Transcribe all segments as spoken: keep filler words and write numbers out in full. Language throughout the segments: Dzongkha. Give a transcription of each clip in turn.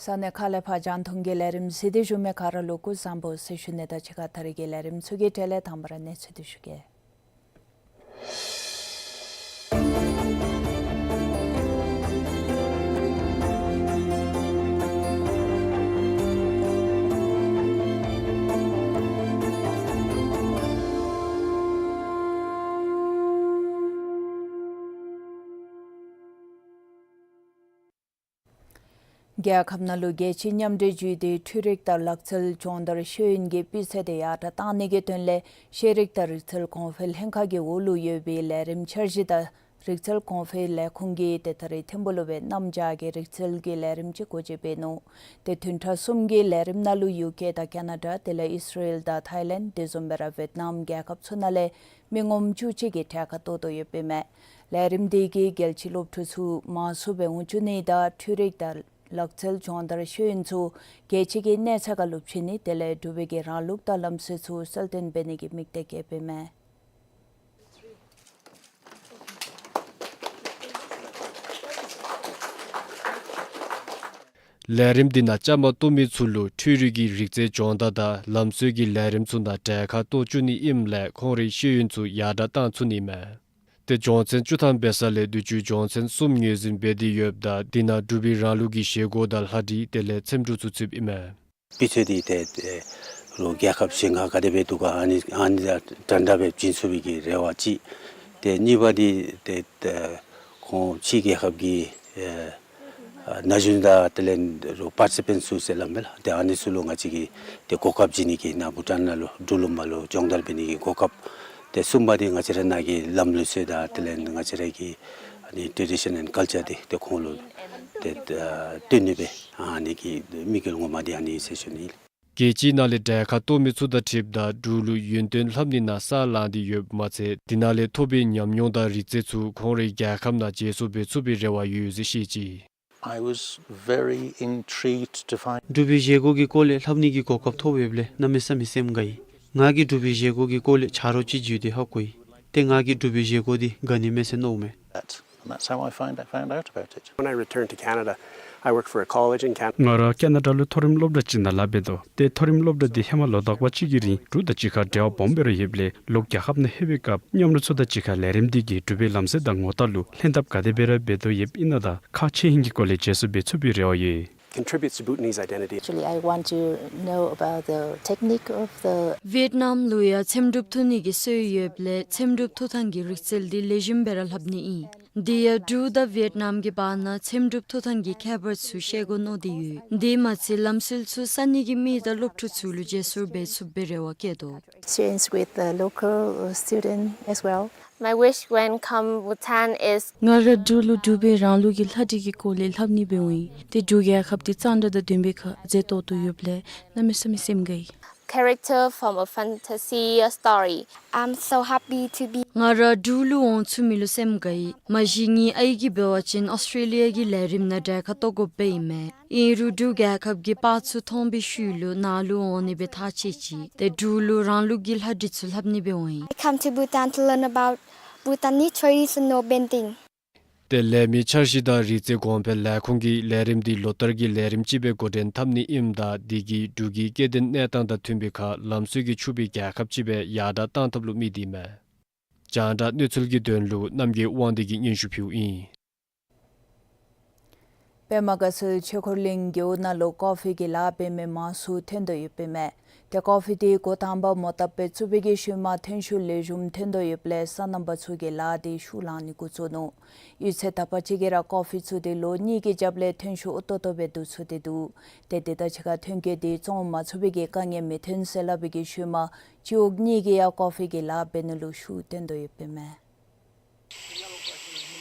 ས་གནས་ཁག་ལས་ཕར་རྒྱང་མཐོང་གི་ལས་རིམ་གཟིགས་ཏེ་བཞུགས་མི་ག་ར་ལུ་སྐུ་གཟུགས་བཟང་པོ་ཟེར་ཞུ་ནི་དང་གཅིག་ཁར་ད་རིས་ཀྱི་ལས་རིམ་ཚུ་གི་གྲས་ལས་དང་པ་ར་གནས་ཚུལ་འདི་ཞུ་གེ། རྒྱལ་ཁབ་ནང་ལུ་རྒྱལ་སྤྱི་མཉམ་འབྲེལ་བརྒྱུད་དེ་འཕྲུལ་རིག་དང་ལག་རྩལ་སྦྱོང་བརྡར་ཤེས་ཡོན་གྱི་སྤུས་ཚད་དེ་ཡར་དྲག་གཏང་ནི་གི་དོན་ལས་ཤེས་རིག་དང་རིག་རྩལ་གོང་འཕེལ་ལྷན་ཁག་གི་འོག་ལུ་ཡོད་པའི་ལས་རིམ་འཆར་གཞི་དང་རིག་རྩལ་གོང་འཕེལ་ལས་ཁུངས་ཀྱིས་ཏེ་ད་རིས་ཐིམ་ཕུག་ལུ་སྦེ་གནམ་བྱཱར་གྱི་རིག་རྩལ་གྱི་ལས་རིམ་ཅིག་སྒོ་འབྱེད་འབད་ནུག། ཏེ་བདུན་ཕྲག་གསུམ་གྱི་ལས་རིམ་ནང་ལུ་ཡུ་ཀེ་དང་ཀེ་ན་ཌ་དེ་ལས་ཨིས་ར་ཨེལ་དང་ཐཱའི་ལེནཌ་དེ་བཟུམ་སྦེ་ར་ཝེཊ་ནམ་རྒྱལ་ཁབ་ཚུ་ནང་ལས་མི་ངོམ་བཅུ་གཅིག་གིས་གྲལ་ཁར་གཏོགས་གཏོགས་ཡོདཔ་ཨིན་མས། ལས་རིམ་འདི་གིས་རྒྱལ་སྤྱིའི་སློབ་ཕྲུག་ཚུ་མང་སུ་སྦེ་འོང་བཅུག་ནི་དང་འཕྲུལ་རིག་དང་ལག་རྩལ་སྦྱོང་བརྡར་ཤེས་ཡོན་ཚུ་རྒྱལ་སྤྱི་གི་གནས་ཚད་ཁར་ལུ་བྱིན་ནི་དེ་ལས་འབྲུག་པའི་གི་རང་ལུགས་དང་ལམ་སྲོལ་ཚུ་གསལ་སྟོན་འབད་ནི་གི་དམིགས་གཏད་བསྐྱེདཔ་ཨིན་མས། ལས་རིམ་འདི་ནང་བཅའ་མར་གཏོགས་མི་ཚུ་ལུ་འཕྲུལ་རིག་གི་རིག་རྩལ་སྦྱོང་བརྡར་དང་ལམ་སྲོལ་གྱི་ལས་རིམ་ཚུ་ནང་གྲལ་ཁར་གཏོགས་བཅུག་ནི་ཨིནམ་ལས་ཁོང་རའི་ཤེས་ཡོན་ཚུ་ཡར་དྲག་གཏང་ཚུགས་ནི་མས། ཏེ་སྦྱོང་ཚན་བཅུ་ཐམ་འབད་ས་ལས་དུས་ཅི་སྦྱོང་ཚན་གསུམ་ངོས་འཛིན་འབད་དེ་ཡོདཔ་ད་འདི་ནང་འབྲུག་པའི་རང་ལུགས་ཀྱི་བཞེས་སྒོ་དང་ལྷ་བྲིས་དེ་ལས་ཚེམ་དྲུབ་ཚུ་ཚུདཔ་ཨིན་མས། སྤུས་ཚད་འདི་ཏེ་ཏེ་རུང་རྒྱལ་ཁབ་གཞན་ཁར་ག་དེ་སྦེ་འདུག་ག་ཨ་ནི་ཨ་ནི་དང་འདྲན་འདྲ་སྦེ་བྱིན་ཚུགས་པའི་གི་རེ་བ་ཅིག། ཏེ་གཉིས་པ་འདི་ཏེ་ཏེ་ཁོང་ཕྱི་རྒྱལ་ཁབ་ཀྱི་ཨེ་ཨ་ན་གཞོན་དང་དེ་ལས་རུང་པར་ཊི་སི་པེནཊ་ཚུ་ཟེར་སླབ་མས་ལགས། ཏེ་ཨ་ནི་ཚུ་ལུ་ང་བཅས་ཀྱིས་ཏེ་གོ་སྐབས་བྱིན་ནི་གི་ནཱ་བྷུ་ཊཱན་ནང་ལུ་འབྲུག་ལུང་པ་ལུ་སྦྱོང་བརྡར་འབད་ནི་གི་གོ་སྐབས། ཏེ་གསུམ་པ་འདི་ང་བཅས་ར་ནཱ་གི་ལམ་ལུགས་ཚུ་དང་དེ་ལས་ང་བཅས་ར་གི་ཨ་ནི་ཊེ་ཌི་ཤཱན་ཨེནཌ་ཀཱལ་ཅར་འདི་ཏེ་ཁོང་ལུ་ཏེ་ཨ་སྟོན་ནི་སྦེ་ཨ་ནི་གི་དམིགས་ཡུལ་ངོ་མ་འདི་ཨ་ནི་ཨིན་ཟེར་ཞུ་ནི་ཨིན། རྒྱལ་སྤྱིའི་ནང་ལས་གྲལ་ཁར་གཏོགས་མི་ཚུ་དང་འཁྲིལཝ་ད་འབྲུག་ལུ་ཡོན་ཏན་ལྷབ་ནི་ནང་ས་ལངས་ཏེ་ཡོདཔ་མ་ཚད་འདི་ནང་ལས་ཐོབ་པའི་ཉམས་མྱོང་དང་རིག་རྩལ་ཚུ་ཁོང་རའི་རྒྱལ་ཁབ་ནང་བརྗེ་སོར་འབད་ཚུགས་པའི་རེ་བ་ཡོད་ཟེར་བཤད་ཅི། I was very intrigued to find འབྲུག་པའི་བཞེས་སྒོ་གི་སྐོར་ལས་ལྷབ་ནི་གི་གོ་སྐབས་ཐོབ་ཡོདཔ་ལས་གནམ་མེད་ས་མེད་སེམས་དགའ་ཡི། ང་གིས་འབྲུག་པའི་བཞེས་སྒོ་གི་སྐོར་ལས་ཆ་རོགས་ཅིག་བརྒྱུད་དེ་ཧ་གོ་ཡི། ཏེ་ང་གིས་འབྲུག་པའི་བཞེས་སྒོ་འདི་དགའ་ནི་མས་ཟེར་མནོཝ་མས། That. And that's how I find, I found out about it. When I returned to Canada, I worked for a college in Canada. ང་ར་ཀེ་ན་ཌ་ལུ་མཐོ་རིམ་སློབ་གྲྭ་ཅིག་ནང་ལཱ་འབད་དོ། ཏེ་མཐོ་རིམ་སློབ་གྲྭ་འདི་ཧེ་མ་ལོ་དག་པ་ཅིག་གི་རིང་འབྲུག་དང་གཅིག་ཁར་འབྲེལ་བ་སྦོམ་སྦེ་ར་ཡོདཔ་ལས་ལོག་རྒྱལ་ཁབ་ནང་ལྷོད་པའི་སྐབས་མཉམ་རོགས་ཚུ་དང་གཅིག་ཁར་ལས་རིམ་འདི་གིས་འབྲུག་པའི་ལམ་སྲོལ་དང་ངོ་རྟགས་ལུ་ལྷན་ཐབས་ག་དེ་སྦེ་ར་འབད་དོ་ཡོདཔ་ཨིན་ན་དང་ཁག་ཆེ་ཧིང་གི་སྐོར་ལས་བརྗེ་སོར་འབད་ཚུགས་པའི་རེ་བ་ཡོད། Contributes to Bhutanese identity. Actually, I want to know about the technique of the ཝེཊ་ནམ་ལུ་ཡང་ཚེམ་དྲུབ་འཐུ་ནི་གི་སྲོལ་ཡོདཔ་ལས་ཚེམ་དྲུབ་འཐུ་ཐངས་ཀྱི་རིག་རྩལ་འདི་ལེགས་ཤོམ་སྦེ་ར་ལྷབ་ནི་ཨིན། དེ་ཡང་འབྲུག་དང་ཝེཊ་ནམ་གྱི་བར་ན་ཚེམ་དྲུབ་འཐུ་ཐངས་ཀྱི་ཁྱད་པར་ཚུ་ཤེས་དགོ་མནོ་སྟེ་ཡོད། དེ་མ་ཚད་ལམ་སྲོལ་ཚུ་ས་གནས་ཀྱི་མི་དང་སློབ་ཕྲུག་ཚུ་ལུ་བརྗེ་སོར་འབད་ཚུགས་པའི་རེ་བ་བསྐྱེད་དོ། Experience with the local, uh, student as well. My wish when come Bhutan is ང་ར་འབྲུག་ལུ་འབྲུག་པའི་རང་ལུགས་ཀྱི་ལྷ་བྲིས་ཀྱི་སྐོར་ལས་ལྷབ་ནི་སྦེ་འོང་ཡི། ཏེ་འབྲུག་རྒྱལ་ཁབ་འདི་གཙང་སྦྲ་དང་ལྡན་པའི་ཁར་མཛེས་ཏོག་ཏོ་ཡོདཔ་ལས་གནམ་མེད་ས་མེད་སེམས་དགའ་ཡི། character from a fantasy story. I'm so happy to be. ང་ར་འབྲུག་ལུ་འོང་ཚུགས་མི་ལུ་སེམས་དགའ་ཡི། མ་གཞི་ངེའི་ཨའི་གིས་འབད་བ་ཅིན་ཨོསི་ཊྲེ་ལི་ཡ་གི་ལས་རིམ་ནང་གྲལ་ཁར་གཏོགས་དགོཔ་སྦེ་ཨིན་མས། ཨིན་རུང་འབྲུག་རྒྱལ་ཁབ་ཀྱི་པར་ཚུ་མཐོང་བའི་ཤུལ་ལུ་ནཱ་ལུ་འོང་ནི་སྦེ་ཐག་བཅད་ཅི། ཏེ་འབྲུག་ལུ་རང་ལུགས་ཀྱི་ལྷ་འབྲི་ཚུ་ལྷབ་ནི་སྦེ་འོང་ཡི། I come to Bhutan to learn about Bhutanese traditional bending. ཏེ་ལས་མི་འཆར་གཞི་དང་རིག་རྩལ་གོང་འཕེལ་ལས་ཁུངས་ཀྱིས་ལས་རིམ་འདི་ལོ་བསྟར་གྱི་ལས་རིམ་ཅིག་སྦེ་འགོ་འདྲེན་འཐབ་ནི་ཨིནམ་ད་འདི་གིས་འབྲུག་གི་སྐྱེ་ལྡན་གནས་སྟངས་དང་མཐུན་པའི་ཁར་ལམ་སྲོལ་གྱི་ཕྱུག་པའི་རྒྱལ་ཁབ་ཅིག་སྦེ་ཡར་དྲག་བཏང་ཐབས་ལུ་དམིགས་ཏེ་ཨིན་མས། རྒྱང་བསྒྲགས་གནས་ཚུལ་གྱི་དོན་ལུ་རྣམ་རྒྱལ་དབང་འདུས་ཀྱིས་སྙན་ཞུ་ཕུལཝ་ཨིན། པདྨ་དགའ་ཚལ་ཆོས་འཁོར་གླིང་རྒེད་འོག་ནང་ལུ་ཀོ་ཕི་གི་ལཱ་འབད་མི་མང་སུ་ཐོན་དོ་ཡོདཔ་ཨིན་མས། ཏེ་ཀོ་ཕི་འདི་འགོ་དང་པ་མོ་བཏབ་སྦེ་བཙུགས་པའི་གི་ཤུལ་མ་ཐོན་ཤུགས་ལེགས་ཤོམ་ཐོན་དོ་ཡོདཔ་ལས་སོ་ནམ་པ་ཚུ་གིས་ལཱ་འདི་ཤུགས་བླངས་ནི་འགོ་བཙུགས་ནུག། ཡོད་ཚད་དག་པ་ཅིག་གིས་ར་ཀོ་ཕི་བཙུགས་ཏེ་ལོ་གཉིས་ཀྱི་རྒྱབ་ལས་ཐོན་ཤུགས་ཨོ་ཏོ་ཏོ་སྦེ་བསྡུ་ཚུགས་ཏེ་འདུག། ཏེ་དེ་དང་གཅིག་ཁར་ཐོན་སྐྱེད་འདི་བཙོང་མ་ཚུགས་པའི་གི་དཀའ་ངལ་མི་ཐོན་ཟེར་སླབ་པའི་གི་ཤུལ་མ་སྤྱི་འོག་གཉིས་ཀྱིས་ཡང་ཀོ་ཕི་གི་ལཱ་འབད་ནི་ལུ་ཤུགས་བཏོན་དོ་ཡོདཔ་ཨིན་མས།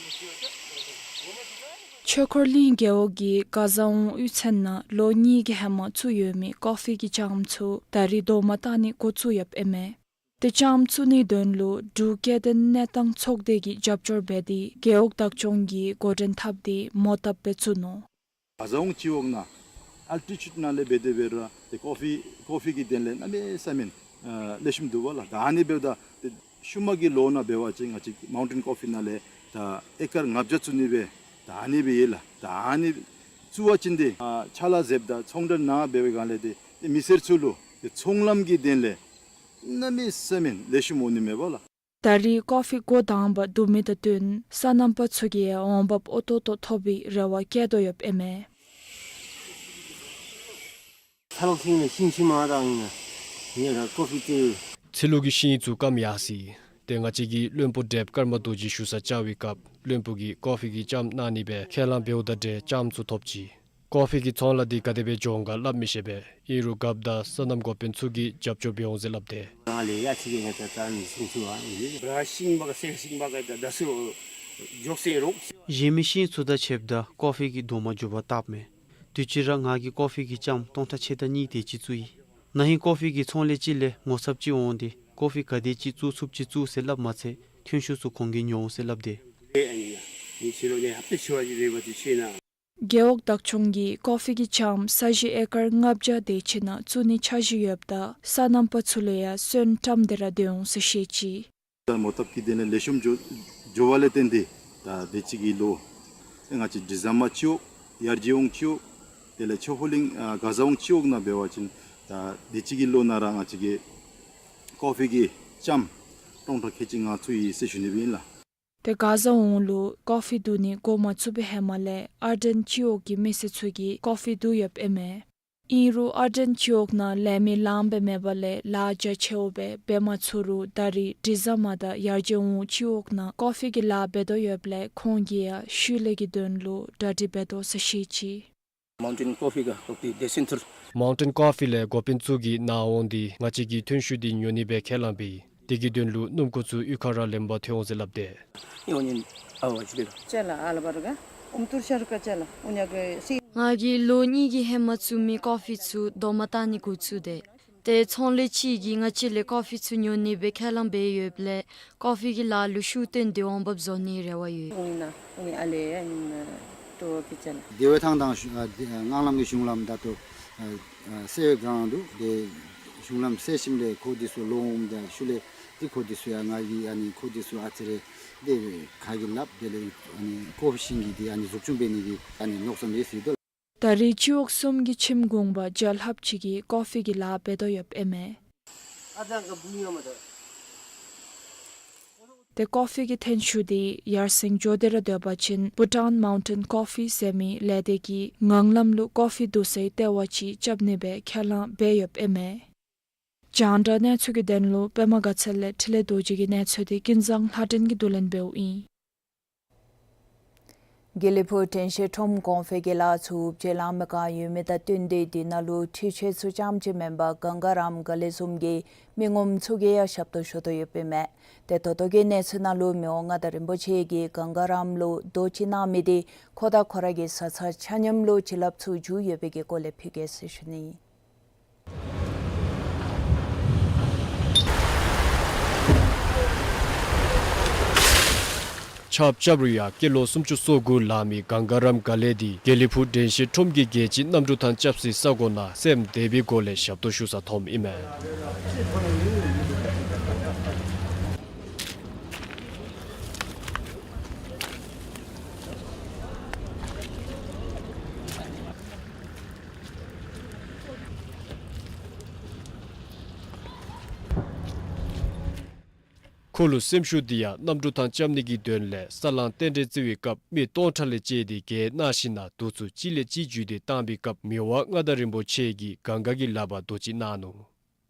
ཆོས་འཁོར་གླིང་རྒེད་འོག་གི་ག་ཟ་འོང་གཡུས་ཚན་ནང་ལོ་གཉིས་ཀྱི་ཧེ་མ་བཙུགས་ཡོད་མི་ཀོ་ཕི་གི་ལྕངམ་ཚུ་ད་རིས་རྡོག་མ་བཏགས་ནི་འགོ་བཙུགས་ཡོདཔ་ཨིན་མས། ཏེ་ལྕངམ་བཙུགས་ནིའི་དོན་ལུ་འབྲུག་སྐྱེ་ལྡན་གནས་སྟངས་ཚོགས་སྡེ་གིས་རྒྱབ་སྐྱོར་འབད་དེ་རྒེད་འོག་བདག་སྐྱོང་གིས་འགོ་འདྲེན་འཐབ་སྟེ་མོ་བཏབ་སྦེ་བཙུགས་ནུག། ག་ཟ་འོང་སྤྱི་འོག་ནང་ཨལ་ཊི་ཊིའུཌ་ནང་ལས་འབད་དེ་འབད་རུང་ཏེ་ཀོ་ཕི་ཀོ་ཕི་གི་དོན་ལས་གནམ་མེད་ས་མེད་ཨ་ལེགས་ཤོམ་འདུག་པ་ལགས། ད་ཨ་ནི་འབདཝ་ད་ཏེ་ཤུལ་མ་གི་ལོ་ནང་འབད་བ་ཅིན་ང་བཅས་མའུན་ཊེན་ཀོ་ཕི་ནང་ལས་ད་ཨེ་ཀར་ལྔ་བརྒྱ་བཙུགས་ནི་སྦེ་ད་ཨ་ནི་སྦེ་ཡོད་ལགས། ད་ཨ་ནི་བཙུགས་པ་ཅིན་ཏེ་ཨ་ཕྱག་ལཱ་མཛདཔ་ད་ཚོང་འབྲེལ་ནང་འབད་བའི་སྒང་ལས་ཏེ་ཏེ་མི་སེར་ཚུ་ལུ་ཏེ་ཚོང་ལམ་གྱི་དོན་ལས་གནམ་མེད་ས་མེད་ལེགས་ཤོམ་འོང་ནི་མས་པ་ལགས། ད་རིས་ཀོ་ཕི་འགོ་དང་པ་བསྡུ་མི་དང་བསྟུན་སོ་ནམ་པ་ཚུ་གིས་འོང་འབབ་ཨོ་ཏོ་ཏོ་ཐོབ་པའི་རེ་བ་བསྐྱེད་དོ་ཡོདཔ་ཨིན་མས། ཚ་ལོག་ཤིང་ལས་ཤིང་ཤིང་མ་དང་ཨིན་ན་ཡ་ར་ཀོ་ཕི་ཏེ། ཚ་ལོག་གི་ཤིང་ཚུ་སྐམ་ཡར་སོ་ཡི། ཏེ་ང་བཅས་ཀྱི་བློན་པོ་བགྲེསཔ་ཀརྨ་རྡོ་རྗེ་བཞུགས་ས་བཅར་བའི་སྐབས་བློན་པོ་གིས་ཀོ་ཕི་གི་ལྕངམ་གནང་ནི་སྦེ་ཁས་བླངས་འབདཝ་ད་ཏེ་ལྕངམ་ཚུ་ཐོབ་ཅི། ཀོ་ཕི་གི་ཚོང་ལཱ་འདི་ག་དེ་སྦེ་འགྱོཝ་ག་སླབ་མི་ཤེས་པས། ཨིན་རུང་རྒཔོ་དང་སོ་ནམ་འགོ་དཔོན་ཚུ་གིས་རྒྱབ་སྐྱོར་འབད་འོང་ཟེར་སླབ་སྟེ། ང་ལས་ཡ་ཆི་གེ་ང་ད་ད་ནི་སུང་སུ་ཨ་ཨིན་ལེ། བྲག་ཤིང་བ་ག་སེ་ཤིང་བ་ག་ད་ད་སུ་འཇོག་སེ་རོགས། གཞན་མི་ཤིང་ཚུ་དང་ཕྱདཔ་ད་ཀོ་ཕི་གི་རྡོག་མ་མགྱོགས་པར་བཏགས་མས། དུས་ཅི་ར་ང་གིས་ཀོ་ཕི་གི་ལྕངམ་སྟོང་ཕྲག་ཕྱེད་དང་གཉིས་དེ་ཅིག་བཙུགས་ཡི། ན་ཧིང་ཀོ་ཕི་གི་ཚོང་ལས་ཅིག་ལས་ངོ་ཚབ་ཅིག་འོང་སྟེ་ཀོ་ཕི་ག་དེ་ཅིག་བཙུགས་ཚུགསཔ་ཅིག་བཙུགས་ཟེར་སླབ་མ་ཚད་ཐོན་ཤུགས་ཚུ་གོང་གིས་ཉོ་འོང་ཟེར་སླབ་སྟེ། ཨེ་ཨ་ནི་ཡ་ནི་ཕྱི་ལོ་ནི་ཧབ་ཏེ་ཕྱི་བ་ཅིག་རེ་བ་ཅིག་ཤེས་ན། རྒེད་འོག་བདག་སྐྱོང་གིས་ཀོ་ཕི་གི་ལྕངམ་ས་གཞི་ཨེ་ཀར་ལྔ་བརྒྱ་དེ་ཅིག་ནང་བཙུགས་ནིའི་འཆར་གཞི་ཡོདཔ་ད་སོ་ནམ་པ་ཚུ་ལུ་ཡང་སོན་བཀྲམ་སྟེ་ར་སྡོད་འོང་ཟེར་བཤད་ཅི། ད་མོ་བཏབ་ཀྱི་དོན་ལས་ལེགས་ཤོམ་འགྱོ་འགྱོ་བ་ལས་བརྟེན་ཏེ་ད་དེ་ཅིག་གི་ལོ་ཏེ་ང་བཅས་འབྲི་ཟམ་མ་སྤྱི་འོག་ཡར་རྒྱས་འོང་སྤྱི་འོག་དེ་ལས་ཆོས་འཁོར་གླིང་ཨ་ག་ཟ་འོང་སྤྱི་འོག་ནང་འབད་བ་ཅིན་ད་དེ་ཅིག་གི་ལོ་ནང་ར་ང་བཅས་ཀྱིས་ཀོ་ཕི་གི་ལྕངམ་སྟོང་ཕྲག་ཁལ་གཅིག་ལྔ་བཙུགས་ཡི་ཟེར་ཞུ་ནི་སྦེ་ཨིན་ལགས། ཏེ་ག་ཟ་འོང་ལུ་ཀོ་ཕི་བསྡུ་ནི་འགོ་མ་བཙུགས་པའི་ཧེ་མ་ལས་ཨར་ཌེན་སྤྱི་འོག་གི་མི་སེར་ཚུ་གིས་ཀོ་ཕི་བསྡུ་ཡོདཔ་ཨིན་མས། ཨིན་རུང་ཨར་ཌེན་སྤྱི་འོག་ནང་ལས་མི་ལངམ་སྦེ་མེད་པ་ལས་ལཱ་རྒྱ་ཆེཝ་སྦེ་འབད་མ་ཚུགས་རུང་ད་རིས་འབྲི་ཟམ་མ་དང་ཡར་རྒྱས་འོང་སྤྱི་འོག་ནང་ཀོ་ཕི་གི་ལཱ་འབད་དོ་ཡོདཔ་ལས་ཁོང་གིས་ཡང་ཤུལ་ལས་ཀྱི་དོན་ལུ་གྲ་སྒྲིག་འབད་དོ་ཟེར་བཤད་ཅི། མའུན་ཊེན་ཀོ་ཕི་ག་ཀོ་ཕི་དེ་སེན་ཐར། མའུན་ཊེན་ཀོ་ཕི་ལས་འགོ་དཔོན་ཚུ་གིས་ནཱ་འོང་སྟེ་ང་བཅས་ཀྱི་ཐོན་ཤུགས་འདི་ཉོ་ནི་སྦེ་ཁས་བླངས་འབད་ཡི། དེ་གི་དོན་ལུ་སྣུམ་འཁོར་ཚུ་གཡུས་ཁར་ར་ལེན་པར་ཐོན་འོང་ཟེར་སླབ་སྟེ། ཡོང་ནི་ཨ་བ་ཅིག་ལས། ཅ་ལ་ཨ་ལ་བར་ག་ཨུམ་ཏུར་ཤར་ཀ་ཅ་ལ་ཨུ་ཉ་གི་སི། ང་གིས་ལོ་གཉིས་ཀྱི་ཧེ་མ་བཙུགས་མི་ཀོ་ཕི་ཚུ་རྡོག་མ་བཏགས་ནི་འགོ་བཙུགས་ཏེ། ཏེ་ཚོང་ལས་ཅིག་གིས་ང་བཅས་ལས་ཀོ་ཕི་ཚུ་ཉོ་ནི་སྦེ་ཁས་བླངས་འབད་ཡོདཔ་ལས་ཀོ་ཕི་གི་ལཱ་ལུ་ཤུགས་བཏོན་ཏེ་འོང་འབབ་བཟོ་ནིའི་རེ་བ་ཡོད། ཨུ་ཉ་ཨུ་ཉ་ཨ་ལེ་ཨ་ཉི་ཏོ་ཀི་ཅ་ལ། དེ་བས་ཐང་དང་ཨ་དེ་ཨ་ངང་ལམ་གྱི་གཞུང་ལམ་ད་ལྟོ་ཨ་ཨ་སེ་བའི་སྒང་འདུག། དེ་གཞུང་ལམ་སེལ་ཞིནམ་ལས་ཁོ་དེ་ཚུ་ལོག་འོངམ་ད་ཤུལ་ལས་དེ་ཁོ་དེ་ཚུ་ཡང་ང་གིས་ཨ་ནི་ཁོ་དེ་ཚུ་ཨ་ཙི་རེ་དེ་ཁ་གིས་སླབ་དེ་ལས་ཨ་ནི་ཀོ་ཕི་ཤིང་གི་དེ་ཨ་ནི་འཛུགས་སྐྱོང་འབད་ནི་གི་ཨ་ནི་མནོ་བསམ་ཡོད་ཟེར་དོ། ད་རེས་སྤྱི་འོག་གསུམ་གྱི་ཁྱིམ་གུང་པ་བརྒྱ་ལྷགཔ་ཅིག་གིས་ཀོ་ཕི་གི་ལཱ་འབད་དོ་ཡོདཔ་ཨིན་མས། ཏེ་ཀོ་ཕི་གི་ཐོན་ཤུགས་འདི་ཡར་སེང་འགྱོ་སྟེ་ར་སྡོད་པ་ཅིན་བྷུ་ཊཱན་མའུན་ཊེན་ཀོ་ཕི་ཟེར་མི་ལས་སྡེ་གིས་ངང་ལམ་ལུ་ཀོ་ཕི་བསྡུ་སའི་ལྟེ་བ་ཅིག་རྐྱབ་ནི་སྦེ་ཁས་བླངས་འབད་ཡོདཔ་ཨིན་མས། རྒྱང་བསྒྲགས་གནས་ཚུལ་གྱི་དོན་ལུ་པདྨ་དགའ་ཚལ་ལས་འཕྲིན་ལས་རྡོ་རྗེ་གི་གནས་ཚུལ་འདི་ཀུན་བཟང་ལྷ་སྒྲོན་གྱིས་བསྡུ་ལེན་འབདཝ་ཨིན། དགེ་ལེགས་ཕུག་དྲན་ཤེས་ཁྲོམ་གོང་འཕེལ་གྱི་ལཱ་ཚུ་བྱེད་ལང་མི་ག་ཡོད་མི་དང་བསྟུན་ཏེ་དེ་ནང་ལུ་འཕྲུལ་ཆས་ཚུ་རྐྱངམ་ཅིག་མེན་པར་གངྒཱ་རམ་ག་ལེ་བཟུམ་གྱི་མི་ངོམ་ཚུ་གིས་ཡང་ཞབས་ཏོག་ཞུ་དོ་ཡོདཔ་ཨིན་མས། ཏེ་ད་ལྟོ་གི་གནས་ཚུལ་ནང་ལུ་མི་དབང་མངའ་བདག་རིན་པོ་ཆེ་གིས་གངྒཱ་རམ་ལུ་རྡོ་ཅིག་གནང་མི་འདི་ཁོ་དང་ཁོ་ར་གི་ས་ཆ་ཆ་མཉམ་ལུ་བྱིན་རླབས་ཚུ་འཇུ་ཡོད་པའི་གི་སྐོར་ལས་ཕུལ་གེ་ཟེར་ཞུ་ནི། ཁབ་རྐྱབ་རུང་ཡང་སྐྱེས་ལོ་སུམ་ཅུ་སོ་དགུ་ལང་མི་གངྒཱ་རམ་ག་ལེ་འདི་དགེ་ལེགས་ཕུག་དྲན་ཤེས་ཁྲོམ་གྱི་རྒྱལ་སྤྱིའི་གནམ་གྲུ་ཐང་རྐྱབ་སའི་ས་གོ་ནང་སེམས་བདེ་བའི་སྒོ་ལས་ཞབས་ཏོག་ཞུ་སར་འཐོནམ་ཨིན་མས། ཁོ་ལུ་སེམས་ཤུགས་འདི་ཡང་གནམ་གྲུ་ཐང་རྐྱབ་ནི་གི་དོན་ལས་ས་གླང་རྟེན་འབྲེལ་རྩི་བའི་སྐབས་མི་སྟོང་ཕྲག་ལས་བཅད་དེ་རྒལ་གནང་ཞིནམ་ལས་དུས་ཚོད་གཅིག་ལས་གཅིག་འཇུས་ཏེ་བཏང་པའི་སྐབས་མི་དབང་མངའ་བདག་རིན་པོ་ཆེ་གིས་གངྒཱ་གི་ལག་པར་རྡོ་གཅིག་གནང་ནུག།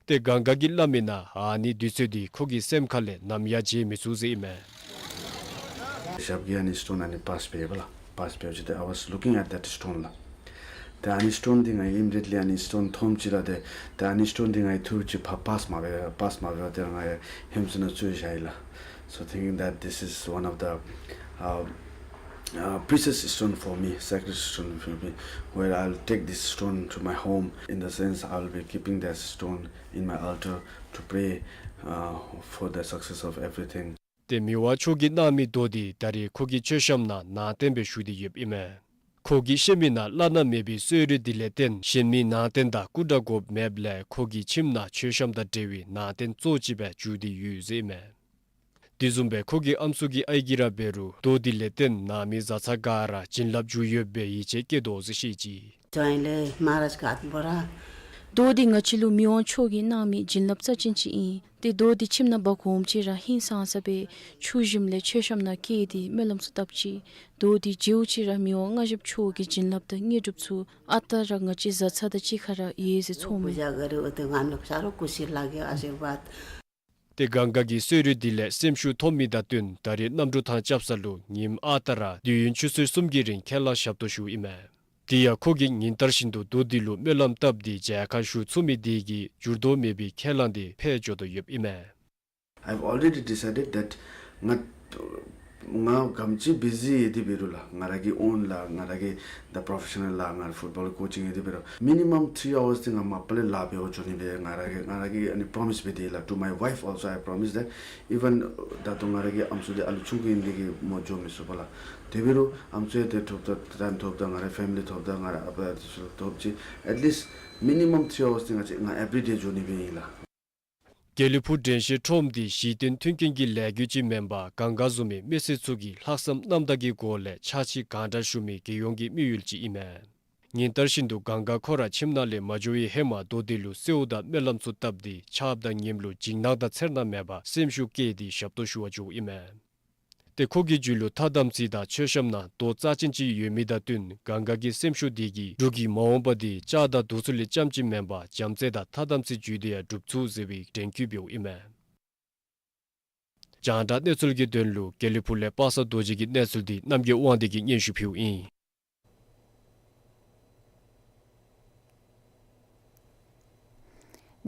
ཏེ་གངྒཱ་གིས་སླབ་མིའི་ནང་ཨ་ནི་དུས་ཚོད་འདི་ཁོ་གི་སེམས་ཁ་ལས་ནམ་ཡང་བརྗེད་མི་ཚུགས་ཟེར་ཨིན་མས། ཞབས་ཀྱི་ཨ་ནི་སི་ཊོན་ཨ་ནི་པཱས་འབད་བ་ལགས། པཱས་འབད་བ་ཅིན་ཏེ་I was looking at that stone ལགས། ཏེ་ཨ་ནི་སི་ཊོན་འདི་ང་གིས་ཨིམ་མི་ཌི་ཡེཊ་ལི་ཨ་ནི་སི་ཊོན་མཐོངམ་ཅིག་ར་ཏེ་ཏེ་ཨ་ནི་སི་ཊོན་འདི་ང་གིས་ཐུགས་ཅིག་པཱས་མ་འབད་པཱས་མ་འབད་བར་ཏེ་ང་གིས་ཧེམ་ཚུ་ནང་བཙུགས་བཞག་ཡི་ལགས། So thinking that this is one of the uh, uh, precious stone for me, sacred stone for me, where I'll take this stone to my home. In the sense, I'll be keeping that stone in my altar to pray uh, for the success of everything. ཏེ་མི་དབང་མཆོག་གིས་གནང་མི་རྡོ་འདི་ད་རེས་ཁོ་གི་མཆོད་བཤམ་ནང་ནང་རྟེན་སྦེ་བཞུགས་ཏེ་ཡོདཔ་ཨིན་མས། ཁོ་གིས་བཤད་མིའི་ནང་བླ་ན་མེད་པའི་གསོལ་རས་འདི་ལས་བརྟེན་གཞན་མི་ནང་རྟེན་དང་སྐུ་འདྲ་དགོཔ་མེདཔ་ལས་ཁོ་གི་ཁྱིམ་ནང་མཆོད་བཤམ་དང་འབྲེལ་བའི་ནང་རྟེན་གཙོ་ཅིག་སྦེ་གྱུར་ཏེ་ཡོད་ཟེར་ཨིན་མས། དེ་བཟུམ་སྦེ་ཁོ་གི་ཨམ་སྲུ་གི་ཨའི་གིས་ར་འབད་རུང་རྡོ་འདི་ལས་བརྟེན་ནང་མི་བཟའ་ཚང་ག་ར་བྱིན་རླབས་འཇུག་ཡོདཔ་སྦེ་ཡིད་ཆེས་བསྐྱེད་དོ་ཟེར་བཤད་ཅི། ཇོ་ཨིན་ལེ་མ་ཧཱ་རཱཇ་ག་ཨ་ཏི་བོ་ར། རྡོ་འདི་ང་བཅས་ལུ་མི་དབང་མཆོག་གིས་གནང་མི་བྱིན་རླབས་རྩ་ཅན་ཅིག་ཨིན། ཏེ་རྡོ་འདི་ཁྱིམ་ནང་འབག་འོངམ་ཅིག་ར་ཧིང་སངས་ས་སྦེ་ཆུ་ཞིམ་ལས་མཆོད་བཤམ་ནང་བཀལ་ཏེ་སྨོན་ལམ་ཚུ་བཏབ་ཅི། རྡོ་འདི་མཇལཝ་ཅིག་ར་མི་དབང་མངའ་ཞབས་མཆོག་གི་བྱིན་རླབས་དང་དངོས་གྲུབ་ཚུ་ཨ་རྟག་ར་ང་བཅས་བཟའ་ཚང་དང་གཅིག་ཁར་ར་ཡོད་ཟེར་ཚོརཝ་མས། पूजा गरे हो तो हम लोग सारों को सिर लागे आशीर्वाद। ཏེ་གངྒཱ་གི་གསོལ་རས་འདི་ལས་སེམས་ཤུགས་ཐོབ་མི་དང་བསྟུན་ད་རེས་གནམ་གྲུ་ཐང་རྐྱབ་ས་ལུ་ཉིནམ་ཨ་རྟག་ར་དུས་ཡུན་ཆུ་ཚོད་གསུམ་གྱི་རིང་ཁས་བླངས་ཞབས་ཏོག་ཞུཝ་ཨིན་མས། དེ་ཡང་ཁོ་གིས་ཉིན་ལྟར་བཞིན་དུ་རྡོ་འདི་ལུ་སྨོན་ལམ་བཏབ་སྟེ་མཇལ་ཁ་ཞུ་ཚུགས་མི་དེ་གིས་འགྱུར་ལྡོག་མེད་པའི་ཁས་བླངས་འདི་འཕེལ་འགྱོ་དོ་ཡོདཔ་ཨིན་མས། I've already decided that ང་ང་ག་དེམ་ཅིག་བི་ཟི་ཡོད་དེ་འབད་རུང་ལགས་ང་ར་གི་ཨོན་ལགས་ང་ར་གི་the professional ལགས་ང་ར་ཕུཊ་བཱོལ་ཀོ་ཅིང་ཡོད་དེ་འབད་རུང་minimum three hours འདི་ང་མ་པ་ལས་ལཱ་འབད་བར་འགྱོ་ནི་སྦེ་ང་ར་གིས་ང་ར་གིས་ཨ་ནི་པྲོ་མིསི་འབད་དེ་ལགས། To my wife also I promise that even ད་ལྟོ་ང་ར་གི་ཨམ་སྲུ་འདི་ཨ་ལུ་ཆུང་ཀུ་ཨིན་དེ་གིས་མོ་འགྱོ་མི་ཚུགས་པས་ལགས། དེ་འབད་རུང་ཨམ་སྲུ་ཡང་ཏེ་ཐོབ་ད་ཊའིམ་ཐོབ་ད་ང་ར་ཕེ་མི་ལི་ཐོབ་ད་ང་ར་ཨ་པ་ཚུ་ཐོབ་ཅི། At least minimum three hours འདི་ང་བཅས་ང་everyday འགྱོ་ནི་སྦེ་ཨིན་ལགས། དགེ་ལེགས་ཕུག་དྲན་ཤེས་ཁྲོམ་འདི་གཞི་རྟེན་མཐུན་རྐྱེན་གྱི་ལས་འགུལ་ཅིག་མེན་པར་གངྒཱ་བཟུམ་མའི་མི་སེར་ཚུ་གིས་ལྷག་བསམ་རྣམ་དག་གི་སྒོ་ལས་ཕྱག་ཕྱིད་གང་དྲག་ཞུ་མི་རྒྱལ་ཡོངས་ཀྱི་དམིགས་ཡུལ་ཅིག་ཨིན་མས། ཉིན་ལྟར་བཞིན་དུ་གངྒཱ་ཁོ་ར་ཁྱིམ་ནང་ལས་མ་འགྱོ་བའི་ཧེ་མ་རྡོ་འདི་ལུ་གསོལཝ་དང་སྨོན་ལམ་ཚུ་བཏབ་སྟེ་ཆརཔ་དང་ཉིམ་ལུ་འཇིགས་སྣང་དང་འཚེར་སྣང་མེད་པར་སེམས་ཤུགས་བསྐྱེད་དེ་ཞབས་ཏོག་ཞུ་བར་འགྱོཝ་ཨིན་མས། ཏེ་ཁོ་གི་རྒྱུད་ལུ་ཐ་དམ་ཚིག་དང་མཆོད་བཤམ་ནང་རྡོ་རྩ་ཅན་ཅིག་ཡོད་མི་དང་བསྟུན་གངྒཱ་གི་སེམས་ཤུགས་འདི་གིས་འབྲུག་གི་མ་འོངས་པ་འདི་ལྕགས་དང་རྡོ་ཚུ་ལས་རྐྱངམ་ཅིག་མེན་པར་བྱམས་བརྩེ་དང་ཐ་དམ་ཚིག་བརྒྱུད་དེ་ཡང་སྒྲུབ་ཚུགས་ཟེར་བའི་དྲན་སྐུལ་འབདཝ་ཨིན་མས། རྒྱང་བསྒྲགས་གནས་ཚུལ་གྱི་དོན་ལུ་དགེ་ལེགས་ཕུག་ལས་པ་སངས་རྡོ་རྗེ་གི་གནས་ཚུལ་འདི་རྣམ་རྒྱལ་དབང་འདུས་ཀྱིས་སྙན་ཞུ་ཕུལཝ་ཨིན།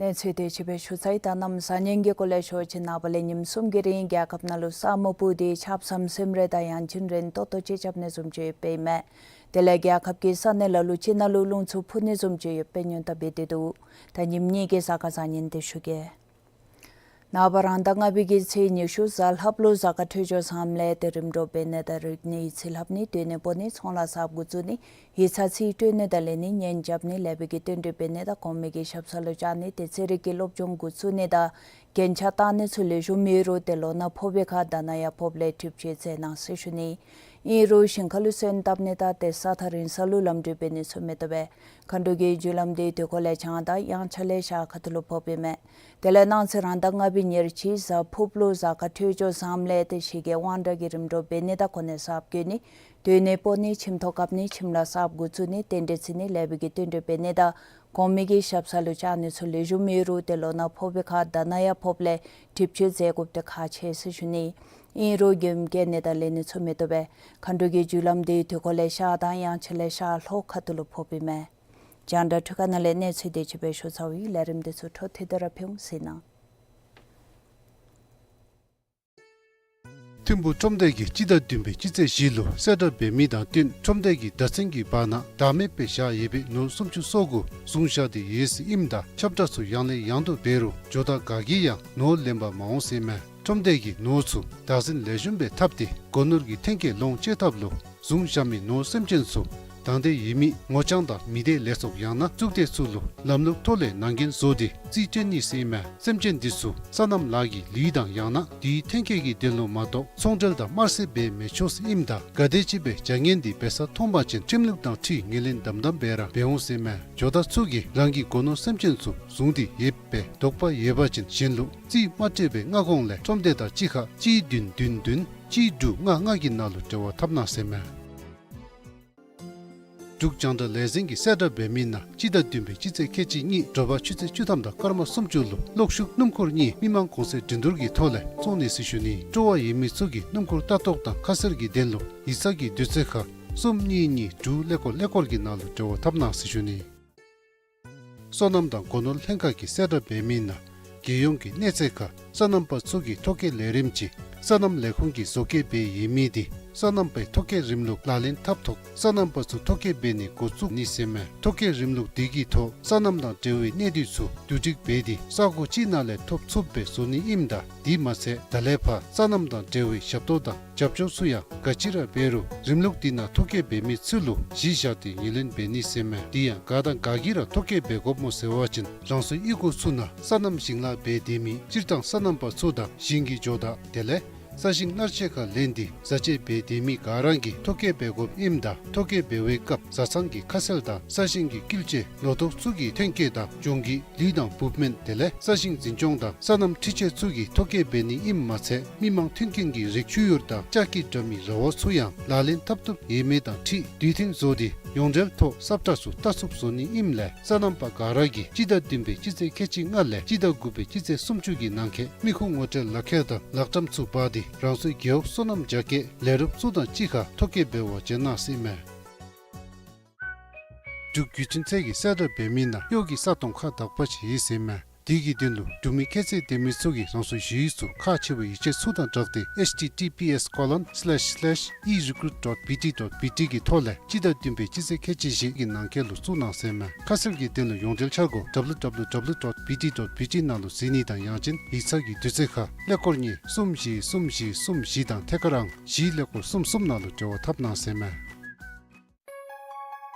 གནས་ཚུལ་དེ་ཅིག་སྦེ་ཞུ་ཚར་ཡི། ད་གནམ་བཟང་ངན་གྱི་སྐོར་ལས་ཞུ་བ་ཅིན་ནངས་པ་ལས་ཉིནམ་གསུམ་གྱི་རིང་རྒྱལ་ཁབ་ནང་ལུ་ས་སྨུག་སྤུབས་ཏེ་ཆརཔ་ཟམ་ཟིམ་རེ་དང་ཡང་ཅིན་རན་ཏོག་ཏོ་ཅིག་རྐྱབ་ནི་བཟུམ་ཅིག་ཡོདཔ་ཨིན་མས། དེ་ལས་རྒྱལ་ཁབ་ཀྱི་ས་གནས་ལ་ལུ་ཅིག་ནང་ལུ་རླུང་འཚུབ་འཕུ་ནི་བཟུམ་ཅིག་ཡོདཔ་སྦེ་སྔོན་བརྡ་འབད་དེ་འདུག། ད་ཉིནམ་གཉིས་ཀྱི་གཟའ་སྐར་བཟང་ངན་དེ་ཞུ་གེ། ནངས་པ་རང་ཟླ་ལྔ་པའི་གི་ཚེས་ཉི་ཤུ་གཟའ་ལྷགཔ་ལུ་གཟའ་སྐར་འཕྲོད་སྦྱོར་བཟངམ་ལས་ཏེ་རིམ་གྲོ་འབད་ནི་དང་རིག་གནས་ཡིག་ཚིག་ལྷབ་ནི་སྡོད་གནས་སྤོ་ནི་ཚོང་ལཱ་གསརཔ་འགོ་བཙུགས་ནི་ཡིག་ཚང་ཚིག་སྤྲོད་ནི་དང་ལེན་ནི་གཉེན་རྐྱབ་ནི་ལེགས་པའི་གི་རྟེན་འབྲེལ་འབད་ནི་དང་གོང་མའི་གི་ཞབས་ས་ལུ་བཅར་ནི་ཏེ་ཚན་རིག་གི་སློབ་སྦྱོང་འགོ་བཙུགས་ནི་དང་རྒྱན་ཆ་བཏགས་ནི་ཚུ་ལེགས་ཤོམ་ཡོད་རུང་ཏེ་ལོ་ན་ཕོག་པའི་ཁར་ད་ན་ཡང་ཕོགཔ་ལས་གྲིབ་བཅོས་མཛད་གནང་ཟེར་ཞུ་ནི། ཨིན་རུང་ཞིང་ཁ་ལུ་སོན་བཏབ་ནི་དང་ཏེ་ས་ཐག་རིང་ས་ལུ་ལམ་འགྲུལ་འབད་ནི་ཚུ་མི་བཏུབ་པས། མཁའ་འགྲོ་གི་རྒྱུ་ལམ་འདི་དུས་འཁོར་ལས་བྱང་དང་དབྱངས་འཆར་ལས་ཤར་ཁ་ཐུག་ལུ་ཕོགཔ་ཨིན་མས། དེ་ལས་གནངས་ཚེ་རང་ཟླ་ལྔ་པའི་ཉེར་གཅིག་གཟའ་ཕུརཔ་ལུ་གཟའ་སྐར་འཕྲོད་སྦྱོར་བཟངམ་ལས་ཏེ་ཞི་རྒྱས་དབང་དྲག་གི་རིམ་གྲོ་འབད་ནི་དང་གོ་གནས་གསརཔ་བསྐོ་ནི་སྡོད་གནས་སྤོ་ནི་ཁྱིམ་ཐོག་བཀབ་ནི་ཁྱིམ་ལཱ་གསརཔ་འགོ་བཙུགས་ནི་རྟེན་འབྲེལ་འཚོལ་ནི་ལེགས་པའི་གི་རྟེན་འབྲེལ་འབད་ནི་དང་གོང་མའི་གི་ཞབས་ས་ལུ་བཅར་ནི་ཚུ་ལེགས་ཤོམ་ཡོད་རུང་ཏེ་ལོ་ན་ཕོག་པའི་ཁར་ད་ན་ཡང་ཕོགཔ་ལས་གྲིབ་བཅོས་མཛད་དགོཔ་དེ་ཁག་ཆེ་ཟེར་ཞུ་ནི། ཨིན་རུང་མགྱོནམ་སྐྱེལ་ནི་དང་ལེན་ནི་ཚུ་མི་བཏུབ་པས། མཁའ་འགྲོ་གི་རྒྱུ་ལམ་འདི་དུས་འཁོར་ལས་ཤར་དང་དབྱངས་འཆར་ལས་ཤར་ལྷོ་ཁ་ཐུག་ལུ་ཕོགཔ་ཨིན་མས། རྒྱང་བསྒྲགས་འཕྲུལ་ཁང་ནང་ལས་གནས་ཚུལ་དེ་ཅིག་སྦེ་ཞུ་ཚརཝ་ཨིན། ལས་རིམ་དེ་ཚུ་འཕྲོ་མཐུད་དེ་ར་ཕུལ་འོང་ཟེར་ནི། ཐིམ་ཕུག་ཁྲོམ་སྡེ་གིས་སྤྱི་ཟླ་བདུན་པའི་སྤྱི་ཚེས་བཞི་ལུ་གསལ་བསྒྲགས་འབད་མི་དང་བསྟུན་ཁྲོམ་སྡེ་གི་བརྡ་མཚོན་གྱི་བར་ན་བདག་མེད་སྦེ་བཞག་ཡོད་པའི་ནོར་སུམ་ཅུ་སོ་དགུ་བཟུང་བཞག་སྟེ་ཡོད་ཟེར་ཨིནམ་ད་ཁྱབ་བསྒྲགས་ཚུ་ཡང་ལས་ཡང་དུ་འབད་རུང་ཇོ་བདག་ག་གིས་ཡང་ནོར་ལེན་པར་མ་འོང་ཟེར་ཨིན་མས། ཁྲོམ་སྡེ་གི་ནོར་ཚུ་བདག་འཛིན་ལེགས་ཤོམ་སྦེ་འཐབ་སྟེ་སྒོ་ནོར་གྱི་འཐེན་འཁྱེར་ལོངས་སྤྱོད་ཐབས་ལུ་བཟུང་བཞག་མི་ནོར་སེམས་ཅན་ཚུ་དང་འདོད་ཡོད་མི་ངོ་རྐྱང་དང་མི་སྡེ་ལས་ཚོགས་ཡང་ན་གཙུག་སྡེ་ཚུ་ལུ་ལམ་ལུགས་ཐོག་ལས་ནང་འགན་བཟོ་སྟེ་རྩིས་སྤྲོད་ནི་ཟེར་ཨིན་མས། སེམས་ཅན་འདི་ཚུ་སོ་ནམ་ལཱ་གི་ལུད་དང་ཡང་ན་དེའི་འཐེན་འཁྱེར་གྱི་དོན་ལུ་མ་གཏོགས་ཚོང་འབྲེལ་དང་དམར་བསད་འབད་མི་ཆོག་ཟེར་ཨིནམ་ད་ག་དེམ་ཅིག་སྦེ་བྱ་ངན་འདི་འབད་ས་མཐོང་པ་ཅིན་ཁྲིམས་ལུགས་དང་འཁྲིལ་ངོས་ལེན་དམ་དམ་སྦེ་ར་འབད་འོང་ཟེར་ཨིན་མས། ཇོ་བདག་ཚུ་གིས་རང་གི་སྒོ་ནོར་སེམས་ཅན་ཚུ་བཟུང་སྟེ་ཡོདཔ་སྦེ་དོགས་པ་ཡོད་པ་ཅིན་གཞན་ལུ་རྩིས་མ་སྤྲོད་པའི་སྔ་གོང་ལས་ཁྲོམ་སྡེ་དང་གཅིག་ཁར་གཅིག་བདུན་བདུན་བདུན་གཅིག་དྲུག་ལྔ་ལྔ་གི་ནང་ལུ་འབྲེལ་བ་འཐབ་གནང་ཟེར་ཨིན་མས། འབྲུག་རྒྱང་བསྒྲགས་ལས་འཛིན་གྱིས་གསལ་བསྒྲགས་འབད་མི་ནང་སྤྱི་ཟླ་བདུན་པའི་སྤྱི་ཚེས་ཁལ་གཅིག་གཉིས་དྲོ་པ་ཆུ་ཚོད་བཅུ་ཐམ་དང་སྐར་མ་སུམ་ཅུ་ལུ་གློག་ཤུགས་སྣུམ་འཁོར་གཉིས་མི་མང་གོང་ཚད་འགྲན་བསྡུར་གྱི་ཐོག་ལས་བཙོང་ནི་ཟེར་ཞུ་ནི། སྤྲོ་བ་ཡོད་མི་ཚུ་གིས་སྣུམ་འཁོར་ལྟ་རྟོག་དང་ཁ་གསལ་གྱི་དོན་ལུ་ཡིག་ཚང་གི་དུས་ཚོད་ཁར་གསུམ་གཉིས་གཉིས་དྲུག་ཀླད་ཀོར་ཀླད་ཀོར་གྱི་ནང་ལུ་འབྲེལ་བ་འཐབ་གནང་ཟེར་ཞུ་ནི། སོ་ནམ་དང་སྒོ་ནོར་ལྷན་ཁག་གིས་གསལ་བསྒྲགས་འབད་མི་ནང་རྒྱལ་ཡོངས་ཀྱི་གནས་ཚད་ཁར་སོ་ནམ་པ་ཚུ་གིས་ཐོ་བཀོད་ལས་རིམ་ཅིག་སོ་ནམ་ལས་ཁུངས་ཀྱིས་བཟོ་བཀོད་འབད་ཡོད་མི་འདི་སོ་ནམ་པའི་ཐོ་བཀོད་རིམ་ལུགས་ལག་ལེན་འཐབ་ཐོག་སོ་ནམ་པ་ཚུ་ཐོ་བཀོད་འབད་ནི་འགོ་བཙུགས་ནི་ཟེར་ཨིན་མས། ཐོ་བཀོད་རིམ་ལུགས་འདི་གི་ཐོག་སོ་ནམ་དང་འབྲེལ་བའི་གནད་སྡུད་ཚུ་བསྡུ་སྒྲིག་འབད་དེ་ས་གོ་ཅིག་ནང་ལས་ཐོབ་ཚུགསཔ་སྦེ་བཟོ་ནི་ཨིནམ་ད་དེ་མ་ཚད་ད་ལས་ཕར་སོ་ནམ་དང་འབྲེལ་བའི་ཞབས་ཏོག་དང་རྒྱབ་སྐྱོར་ཚུ་ཡང་ག་ཅི་ར་འབད་རུང་རིམ་ལུགས་འདི་ནང་ཐོ་བཀོད་འབད་མི་ཚུ་ལུ་གཞི་བཞག་སྟེ་ངོས་ལེན་འབད་ནི་ཟེར་ཨིན་མས། དེ་ཡང་ག་དང་ག་གིས་ར་ཐོ་བཀོད་འབད་དགོཔ་སྨོ་ཟེར་བ་ཅིན་རང་སོའི་གཡུས་སྒོ་ཚུ་ནང་སོ་ནམ་ཞིང་ལཱ་འབད་སྡོད་མི་སྤྱིར་བཏང་སོ་ནམ་པ་ཚུ་དང་ཞིང་གི་ཇོ་བདག་དེ་ལས་ས་ཞིང་གནར་གཅོད་ཁར་ལེན་ཏེ་བཟའ་སྤྱོད་འབད་སྡོད་མི་ག་ར་གིས་ཐོ་བཀོད་འབད་དགོཔ་ཨིནམ་ད་ཐོ་བཀོད་འབད་བའི་སྐབས་བཟའ་ཚང་གི་ཁ་གསལ་དང་ས་ཞིང་གི་བསྐུལ་ཆས་ལོ་ཏོག་ཚུ་གི་ཐོན་སྐྱེད་དང་གྱོང་གུད་ལུད་དང་འབུབ་སྨན་དེ་ལས་ས་ཞིང་འཛིན་སྐྱོང་དང་སོ་ནམ་འཕྲུལ་ཆས་ཚུ་གི་ཐོ་བཀོད་འབད་ནི་ཨིནམ་མ་ཚད་མི་མང་མཐུན་རྐྱེན་གྱི་རིགས་ཆུ་ཡུར་དང་ལྕགས་ཀྱི་དྲ་མིག་ར་བ་ཚུ་ཡང་ལག་ལེན་འཐབ་བཏུབ་ཡོད་མེད་དང་འཁྲིལ་དུས་མཐུན་བཟོ་སྟེ་ཡོངས་འབྲེལ་ཐོག་གསབ་ཁྲལ་ཚུ་ལྟ་ཚུགསཔ་བཟོ་ནི་ཨིནམ་ལས་སོ་ནམ་པ་ག་ར་གིས་སྤྱི་ཟླ་བདུན་པའི་སྤྱི་ཚེས་ཁལ་གཅིག་ལྔ་ལས་སྤྱི་ཟླ་དགུ་པའི་སྤྱི་ཚེས་སུམ་ཅུ་གི་ནང་འཁོད་མི་ཁུངས་ངོ་སྤྲོད་ལག་ཁྱེར་དང་ལག་ཁྲམ་ཚུ་འབག་སྟེ་རང་སོའི་རྒེད་འོག་སོ་ནམ་རྒྱ་སྐྱེད་ལས་རོགསཔ་ཚུ་དང་གཅིག་ཁར་ཐོ་བཀོད་འབད་བར་བྱོན་གནང་ཟེར་ཨིན་མས། འབྲུག་བརྒྱུད་འཕྲིན་ཚད་ཀྱིས་གསལ་བསྒྲགས་འབད་མི་ནང་གཡོག་གི་ས་སྟོང་ཁ་དག་པ་ཅིག་ཡོད་ཟེར་ཨིན་མས། དེ་གི་དོན་ལུ་འབྲུག་མི་ཁྱད་ཚད་ལྡན་མི་ཚུ་གིས་རང་སོའི་ཞུ་ཡིག་ཚུ་ཁག་ཆེ་བའི་ཡིག་ཆ་ཚུ་དང་སྦྲགས་ཏེ་ཨེཆ་ཊི་ཊི་པི་ཨེསི་ཀོ་ལོན་སི་ལེཤ་སི་ལེཤ་ཨི་རི་ཀུ་རུཊ་ཌོཊ་བི་ཊི་ཌོཊ་བི་ཊི་གི་ཐོག་ལས་སྤྱི་ཟླ་བདུན་པའི་སྤྱི་ཚེས་ཁལ་གཅིག་བཞི་གི་ནང་འཁོད་ལུ་བཙུགས་གནང་ཟེར་ཨིན་མས། ཁ་གསལ་གྱི་དོན་ལུ་ཡོངས་འབྲེལ་འཆར་སྒོ་ཌབ་ལུ་ཌབ་ལུ་ཌབ་ལུ་ཌོཊ་བི་ཊི་ཌོཊ་བི་ཊི་ནང་ལུ་གཟིགས་ནི་དང་ཡང་ཅིན་ཡིག་ཚང་གི་དུས་ཚོད་ཁར་ཀླད་ཀོར་གཉིས་གསུམ་བཞི་གསུམ་བཞི་གསུམ་བཞི་དང་ཐད་ཀར་ཨང་བཞི་ཀླད་ཀོར་གསུམ་གསུམ་ནང་ལུ་འབྲེལ་བ་འཐབ་གནང་ཟེར་ཨིན་མས།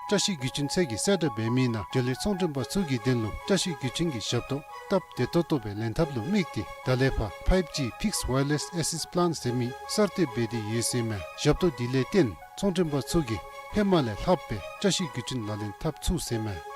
བཀྲ་ཤིས་བརྒྱུད་འཕྲིན་ཚད་ཀྱིས་གསལ་བསྒྲགས་འབད་མི་ནང་འབྲེལ་ཡོད་ཚོང་མགྲོན་པ་ཚུ་གི་དོན་ལུ་བཀྲ་ཤིས་བརྒྱུད་འཕྲིན་གྱི་ཞབས་ཏོག་སྟབས་བདེ་ཏོག་ཏོ་སྦེ་ལེན་ཐབས་ལུ་དམིགས་ཏེ་ད་ལས་ཕར་ཕའིབ་ཇི་ཕིགསཌ་ཝའི་ཡར་ལེསི་ཨེག་སེསི་པ་ལཱན་ཟེར་མི་གསར་གཏོད་འབད་དེ་ཡོད་ཟེར་ཨིན་མས། ཞབས་ཏོག་འདི་ལས་བརྟེན་ཚོང་མགྲོན་པ་ཚུ་གིས་ཧེ་མ་ལས་ལྷགཔ་སྦེ་བཀྲ་ཤིས་བརྒྱུད་འཕྲིན་ལག་ལེན་འཐབ་ཚུགས་ཟེར་ཨིན་མས།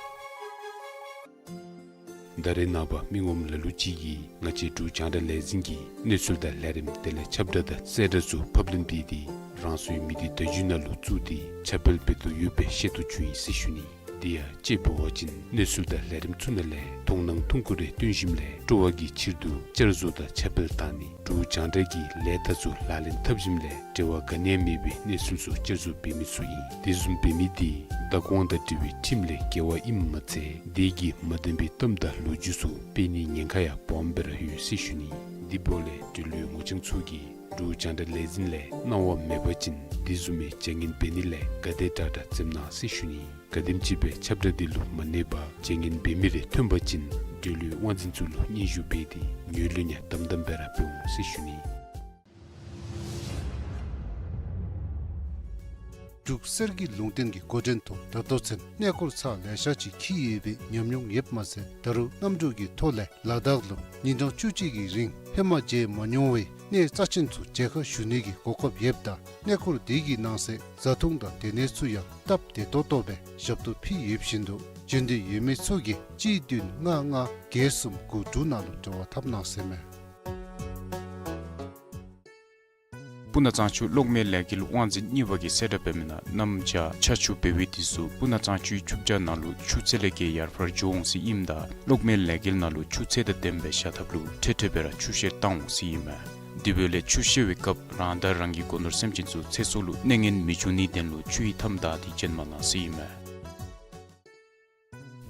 ད་རེས་ནངས་པ་མི་ངོམ་ལ་ལུ་ཅིག་གིས་ང་བཅས་འབྲུག་རྒྱང་བསྒྲགས་ལས་འཛིན་གྱི་གནས་ཚུལ་དང་ལས་རིམ་དེ་ལས་ཁྱབ་བསྒྲགས་དང་གསལ་བསྒྲགས་ཚུ་ཕབ་ལེན་འབད་དེ་རང་སོའི་མི་སྡེ་བརྡ་བརྒྱུད་ནང་ལུ་བཙུགས་ཏེ་ཁྱབ་སྤེལ་འབད་དོ་ཡོདཔ་སྦེ་ཤེས་རྟོགས་བྱུང་ཡི་ཟེར་ཞུ་ནི། དེ་ཡང་དཔྱེ་འབད་བ་ཅིན་གནས་ཚུལ་དང་ལས་རིམ་ཚུ་ནང་ལས་མཐོང་སྣང་ཐུང་ཀུ་རེ་བཏོན་ཞིནམ་ལས་སྤྲོ་བ་གི་ཕྱིར་དུ་བསྐྱར་བཟོ་དང་ཁྱབ་སྤེལ་བཏང་ནི་འབྲུག་རྒྱང་བསྒྲགས་ཀྱི་ལས་རྟགས་ཚུ་ལག་ལེན་འཐབ་ཞིནམ་ལས་འབྲེལ་བ་ག་ནི་ཡང་མེད་པའི་གནས་ཚུལ་ཚུ་བསྐྱར་བཟོ་འབད་མི་ཚུ་ཨིན། དེ་བཟུམ་འབད་མི་དེ་བདག་དབང་དང་འབྲེལ་བའི་ཁྲིམས་ལས་འགལ་བ་ཨིནམ་མ་ཚད་དེ་གིས་མ་བདེན་པའི་གཏམ་དང་ལོ་རྒྱུས་ཚུ་སྤེལ་ནིའི་ཉེན་ཁ་ཡང་སྦོམ་སྦེ་ར་ཡོད་ཟེར་ཞུ་ནི། དེ་འབདཝ་ལས་འབྲེལ་ཡོད་ངོ་རྐྱང་ཚུ་གིས་འབྲུག་རྒྱང་བསྒྲགས་ལས་འཛིན་ལས་གནང་བ་མེད་པ་ཅིན་དེ་བཟུམ་མའི་བྱ་ངན་འབད་ནི་ལས་ག་དེ་དྲག་དྲག་འཛེམ་གནང་ཟེར་ཞུ་ནི། ག་དེམ་ཅིག་སྦེ་ཁྱབ་བསྒྲགས་འདི་ལུ་མ་གནས་པར་བྱ་ངན་འབད་མི་རེ་ཐོན་པ་ཅིན་འབྲེལ་ཡོད་དབང་འཛིན་ཚུ་ལུ་སྙན་ཞུ་འབད་དེ་ངོས་ལེན་ཡང་དམ་དམ་སྦེ་ར་འབད་འོང་ཟེར་ཞུ་ནི། འབྲུག་གསེར་གྱི་ལུང་བསྟན་གྱི་འགོ་འདྲེན་ཐོག་ད་ལྟོ་ཚུན་གནས་སྐོར་ཚར་ལེ་ཤ་ཅིག་འཁྱིད་ཡོད་པའི་ཉམས་མྱོང་ཡོདཔ་མ་ཚད་ད་རུང་གནམ་གྲུ་གི་ཐོག་ལས་ལ་དྭགས་ལུ་ཉིན་གྲངས་བཅུ་གཅིག་གི་རིང་ཧེ་མ་མཇལ་མ་མྱོང་བའི་གནས་རྩ་ཆེན་ཚུ་མཇལ་ཁ་ཞུ་ནི་གི་གོ་སྐབས་ཡོདཔ་ད་གནས་སྐོར་དེ་གི་ནང་གསེས་བཟའ་འཐུང་དང་སྡོད་གནས་ཚུ་ཡང་སྟབས་བདེ་ཏོག་ཏོ་སྦེ་ཞབས་ཏོག་ཕུལ་ཡོདཔ་བཞིན་དུ་འབྱོན་འདོད་ཡོད་མི་ཚུ་གིས་གཅིག་བདུན་ལྔ་ལྔ་བརྒྱད་གསུམ་དགུ་དྲུག་ནང་ལུ་འབྲེལ་བ་འཐབ་གནང་ཟེར་མས། སྤུ་ན་གཙང་ཆུ་གློག་མེ་ལས་འགུལ་དབང་འཛིན་གཉིས་པ་གིས་གསལ་བསྒྲགས་འབད་མི་ནང་གནམ་བྱཱར་ཆར་ཆུ་འབབ་པའི་དུས་སུ་སྤུ་ན་གཙང་ཆུའི་ཆུ་བྱཱ་ནང་ལུ་ཆུ་ཚད་ལས་བརྒལ་ཡར་འཕར་འགྱོ་འོང་ཟེར་ཨིནམ་ད་གློག་མེ་ལས་འགུལ་ནང་ལུ་ཆུ་ཚད་དང་ལྡནམ་སྦེ་བཞག་ཐབས་ལུ་འཕྲལ་འཕྲལ་སྦེ་ར་ཆུ་བཤེར་བཏང་འོང་ཟེར་ཨིན་མས། དེ་འབདཝ་ལས་ཆུ་བཤེར་བའི་སྐབས་རང་དང་རང་གི་སྒོ་ནོར་སེམས་ཅན་ཚུ་ཚེ་སྲོག་ལུ་གནོད་ངན་མི་འབྱུང་ནིའི་དོན་ལུ་ཆུ་ཡི་མཐའམ་བདའ་སྟེ་བྱོན་མ་གནང་ཟེར་ཨིན་མས།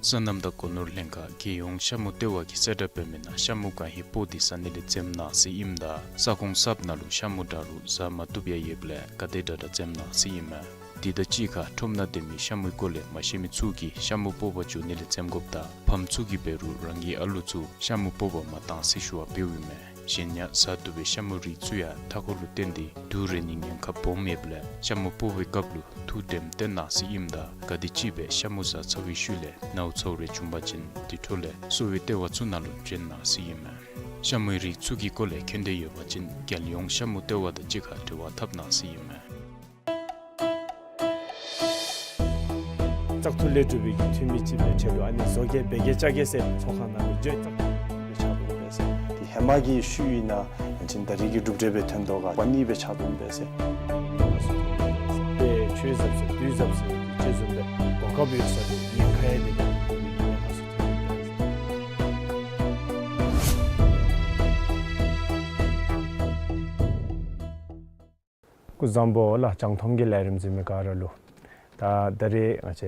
སོ་ནམ་དང་སྒོ་ནོར་ལྷན་ཁག་རྒྱལ་ཡོངས་ཤ་མུ་ལྟེ་བ་གིས་གསལ་བསྒྲགས་འབད་མི་ནང་ཤ་མུ་གང་ཧེ་སྤོག་སྟེ་བཟའ་ནི་ལས་འཛེམ་གནང་ཟེར་ཨིནམ་ད་ས་ཁོངས་གསརཔ་ནང་ལུ་ཤ་མུ་འདྲ་རུང་བཟའ་མ་བཏུབ་ཡང་ཡོདཔ་ལས་ག་དེ་དྲག་དྲག་འཛེམ་གནང་ཟེར་ཨིན་མས། དེ་དང་གཅིག་ཁར་ཁྲོམ་ནང་སྡོད་མི་ཤ་མུའི་སྐོར་ལས་མ་ཤེས་མི་ཚུ་གིས་ཤ་མུ་སྤོག་པར་འགྱོ་ནི་ལས་འཛེམ་དགོཔ་དང་ཕམ་ཚུ་གིས་འབད་རུང་རང་གི་ཨ་ལུ་ཚུ་ཤ་མུ་སྤོག་པར་མ་གཏང་ཟེར་ཞུ་བ་འབདཝ་ཨིན་མས། གཞན་ཡང་བཟའ་བཏུབ་པའི་ཤ་མུ་རིགས་ཚུ་ཡང་མཐའ་འཁོར་ལུ་བརྟེན་ཏེ་དུག་རེག་ནིའི་ཉེན་ཁ་སྦོམ་ཡོདཔ་ལས་ཤ་མུ་སྤོ་བའི་སྐབས་ལུ་ཐུགས་དྲནམ་བཏོན་གནང་ཟེར་ཨིནམ་ད་ག་དེམ་ཅིག་སྦེ་ཤ་མུ་བཟའ་ཚར་བའི་ཤུལ་ལས་ནཝ་ཚཝ་རེ་བྱུང་པ་ཅིན་དེ་འཕྲོ་ལས་གསོ་བའི་ལྟེ་བ་ཚུ་ནང་ལུ་བྱོན་གནང་ཟེར་ཨིན་མས། ཤ་མུའི་རིགས་ཚུ་གི་སྐོར་ལས་མཁྱེན་འདོད་ཡོད་པ་ཅིན་རྒྱལ་ཡོངས་ཤ་མུ་ལྟེ་བ་དང་གཅིག་ཁར་འབྲེལ་བ་འཐབ་གནང་ཟེར་ཨིན་མས། བཙག་འཐུ་ལས་གྲུབ་པའི་གི་འཐུས་མི་ཅིག་སྦེ་ཁྲལ་ལུ་ཨ་ནི་བཟོ་གེ་འབད་གེ་བཅའ་གེ་ཟེར་ཚོགས་ཁང་ནང་ལུ་བརྗོད་བཙག་འཐུ་ལས་ཆགས་འོང་པས་ཟེར། དེ་ཧེ་མ་གི་ཤུལ་ཨིན་ན་ཡང་ཅིན་ད་རེས་ཀྱི་གྲུབ་འབྲས་སྦེ་ཐོན་དོ་ག་པ་ནི་སྦེ་ཆགས་འོང་པས་ཟེར། དེ་ཆོས་ཟབ་ཟེར་དུས་ཟབ་ཟེར་ཅིག་བཟུམ་སྦེ་གོ་སྐབས་ཡོད་ས་དེ་ཉེན་ཁ་ཡང་དེ་ཉེན་ཁ་ཚུ་ཐོན་འོང་པས་ཟེར། སྐུ་གཟུགས་བཟང་པོ་ལགས། རྒྱང་མཐོང་གི་ལས་རིམ་གཟིགས་མི་ག་ར་ལུ་ད་ད་རེས་ང་བཅས་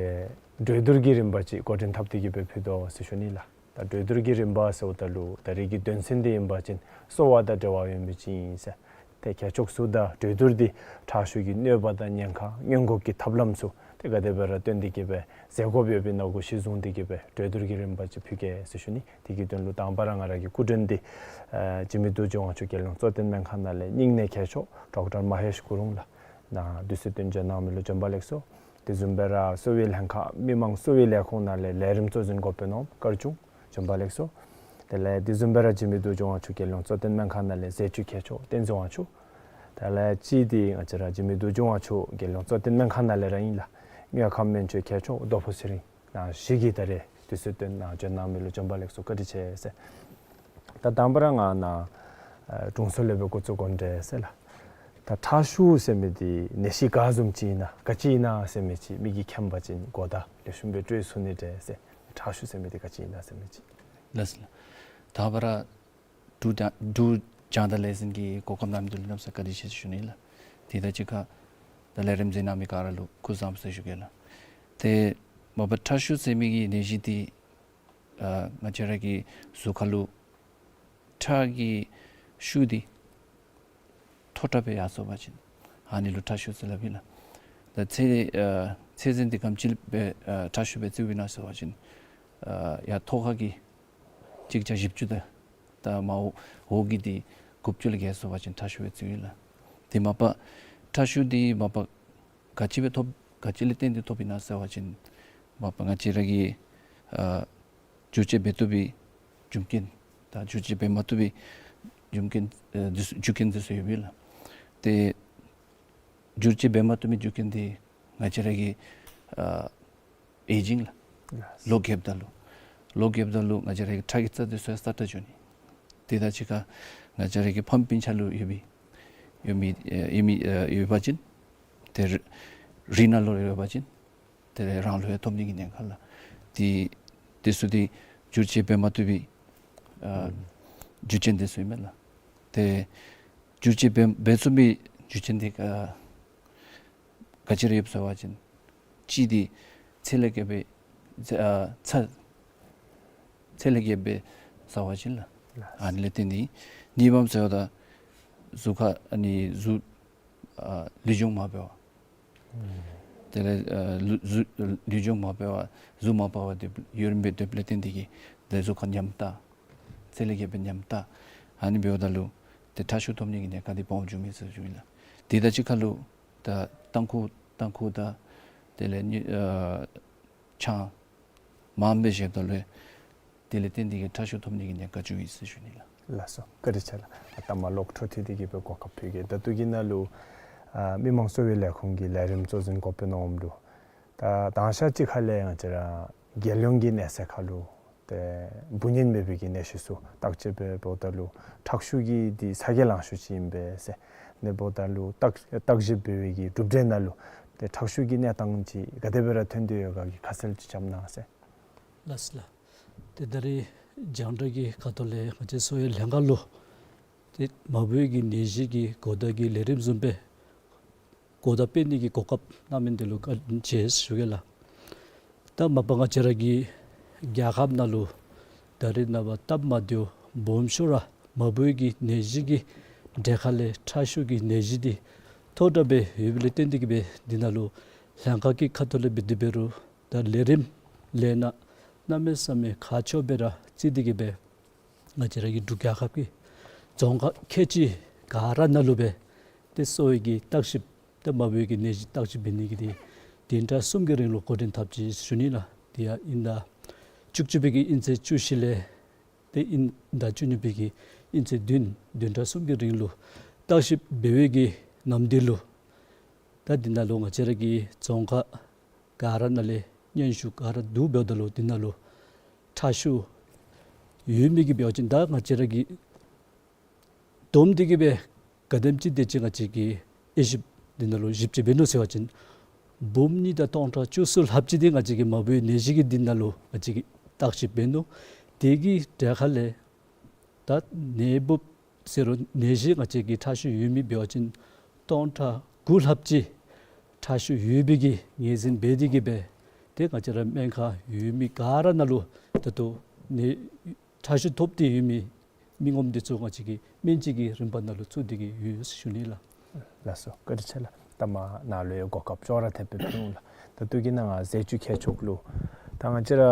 གྲོས་བསྡུར་གྱི་རིམ་པ་ཅིག་འགོ་འདྲེན་འཐབ་སྟེ་གི་སྦེ་ཕུལ་དོ་ཟེར་ཞུ་ནི་ལགས། ད་གྲོས་བསྡུར་གྱི་རིམ་པ་ཟེརཝ་ད་ལུ་ད་རེས་ཀྱི་དོན་ཚན་འདི་ཨིན་པ་ཅིན་གསོ་བ་དང་འབྲེལ་བ་ཡོད་མི་ཅིག་ཨིན་ཟེར། ཏེ་ཁྱད་ཆོས་ཚུ་དང་གྲོས་བསྡུར་འདི་ཁྲག་ཤུགས་ཀྱི་གནོད་པ་དང་ཉེན་ཁ་སྔོན་འགོག་གི་ཐབས་ལམ་ཚུ་ཏེ་ག་དེ་སྦེ་ར་བཏོན་ཏེ་གི་སྦེ་ཟེར་དགོཔ་ཡོདཔ་ཨིན་ན་གུ་གཞི་བཟུང་སྟེ་གི་སྦེ་གྲོས་བསྡུར་གྱི་རིམ་པ་ཅིག་ཕུལ་གེ་ཟེར་ཞུ་ནི། དེ་གི་དོན་ལུ་དང་པ་ར་ང་ར་གི་སྐུ་མགྲོན་འདི་ཨ་འཇིགས་མེད་རྡོ་རྗེ་དབང་ཕྱུག་རྒྱལ་ཡོངས་གཙོ་བསྟེན་སྨན་ཁང་ནང་ལས་སྙིང་ནད་མཁས་མཆོག་ཌོག་ཊར་མ་ཧེཤ་གུ་རུང་ལགས་ནཱ་དུས་ཚོད་བཏོན་བྱོན་གནང་མི་ལུ་བྱོན་པ་ལེགས་སོ། དེ་བཟུམ་སྦེ་ར་གསོ་བའི་ལྷན་ཁག་མི་མང་གསོ་བའི་ལས་ཁུངས་ནང་ལས་ལས་རིམ་གཙོ་འཛིན་འགོ་དཔོན་ནོར་བུ་སྐར་ཆུང་བྱོན་པ་ལེགས་སོ། དེ་ལས་དེ་བཟུམ་སྦེ་ར་འཇིགས་མེད་རྡོ་རྗེ་དབང་ཕྱུག་རྒྱལ་ཡོངས་གཙོ་བསྟེན་སྨན་ཁང་ནང་ལས་ཟས་བཅུད་མཁས་མཆོག་བསྟན་འཛིན་དབང་ཕྱུག། དེ་ལས་གཅིག་འདི་ང་བཅས་ར་འཇིགས་མེད་རྡོ་རྗེ་དབང་ཕྱུག་རྒྱལ་ཡོངས་གཙོ་བསྟེན་སྨན་ཁང་ནང་ལས་ར་ཨིན་ལགས། དངོས་ཁམས་སྨན་བཅོས་མཁས་མཆོག་རྡོ་ཕུ་ཚེ་རིང་ནཱ་བཞུགས་ཀྱི་ད་རེས་དུས་ཚོད་བཏོན་ནཱ་བྱོན་གནང་མི་ལུ་བྱོན་པ་ལེགས་སོ་བཀའ་དྲིན་ཆེ་ཟེར། ད་དང་པ་ར་ང་ནཱ་ཨ་དྲུང་འཚོ་ལས་སྦེ་འགོ་བཙུགས་དགོ་འདྲས་ཟེར་ལགས། ད་ཁྲག་ཤུགས་ཟེར་མི་འདི་ནད་གཞི་ག་བཟུམ་ཅིག་ཨིན་ན་ག་ཅི་ཨིན་ན་ཟེར་མི་ཅིག་མི་གིས་མཁྱེན་པ་ཅིན་གོ་བརྡ་ལེགས་ཤོམ་སྦེ་སྤྲོད་ཚུགས་ནི་འདྲས་ཟེར། ཁྲག་ཤུགས་ཟེར་མི་འདི་ག་ཅི་ཨིན་ན་ཟེར་མི་ཅིག། ལགས་སོ་ལགས། ད་བར་འབྲུག་རྒྱང་འབྲུག་རྒྱང་བསྒྲགས་ལས་འཛིན་གྱིས་གོ་སྐབས་གནང་མི་འདི་ལུ་གནམ་ས་བཀའ་དྲིན་ཆེ་ཞུ་ནི་ལགས། དེ་དང་གཅིག་ཁར་ད་ལས་རིམ་གཟིགས་གནང་མི་ག་ར་ལུ་སྐུ་གཟུགས་བཟང་པོ་ཟེར་ཞུ་གེ་ལགས། ཏེ་མ་པ་ཁྲག་ཤུགས་ཟེར་མི་གི་ནད་གཞི་འདི་ཨ་ང་བཅས་ར་གི་གཟུགས་ཁ་ལུ་ཁྲག་གི་ཤུགས་འདི་མཐོ་དྲགས་སྦེ་ཡར་སོང་པ་ཅིན་ཨ་ནི་ལུ་ཁྲག་ཤུགས་ཟེར་སླབ་ཨིན་ལགས། ད་ཚད་ཨ་ཚད་འཛིན་འདི་ག་དེམ་ཅིག་སྦེ་ཨ་ཁྲག་ཤུགས་སྦེ་བརྩིཝ་ཨིན་ན་ཟེར་བ་ཅིན་ཨ་ཡར་ཐོག་ཁ་གི་གཅིག་བརྒྱ་བཞི་བཅུ་དང་ད་མར་འོག་གི་འདི་དགུ་བཅུ་ལས་བརྒལ་སོང་པ་ཅིན་ཁྲག་ཤུགས་སྦེ་བརྩིཝ་ཨིན་ལགས། དེ་མ་པ་ཁྲག་ཤུགས་འདི་མ་པ་ག་ཅི་སྦེ་ཐོབ་ག་ཅི་ལས་བརྟེན་ཏེ་ཐོབ་ཨིན་ན་ཟེར་བ་ཅིན་མ་པ་ང་བཅས་ར་གི་ཨ་བསྒྱུར་བཅོས་འབད་བཏུབ་པའི་རྒྱུ་རྐྱེན་དང་བསྒྱུར་བཅོས་འབད་མ་བཏུབ་པའི་རྒྱུ་རྐྱེན་ཨ་འདི་ཚུ་རྒྱུ་རྐྱེན་འདི་ཚུ་ཡོདཔ་ཨིན་ལགས། ཏེ་བསྒྱུར་བཅོས་འབད་མ་བཏུབ་པའི་རྒྱུ་རྐྱེན་འདི་ང་བཅས་ར་གི་ཨ་ཨེ་ཇིང་ལགས། ལོ་རྒསཔ་ད་ལུ་ལོ་རྒསཔ་ད་ལུ་ང་བཅས་ར་གི་ཁྲག་གི་རྩ་འདི་ཚུ་ཡང་སྲ་ཀྲག་འགྱོ་ནི། དེ་དང་གཅིག་ཁར་ང་བཅས་ར་གི་ཕམ་སྤུན་ཆ་ལུ་ཡོད་པའི་ཡོད་མི་ཨ་ཡོད་མི་ཨ་ཡོད་པ་ཅིན་ཏེ་རི་རི་ནང་ལུ་ཡོད་པ་ཅིན་ཏེ་རང་ལུ་ཡང་ཐོབ་ནི་གི་ཉེན་ཁ་ལགས། དེ་དེ་ཚུ་འདི་བསྒྱུར་བཅོས་འབད་མ་བཏུབ་པའི་ཨ་རྒྱུ་རྐྱེན་འདི་ཚུ་ཨིན་མས་ལགས། ཏེ་བསྒྱུར་བཅོས་འབད་འབད་ཚུགས་པའི་རྒྱུ་རྐྱེན་འདི་ཨ་ག་ཅི་ར་ཡོདཔ་ཟེར་བ་ཅིན་གཅིག་འདི་ཚད་ལས་བརྒལ་སྦེ་ཚད་ཨ་ཚད་ཚད་ལས་བརྒལ་སྦེ་ཟ་བ་ཅིན་ལགས། ལགས། ཨ་ནི་ལས་བརྟེན་ཏེ་གཉིས་པམ་ཟེརཝ་ད་གཟུགས་ཁར་ཨ་ནི་གཟུགས་ཨ་ལུས་སྦྱོང་མ་འབད་བར། དེ་ལས་ཨ་ལུ་གཟུགས་ལུས་སྦྱོང་མ་འབད་བར་གཟུགས་མ་འཕར་བར་སྡོད་ཡུན་རིངམོ་སྦེ་སྡོདཔ་ལས་བརྟེན་ཏེ་གིས་ཏེ་གཟུགས་ཁར་ཉམས་ཏ་ཚད་ལས་བརྒལ་སྦེ་ཉམས་ཏ་ཨ་ནི་འབདཝ་ད་ལུ་ཏེ་ཁྲག་ཤུགས་ཐོབ་ནི་གི་ཉེན་ཁ་འདི་སྦོམ་འགྱོ་མི་ཟེར་ཞུཝ་ཨིན་ལགས། དེ་དང་གཅིག་ཁར་ལུ་ད་ཏམ་ཁུ་ཏམ་ཁུ་དང་དེ་ལས་ཨ་ཆང་མངམ་སྦེ་བཞེསཔ་ད་ལུ་དེ་ལས་བརྟེན་ཏེ་གིས་ཁྲག་ཤུགས་ཐོབ་ནི་གི་ཉེན་ཁ་འགྱོཝ་ཨིན་ཟེར་ཞུ་ནི་ལགས། ལགས་སོ། བཀའ་དྲིན་ཆེ་ལགས། ད་མ་ལོག་འཕྲོ་མཐུད་དེ་གིས་སྦེ་གོ་སྐབས་ཕུལ་གེ། ད་ལྟོ་གི་ནང་ལུ་ཨ་མི་མང་གསོ་བའི་ལས་ཁུངས་ཀྱི་ལས་རིམ་གཙོ་འཛིན་འགོ་དཔོན་ནོར་བུ་ལུ་ད་དང་ཤ་གཅིག་ཁ་ལས་ང་བཅས་ར་རྒྱལ་ཡོངས་ཀྱི་གནས་ཚད་ཁར་ལུ་ཏེ་འབུ་གཉན་མེད་པའི་གི་ནད་གཞི་ཚུ་བརྟག་དཔྱད་འབད་འབདཝ་ད་ལུ་ཁྲག་ཤུགས་ཀྱི་འདི་ཚ་གྱང་ལང་ཤོས་ཅིག་ཨིན་པས་ཟེར། ཨ་ནི་འབདཝ་ད་ལུ་བརྟག་བརྟག་ཞིབ་འབད་བའི་གི་གྲུབ་འབྲས་ནང་ལུ་ཏེ་ཁྲག་ཤུགས་ཀྱི་གནས་སྟངས་ཅིག་ག་དེ་སྦེ་ར་ཐོན་ཏེ་ཡོད་ག་གི་ཁ་གསལ་ཅིག་བརྒྱབ་གནང་ཟེར། ལགས་སོ་ལགས། ཏེ་ད་རེས་རྒྱང་བསྒྲགས་ཀྱི་ཁ་ཐུག་ལས་ང་བཅས་གསོ་བའི་ལྷན་ཁག་ལུ་ཏེ་མ་འབུ་གི་ནད་གཞི་གི་གོ་བརྡ་གི་ལས་རིམ་བཟུམ་སྦེ་གོ་བརྡ་སྤེལ་ནི་གི་གོ་སྐབས་གནང་མི་འདི་ལུ་བཀའ་དྲིན་ཆེ་ཞུ་གེ་ལགས། ད་མ་པ་ང་བཅས་ར་གི་རྒྱལ་ཁབ་ནང་ལུ་ད་རེས་ནངས་པ་སྟབས་མ་བདེཝ་སྦོམ་ཤོས་ར་མ་འབུ་གི་ནད་གཞི་གི་གྲས་ཁ་ལས་ཁྲག་ཤུགས་ཀྱི་ནད་གཞི་འདི་མཐོ་དྲགས་སྦེ་ཡོདཔ་ལས་བརྟེན་ཏེ་གིས་སྦེ་འདི་ནང་ལུ་ལྷན་ཁག་གི་ཁ་ཐུག་ལས་འབད་དེ་འབད་རུང་ད་ལས་རིམ་ལས་སྣ་གནམ་མེད་ས་མེད་ཁག་ཆེཝ་སྦེ་ར་བརྩི་སྟེ་གིས་སྦེ་ང་བཅས་ར་གི་འབྲུག་རྒྱལ་ཁབ་ཀྱི་ རྫོང་ཁག་ཁལ་གཅིག་ག་ར་ནང་ལུ་སྦེ་ཏེ་གསོ་བའི་གི་བརྟག་ཞིབ་ཏེ་མ་འབོལ་བའི་གི་ནད་གཞི་བརྟག་ཞིབ་འབད་ནི་གི་འདི་བདུན་ཕྲག་གསུམ་གྱི་རིང་ལུ་འགོ་འདྲེན་འཐབ་ཅི་ཟེར་ཞུ་ནི་ལགས། དེ་ཡང་དབྱིན་ཟླ་བཅུ་གཅིག་པའི་གི་དབྱིན་ཚེས་བཅུ་བཞི་ལས་ཏེ་དབྱིན་ཟླ་བཅུ་གཉིས་པའི་གི་དབྱིན་ཚེས་བདུན་བདུན་ཕྲག་གསུམ་གྱི་རིང་ལུ་བརྟག་ཞིབ་འབད་བའི་གི་ནམ་དུས་ལུ་ད་འདི་ནང་ལུ་ང་བཅས་ར་གི་རྫོང་ཁག་ག་ར་ནང་ལས་སྙན་ཞུ་ག་ར་བསྡུ་འབདཝ་ད་ལུ་འདི་ནང་ལུ་ཁྲག་ཤུགས་ཡོད་མི་གི་འབད་བ་ཅིན་ད་ང་བཅས་ར་གི་བསྡོམས་ཏེ་གི་སྦེ་ག་དེམ་ཅིག་དེ་ཅིག་ང་བཅས་ཀྱིས་དབྱེ་ཞིབ་འདི་ནང་ལུ་ཞིབ་དཔྱད་འབད་ནུག་ཟེར་བ་ཅིན་འབུམ་གཉིས་དང་སྟོང་ཕྲག་བཅུ་གསུམ་ལྷགཔ་ཅིག་འདི་ང་བཅས་ཀྱི་མ་འབོལ་ནད་གཞི་གི་འདི་ནང་ལུ་ང་བཅས་ཀྱིས་བརྟག་ཞིབ་འབད་ནུག། དེ་གི་གྲས་ཁ་ལས་ད་ནད་འབུཔ་ཟེར་རུང་ནད་གཞི་ང་བཅས་ཀྱི་ཁྲག་ཤུགས་ཡོད་མི་འབད་བ་ཅིན་སྟོང་ཕྲག་དགུ་ལྷགཔ་ཅིག་ཁྲག་ཤུགས་ཡོད་པའི་གི་ངོས་འཛིན་འབད་དེ་གི་སྦེ་ཏེ་ང་བཅས་ར་སྨན་ཁང་ཡོད་མི་ག་ར་ནང་ལུ་ད་ལྟོ་ནད་ཁྲག་ཤུགས་ཐོབ་སྟེ་ཡོད་མི་མི་ངོམ་འདི་ཚུ་ང་བཅས་ཀྱིས་སྨན་བཅོས་ཀྱི་རིམ་པ་ནང་ལུ་བཙུགས་ཏེ་གི་ཡོད་ཟེར་ཞུ་ནི་ལགས། ལགས་སོ། བཀའ་དྲིན་ཆེ་ལགས། ད་མ་ནཱ་ལུ་ཡང་གོ་སྐབས་ཅོག་ར་འཐདཔ་སྦེ་ཕུལ་འོང་ལགས། ད་ལྟོ་གི་ནང་ང་ཟས་བཅུད་ཁྱད་ཆོས་ལུ་ད་ང་བཅས་ར་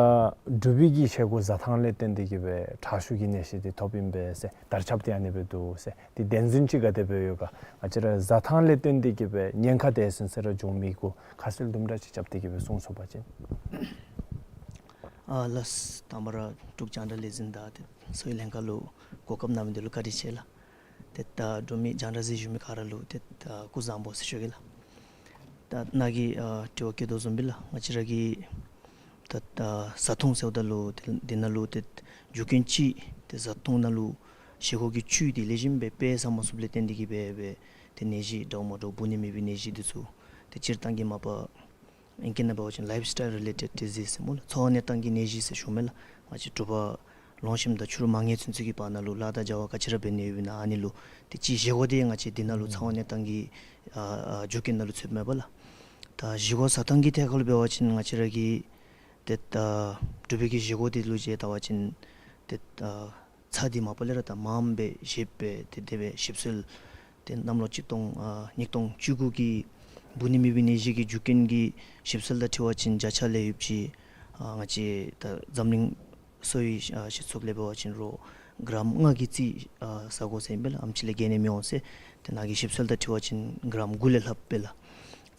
འབྲུག་པའི་གི་བཞེས་སྒོ་བཟའ་ཐངས་ལས་བརྟེན་ཏེ་གི་སྦེ་ཁྲག་ཤུགས་ཀྱི་ནད་གཞི་འདི་ཐོབ་ཨིན་པས་ཟེར་དར་ཁྱབ་སྟེ་ཨ་ནི་སྦེ་འདུག་ཟེར། འདི་བདེན་རྫུན་ཅིག་ག་དེ་སྦེ་ཡོད་ག། ང་བཅས་ར་བཟའ་ཐངས་ལས་བརྟེན་ཏེ་གི་སྦེ་ཉེན་ཁ་དེ་ཚུན་ཚོད་ར་འབྱུང་མི་གུ་ཁ་གསལ་དུམ་གྲ་ཅིག་རྐྱབ་སྟེ་གི་སྦེ་གསུང་ཚུགས་པ་ཅིན། ཨ་ལགས། དང་པ་ར་འབྲུག་རྒྱང་བསྒྲགས་ལས་འཛིན་དང་ཏེ་གསོ་བའི་ལྷན་ཁག་ལུ་གོ་སྐབས་གནང་མི་འདི་ལུ་བཀའ་དྲིན་ཆེ་ལགས། ཏེ་ད་འབྲུག་མི་རྒྱང་བསྒྲགས་གཟིགས་བཞུགས་མི་ག་ར་ལུ་ཏེ་ད་སྐུ་གཟུགས་བཟང་པོ་ཟེར་ཞུ་གེ་ལགས། ད་ནཱ་གིས་ཨ་དྲི་བ་བཀོད་དོ་བཟུམ་སྦེ་ལགས། ང་བཅས་ར་གི་ད་ད་བཟའ་འཐུང་ཟེརཝ་ད་ལུ་ཏེ་འདི་ནང་ལུ་ཏེ་རྒྱུ་རྐྱེན་ཅིག་ཏེ་བཟའ་འཐུང་ནང་ལུ་བཞེས་སྒོ་གི་བཅུད་འདི་ལེགས་ཤོམ་སྦེ་དཔེ་བཟའ་མ་ཚུགསཔ་ལས་བརྟེན་ཏེ་གི་སྦེ་སྦེ་ཏེ་ནད་གཞི་འདྲཝ་མ་འདྲཝ་འབུ་ནི་མེད་པའི་ནད་གཞི་འདི་ཚུ་ཏེ་སྤྱིར་བཏང་གི་མ་པ་ཨིང་སྐད་ནང་འབད་བ་ཅིན་ལའིཕ་སི་ཊའིལ་རི་ལེ་ཊེཌ་ཌི་ཟིསི་ཟེར་སྨོ་ལགས། འཚོ་བ་གནས་སྟངས་ཀྱི་ནད་གཞི་ཟེར་ཞུཝ་མས་ལགས། ང་བཅས་དྲོ་པ་ལོངས་ཞིནམ་དང་ཕྱི་རུ་མ་ཉལ་ཚུན་ཚོད་ཀྱི་བར་ན་ལུ་ལཱ་དང་བྱ་བ་ག་ཅི་ར་འབད་ནི་ཡོདཔ་ཨིན་ན་ཨ་ནི་ལུ་ཏེ་ཅིག་བཞེས་སྒོ་འདི་ང་བཅས་འདི་ནང་ལུ་འཚོ་བ་གནས་སྟངས་ཀྱི་ཨ་ཨ་རྒྱུ་རྐྱེན་ནང་ལུ་ཚུདཔ་མས་པ་ལགས། ད་བཞེས་སྒོ་བཟའ་ཐངས་ཀྱི་ཐད་ཁར་ལུ་འབད་བ་ཅིན་ང་བཅས་ར་གི་ཏེ་ད་འབྲུག་པའི་གི་བཞེས་སྒོ་འདི་ལུ་བྱས་བལྟ་བ་ཅིན་ཏེ་ད་ཚྭ་འདི་མ་པ་ལས་ར་ད་མངམ་སྦེ་བཞེས་སྦེ་ཏེ་དེ་སྦེ་ཞིབ་འཚོལ་ཏེ་གནམ་ལོ་གཅིག་སྟོང་ཨ་ཉིས་སྟོང་བཅུ་དགུ་གི་འབུ་ནི་མེད་པའི་ནད་གཞི་གི་རྒྱུ་རྐྱེན་གྱི་ཞིབ་འཚོལ་དང་འཁྲིལ་བ་ཅིན་བརྒྱ་ཆ་ལས་ཡོདཔ་ཅིག་ཨ་ང་བཅས་ད་འཛམ་གླིང་གསོ་བའི་ཨ་སྤྱི་ཚོགས་ལས་འབད་བ་ཅིན་རོགས་གྲམ་ལྔ་གི་རྩིས་ཨ་བཟའ་དགོ་ཟེར་ཨིན་པས་ལགས། ཨེམ་ཅིག་ལས་བརྒལ་ནི་མི་འོང་ཟེར། ཏེ་ནཱ་གི་ཞིབ་འཚོལ་དང་འཁྲིལ་བ་ཅིན་གྲམ་དགུ་ལས་ལྷགཔ་སྦེ་ལགས།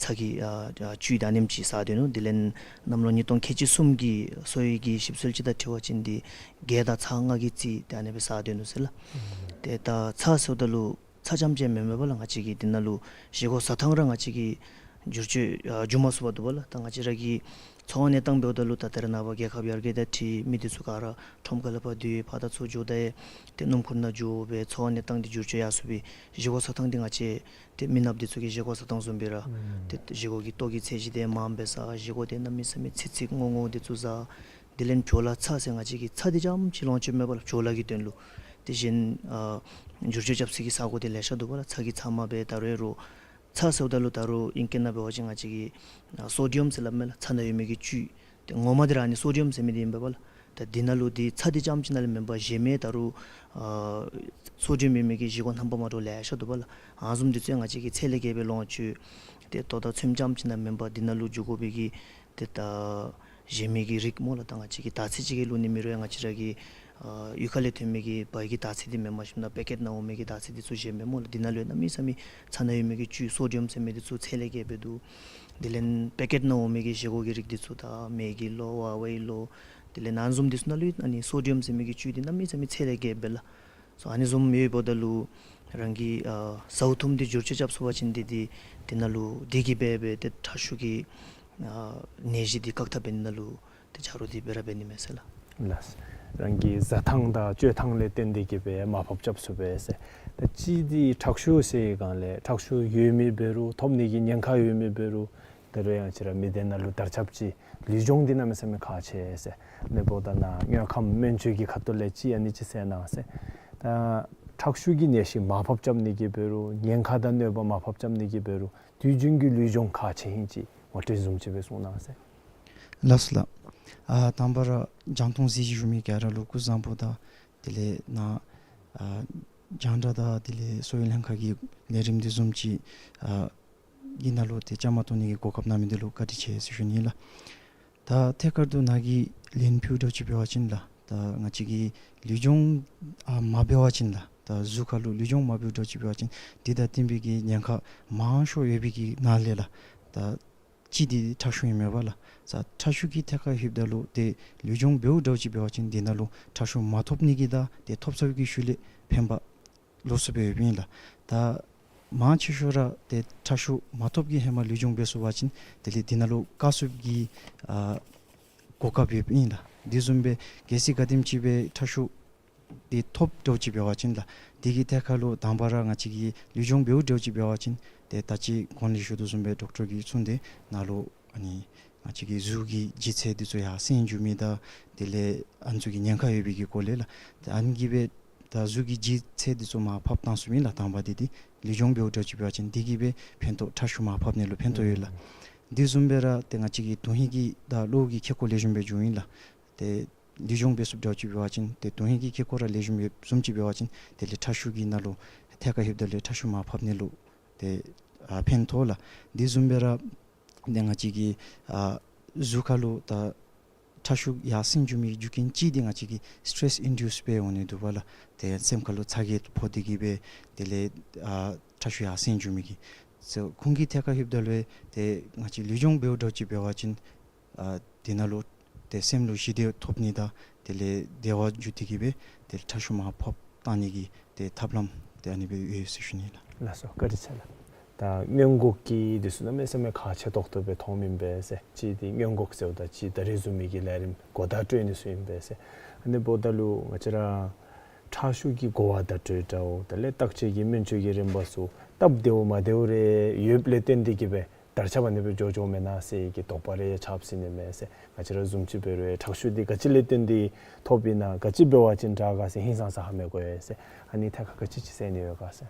ཚྭ་གི་ཨ་ཨ་བཅུད་ཨ་ནེམ་ཅིག་བཟའ་སྡོད་ནུག། དེ་ལས་གནམ་ལོ་ཉིས་སྟོང་ཁལ་གཅིག་གསུམ་གྱི་གསོ་བའི་གི་ཞིབ་འཚོལ་ཅིག་དང་འཁྲིལ་བ་ཅིན་འདི་རྒྱས་དང་ཚྭ་ལྔ་གི་རྩིས་ཏེ་ཨ་ནི་སྦེ་བཟའ་སྡོད་ནུག་ཟེར་ལགས། ཏེ་ད་ཚྭ་ཟེརཝ་ད་ལུ་ཚྭ་རྐྱངམ་ཅིག་མེན་མས་པ་ལགས། ང་བཅས་ཀྱི་འདི་ནང་ལུ་བཞེས་སྒོ་བཟའ་ཐངས་ར་ང་བཅས་ཀྱི་བསྒྱུར་བཅོས་ཨ་འགྱོ་མ་ཚུགས་པར་འདུག་པ་ལགས། ད་ང་བཅས་ར་གི་འཚོ་བ་གནས་སྟངས་འབདཝ་ད་ལུ་ད་ད་རེས་ནངས་པ་རྒྱལ་ཁབ་ཡར་རྒྱས་དང་འཁྲིལ་མི་འདི་ཚུ་ག་ར་ཁྲོམ་ཁ་ལས་ཕར་འདི་ཕར་དང་ཚུར་འགྱོཝ་ད་ཡང་ཏེ་སྣུམ་འཁོར་ནང་འགྱོ་སྦེ་འཚོ་བ་གནས་སྟངས་འདི་བསྒྱུར་བཅོས་ཡར་སོང་སྦེ་བཞེས་སྒོ་བཟའ་ཐངས་འདི་ང་བཅས་ཏེ་མི་ནགཔ་འདི་ཚུ་གི་བཞེས་སྒོ་བཟའ་ཐངས་བཟུམ་སྦེ་ར་ཨུམ་ཏེ་བཞེས་སྒོ་གི་ལྟོ་གི་ཚད་གཞི་འདི་མངམ་སྦེ་བཟའ། བཞེས་སྒོ་འདི་གནམ་མེད་ས་མེད་ཚིག་ཚིག་རྔོ་རྔོ་འདི་ཚུ་བཟའ། དེ་ལས་བྲོ་ལ་ཚྭ་ཟེར་ང་བཅས་ཀྱི་ཚྭ་འདི་རྐྱངམ་ཅིག་ལོངས་སྤྱོད་མེད་པ་ལགས། བྲོ་ལ་གི་དོན་ལུ། དེ་བཞིན་ཨ་འགྱུར་བཅོས་རྐྱབ་ས་གི་ས་གོ་འདི་ལེ་ཤ་འདུག་པ་ལགས། ཚྭ་གི་ཚབ་མ་སྦེ་ད་རུང་རོགས་ཚྭ་ཟེརཝ་ད་ལུ་ད་རུང་ཨིང་སྐད་ནང་འབད་བ་ཅིན་ང་བཅས་ཀྱིས་ཨ་སོ་ཌི་ཡམ་ཟེར་སླབ་མས་ལགས། ཚྭ་ནང་ཡོད་མི་གི་བཅུད། ཏེ་ངོ་མ་འདི་ར་ཨ་ནི་སོ་ཌི་ཡམ་ཟེར་མི་འདི་ཨིན་པས་པ་ལགས། ད་འདི་ནང་ལུ་འདི་ཚྭ་འདི་རྐྱངམ་ཅིག་ནང་ལས་མེན་པར་གཞན་མི་ད་རུང་ཨ་སོ་ཌི་ཡམ་ཡོད་མི་གི་བཞེས་སྒོ་རྣམ་པ་མ་འདྲཝ་ལེ་ཤ་འདུག་པ་ལགས། ཨ་ནི་བཟུམ་འདི་ཚུ་ཡང་ང་བཅས་ཀྱིས་ཚད་ལས་བརྒལ་སྦེ་ལོངས་སྤྱོད་ཏེ་ལྟོ་དང་ཚོདམ་རྐྱངམ་ཅིག་ནང་མེན་པར་འདི་ནང་ལུ་འགྱོ་དགོ་པའི་གི་ཏེ་ད་གཞན་མི་གི་རིགས་སྨོ་ལགས། ད་ང་བཅས་ཀྱིས་དར་ཚིལ་ཅིག་གི་བླུག་ནི་མེད་རུང་ཡང་ང་བཅས་ར་གི་ཨ་གཡུས་ཁ་ལས་ཐོན་མི་གི་བལ་གྱི་དར་ཚིལ་འདི་མེན་མ་གཞི་ནཱ་པེ་ཀེཊ་ནང་འོང་མི་གི་དར་ཚིལ་འདི་ཚུ་གཞན་མས་སྨོ་ལགས། འདི་ནང་ལུ་ཡང་གནམ་མེད་ས་མེད་ཚྭ་ནང་ཡོད་མི་གི་བཅུད་སོ་ཌི་ཡམ་ཟེར་མི་འདི་ཚུ་ཚད་ལས་བརྒལ་སྦེ་འདུག། དེ་ལས་པེ་ཀེཊ་ནང་འོང་མི་གི་བཞེས་སྒོ་གི་རིགས་འདི་ཚུ་ད་མེ་གི་ལོ་ཝ་ཝའི་ལོ་དེ་ལས་ཨ་ནི་བཟུམ་འདི་ཚུ་ནང་ལུ་ཡང་ཨ་ནི་སོ་ཌི་ཡམ་ཟེར་མི་གི་བཅུད་འདི་གནམ་མེད་ས་མེད་ཚད་ལས་བརྒལ་སྦེ་ལགས། སོ་ཨ་ནི་བཟུམ་ཡོདཔ་ད་ལུ་རང་གི་ཨ་བཟའ་འཐུང་འདི་བསྒྱུར་བཅོས་རྐྱབ་ཚུགས་པ་ཅིན་འདི་འདི་འདི་ནང་ལུ་འདི་གིས་སྦེ་སྦེ་ཏེ་ཁྲག་ཤུགས་ཀྱི་ཨ་ནད་གཞི་འདི་བཀག་ཐབས་འབད་ནི་ནང་ལུ་ཏེ་ཆ་རོགས་འདི་འབད་ར་འབད་ནི་མས་ཟེར་ལགས། ལགས། རང་གི་བཟའ་ཐངས་དང་སྤྱོད་ཐངས་ལས་བརྟེན་ཏེ་གི་སྦེ་མར་ཕབ་རྐྱབ་ཚུགས་པས་ཟེར། ད་ཅི་འདི་ཁྲག་ཤུགས་ཟེར་བའི་སྒང་ལས་ཁྲག་ཤུགས་ཡོད་མི་འབད་རུང་ཐོབ་ནི་གི་ཉེན་ཁ་ཡོད་མི་འབད་རུང་ད་རུང་ཡང་ང་བཅས་ར་མི་སྡེ་ནང་ལུ་དར་ཁྱབ་ཅིག་ལུས་སྦྱོང་འདི་གནམ་མེད་ས་མེད་ཁག་ཆེ་ཟེར། ལས་འབདཝ་ད་ནཱ་དངོས་ཁམས་སྨན་བཅོས་ཀྱི་ཁ་ཐུག་ལས་ཅིག་ཨ་ནི་ཅིག་གསལ་གནང་ཟེར། ད་ཁྲག་ཤུགས་ཀྱི་ནད་གཞི་མར་ཕབ་རྐྱབ་ནི་གི་འབད་རུང་ཉེན་ཁ་དང་གནོད་པ་མར་ཕབ་རྐྱབ་ནི་གི་འབད་རུང་དུས་རྒྱུན་གྱི་ལུས་སྦྱོང་ཁག་ཆེ་ཨིན་ཅིག་ངོ་སྤྲོད་བཟུམ་ཅིག་སྦེ་གསུང་གནང་ཟེར། ལགས་སོ་ལགས། ཨ་དང་པ་ར་རྒྱང་མཐོང་གཟིགས་བཞུགས་མི་ག་ར་ལུ་སྐུ་གཟུགས་བཟང་པོ་དང་དེ་ལས་ནཱ་ཨ་རྒྱང་བསྒྲགས་དང་དེ་ལས་གསོ་བའི་ལྷན་ཁག་གི་ལས་རིམ་འདི་བཟུམ་ཅིག་ཨ་གི་ནང་ལུ་ཏེ་བཅའ་མར་གཏོགས་ནི་གི་གོ་སྐབས་གནང་མི་འདི་ལུ་བཀའ་དྲིན་ཆེ་ཟེར་ཞུ་ནི་ལགས། ད་ཐད་ཀར་དུ་ནཱ་གིས་ལན་ཕུལ་དོ་ཅིག་འབད་བ་ཅིན་ལགས། ད་ང་བཅས་ཀྱིས་ལུས་སྦྱོང་ཨ་མ་འབད་བ་ཅིན་ལགས། ད་ ད་གཟུགས་ཁ་ལུ་ལུས་སྦྱོང་མ་འབདཝ་འདྲཝ་ཅིག་འབད་བ་ཅིན་དེ་དང་བསྟུན་པའི་གི་ཉེན་ཁ་མང་ཤོས་ཡོད་པའི་གི་ནང་ལས་ལགས། ད་གཅིག་འདི་ཁྲག་ཤུགས་ཨིན་མས་པ་ལགས། ད་ཁྲག་ཤུགས་ཀྱི་ཐད་ཁར་ལྷོདཔ་ད་ལུ་ཏེ་ལུས་སྦྱོང་འབདཝ་འདྲཝ་ཅིག་འབད་བ་ཅིན་དེ་ནང་ལུ་ཁྲག་ཤུགས་མ་ཐོབ་ནི་གི་དང་ཏེ་ཐོབ་ཚར་བའི་གི་ཤུལ་ལས་ཕན་པ་ལོགས་སུ་སྦེ་ཡོདཔ་ཨིན་ལགས། ད་མང་ཆེ་ཤོས་ར་ཏེ་ཁྲག་ཤུགས་མ་ཐོབ་ཀྱི་ཧེ་མ་ལུས་སྦྱོང་འབད་ཚུགས་པ་ཅིན་དེ་ལས་དེ་ནང་ལུ་བཀག་ཚུགསཔ་གི་ཨ་གོ་སྐབས་ཡོདཔ་ཨིན་ལགས། དེ་བཟུམ་སྦེ་གལ་སྲིད་ག་དེམ་ཅིག་སྦེ་ཁྲག་ཤུགས་དེ་ཐོབ་འདྲཝ་ཅིག་འབད་བ་ཅིན་ལགས། དེ་གི་ཐད་ཁར་ལུ་དང་པ་ར་ང་བཅས་ཀྱིས་ལུས་སྦྱོང་འབདཝ་འདྲཝ་ཅིག་འབད་བ་ཅིན་ཏེ་ད་ཅི་གོང་ལས་ཞུ་དོ་བཟུམ་སྦེ་ཌོག་ཊར་གྱིས་གསུངས་ཏེ་ནཱ་ལུ་ཨ་ནི་ང་བཅས་ཀྱི་གཟུགས་ཀྱི་ལྗིད་ཚད་འདི་ཚུ་ཡར་སེང་འགྱོ་མི་དང་དེ་ལས་ཨ་ནི་ཚུ་གི་ཉེན་ཁ་ཡོད་པའི་གི་སྐོར་ལས་ལགས། ཏེ་ཨ་ནི་གིས་སྦེ་ད་གཟུགས་ཀྱི་ལྗིད་ཚད་འདི་ཚུ་མར་ཕབ་བཏང་ཚུགསཔ་ཨིན་ལགས། དང་པ་འདི་ཏེ་ལུས་སྦྱོང་འབདཝ་འདྲཝ་ཅིག་འབད་བ་ཅིན་དེ་གིས་སྦེ་ཕན་ཐོགས་ཁྲག་ཤུགས་མར་ཕབ་ནི་ལུ་ཕན་ཐོགས་ཡོད་ལགས། དེ་བཟུམ་སྦེ་ར་ཏེ་ང་བཅས་ཀྱི་དོན་ཧིང་གི་དང་གློ་བོ་གི་ཁེ་ཀོ་ལེགས་ཤོམ་སྦེ་འགྱོཝ་ཨིན་ལགས། ཏེ་ལུས་སྦྱོང་འབད་ཚུགསཔ་འདྲཝ་ཅིག་འབད་བ་ཅིན་ཏེ་དོན་ཧིང་གི་ཁེ་ཀོ་ར་ལེགས་ཤོམ་ཡོདཔ་བཟུམ་ཅིག་འབད་བ་ཅིན་དེ་ལས་ཁྲག་ཤུགས་ཀྱི་ནང་ལུ་ཐད་ཁར་ལྷོདཔ་ད་ལུ་ཁྲག་ཤུགས་མར་ཕབ་ནི་ལུ་ཏེ་ཨ་ཕན་ཐོགས་ལགས། དེ་བཟུམ་སྦེ་ར་ཏེ་ང་བཅས་ཀྱི་ཨ་གཟུགས་ཁ་ལུ་ད་ཁྲག་ཤུགས་ཡར་སེང་འགྱོ་མི་རྒྱུ་རྐྱེན་གཅིག་འདི་ང་བཅས་ཀྱི་སི་ཊེ་རེསི་ཨིན་ཌིའུསི་སྦེ་འོང་ནི་འདུག་པ་ལགས། ཏེ་སེམས་ཁ་ལུ་ཚ་གྱང་ཕོག་སྟེ་གིས་སྦེ་དེ་ལས་ཨ་ཁྲག་ཤུགས་ཡར་སེང་འགྱོ་མི་གི་ཚུ་ཁོང་གི་ཐད་ཁར་ལྷོདཔ་ད་ལུ་ཏེ་ང་བཅས་ལུས་སྦྱོང་འབདཝ་འདྲཝ་ཅིག་འབད་བ་ཅིན་ཨ་དེ་ནང་ལུ་ཏེ་སེམས་ལུ་ཞི་བདེ་ཐོབ་ནི་དང་དེ་ལས་བདེ་བ་འགྱུར་ཏེ་གིས་སྦེ་ཏེ་ཁྲག་ཤུགས་མར་ཕབ་བཏང་ནི་གི་ཏེ་ཐབས་ལམ་ཏེ་ཨ་ནི་སྦེ་ཡོད་ཟེར་ཞུ་ནི་ལགས། ལགས་སོ། བཀའ་དྲིན་ཆེ་ལགས། ད་སྔོན་འགོག་གི་འདི་ཚུ་གནམ་མེད་ས་མེད་ཁག་ཆེ་ཏོག་ཏོ་སྦེ་མཐོངམ་ཨིན་པས་ཟེར། གཅིག་འདི་སྔོན་འགོག་ཟེརཝ་ད་གཅིག་ད་རིས་བཟུམ་མའི་གི་ལས་རིམ་གོ་བརྡ་སྤྲོད་ནི་ཚུ་ཨིན་པས་ཟེར། ཨ་ནི་འབདཝ་ད་ལུ་ང་བཅས་ར་ཁྲག་ཤུགས་ཀྱི་གོ་བརྡ་སྤྲོད་འདྲཝ་དེ་ལས་བརྟག་དཔྱད་ཀྱི་སྨན་བཅོས་ཀྱི་རིམ་པ་ཚུ་སྟབས་བདེཝ་མ་བདེཝ་རེ་ཡོདཔ་ལས་བརྟེན་ཏེ་གིས་སྦེ་དར་ཁྱབ་ཨ་ནི་སྦེ་འགྱོ་འགྱོཝ་མེན་ན་ཟེར་གྱི་དོགས་པ་རེ་ཡང་ཆགས་སྲིད་ནི་མས་ཟེར། ང་བཅས་ར་བཟུམ་ཅིག་འབད་རུང་ཁྲག་ཤུགས་འདི་ག་ཅི་ལས་བརྟེན་ཏེ་ཐོབ་ཨིན་ན་ག་ཅི་འབད་བ་ཅིན་དྲག་ག་ཟེར་ཧིང་སངས་ས་ཧ་མི་གོ་ཡ་ཟེར། ཨ་ནི་ཐད་ཁར་ག་ཅི་ཅིག་ཟེར་ནི་ཡོད་ག་ཟེར།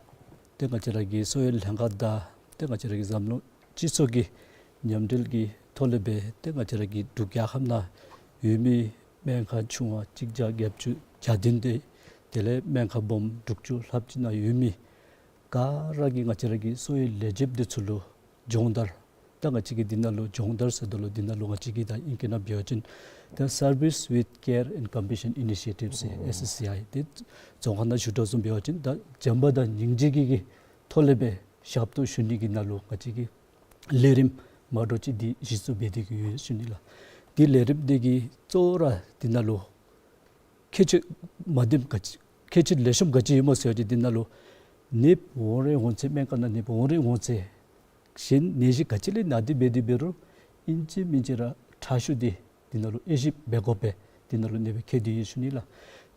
ཏེ་ང་བཅས་ར་གི་གསོ་བའི་ལྷན་ཁག་དང་ཏེ་ང་བཅས་ར་གི་འཛམ་གླིང་སྤྱི་ཚོགས་ཀྱི་མཉམ་འབྲེལ་གྱི་ཐོག་ལས་སྦེ་ཏེ་ང་བཅས་ར་གི་འབྲུག་རྒྱལ་ཁབ་ནང་ཡོད་མི་སྨན་ཁང་ཆུང་བ་གཅིག་བརྒྱ་བརྒྱད་ཅུ་གྱ་བདུན་ཏེ་དེ་ལས་སྨན་ཁང་སྦོམ་དྲུག་ཅུ་ལྷགཔ་ཅིག་ནང་ཡོད་མི་ག་ར་གིས་ང་བཅས་ར་གི་གསོ་བའི་ལས་བྱེདཔ་འདི་ཚུ་ལུ་སྦྱོང་བརྡར་ད་ང་བཅས་ཀྱིས་འདི་ནང་ལུ་སྦྱོང་བརྡར་ཟེརཝ་ད་ལུ་འདི་ནང་ལུ་ང་བཅས་ཀྱིས་ད་ཨིང་སྐད་ནང་འབད་བ་ཅིན་ད་Service with Care and Compassion Initiative ཟེར་ཨེསི་ཨེསི་སི་ཨའི་ཏེ་རྫོང་ཁ་ནང་ཞུ་དོ་བཟུམ་འབད་བ་ཅིན་ད་བྱམས་པ་དང་སྙིང་རྗེ་གི་གི་ཐོག་ལས་སྦེ་ཞབས་ཏོག་ཞུ་ནི་གི་ནང་ལུ་ང་བཅས་ཀྱིས་ལས་རིམ་མ་འདྲཝ་ཅིག་འདི་གཞི་བཙུགས་འབད་དེ་གི་ཡོད་ཟེར་ཞུ་ནི་ལགས། འདི་ལས་རིམ་འདི་གི་གཙོ་བོ་ར་འདི་ནང་ལུ་ཁྱད་ཆོས་མ་བདེཝ་ག་ཅི་ཁྱད་ཆོས་ལེགས་ཤོམ་ག་ཅི་ཡོདཔ་སྨོ་ཟེར་བ་ཅིན་འདི་ནང་ལུ་ནདཔ་འོང་རན་འོང་ཚེ་སྨན་ཁང་ནང་ནདཔ་འོང་རན་འོང་ཚེ་གཞན་ནད་གཞི་ག་ཅི་ལས་ན་སྟེ་འབད་དེ་འབད་རུང་ཨིན་ཅི་མིན་ཅི་ར་ཁྲག་ཤུགས་འདི་འདི་ནང་ལུ་དབྱེ་ཞིབ་འབད་དགོ་པས། འདི་ནང་ལུ་ཨ་ནི་སྦེ་བཀོད་དེ་ཡོད་ཟེར་ཞུ་ནི་ལགས།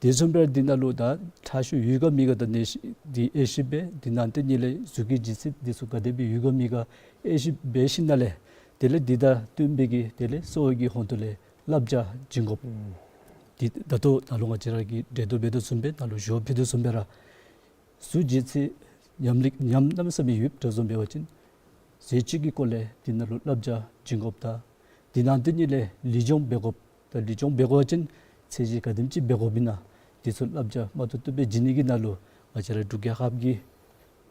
དེ་བཟུམ་སྦེ་འདི་ནང་ལུ་ད་ཁྲག་ཤུགས་ཡོད་ག་མེད་ག་ད་ནད་གཞི་འདི་དབྱེ་ཞིབ་འབད། འདི་ནང་དེ་ཉིད་ལས་གཟུགས་ཀྱི་ལྗིད་ཚད་འདི་ཚུ་ག་དེ་སྦེ་ཡོད་ག་མེད་ག་དབྱེ་ཞིབ་འབད་ཞིནམ་ལས་དེ་ལས་འདི་དང་བསྟུན་པའི་གི་དེ་ལས་གསོ་བའི་གི་ཧོང་ཏོ་ལས་བསླབ་བྱ་བྱིན་དགོཔ། ཨུམ། འདི་ད་ལྟོ་ནཱ་ལུ་ང་བཅས་ར་གིས་འགྲེལ་བརྡ་འབད་དོ་བཟུམ་སྦེ་ནཱ་ལུ་ཞུ་བ་ཕུལ་དོ་བཟུམ་སྦེ་ར་གཟུགས་ལྗིད་ཚད་ཉམས་ལེགས་ཉམས་གནམ་མེད་ས་མེད་ཡོདཔ་འདྲཝ་བཟུམ་འབད་བ་ཅིན་ཟས་བཅུད་ཀྱི་སྐོར་ལས་འདི་ནང་ལུ་བསླབ་བྱ་བྱིན་དགོཔ་དང་འདི་ནང་དེ་ཉིད་ལས་ལུས་སྦྱོང་འབད་དགོཔ་དང་ལུས་སྦྱོང་འབད་དགོ་པ་ཅིན་ཚད་གཞི་ག་དེམ་ཅིག་འབད་དགོཔ་ཨིན་ན་འདི་ཚུ་བསླབ་བྱ་མ་ཏོག་ཏོ་སྦེ་བྱིན་ནི་གི་ནང་ལུ་ང་བཅས་ར་འབྲུག་རྒྱལ་ཁབ་ཀྱི་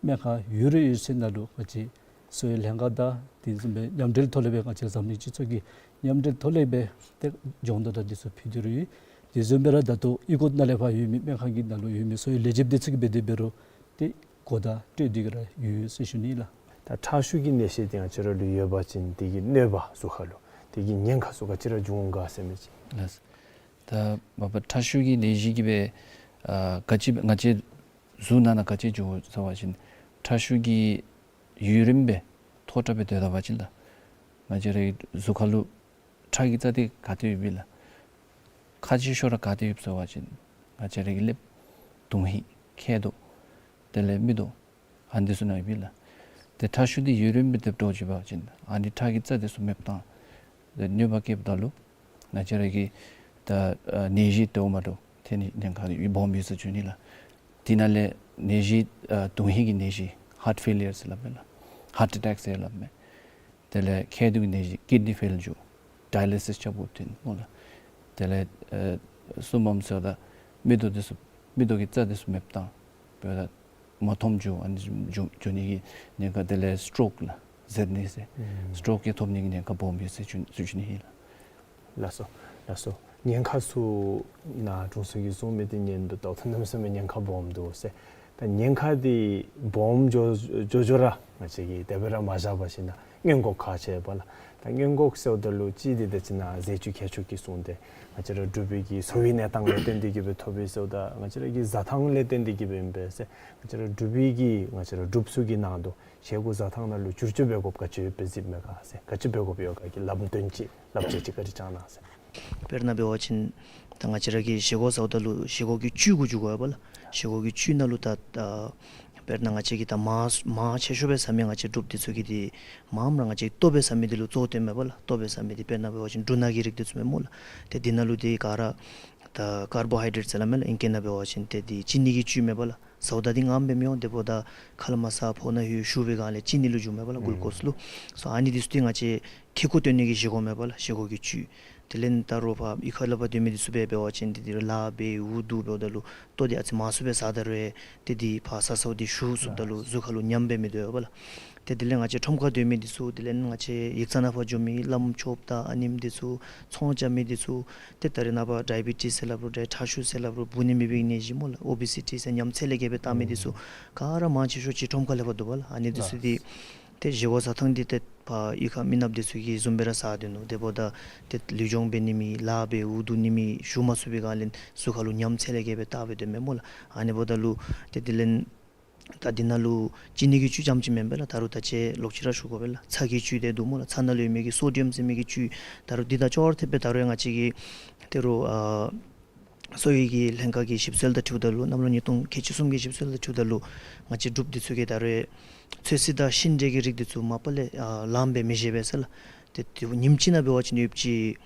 སྨན་ཁང་ཡོད་རུང་ཡོད་ཚད་ནང་ལུ་ང་བཅས་གསོ་བའི་ལྷན་ཁག་དང་དེ་བཟུམ་སྦེ་མཉམ་འབྲེལ་ཐོག་ལས་སྦེ་ང་བཅས་འཛམ་གླིང་སྤྱི་ཚོགས་ཀྱི་མཉམ་འབྲེལ་ཐོག་ལས་སྦེ་ཏེ་སྦྱོང་བརྡར་དང་འདི་ཚུ་ཕུལ་ཏེ་ར་ཡོད། དེ་བཟུམ་སྦེ་ར་ད་ལྟོ་ཨི་ཀོ་ནང་ལས་ཕར་ཡོད་མི་སྨན་ཁང་གི་ནང་ལུ་ཡོད་མི་གསོ་བའི་ལས་བྱེདཔ་འདི་ཚུ་གིས་འབད་དེ་འབད་རུང་ཏེ་གོ་བརྡ་སྤྲོད་དེ་གི་ར་ཡོད་ཟེར་ཞུ་ནི་ལགས། ད་ཁྲག་ཤུགས་ཀྱི་ནད་གཞི་འདི་ང་བཅས་ར་ལུ་ཡོད་པ་ཅིན་དེ་གི་གནོད་པ་གཟུགས་ཁ་ལུ་དེ་གི་ཉེན་ཁ་ཚུ་ག་ཅི་ར་འབྱུང་ག་ཟེར་མི་ཅིག། ལགས། ད་མ་པ་ཁྲག་ཤུགས་ཀྱི་ནད་གཞི་གིས་སྦེ་ཨ་ག་ཅི་ང་བཅས་གཟུགས་ནང་ན་ག་ཅི་འབྱུང་ཟེར་བ་ཅིན་ཁྲག་ཤུགས་ཀྱི་ཡུན་རིངམོ་སྦེ་མཐོ་དྲགས་སྦེ་སྡོད་ད་པ་ཅིན་ལགས། ང་བཅས་རའི་གཟུགས་ཁ་ལུ་ཁྲག་གི་རྩ་འདི་ག་ཏེ་ཡོདཔ་ཨིན་ལགས། ཁག་ཆེ་ཤོས་ར་ག་ཏེ་ཡོདཔ་ཟེར་བ་ཅིན་ང་བཅས་རའི་གི་ཀླདཔ་དོན་ཧིང་མཁལ་རྡོག་དེ་ལས་མིག་ཏོ་ཨ་ནི་འདི་ཚུ་ནང་ཡོདཔ་ཨིན་ལགས། ཏེ་ཁྲག་ཤུགས་འདི་ཡུན་རིངམོ་སྦེ་སྡོད་འགྱོ་བ་ཅིན་ཨ་ནི་ཁྲག་གི་རྩ་འདི་ཚུ་མེདཔ་བཏང་ཏེ་གནོད་པ་བཀལཝ་ད་ལུ་ང་བཅས་རའི་གི་ད་ཨ་ནད་གཞི་དེ་འོག་མ་ལུ་ཐོན་ནི་ཉེན་ཁ་སྦོམ་ཡོད་ཟེར་ཞུ་ནི་ལགས། དེ་ནང་ལས་ནད་གཞི་ཨ་དོན་ཧིང་གི་ནད་གཞི་ཧཱརཊ་ཕེ་ལི་ཡར་ཟེར་སླབ་མས་ལགས། ཧཱརཊ་ཨེ་ཊེཀ་ཟེར་སླབ་མས། དེ་ལས་མཁལ་རྡོག་གི་ནད་གཞི་ཀིཌ་ནི་ཕེལ་ལུ་ཌ་ཡ་ལི་སིས་རྐྱབ་དགོཔ་ཐོན་སྨོ་ལགས། དེ་ལས་ཨེ་གསུམ་པམ་ཟེརཝ་ད་མིག་ཏོ་འདི་ཚུ་མིག་ཏོ་གི་རྩ་འདི་ཚུ་མེདཔ་བཏང་འབདཝ་ད་མ་མཐོངམ་འགྱོ་ཨ་ནི་འགྱོ་འགྱོ་ནི་གི་ཉེན་ཁ། དེ་ལས་སི་ཊོག་ལགས་ཟད་ནི་ཟེར། ཨུམ། སི་ཊོག་གི་ཐོབ་ནི་གི་ཉེན་ཁ་སྦོམ་ཡོད་ཟེར་ཞུ་ཞུ་ནི་ཨིན་ལགས། ལགས་སོ་ལགས་སོ། ཉེན་ཁ་ཚུ་ནཱ་དྲུང་འཚོ་གིས་གསུངས་མི་འདི་ཉན་དོ་བལྟཝ་ད་གནམ་མེད་ས་མེད་ཉེན་ཁ་སྦོམ་འདུག་ཟེར། ད་ཉེན་ཁ་འདི་སྦོམ་འགྱོ་འགྱོ་འགྱོ་ར་ང་བཅས་ཀྱིས་དེ་སྦེ་ར་མ་བཞག་པར་ཞིནམ་ན་སྔོན་འགོག་ཁག་ཆེ་བས་ལགས། ད་སྔོན་འགོག་ཟེརཝ་ད་ལུ་གཅིག་འདི་ད་ཅི་ན་ཟས་བཅུད་ཁྱད་ཆོས་ཀྱི་བཟུང་སྟེ་ང་བཅས་ར་འབྲུག་པའི་གི་གསོ་བའི་གནས་སྟངས་ལས་བརྟེན་ཏེ་གིས་སྦེ་ཐོབ་པས་ཟེརཝ་ད་ང་བཅས་ར་གི་བཟའ་ཐངས་ལས་བརྟེན་ཏེ་གིས་སྦེ་ཨིན་པས་ཟེར། ང་བཅས་ར་འབྲུག་པའི་གི་ང་བཅས་ར་འབྲུགཔ་ཚུ་གི་ནང་དུ་བཞེས་སྒོ་བཟའ་ཐངས་ནང་ལུ་བསྒྱུར་བཅོས་འབད་དགོཔ་ག་ཅི་ཡོདཔ་སྦེ་གཟིགསཔ་མས་ག་ཟེར། ག་ཅི་འབད་དགོཔ་ཡོད་ག་གི་ལམ་སྟོན་ཅིག་ལགས་བཅས་ཅིག་བཀའ་དྲིན་བསྐྱང་གནང་ཟེར། དཔེར་ན་འབད་བ་ཅིན་ད་ང་བཅས་ར་གིས་བཞེས་སྒོ་བཟའཝ་ད་ལུ་བཞེས་སྒོ་གི་བཅུད་གུ་འགྱུར་དགོ་པས་ལགས། བཞེས་སྒོ་གི་བཅུད་ནང་ལུ་ད་ད་དཔེར་ན་ང་བཅས་ཀྱིས་ད་མང་མང་ཆེ་ཤོས་སྦེ་ཟ་མི་ང་བཅས་འབྲུགཔ་འདི་ཚུ་གིས་འདི་མངམ་ར་ང་བཅས་ལྟོ་སྦེ་ཟ་མི་འདི་ལུ་གཙོ་བོ་བཏོནམ་མས་པ་ལགས། ལྟོ་སྦེ་ཟ་མི་འདི་དཔེར་ན་འབད་བ་ཅིན་འབྲུ་སྣ་གི་རིགས་འདི་ཚུ་མས་སྨོ་ལགས། ཏེ་འདི་ནང་ལུ་འདི་ག་ར་ད་ཀར་བོ་ཧའི་ཌེཊ་ཟེར་སླབ་མས་ལགས། ཨིང་སྐད་ནང་འབད་བ་ཅིན་ཏེ་འདི་ཅི་ནི་གི་བཅུད་མས་པ་ལགས། ཟཝ་ད་འདི་མངམ་སྦེ་མི་འོང་། དེ་འབདཝ་ད་ཁ་ལས་མར་ཟ་ཕོཝ་ནང་ལྷོད་ཞུ་བའི་སྒང་ལས་ཅི་ནི་ལུ་འགྱུརཝ་མས་པ་ལགས། གླུ་ཀོསི་ལུ། སོ་ཨ་ནི་འདི་ཚུ་འདི་ང་བཅས་ཁེ་ཀོ་བཏོན་ནི་གི་བཞེས་སྒོ་མས་པ་ལགས། བཞེས་སྒོ་གི་བཅུད། དེ་ལས་ད་རུང་ཕར་གཡུས་ཁ་ལས་ཕར་སྡོད་མི་འདི་ཚུ་འབད་འབད་བ་ཅིན་འདི་འདི་ལཱ་འབད་འུ་སྡུག་འབདཝ་ད་ལུ་ལྟོ་འདི་ཨ་ཙི་མང་སུ་སྦེ་ཟ་ད་རུང་ཏེ་འདི་ཕར་ཟ་ཟཝ་འདི་ཞུ་ཚུགསཔ་ད་ལུ་གཟུགས་ཁར་ལུ་ཉམས་སྦེ་མི་སྡོད་པ་ལགས། ཏེ་དེ་ལས་ང་བཅས་ཁྲོམ་ཁར་སྡོད་མི་འདི་ཚུ་དེ་ལས་ང་བཅས་ཡིག་ཚང་ནང་ཕར་འགྱོ་མི་བླམ་ཆོསཔ་དང་ཨ་ནེམོ་འདི་ཚུ་ཚོང་རྐྱབ་མི་འདི་ཚུ་ཏེ་ད་རེས་ནངས་པ་ཌའི་བི་ཊིསི་ཟེར་སླབ་རུང་ཌའི་ཊ་ཤུ་ཟེར་སླབ་རུང་འབུ་ནི་མེད་པའི་ནད་གཞི་སྨོ་ལགས། ཨོ་བི་སི་ཊི་ཟེར་ཉམས་ཚད་ལས་བརྒལ་སྦེ་བཏང་མི་འདི་ཚུ་ག་ར་མང་ཆེ་ཤོས་ཅིག་ཁྲོམ་ཁ་ལས་ཕར་འདུག་པ་ལགས། ཨ་ནི་འདི་ཚུ་འདི་ཏེ་བཞེས་སྒོ་བཟའ་ཐངས་འདི་ཏེ་ཕར་གཡུས་ཁ་མི་ནགཔ་འདི་ཚུ་གིས་བཟུམ་སྦེ་ར་ཟ་སྡོད་ནུག། དེ་འབདཝ་ད་ཏེ་ལུས་སྦྱོང་འབད་ནི་མེད་ལཱ་འབད་འུ་སྡུག་ནི་མེད་ཞུ་མ་ཚུགས་པའི་སྒང་ལས་གཟུགས་ཁར་ལུ་ཉམས་ཚད་ལས་བརྒལ་སྦེ་བཏང་སྦེ་སྡོདཔ་མས་སྨོ་ལགས། ཨ་ནི་འབདཝ་ད་ལུ་ཏེ་དེ་ལས་ད་འདི་ནང་ལུ་ཅི་ནི་གི་བཅུད་རྐྱངམ་ཅིག་མེན་པས་ལགས། ད་རུང་ད་ཅི་ལོག་ཅི་ར་ཞུ་དགོ་པས་ལགས། ཚྭ་གི་བཅུད་འདི་འདུག་སྨོ་ལགས། ཚྭ་ནང་ལུ་ཡོད་མི་གི་སོ་ཌི་ཡམ་ཟེར་མི་གི་བཅུད་ད་རུང་འདི་དང་ཅོག་ར་འཐདཔ་སྦེ་ད་རུང་ང་བཅས་ཀྱི་ད་རུང་ཨ་གསོ་བའི་གི་ལྷན་ཁག་གི་ཞིབ་འཚོལ་དང་འཁྲིལཝ་ད་ལུ་གནམ་ལོ་ཉིས་སྟོང་ཁལ་གཅིག་གསུམ་གྱི་ཞིབ་འཚོལ་དང་འཁྲིལཝ་ད་ལུ་ང་བཅས་འབྲུགཔ་འདི་ཚུ་གིས་ད་རུང་ཚོད་བསྲེ་དང་ཤིང་འབྲས་ཀྱི་རིགས་འདི་ཚུ་མ་པ་ལས་ཨ་ལངམ་སྦེ་མི་བཞེས་པས་ཟེར་ལགས། ཏེ་ཏེ་ཉིནམ་གཅིག་ནང་འབད་བ་ཅིན་ཡོདཔ་ཅིག་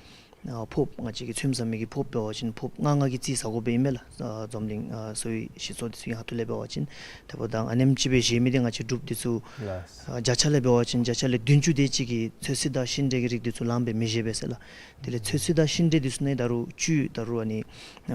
ཨ་ཕོརཔ་ང་བཅས་ཀྱིས་ཚོདམ་ཟ་མི་གི་ཕོརཔ་འབད་བ་ཅིན་ཕོརཔ་ལྔ་ལྔ་གི་རྩིས་ཟ་དགོ་པས་ཨིན་མས་ལགས། ཨ་འཛམ་གླིང་ཨ་གསོ་བའི་སྤྱི་ཚོགས་འདི་ཚུ་གི་ཁ་ཐུག་ལས་འབད་བ་ཅིན། དེ་འབདཝ་ད་ཨ་ནེམ་ཅིག་སྦེ་བཞེས་མི་འདི་ང་བཅས་འབྲུགཔ་འདི་ཚུ་ལགས། ཨ་བརྒྱ་ཆ་ལས་འབད་བ་ཅིན་བརྒྱ་ཆ་ལས་བདུན་ཅུ་དེ་ཅིག་གིས་ཚོད་བསྲེ་དང་ཤིང་འབྲས་ཀྱི་རིགས་འདི་ཚུ་ལངམ་སྦེ་མི་བཞེས་པས་ཟེར་ལགས། དེ་ལས་ཚོད་བསྲེ་དང་ཤིང་འབྲས་འདི་ཚུ་ནང་ད་རུང་བཅུད་ད་རུང་ཨ་ནི་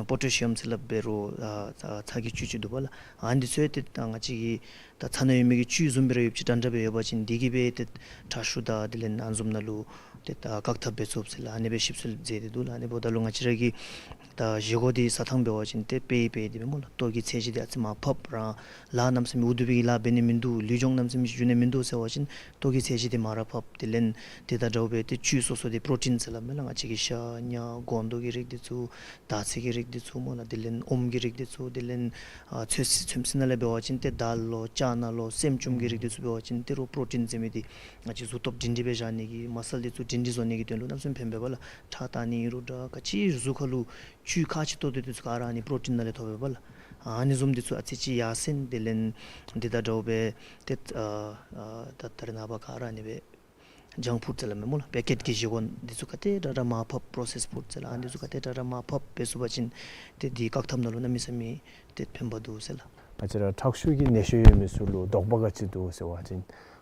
པོ་ཊེ་ཤི་ཡམ་ཟེར་སླབ་འབད་རུང་ཨ་ཚྭ་ཚྭ་གི་བཅུད་ཅིག་འདུག་པ་ལགས། ཨ་ནི་འདི་ཚུ་ཏེ་ད་ང་བཅས་ཀྱི་ད་ཚྭ་ནང་ཡོད་མི་གི་བཅུད་བཟུམ་སྦེ་ར་ཡོདཔ་ཅིག་འདྲན་འདྲ་སྦེ་ཡོད་པ་ཅིན་འདི་གིས་སྦེ་ཏེ་ཁྲག་ཤུགས་དང་དེ་ལས་ཨ་ནི་བཟུམ་ནང་ལུ་ཏེ་ད་བཀག་ཐབས་འབད་ཚུགས་ཟེར་ལགས། ཨ་ནི་སྦེ་ཞིབ་འཚོལ་མཛད་དེ་འདུག་ལགས། ཨ་ནི་འབདཝ་ད་ལུ་ང་བཅས་ར་གི་ད་བཞེས་སྒོ་འདི་བཟའ་ཐངས་འབད་བ་ཅིན་ཏེ་དཔེ་དཔེ་འདི་མས་སྨོ་ལགས། ལྟོ་གི་ཚད་གཞི་འདི་ཨ་ཙི་མར་ཕབ་ར་ལཱ་གནམ་མེད་ས་མེད་འུ་སྡུག་པའི་གི་ལཱ་འབད་ནི་མིན་འདུག། ལུས་སྦྱོང་གནམ་མེད་ས་མེད་ཅིག་འགྱོ་ནི་མིན་འདུག་ཟེར་བ་ཅིན་ལྟོ་གི་ཚད་གཞི་འདི་མར་ར་ཕབ། དེ་ལས་དེ་དང་འདྲཝ་སྦེ་ཏེ་བཅུད་སོ་སོ་འདི་པྲོ་ཊིན་ཟེར་སླབ་མས་ལགས། ང་བཅས་ཀྱི་ཤ་ཉ་སྒོང་རྡོག་གི་རིགས་འདི་ཚུ་དར་ཚིལ་གྱི་རིགས་འདི་ཚུ་སྨོ་ལགས། དེ་ལས་ཨོམ་གྱི་རིགས་འདི་ཚུ། དེ་ལས་ཨ་ཚོད་བསྲེ་ཚོད་བསྲེ་ནང་ལས་འབད་བ་ཅིན་ཏེ་དཱལ་ལོ་ཅ་ན་ལོ་སྲནམ་ཅུམ་གྱི་རིགས་འདི་ཚུ་འབད་བ་ཅིན་ཏེ་རོགས་པྲོ་ཊིན་ཟེར་མི་འདི་ང་བཅས་གཟུགས་སྟོབས་སྒྲིང་སྒྲིང་སྦེ་བཞག་ནི་གི་མ་སཱལ་འདི་ཚུ་སྒྲིང་སྒྲིང་བཟོ་ནི་གི་དོན་ལུ་གནམ་མེད་ས་མེད་ཕན་པས་པ་ལགས། ཁྲག་བཏང་ནི་ཨིན་རུང་འདྲ་ག་ཅི་གཟུགས་ཁར་ལུ་བཅུད་ཁག་ཆེ་ཏོག་ཏོ་འདི་ཚུ་ག་ར་ཨ་ནི་པྲོ་ཊིན་ནང་ལས་ཐོབ་པས་པ་ལགས། ཨ་ནི་བཟུམ་འདི་ཚུ་ཨ་ཙི་ཅིག་ཡར་སེང་། དེ་ལས་དེ་དང་འདྲཝ་སྦེ་ཏེ་ཨ་ཨ་ད་ད་རེས་ནངས་པ་ག་ར་ཨ་ནི་སྦེ་ཇང་ཕུཌ་ཟེར་སླབ་མས་སྨོ་ལགས། པེ་ཀེཊ་གི་བཞེས་སྒོ་འདི་ཚུ་ག་དེ་དྲག་དྲག་མར་ཕབ། པྲོ་སེསཌ་ཕུཌ་ཟེར་ལགས། ཨ་ནི་འདི་ཚུ་ག་དེ་དྲག་དྲག་མར་ཕབ་འབད་ཚུགས་པ་ཅིན་ཏེ་འདི་བཀག་ཐབས་ནང་ལུ་གནམ་མེད་ས་མེད་ཏེ་ཕན་པ་འདུག་ཟེར་ལགས། ང་བཅས་ར་ཁྲག་ཤུགས་ཀྱི་ནད་གཞི་ཡོད་མི་ཚུ་ལུ་དོགས་པ་ག་ཅི་འདུག་ཟེར་བ་ཅིན་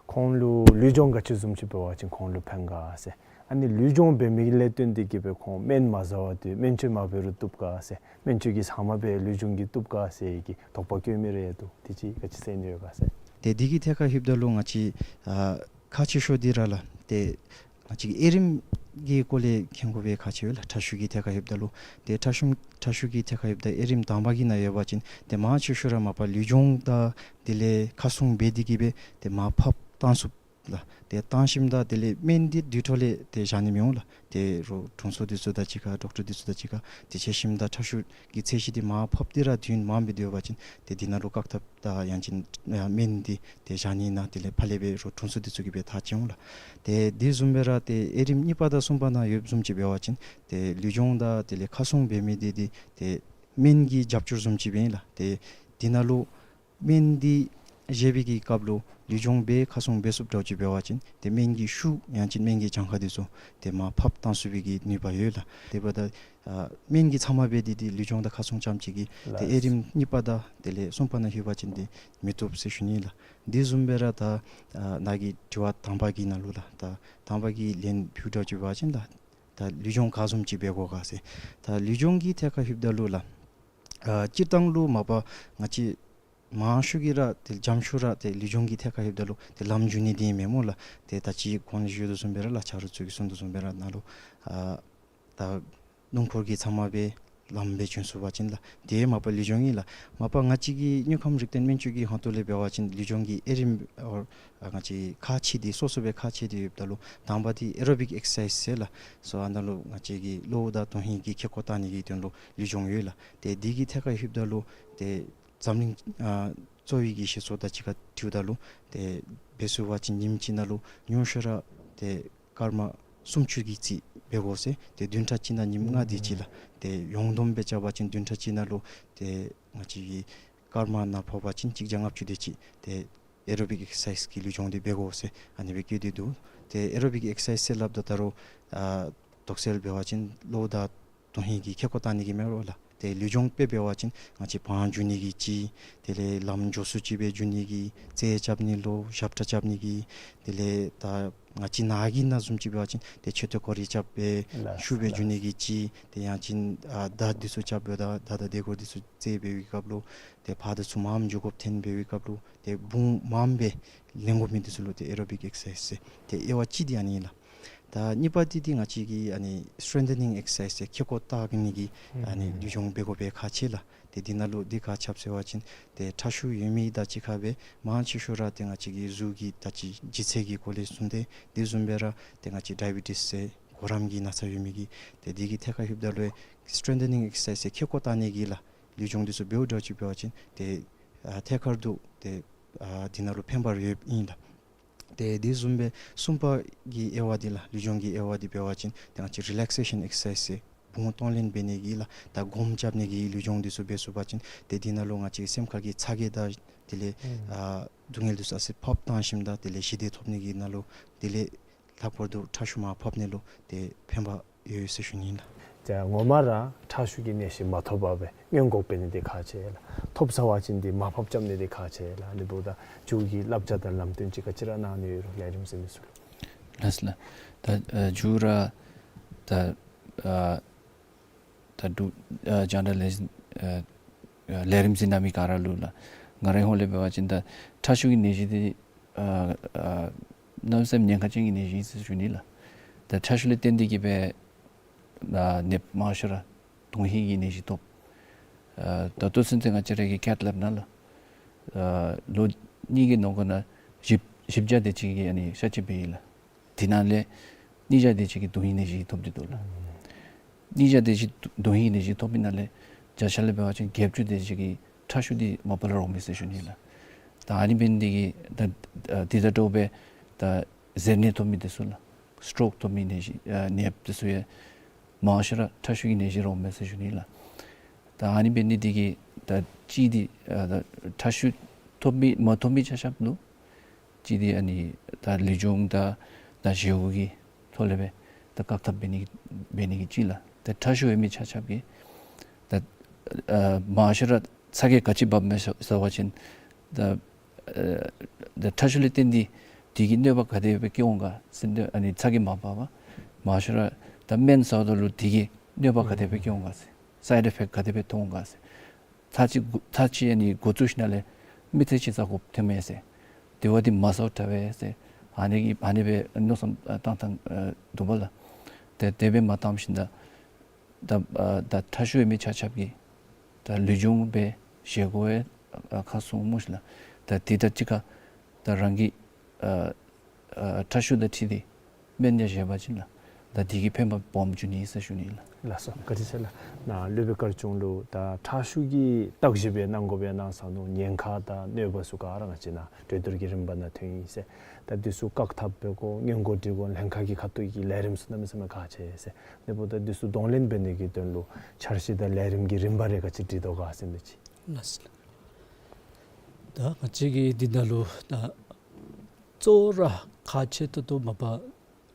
ཁོང་ལུ་ལུས་སྦྱོང་ག་ཅི་བཟུམ་ཅིག་འབད་བ་ཅིན་ཁོང་ལུ་ཕན་ག་ཟེར། ཨ་ནི་ལུས་སྦྱོང་འབད་མི་ལས་བརྟེན་ཏེ་གིས་སྦེ་ཁོང་སྨན་མ་བཟའ་བར་དུ་སྨན་བཅོས་མ་འབད་རུང་བཏུབ་ག་ཟེར། སྨན་བཅོས་ཀྱི་ཟ་མ་སྦེ་ལུས་སྦྱོང་གིས་བཏུབ་ག་ཟེར་གྱི་དོགས་པ་བཀོད་མི་རེ་འདུག། དེ་ཅིག་ག་ཅི་ཟེར་ནི་ཡོད་ག་ཟེར། ཏེ་འདི་གི་ཐད་ཁར་ལྷོདཔ་ད་ལུ་ང་བཅས་ཨ་ཁག་ཆེ་ཤོས་འདི་ར་ལགས་ཏེ་ང་བཅས་ཀྱི་དབྱེ་རིམ་གྱི་སྐོར་ལས་མཁྱེན་དགོ་པའི་ཁག་ཆེ་བས་ལགས། ཁྲག་ཤུགས་ཀྱི་ཐད་ཁར་ལྷོདཔ་ད་ལུ་ཏེ་ཁྲག་ཤུགས་ཁྲག་ཤུགས་ཀྱི་ཐད་ཁར་ལྷོདཔ་ད་དབྱེ་རིམ་དང་པ་གི་ནང་ཡོད་པ་ཅིན་ཏེ་མང་ཆེ་ཤོས་ར་མ་པ་ལུས་སྦྱོང་དང་དེ་ལས་ཁ་སྲུང་འབད་དེ་གིས་སྦེ་ཏེ་མར་ཕབ་བཏང་ཚུགས་ལགས། ཏེ་བཏང་ཞིནམ་ད་དེ་ལས་སྨན་འདི་དུས་ཐོག་ལས་ཏེ་བཞག་ནི་མི་འོང་ལགས། ཏེ་རོགས་དྲུང་འཚོ་འདི་ཚུ་དང་གཅིག་ཁར་ཌོག་ཊར་འདི་ཚུ་དང་གཅིག་ཁར་ཏེ་འཕྱད་ཞིནམ་ད་ཁྲག་ཤུགས་ཀྱི་ཚད་གཞི་འདི་མར་ཕབ་སྟེ་ར་དུས་ཡུན་མངམ་སྦེ་སྡོད་པ་ཅིན་ཏེ་འདི་ནང་ལུ་བཀག་ཐབས་དང་ཡང་ཅིན་ཨ་སྨན་འདི་ཏེ་བཞག་ནི་ཨིན་ན་དེ་ལས་ཕར་ལས་སྦེ་རོགས་དྲུང་འཚོ་འདི་ཚུ་གིས་སྦེ་ཐག་བཅད་འོང་ལགས། ཏེ་དེ་བཟུམ་སྦེ་ར་ཏེ་དབྱེ་རིམ་གཉིས་པ་དང་གསུམ་པ་ནང་ཡོདཔ་བཟུམ་ཅིག་འབད་བ་ཅིན་ཏེ་ལུས་སྦྱོང་དང་དེ་ལས་ཁ་སྲུང་འབད་མི་འདི་འདི་ཏེ་སྨན་གྱི་རྒྱབ་སྐྱོར་བཟུམ་ཅིག་སྦེ་ཨིན་ལགས། ཏེ་འདི་ནང་ལུ་སྨན་འདི་བཞེས་པའི་གི་སྐབས་ལུ་ལུས་སྦྱོང་འབད་ཁ་སྲུང་འབད་ཚུགསཔ་འདྲཝ་ཅིག་འབད་བ་ཅིན་ཏེ་སྨན་གྱི་ཤུགས་ཡང་ཅིན་སྨན་གྱི་གྱངས་ཁ་འདི་ཚུ་ཏེ་མར་ཕབ་བཏང་ཚུགས་པའི་གི་ནུས་པ་ཡོད་ལགས། དེ་འབདཝ་ད་ཨ་སྨན་གྱི་ཚབ་མ་འབད་དེ་འདི་ལུས་སྦྱོང་དང་ཁ་སྲུང་རྐྱངམ་ཅིག་གིས་ཏེ་དབྱེ་རིམ་གཉིས་པ་དང་དེ་ལས་གསུམ་པ་ནང་ལྷོད་པ་ཅིན་འདི་མི་བཏུབ་ཟེར་ཞུ་ནི་ལགས། དེ་བཟུམ་སྦེ་ར་ད་ཨ་ནཱ་གི་དྲི་བ་དང་པ་གི་ནང་ལུ་ལགས་ད་དང་པ་གི་ལན་ཕུལཝ་འདྲཝ་ཅིག་འབད་བ་ཅིན་ལགས་ད་ལུས་སྦྱོང་ག་བཟུམ་ཅིག་འབད་དགོ་ག་ཟེར། ད་ལུས་སྦྱོང་གི་ཐད་ཁར་ལྷོདཔ་ད་ལུ་ལགས་ཨ་སྤྱིར་བཏང་ལུ་མ་པ་ང་བཅས་མང་ཤོས་ཀྱིས་ར་ཏེ་འཇམ་ཤོས་ར་ཏེ་ལུས་སྦྱོང་གི་ཐད་ཁར་ལྷོདཔ་ད་ལུ་ཏེ་ལམ་འགྱོ་ནི་འདི་ཨིན་མས་སྨོ་ལགས། ཏེ་ད་ཅི་གོང་ལས་ཞུ་དོ་བཟུམ་སྦེ་ར་ལགས་ཆ་རོགས་ཚུ་གིས་གསུང་དོ་བཟུམ་སྦེ་ར་ནཱ་ལུ་ཨ་ད་སྣུམ་འཁོར་གྱི་ཚབ་མ་སྦེ་ ལམ་སྦེ་བྱོན་ཚུགས་པ་ཅིན་ལགས། དེ་མ་པ་ལུས་སྦྱོང་ཨིན་ལགས། མ་པ་ང་བཅས་ཀྱི་དངོས་ཁམས་རིག་ལྡན་སྨན་བཅོས་ཀྱི་ཧོང་ཏོ་ལས་འབད་བ་ཅིན་ལུས་སྦྱོང་གི་དབྱེ་རིམ་ཨོ་ང་བཅས་ཁག་ཆེ་སྟེ་སོ་སོ་སྦེ་ཁག་ཆེ་སྟེ་ཡོདཔ་ད་ལུ་དང་པ་འདི་ཨེ་རོ་བིག་ཨེག་སར་སའིཛ་ཟེར་ལགས། སོ་ཨ་ནཱ་ལུ་ང་བཅས་ཀྱི་གློ་བོ་དང་དོན་ཧིང་གི་ཁེ་ཀོ་བཏང་ནི་གི་དོན་ལུ་ལུས་སྦྱོང་ཡོད་ལགས། ཏེ་འདི་གི་ཐད་ཁར་ལྷོདཔ་ད་ལུ་ཏེ་འཛམ་གླིང་ཨ་གཙོ་བོའི་གི་བཞེད་སྲོལ་དང་གཅིག་ཁར་འཁྲིལཝ་ད་ལུ་ཏེ་འབད་ཚུགས་པ་ཅིན་ཉིནམ་གཅིག་ནང་ལུ་ཉུང་ཤོས་ར་ཏེ་སྐར་མ་སུམ་ཅུ་གི་རྩིས་འབད་དགོ་ཟེར། ཏེ་བདུན་ཕྲག་གཅིག་ནང་ཉིནམ་ལྔ་དེ་ཅིག་ལགས། ཏེ་ཡོངས་བསྡོམས་སྦེ་རྐྱབ་པ་ཅིན་བདུན་ཕྲག་གཅིག་ནང་ལུ་ཏེ་ང་བཅས་ཀྱི་སྐར་མ་ནང་ཕོག་པ་ཅིན་གཅིག་བརྒྱ་ལྔ་བཅུ་དེ་ཅིག་ཏེ་ཨེ་རོ་བིག་ཨེག་སར་སའིཛ་གི་ལུས་སྦྱོང་འདི་འབད་དགོ་ཟེར་ཨ་ནི་སྦེ་བཀོད་དེ་འདུག། ཏེ་ཨེ་རོ་བིག་ཨེག་སར་སའིཛ་ཟེར་སླབ་ད་ད་རུང་ཨ་དོགས་སེལ་འབད་བ་ཅིན་གློ་བོ་དང་དོན་ཧིང་གི་ཁེ་ཀོ་བཏང་ནི་གི་མེན་རོ་ལགས། ཏེ་ལུས་སྦྱོང་དཔེ་འབད་བ་ཅིན་ང་བཅས་བང་རྒྱུག་ནི་གི་ཅིག། དེ་ལས་ལམ་མགྱོགས་སུ་ཅིག་སྦེ་རྒྱུག་ནི་གི། རྩེད་རྐྱབ་ནི་ལུ་ཞབས་ཁྲ་རྐྱབ་ནི་གི། དེ་ལས་ད་ང་བཅས་ནཱ་གི་ནང་བཟུམ་ཅིག་འབད་བ་ཅིན་ཏེ་མཆོད་རྟེན་སྐོར་ར་རྐྱབ་སྦེ་ལགས་ཤུགས་སྦེ་རྒྱུག་ནི་གི་ཅིག། ཏེ་ཡང་ཅིན་ཨ་མདའ་འདི་ཚུ་རྐྱབ་སྦེ་ད་མདའ་དང་རྡོ་སྐོར་འདི་ཚུ་རྩེད་འབད་བའི་སྐབས་ལུ་ཏེ་ཕར་དང་ཚུར་མངམ་འགྱོ་དགོཔ་ཐོན་འབད་བའི་སྐབས་ལུ་ཏེ་བུང་མངམ་སྦེ་ལེན་དགོ་མི་འདི་ཚུ་ལུ་ཏེ་ཨེ་རོ་བིག་ཨེག་སར་སའིཛ་ཟེར་ཏེ་དབྱེ་བ་གཅིག་འདི་ཨ་ནི་ཨིན་ལགས། ད་གཉིས་པ་འདི་འདི་ང་བཅས་ཀྱི་ཨ་ནི་སི་ཊེང་ཐ་ནིང་ཨེག་སར་སའིཛ་ཟེར་ཁེ་ཀོ་བཏགས་ནི་གི་ཨ་ནི་ལུས་སྦྱོང་འབད་དགོཔ་སྦེ་ཁག་ཆེ་ལགས། ཏེ་འདི་ནང་ལུ་འདི་ག་ཅི་འབད་ཟེར་བ་ཅིན་ཏེ་ཁྲག་ཤུགས་ཡོད་མི་དང་གཅིག་ཁར་སྦེ་མང་ཆེ་ཤོས་ར་ཏེ་ང་བཅས་ཀྱི་གཟུགས་ཀྱི་ད་ཅི་ལྗིད་ཚད་ཀྱི་སྐོར་ལས་གསུངས་ཏེ་དེ་བཟུམ་སྦེ་ར་ཏེ་ང་བཅས་ཌའི་བི་ཊིས་ཟེར་གོ་རམས་ཀྱི་ན་ཚ་ཡོད་མི་གིས་ཏེ་འདི་གི་ཐད་ཁར་ལྷོདཔ་ད་ལུ་སི་ཊེང་ཐ་ནིང་ཨེག་སར་སའིཛ་ཟེར་ཁེ་ཀོ་བཏགས་ནི་གི་ལགས་ལུས་སྦྱོང་འདི་ཚུ་འབདཝ་འདྲཝ་ཅིག་འབད་བ་ཅིན་ཏེ་ཨ་ཐད་ཀར་དུ་ཏེ་ཨ་འདི་ནང་ལུ་ཕན་པ་ཡོདཔ་ཨིན་ལགས། ཏེ་དེ་བཟུམ་སྦེ་གསུམ་པ་གི་དབྱེ་བ་འདི་ལགས་ལུས་སྦྱོང་གི་དབྱེ་བ་འདི་འབད་བ་ཅིན་ཏེ་ང་བཅས་རི་ལེག་སེ་ཤཱན་ཨེག་སར་སའིཛ་ཟེར་བུང་གཏོང་ལེན་འབད་ནི་གི་ལགས་ད་སྒོམ་རྐྱབ་ནི་གི་ལུས་སྦྱོང་འདི་ཚུ་འབད་ཚུགས་པ་ཅིན་ཏེ་འདི་ནང་ལུ་ང་བཅས་སེམས་ཁ་གི་ཚ་གྱང་དང་དེ་ལས་ཨ་སྡུག་བསྔལ་འདི་ཚུ་ཨ་ཙི་ཕབ་བཏང་ཞིནམ་ད་དེ་ལས་ཞི་བདེ་ཐོབ་ནི་གི་ནང་ལུ་དེ་ལས་ལྷག་པར་དུ་ཁྲག་ཤུགས་མར་ཕབ་ནི་ལུ་ཏེ་ཕན་པ་ཡོད་ཟེར་ཞུ་ནི་ཨིན་ལགས། ད་ངོ་མ་ར་ཁྲག་ཤུགས་ཀྱི་ནད་གཞི་མ་ཐོབ་པར་སྦེ་སྔོན་འགོག་འབད་ནི་འདི་ཁག་ཆེ་ལགས། ཐོབ་ཚར་བ་ཅིན་འདི་མར་ཕབ་རྐྱབ་ནི་འདི་ཁག་ཆེ་ལགས། ཨ་ནི་འབདཝ་ད་མཇུག་གི་བསླབ་བྱ་དང་ལམ་སྟོན་ཅིག་ག་ཅི་ར་གནང་ནི་ཡོད་རུང་ལས་རིམ་གཟིགས་མི་ཚུ་ལུ། ལགས་སོ་ལགས། ད་ཨ་མཇུག་ར་ད་ཨ་ད་འབྲུག་ཨ་རྒྱང་བསྒྲགས་ལས་ཨ་ཨ་ལས་རིམ་གཟིགས་གནང་མི་ག་ར་ལུ་ལགས་ང་རའི་ཧོངས་ལས་འབད་བ་ཅིན་ད་ཁྲག་ཤུགས་ཀྱི་ནད་གཞི་འདི་ཨ་ཨ་གནམ་མེད་ས་མེད་ཉེན་ཁ་ཅན་གྱི་ནད་གཞི་ཨིན་ཟེར་ཞུ་ནི་ལགས། ད་ཁྲག་ཤུགས་ལས་བརྟེན་ཏེ་གིས་སྦེ་ཨ་ནདཔ་མང་ཤོས་ར་དོན་ཧིང་གི་ནད་གཞི་ཐོབ། ཨ་ད་ལྟོ་ཚུན་ཚོད་ང་བཅས་ར་གི་ཀེཐ་ལེབ་ནང་ལུ་ཨ་ལོ་གཉིས་ཀྱི་ནང་འཁོད་ནང་བཞི་བཞི་བརྒྱ་དེ་ཅིག་གིས་ཨ་ནི་གཤག་བཅོས་འབད་ཡི་ལགས། དེ་ནང་ལས་ཉིས་བརྒྱ་དེ་ཅིག་གིས་དོན་ཧིང་ནད་གཞི་ཐོབ་སྟེ་འདུག་ལགས། ཉིས་བརྒྱ་དེ་ཅིག་དོན་ཧིང་ནད་གཞི་ཐོབ་པའི་ནང་ལས་བརྒྱ་ཆ་ལས་འབད་བ་ཅིན་བརྒྱད་ཅུ་དེ་ཅིག་གིས་ཁྲག་ཤུགས་འདི་མ་པ་ལས་རོགས་མས་ཟེར་ཞུ་ནི་ལགས། ད་ཨ་ནི་འབད་ནི་འདི་གིས་ད་ཨ་འདི་དང་འདྲཝ་སྦེ་ད་གཟེར་ནད་ཐོབ་མི་འདི་ཚུ་ལགས་སི་ཊོག་ཐོབ་མི་ནད་གཞི་ཨ་ནདཔ་འདི་ཚུ་ཡང་མང་ཤོས་ར་ཁྲག་ཤུགས་ཀྱི་ནད་གཞི་རོགས་མས་ཟེར་ཞུ་ནི་ལགས། ད་ཨ་ནི་འབད་ནི་འདི་གིས་ད་གཅིག་འདི་ཨ་ད་ཁྲག་ཤུགས་ཐོབ་མི་མ་ཐོབ་མི་ཆ་ཁྱབ་ལུ་གཅིག་འདི་ཨ་ནི་ད་ལུས་སྦྱོང་དང་ད་བཞེས་སྒོ་གི་ཐོག་ལས་སྦེ་ད་བཀག་ཐབས་འབད་ནི་འབད་ནི་གི་གཅིག་ལགས། ད་ཁྲག་ཤུགས་ཡོད་མི་ཆ་ཁྱབ་ཀྱིས་ད་ཨ་མང་ཤོས་ར་ཚ་གྱང་ག་ཅི་འབགཔ་མས་ཟེར་བ་ཅིན་ད་ཨ་ད་ཁྲག་ཤུགས་ལས་བརྟེན་ཏེ་དེ་གིས་གནོད་པ་ག་དེ་སྦེ་བཀལ་འོང་ག་ཟེར་ཨ་ནི་ཚ་གྱང་མ་འབག་པར་མང་ཤོས་ར་ད་སྨན་ཟཝ་ད་ལུ་དེ་གིས་གནོད་པ་ག་དེ་སྦེ་བཀལ་འོང་ག་ཟེར་སའིཌ་ཨི་ཕེཀཊ་ག་དེ་སྦེ་ཐོན་འོང་ག་ཟེར། ཚར་གཅིག་ཚར་གཅིག་ཨ་ནི་འགོ་བཙུགས་ཞིནམ་ལས་མི་ཚེ་གཅིག་ཟ་དགོཔ་ཐོནམ་མས་ཟེར། དེ་བ་འདི་མ་ཟཝ་དྲག་པས་ཟེར། ཨ་ནི་གི་ཨ་ནི་སྦེ་མནོ་བསམ་བཏང་བཏང་འདུག་པ་ལགས། ཏེ་དེ་སྦེ་མ་བཏངམ་ཞིནམ་ད་ད་ཨ་ད་ཁྲག་ཤུགས་ཡོད་མི་ཆ་ཁྱབ་ཀྱིས་ད་ལུས་སྦྱོང་འབད་བཞེས་སྒོ་ཡང་ཨ་ཁ་སྲུང་སྨོ་ཤིག་ལགས། ད་དེ་དང་གཅིག་ཁར་ད་རང་གི་ཨ་ཨ་ཁྲག་ཤུགས་དང་འཁྲིལ་ཏེ་སྨན་ཡང་བཞེས་པ་ཅིན་ལགས་ད་དེ་གིས་ཕན་པ་སྦོམ་འབྱུང་ནི་ཟེར་ཞུ་ནི་ལགས། ལགས་སོ། བཀའ་དྲིན་ཆེ་ལགས། ནཱ་སློབ་དཔོན་དཀར་ཆུང་ལུ་ད་ཁྲག་ཤུགས་ཀྱི་བརྟག་ཞིབ་སྦེ་གནང་དགོ་པས་གནང་ས་ནུག། ཉེན་ཁ་དང་གནོད་པ་ཚུ་ག་ར་ང་བཅས་ནཱ་གྲོས་བསྡུར་གྱི་རིམ་པ་ནང་ཐོན་ཡི་ཟེར། ད་འདི་ཚུ་བཀག་ཐབས་འབད་དགོ་སྔོན་འགོག་འབད་དགོ་ལྷན་ཁག་གི་ཁ་ཐུག་གི་ལས་རིམ་ཚུ་གནམ་མེད་ས་མེད་ཁག་ཆེ་ཟེར། དེ་འབདཝ་ད་འདི་ཚུ་གདོང་ལེན་འབད་ནི་གི་དོན་ལུ་འཆར་གཞི་དང་ལས་རིམ་གྱི་རིམ་པ་རེ་ག་ཅི་སྒྲིག་དོ་ག་ཟེར་མི་ཅིག། ལགས་སོ། ད་ང་བཅས་ཀྱི་འདི་ནང་ལུ་ད་གཙོ་བོ་ར་ཁག་ཆེ་ཏོག་ཏོ་མ་པ་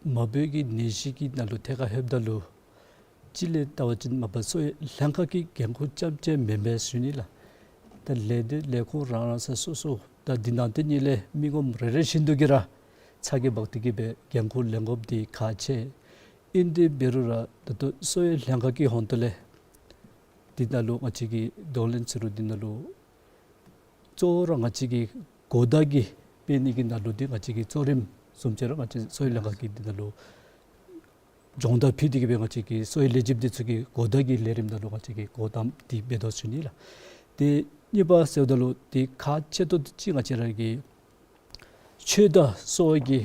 མ་བུ་གི་ནད་གཞི་གི་ནང་ལུ་ཐད་ཁར་ལྷོདཔ་ད་ལུ་གཅིག་ལས་བལྟ་བ་ཅིན་མ་པ་གསོ་བའི་ལྷན་ཁག་གིས་འགན་ཁུར་རྐྱབ་རྐྱབ་མེན་མས་ཟེར་ཞུ་ནི་ལགས། ད་ལས་སྡེ་ལས་ཁུངས་རང་རང་ས་སོ་སོ་ད་འདི་ནང་དེ་ནང་ལས་མི་ངོམ་རེ་རེ་བཞིན་དུ་གིས་ར་ཚ་གྱང་འབག་སྟེ་གིས་སྦེ་འགན་ཁུར་ལེན་དགོཔ་འདི་ཁག་ཆེ། ཨིན་ཏེ་འབད་རུང་ར་ད་ལྟོ་གསོ་བའི་ལྷན་ཁག་གི་ཧོང་ཏོ་ལས་འདི་ནང་ལུ་ང་བཅས་ཀྱིས་གདོང་ལེན་ཟེར་རུང་འདི་ནང་ལུ་གཙོ་བོ་ར་ང་བཅས་ཀྱིས་གོ་བརྡ་གི་སྤེལ་ནི་གི་ནང་ལུ་འདི་ང་བཅས་ཀྱི་གཙོ་རིམ་བཟུམ་ཅིག་ར་ང་བཅས་གསོ་བའི་ལྷན་ཁག་གིས་འདི་ནང་ལུ་ སྦྱོང་བརྡར་ཕུལ་ཏེ་གི་སྦེ་ང་བཅས་ཀྱི་གསོ་བའི་ལས་བྱེདཔ་འདི་ཚུ་གིས་གོ་བརྡ་གི་ལས་རིམ་ནང་ལུ་ང་བཅས་ཀྱིས་འགོ་དང་པ་འདི་འབད་དོ་ཟེར་ཞུ་ནི་ལགས། ཏེ་གཉིས་པ་ཟེརཝ་ད་ལུ་ཏེ་ཁག་ཆེ་ཏོག་ཏོ་ཅིག་ང་བཅས་ར་གི་ཆོས་དང་གསོ་བ་གི་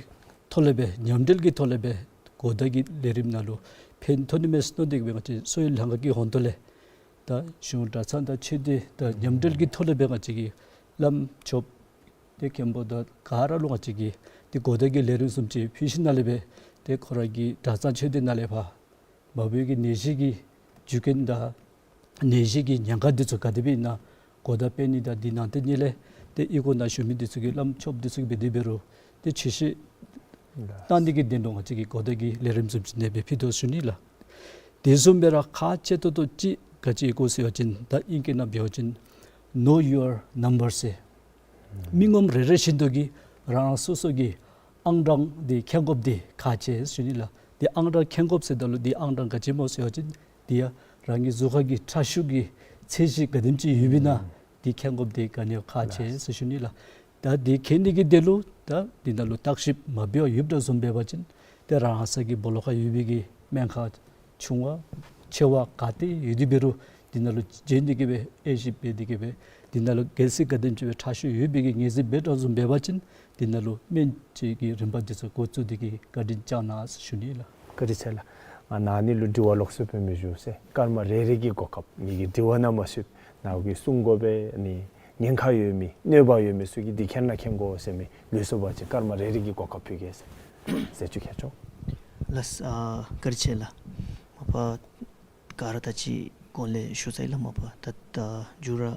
ཐོག་ལས་སྦེ་མཉམ་འབྲེལ་གྱི་ཐོག་ལས་སྦེ་གོ་བརྡ་གི་ལས་རིམ་ནང་ལུ་ཕན་ཐོགས་ནི་མས་མནོ་སྟེ་གི་སྦེ་ང་བཅས་གསོ་བའི་ལྷན་ཁག་གི་ཧོངས་ཏོ་ལས་ད་གཞུང་གྲྭ་ཚང་དང་ཆོས་སྡེ་དང་མཉམ་འབྲེལ་གྱི་ཐོག་ལས་སྦེ་ང་བཅས་ཀྱི་བླམ་ཆོསཔ་ཏེ་མཁན་པོ་དང་ག་ར་ལུ་ང་བཅས་ཀྱིས་ཏེ་གོ་བརྡ་གི་ལས་རིམ་བཟུམ་ཅིག་ཕུལ་ཞིནམ་ལས་སྦེ་ཏེ་ཁོ་ར་གི་གྲྭ་ཚང་ཆོས་སྡེ་ནང་ལས་ཕར་མ་བུ་གི་ནད་གཞི་གི་རྒྱུ་རྐྱེན་དང་ནད་གཞི་གི་ཉེན་ཁ་འདི་ཚུ་ག་དེ་སྦེ་ཨིན་ན་གོ་བརྡ་སྤེལ་ནི་དང་འདི་ནང་ཏེ་ནི་ལས་ཏེ་ཨི་ཁུག་ནང་བཞུགས་མི་འདི་ཚུ་གིས་བླམ་ཆོསཔ་འདི་ཚུ་གིས་འབད་དེ་འབད་རུང་ཏེ་ཆོས་བཤད་གནང་ནི་གི་དོན་ལུ་ང་བཅས་ཀྱིས་གོ་བརྡ་གི་ལས་རིམ་བཟུམ་ཅིག་ནི་སྦེ་ཕུལ་དོ་ཟེར་ཞུ་ནི་ལགས། དེ་བཟུམ་སྦེ་ར་ཁག་ཆེ་ཏོག་ཏོ་ཅིག་ག་ཅི་ཨིན་གོ་ཟེར་བ་ཅིན་ད་ཨིང་སྐད་ནང་འབད་བ་ཅིན་know your number ཟེར། མི་ངོམ་རེ་རེ་བཞིན་དུ་གིས་རང་རང་སོ་སོ་གི་ཨང་གྲངས་འདི་མཁྱེན་དགོཔ་འདི་ཁག་ཆེ་ཟེར་ཞུ་ནི་ལགས། ཏེ་ཨང་གྲངས་མཁྱེན་དགོཔ་ཟེརཝ་ད་ལུ་ཏེ་ཨང་གྲངས་ག་ཅི་སྨོ་ཟེར་བ་ཅིན་ཏེ་ཡ་རང་གི་གཟུགས་ཁར་གྱི་ཁྲག་ཤུགས་ཀྱི་ཚད་གཞི་ག་དེམ་ཅིག་ཡོདཔ་ཨིན་ན་ཏེ་མཁྱེན་དགོཔ་འདི་ག་ནི་ཡང་ཁག་ཆེ་ཟེར་ཞུ་ནི་ལགས། ད་འདི་མཁྱེན་ནི་གི་དོན་ལུ་ད་འདི་ནང་ལུ་བརྟག་ཞིབ་མ་འབད་བར་ཡོདཔ་འདྲཝ་བཟུམ་འབད་བ་ཅིན་ཏེ་རང་ས་གི་སྦོ་ལོགས་ཁར་ཡོད་པའི་གི་སྨན་ཁང་ཆུང་བ་ཆེ་བ་ག་ཏེ་ཡོད་དེ་འབད་རུང་འདི་ནང་ལུ་བྱོན་ཏེ་གི་སྦེ་དབྱེ་ཞིབ་འབད་དེ་གི་སྦེ་འདི་ནང་ལུ་གལ་སྲིད་ག་དེམ་ཅིག་སྦེ་ཁྲག་ཤུགས་ཡོད་པའི་གི་ངེས་ཟིན་འབད་དོ་བཟུམ་འབད་བ་ཅིན་འདི་ནང་ལུ་སྨན་བཅོས་ཀྱི་རིམ་པ་འདི་ཚུ་འགོ་བཙུགས་ཏེ་གི་བཀའ་དྲིན་བསྐྱང་གནང་ཟེར་ཞུ་ནི་ལགས། བཀའ་དྲིན་ཆེ་ལགས། ང་ནཱ་ནི་ལུ་དྲི་བ་ལོགས་སུ་སྤེལ་མི་ཞུ་ཟེར། སྐར་མ་རེ་རེ་གི་གོ་སྐབས་ངེ་གི་དྲི་བ་ནང་མ་ཞུགས། ནཱ་གིས་གསུང་དགོ་པས་ནི་ཉེན་ཁ་ཡོད་མི་གནོད་པ་ཡོད་མི་ཚུ་གིས་འདི་མཁྱེན་ན་མཁྱེན་དགོ་ཟེར་མི་ལུས་སོ་བ་ཅིན་སྐར་མ་རེ་རེ་གི་གོ་སྐབས་ཕུལ་གེ་ཟེར། ཟེར་ཅིག་ཁྱེད་ཆོ། ལགས་ཨ་བཀའ་དྲིན་ཆེ་ལགས། མ་པ་ག་ར་ད་ཅི་གོང་ལས་ཞུ་ཚར་ཡི་ལགས། མ་པ་ད་ད་མཇུག་ར་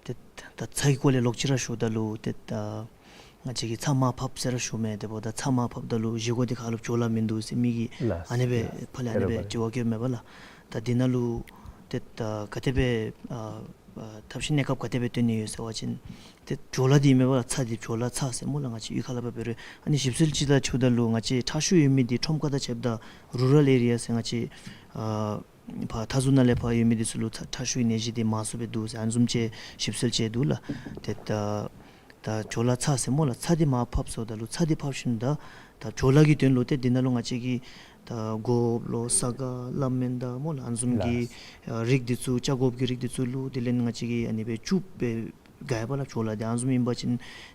ཏེ་ད་ཚྭ་གི་སྐོར་ལས་ལོག་ཅི་ར་ཞུཝ་ད་ལུ་ཏེ་ད་ང་བཅས་ཀྱིས་ཚྭ་མར་ཕབ་ཟེར་ར་ཞུཝ་མས། དེ་འབདཝ་ད་ཚྭ་མར་ཕབ་ད་ལུ་བཞེས་སྒོ་འདི་ཁ་ལུ་བྲོ་བརླག་མིན་འདུག་ཟེར་མི་གིས་ལགས་ཨ་ནི་སྦེ་ལགས་ཕར་ལས་ཨ་ནི་སྦེ་དྲི་བ་བཀོདཔ་མས་པ་ལགས། ད་འདི་ནང་ལུ་ཏེ་ད་ག་དེ་སྦེ་ཨ་ཨ་ཐབས་ཤེས་གནས་སྐབས་ག་དེ་སྦེ་སྟོན་ནི་ཡོད་ཟེར་བ་ཅིན་ཏེ་བྲོ་བརླག་འདི་མས་པ་ལགས། ཚྭ་འདི་བྲོ་བརླག་ཚྭ་ཟེར་སྨོ་ལགས། ང་བཅས་གཡུས་ཁ་ལས་ཕར་འབད་རུང་ཨ་ནི་ཞིབ་འཚོལ་ཅིག་ད་ཞུཝ་ད་ལུ་ང་བཅས་ཁྲག་ཤུགས་ཡོད་མི་འདི་ཁྲོམ་ཁ་དང་ཕྱདཔ་ད་རུ་རཱལ་ཨེ་རི་ཡ་ཟེར་ང་བཅས་ཨ་ཕར་མཐའ་ཟུར་ནང་ལས་ཕར་ཡོད་མི་འདི་ཚུ་ལུ་ཁྲག་ཁྲག་ཤུགས་ཀྱི་ནད་གཞི་འདི་མང་སུ་སྦེ་འདུག་ཟེར་ཨ་ནི་བཟུམ་ཅིག་ཞིབ་འཚོལ་ཅིག་འདུག་ལགས། ཏེ་ད་ད་བྲོ་བརླག་ཚྭ་ཟེར་སྨོ་ལགས། ཚྭ་འདི་མར་ཕབ་སོཝ་ད་ལུ་ཚྭ་འདི་ཕབ་ཞིནམ་ད་ད་བྲོ་བརླག་གི་དོན་ལུ་ཏེ་འདི་ནང་ལུ་ང་བཅས་ཀྱི་ད་སྒོགཔ་ལོ་ས་ག་བླ་སྨན་དང་སྨོ་ལགས་ཨ་ནི་བཟུམ་གྱི་ལགས། ཨ་རིགས་འདི་ཚུ་ཆ་སྒོགཔ་གི་རིགས་འདི་ཚུ་བླུགས། དེ་ལས་ང་བཅས་ཀྱིས་ཨ་ནི་སྦེ་བཅུག་སྦེ་དགའ་བ་ལགས། བྲོ་བརླག་འདི་ཨ་ནི་བཟུམ་ཨིན་པ་ཅིན་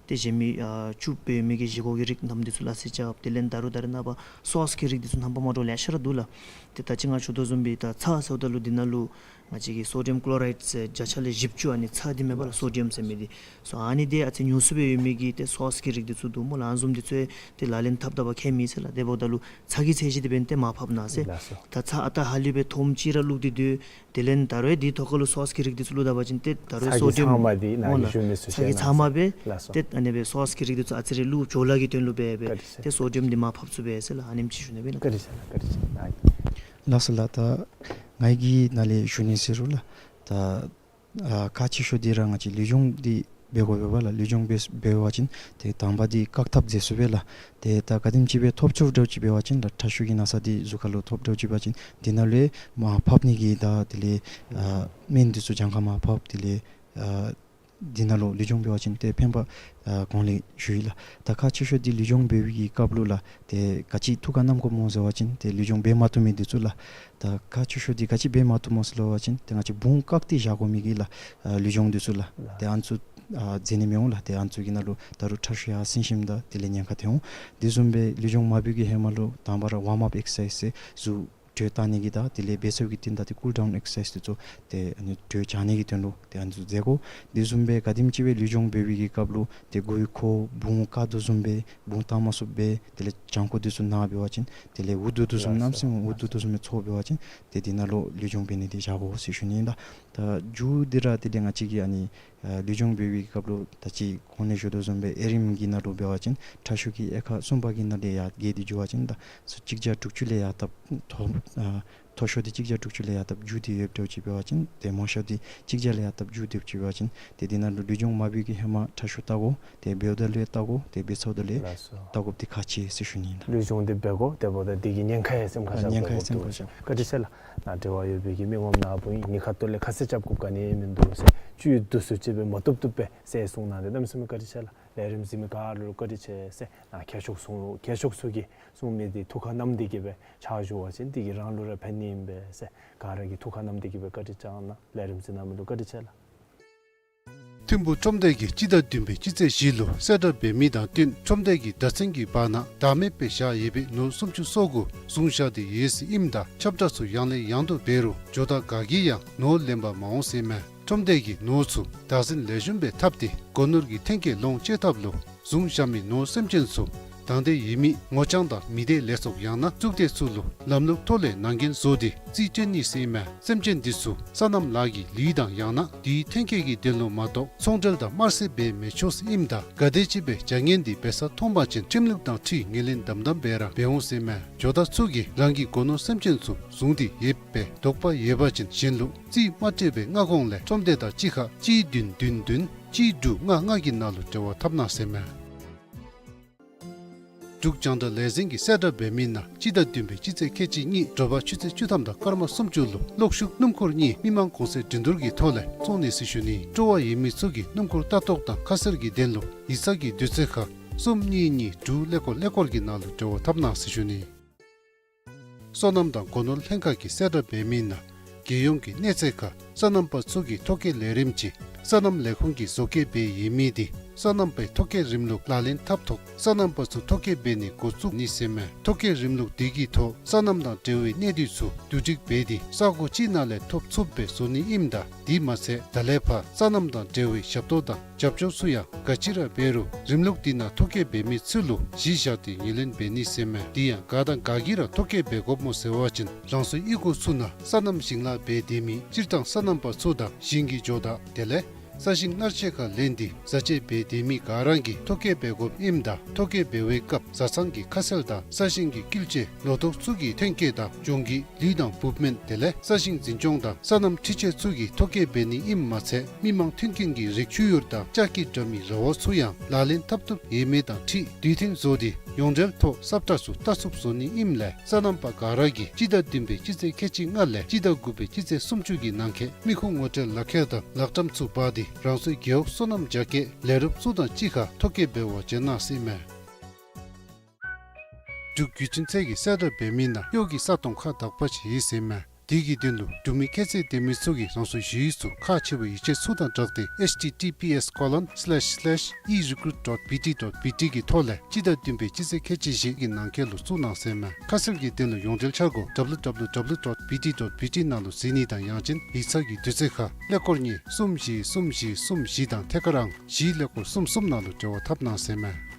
ཏེ་གཞན་མི་ཨ་བཅུག་སྦེ་མི་གི་བཞེས་སྒོ་གི་རིགས་རྣམས་འདི་ཚུ་སླ་བསྲེ་རྐྱབ། དེ་ལས་ད་རུང་ད་རེས་ནངས་པ་སོསི་གི་རིགས་འདི་ཚུ་རྣམ་པ་མ་འདྲཝ་ལེ་ཤ་ར་འདུག་ལགས། ཏེ་ད་ཅི་ང་ཞུ་དོ་བཟུམ་སྦེ་ད་ཚྭ་ཟེརཝ་ད་ལུ་འདི་ནང་ལུ་ང་བཅས་ཀྱིས་སོ་ཌི་ཡམ་ཀློ་རའིཌ་ཟེར་བརྒྱ་ཆ་ལས་བཞི་བཅུ་ཨ་ནི་ཚྭ་འདི་མས་པ་ལགས། སོ་ཌི་ཡམ་ཟེར་མི་འདི། སོ་ཨ་ནི་འདི་ཨ་ཙི་ཉུང་སུ་སྦེ་ཡོད་མི་གི་ཏེ་སོསི་གི་རིགས་འདི་ཚུ་འདུག་སྨོ་ལགས། ཨ་ནི་བཟུམ་འདི་ཚུ་ཏེ་ལག་ལེན་འཐབ་ད་པ་ཁྱད་མེད་ཟེར་ལགས། དེ་འབདཝ་ད་ལུ་ཚྭ་གི་ཚད་གཞི་འདི་འབདན་ཏེ་མར་ཕབ་གནང་ཟེར། ལགས་སོ། ད་ཚྭ་ཨ་རྟག་ཧ་ལུགས་སྦེ་ཐོམ་ཅིག་ར་བླུགས་ཏེ་སྡོད། དེ་ལས་ད་རུང་འདི་ཐོག་ཁ་ལུ་སོསི་གི་རིགས་འདི་ཚུ་བླུགས་ད་པ་ཅིན་ཏེ་ད་རུང་ཚྭ་གི་སོ་ཌི་ཡམ་ཚང་མ་འདི་ནཱ་སྨོ་ལགས། གིས་ཞུ་མི་ཚུ་ཚྭ་གི་ཚང་མ་སྦེ། ལགས་སོ། ཏེ་ཨ་ནི་སྦེ་སོསི་གི་རིགས་འདི་ཚུ་ཨ་ཙི་རེ་བླུགས། བྲོ་བརླག་གི་དོན་ལུ་སྦེ་སྦེ། བཀའ་དྲིན་ཆེ། ཏེ་སོ་ཌི་ཡམ་འདི་མར་ཕབ་ཚུགས་པས་ཟེར་ལགས། ཨ་ནེམ་ཅིག་ཞུ་ནི་སྦེ་ཨིན་ལགས། བཀའ་དྲིན་ཆེ་ལགས། བཀའ་དྲིན་ཆེ་ལགས། ལགས་སོ་ལགས། ད་ངེ་གི་ནང་ལས་ཞུ་ནི་ཟེར་རུང་ལགས། ད་ཨ་ཁག་ཆེ་ཤོས་འདི་ར་ང་བཅས་ལུས་སྦྱོང་འདི་འབད་དགོ་པས་པ་ལགས། ལུས་སྦྱོང་འབད་འབད་བ་ཅིན་ཏེ་དང་པ་འདི་བཀག་ཐབས་མཛད་ཚུགས་པས་ལགས། ཏེ་ད་ག་དེམ་ཅིག་སྦེ་ཐོབ་ཚུགསཔ་འདྲཝ་ཅིག་འབད་བ་ཅིན་ད་ཁྲག་ཤུགས་ཀྱི་ན་ཚ་འདི་གཟུགས་ཁ་ལུ་ཐོབ་འདྲཝ་ཅིག་འབད་བ་ཅིན་འདི་ནང་ལས་མར་ཕབ་ནི་གི་ད་དེ་ལས་ཨ་སྨན་འདི་ཚུ་གྱངས་ཁ་མར་ཕབ། དེ་ལས་ཨ་འདི་ནང་ལུ་ལུས་སྦྱོང་འབད་བ་ཅིན་ཏེ་ཕན་པ་ཨ་གོང་ལས་ཞུ་ཡི་ལགས། ད་ཁག་ཆེ་ཤོས་འདི་ལུས་སྦྱོང་འབད་བའི་གི་སྐབས་ལུ་ལགས། ཏེ་ག་ཅི་ཐུགས་ཁར་བསྣམ་དགོཔ་སྨོ་ཟེར་བ་ཅིན་ཏེ་ལུས་སྦྱོང་འབད་མ་བཏུབ་མི་འདི་ཚུ་ལགས། ད་ཁག་ཆེ་ཤོས་འདི་ག་ཅི་འབད་མ་བཏུབ་སྨོ་ཟེར་བ་ཅིན་ཏེ་ང་བཅས་བུང་བཀག་སྟེ་བཞག་དགོ་མི་གི་ལགས། ཨ་ལུས་སྦྱོང་འདི་ཚུ་ལགས། ཏེ་ཨ་ནི་ཚུ་ཨ་མཛད་ནི་མི་འོང་ལགས། ཏེ་ཨ་ནི་ཚུ་གི་ནང་ལུ་ད་རུང་ཁྲག་ཤུགས་ཡར་སེང་ཞིནམ་ད་དེ་ལས་ཉེན་ཁ་ཐོན་འོང་། དེ་བཟུམ་སྦེ་ལུས་སྦྱོང་མ་འབད་བའི་གི་ཧེ་མ་ལུ་དང་པ་ར་ཝརམ་ཨཔ་ཨེག་སར་སའིཛ་ཟེར་གཟུགས་དྲོད་བཏང་ནི་གི་དང་དེ་ལས་འབད་ཚར་བའི་གི་རྟིང་བདའ་སྟེ་ཀུལ་ཌའུན་ཨེག་སར་སའིཛ་འདི་ཚུ་ཏེ་ཨ་ནི་དྲོད་འཇག་ནི་གི་དོན་ལུ་ཏེ་ཨ་ནི་ཚུ་མཛད་དགོ། དེ་བཟུམ་སྦེ་ག་དེམ་ཅིག་སྦེ་ལུས་སྦྱོང་འབད་བའི་གི་སྐབས་ལུ་ཏེ་མགུ་ཡི་ཁོག་བུང་བཀག་དོ་བཟུམ་སྦེ་བུང་བཏང་མ་ཚུགསཔ་སྦེ་དེ་ལས་བྱང་ཁོག་འདི་ཚུ་ན་འབད་བ་ཅིན་དེ་ལས་འུ་སྡུག་དོ་བཟུམ་ལགས་སོ། གནམ་མེད་ས་མེད་འུ་སྡུག་དོ་བཟུམ་སྦེ་ཚོར་འབད་བ་ཅིན་ཏེ་འདི་ནང་ལུ་ལུས་སྦྱོང་འབད་ནི་འདི་བཞག་དགོ་ཟེར་ཞུ་ནི་ཨིན་ལགས། ད་མཇུག་འདི་ར་དེ་ལས་ང་བཅས་ཀྱིས་ཨ་ནི་ཨ་ལུས་སྦྱོང་འབད་བའི་གི་སྐབས་ལུ་ད་ཅི་གོང་ལས་ཞུ་དོ་བཟུམ་སྦེ་ཨེ་རིམ་གྱི་ནང་ལུ་འབད་བ་ཅིན་ཁྲག་ཤུགས་ཀྱི་དབྱེ་ཁག་གསུམ་པ་གི་ནང་ལས་ཡར་རྒྱས་ཏེ་འགྱོ་བ་ཅིན་ད་ཚུ་གཅིག་བརྒྱ་དྲུག་ཅུ་ལས་ཡར་བཏབ་མཐོ་ཨ་མཐོ་ཤོས་འདི་གཅིག་བརྒྱ་དྲུག་ཅུ་ལས་ཡར་བཏབ་མཇུག་སྡུད་ཡོདཔ་འདྲཝ་ཅིག་འབད་བ་ཅིན་ཏེ་མང་ཤོས་འདི་གཅིག་བརྒྱ་ལས་ཡར་བཏབ་མཇུག་སྡུདཔ་ཅིག་འབད་བ་ཅིན་ཏེ་འདི་ནང་ལུ་ལུས་སྦྱོང་མ་འབད་བའི་གི་ཧེ་མ་ཁྲག་ཤུགས་བལྟ་དགོ། ཏེ་འབདཝ་ད་ལུ་ཡང་བལྟ་དགོ། ཏེ་འབད་ཚརཝ་ད་ལུ་ཡང་ལགས་སོ། བལྟ་དགོཔ་འདི་ཁག་ཆེ་ཟེར་ཞུ་ནི་ཨིན་ལགས། ལུས་སྦྱོང་འདི་འབད་དགོ། དེ་འབདཝ་ད་འདི་གི་ཉེན་ཁ་ཡང་སེམས་ཁར་བཞག་ཉེན་ཁ་ཡང་སེམས་ཁར་བཞག། བཀའ་དྲིན་ཆེ་ལགས། ནཱ་འབྲེལ་བ་ཡོད་པའི་གི་མི་ངོམ་ནཱ་བུ་ཨིན། ངེའི་ཁ་ཐུག་ལས་ཁ་གསལ་རྐྱབ་དགོཔ་ག་ནི་མིན་འདུག་ཟེར། བཅུད་བསྡུ་སུ་ཅིག་སྦེ་མ་བཏུབ་བཏུབ་སྦེ་ཟེར་གསུངས་གནང་སྟེ་གནམ་མེད་ས་མེད་བཀའ་དྲིན་ཆེ་ལགས། ལས་རིམ་གཟིགས་མི་ག་ར་ལུ་བཀའ་དྲིན་ཆེ་ཟེར། ནཱ་མཁས་མཆོག་གསུང་ལུ་མཁས་མཆོག་ཚུ་གིས་གསུང་མི་འདི་ཐུགས་ཁར་བསྣམས་ཏེ་གི་སྦེ་ཕྱག་ཞུ་བ་ཅིན་དེ་གིས་རང་ལུ་ར་ཕན་ནི་ཨིན་པས་ཟེར། ག་ར་གིས་ཐུགས་ཁར་བསྣམས་ཏེ་གི་སྦེ་བཀའ་དྲིན་བསྐྱང་གནང་། ལས་རིམ་གཟིགས་གནང་མི་ལུ་བཀའ་དྲིན་ཆེ་ལགས། ཐིམ་ཕུག་ཁྲོམ་སྡེ་གིས་སྤྱི་ཟླ་བདུན་པའི་སྤྱི་ཚེས་བཞི་ལུ་གསལ་བསྒྲགས་འབད་མི་དང་བསྟུན་ཁྲོམ་སྡེ་གི་བརྡ་མཚོན་གྱི་བར་ན་བདག་མེད་སྦེ་བཞག་ཡོད་པའི་ནོར་སུམ་ཅུ་སོ་དགུ་བཟུང་བཞག་སྟེ་ཡོད་ཟེར་ཨིནམ་ད་ཁྱབ་བསྒྲགས་ཚུ་ཡང་ལས་ཡང་དུ་འབད་རུང་ཇོ་བདག་ག་གིས་ཡང་ནོར་ལེན་པར་མ་འོང་ཟེར་མས། ཁྲོམ་སྡེ་གིས་ནོར་ཚུ་བདག་འཛིན་ལེགས་ཤོམ་སྦེ་འཐབ་སྟེ་སྒོ་ནོར་གྱི་ཐོན་སྐྱེད་ལོངས་སྤྱོད་ཐབས་ལུ་བཟུང་བཞག་མི་ནོར་སེམས་ཅན་ཚུ་དང་འདོད་ཡོད་མི་ངོ་རྐྱང་དང་མི་སྡེ་ལས་ཚོགས་ཡང་ན་གཙུག་སྡེ་ཚུ་ལུ་ལམ་ལུགས་ཐོག་ལས་ནང་འགན་བཟོ་སྟེ་རྩིས་སྤྲོད་ནི་ཟེར་མས། སེམས་ཅན་འདི་ཚུ་སོ་ནམ་ལཱ་གི་ལུད་དང་ཡང་ན་དེའི་ཐོན་སྐྱེད་ཀྱི་དོན་ལུ་མ་གཏོགས་ཚོང་འབྲེལ་དང་དམར་སེལ་འབད་མི་ཆོག་ཟེར་ཨིནམ་ད་ག་དེམ་ཅིག་སྦེ་བྱ་ངན་འདི་འབད་ས་མཐོང་པ་ཅིན་ཁྲིམས་ལུགས་དང་འཁྲིལ་ངོས་ལེན་དམ་དམ་སྦེ་ར་འབད་འོང་ཟེར་མས། ཇོ་བདག་ཚུ་གིས་རང་གི་སྒོ་ནོར་སེམས་ཅན་ཚུ་བཟུང་སྟེ་ཡོད་པའི་དོགས་པ་ཡོད་པ་ཅིན་གཞན་ལུ་རྩིས་མ་སྤྲོད་པའི་སྔ་གོང་ལས་ཁྲོམ་སྡེ་དང་གཅིག་ཁར་གཅིག་བདུན་བདུན་བདུན་གཅིག་དྲུག་ལྔ་ལྔ་གི་ནང་ལུ་འབྲེལ་བ་འཐབ་གནང་ཟེར་མས། འབྲུག་རྒྱང་བསྒྲགས་ལས་འཛིན་གྱིས་གསལ་བསྒྲགས་འབད་མི་ནང་སྤྱི་ཟླ་བདུན་པའི་སྤྱི་ཚེས་ཁལ་གཅིག་གཉིས་དྲོ་པ་ཆུ་ཚོད་བཅུ་ཐམ་དང་སྐར་མ་སུམ་ཅུ་ལུ་གློག་ཤུགས་སྣུམ་འཁོར་གཉིས་མི་དམངས་གོང་ཚད་འགྲན་བསྡུར་གྱི་ཐོག་ལས་བཙོང་ནི་ཟེར་ཞུ་ནི། སྤྲོ་བ་ཡོད་མི་ཚུ་གིས་སྣུམ་འཁོར་ལྟ་རྟོག་དང་ཁ་གསལ་གྱི་དོན་ལུ་ཡིག་ཚང་གི་དུས་ཚོད་ཁར་གསུམ་གཉིས་གཉིས་དྲུག་ཀླད་ཀོར་ཀླད་ཀོར་གྱི་ནང་ལུ་འབྲེལ་བ་འཐབ་གནང་ཟེར་ཞུ་ནི། སོ་ནམ་དང་སྒོ་ནོར་ལྷན་ཁག་གིས་གསལ་བསྒྲགས་འབད་མི་ནང་རྒྱལ་ཡོངས་ཀྱི་གནས་ཚད་ཁར་སོ་ནམ་པ་ཚུ་གི་ཐོ་བཀོད་ལས་རིམ་ཅིག་སོ་ནམ་ལས་ཁུངས་ཀྱིས་བཟོ་བཀོད་འབད་ཡོད་མི་འདི་སོ་ནམ་པའི་ཐོ་བཀོད་རིམ་ལུགས་ལག་ལེན་འཐབ་ཐོག་སོ་ནམ་པ་ཚུ་ཐོ་བཀོད་འབད་ནི་འགོ་བཙུགས་ནི་ཟེར་མས། ཐོ་བཀོད་རིམ་ལུགས་འདི་གི་ཐོག་སོ་ནམ་དང་འབྲེལ་བའི་གནས་སྡུད་ཚུ་བསྡུ་སྒྲིག་འབད་དེ་ས་གོ་གཅིག་ནང་ལས་ཐོབ་ཚུགསཔ་སྦེ་བཟོ་ནི་ཨིནམ་ད་དེ་མ་ཚད་ད་ལས་ཕར་སོ་ནམ་དང་འབྲེལ་བའི་ཞབས་ཏོག་དང་རྒྱབ་སྐྱོར་ཚུ་ཡང་ག་ཅི་ར་འབད་རུང་རིམ་ལུགས་འདི་ནང་ཐོ་བཀོད་འབད་མི་ཚུ་ལུ་གཞི་བཞག་སྟེ་ངོས་ལེན་འབད་ནི་ཟེར་མས། དེ་ཡང་ག་དང་ག་གིས་ར་ཐོ་བཀོད་འབད་དགོཔ་སྨོ་ཟེར་བ་ཅིན་རང་སོའི་གཡུས་སྒོ་ཚུ་ནང་སོ་ནམ་ཞིང་ལཱ་འབད་སྡོད་མི་སྤྱིར་བཏང་སོ་ནམ་པ་ཚུ་དང་ཞིང་གི་ཇོ་བདག་དེ་ལས་ས་ཞིང་མནར་གཅོད་ཁར་ལེན་ཏེ་བཟའ་སྤྱོད་འབད་སྡོད་མི་ག་ར་གིས་ཐོ་བཀོད་འབད་དགོཔ་ཨིནམ་ད་ཐོ་བཀོད་འབད་བའི་སྐབས་བཟའ་ཚང་གི་ཁ་གསལ་དང་ས་ཞིང་གི་དཀྱིལ་ཆས་ལོ་ཐོག་ཚུ་གི་ཐོན་སྐྱེད་དང་གྱོང་གུད་ལུད་དང་འབུབ་སྨན་དེ་ལས་ས་ཞིང་འཛིན་སྐྱོང་དང་སོ་ནམ་འཕྲུལ་ཆས་ཚུ་གི་ཐོ་བཀོད་འབད་ནི་ཨིནམ་མ་ཚད་མི་མང་མཐུན་རྐྱེན་གྱི་རིགས་ཆུ་ཡུར་དང་ལྕགས་ཀྱི་དྲ་མིག་ར་བ་ཚུ་ཡང་ལག་ལེན་འཐབ་བཏུབ་ཡོད་མེད་དང་འཁྲིལ་དུས་མཐུན་བཟོ་སྟེ་ཡོངས་འབྲེལ་ཐོག་གསབ་ཁྲལ་ཚུ་བལྟ་ཚུགསཔ་བཟོ་ནི་ཨིནམ་ལས་སོ་ནམ་པ་ག་ར་གིས་སྤྱི་ཟླ་བདུན་པའི་སྤྱི་ཚེས་ཁལ་གཅིག་ལྔ་ལས་སྤྱི་ཟླ་དགུ་པའི་སྤྱི་ཚེས་སུམ་ཅུ་གི་ནང་འཁོད་མི་ཁུངས་ངོ་སྤྲོད་ལག་ཁྱེར་དང་ལག་ཊམ་ཚུ་འབག་སྟེ་རང་སོའི་རྒེད་འོག་སོ་ནམ་རྒྱ་སྐྱེད་ལས་རོགསཔ་ཚུ་དང་གཅིག་ཁར་ཐོ་བཀོད་འབད་བར་བྱོན་གནང་ཟེར་མས། འབྲུག་བརྒྱུད་འཕྲིན་ཚད་ཀྱིས་གསལ་བསྒྲགས་འབད་མི་ནང་གཡོག་གི་ས་སྟོང་ཁག་དག་པ་ཅིག་ཡོད་ཟེར་མས། དེ་གི་དོན་ལུ་འབྲུག་མི་ཁྱད་ཚད་ལྡན་མི་ཚུ་གིས་རང་སོའི་ཞུ་ཡིག་ཚུ་ཁག་ཆེ་བའི་ཡིག་ཆ་ཚུ་དང་སྦྲགས་ཏེ་H T T P S colon slash slash e recruit dot B T dot B T གི་ཐོག་ལས་སྤྱི་ཟླ་བདུན་པའི་སྤྱི་ཚེས་ཁལ་གཅིག་བཞི་གི་ནང་འཁོད་ལུ་བཙུགས་གནང་ཟེར་མས། ཁ་གསལ་གྱི་དོན་ལུ་ཡོངས་འབྲེལ་འཆར་སྒོ་W W W dot B T dot B T ནང་ལུ་གཟིགས་ནི་དང་ཡང་ཅིན་ཡིག་ཚང་གི་དུས་ཚོད་ཁར་ཀླད་ཀོར་གཉིས་གསུམ་བཞི་གསུམ་བཞི་གསུམ་བཞི་དང་ཐད་ཀར་ཨང་བཞི་ཀླད་ཀོར་གསུམ་གསུམ་ནང་ལུ་འབྲེལ་བ་འཐབ་གནང་ཟེར་མས།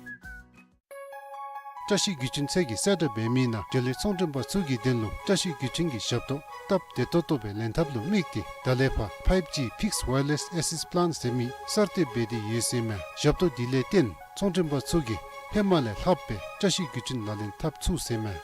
བཀྲ་ཤིས་བརྒྱུད་འཕྲིན་ཚད་ཀྱིས་གསལ་བསྒྲགས་འབད་མི་ནང་འབྲེལ་ཡོད་ཚོང་མགྲོན་པ་ཚུ་གི་དོན་ལུ་བཀྲ་ཤིས་བརྒྱུད་འཕྲིན་གྱི་ཞབས་ཏོག་སྟབས་བདེ་ཏོག་ཏོ་སྦེ་ལེན་ཐབས་ལུ་དམིགས་ཏེ་ད་ལས་ཕར་five G fixed wireless access plan ཟེར་མི་གསར་གཏོད་འབད་དེ་ཡོད་ཟེར་མས། ཞབས་ཏོག་འདི་ལས་བརྟེན་ཚོང་མགྲོན་པ་ཚུ་གིས་ཧེ་མ་ལས་ལྷག་སྦེ་བཀྲ་ཤིས་བརྒྱུད་འཕྲིན་ལག་ལེན་འཐབ་ཚུགས་ཟེར་མས།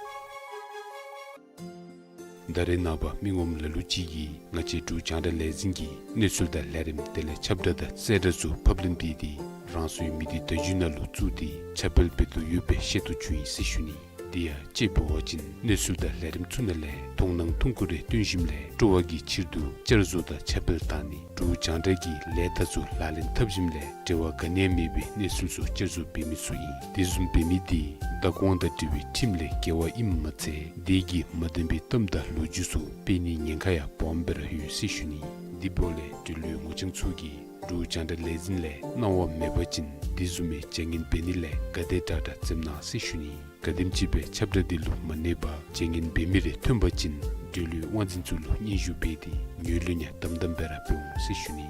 ད་རེས་ནངས་པ་མི་ངོམ་ལ་ལུ་ཅིག་གིས་ང་བཅས་འབྲུག་རྒྱང་བསྒྲགས་ལས་འཛིན་གྱི་གནས་ཚུལ་དང་ལས་རིམ་དེ་ལས་ཁྱབ་བསྒྲགས་དང་གསལ་བསྒྲགས་ཚུ་ཕབ་ལེན་འབད་དེ་རང་སོའི་མི་སྡེ་བརྡ་བརྒྱུད་ནང་ལུ་བཙུགས་ཏེ་ཁྱབ་སྤེལ་འབད་དོ་ཡོདཔ་སྦེ་ཤེས་རྟོགས་བྱུང་ཡི་ཟེར་ཞུ་ནི། དེ་ཡང་དཔྱེ་འབད་བ་ཅིན་གནས་ཚུལ་དང་ལས་རིམ་ཚུ་ནང་ལས་མཐོང་སྣང་ཐུང་ཀུ་རེ་སྟོན་ཞིནམ་ལས་སྤྲོ་བ་གི་ཕྱིར་དུ་བསྐྱར་བཟོ་དང་ཁྱབ་སྤེལ་བཏང་ནི་འབྲུག་རྒྱང་བསྒྲགས་ཀྱི་ལས་རྟགས་ཚུ་ལག་ལེན་འཐབ་ཞིནམ་ལས་འབྲེལ་བ་ག་ནི་ཡང་མེད་པའི་གནས་ཚུལ་ཚུ་བསྐྱར་བཟོ་འབད་མི་ཚུ་ཨིན། དེ་བཟུམ་འབད་མི་དེ་བདག་དབང་དང་འབྲེལ་བའི་ཁྲིམས་ལས་འགལ་བ་ཨིནམ་མ་ཚད་དེ་གིས་མ་བདེན་པའི་གཏམ་དང་ལོ་རྒྱུས་ཚུ་སྤེལ་ནིའི་ཉེན་ཁ་ཡང་སྦོམ་སྦེ་ར་ཡོད་ཟེར་ཞུ་ནི། དེ་འབདཝ་ལས་འབྲེལ་ཡོད་ངོ་རྐྱང་ཚུ་གིས་འབྲུག་རྒྱང་བསྒྲགས་ལས་འཛིན་ལས་གནང་བ་མེད་པ་ཅིན་དེ་བཟུམ་མའི་བྱ་ངན་འབད་ནི་ལས་ག་དེ་དྲག་དྲག་འཛེམ་གནང་ཟེར་ཞུ་ནི། ག་དེམ་ཅིག་སྦེ་ཁྱབ་བསྒྲགས་འདི་ལུ་མ་གནས་པར་བྱ་ངན་འབད་མི་རེ་ཐོན་པ་ཅིན་འབྲེལ་ཡོད་དབང་འཛིན་ཚུ་ལུ་སྙན་ཞུ་འབད་དེ་ངོས་ལེན་ཡང་དམ་དམ་སྦེ་ར་འབད་འོང་ཟེར་ཞུ་ནི།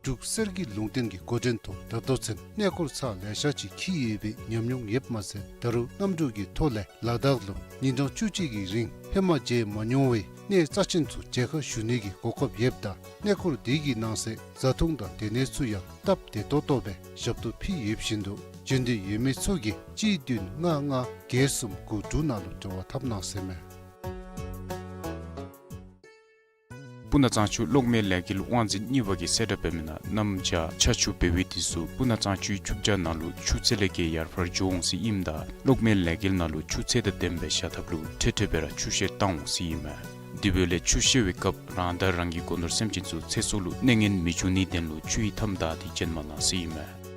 འབྲུག་གསེར་གྱི་ལུང་བསྟན་གྱི་འགོ་འདྲེན་ཐོག་ད་ལྟོ་ཚུན་གནས་སྐོར་ཚར་ལེ་ཤ་ཅིག་འཁྱིད་ཡོད་པའི་ཉམས་མྱོང་ཡོདཔ་མ་ཚད་ད་རུང་གནམ་གྲུ་གི་ཐོག་ལས་ལ་དྭགས་ལུ་ཉིན་གྲངས་བཅུ་གཅིག་གི་རིང་ཧེ་མ་མཇལ་མ་མྱོང་བའི་གནས་རྩ་ཆེན་ཚུ་མཇལ་ཁ་ཞུ་ནི་གི་གོ་སྐབས་ཡོདཔ་ད་གནས་སྐོར་འདི་གི་ནང་གསེས་བཟའ་འཐུང་དང་སྡོད་གནས་ཚུ་ཡང་སྟབས་བདེ་ཏོག་ཏོ་སྦེ་ཞབས་ཏོག་ཕུལ་ཡོདཔ་བཞིན་དུ་བྱོན་འདོད་ཡོད་མི་ཚུ་གིས་གཅིག་བདུན་ལྔ་ལྔ་བརྒྱད་གསུམ་དགུ་དྲུག་ནང་ལུ་འབྲེལ་བ་འཐབ་གནང་ཟེར་མས། སྤུ་ན་གཙང་ཆུ་གློག་མེ་ལས་འགུལ་དབང་འཛིན་གཉིས་པ་གིས་གསལ་བསྒྲགས་འབད་མི་ནང་གནམ་བྱཱར་ཆར་ཆུ་འབེལ་བའི་དུས་སུ་སྤུ་ན་གཙང་ཆུའི་ཆུ་བྱཱ་ནང་ལུ་ཆུ་ཚད་ལས་བརྒལ་ཡར་འཕར་འགྱོ་འོང་ཟེར་ཨིནམ་ད་གློག་མེ་ལས་འགུལ་ནང་ལུ་ཆུ་ཚད་དང་ལྡནམ་སྦེ་བཞག་ཐབས་ལུ་འཕྲལ་འཕྲལ་སྦེ་ར་ཆུ་བཤལ་བཏང་འོང་ཟེར་ཨིན་མས། དེ་འབདཝ་ལས་ཆུ་བཤལ་བའི་སྐབས་རང་དང་རང་གི་སྒོ་ནོར་སེམས་ཅན་ཚུ་ཚེ་སྲོག་ལུ་གནོད་ངན་མི་འབྱུང་ནིའི་དོན་ལུ་ཆུ་ཡི་མཐའམ་བདའ་སྟེ་བྱོན་མ་གནང་ཟེར་ཨིན་མས།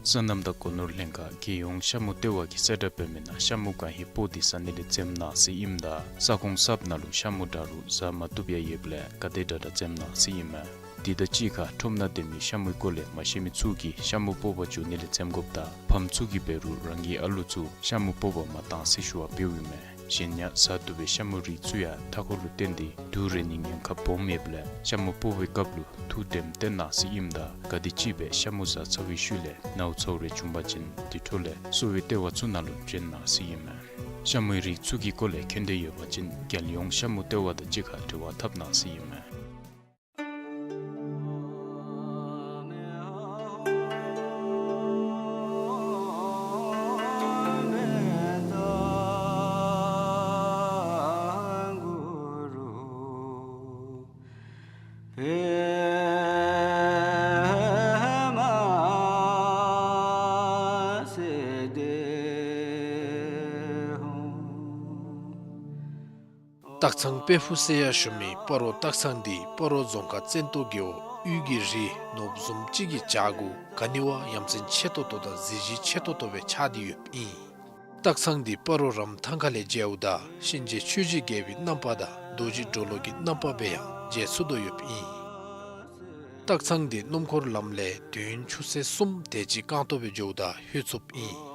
སོ་ནམ་དང་སྒོ་ནོར་ལྷན་ཁག་རྒྱལ་ཡོངས་ཤ་མུ་ལྟེ་བ་གིས་གསལ་བསྒྲགས་འབད་མི་ནང་ཤ་མུ་གང་ཧེ་སྤོ་སྟེ་ཟ་ནི་ལས་འཛེམ་གནང་ཟེར་ཨིནམ་ད་ས་ཁོངས་གསརཔ་ནང་ལུ་ཤ་མུ་འདྲ་རུང་ཟ་མ་བཏུབ་ཡང་ཡོདཔ་ལས་ག་དེ་དྲག་དྲག་འཛེམ་གནང་ཟེར་ཨིན་མས། དེ་དང་གཅིག་ཁར་ཁྲོམ་ནང་སྡོད་མི་ཤ་མུའི་སྐོར་ལས་མ་ཤེས་མི་ཚུ་གིས་ཤ་མུ་སྤོ་བར་འགྱོ་ནི་ལས་འཛེམ་དགོཔ་དང་ཕམ་ཚུ་གིས་འབད་རུང་རང་གི་ཨ་ལུ་ཚུ་ཤ་མུ་སྤོ་བར་མ་གཏང་ཟེར་ཞུ་བ་འབདཝ་ཨིན་མས། གཞན་ཡང་ཟ་བཏུབ་པའི་ཤ་མུའི་རིགས་ཚུ་ཡང་མཐའ་འཁོར་ལུ་བརྟེན་ཏེ་དུག་རེག་ནིའི་ཉེན་ཁ་སྦོམ་ཡོདཔ་ལས་ཤ་མུ་སྤོ་བའི་སྐབས་ལུ་ཐུགས་དྲནམ་བཏོན་གནང་ཟེར་ཨིནམ་ད་ག་དེམ་ཅིག་སྦེ་ཤ་མུ་ཟ་ཚར་བའི་ཤུལ་ལས་ནཝ་ཚཝ་རེ་བྱུང་པ་ཅིན་དེ་འཕྲོ་ལས་གསོ་བའི་ལྟེ་བ་ཚུ་ནང་ལུ་བྱོན་གནང་ཟེར་ཨིན་མས། ཤ་མུའི་རིགས་ཚུ་གི་སྐོར་ལས་མཁྱེན་འདོད་ཡོད་པ་ཅིན་རྒྱལ་ཡོངས་ཤ་མུ་ལྟེ་བ་དང་གཅིག་ཁར་འབྲེལ་བ་འཐབ་གནང་ཟེར་ཨིན་མས། སྟག་ཚང་དཔལ་ཕུག་ཟེར་ཡང་ཞུ་མི་སྤ་རོ་སྟག་ཚང་འདི་སྤ་རོ་རྫོང་ཁག་བཙན་ཏོ་རྒེད་འོག་དབུས་ཀྱི་རི་ནོར་བུ་བཟུམ་ཅིག་གི་བྱག་གུ་ག་ནི་བ་ཡ་མཚན་ཆེ་ཏོག་ཏོ་དང་གཟི་བརྗིད་ཆེ་ཏོག་ཏོ་སྦེ་ཆགས་ཏེ་ཡོདཔ་ཨིན། སྟག་ཚང་འདི་སྤ་རོ་རམ་ཐང་ཁ་ལས་མཇལཝ་ད་གཤིན་རྗེ་ཆོས་ཀྱི་རྒྱལ་པོའི་རྣམ་པ་དང་རྡོ་རྗེ་གྲོ་ལོད་ཀྱི་རྣམ་པ་སྦེ་ཡང་མཇལ་ཚུགས་དོ་ཡོདཔ་ཨིན། སྟག་ཚང་འདི་སྣུམ་འཁོར་ལམ་ལས་དུས་ཡུན་ཆུ་ཚོད་གསུམ་དེ་ཅིག་རྐང་སྟོང་སྦེ་འགྱོཝ་ད་ལྷོད་ཚུགསཔ་ཨིན།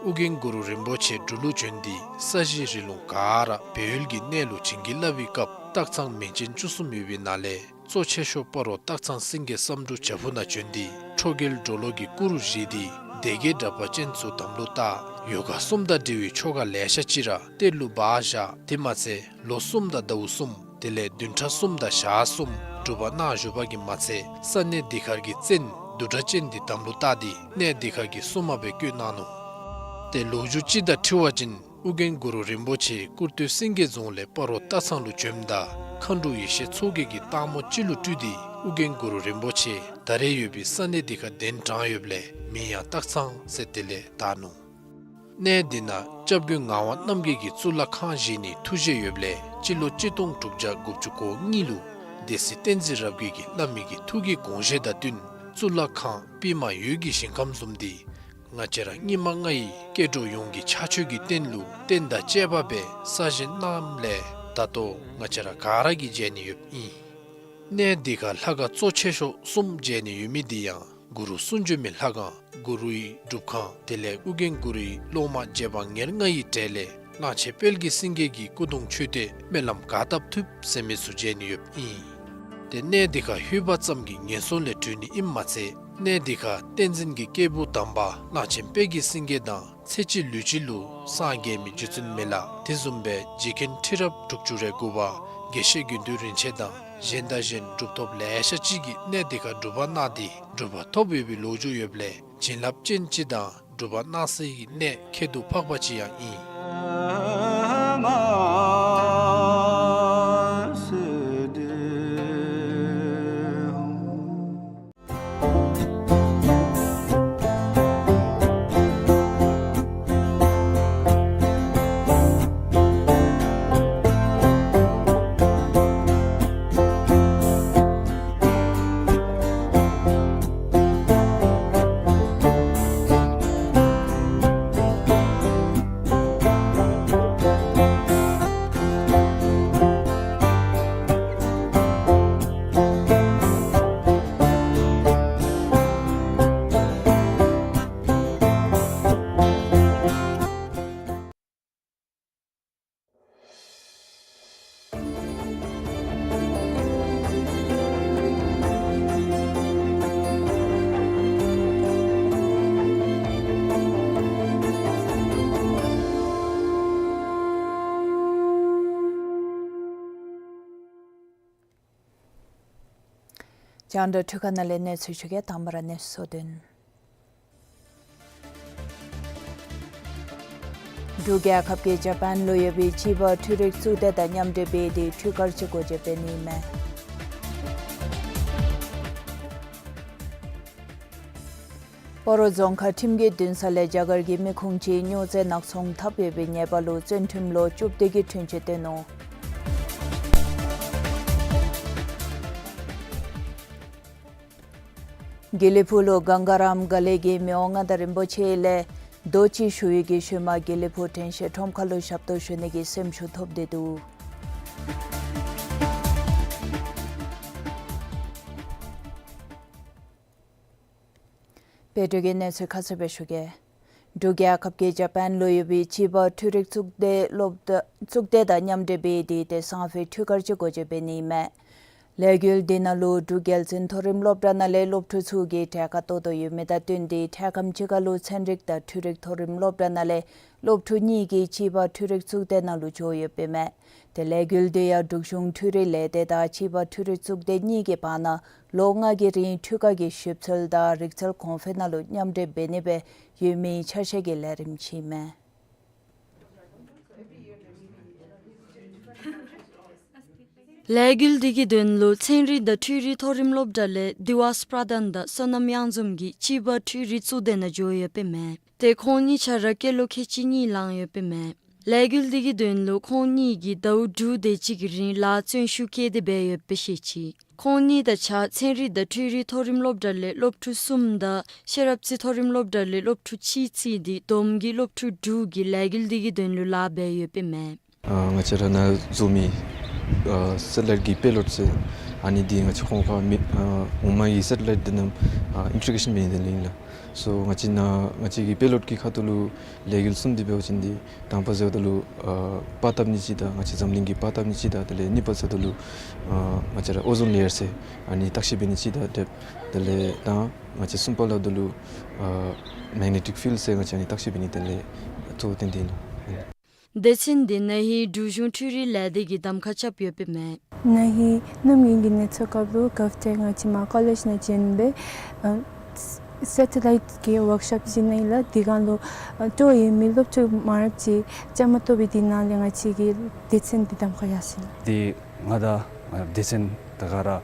ཨོ་རྒྱན་གུ་རུ་རིན་པོ་ཆེ་འབྲུག་ལུ་བྱོན་ཏེ་ས་གཞི་རི་ལུང་ག་ར་སྦས་ཡུལ་གྱི་གནས་ལུ་བྱིན་གྱིས་བརླབས་པའི་སྐབས་སྟག་ཚང་མིང་ཅན་བཅུ་གསུམ་ཡོད་པའི་ནང་ལས་གཙོ་ཆེ་ཤོས་སྤ་རོ་སྟག་ཚང་སེང་གེ་བསམ་འགྲུབ་བྱག་ཕུག་ནང་བྱོན་ཏེ་ཁྲོ་རྒྱལ་གྲོ་ལོད་ཀྱི་སྐུ་རུ་བཞེངས་ཏེ་སྡེ་བརྒྱད་དྲེགས་པ་ཅན་ཚུ་དམ་ལུ་བཏགས། ཡོ་ག་གསུམ་དང་འབྲེལ་བའི་ཆོ་ག་ལེ་ཤ་ཅིག་ར་གཏེར་ལུ་སྦ་བཞག། དེ་མ་ཚད་ལོ་གསུམ་དང་ཟླཝ་གསུམ་དེ་ལས་བདུན་ཕྲག་གསུམ་དང་ཞག་གསུམ་སྒྲུབ་པ་གནང་བཞུགས་པ་གིས་མ་ཚད་ས་གནས་འདི་ཁར་གྱི་བཙན་བདུད་དྲེགས་ཅན་འདི་དམ་ལུ་བཏགས་ཏེ་གནས་འདི་ཁར་གྱི་སྲུང་མ་སྦེ་བསྐོས་གནང་ནུག། ཏེ་ལོ་རྒྱུས་ཅིག་དང་འཁྲིལ་བ་ཅིན་ཨོ་རྒྱན་གུ་རུ་རིན་པོ་ཆེ་ཀུར་སྟོད་སེང་གེ་རྫོང་ལས་སྤ་རོ་སྟག་ཚང་ལུ་བྱོནམ་ད་མཁའ་འགྲོ་ཡེ་ཤེས་མཚོ་རྒྱལ་གྱིས་སྟག་མོ་ཅིག་ལུ་སྤྲུལ་ཏེ་ཨོ་རྒྱན་གུ་རུ་རིན་པོ་ཆེ་ད་རེས་ཡོད་པའི་ས་གནས་འདི་ཁར་གདན་དྲངས་ཡོདཔ་ལས་མིང་ཡང་སྟག་ཚང་ཟེར་དེ་ལས་བཏགས་ནུག། གནས་འདི་ནང་སྐྱབས་མགོན་ངག་དབང་རྣམ་རྒྱལ་གྱིས་གཙུག་ལག་ཁང་བཞེངས་ནིའི་ཐུགས་བཞེད་ཡོདཔ་ལས་སྤྱི་ལོ་གཅིག་སྟོང་དྲུག་བརྒྱ་དགུ་བཅུ་གོ་གཉིས་ལུ་སྡེ་སྲིད་བསྟན་འཛིན་རབ་རྒྱས་ཀྱིས་བླ་མའི་གི་ཐུགས་ཀྱི་དགོངས་བཞེད་དང་བསྟུན་གཙུག་ལག་ཁང་པདྨ་འོད་ཀྱི་ཞིང་ཁམས་བཟུམ་འདི་ང་བཅས་ར་སྙིགས་མ་ལྔ་ཡི་སྐྱེ་འགྲོ་ཡོངས་ཀྱི་ཕྱག་མཆོད་ཀྱི་རྟེན་ལུ་རྟེན་དང་བཅས་པ་སྦེ་གསར་བཞེངས་གནངམ་ལས་ད་ལྟོ་ང་བཅས་ར་ག་ར་གིས་མཇལ་ནི་ཡོདཔ་ཨིན། གནས་འདི་ཁར་ལྷ་ཁང་གཙོ་ཆེ་ཤོས་གསུམ་མཇལ་ནི་ཡོད་མི་འདི་ཡང་གུ་རུ་གསུང་བྱོན་མའི་ལྷ་ཁང་གུ་རུའི་སྒྲུབ་ཁང་དེ་ལས་ཨོ་རྒྱན་གུ་རུའི་སློབ་མ་རྗེ་འབངས་ཉེར་ལྔ་ཡི་གྲས་ལས་གླང་ཆེན་དཔལ་གྱི་སེང་གེ་གི་སྐུ་གདུང་མཆོད་རྟེན་སྨོན་ལམ་ག་བཏབ་ཐུབ་ཟེར་མི་ཚུ་མཇལ་ནི་ཡོདཔ་ཨིན། ཏེ་གནས་འདི་ཁར་ལྷོད་པ་ཙམ་གྱིས་ངན་སོང་ལས་གྲོལ་ནི་ཨིནམ་མ་ཚད་གནས་འདི་ཁར་བསྟན་འཛིན་གྱི་སྐྱེས་བུ་དམ་པ་གླང་ཆེན་དཔལ་གྱི་སེང་གེ་དང་ཚེ་གཅིག་ལུས་གཅིག་ལུ་སངས་རྒྱས་མི་རྗེ་བཙུན་མི་ལ་དེ་བཟུམ་སྦེ་རྗེ་མཁན་ཁྲི་རབས་དྲུག་ཅུ་རེ་དགུ་པ་དགེ་བཤེས་དགེ་འདུན་རིན་ཆེན་དང་གཞན་དང་གཞན་གྲུབ་ཐོབ་ལེ་ཤ་ཅིག་གིས་གནས་འདི་ཁར་སྒྲུབ་པ་གནང་སྟེ་གྲུབ་པ་ཐོབ་ཡོད་པའི་ལོ་རྒྱུས་ཡོདཔ་ལས་བྱིན་རླབས་ཅན་ཅིག་དང་སྒྲུབ་པ་གནང་སའི་གནས་ཁྱད་དུ་འཕགས་པ་ཅིག་ཡང་ཨིན། རྒྱང་བསྒྲགས་འཕྲུལ་ཁང་ནང་ལས་གནས་ཚུལ་ཞུ་གེ། དང་པ་ར་གནས་ཚུལ་གཙོ་དོན། འབྲུག་རྒྱལ་ཁབ་ཀྱིས་ཇ་པཱན་ལུ་ཡོད་པའི་སྤྱི་པའི་འཕྲུལ་རིག་གཙུག་སྡེ་དང་མཉམ་འབྲེལ་འབད་དེ་འཕྲུལ་དཀར་ཅིག་སྒོ་འབྱེད་འབད་ནི་མས། སྤ་རོ་རྫོང་ཁག་ཁྲིམས་ཀྱི་འདུན་ས་ལས་རྒྱ་གར་གྱི་མི་ཁུངས་ཅིག་སྨྱོ་རྫས་ནག་ཚོང་འཐབ་ཡོད་པའི་ཉེས་པ་ལུ་བཙོན་ཁྲིམས་ལོ་བཅུ་བདུན་གྱི་དྲུང་ཆད་བཏོན་ནུག། དགེ་ལེགས་ཕུག་ལུ་གངྒཱ་རཱམ་ག་ལེ་གི་མི་དབང་མངའ་བདག་རིན་པོ་ཆེ་ལས་རྡོ་ཅིག་ཞུ་ཡི་གི་ཤུལ་མ་དགེ་ལེགས་ཕུག་དྲན་ཤེས་ཁྲོམ་ཁ་ལུ་ཞབས་ཏོག་ཞུ་ནི་གི་སེམས་ཤུགས་ཐོབ་སྟེ་འདུག། བོད་དོན་གྱི་གནས་ཚུལ་ཁ་གསལ་སྦེ་ཞུ་གེ། འབྲུག་རྒྱལ་ཁབ་ཀྱིས་ཇ་པཱན་ལུ་ཡོད་པའི་གཅིག་པ་འཕྲུལ་རིག་གཙུག་སྡེ་སློབ་གྲྭ་གཙུག་སྡེ་དང་མཉམ་འབྲེལ་འབད་དེ་ཏེ་སང་ཕོད་འཕྲུལ་སྒར་ཅིག་སྒོ་འབྱེད་འབད་ནི་མས། ལས་འགུལ་འདི་ནང་ལུ་འབྲུག་རྒྱལ་བཙུན་མཐོ་རིམ་སློབ་གྲྭ་ནང་ལས་སློབ་ཕྲུག་ཚུ་གིས་གྲལ་ཁར་གཏོགས་དོ་ཡོད་མི་དང་བསྟུན་ཏེ་འཕྲལ་ཁམས་ཅིག་ཁར་ལུ་ཚན་རིག་དང་འཕྲུལ་རིག་མཐོ་རིམ་སློབ་གྲྭ་ནང་ལས་སློབ་ཕྲུག་གཉིས་ཀྱིས་གཅིག་པ་འཕྲུལ་རིག་གཙུག་སྡེ་ནང་ལུ་འགྱོ་ཡོདཔ་ཨིན་མས། ཏེ་ལས་འགུལ་འདི་ཡང་འབྲུག་གཞུང་འཕྲུལ་རིག་ལས་སྡེ་དང་གཅིག་པ་འཕྲུལ་རིག་གཙུག་སྡེ་གཉིས་ཀྱི་བར་ན་ལོ་ལྔ་གི་རིང་འཕྲུལ་ཁང་གི་ཞིབ་འཚོལ་དང་རིག་རྩལ་གོང་འཕེལ་ནང་ལུ་མཉམ་འབྲེལ་འབད་ནི་སྦེ་ཡོད་མི་འཆར་གཞི་གི་ལས་རིམ་ཅིག་ཨིན་མས། ལས་འགུལ་འདི་གི་དོན་ལུ་ཚན་རིག་དང་འཕྲུལ་རིག་མཐོ་རིམ་སློབ་གྲྭ་ལས་དི་ཝཱས་པྲ་དཱན་དང་བསོད་ནམས་གཡང་འཛོམས་ཀྱིས་གཅིག་པ་འཕྲུལ་རིག་གཙུག་སྡེ་ནང་འགྱོ་ཡོདཔ་ཨིན་མས། ཏེ་ཁོང་གཉིས་ཆ་ར་སྐྱེས་ལོ་ཁལ་གཅིག་གཉིས་ལང་ཡོདཔ་ཨིན་མས། ལས་འགུལ་འདི་གི་དོན་ལུ་ཁོང་གཉིས་ཀྱིས་ཟླཝ་དྲུག་དེ་ཅིག་གི་རིང་ལཱ་བརྩོན་ཤུགས་བསྐྱེད་དེ་འབད་ཡོདཔ་སྦེ་བཤད་ཅི། ཁོང་གཉིས་དང་གཅིག་ཁར་ཚན་རིག་དང་འཕྲུལ་རིག་མཐོ་རིམ་སློབ་གྲྭ་ལས་སློབ་ཕྲུག་གསུམ་དང་ཤེས་རབ་རྩེ་མཐོ་རིམ་སློབ་གྲྭ་ལས་སློབ་ཕྲུག་གཅིག་བརྩིས་ཏེ་བསྡོམས་ཀྱིས་སློབ་ཕྲུག་དྲུག་གིས་ལས་འགུལ་འདི་གི་དོན་ལུ་ལཱ་འབད་ཡོདཔ་ཨིན་མས། ཨ་ང་བཅས་ར་ནཱ་བཟོ་མི་ཨ་སེ་ཊི་ལའིཊ་ཀྱི་པེ་ལོཌ་ཟེར་ཨ་ནི་འདི་ང་བཅས་ཁོང་ཁར་མི་ཨ་འོག་མ་གི་སེ་ཊི་ལའིཊ་འདི་རྣམས་ཨ་ཨིན་ཊི་གེ་རེ་ཤཱན་འབད་ནི་དེ་ལས་ཨིན་ལགས། སོ་ང་བཅས་ནཱ་ང་བཅས་ཀྱི་པེ་ལོཌ་ཀྱི་ཁ་ཐུག་ལུ་ལས་འགུལ་གསུམ་འདི་འབད་བ་ཅིན་འདི་དང་པ་ཟེརཝ་ད་ལུ་ཨ་པར་བཏབ་ནི་ཅིག་དང་ང་བཅས་འཛམ་གླིང་གི་པར་བཏབ་ནི་ཅིག་དང་དེ་ལས་གཉིས་པ་ཟེརཝ་ད་ལུ་ཨ་ང་བཅས་ར་ཨོ་ཛོན་ལེ་ཡར་ཟེར་ཨ་ནི་བརྟག་ཞིབ་འབད་ནི་ཅིག་དང་དེ་དེ་ལས་དང་ང་བཅས་གསུམ་པ་སླབ་ད་ལུ་ཨ་མེག་ནེ་ཊིཀ་ཕིལཌ་ཟེར་ང་བཅས་ཨ་ནི་བརྟག་ཞིབ་འབད་ནི་དེ་ལས་གཙོ་བོ་བཏོན་ཏེ་ཨིན་ལགས། སྡེ་ཚན་འདི་ན་ཧིང་འབྲུག་གཞུང་འཕྲུལ་རིག་ལས་སྡེ་གིས་གདམ་ཁ་རྐྱབ་ཡོདཔ་ཨིན་མས། ན་ཧིང་གནམ་དགུན་གྱི་གནས་ཚུལ་སྐབས་ལུ་དགའ་བདེ་ང་བཅས་མར་ཀོ་ལེཇ་ནང་བྱོན་སྦེ་ཨ་སེ་ཊི་ལའིཊ་ཀྱི་ཝརཀ་ཤོབ་ཅིག་ནང་ལུ་དེ་སྒང་ལུ་ཨ་སྤྲོ་ཡོད་མི་སློབ་ཕྲུག་མང་རབས་ཅིག་བཅའ་མར་གཏོགས་སྦེ་དེ་ནང་ལས་ང་བཅས་ཀྱི་སྡེ་ཚན་འདི་གདམ་ཁ་ཡར་སོ་ཡི། དེ་ང་དང་ང་སྡེ་ཚན་དང་ག་ར་ཨ་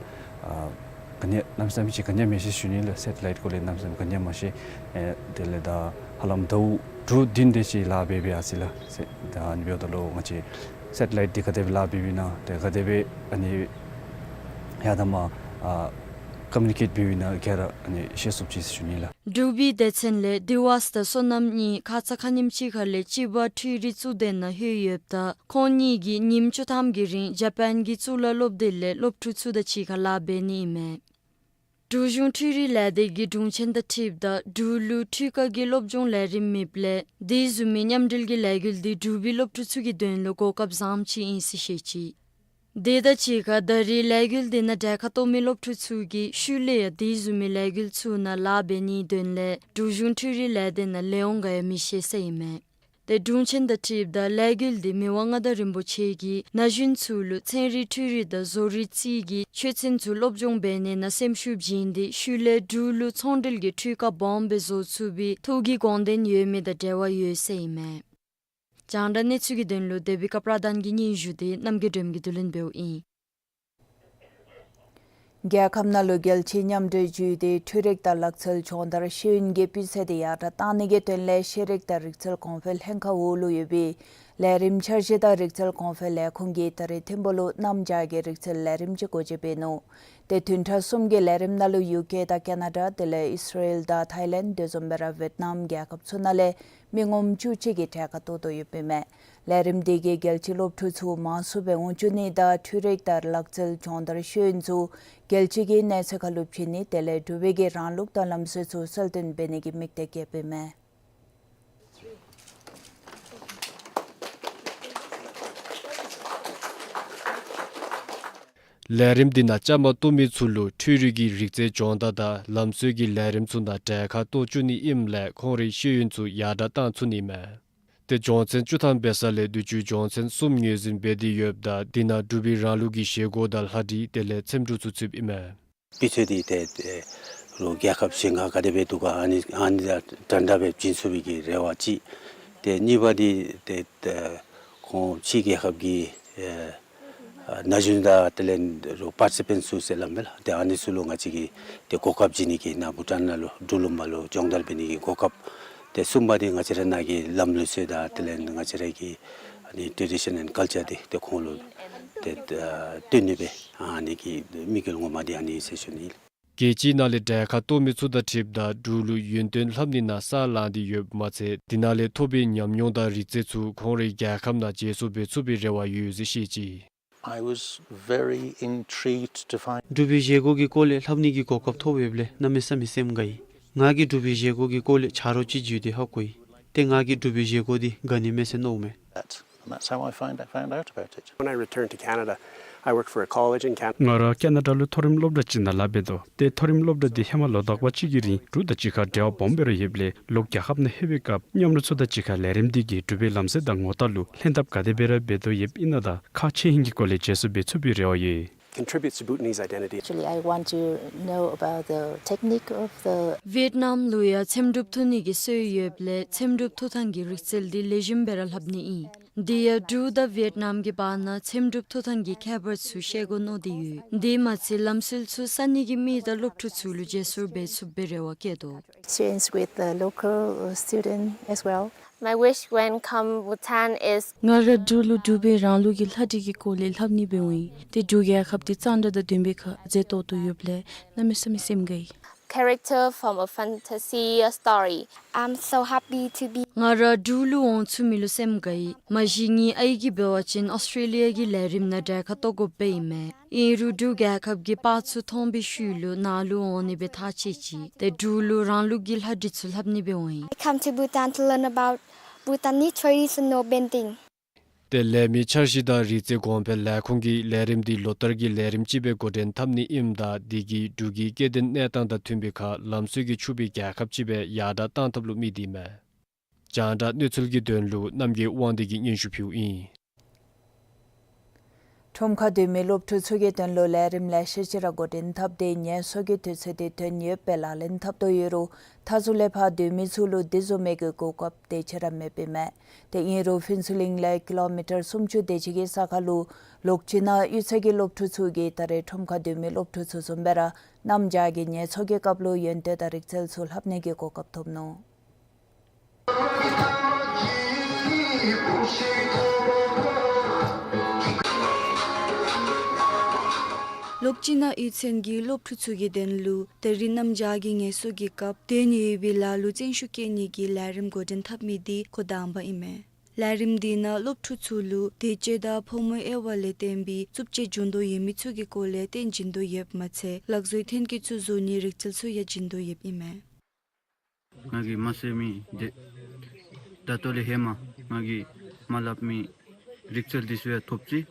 ག་ནི་གནམ་མེད་ས་མེད་ཅིག་ག་ནི་མ་ཤེས་ཞུ་ནི་ལགས། སེ་ཊི་ལའིཊ་སྐོར་ལས་གནམ་མེད་ས་མེད་ག་ནི་མ་ཤེས། ཨེ་དེ་ལས་ད་ཧ་ལམ་ཟླཝ་དྲུག་བདུན་དེ་ཅིག་ལཱ་འབད་འབད་ཡར་སོ་ཡི་ལགས། ད་ཨ་ནི་འབདཝ་ད་ལུ་ང་བཅས་སེ་ཊི་ལའིཊ་འདི་ག་དེ་སྦེ་ལཱ་འབད་འབདཝ་ཨིན་ན་ཏེ་ག་དེ་སྦེ་ཨ་ནི་ཡར་དང་མར་ཨ་ཀོ་མུ་ནི་ཀེཊ་འབད་འབདཝ་ཨིན་ན་ག་ར་ཨ་ནི་ཤེས་ཚུགསཔ་ཅིག་ཞུ་ནི་ལགས། འབྲུག་པའི་སྡེ་ཚན་ལས་དི་ཝཱས་དང་བསོད་ནམས་གཉིས་ཁ་ཙ་ཁ་ཉིནམ་ཅིག་ཁར་ལས་གཅིག་པ་འཕྲུལ་རིག་གཙུག་སྡེ་ནང་ལྷོད་ཡོདཔ་ད་ཁོང་གཉིས་ཀྱིས་ཉིནམ་བཅུ་ཐམ་གྱི་རིང་ཇ་པཱན་གྱི་གཙུག་ལག་སློབ་སྡེ་ལས་སློབ་ཕྲུག་ཚུ་དང་གཅིག་ཁར་ལཱ་འབད་ནི་ཨིན་མས། འབྲུག་གཞུང་འཕྲུལ་རིག་ལས་སྡེ་གི་དྲུང་ཆེན་དང་འཁྲིལཝ་ད་འབྲུག་ལུ་འཕྲུལ་ཁང་གི་སློབ་སྦྱོང་ལས་རིམ་མེདཔ་ལས་དེ་བཟུམ་མའི་མཉམ་འབྲེལ་གྱི་ལས་འགུལ་འདི་འབྲུག་པའི་སློབ་ཕྲུག་ཚུ་གི་དོན་ལུ་གོ་སྐབས་བཟངམ་ཅིག་ཨིན་ཟེར་བཤད་ཅི། དེ་དང་གཅིག་ཁར་ད་རེས་ལས་འགུལ་འདི་ནང་གྲལ་ཁར་གཏོགས་མི་སློབ་ཕྲུག་ཚུ་གིས་ཤུལ་ལས་ཡང་དེ་བཟུམ་མའི་ལས་འགུལ་ཚུ་ནང་ལཱ་འབད་ནིའི་དོན་ལས་འབྲུག་གཞུང་འཕྲུལ་རིག་ལས་སྡེ་ནང་ལས་འོང་ག་ཡང་མི་ཤེས་ཟེར་ཨིན་མས། ཏེ་དྲུང་ཆེན་དང་འཁྲིལཝ་ད་ལས་འགུལ་འདི་མི་དབང་མངའ་བདག་རིན་པོ་ཆེ་གིས་ན་གཞོན་ཚུ་ལུ་ཚན་རིག་འཕྲུལ་རིག་དང་བཟོ་རིག་རྩིས་ཀྱི་ཆོས་ཚན་ཚུ་སློབ་སྦྱོང་འབད་ནི་ནང་སེམས་ཤུགས་བྱིན་ཏེ་ཤུལ་ལས་འབྲུག་ལུ་ཚོང་འབྲེལ་གྱི་འཕྲུལ་ཁང་སྦོམ་སྦེ་བཟོ་ཚུགས་པའི་ཐུགས་ཀྱི་དགོངས་དོན་ཡོད་མི་དང་འབྲེལ་བ་ཡོད་ཟེར་ཨིན་མས། རྒྱང་བསྒྲགས་གནས་ཚུལ་གྱི་དོན་ལུ་དེ་བི་ཀ་པྲ་དཱན་གྱི་སྙན་ཞུ་དེ་རྣམ་རྒྱལ་སྒྲོལམ་གྱིས་བསྡུ་ལེན་འབདཝ་ཨིན། རྒྱལ་ཁབ་ནང་ལུ་རྒྱལ་སྤྱི་མཉམ་འབྲེལ་བརྒྱུད་དེ་འཕྲུལ་རིག་དང་ལག་རྩལ་སྦྱོང་བརྡར་ཤེས་ཡོན་གྱི་སྤུས་ཚད་དེ་ཡར་དྲག་གཏང་ནི་གི་དོན་ལས་ཤེས་རིག་དང་རིག་རྩལ་གོང་འཕེལ་ལྷན་ཁག་འོག་ལུ་ཡོད་པའི་ལས་རིམ་འཆར་གཞི་དང་རིག་རྩལ་གོང་འཕེལ་ལས་ཁུངས་ཀྱིས་ད་རེས་ཐིམ་ཕུག་ལུ་གནམ་བྱཱར་གྱི་རིག་རྩལ་ལས་རིམ་ཅིག་སྒོ་འབྱེད་འབད་ནུག། ཏེ་བདུན་ཕྲག་གསུམ་གྱི་ལས་རིམ་ནང་ལུ་ཡུ་ཀེ་དང་ཀེ་ན་ཌ་དེ་ལས་ཨིས་ར་ཨེལ་དང་ཐའི་ལེནཌ་དེ་བཟུམ་སྦེ་ར་ཝེཊ་ནམ་རྒྱལ་ཁབ་ཚུ་ནང་ལས་མི་ངོམ་བཅུ་གཅིག་གིས་གྲལ་ཁར་གཏོགས་དོ་ཡོདཔ་ཨིན་མས། ལས་རིམ་འདི་གིས་རྒྱལ་སྤྱིའི་སློབ་ཕྲུག་ཚུ་མང་སུ་སྦེ་འོང་བཅུག་ནི་དང་འཕྲུལ་རིག་དང་ལག་རྩལ་སྦྱོང་བརྡར་ཤེས་ཡོན་ཚུ་རྒྱལ་སྤྱི་གི་གནས་ཚད་ཁར་ལུ་བྱིན་ནི་དེ་ལས་འབྲུག་པའི་གི་རང་ལུགས་དང་ལམ་སྲོལ་ཚུ་གསལ་སྟོན་འབད་ནི་གི་དམིགས་གཏད་བསྐྱེདཔ་ཨིན་མས། ལས་རིམ་འདི་ནང་བཅའ་མར་གཏོགས་མི་ཚུ་ལུ་འཕྲུལ་རིག་གི་རིག་རྩལ་སྦྱོང་བརྡར་དང་ལམ་སྲོལ་གྱི་ལས་རིམ་ཚུ་ནང་གྲལ་ཁར་གཏོགས་བཅུག་ནི་ཨིནམ་ལས་ཁོང་རའི་ཤེས་ཡོན་ཚུ་ཡར་དྲག་གཏང་ཚུགས་ནི་མས། ཏེ་སྦྱོང་ཚན་བཅུ་ཐམ་འབད་ས་ལས་དུས་ཅི་སྦྱོང་ཚན་གསུམ་ངོས་འཛིན་འབད་དེ་ཡོདཔ་ད་འདི་ནང་འབྲུག་པའི་རང་ལུགས་ཀྱི་བཞེས་སྒོ་དང་ལྷ་བྲིས་དེ་ལས་ཚེམ་དྲུབ་ཚུ་ཚུདཔ་ཨིན་མས། སྤུས་ཚད་འདི་ཏེ་ཏེ་རུང་རྒྱལ་ཁབ་གཞན་ཁར་ག་དེ་སྦེ་འདུག་ག་ཨ་ནི་ཨ་ནི་དང་འདྲན་འདྲ་སྦེ་བྱིན་ཚུགས་པའི་གི་རེ་བ་ཅིག། ཏེ་གཉིས་པ་འདི་ཏེ་ཏེ་ཁོང་ཕྱི་རྒྱལ་ཁབ་ཀྱི་ཨེ་ ཨ་ན་གཞོན་དང་དེ་ལས་རོགས་པར་ཊི་སི་པེནཊ་ཚུ་ཟེར་སླབ་མས་ལགས། ཏེ་ཨ་ནི་ཚུ་ལུ་ང་བཅས་ཀྱིས་ཏེ་གོ་སྐབས་བྱིན་ནི་གི་ནཱ་བྷུ་ཊཱན་ནང་ལུ་འབྲུག་ལུང་པ་ལུ་སྦྱོང་བརྡར་འབད་ནི་གི་གོ་སྐབས། ཏེ་གསུམ་པ་འདི་ང་བཅས་ར་ནཱ་གི་ལམ་ལུགས་སྲོལ་དང་དེ་ལས་ང་བཅས་ར་གི་ཨ་ནི་ཊེ་ཌི་ཤཱན་ཨེནཌ་ཀཱལ་ཅར་འདི་ཏེ་ཁོང་ལུ་ཏེ་ཨ་སྟོན་ནི་སྦེ་ཨ་ནི་གི་དམིགས་ཡུལ་ངོ་མ་འདི་ཨ་ནི་ཨིན་ཟེར་ཞུ་ནི་ཨིན། རྒྱལ་སྤྱིའི་ནང་ལས་གྲལ་ཁར་གཏོགས་མི་ཚུ་དང་འཁྲིལཝ་ད་འབྲུག་ལུ་ཡུན་བརྟན་ལྷབ་ནི་ནང་ས་ལངས་ཏེ་ཡོདཔ་མ་ཚད་འདི་ནང་ལས་ཐོབ་པའི་ཉམས་མྱོང་དང་རིག་རྩལ་ཚུ་ཁོང་རའི་རྒྱལ་ཁབ་ནང་བརྗེ་སོར་འབད་ཚུགས་པའི་རེ་བ་ཡོད་ཟེར་བཤད་ཅི། I was very intrigued to find འབྲུག་པའི་བཞེས་སྒོ་གི་སྐོར་ལས་ལྷབ་ནི་གི་གོ་སྐབས་ཐོབ་ཡོདཔ་ལས་གནམ་མེད་ས་མེད་སེམས་དགའ་ཡི། ང་གིས་འབྲུག་པའི་བཞེས་སྒོ་གི་སྐོར་ལས་ཆ་རོགས་ཅིག་བརྒྱུད་དེ་ཧ་གོ་ཡི། ཏེ་ང་གིས་འབྲུག་པའི་བཞེས་སྒོ་འདི་དགའ་ནི་མས་ཟེར་མནོཝ་མས། That, and that's how I find, I found out about it. When I returned to Canada, I worked for a college in Canada. ང་ར་ཁེ་ན་ཌ་ལུ་མཐོ་རིམ་སློབ་གྲྭ་ཅིག་ནང་ལཱ་འབད་དོ། ཏེ་མཐོ་རིམ་སློབ་གྲྭ་འདི་ཧེ་མ་ལོ་དག་པ་ཅིག་གི་རིང་འབྲུག་དང་གཅིག་ཁར་འབྲེལ་བ་སྦོམ་སྦེ་ར་ཡོདཔ་ལས་ལོག་རྒྱལ་ཁབ་ནང་ལྷོད་པའི་སྐབས་མཉམ་རོགས་ཚུ་དང་གཅིག་ཁར་ལས་རིམ་འདི་གིས་འབྲུག་པའི་ལམ་སྲོལ་དང་ངོ་རྟགས་ལུ་ལྷན་ཐབས་ག་དེ་སྦེ་ར་འབད་དོ་ཡོདཔ་ཨིན་ན་དང་ཁག་ཆེ་ཧིང་གི་སྐོར་ལས་བརྗེ་སོར་འབད་ཚུགས་པའི་རེ་བ་ཡོད། Contributes to Bhutanese identity. Actually, I want to know about the technique of the བེཊ་ནམ་ལུ་ཡང་ཚེམ་དྲུབ་འཐུ་ནི་གི་སྲོལ་ཡོདཔ་ལས་ཚེམ་དྲུབ་འཐུ་ཐངས་ཀྱི་རིག་རྩལ་འདི་ལེགས་ཤོམ་སྦེ་ར་ལྷབ་ནི་ཨིན། དེ་ཡང་འབྲུག་དང་བེཊ་ནམ་གྱི་བར་ན་ཚེམ་དྲུབ་འཐུ་ཐངས་ཀྱི་ཁྱད་པར་ཚུ་ཤེས་དགོ་མནོ་སྟེ་ཡོད། དེ་མ་ཚད་ལམ་སྲོལ་ཚུ་ས་གནས་ཀྱི་མི་དང་སློབ་ཕྲུག་ཚུ་ལུ་བརྗེ་སོར་འབད་ཚུགས་པའི་རེ་བ་བསྐྱེད་དོ། Students with the local, uh, student as well. My wish when come Bhutan is ང་ར་འབྲུག་ལུ་འབྲུག་པའི་རང་ལུགས་ཀྱི་ལྷ་བྲིས་ཀྱི་སྐོར་ལས་ལྷབ་ནི་འབད་འོང་ཡི། ཏེ་འབྲུག་རྒྱལ་ཁབ་འདི་གཙང་སྦྲ་དང་ལྡན་པའི་ཁར་མཛེས་ཏོག་ཏོ་ཡོདཔ་ལས་གནམ་མེད་ས་མེད་སེམས་དགའ་ཡི། Character from a fantasy story. I'm so happy to be ང་ར་འབྲུག་ལུ་འོང་ཚུགས་མི་ལུ་སེམས་དགའ་ཡི། མ་གཞི་ངེའི་ཨའི་གིས་འབད་བ་ཅིན་ཨོསི་ཊྲེ་ལི་ཡ་གི་ལས་རིམ་ནང་གྲལ་ཁར་གཏོགས་དགོཔ་སྦེ་ཨིན་མས། ཨིན་རུང་འབྲུག་རྒྱལ་ཁབ་ཀྱི་པར་ཚུ་མཐོང་བའི་ཤུལ་ལུ་ནཱ་ལུ་འོང་ནི་སྦེ་ཐག་བཅད་ཅི། ཏེ་འབྲུག་ལུ་རང་ལུགས་ཀྱི་ལྷ་བྲིས་ཚུ་ལྷབ་ནི་སྦེ་འོང་ཡི། I come to Bhutan to learn about Bhutanese traditional bending. ཏེ་ལས་མི་འཆར་གཞི་དང་རིག་རྩལ་གོང་འཕེལ་ལས་ཁུངས་ཀྱིས་ལས་རིམ་འདི་ལོ་བསྟར་གྱི་ལས་རིམ་ཅིག་སྦེ་འགོ་འདྲེན་འཐབ་ནི་ཨིནམ་ད་འདི་གིས་འབྲུག་གི་སྐྱེ་ལྡན་གནས་སྟངས་དང་མཐུན་པའི་ཁར་ལམ་སྲོལ་གྱིས་ཕྱུག་པའི་རྒྱལ་ཁབ་ཅིག་སྦེ་ཡར་དྲག་བཏང་ཐབས་ལུ་དམིགས་ཏེ་ཨིན་མས། རྒྱང་བསྒྲགས་གནས་ཚུལ་གྱི་དོན་ལུ་རྣམ་རྒྱལ་དབང་འདུས་ཀྱིས་སྙན་ཞུ་ཕུལཝ་ཨིན། ཁྲོམ་ཁར་སྡོད་མི་སློབ་ཕྲུག་ཚུ་གི་དོན་ལུ་ལས་རིམ་ལེ་ཤ་ཅིག་ར་འགོ་འདྲེན་འཐབ་སྟེ་ངལ་གསོ་གི་དུས་ཚོད་འདི་དོན་ཡོདཔ་སྦེ་ལག་ལེན་འཐབ་དོ་ཡོད་རུང་མཐའ་ཟུར་ལས་ཕར་སྡོད་མི་ཚུ་ལུ་དེ་བཟུམ་མའི་གི་གོ་སྐབས་དེ་ཅིག་ར་མེདཔ་ཨིན་མས། དེ་ཨིན་རུང་ཕུན་ཚོགས་གླིང་ལས་ཀི་ལོ་མི་ཊར་སུམ་ཅུ་དེ་ཅིག་གི་ས་ཁར་ལུ་ལོགས་ཅིག་ནང་གཡུས་ཚན་གྱི་སློབ་ཕྲུག་ཚུ་གིས་ད་རེས་ཁྲོམ་ཁར་སྡོད་མི་སློབ་ཕྲུག་ཚུ་བཟུམ་སྦེ་ར་གནམ་བྱཱར་གྱི་ངལ་གསོ་གི་སྐབས་ལུ་ཡོན་ཏན་དང་རིག་རྩལ་ཚུ་ལྷབ་ནི་གི་གོ་སྐབས་ཐོབ་ནུག། ལོགས་ཅིག་ནང་གཡུས་ཚན་གྱི་སློབ་ཕྲུག་ཚུ་གི་དོན་ལུ་ད་རིས་གནམ་བྱཱར་གྱི་ངལ་གསོ་གི་སྐབས་དེ་ནི་ཡོད་པའི་ལཱ་ལུ་བརྩོན་ཤུགས་བསྐྱེད་ནི་གི་ལས་རིམ་འགོ་འདྲེན་འཐབ་མི་འདི་འགོ་དང་པ་ཨིན་མས། ལས་རིམ་འདི་ནང་སློབ་ཕྲུག་ཚུ་ལུ་དེ་སྤྱོད་དང་ཕོ་མོའི་དབྱེ་བ་ལས་བརྟེན་པའི་རྩུབ་སྤྱོད་འབྱུང་དོ་ཡོད་མི་ཚུ་གི་སྐོར་ལས་སྟོན་བྱིན་དོ་ཡོདཔ་མ་ཚད་ལག་བཟོའི་ཐོན་སྐྱེད་ཚུ་བཟོ་ནིའི་རིག་རྩལ་ཚུ་ཡང་བྱིན་དོ་ཡོདཔ་ཨིན་མས། ང་གིས་མ་ཤེས་མི་འདི་ད་ལྟོ་ལས་ཧེ་མ་ང་གིས་མ་སླབ་མི་རིག་རྩལ་འདི་ཚུ་ཡང་ཐོབ་ཅི།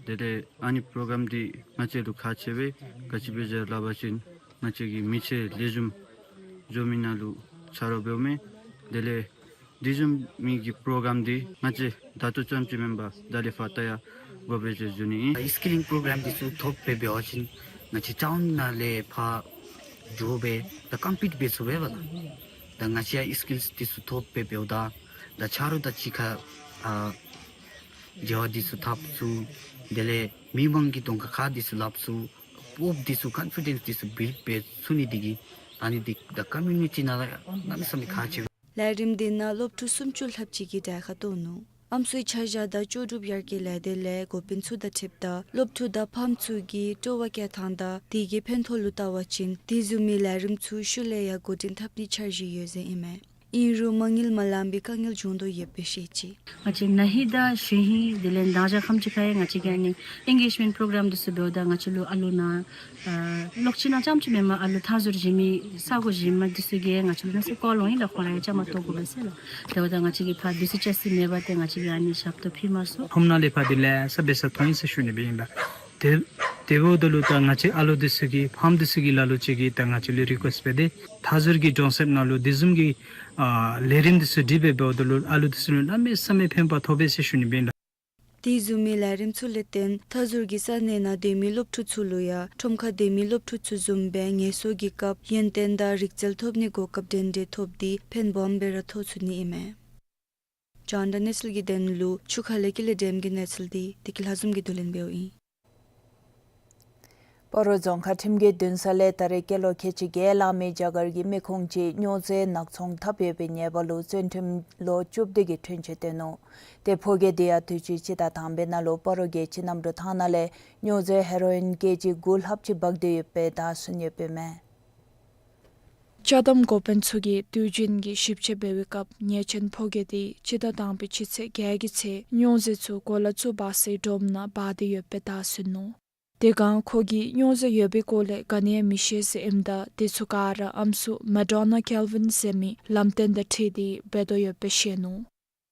དེ་ལས་ཨ་ནི་པྲོ་གྲམ་འདི་ང་བཅས་ལུ་ཁག་ཆེ་བས། ག་ཅི་སྦེ་ཟེར་སླབ་པ་ཅིན་ང་བཅས་ཀྱི་མི་ཚེ་ལེགས་ཤོམ་འགྱོ་མི་ནང་ལུ་ཆ་རོགས་འབདཝ་མས། དེ་ལས་དེ་བཟུམ་མའི་གི་པྲོ་གྲམ་འདི་ང་བཅས་ད་ལྟོ་ཙམ་ཅིག་མེན་པར་ད་ལས་ཕར་ད་ཡང་དགོ་པས་ཟེར་ཞུ་ནི་ཨིན། སི་ཀི་ལིང་པྲོ་གྲམ་འདི་ཚུ་ཐོབ་སྦེ་འབད་བ་ཅིན་ང་བཅས་ཊའུན་ནང་ལས་ཕར་འགྱོ་སྦེ་ད་ཀམ་པིཊ་འབད་ཚུགས་པས་ལགས། ད་ང་བཅས་ཡང་སི་ཀིལསི་འདི་ཚུ་ཐོབ་སྦེ་འབདཝ་ད་ད་ཆ་རོགས་དང་གཅིག་ཁར་ཨ་འབྲེལ་བ་འདི་ཚུ་འཐབ་ཚུགས། དེ་ལས་མི་མང་གི་གདོང་ཁར་ཁ་འདི་ཚུ་སླབ་ཚུགས། སྤོབས་པ་འདི་ཚུ་ཀོན་ཕི་ཌེནསི་འདི་ཚུ་བིལཌ་འབད་ཚུགས་ནི་འདི་གིས་ཨ་ནི་འདི་ད་ཀོ་མིའུ་ནི་ཊི་ནང་ལུ་ཡང་གནམ་མེད་ས་མེད་ཁག་ཆེ་བས། ལས་རིམ་འདི་ནང་སློབ་ཕྲུག་སུམ་ཅུ་ལྷགཔ་ཅིག་གིས་གྲལ་ཁར་གཏོགས་ནུག། ཨམ་སྲུའི་འཆར་གཞི་དང་ལྕོགས་གྲུབ་ཡར་རྒྱས་ལས་སྡེ་ལས་འགོ་དཔོན་ཚུ་དང་འཁྲིལཝ་ད་སློབ་ཕྲུག་དང་ཕམ་ཚུ་གིས་སྤྲོ་བ་བསྐྱེད་ཐངས་དང་དེ་གི་ཕན་ཐོགས་ལུ་བལྟ་བ་ཅིན་དེ་བཟུམ་མའི་ལས་རིམ་ཚུ་ཤུལ་ལས་ཡང་འགོ་འདྲེན་འཐབ་ནིའི་འཆར་གཞི་ཡོད་ཟེར་ཨིན་མས། ཨིན་རུང་མ་དངུལ་མ་ལང་པའི་དཀའ་ངལ་བྱུང་དོ་ཡོདཔ་སྦེ་བཤད་ཅི། ང་བཅས་ན་ཧིང་དང་གཞེས་ཧིང་དེ་ལས་མདང་ཞག་ཁམས་ཅིག་ཁར་ཡང་ང་བཅས་ཀྱིས་ཨ་ནི་ཨེན་གེཇ་མེནཊ་པྲོ་གྲམ་འདི་ཚུ་འབདཝ་ད་ང་བཅས་ལུ་ཨ་ལོ་ནཱ་ཨ་ལོགས་ཅིག་ནང་ཙམ་ཅིག་མེན་པར་ཨ་ལོ་མཐའ་ཟུར་གཞན་མི་ས་གོ་གཞན་མི་འདི་ཚུ་གིས་ང་བཅས་ལུ་ན་སེ་ཀོ་ལོང་ཡི་ལགས། ཁོང་ར་ཡང་བཅའ་མར་གཏོགས་དགོ་པས་ཟེར་ལགས། དེ་འབདཝ་ད་ང་བཅས་ཀྱིས་ཕར་དུས་ཚོད་ཅིག་མེད་པར་ཏེ་ང་བཅས་ཀྱིས་ཨ་ནི་ཞབས་ཏོག་ཕུལ་མ་ཚུགས། ཁྲོམ་ནང་ལས་ཕར་འདི་ལེ་ཤ་འབད་ས་མཐོང་ཡི་ཟེར་ཞུ་ནི་སྦེ་ཨིན་ལགས། དེ་དེ་འབདཝ་ད་ལུ་ད་ང་བཅས་ཨ་ལོ་འདི་ཚུ་གིས་ཕམ་འདི་ཚུ་གི་ལ་ལུ་ཅིག་གིས་ད་ང་བཅས་ལུ་རི་ཀུ་ཨེསཊ་འབད་དེ་མཐའ་ཟུར་གྱི་གྲོང་གསེབ་ནང་ལུ་དེ་བཟུམ་གྱི་ཨ་ལས་རིམ་འདི་ཚུ་སྒྲིག་སྦེ་འབདཝ་ད་ལུ་ཨ་ལོ་འདི་ཚུ་ལུ་གནམ་མེད་ས་མེད་ཕན་པ་ཐོགས་པས་ཟེར་ཞུ་ནི་སྦེ་ཨིན་ལགས། དེ་བཟུམ་མའི་ལས་རིམ་ཚུ་ལས་བརྟེན་མཐའ་ཟུར་གྱི་ས་གནས་ནང་སྡོད་མི་སློབ་ཕྲུག་ཚུ་ལུ་ཡང་ཁྲོམ་ཁར་སྡོད་མི་སློབ་ཕྲུག་ཚུ་བཟུམ་སྦེ་ངལ་གསོ་གི་སྐབས་ཡོན་ཏན་དང་རིག་རྩལ་ཐོབ་ནིའི་གོ་སྐབས་འདྲན་འདྲ་ཐོབ་སྟེ་ཕན་སྦོམ་སྦེ་ར་ཐོགས་ཚུགས་ནི་ཨིན་མས། རྒྱང་བསྒྲགས་གནས་ཚུལ་གྱི་དོན་ལུ་ཆུ་ཁ་ལས་ཀུན་ལེགས་སྒྲོལམ་གྱི་གནས་ཚུལ་འདི་བདེ་སྐྱིད་ལྷ་འཛོམས་ཀྱིས་བསྡུ་ལེན་འབདཝ་ཨིན། སྤ་རོ་རྫོང་ཁག་ཁྲིམས་ཀྱི་འདུན་ས་ལས་ད་རེས་སྐྱེས་ལོ་ཁལ་གཅིག་བརྒྱད་ལང་མི་རྒྱ་གར་གྱི་མི་ཁུངས་ཅིག་སྨྱོ་རྫས་ནག་ཚོང་འཐབ་ཡོད་པའི་ཉེས་པ་ལུ་བཙོན་ཁྲིམས་ལོ་བཅུ་བདུན་གྱི་འཁྲུན་ཆོད་བཏོན་ནུག། ཏེ་ཕོ་སྐྱེས་དེ་ཡང་དུས་ཅི་སྤྱི་ཟླ་དང་པའི་ནང་ལུ་སྤ་རོ་རྒྱལ་སྤྱི་གནམ་གྲུ་ཐང་ནང་ལས་སྨྱོ་རྫས་ཧེ་རོ་ཨིན་ཀེ་ཇི་དགུ་ལྷགཔ་ཅིག་འབག་སྟེ་ཡོད་པའི་བདའ་ཟུན་ཡོདཔ་ཨིན་མས། ཅ་དམ་འགོ་དཔོན་ཚུ་གིས་དུས་རྒྱུན་གྱི་ཞིབ་དཔྱད་འབད་བའི་སྐབས་ཉེས་ཅན་ཕོ་སྐྱེས་དེ་སྤྱི་ཟླ་དང་པའི་སྤྱི་ཚེས་བརྒྱད་ཀྱི་ཚེ་སྨྱོ་རྫས་ཚུ་གོ་ལ་བཙུགས་འབག་སའི་སྒྲོམ་ནང་སྦ་སྟེ་ཡོདཔ་སྦེ་བདའ་ཟུན་ནུག། དེ་སྒང་ཁོ་གིས་སྨྱོ་རྫས་ཡོད་པའི་སྐོར་ལས་ག་ནི་ཡང་མི་ཤེས་ཟེར་ཨིནམ་ད་དེ་ཚུ་ག་ར་ཨམ་སྲུ་མེ་ཌོ་ན་ཀེལ་ཝིན་ཟེར་མི་ལམ་སྟོན་དང་འཁྲིལ་ཏེ་འབད་དོ་ཡོདཔ་སྦེ་བཤད་ནུག།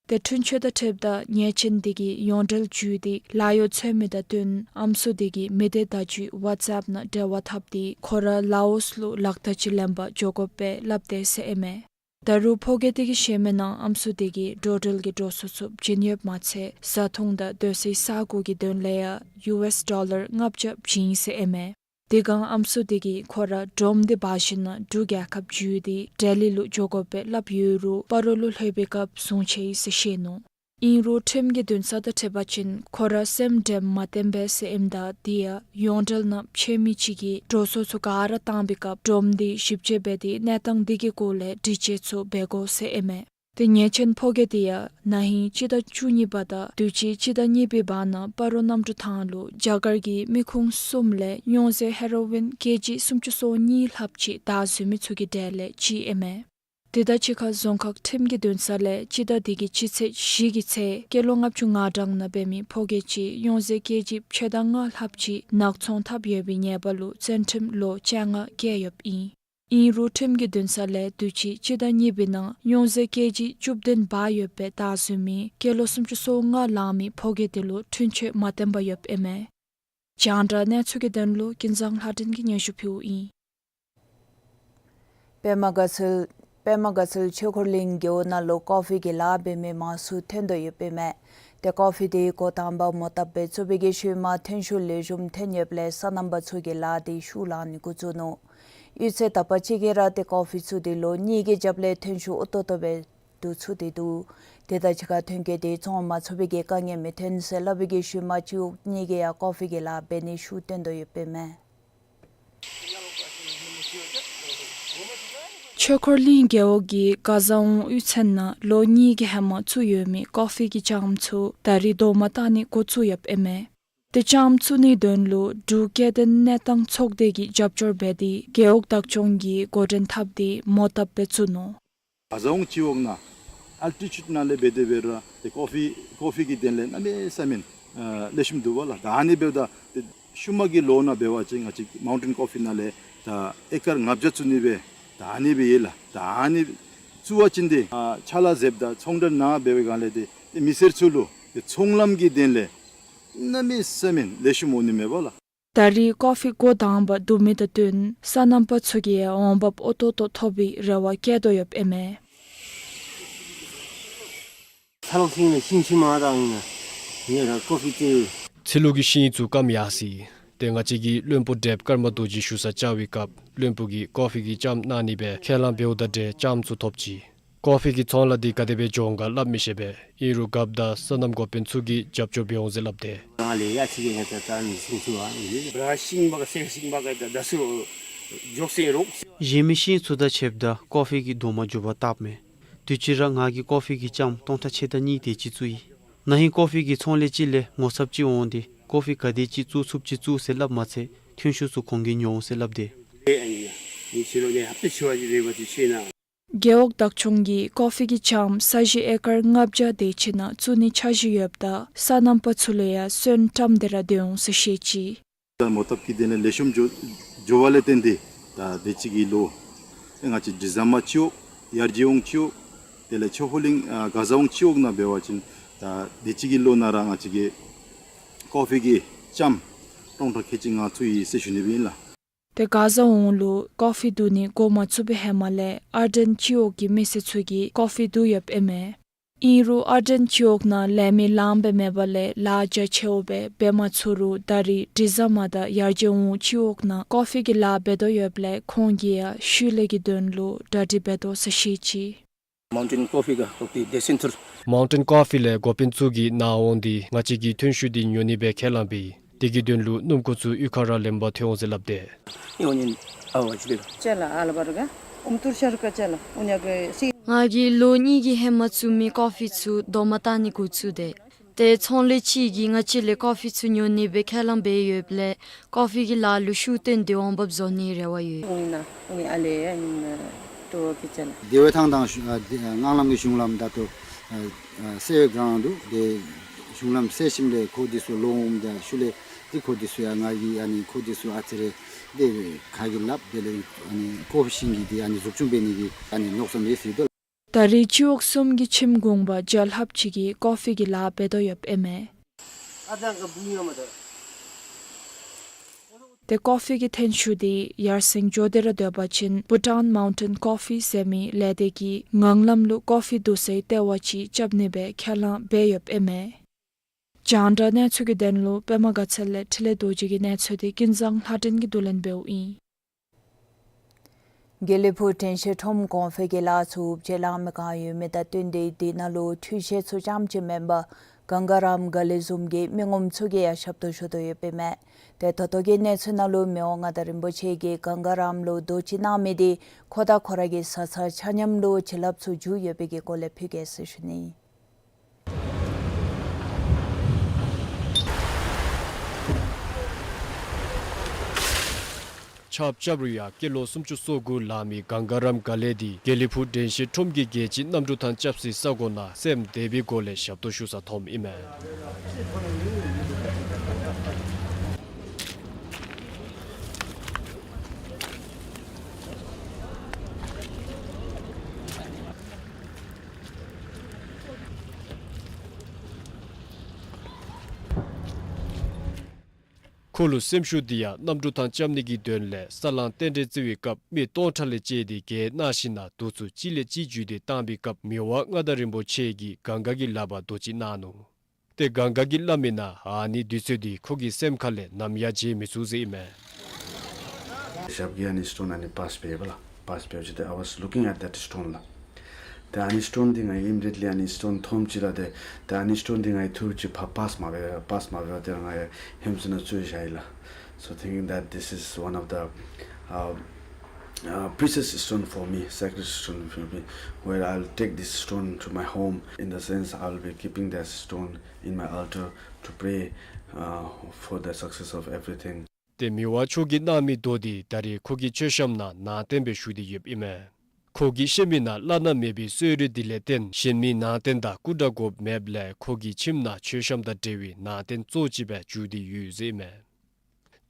ཏེ་འཁྲུན་ཆོད་དང་འཁྲིལཝ་ད་ཉེས་ཅན་དེ་གིས་ཡོངས་འབྲེལ་བརྒྱུད་དེ་ལཱ་གཡོག་འཚོལ་མི་དང་བསྟུན་ཨམ་སྲུ་དེ་གིས་མི་སྡེ་བརྡ་བརྒྱུད་ཝཊས་ཨེཔ་ནང་འབྲེལ་བ་འཐབ་སྟེ་ཁོ་ར་ལའོསི་ལུ་ལག་རྟགས་ཅིག་ལེན་པར་འགྱོ་དགོཔ་སྦེ་སླབ་དེས་ཟེར་ཨིན་མས། ད་རུང་ཕོ་སྐྱེས་དེ་གིས་བཤད་མི་ནང་ཨམ་སྲུ་དེ་གིས་འགྲོ་འགྲུལ་གྱི་འགྲོ་སོང་ཚུ་བྱིན་ཡོདཔ་མ་ཚད་བཟའ་འཐུང་དང་སྡོད་སའི་ས་གོ་གི་དོན་ལས་ཡང་ཡུ་ཨེསི་ཌོ་ལར་ལྔ་བརྒྱ་བྱིན་ཟེར་ཨིན་མས། དེ་སྒང་ཨམ་སྲུ་དེ་གིས་ཁོ་ར་སྒྲོམ་དེ་འབག་ཞིནམ་ལས་འབྲུག་རྒྱལ་ཁབ་བརྒྱུད་དེ་ལྡི་ལི་ལུ་འགྱོ་དགོཔ་སྦེ་སླབ་ཡོད་རུང་སྤ་རོ་ལུ་ལྷོད་པའི་སྐབས་བཟུང་ཆི་ཡི་ཟེར་བཤད་ནུག། ཨིན་རུང་ཁྲིམས་ཀྱི་འདུན་ས་དང་འཁྲིལ་བ་ཅིན་ཁོ་ར་སེམས་དྲནམ་མ་བཏོན་པས་ཟེར་ཨིནམ་ད་དེ་ཡང་ཡོངས་འབྲེལ་ནང་ཕྱད་མི་ཅིག་གིས་འགྲོ་སོང་ཚུ་ག་ར་བཏང་པའི་སྐབས་སྒྲོམ་དེ་ཞིབ་དཔྱད་འབད་དེ་གནས་སྟངས་དེ་གི་སྐོར་ལས་དྲི་དཔྱད་ཚུ་འབད་དགོ་ཟེར་ཨིན་མས། ཏེ་ཉེས་ཅན་ཕོ་སྐྱེས་དེ་ཡང་ན་ཧིང་སྤྱི་ཟླ་བཅུ་གཉིས་པ་དང་དུས་ཅི་སྤྱི་ཟླ་གཉིས་པའི་བར་ན་སྤ་རོ་གནམ་གྲུ་ཐང་ལུ་རྒྱ་གར་གྱི་མི་ཁུངས་གསུམ་ལས་སྨྱོ་རྫས་ཧེ་རོ་ཨིན་ཀེ་ཇི་སུམ་ཅུ་སོ་གཉིས་ལྷགཔ་ཅིག་བདའ་ཟུན་མི་ཚུ་གི་གྲས་ལས་གཅིག་ཨིན་མས། དེ་དང་གཅིག་ཁར་རྫོང་ཁག་ཁྲིམས་ཀྱི་འདུན་ས་ལས་སྤྱི་ཟླ་འདི་གི་སྤྱི་ཚེས་བཞི་གི་ཚེ་སྐྱེས་ལོ་ལྔ་བཅུ་ང་གྲངས་ནང་འབད་མི་ཕོ་སྐྱེས་ཅིག་སྨྱོ་རྫས་ཀེ་ཇི་ཕྱེད་དང་ལྔ་ལྷགཔ་ཅིག་ནག་ཚོང་འཐབ་ཡོད་པའི་ཉེས་པ་ལུ་བཙོན་ཁྲིམས་ལོ་བཅོ་ལྔ་བཀལ་ཡོདཔ་ཨིན། ཨིན་རུང་ཁྲིམས་ཀྱི་འདུན་ས་ལས་དུས་ཅི་སྤྱི་ཟླ་གཉིས་པའི་ནང་སྨྱོ་རྫས་ཀེ་ཇི་བཅུ་བདུན་འབག་ཡོདཔ་སྦེ་བདའ་ཟུན་མི་སྐྱེས་ལོ་སུམ་ཅུ་སོ་ལྔ་ལང་མི་ཕོ་སྐྱེས་དེ་ལུ་འཁྲུན་ཆོད་མ་བཏོན་པར་ཡོདཔ་ཨིན་མས། རྒྱང་བསྒྲགས་གནས་ཚུལ་གྱི་དོན་ལུ་ཀུན་བཟང་ལྷ་སྒྲོན་གྱིས་སྙན་ཞུ་ཕུལཝ་ཨིན། པདྨ་དགའ་ཚལ་པདྨ་དགའ་ཚལ་ཆོས་འཁོར་གླིང་རྒེད་འོག་ནང་ལུ་ཀོ་ཕི་གི་ལཱ་འབད་མི་མང་སུ་ཐོན་དོ་ཡོདཔ་ཨིན་མས། ཏེ་ཀོ་ཕི་དེ་འགོ་དང་པ་མོ་བཏབ་སྦེ་བཙུགས་པའི་ཤུལ་མ་ཐོན་ཤུགས་ལེགས་ཤོམ་ཐོན་ཡོདཔ་ལས་སོ་ནམ་པ་ཚུ་གིས་ལཱ་དེ་ཤུགས་བླངས་ནི་འགོ་བཙུགས་ནུག། ཡུད་ཙམ་ད་པ་ཅིག་གི་ར་ཏེ་ཀོ་ཕི་ཚུ་དེ་ལོ་གཉིས་ཀྱི་རྒྱབ་ལས་ཐོན་ཤུགས་འུ་ཐུང་ཐུང་སྦེ་བསྡུ་ཚུགས་ཏེ་འདུག། དེ་དང་གཅིག་ཁར་ཐོན་སྐྱེད་དེ་བཙོང་མ་ཚུགས་པའི་གི་དཀའ་ངལ་མི་ཐོན་ཟེར་སླབ་པའི་ཤུལ་མ་སྤྱི་འོག་གཉིས་ཀྱིས་ཡང་ཀོ་ཕི་གི་ལཱ་འབད་ནི་ཤུགས་བཏོན་དོ་ཡོདཔ་ཨིན་མས། ཆོས་འཁོར་གླིང་རྒེད་འོག་གི་ག་ཟ་འོང་གཡུས་ཚན་ནང་ལོ་གཉིས་ཀྱི་ཧེ་མ་བཙུགས་ཡོད་མི་ཀོ་ཕི་གི་ལྕངམ་ཚུ་ད་རིས་རྡོག་མ་བཏགས་ནི་འགོ་བཙུགས་ཡོདཔ་ཨིན་མས། ཏེ་ལྕངམ་བཙུགས་ནིའི་དོན་ལུ་འབྲུག་སྐྱེ་ལྡན་གནས་སྟངས་ཚོགས་སྡེ་གིས་རྒྱབ་སྐྱོར་འབད་དེ་རྒེད་འོག་བདག་སྐྱོང་གིས་འགོ་འདྲེན་འཐབ་སྟེ་མོ་བཏབ་སྦེ་བཙུགས་ནུག། ག་ཟ་འོང་སྤྱི་འོག་ནང་ཨལ་ཊི་ཊིའུཌ་ནང་ལས་འབད་དེ་འབད་རུང་ཏེ་ཀོ་ཕི་ཀོ་ཕི་གི་དོན་ལས་གནམ་མེད་ས་མེད་ཨ་ལེགས་ཤོམ་འདུག་པ་ལགས། ད་ཨ་ནི་འབདཝ་ད་ཏེ་ཤུལ་མ་གི་ལོ་ནང་འབད་བ་ཅིན་ང་བཅས་མའུན་ཊེན་ཀོ་ཕི་ནང་ལས་ད་ཨེ་ཀར་ལྔ་བརྒྱ་བཙུགས་ནི་སྦེ་ད་ཨ་ནི་སྦེ་ཡོད་ལགས། ད་ཨ་ནི་བཙུགས་པ་ཅིན་ཏེ་ཨ་ཕྱག་ལཱ་མཛདཔ་ད་ཚོང་འབྲེལ་ནང་འབད་བའི་སྒང་ལས་ཏེ་ཏེ་མི་སེར་ཚུ་ལུ་ཏེ་ཚོང་ལམ་གྱི་དོན་ལས་གནམ་མེད་ས་མེད་ལེགས་ཤོམ་འོང་ནི་མས་པ་ལགས། ད་རིས་ཀོ་ཕི་འགོ་དང་པ་བསྡུ་མི་དང་བསྟུན་སོ་ནམ་པ་ཚུ་གིས་འོང་འབབ་འུ་ཐུང་ཐུང་ཐོབ་པའི་རེ་བ་བསྐྱེད་དོ་ཡོདཔ་ཨིན་མས། ཚ་ལུ་ཤིང་ལས་ཤིང་ཆུང་མ་དང་ཨིན་ན་ཡ་ར་ཀོ་ཕི་ཏེ། ཚ་ལུ་གི་ཤིང་ཚུ་སྐམ་ཡར་སོ་ཡི། ཏེ་ང་བཅས་ཀྱི་བློན་པོ་བགྲེསཔ་ཀརྨ་རྡོ་རྗེ་བཞུགས་སར་བཅར་བའི་སྐབས་བློན་པོ་གིས་ཀོ་ཕི་གི་ལྕངམ་གནང་ནི་སྦེ་ཁས་བླངས་འབདཝ་དང་འབྲེལ་ལྕངམ་ཚུ་ཐོབ་ཅི། ཀོ་ཕི་གི་ཚོང་ལཱ་འདི་ག་དེ་སྦེ་འགྱོཝ་ག་སླབ་མི་ཤེས་པས། ཨིན་རུང་རྒཔོ་དང་སོ་ནམ་འགོ་དཔོན་ཚུ་གིས་རྒྱབ་སྐྱོར་འབད་འོང་ཟེར་སླབ་སྟེ། གཞན་མི་ཤིང་ཚུ་དང་ཕྱདཔ་ད་ཀོ་ཕི་གི་རྡོག་མ་མགྱོགས་པར་བཏབ་མས། དུས་ཅི་ར་ང་གིས་ཀོ་ཕི་གི་ལྕངམ་སྟོང་ཕྲག་ཕྱེད་དང་གཉིས་དེ་ཅིག་བཙུགས་ཡི། ན་ཧིང་ཀོ་ཕི་གི་ཚོང་ལས་ཅིག་ལས་ངོ་ཚབ་ཅིག་འོང་སྟེ་ཀོ་ཕི་ག་དེ་ཅིག་བཙུགས་ཚུགསཔ་ཅིག་བཙུགས་ཟེར་སླབ་མ་ཚད་ཐོན་ཤུགས་ཚུ་ཁོང་གིས་ཉོ་འོང་ཟེར་སླབ་སྟེ། རྒེད་འོག་བདག་སྐྱོང་གིས་ཀོ་ཕི་གི་ལྕངམ་ས་གཞི་ཨེ་ཀར་ལྔ་བརྒྱ་དེ་ཅིག་ནང་བཙུགས་ནིའི་འཆར་གཞི་ཡོདཔ་ད་སོ་ནམ་པ་ཚུ་ལུ་ཡང་སོན་བཀྲམ་སྟེ་ར་སྡོད་འོང་ཟེར་བཤད་ཅི། ད་མོ་བཏབ་ཀྱི་དོན་ལས་ལེགས་ཤོམ་འགྱོ་འགྱོ་བ་ལས་བརྟེན་ཏེ་ད་དེ་ཅིག་གི་ལོ་ཏེ་ང་བཅས་འབྲི་བཟའ་མ་སྤྱི་འོག་ཡར་རྒྱས་འོང་སྤྱི་འོག་དེ་ལས་ཆོས་འཁོར་གླིང་ཨ་ག་ཟ་འོང་སྤྱི་འོག་ནང་འབད་བ་ཅིན་ད་དེ་ཅིག་གི་ལོ་ནང་ར་ང་བཅས་ཀྱིས་ཀོ་ཕི་གི་ལྕངམ་སྟོང་ཕྲག་ཁལ་གཅིག་ལྔ་བཙུགས་ཡི་ཟེར་ཞུ་ནི་སྦེ་ཨིན་ལགས། ཏེ་ག་ཟ་འོང་ལུ་ཀོ་ཕི་བསྡུ་ནི་འགོ་མ་བཙུགས་པའི་ཧེ་མ་ལས་ཨར་ཌེན་སྤྱི་འོག་གི་མི་སེར་ཚུ་གིས་ཀོ་ཕི་བསྡུ་ཡོདཔ་ཨིན་མས། ཨིན་རུང་ཨར་ཌེན་སྤྱི་འོག་ནང་ལས་མི་ལངམ་སྦེ་མེད་པ་ལས་ལཱ་རྒྱ་ཆེཝ་སྦེ་འབད་མ་ཚུགས་རུང་ད་རིས་འབྲི་བཟའ་མ་དང་ཡར་རྒྱས་འོང་སྤྱི་འོག་ནང་ཀོ་ཕི་གི་ལཱ་འབད་དོ་ཡོདཔ་ལས་ཁོང་གིས་ཡང་ཤུལ་ལས་ཀྱི་དོན་ལུ་གྲ་སྒྲིག་འབད་དོ་ཟེར་བཤད་ཅི། མའུན་ཊེན་ཀོ་ཕི་ག་ཀོ་ཕི་དེ་སེན་ཊར། མའུན་ཊེན་ཀོ་ཕི་ལས་འགོ་དཔོན་ཚུ་གིས་ནཱ་འོང་སྟེ་ང་བཅས་ཀྱི་ཐོན་ཤུགས་འདི་ཉོ་ནི་སྦེ་ཁས་བླངས་པས། དེ་གི་དོན་ལུ་སྣུམ་འཁོར་ཚུ་གཡུས་ཁ་ར་ལེན་པར་ཐོན་འོང་ཟེར་སླབ་སྟེ། ཡོང་ནི་ཨ་བ་ཅིག་ལས། ཅ་ལ་ཨ་ལ་བར་ག་ཨུམ་ཏུར་ཤར་ཀ་ཅ་ལ་ཨུ་ཉ་གི་སི། ང་གིས་ལོ་གཉིས་ཀྱི་ཧེ་མ་བཙུགས་མི་ཀོ་ཕི་ཚུ་རྡོག་མ་བཏགས་ནི་འགོ་བཙུགས་ཏེ། ཏེ་ཚོང་ལས་ཅིག་གིས་ང་བཅས་ལས་ཀོ་ཕི་ཚུ་ཉོ་ནི་སྦེ་ཁས་བླངས་འབད་ཡོདཔ་ལས་ཀོ་ཕི་གི་ལཱ་ལུ་ཤུགས་བཏོན་ཏེ་འོང་འབབ་བཟོ་ནིའི་རེ་བ་ཡོད། ཨུ་ཉ་ཨུ་ཉ་ཨ་ལེ་ཨ་ཉིན་ཏོ་ཀི་ཅ་ལ། དེ་བས་ཐང་དང་ཨ་དེ་ཨ་ངང་ལམ་གྱི་གཞུང་ལམ་ད་ལྟོ་ཨ་ཨ་སེལ་བའི་སྒང་འདུག། དེ་གཞུང་ལམ་སེལ་ཞིནམ་ལས་ཁོ་འདི་ཚུ་ལོང་འོང་དེ་ཤུལ་ལས་དེ་ཁོ་འདི་ཚུ་ཡང་ང་གིས་ཨ་ནི་ཁོ་འདི་ཚུ་ཨ་ཙི་རེ་དེ་ཁ་གིས་སླབ། དེ་ལས་ཨ་ནི་ཀོ་ཕི་ཤིང་གི་དེ་ཨ་ནི་འཛུགས་སྐྱོང་འབད་ནི་གི་ཨ་ནི་མནོ་བསམ་ཡོད་ཟེར་འདུག། ད་རེས་སྤྱི་འོག་གསུམ་གྱི་ཁྱིམ་གུང་པ་བརྒྱ་ལྷགཔ་ཅིག་གིས་ཀོ་ཕི་གི་ལཱ་འབད་དོ་ཡོདཔ་ཨིན་མས། ཏེ་ཀོ་ཕི་གི་ཐོན་ཤུགས་འདི་ཡར་སེང་འགྱོ་སྟེ་ར་སྡོད་པ་ཅིན་བྷུ་ཊཱན་མའུན་ཊེན་ཀོ་ཕི་ཟེར་མི་ལས་སྡེ་གིས་ངང་ལམ་ལུ་ཀོ་ཕི་བསྡུ་སའི་ལྟེ་བ་ཅིག་རྐྱབ་ནི་སྦེ་ཁས་བླངས་འབད་ཡོདཔ་ཨིན་མས། རྒྱང་བསྒྲགས་གནས་ཚུལ་གྱི་དོན་ལུ་པདྨ་དགའ་ཚལ་ལས་འཕྲིན་ལས་རྡོ་རྗེ་གི་གནས་ཚུལ་འདི་ཀུན་བཟང་ལྷ་སྒྲོན་གྱིས་བསྡུ་ལེན་འབདཝ་ཨིན། དགེ་ལེགས་ཕུག་དྲན་ཤེས་ཁྲོམ་གོང་འཕེལ་གྱི་ལཱ་ཚུ་ཅིག་ལང་མི་གང་ཡོད་མི་དང་བསྟུན་ཏེ་དེ་ནང་ལུ་འཕྲུལ་ཆས་ཚུ་རྐྱངམ་ཅིག་མེན་པར་གངྒཱ་རམ་མགར་གླིང་བཟུམ་གྱི་མི་ངོམ་ཚུ་གིས་ཡང་ཞབས་ཏོག་ཞུ་དོ་ཡོདཔ་ཨིན་མས། ཏེ་ད་ལྟོ་གི་གནས་ཚུལ་ནང་ལུ་མི་དབང་མངའ་བདག་རིན་པོ་ཆེ་གིས་གངྒཱ་རམ་ལུ་རྡོ་ཅིག་གནང་མི་འདི་ཁོ་དང་ཁོ་ར་གི་བཟའ་ཚང་ཆ་མཉམ་ལུ་བྱིན་རླབས་ཚུ་འཇུག་ཡོད་པའི་གི་སྐོར་ལས་ཕུལ་གེ་ཟེར་ཞུ་ནི། ཆརཔ་རྐྱབ་རུང་ཡང་སྐྱེས་ལོ་སུམ་ཅུ་སོ་དགུ་ལང་མི་གངྒཱ་རམ་མགར་གླིང་འདི་དགེ་ལེགས་ཕུག་དྲན་ཤེས་ཁྲོམ་གྱི་རྒྱལ་སྤྱིའི་གནམ་གྲུ་ཐང་རྐྱབ་སའི་ས་གོ་ནང་སེམས་བདེ་བའི་སྒོ་ལས་ཞབས་ཏོག་ཞུ་ས་མཐོངམ་ཨིན་མས། ཁོ་ལུ་སེམས་ཤུགས་འདི་ཡང་གནམ་གྲུ་ཐང་རྐྱབ་ནི་གི་དོན་ལས་ས་གླང་རྟེན་འབྲེལ་བརྩི་བའི་སྐབས་མི་སྟོང་ཕྲག་ལས་བཅད་དེ་གྱེས་གནང་ཞིནམ་ལས་དུས་ཚོད་གཅིག་ལས་གཅིག་བརྒྱུད་དེ་བཏང་པའི་སྐབས་མི་དབང་མངའ་བདག་རིན་པོ་ཆེ་གིས་གངྒཱ་གི་ལགཔ་རྡོ་ཅིག་གནང་ནུག། ཏེ་གངྒཱ་གིས་སླབ་མིའི་ནང་ཨ་ནི་དུས་ཚོད་འདི་ཁོ་གི་སེམས་ཁ་ལས་ནམ་ཡང་བརྗེད་མི་ཚུགས་ཟེར་ཨིན་མས། ཞབས་ཀྱི་ཨ་ནི་སི་ཊོན་ཨ་ནི་པཱས་འབད་བ་ལགས། པཱས་འབད་བ་ཅིན་ཏེ་I was looking at that stone ལགས། ཏེ་ཨ་ནི་སི་ཊོན་འདི་ང་གིས་ཨིམ་མི་ཌི་ཡེཊ་ལི་ཨ་ནི་སི་ཊོན་མཐོངམ་ཅིག་ར་ཏེ་ཏེ་ཨ་ནི་སི་ཊོན་འདི་ང་གིས་ཐུགས་ཅིག་ཕར་པཱས་མ་འབད་པཱས་མ་འབད་བར་ཏེ་ང་གིས་ཧེམ་ཚུ་ནང་བཙུགས་བཞག་ཡི་ལགས། So thinking that this is one of the uh, uh, precious stone for me, sacred stone for me, where I'll take this stone to my home. In the sense, I'll be keeping that stone in my altar to pray uh, for the success of everything. ཏེ་མི་དབང་མཆོག་གིས་གནང་མི་རྡོ་འདི་ད་རེས་ཁོ་གི་མཆོད་བཤམ་ནང་ནང་རྟེན་སྦེ་བཞུགས་ཏེ་ཡོདཔ་ཨིན་མས། ཁོ་གིས་བཤད་མིའི་ནང་བླ་ན་མེད་པའི་གསོལ་རས་འདི་ལས་བརྟེན་གཞན་མི་ནང་རྟེན་དང་སྐུ་འདྲ་དགོཔ་མེདཔ་ལས་ཁོ་གི་ཁྱིམ་ནང་མཆོད་བཤམ་དང་འབྲེལ་བའི་ནང་རྟེན་གཙོ་ཅིག་སྦེ་བརྩི་སྟེ་ཡོད་ཟེར་ཨིན་མས།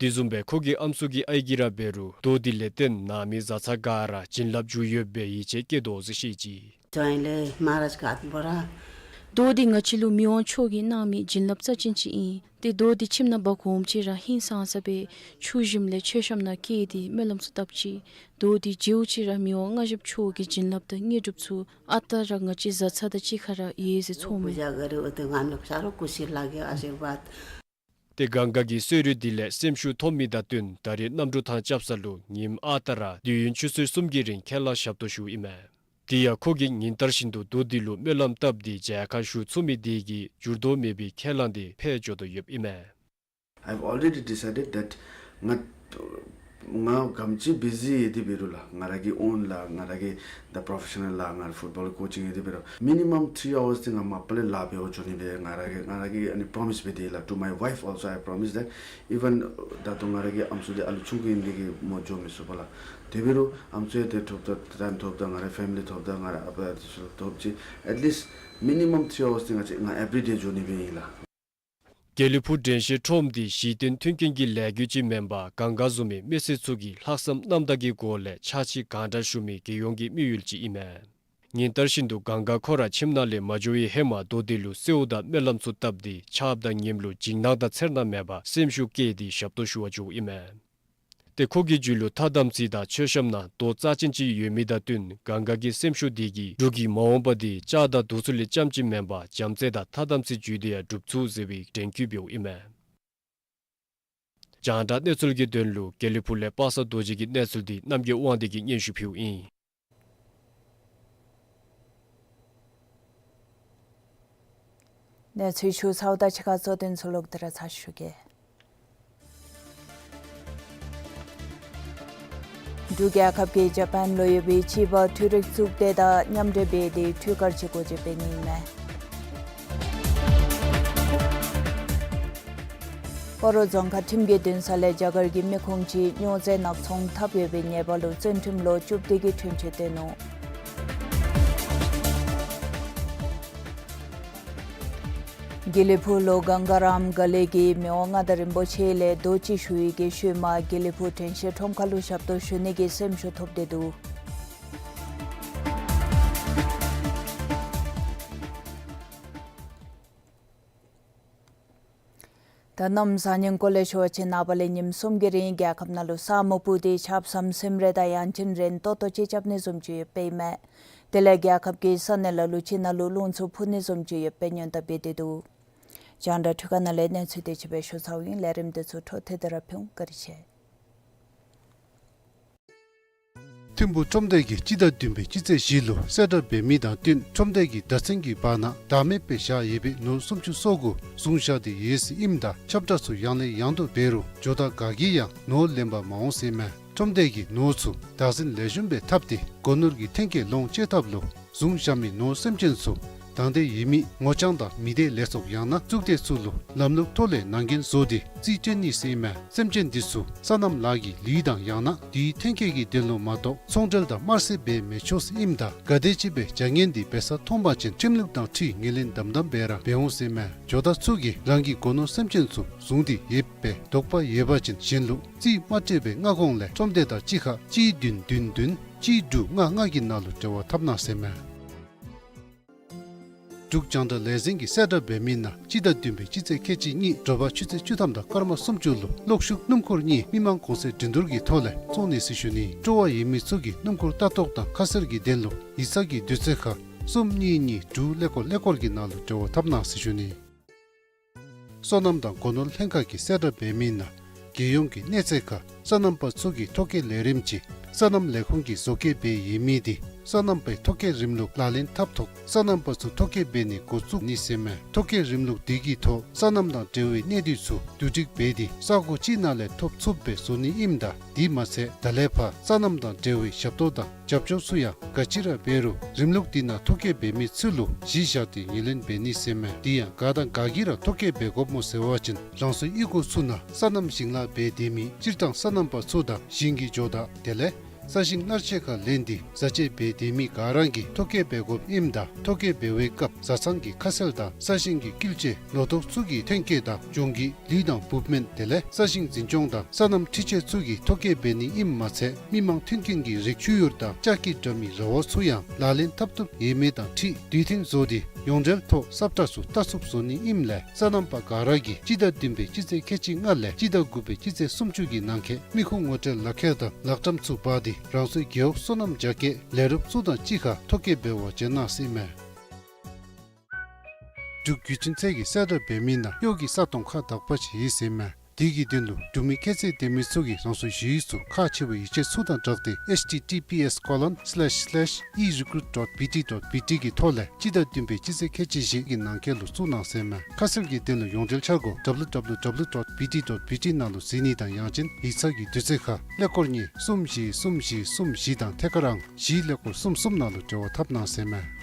དེ་བཟུམ་སྦེ་ཁོ་གི་ཨམ་སྲུ་གི་ཨའི་གིས་ར་འབད་རུང་རྡོ་འདི་ལས་བརྟེན་ནང་མི་བཟའ་ཚང་ག་ར་བྱིན་རླབས་འཇུག་ཡོདཔ་སྦེ་ཡིད་ཆེས་བསྐྱེད་དོ་ཟེར་བཤད་ཅི། ཇོ་ཨིན་ལེ་མ་ཧཱ་རཱཇ་ག་ཨ་ཏི་བོ་ར། རྡོ་འདི་ང་བཅས་ལུ་མི་དབང་མཆོག་གིས་གནང་མི་བྱིན་རླབས་རྩ་ཅན་ཅིག་ཨིན། ཏེ་རྡོ་འདི་ཁྱིམ་ནང་འབག་འོངམ་ཅིག་ར་ཧིང་སངས་ས་སྦེ་ཆུ་ཞིནམ་ལས་མཆོད་བཤམ་ནང་བཀལ་ཏེ་སྨོན་ལམ་ཚུ་བཏབ་ཅི། རྡོ་འདི་མཇལཝ་ཅིག་ར་མི་དབང་མངའ་ཞབས་མཆོག་གི་བྱིན་རླབས་དང་དངོས་གྲུབ་ཚུ་ཨ་རྟག་ར་ང་བཅས་བཟའ་ཚང་དང་གཅིག་ཁར་ར་ཡོད་ཟེར་ཚོརཝ་མས། ཏེ་གངྒཱ་གི་གསོལ་རས་འདི་ལས་སེམས་ཤུགས་ཐོབ་མི་དང་བསྟུན་ད་རེས་གནམ་གྲུ་ཐང་རྐྱབ་ས་ལུ་ཉིནམ་ཨ་རྟག་ར་དུས་ཡུན་ཆུ་ཚོད་གསུམ་གྱི་རིང་ཁས་བླངས་ཞབས་ཏོག་ཞུཝ་ཨིན་མས། དེ་ཡང་ཁོ་གིས་ཉིན་ལྟར་བཞིན་དུ་རྡོ་འདི་ལུ་སྨོན་ལམ་བཏབ་སྟེ་མཇལ་ཁ་ཞུ་ཚུགས་མི་དེ་གིས་འགྱུར་ལྡོག་མེད་པའི་ཁས་བླངས་འདི་འཕེལ་འགྱོ་དོ་ཡོདཔ་ཨིན་མས། I've already decided that ང་ང་ག་དེམ་ཅིག་བི་ཟི་ཡོད་དེ་འབད་རུང་ལགས། ང་ར་གི་ཨོན་ལགས། ང་ར་གི་the professional ལགས། ང་ར་ཕུཊ་བཱོལ་ཀོ་ཅིང་ཡོད་དེ་འབད་རུང་minimum three hours འདི་ང་མ་པ་ལས་ལཱ་འབད་བར་འགྱོ་ནི་སྦེ་ང་ར་གིས་ང་ར་གིས་ཨ་ནི་པྲོ་མིསི་འབད་དེ་ཡོད་ལགས། To my wife also I promise that even ད་ལྟོ་ང་ར་གི་ཨམ་སྲུ་འདི་ཨ་ལུ་ཆུང་ཀུ་ཨིན་དེ་གིས་མོ་འགྱོ་མི་ཚུགས་པས་ལགས། དེ་འབད་རུང་ཨམ་སྲུ་ཡང་ཏེ་ཐོབ་ད་ཊའིམ་ཐོབ་ད་ང་རའི་ཕེ་མི་ལི་ཐོབ་ད་ང་རའི་ཨ་པ་ཚུ་ཐོབ་ཅི། At least minimum three hours འདི་ང་བཅས་ང་everyday འགྱོ་ནི་སྦེ་ཨིན་ལགས། དགེ་ལེགས་ཕུག་དྲན་ཤེས་ཁྲོམ་འདི་གཞི་རྟེན་མཐུན་རྐྱེན་གྱི་ལས་འགུལ་ཅིག་མེན་པར་གངྒཱ་བཟུམ་མའི་མི་སེར་ཚུ་གི་ལྷག་བསམ་རྣམ་དག་གི་སྒོ་ལས་ཕྱག་ཕྱི་གང་དྲག་ཞུ་མི་རྒྱལ་ཡོངས་ཀྱི་དམིགས་ཡུལ་ཅིག་ཨིན་མས། ཉིན་ལྟར་བཞིན་དུ་གངྒཱ་ཁོ་ར་ཁྱིམ་ནང་ལས་མ་འགྱོ་བའི་ཧེ་མ་རྡོ་འདི་ལུ་གསོལཝ་དང་སྨོན་ལམ་ཚུ་བཏབ་སྟེ་ཆརཔ་དང་ཉིམ་ལུ་འཇིགས་སྣང་དང་འཚེར་སྣང་མེད་པར་སེམས་ཤུགས་བསྐྱེད་དེ་ཞབས་ཏོག་ཞུ་བར་འགྱོཝ་ཨིན་མས། ཏེ་ཁོ་གི་རྒྱུད་ལུ་ཐ་དམ་ཚིག་དང་མཆོད་བཤམ་ནང་རྡོ་རྩ་ཅན་ཅིག་ཡོད་མི་དང་བསྟུན་གངྒཱ་གི་སེམས་ཤུགས་འདི་གིས་འབྲུག་གི་མ་འོངས་པ་འདི་ལྕགས་དང་རྡོ་ཚུ་ལས་རྐྱངམ་ཅིག་མེན་པར་བྱམས་བརྩེ་དང་ཐ་དམ་ཚིག་བརྒྱུད་དེ་ཡང་སྒྲུབ་ཚུགས་ཟེར་བའི་དྲན་སྐུལ་འབདཝ་ཨིན་མས། རྒྱང་བསྒྲགས་གནས་ཚུལ་གྱི་དོན་ལུ་དགེ་ལེགས་ཕུག་ལས་པ་སངས་རྡོ་རྗེ་གི་གནས་ཚུལ་འདི་རྣམ་རྒྱལ་དབང་འདུས་ཀྱིས་སྙན་ཞུ་ཕུལཝ་ཨིན། གནས་ཚུལ་ཞུ་ཚརཝ་དང་གཅིག་ཁར་གཙོ་དོན་ཚུ་ལོག་སྟེ་ར་ཚར་ཞུ་གེ། འབྲུག་རྒྱལ་ཁབ་ཀྱིས་ཇ་པཱན་ལུ་ཡོད་པའི་བྱིས་པ་འཕྲུལ་རིག་གཙུག་སྡེ་དང་མཉམ་འབྲེལ་འབད་དེ་འཕྲུལ་དཀར་ཅིག་སྒོ་འབྱེད་འབད་ནི་ཨིན་མས། སྤ་རོ་རྫོང་ཁག་ཁྲིམས་ཀྱི་འདུན་ས་ལས་རྒྱ་གར་གྱི་མི་ཁུངས་ཅིག་སྨྱོ་རྫས་ནག་ཚོང་འཐབ་ཡོད་པའི་ཉེས་པ་ལུ་བཙོན་ཁྲིམས་ལོ་བཅུ་བདུན་གྱི་འཁྲུན་ཆོད་བཏོན་ནུག། དགེ་ལེགས་ཕུག་ལུ་གངྒཱ་རཱམ་ག་ལེ་གིས་མི་དབང་མངའ་བདག་རིན་པོ་ཆེ་ལས་རྡོ་ཅིག་ཞུ་ཡི་གི་ཤུལ་མ་དགེ་ལེགས་ཕུག་དྲན་ཤེས་ཁྲོམ་ཁ་ལུ་ཞབས་ཏོག་ཞུ་ནི་གི་སེམས་ཤུགས་ཐོབ་སྟེ་འདུག། ད་གནམ་གཤིས་སྙིང་སྐོར་ལས་ཞུ་བ་ཅིན་ནངས་པ་ལས་ཉིནམ་གསུམ་གྱི་རིང་རྒྱལ་ཁབ་ནང་ལུ་ས་སྨུག་སྤུབས་ཏེ་ཆརཔ་ཟམ་ཟིམ་རེ་དང་ཡང་ཅིན་རན་ཏོག་ཏོ་ཅིག་རྐྱབ་ནི་བཟུམ་ཅིག་ཡོདཔ་ཨིན་མས། དེ་ལས་རྒྱལ་ཁབ་ཀྱི་ས་གནས་ལ་ལུ་ཅིག་ནང་ལུ་རླུང་འཚུབ་འཕུ་ནི་བཟུམ་ཅིག་ཡོདཔ་སྦེ་སྔོན་བརྡ་འབད་དེ་འདུག། རྒྱང་བསྒྲགས་འཕྲུལ་ཁང་ནང་ལས་གནས་ཚུལ་དེ་ཅིག་སྦེ་ཞུ་ཚརཝ་ཨིན། ལས་རིམ་འདི་ཚུ་འཕྲོ་མཐུད་དེ་ར་ཕུལ། བཀའ་དྲིན་ཆེ། ཐིམ་ཕུག་ཁྲོམ་སྡེ་གིས་སྤྱི་ཟླ་བདུན་པའི་སྤྱི་ཚེས་བཞི་ལུ་གསལ་བསྒྲགས་འབད་མི་དང་བསྟུན་ཁྲོམ་སྡེ་གི་བརྡ་མཚོན་གྱི་བར་ན་བདག་མེད་སྦེ་བཞག་ཡོད་པའི་ནོར་སུམ་ཅུ་སོ་དགུ་བཟུང་བཞག་སྟེ་ཡོད་ཟེར་ཨིནམ་ད་ཁྱབ་བསྒྲགས་ཚུ་ཡང་ལས་ཡང་དུ་འབད་རུང་ཇོ་བདག་ག་གིས་ཡང་ནོར་ལེན་པར་མ་འོང་ཟེར་ཨིན་མས། ཁྲོམ་སྡེ་གིས་ནོར་ཚུ་བདག་འཛིན་ལེགས་ཤོམ་སྦེ་འཐབ་སྟེ་སྒོ་ནོར་གྱི་ཐོན་སྐྱེད་ལོངས་སྤྱོད་ཐབས་ལུ་བཟུང་བཞག་མི་ནོར་སེམས་ཅན་ཚུ་དང་འདོད་ཡོད་མི་ངོ་རྐྱང་དང་མི་སྡེ་ལས་ཚོགས་ཡང་ན་གཙུག་སྡེ་ཚུ་ལུ་ལམ་ལུགས་ཐོག་ལས་ནང་འགན་བཟོ་སྟེ་རྩིས་སྤྲོད་ནི་ཟེར་ཨིན་མས། སེམས་ཅན་འདི་ཚུ་སོ་ནམ་ལཱ་གི་ལུད་དང་ཡང་ན་དེའི་ཐོན་སྐྱེད་ཀྱི་དོན་ལུ་མ་གཏོགས་ཚོང་འབྲེལ་དང་དམར་བསད་འབད་མི་ཆོག་ཟེར་ཨིནམ་ད་ག་དེམ་ཅིག་སྦེ་བྱ་ངན་འདི་འབད་ས་མཐོང་པ་ཅིན་ཁྲིམས་ལུགས་དང་འཁྲིལ་ངོས་ལེན་དམ་དམ་སྦེ་ར་འབད་འོང་ཟེར་ཨིན་མས། ཇོ་བདག་ཚུ་གིས་རང་གི་སྒོ་ནོར་སེམས་ཅན་ཚུ་བཟུང་སྟེ་ཡོདཔ་སྦེ་དོགས་པ་ཡོད་པ་ཅིན་གཞན་ལུ་རྩིས་མ་སྤྲོད་པའི་སྔ་གོང་ལས་ཁྲོམ་སྡེ་དང་གཅིག་ཁ་གཅིག་བདུན་བདུན་བདུན་གཅིག་དྲུག་ལྔ་ལྔ་གི་ནང་ལུ་འབྲེལ་བ་འཐབ་གནང་ཟེར་ཨིན་མས། འབྲུག་རྒྱང་བསྒྲགས་ལས་འཛིན་གྱིས་གསལ་བསྒྲགས་འབད་མི་ནང་སྤྱི་ཟླ་བདུན་པའི་སྤྱི་ཚེས་ཁལ་གཅིག་གཉིས་དྲོ་པ་ཆུ་ཚོད་བཅུ་ཐམ་དང་སྐར་མ་སུམ་ཅུ་ལུ་གློག་ཤུགས་སྣུམ་འཁོར་གཉིས་མི་མང་གོང་ཚད་འགྲན་བསྡུར་གྱི་ཐོག་ལས་བཙོང་ནི་ཟེར་ཞུ་ནི། སྤྲོ་བ་ཡོད་མི་ཚུ་གིས་སྣུམ་འཁོར་ལྟ་རྟོག་དང་ཁ་གསལ་གྱི་དོན་ལུ་ཡིག་ཚང་གི་དུས་ཚོད་ཁར་གསུམ་གཉིས་གཉིས་དྲུག་ཀླད་ཀོར་ཀླད་ཀོར་གྱི་ནང་ལུ་འབྲེལ་བ་འཐབ་གནང་ཟེར་ཞུ་ནི། སོ་ནམ་དང་སྒོ་ནོར་ལྷན་ཁག་གིས་གསལ་བསྒྲགས་འབད་མི་ནང་རྒྱལ་ཡོངས་ཀྱི་གནས་ཚད་ཁར་སོ་ནམ་པ་ཚུ་གི་ཐོ་བཀོད་ལས་རིམ་ཅིག་སོ་ནམ་ལས་ཁུངས་ཀྱིས་བཟོ་བཀོད་འབད་ཡོད་མི་དེ་སོ་ནམ་པའི་ཐོ་བཀོད་རིམ་ལུགས་ལག་ལེན་འཐབ་ཐོག་སོ་ནམ་པ་ཚུ་ཐོ་བཀོད་འབད་ནི་འགོ་བཙུགས་ནི་ཟེར་ཨིན་མས། ཐོ་བཀོད་རིམ་ལུགས་དེ་གི་ཐོག་སོ་ནམ་དང་འབྲེལ་བའི་གནད་དོན་ཚུ་བསྡུ་སྒྲིག་འབད་དེ་ས་གོ་གཅིག་ནང་ལས་ཐོབ་ཚུགསཔ་སྦེ་བཟོ་ནི་ཨིནམ་ད་དེ་མ་ཚད་ད་ལས་ཕར་སོ་ནམ་དང་འབྲེལ་བའི་ཞབས་ཏོག་དང་རྒྱབ་སྐྱོར་ཚུ་ཡང་ག་ཅི་ར་འབད་རུང་རིམ་ལུགས་དེ་ནང་ཐོ་བཀོད་འབད་མི་ཚུ་ལུ་གཞི་བཞག་སྟེ་ངོས་ལེན་འབད་ནི་ཟེར་ཨིན་མས། དེ་ཡང་ག་དང་ག་གིས་ར་ཐོ་བཀོད་འབད་དགོཔ་སྨོ་ཟེར་བ་ཅིན་རང་སོའི་གཡུས་སྒོ་ཚུ་ནང་སོ་ནམ་ཞིང་ལཱ་འབད་སྡོད་མི་སྤྱིར་བཏང་སོ་ནམ་པ་ཚུ་དང་ཞིང་གི་ཇོ་བདག་དེ་ལས་ས་ཞིང་གནར་གཅོད་ཁར་ལེན་ཏེ་བཟའ་སྤྱོད་འབད་སྡོད་མི་ག་ར་གིས་ཐོ་བཀོད་འབད་དགོཔ་ཨིནམ་ད་ཐོ་བཀོད་འབད་བའི་སྐབས་བཟའ་ཚང་གི་ཁ་གསལ་དང་ས་ཞིང་གི་སྐྱིལ་ལྕེ་ལོ་ཏོག་ཚུ་གི་ཐོན་སྐྱེད་དང་ལྗོངས་ཀྱི་ལུད་དང་འབུབ་སྨན་དེ་ལས་ས་ཞིང་འཛིན་སྐྱོང་དང་སོ་ནམ་འཕྲུལ་ཆས་ཚུ་གི་ཐོ་བཀོད་འབད་ནི་ཨིནམ་མ་ཚད་མི་མང་མཐུན་རྐྱེན་གྱི་རིགས་ཆུ་ཡུར་དང་ལྕགས་ཀྱི་དྲ་མིག་ར་བ་ཚུ་ཡང་ལག་ལེན་འཐབ་བཏུབ་ཡོད་མེད་དང་འཁྲིལ་དུས་མཐུན་བཟོ་སྟེ་ཡོངས་འབྲེལ་ཐོག་གསབ་ཁྲལ་ཚུ་ལྟ་ཚུགསཔ་བཟོ་ནི་ཨིནམ་ལས་སོ་ནམ་པ་ག་ར་གིས་སྤྱི་ཟླ་བདུན་པའི་སྤྱི་ཚེས་ཁལ་གཅིག་ལྔ་ལས་སྤྱི་ཟླ་དགུ་པའི་སྤྱི་ཚེས་སུམ་ཅུ་གི་ནང་འཁོད་མི་ཁུངས་ངོ་སྤྲོད་ལག་ཁྱེར་དང་ལག་ཊམ་ཚུ་འབག་སྟེ་རང་སོའི་རྒེད་འོག་སོ་ནམ་རྒྱ་སྐྱེད་ལས་རོགསཔ་ཚུ་དང་གཅིག་ཁར་ཐོ་བཀོད་འབད་བར་བྱོན་གནང་ཟེར་ཨིན་མས། འབྲུག་བརྒྱུད་འཕྲིན་ཚད་ཀྱིས་གསལ་བསྒྲགས་འབད་མི་ནང་གཡོག་གི་ས་སྟོང་ཁག་དག་པ་ཅིག་ཡོད་ཟེར་ཨིན་མས། དེ་གི་དོན་ལུ་འབྲུག་མི་ཁྱད་ཚད་ལྡན་མི་ཚུ་གིས་རང་སོའི་ཞུ་ཡིག་ཚུ་ཁག་ཆེ་བའི་ཡིག་ཆ་ཚུ་དང་སྦྲགས་ཏེ་H T T P S colon slash slash e recruit dot B T dot B T གི་ཐོག་ལས་སྤྱི་ཟླ་བདུན་པའི་སྤྱི་ཚེས་ཁལ་གཅིག་བཞི་གི་ནང་འཁོད་ལུ་བཙུགས་གནང་ཟེར་ཨིན་མས། ཁ་གསལ་གྱི་དོན་ལུ་ཡོངས་འབྲེལ་འཆར་སྒོ་W W W dot B T dot B T ནང་ལུ་གཟིགས་ནི་དང་ཡང་ཅིན་ཡིག་ཚང་གི་དུས་ཚོད་ཁར་ཀླད་ཀོར་གཉིས་གསུམ་བཞི་གསུམ་བཞི་གསུམ་བཞི་དང་ཐད་ཀར་ཨང་བཞི་ཀླད་ཀོར་གསུམ་གསུམ་ནང་ལུ་འབྲེལ་བ་འཐབ་གནང་ཟེར་ཨིན་མས།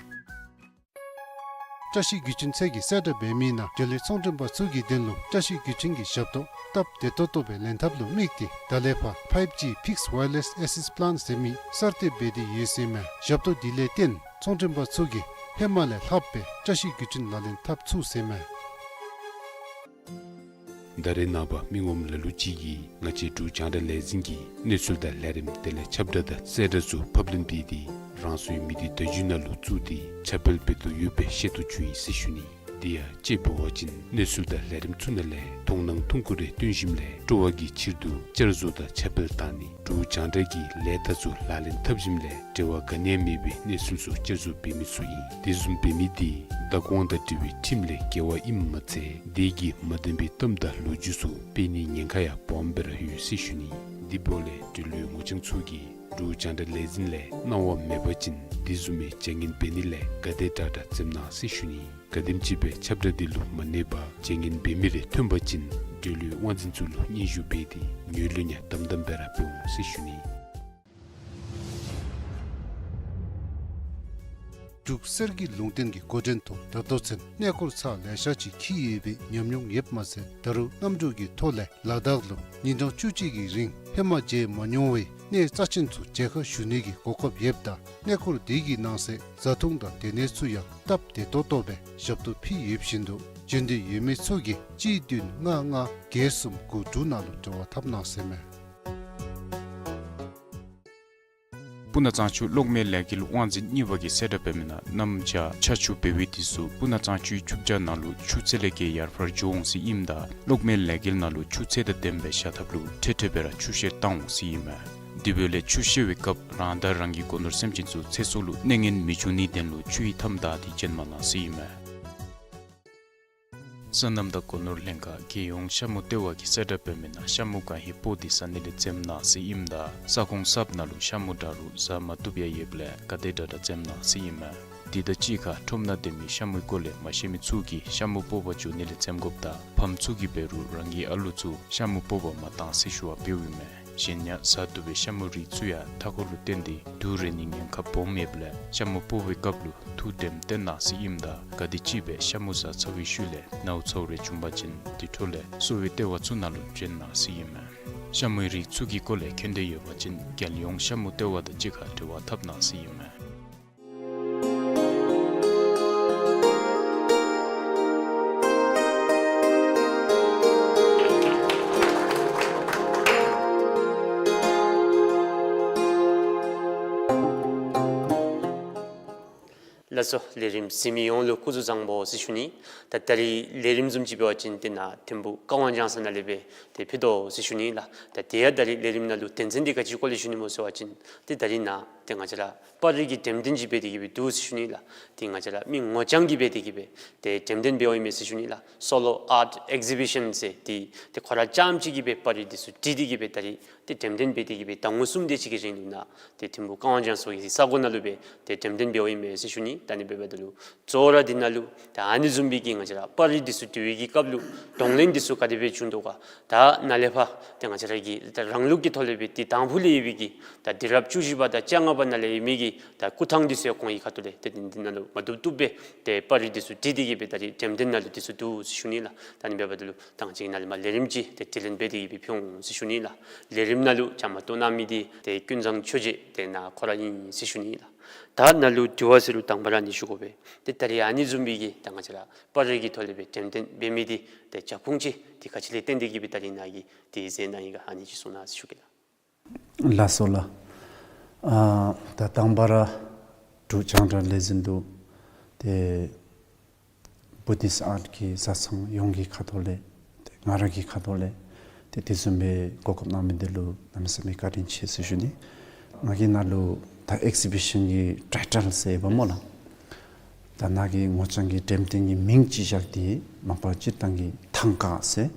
བཀྲ་ཤིས་བརྒྱུད་འཕྲིན་ཚད་ཀྱིས་གསལ་བསྒྲགས་འབད་མི་ནང་འབྲེལ་ཡོད་ཚོང་མགྲོན་པ་ཚུ་གི་དོན་ལུ་བཀྲ་ཤིས་བརྒྱུད་འཕྲིན་གྱི་ཞབས་ཏོག་སྟབས་བདེ་ཏོག་ཏོ་སྦེ་ལེན་ཐབས་ལུ་དམིགས་ཏེ་ད་ལས་ཕར་five G fixed wireless access plan ཟེར་མི་གསར་གཏོད་འབད་དེ་ཡོད་ཟེར་ཨིན་མས། ཞབས་ཏོག་འདི་ལས་བརྟེན་ཚོང་མགྲོན་པ་ཚུ་གིས་ཧེ་མ་ལས་ལྷགཔ་སྦེ་བཀྲ་ཤིས་བརྒྱུད་འཕྲིན་ལག་ལེན་འཐབ་ཚུགས་ཟེར་ཨིན་མས། ད་རེས་ནངས་པ་མི་ངོམ་ལ་ལུ་ཅིག་གིས་ང་བཅས་འབྲུག་རྒྱང་བསྒྲགས་ལས་འཛིན་གྱི་གནས་ཚུལ་དང་ལས་རིམ་དེ་ལས་ཁྱབ་བསྒྲགས་དང་གསལ་བསྒྲགས་ཚུ་ཕབ་ལེན་འབད་དེ་རང་སོའི་མི་སྡེ་བརྡ་བརྒྱུད་ནང་ལུ་བཙུགས་ཏེ་ཁྱབ་སྤེལ་འབད་དོ་ཡོདཔ་སྦེ་ཤེས་རྟོགས་བྱུང་ཡི་ཟེར་ཞུ་ནི། དེ་ཡང་དཔྱེ་འབད་བ་ཅིན་གནས་ཚུལ་དང་ལས་རིམ་ཚུ་ནང་ལས་མཐོང་སྣང་ཐུང་ཀུ་རེ་བཏོན་ཞིནམ་ལས་སྤྲོ་བ་གི་ཕྱིར་དུ་བསྐྱར་བཟོ་དང་ཁྱབ་སྤེལ་བཏང་ནི་འབྲུག་རྒྱང་བསྒྲགས་ཀྱི་ལས་རྟགས་ཚུ་ལག་ལེན་འཐབ་ཞིནམ་ལས་འབྲེལ་བ་ག་ནི་ཡང་མེད་པའི་གནས་ཚུལ་ཚུ་བསྐྱར་བཟོ་འབད་མི་ཚུ་ཨིན། དེ་བཟུམ་འབད་མི་དེ་བདག་དབང་དང་འབྲེལ་བའི་ཁྲིམས་ལས་འགལ་བ་ཨིནམ་མ་ཚད་དེ་གིས་མ་བདེན་པའི་གཏམ་དང་ལོ་རྒྱུས་ཚུ་སྤེལ་ནིའི་ཉེན་ཁ་ཡང་སྦོམ་སྦེ་ར་ཡོད་ཟེར་ཞུ་ནི། དེ་འབདཝ་ལས་འབྲེལ་ཡོད་ངོ་རྐྱང་ཚུ་གིས་འབྲུག་རྒྱང་བསྒྲགས་ལས་འཛིན་ལས་གནང་བ་མེད་པ་ཅིན་དེ་བཟུམ་མའི་བྱ་ངན་འབད་ནི་ལས་ག་དེ་དྲག་དྲག་འཛེམ་གནང་ཟེར་ཞུ་ནི། ག་དེམ་ཅིག་སྦེ་ཁྱབ་བསྒྲགས་དེ་ལུ་མ་གནས་པར་བྱ་ངན་འབད་མི་རེ་ཐོན་པ་ཅིན་འབྲེལ་ཡོད་དབང་འཛིན་ཚུ་ལུ་སྙན་ཞུ་འབད་དེ་ངོས་ལེན་ཡང་དམ་དམ་སྦེ་ར་འབད་འོང་ཟེར་ཞུ་ནི། འབྲུག་གསེར་གྱི་ལུང་བསྟན་གྱི་འགོ་འདྲེན་ཐོག་ད་ལྟོ་ཚུན་གནས་སྐོར་ཚར་ལེ་ཤ་ཅིག་འཁྱིད་ཡོད་པའི་ཉམས་མྱོང་ཡོདཔ་མ་ཚད་ད་རུང་གནམ་གྲུ་གི་ཐོག་ལས་ལ་དྭགས་ལུ་ཉིན་གྲངས་བཅུ་གཅིག་གི་རིང་ཧེ་མ་མཇལ་མ་མྱོང་བའི་གནས་རྩ་ཆེན་ཚུ་མཇལ་ཁ་ཞུ་ནི་གི་གོ་སྐབས་ཡོདཔ་ད་གནས་སྐོར་དེ་གི་ནང་གསེས་བཟའ་འཐུང་དང་སྡོད་གནས་ཚུ་ཡང་སྟབས་བདེ་ཏོག་ཏོ་སྦེ་ཞབས་ཏོག་ཕུལ་ཡོད་བཞིན་དུ་འབྱོན་འདོད་ཡོད་མི་ཚུ་གིས་གཅིག་བདུན་ལྔ་ལྔ་བརྒྱད་གསུམ་དགུ་དྲུག་ནང་ལུ་འབྲེལ་བ་འཐབ་གནང་ཟེར་མས། སྤུ་ན་གཙང་ཆུ་གློག་མེ་ལས་འགུལ་དབང་འཛིན་གཉིས་པ་གིས་གསལ་བསྒྲགས་འབད་མི་ནང་གནམ་བྱཱར་ཆར་ཆུ་འབེལ་བའི་དུས་སུ་སྤུ་ན་གཙང་ཆུའི་ཆུ་བྱ་ནང་ལུ་ཆུ་ཚད་ལས་བརྒལ་ཡར་འཕར་འགྱོ་འོང་ཟེར་ཨིནམ་ད་གློག་མེ་ལས་འགུལ་ནང་ལུ་ཆུ་ཚད་དང་ལྡནམ་སྦེ་བཞག་ཐབས་ལུ་འཕྲལ་འཕྲལ་སྦེ་ར་ཆུ་བཤེར་བཏང་འོང་ཟེར་ཨིན་མས། དེ་འབདཝ་ལས་ཆུ་བཤེར་བའི་སྐབས་རང་དང་རང་གི་སྒོ་ནོར་སེམས་ཅན་ཚུ་ཚེ་སྲོག་ལུ་གནོད་ངན་མི་འབྱུང་ནིའི་དོན་ལུ་ཆུ་ཡི་མཐའམ་བདའ་སྟེ་བྱོན་མ་གནང་ཟེར་ཨིན་མས། སོ་ནམ་དང་སྒོ་ནོར་ལྷན་ཁག་རྒྱལ་ཡོངས་ཤ་མུ་ལྟེ་བ་གིས་གསལ་བསྒྲགས་འབད་མི་ནང་ཤ་མུ་གང་ཧེ་སྤོ་སྟེ་ཟ་ནི་ལས་འཛེམ་གནང་ཟེར་ཨིནམ་ད་ས་ཁོངས་གསརཔ་ནང་ལུ་ཤ་མུ་འདྲ་རུང་ཟ་མ་བཏུབ་ཡང་ཡོདཔ་ལས་ག་དེ་དྲག་དྲག་འཛེམ་གནང་ཟེར་ཨིན་མས། དེ་དང་གཅིག་ཁར་ཁྲོམ་ནང་སྡོད་མི་ཤ་མུའི་སྐོར་ལས་མ་ཤེས་མི་ཚུ་གིས་ཤ་མུ་སྤོ་བར་འགྱོ་ནི་ལས་འཛེམ་དགོཔ་དང་ཕམ་ཚུ་གིས་འབད་རུང་རང་གི་ཨ་ལུ་ཚུ་ཤ་མུ་སྤོ་བར་མ་གཏང་ཟེར་ཞུ་བ་འབདཝ་ཨིན་མས། གཞན་ཡང་ཟ་བཏུབ་པའི་ཤ་མུ་རིགས་ཚུ་ཡང་མཐའ་འཁོར་ལུ་བརྟེན་ཏེ་དུག་རེག་ནིའི་ཉེན་ཁ་སྦོམ་ཡོདཔ་ལས་ཤ་མུ་སྤོ་བའི་སྐབས་ལུ་ཐུགས་དྲནམ་བཏོན་གནང་ཟེར་ཨིནམ་ད་ག་དེམ་ཅིག་སྦེ་ཤ་མུ་ཟ་ཚར་བའི་ཤུལ་ལས་ནཝ་ཚཝ་རེ་བྱུང་པ་ཅིན་དེ་འཕྲོ་ལས་གསོ་བའི་ལྟེ་བ་ཚུ་ནང་ལུ་བྱོན་གནང་ཟེར་ཨིན་མས། ཤ་མུའི་རིགས་ཚུ་གི་སྐོར་ལས་མཁྱེན་འདོད་ཡོད་པ་ཅིན་རྒྱལ་ཡོངས་ཤ་མུ་ལྟེ་བ་དང་གཅིག་ཁར་འབྲེལ་བ་འཐབ་གནང་ཟེར་ཨིན་མས། ལགས་སོ། ལས་རིམ་གཟིགས་མི་ཡོངས་ལུ་སྐུ་གཟུགས་བཟང་པོ་ཟེར་ཞུ་ནི། ད་ད་རིས་ལས་རིམ་བཟུམ་ཅིག་འབད་བ་ཅིན་ཏེ་ནཱ་ཐིམ་ཕུག་ཀ་ཝང་ལྗང་ས་ནང་ལས་སྦེ་ཏེ་ཕུལ་དོ་ཟེར་ཞུ་ནི་ལགས། ད་དེ་ཡང་ད་རིས་ལས་རིམ་ནང་ལུ་དོན་ཚན་འདི་ག་ཅིའི་སྐོར་ལས་ཞུ་ནི་སྨོ་ཟེར་བ་ཅིན་ཏེ་ད་རིས་ནཱ་ཏེ་ང་བཅས་ར་པར་རིས་ཀྱི་འགྲེམས་སྟོན་ཅིག་འབད་དེ་གི་སྦེ་འདུག་ཟེར་ཞུ་ནི་ལགས། ཏེ་ང་བཅས་ར་མི་ངོ་རྐྱང་གིས་འབད་དེ་གི་སྦེ་ཏེ་འགྲེམས་སྟོན་འབདཝ་ཨིན་མས་ཟེར་ཞུ་ནི་ལགས། སོ་ལོ་ཨརཊ་ཨེག་ཟི་བི་ཤཱན་ཟེར་ཏེ་ཏེ་ཁོ་ར་རྐྱངམ་གཅིག་གིས་སྦེ་པར་རིས་འདི་ཚུ་བྲིས་ཏེ་གི་སྦེ་ད་རིས་ཏེ་འགྲེམས་སྟོན་འབད་དེ་གི་སྦེ་ཟླ་ངོ་གསུམ་དེ་ཅིག་གི་རིང་ལུ་ནཱ་ཏེ་ཐིམ་ཕུག་ཀ་ཝང་ལྗང་ས་གི་ས་གོ་ནང་ལུ་སྦེ་ཏེ་འགྲེམས་སྟོན་འབདཝ་ཨིན་མས་ཟེར་ཞུ་ནི། ད་ཨ་ནི་འབདཝ་ད་ལུ་གཙོ་བོ་ར་འདི་ནང་ལུ་ད་ཨ་ནི་བཟུམ་སྦེ་གི་ང་བཅས་ར་པར་རིས་འདི་ཚུ་བྲི་བའི་གི་སྐབས་ལུ་གདོང་ལེན་འདི་ཚུ་ག་དེ་སྦེ་བྱུང་དོ་ག། ད་ནཱ་ལས་ཕར་ཏེ་ང་བཅས་ར་གི་ད་རང་ལུགས་ཀྱི་ཐོག་ལས་སྦེ་ཏེ་དང་ཕུ་ལས་ཡོད་པའི་གི་ད་དུས་རབས་བཅུ་བཞི་པ་དང་བཅོ་ལྔ་པ་ནང་ལས་ཡོད་མི་གི་ད་སྐུ་ཐང་འདི་ཚུ་ཡང་གོང་གི་ཁ་ཐུག་ལས་ཏེ་འདི་འདི་ནང་ལུ་མ་བཏུབ་བཏུབ་སྦེ་ཏེ་པར་རིས་འདི་ཚུ་བྲིས་ཏེ་གི་སྦེ་ད་རིས་འགྲེམས་སྟོན་ནང་ལུ་འདི་ཚུ་འདུག་ཟེར་ཞུ་ནི་ལགས། ད་ཨ་ནི་འབདཝ་ད་ལུ་ད་ང་བཅས་ཀྱིས་ནཱ་ལས་མར་ལས་རིམ་ཅིག་ཏེ་དྲི་ལན་འབད་དེ་གི་སྦེ་ཕུལ་འོང་ཟེར་ཞུ་ནི་ལགས། ལས་རིམ་ནང་ལུ་བཅའ་མར་གཏོགས་གནང་མི་འདི་ཏེ་ཀུན་བཟང་ཆོས་རྗེ་ཏེ་ནཱ་ཁོ་ར་ཨིན་ཟེར་ཞུ་ནི་ལགས། ད་ནཱ་ལུ་དྲི་བ་ཟེར་རུང་དང་པ་ར་ཨ་ནི་ཞུ་དགོ་པས། ཏེ་ད་རིས་ཨ་ནི་བཟུམ་སྦེ་གི་ད་ང་བཅས་ར་པར་རིས་ཀྱི་ཐོག་ལས་སྦེ་འགྲེམས་སྟོན་འབད་མི་འདི་ཏེ་རྒྱབ་ཁུངས་ཅིག་ཏེ་ག་ཅི་ལས་བརྟེན་ཏེ་གི་སྦེ་ད་རིས་ནཱ་གིས་ཏེ་མཛད་གནང་ཡི་ག་ཨ་ནི་ཅིག་གསུང་གནང་ཟེར་ཞུ་གེ་ལགས། ལགས་སོ་ལགས། ཨ་ད་དང་པ་ར་འབྲུག་རྒྱང་བསྒྲགས་ལས་འཛིན་དུ་ཏེ་བུ་དིསཊ་ཨརཊ་གི་བཟའ་ཚང་ཡོངས་ཀྱི་ཁ་ཐུག་ལས་ཏེ་ང་ར་གི་ཁ་ཐུག་ལས་ཏེ་དེ་བཟུམ་སྦེ་གོ་སྐབས་གནང་མི་འདི་ལུ་གནམ་མེད་ས་མེད་བཀའ་དྲིན་ཆེ་ཟེར་ཞུ་ནི། ང་གིས་ནཱ་ལུ་ད་ཨེག་ཟི་བི་ཤཱན་གྱི་ཊའི་ཊལ་ཟེར་ཡོདཔ་སྨོ་ལགས། ད་ནཱ་གིས་ངོ་རྐྱང་གི་འགྲེམས་སྟོན་གྱི་མིང་ཅིག་བཞག་སྟེ་མ་པ་སྤྱིར་བཏང་གི་ཐང་ཀ་ཟེར་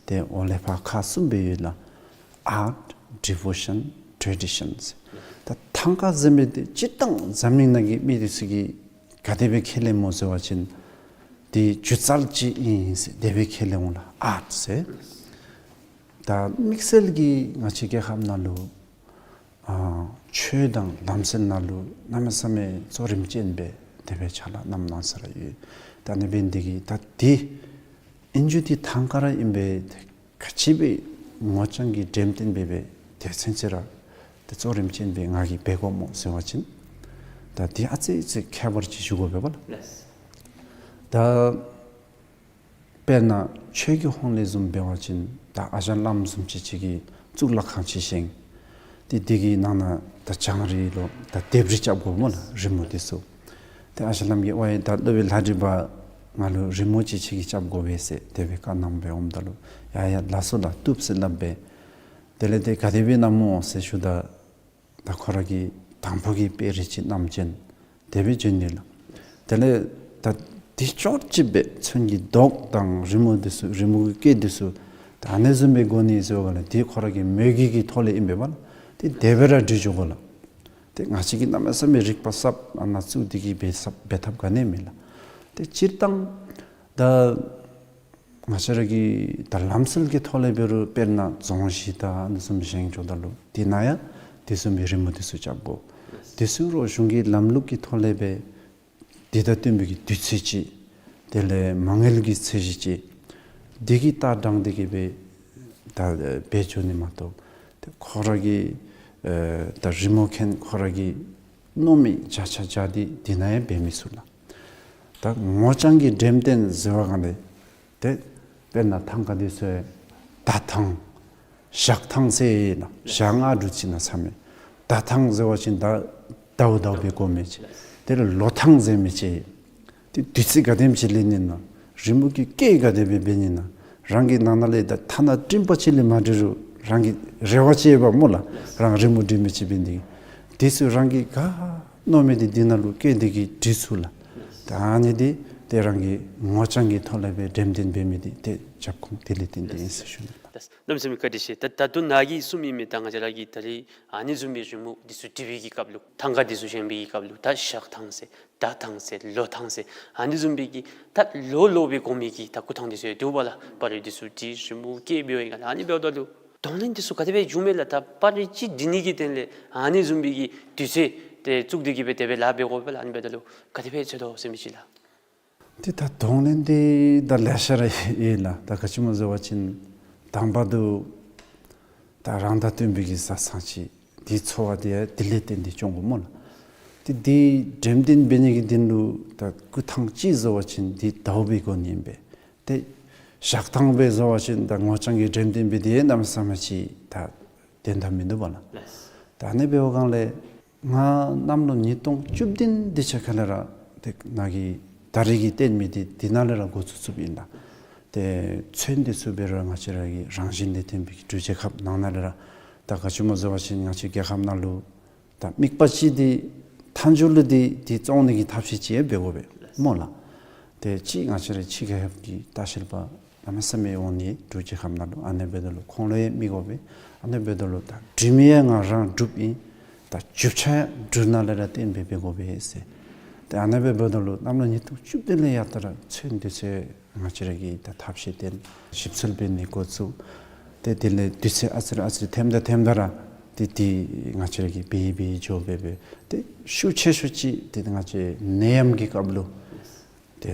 ཏེ་འོག་ལས་ཕར་ཁག་གསུམ་སྦེ་ཡོད་ལགས། ཨརཊ་ཌི་བོ་ཤཱན་ཊེ་ཌི་ཤཱན་ཟེར། ད་ཐང་ཀ་ཟེར་མི་འདི་སྤྱིར་བཏང་འཛམ་གླིང་ནང་གི་མི་འདི་ཚུ་གིས་ག་དེ་སྦེ་ཁས་ལེན་སྨོ་ཟེར་བ་ཅིན་འདི་སྒྱུ་རྩལ་ཅིག་ཨིན་ཟེར་དེ་སྦེ་ཁས་ལེན་འོང་ལགས། ཨརཊ་ཟེར། ད་དམིགས་བསལ་གྱིས་ང་བཅས་རྒྱལ་ཁབ་ནང་ལུ་ཨ་ཆོས་དང་ལམ་སྲོལ་ནང་ལུ་གནམ་མེད་ས་མེད་གཙོ་རིམ་ཅན་སྦེ་དེ་སྦེ་ཕྱག་ལཱ་གནངམ་གནང་ས་ར་ཡོད། ད་ཨ་ནི་འབད་ནི་འདི་གིས་ད་འདི་ཨིན་རྒྱུ་འདི་ཐང་ཀ་ར་ཨིན་པས། ག་ཅི་སྦེ་ངོ་རྐྱང་གི་འགྲེམས་སྟོན་འབད་སྦེ་དེ་ཚུན་ཚོད་ར་ཏེ་གཙོ་རིམ་ཅན་སྦེ་ང་གིས་འབད་དགོཔ་སྨོ་ཟེར་བ་ཅིན་ད་འདི་ཨ་ཙི་ཙི་ཁྱད་པར་ཅིག་ཞུ་དགོ་པས་པ་ལགས། ལགས། ད་དཔེར་ན་ཆོས་ཀྱི་ཧོངས་ལས་བཟུམ་འབད་བ་ཅིན་ད་ཨ་ཞང་བླམ་བཟུམ་ཅིག་ཅིག་གིས་གཙུག་ལག་ཁང་ཅིག་བཞེངས། ཏེ་འདི་གི་ནང་ན་ད་བྱང་རི་ལུ་ད་ལྡེབས་རིས་རྐྱབ་དགོ་སྨོ་ལགས། རི་མོ་འདི་ཚུ། ཏེ་ཨ་ཞང་བླམ་གྱིས་ཝའི་ད་སློབ་དཔོན་ལྷ་བྲིས་པ་ང་ལུ་རི་མོ་ཅིག་ཁྱོད་ཀྱིས་རྐྱབ་དགོ་པས་ཟེར་དེ་སྦེ་བཀའ་གནངམ་འབད་འོངམ་ད་ལུ་ཡ་ཡ་ལགས་སོ་ལགས་བཏུབ་ཟེར་སླབ་སྦེ། དེ་ལས་ཏེ་ག་དེ་སྦེ་གནངམ་སྨོ་ཟེར་ཞུཝ་ད་ད་ཁོ་ར་གིས་དང་ཕུ་གི་དཔེ་རིས་ཅིག་བསྣམས་བྱོན། དེ་སྦེ་བྱོན་ནི་ལགས། དེ་ལས་ད་འདི་ཅོག་ཅིག་སྦེ་ཚོན་གྱི་མདོག་དང་རི་མོ་འདི་ཚུ་རི་མོ་གི་སྐད་འདི་ཚུ་ད་ཨ་ནི་བཟུམ་སྦེ་དགོ་ནི་ཟེར་བ་ལས་འདི་ཁོ་ར་གི་མོས་གུས་ཀྱི་ཐོག་ལས་ཨིན་པས་པ་ལགས། ཏེ་དེ་སྦེ་ར་འབྲི་འགྱོ་དགོ་ལགས། ཏེ་ང་བཅས་ཀྱིས་གནམ་མེད་ས་མེད་རིག་པ་གསརཔ་ཨ་ནཱ་བཙུགས་ཏེ་གི་འབད་ས་འབད་ཐབས་ག་ནི་མེད་ལགས། ཏེ་སྤྱིར་བཏང་ད་ང་བཅས་ར་གི་ད་ལམ་སྲོལ་གྱི་ཐོག་ལས་འབད་རུང་དཔེར་ན་རྫོང་གཞི་དང་ཨ་ནི་བཟུམ་བཞེངས་འགྱོཝ་ད་ལུ་དེ་ནང་ཡང་དེ་བཟུམ་མའི་རི་མོ་དེ་ཚུ་རྐྱབ་དགོ། དེ་ཚུ་རོགས་གཞུང་གི་ལམ་ལུགས་ཀྱི་ཐོག་ལས་འབད་ འདི་དང་བསྟུན་པའི་གི་དུས་ཚོད་ཅིག། དེ་ལས་མ་དངུལ་གྱི་ཚད་གཞི་ཅིག། འདི་གི་ལྟ་སྟངས་འདི་གིས་སྦེ་ད་འབད་འགྱོ་ནི་མ་གཏོགས། ཏེ་ཁོ་ར་གི་ཨེ་ད་རི་མོ་མཁན་ཁོ་ར་གིས་མནོ་མི་བྱ་བྱ་བྱ་འདི་འདི་ནང་ཡང་འབད་མི་ཚུགས་ལགས། ད་ངོ་རྐྱང་གི་འགྲེམས་སྟོན་ཟེར་བའི་སྒང་ལས་ཏེ་དཔེར་ན་ཐང་ག་འདི་ཚུ་ཡང་ཟླ་ཐང་ཞག་ཐང་ཟེར་ན་ཞག་ལྔ་དྲུག་ཅིག་ནང་ཚར་མི། ཟླ་ཐང་ཟེར་བ་ཅིན་ད་ཟླཝ་ཟླཝ་སྦེ་གོ་མི་ཅིག། དེ་ལས་ལོ་ཐང་ཟེར་མི་ཅིག། ཏེ་དུས་ཚོད་ག་དེམ་ཅིག་ལེན་ནི་ན། རི་མོ་གི་སྐད་ག་དེ་སྦེ་འབད་ནི་ན། རང་གི་ནང་ན་ལས་ད་ཐ་ན་སྤྲིན་པ་ཅིག་ལས་མ་འགྲིག་རུང་རང་གི་རེ་བ་ཅིག་ཡོདཔ་སྨོ་ལགས། རང་རི་མོ་འབྲི་མི་ཅིག་འབད་ནི་དེ། དེ་ཚུ་རང་གིས་ག་མནོ་མི་འདི་འདི་ནང་ལུ་སྐད་འདི་གིས་འབྲི་ཚུགས་ལགས། ད་ཨ་ནི་འདི་ཏེ་རང་གི་ངོ་རྐྱང་གི་ཐོག་ལས་སྦེ་འགྲེམས་སྟོན་འབད་མི་འདི་ཏེ་རྒྱབ་ཁུངས་དེ་ལས་བརྟེན་ཏེ་ཨིན་ཟེར་ཞུ་ནི་ལགས། གནམ་མེད་ས་མེད་བཀའ་དྲིན་ཆེ། ད་ད་ལྟོ་ནཱ་གིས་གསུངས་མི་མི་ད་ང་བཅས་ར་གིས་ད་རིས་ཨ་ནི་བཟུམ་མའི་རི་མོ་འདི་ཚུ་འབྲི་བའི་གི་སྐབས་ལུ་ཐང་ག་འདི་ཚུ་བཞེངས་པའི་གི་སྐབས་ལུ་ད་ཞག་ཐང་ཟེར་ཟླ་ཐང་ཟེར་ལོ་ཐང་ཟེར་ཨ་ནི་བཟུམ་མའི་གི་ད་ལོ་ལོ་སྦེ་གོ་མི་གི་ད་སྐུ་ཐང་འདི་ཚུ་ཡང་འདུག་པ་ལགས། པར་རིས་འདི་ཚུ་འབྲི་རི་མོ་སྐྱེལ་འབད་བའི་སྒང་ལས་ཨ་ནི་འབདཝ་ད་ལུ་གདོང་ལེན་འདི་ཚུ་ག་དེ་སྦེ་འབྱུངམ་མས་ལགས། ད་པར་རིས་ཅིག་འབྲི་ནི་གི་དོན་ལས་ཨ་ནི་བཟུམ་མའི་གི་དུས་ཚོད་དེ་བཙུགས་ཏེ་གི་སྦེ་དེ་སྦེ་ལཱ་འབད་དགོ་པས་ལགས། ཨ་ནི་འབདཝ་ད་ལུ་ག་དེ་སྦེ་འཚོལ་དོ་ཟེར་མི་ཅིག་ལགས། ཏེ་ད་གདོང་ལེན་འདི་ད་ལེ་ཤ་ར་ཡོད་ལགས། ད་ག་ཅི་སྨོ་ཟེར་བ་ཅིན་དང་པ་དུ་ད་རང་དང་བསྟུན་པའི་གི་བཟའ་ཚང་ཅིག་འདི་འཚོ་བ་འདི་ཡང་དེ་ལས་བརྟེན་ཏེ་སྐྱོང་དགོ་སྨོ་ལགས། ཏེ་འདི་འགྲེམས་སྟོན་འབད་ནི་གི་དོན་ལུ་ད་སྐུ་ཐང་ཅིག་ཟེར་བ་ཅིན་འདི་ཟླཝ་སྦེ་གོ་ནི་ཨིན་པས། ཏེ་ཞག་ཐང་སྦེ་ཟེར་བ་ཅིན་ད་ངོ་རྐྱང་གི་འགྲེམས་སྟོན་འབད་དེ་གནམ་མེད་ས་མེད་ཅིག་ད་དོན་དག་མིན་འདུག་པ་ལགས། ད་ཨ་ནི་འབད་བའི་སྒང་ལས་ང་གནམ་ལོ་ཉིས་སྟོང་བཅུ་བདུན་དེ་ཅིག་ཁ་ལས་ར་ཏེ་ནཱ་གི་ད་རིས་ཀྱི་སྟོན་མི་འདི་འདི་ནང་ལས་ར་འགོ་བཙུགས་བཙུགསཔ་ཨིན་ལགས། ཏེ་ཚོན་འདི་ཚུ་འབད་རུང་ང་བཅས་ར་གི་རང་བཞིན་ལས་བརྟེན་པའི་འབྲུག་རྒྱལ་ཁབ་ནང་ན་ལས་ར་ད་ག་ཅི་སྨོ་ཟེར་བ་ཅིན་ང་བཅས་རྒྱལ་ཁབ་ནང་ལུ་ད་དམིགས་པ་ཅིག་འདི་མཐའ་མཇུག་ལུ་འདི་འདི་བཙོང་ནི་གི་ཐབས་ཤེས་ཅིག་ཡང་འབད་དགོ་པས་སྨོ་ལགས། ཏེ་ཅིག་ང་བཅས་ར་ཕྱི་རྒྱལ་ཁབ་ཀྱི་ལྟ་བཤལ་པ་གནམ་མེད་ས་མེད་འོང་ནི་འབྲུག་རྒྱལ་ཁབ་ནང་ལུ། ཨ་ནི་འབདཝ་ད་ལུ་ཁོང་ལུ་ཡང་མི་དགོ་པས། ཨ་ནི་འབདཝ་ད་ལུ་ད་འབྲི་མི་ཡང་ང་རང་འབྲུགཔ་ཨིན། ད་རྒྱུ་ཆ་ཡང་འབྲུག་ནང་ལས་ར་བཏོན་སྦེ་འབད་དགོ་པས་ཟེར། ཏེ་ཨ་ནི་འབདཝ་ད་ལུ་གནམ་ལོ་ཉིས་སྟོང་བཅུ་བདུན་ལས་ཡར་ད་ར་ཚོན་འདི་ཚུ་ང་བཅས་ར་གིས་ད་ཐབས་ཤེས་བཏོན་ཞིབ་འཚོལ་འབད་ནི་འགོ་བཙུགས། ཏེ་དེ་ལས་དུས་ཚོད་ཨ་ཙི་རེ་ཨ་ཙི་རེ་ཐེམ་ད་ཐེམ་ད་ར་ཏེ་འདི་ང་བཅས་ར་གིས་འབད་འབད་འགྱོ་སྦེ་སྦེ་ཏེ་ཤུགས་ཆེ་ཤོས་ཅིག་ཏེ་ང་བཅས་ནད་ཡམས་ཀྱི་སྐབས་ལུ་ཏེ་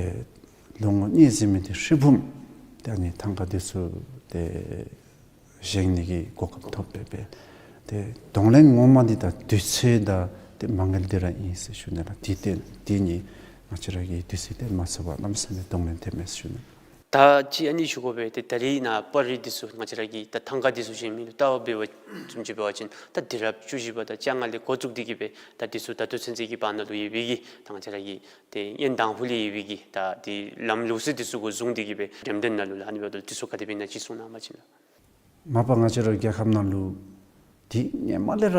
ལོ་ངོ་གཉིས་ཟེར་མི་འདི་ཧྲིལ་བུམ་ཏེ་ཨ་ནི་ཐང་ག་འདི་ཚུ་ཏེ་བཞེངས་ནི་གི་གོ་སྐབས་ཐོབ་སྦེ་སྦེ་ཏེ་གདོང་ལེན་ངོ་མ་འདི་ད་དུས་ཚོད་དང་ཏེ་མ་དངུལ་འདི་ར་ཨིན་ཟེར་ཞུ་ནི་ལགས། འདི་ཏེ་འདི་གཉིས་ང་བཅས་ར་གིས་དུས་ཚོད་བཏོན་མ་ཚུགས་པར་གནམ་མེད་ས་མེད་གདོང་ལེན་ཐེབས་མས་ཟེར་ཞུ་ནི། ད་ཅི་ཨ་ནི་ཞུ་དགོ་པས། ཏེ་ད་རིས་ནཱ་པར་རིས་འདི་ཚུ་ང་བཅས་ར་གིས་ད་ཐང་ག་འདི་ཚུ་བཞེངས་མི་ལུ་ལྟ་བ་འབད་བ་ཅིན་ཅིག་འབད་བ་ཅིན་ད་དུས་རབས་བཅུ་བཞི་པ་དང་བཅོ་ལྔ་ལས་འགོ་བཙུགས་ཏེ་གི་སྦེ་ད་འདི་ཚུ་ད་ལྟོ་ཚུན་ཚོད་ཀྱི་བར་ན་ལུ་ཡོད་པའི་གི་ད་ང་བཅས་ར་གི་ཏེ་ཡོན་དང་ཕུ་ལས་ཡོད་པའི་གི་ད་ཏེ་ལམ་ལུགས་སྲོལ་འདི་ཚུ་གུ་བཟུང་སྟེ་གི་སྦེ་འགྲེམས་སྟོན་ནང་ལུ་ལགས། ཨ་ནི་འབདཝ་ད་འདི་ཚུ་ག་དེ་སྦེ་ཨིན་ན་ཅིག་གསུང་གནང་བ་ཅིན་ལགས། མ་པ་ང་བཅས་ར་རྒྱལ་ཁབ་ནང་ལུ་འདི་སྔོན་མ་ལས་ར་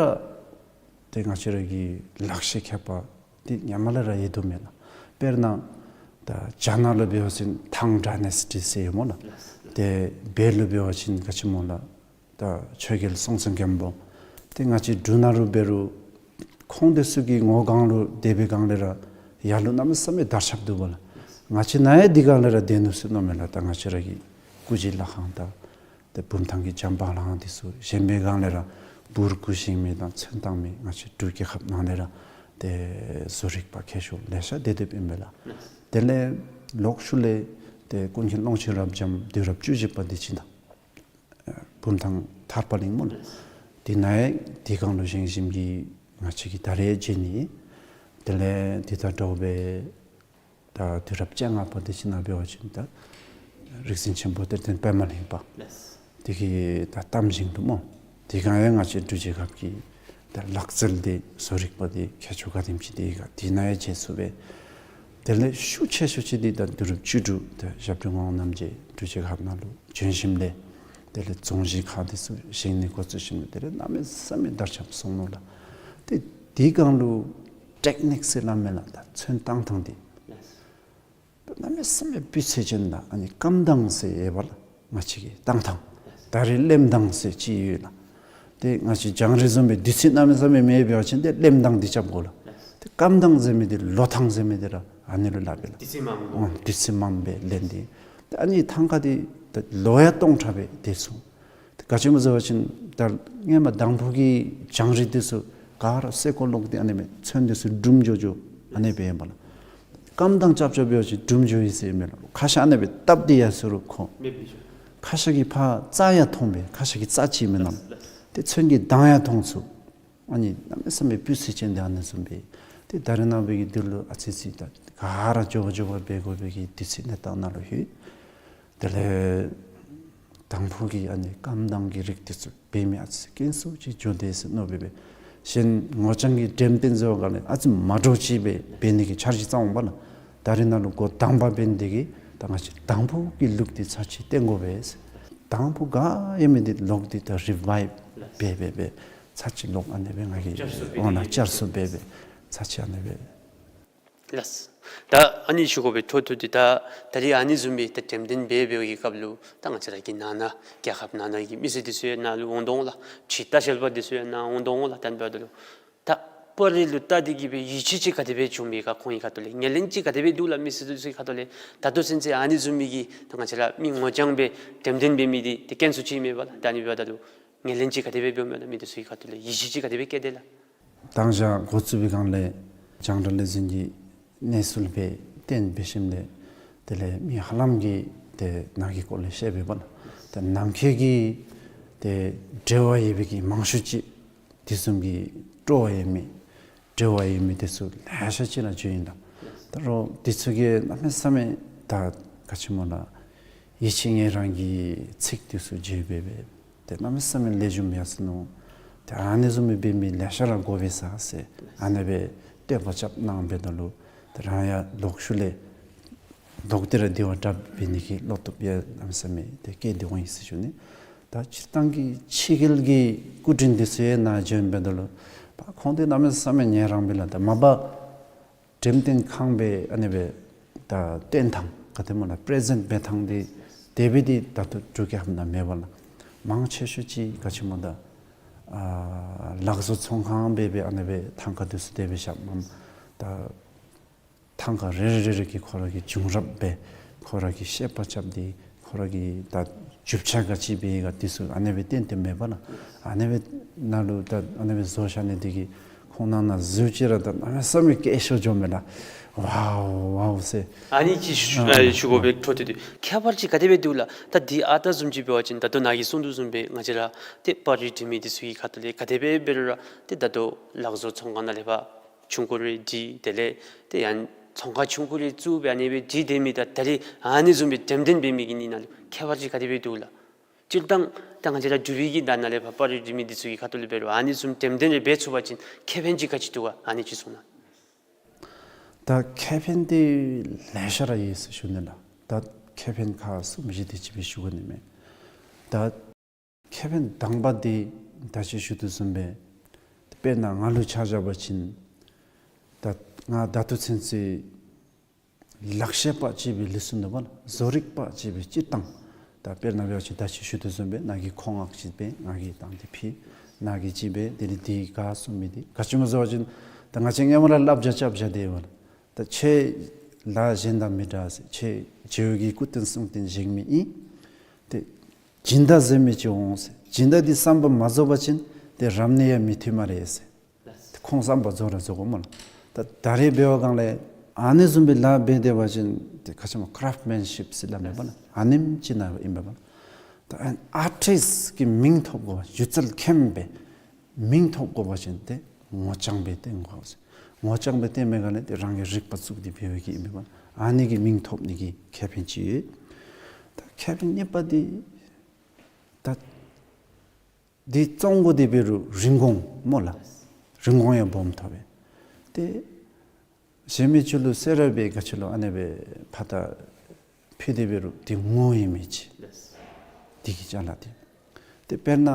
ཏེ་ང་བཅས་ར་གི་ལག་ཤེས་མཁས་པ་འདི་སྔོན་མ་ལས་ར་ཡོད་དོ་མེན་ན། དཔེར་ན་ད་རྒྱ་ནག་ལུ་འབད་བ་ཅིན་ཐང་ཌའི་ནེ་སི་ཊི་ཟེར་ཡོད་སྨོ་ལགས། ཏེ་བོད་ལུ་འབད་བ་ཅིན་ག་ཅི་སྨོ་ལགས། ད་ཆོས་རྒྱལ་སྲོང་བཙན་སྒམ་པོ། ཏེ་ང་བཅས་འབྲུག་ནང་ལུ་འབད་རུང་ཁོང་འདི་ཚུ་གི་ངོ་སྒང་ལུ་སྡོད་པའི་སྒང་ལས་ར་ཡར་ལུ་གནམ་མེད་ས་མེད་དར་ཁྱབ་འདུག་པ་ལགས། ང་བཅས་ནཱ་ཡང་འདི་སྒང་ལས་ར་སྡོད་ནུག་ཟེར་མནོཝ་མས་ལགས། ད་ང་བཅས་ར་གི་སྐུ་རྗེས་ལྷ་ཁང་དང་ཏེ་བུམ་ཐང་གི་བྱམས་པ་ལྷ་ཁང་འདི་ཚུ་བཞེངས་པའི་སྒང་ལས་ར་འབུར་སྐུ་བཞེངས་མི་དང་ཚོན་བཏང་མི་ང་བཅས་འབྲུག་རྒྱལ་ཁབ་ནང་ལས་ར་ཏེ་བཟོ་རིག་པ་མཁས་མཆོག་ལེ་ཤ་སྡོད་སྡོདཔ་ཨིན་པས་ལགས། དེ་ལས་ལོག་ཤུལ་ལས་ཏེ་ཀུན་མཁྱེན་ཀློང་ཆེན་རབ་འབྱམས་དུས་རབས་བཅུ་བཞི་པ་འདི་ཅིག་དང་ཨ་བུམ་ཐང་ཐར་པ་གླིང་སྨོ་ལགས། འདི་ནཱ་ཡང་འདི་སྒང་ལུ་བཞེངས་བཞེངསམ་གིས་ང་བཅས་ཀྱིས་ད་རེས་མཇལ་ནི། དེ་ལས་འདི་དང་འདྲཝ་སྦེ་ད་དུས་རབས་བཅོ་ལྔ་པ་འདི་ཅིག་ནང་འབད་བ་ཅིན་ད་རིག་འཛིན་ཆེན་པོ་གཏེར་སྟོན་པདྨ་གླིང་པ་འདི་གི་ད་གཏམ་བཞེངས་འདུག་སྨོ། འདི་སྒང་ཡང་ང་བཅས་འབྲུག་རྒྱལ་ཁབ་ཀྱི་ད་ལག་རྩལ་འདི་བཟོ་རིག་པ་འདི་མཁས་མཆོག་ག་དེམ་ཅིག་འདི་ག་འདི་ནཱ་ཡང་མཇལ་ཚུགས་པས། དེ་ལས་ཤུགས་ཆེ་ཤོས་ཅིག་འདི་ད་དུས་རབས་བཅུ་དྲུག་ད་ཞབས་དྲུང་ངག་དབང་རྣམ་རྒྱལ་འབྲུག་རྒྱལ་ཁབ་ནང་ལུ་བྱོན་ཞིནམ་ལས་དེ་ལས་རྫོང་གཞིས་ཁག་འདི་ཚུ་བཞེངས་ནི་འགོ་བཙུགས་ཞིནམ་ལས་དེ་ལས་གནམ་མེད་ས་མེད་དར་ཁྱབ་སོང་ནུག་ལགས། ཏེ་འདི་སྒང་ལུ་ཊེཀ་ནིཀ་ཟེར་སླབ་མས་ལགས། ད་ཚོན་བཏང་ཐངས་འདི་གནམ་མེད་ས་མེད་སྤུས་ཚད་ཅན་དང་ཨ་ནི་སྐམ་ཐངས་ཟེར་ཡོད་པ་ལགས། ང་བཅས་ཀྱི་བཏང་ཐངས་ད་རིས་ལེམ་ཐངས་ཟེར་ཅིག་ཡོད་ལགས། ཏེ་ང་བཅས་རྒྱང་རིང་བཟུམ་སྦེ་དུས་ཚོད་གནམ་མེད་ས་མེད་མེད་པ་ཅིན་ཏེ་ལེམ་ཐངས་འདི་རྐྱབ་དགོ་ལགས། ཏེ་སྐམ་ཐངས་ཟེར་མི་འདི་ལོ་ཐངས་ཟེར་མི་འདི་ར་ཨ་ནི་ལུ་སླབ་པས་ལགས། དུས་ཚོད་མངམ་སྦེ་ལེན་ཏེ། ཏེ་ཨ་ནི་ཐང་ག་འདི་ཏེ་ལོ་ཡང་སྟོང་ཕྲག་སྦེ་སྡོད་ཚུགས། ཏེ་ག་ཅི་སྨོ་ཟེར་བ་ཅིན་ད་སྔོན་མ་དང་ཕུ་གི་རྒྱང་རིང་འདི་ཚུ་ག་ར་སེར་ཀོ་ལོག་སྟེ་ཨ་ནི་སྦེ་ཚོན་འདི་ཚུ་འབྲུམ་འགྱོ་འགྱོ་ཨ་ནི་སྦེ་ཨིན་པས་ལགས། རྐངམ་དང་རྐྱབ་རྐྱབ་འབད་བ་ཅིན་དྲུམ་འགྱོ་ཡི་ཟེར་མས་ལགས། ཁ་ཤ་ཨ་ནི་སྦེ་བཏབ་སྟེ་ཡར་སོང་རུང་ཁོ། མེདཔ་འགྱོ། ཁ་ཤ་གི་ཕར་རྩ་ཡང་མཐོང་པས། ཁ་ཤ་གི་རྩ་ཅིག་མེན་ན། ལགས་ལགས། ཏེ་ཚོན་གྱི་མདངས་ཡང་མཐོང་ཚུགས། ཨ་ནི་གནམ་མེད་ས་མེད་སྤུས་ཚད་ཅན་འདི་ཨ་ནི་བཟུམ་སྦེ། ཏེ་ད་རེས་ནངས་པའི་གི་དུས་ལུ་ཨ་ཙི་ཙི་ད་ག་ར་མགྱོགས་པ་མགྱོགས་པ་འབད་དགོ་པའི་གི་དུས་ཚོད་གནས་སྟངས་ནང་ལུ་ལྷོད། དེ་ལས་དང་ཕུ་གི་ཨ་ནི་རྐངམ་དང་གི་རིགས་དེ་ཚུ་འབད་མི་ཨ་ཙི་དཀོན་སུ་ཅིག་འགྱོ་དེས་ཟེར་མནོ་སྦེ་འབད། གཞན་ངོ་རྐྱང་གི་འགྲེམས་སྟོན་ཟེར་བ་ག་ལས་ཨ་ཙི་མ་འདྲཝ་ཅིག་སྦེ་འབད་ནི་གི་འཆར་གཞི་བརྩམས་འོང་པ་ལགས། ད་རེས་ནང་ལུ་འགོ་དང་པ་འབད་ནི་དེ་གིས་ད་ང་བཅས་དང་ཕུ་གི་ལུགས་འདི་ཚར་གཅིག་སྟོན་དགོ་པས་ཟེར། དང་ཕུ་ག་ཡོད་མི་འདི་ལོག་སྟེ་ད་རི་བའིབ་འབད་འབད་འབད་ཚར་གཅིག་ལོག་ཨ་ནི་སྦེ་ང་གིས་བསྐྱར་གསོ་འབད་འོང་ན་དེ་བསྐྱར་གསོ་འབད་འབད་ཚར་གཅིག་ཨ་ནི་སྦེ། ལགས། ད་ཨ་ནི་ཞུ་དགོ་པའི་འཕྲོ་མཐུད་དེ་ད་ད་རེས་ཨ་ནི་བཟུམ་སྦེ་ད་འགྲེམས་སྟོན་འབད་འབདཝ་གི་སྐབས་ལུ་ད་ང་བཅས་ར་གི་ནང་ན་རྒྱལ་ཁབ་ནང་ན་གི་མི་སེར་འདི་ཚུ་ཡང་ནཱ་ལུ་འོང་དོ་འོང་ལགས། ཕྱི་ལྟ་བཤལ་པ་འདི་ཚུ་ཡང་ནཱ་འོང་དོ་འོང་ལགས། ད་ཨ་ནི་འབདཝ་ད་ལུ་ད་པར་རིས་ལུ་བལྟ་སྟེ་གི་སྦེ་ཡིད་ཆེས་ཅིག་ག་དེ་སྦེ་བྱུང་མི་ག་ཁོང་གི་ཁ་ཐུག་ལས་ངོས་ལེན་ཅིག་ག་དེ་སྦེ་འདུག་ལགས། མི་སེར་འདི་ཚུ་གི་ཁ་ཐུག་ལས་ད་ལྟོ་ཚུན་ཚོད་ཨ་ནི་བཟུམ་མའི་གི་ད་ང་བཅས་ར་མི་ངོ་རྐྱང་སྦེ་འགྲེམས་སྟོན་འབད་མི་འདི་ཏེ་དཀོན་སུ་ཅིག་མས་པ་ལགས། ད་ཨ་ནི་འབདཝ་ད་ལུ་ངོས་ལེན་ཅིག་ག་དེ་སྦེ་འབདཝ་མས་ལགས། མི་འདི་ཚུ་གི་ཁ་ཐུག་ལས་ཡིད་ཆེས་ཅིག་ག་དེ་སྦེ་བསྐྱེད་དེས་ལགས། ད་ང་བཅས་འགོ་བཙུགས་པའི་སྒང་ལས་རྒྱང་བསྒྲགས་ལས་འཛིན་གྱི་གནས་ཚུལ་སྦེ་བཏོན་འབད་ཞིནམ་ལས་དེ་ལས་མི་ཧ་ལམ་གྱིས་ཏེ་ནཱ་གི་སྐོར་ལས་ཤེས་པས་པ་ལགས། ཏེ་ནམ་མཁའི་གི་ཏེ་འབྲེལ་བ་ཡོད་པའི་གི་མང་ཤོས་ཅིག་དེ་བཟུམ་གྱི་སྤྲོ་བ་ཡོད་མི་འབྲེལ་བ་ཡོད་མི་དེ་ཚུ་ལེ་ཤ་ཅིག་ར་བྱོན་ཡི་ལགས། ད་རུང་དེ་ཚུ་གིས་གནམ་མེད་ས་མེད་ད་ག་ཅི་སྨོ་ལགས། ཡིད་ཆེས་ངེས་རང་གི་ཚིག་དེ་ཚུ་བརྗོད་འབད་འབད་ཏེ་གནམ་མེད་ས་མེད་ལེགས་ཤོམ་ཡར་སོ་ནུག། ཏེ་ཨ་ནི་བཟུམ་སྦེ་འབད་མི་ལེ་ཤ་ར་དགོ་པས་ཟེར་ཨ་ནི་སྦེ་བསྟོད་པ་རྐྱབ་གནང་འབདཝ་ད་ལུ་ཏེ་རང་ཡང་ལོག་ཤུལ་ལས་ལོག་སྟེ་ར་དེ་བ་དྲགཔ་འབད་ནི་གི་བློ་སྟོབས་ཡང་གནམ་མེད་ས་མེད་ཏེ་སྐྱེས་ཏེ་འོང་ཡི་ཟེར་ཞུ་ནི། ད་སྤྱིར་བཏང་གི་ཕྱི་རྒྱལ་གྱི་སྐུ་མགྲོན་དེ་ཚུ་ཡང་ནཱ་བྱོན་འབདཝ་ད་ལུ་པ་ཁོང་དེ་གནམ་མེད་ས་མེད་ངལ་རངས་པས་ལགས། ད་མ་པ་འགྲེམས་སྟོན་ཁང་སྦེ་ཨ་ནི་སྦེ་ད་སྟོན་ཐངས་ག་དེ་སྨོ་ལགས། པེ་རེ་ཛེནཊ་འབད་ཐངས་དེ་དེ་སྦེ་དེ་ད་ལྟོ་འབྲུག་རྒྱལ་ཁབ་ནང་མེད་པ་ལགས། མང་ཆེ་ཤོས་ཅིག་ག་ཅི་སྨོ་ད་ཨ་ལག་བཟོ་ཚོང་ཁང་སྦེ་སྦེ་ཨ་ནི་སྦེ་ཐང་ཀ་དེ་ཚུ་དེ་སྦེ་བཞགཔ་མས། ད་ཐང་ཀ་རེ་རེ་རེ་རེ་གིས་ཁོ་ར་གི་བྱུང་རབས་སྦེ་ཁོ་ར་གི་བཤད་པ་རྐྱབ་སྟེ་ཁོ་ར་གི་ད་རྒྱུ་ཆ་ག་ཅི་སྦེ་ཡོད་ག་དེ་ཚུ་ཨ་ནི་སྦེ་སྟོན་ཏེ་མེད་པ་ལགས། ཨ་ནི་སྦེ་ནཱ་ལུ་ད་ཨ་ནི་སྦེ་བཟོ་བཞག་ནི་དེ་གིས་ཁོང་ནང་ན་ཟུར་ཅིག་ར་ད་གནམ་མེད་ས་མེད་སྐད་ཤོར་འགྱོཝ་མས་ལགས། ཝའོ་ཝའོ་ཟེར། ཨ་ནི་ཅིག་ཞུ་ཨ་ཨ་ཞུ་དགོ་པའི་འཕྲོ་མཐུད་དེ་ཁྱད་པར་ཅིག་ག་དེ་སྦེ་འདུག་ལགས། ད་འདི་ཨ་རྟག་བཟུམ་ཅིག་འབད་བ་ཅིན་ད་ལྟོ་ནཱ་གིས་གསུངས་དོ་བཟུམ་སྦེ་ང་བཅས་ར་ཏེ་པར་རིས་འབྲི་མི་འདི་ཚུ་གི་ཁ་ཐུག་ལས་ག་དེ་སྦེ་འབད་རུང་ར་ཏེ་ད་ལྟོ་ལག་བཟོ་ཚོང་ཁང་ནང་ལས་ཕར་ཆུང་ཀུ་རེ་བྲིས། དེ་ལས་ཏེ་ཡང་ཚོང་ཁང་ཆུང་ཀུ་རེ་བཙུགས་སྦེ་ཨ་ནི་སྦེ་བྲིས་སྡོད་མི་དང་ད་རེས་ཨ་ནི་བཟུམ་སྦེ་འགྲེམས་སྟོན་འབད་མི་གི་གཉིས་ནང་ལུ་ཁྱད་པར་ཅིག་ག་དེ་སྦེ་འདུག་ལགས། སྤྱིར་བཏང་ད་ང་བཅས་ར་འབྲུག་པའི་གི་ད་ནཱ་ལས་ཕར་པར་རིས་འབྲི་མི་འདི་ཚུ་གི་ཁ་ཐུག་ལས་འབད་རུང་ཨ་ནི་བཟུམ་འགྲེམས་སྟོན་རེ་འབད་ཚུགས་པ་ཅིན་ཁེ་ཕན་ཅིག་ག་ཅི་འདུག་ག། ཨ་ནི་ཅིག་གསུངས་གནང་། ད་ཁེ་ཕན་འདི་ལེ་ཤ་ར་ཡོད་ཟེར་ཞུ་ནི་ལགས། ད་ཁེ་ཕན་ཁག་གསུམ་བཞི་དེ་ཅིག་སྦེ་ཞུ་དགོ་ནི་མས། ད་ཁེ་ཕན་དང་པ་འདི་ད་ཅི་ཞུ་དོ་བཟུམ་སྦེ་དཔེར་ན་ང་ལུ་ཆ་བཞག་པ་ཅིན་ད་ང་ད་ལྟོ་ཚུན་ཚོད་ལག་ཤེས་པ་ཅིག་སྦེ་ལུས་སོ་ནུག་པ་ལགས། བཟོ་རིག་པ་ཅིག་སྦེ་སྤྱིར་བཏང་ད་དཔེར་ན་འབད་བ་ཅིན་ད་ཅི་ཞུ་དོ་བཟུམ་སྦེ་ནཱ་གིས་མཁོ་སྔགས་ཅིག་སྦེ་ང་གིས་བཏང་སྟེ་ཕུལ། ནཱ་གིས་ཅིག་སྦེ་དེ་ལས་དེ་ག་གསུང་མི་འདི་ག་ཅི་སྨོ་ཟེར་བ་ཅིན་ད་ང་བཅས་སྔོན་མ་ར་བསླབ་བྱ་རྐྱབ་བཞག་སྟེ་ཡོད་པ་ལགས། ད་ཁྱོད་ལཱ་གཞན་དང་མི་འདྲ་ཟེར། ཁྱོད་རྗེ་བོ་གི་སྐུ་རྟེན་གསུང་རྟེན་བཞེངས་མི་ཨིན། ཏེ་སྦྱིན་བདག་ཟེར་མི་ཅིག་འོང་ཟེར། སྦྱིན་བདག་འདི་བསམ་པ་མ་རྫོགས་པ་ཅིན་ཏེ་རབ་གནས་ཡང་མི་ཐོབ་སྨ་རེ་ཟེར། ཏེ་ཁོང་བསམ་པ་རྫོགས་ར་རྫོགས་དགོ་སྨོ་ལགས། ད་ད་རེས་འབད་བའི་སྒང་ལས་ཨ་ནི་བཟུམ་སྦེ་ལཱ་འབད་སྡོད་པ་ཅིན་ཏེ་ག་ཅི་སྨོ་ཀ་རབ་མེན་ཤིབ་ཟེར་སླབ་མས་པ་ལགས། ཨ་ནེམ་ཅིག་ནང་ཨིན་པས་པ་ལགས། ད་ཨར་ཊིསཊ་ཀྱི་མིང་ཐོབ་དགོ་པ་སྒྱུ་རྩལ་མཁན་སྦེ་མིང་ཐོབ་དགོ་པ་ཅིན་ཏེ་ངོ་རྐྱང་སྦེ་སྟོན་དགོ་ཟེར། ངོ་རྐྱང་སྦེ་སྟོན་པའི་སྒང་ལས་ཏེ་རང་གི་རིག་པ་བཙུགས་ཏེ་འབད་བའི་གི་ཨིན་པས་པ་ལགས། ཨ་ནི་གི་མིང་ཐོབ་ནི་གི་ཁེ་ཕན་ཅིག་ཡོད། ད་ཁེ་ཕན་གཉིས་པ་འདི་ད་འདི་བཙོང་དགོ་སྟེ་འབད་རུང་རིན་གོང་སྨོ་ལགས། རིན་གོང་ཡང་སྦོམ་ཐོབ་པས། ཏེ་གཞན་མི་ཚུ་ལུ་སེ་ར་སྦེ་ག་ཅི་ལོ་ཨ་ནི་སྦེ་ཕར་ད་ཕུལ་ཏེ་འབད་རུང་ཏེ་ངོ་ཡོད་མི་ཅིག་འདི་གི་ཅ་ལ་འདི། ཏེ་དཔེར་ན་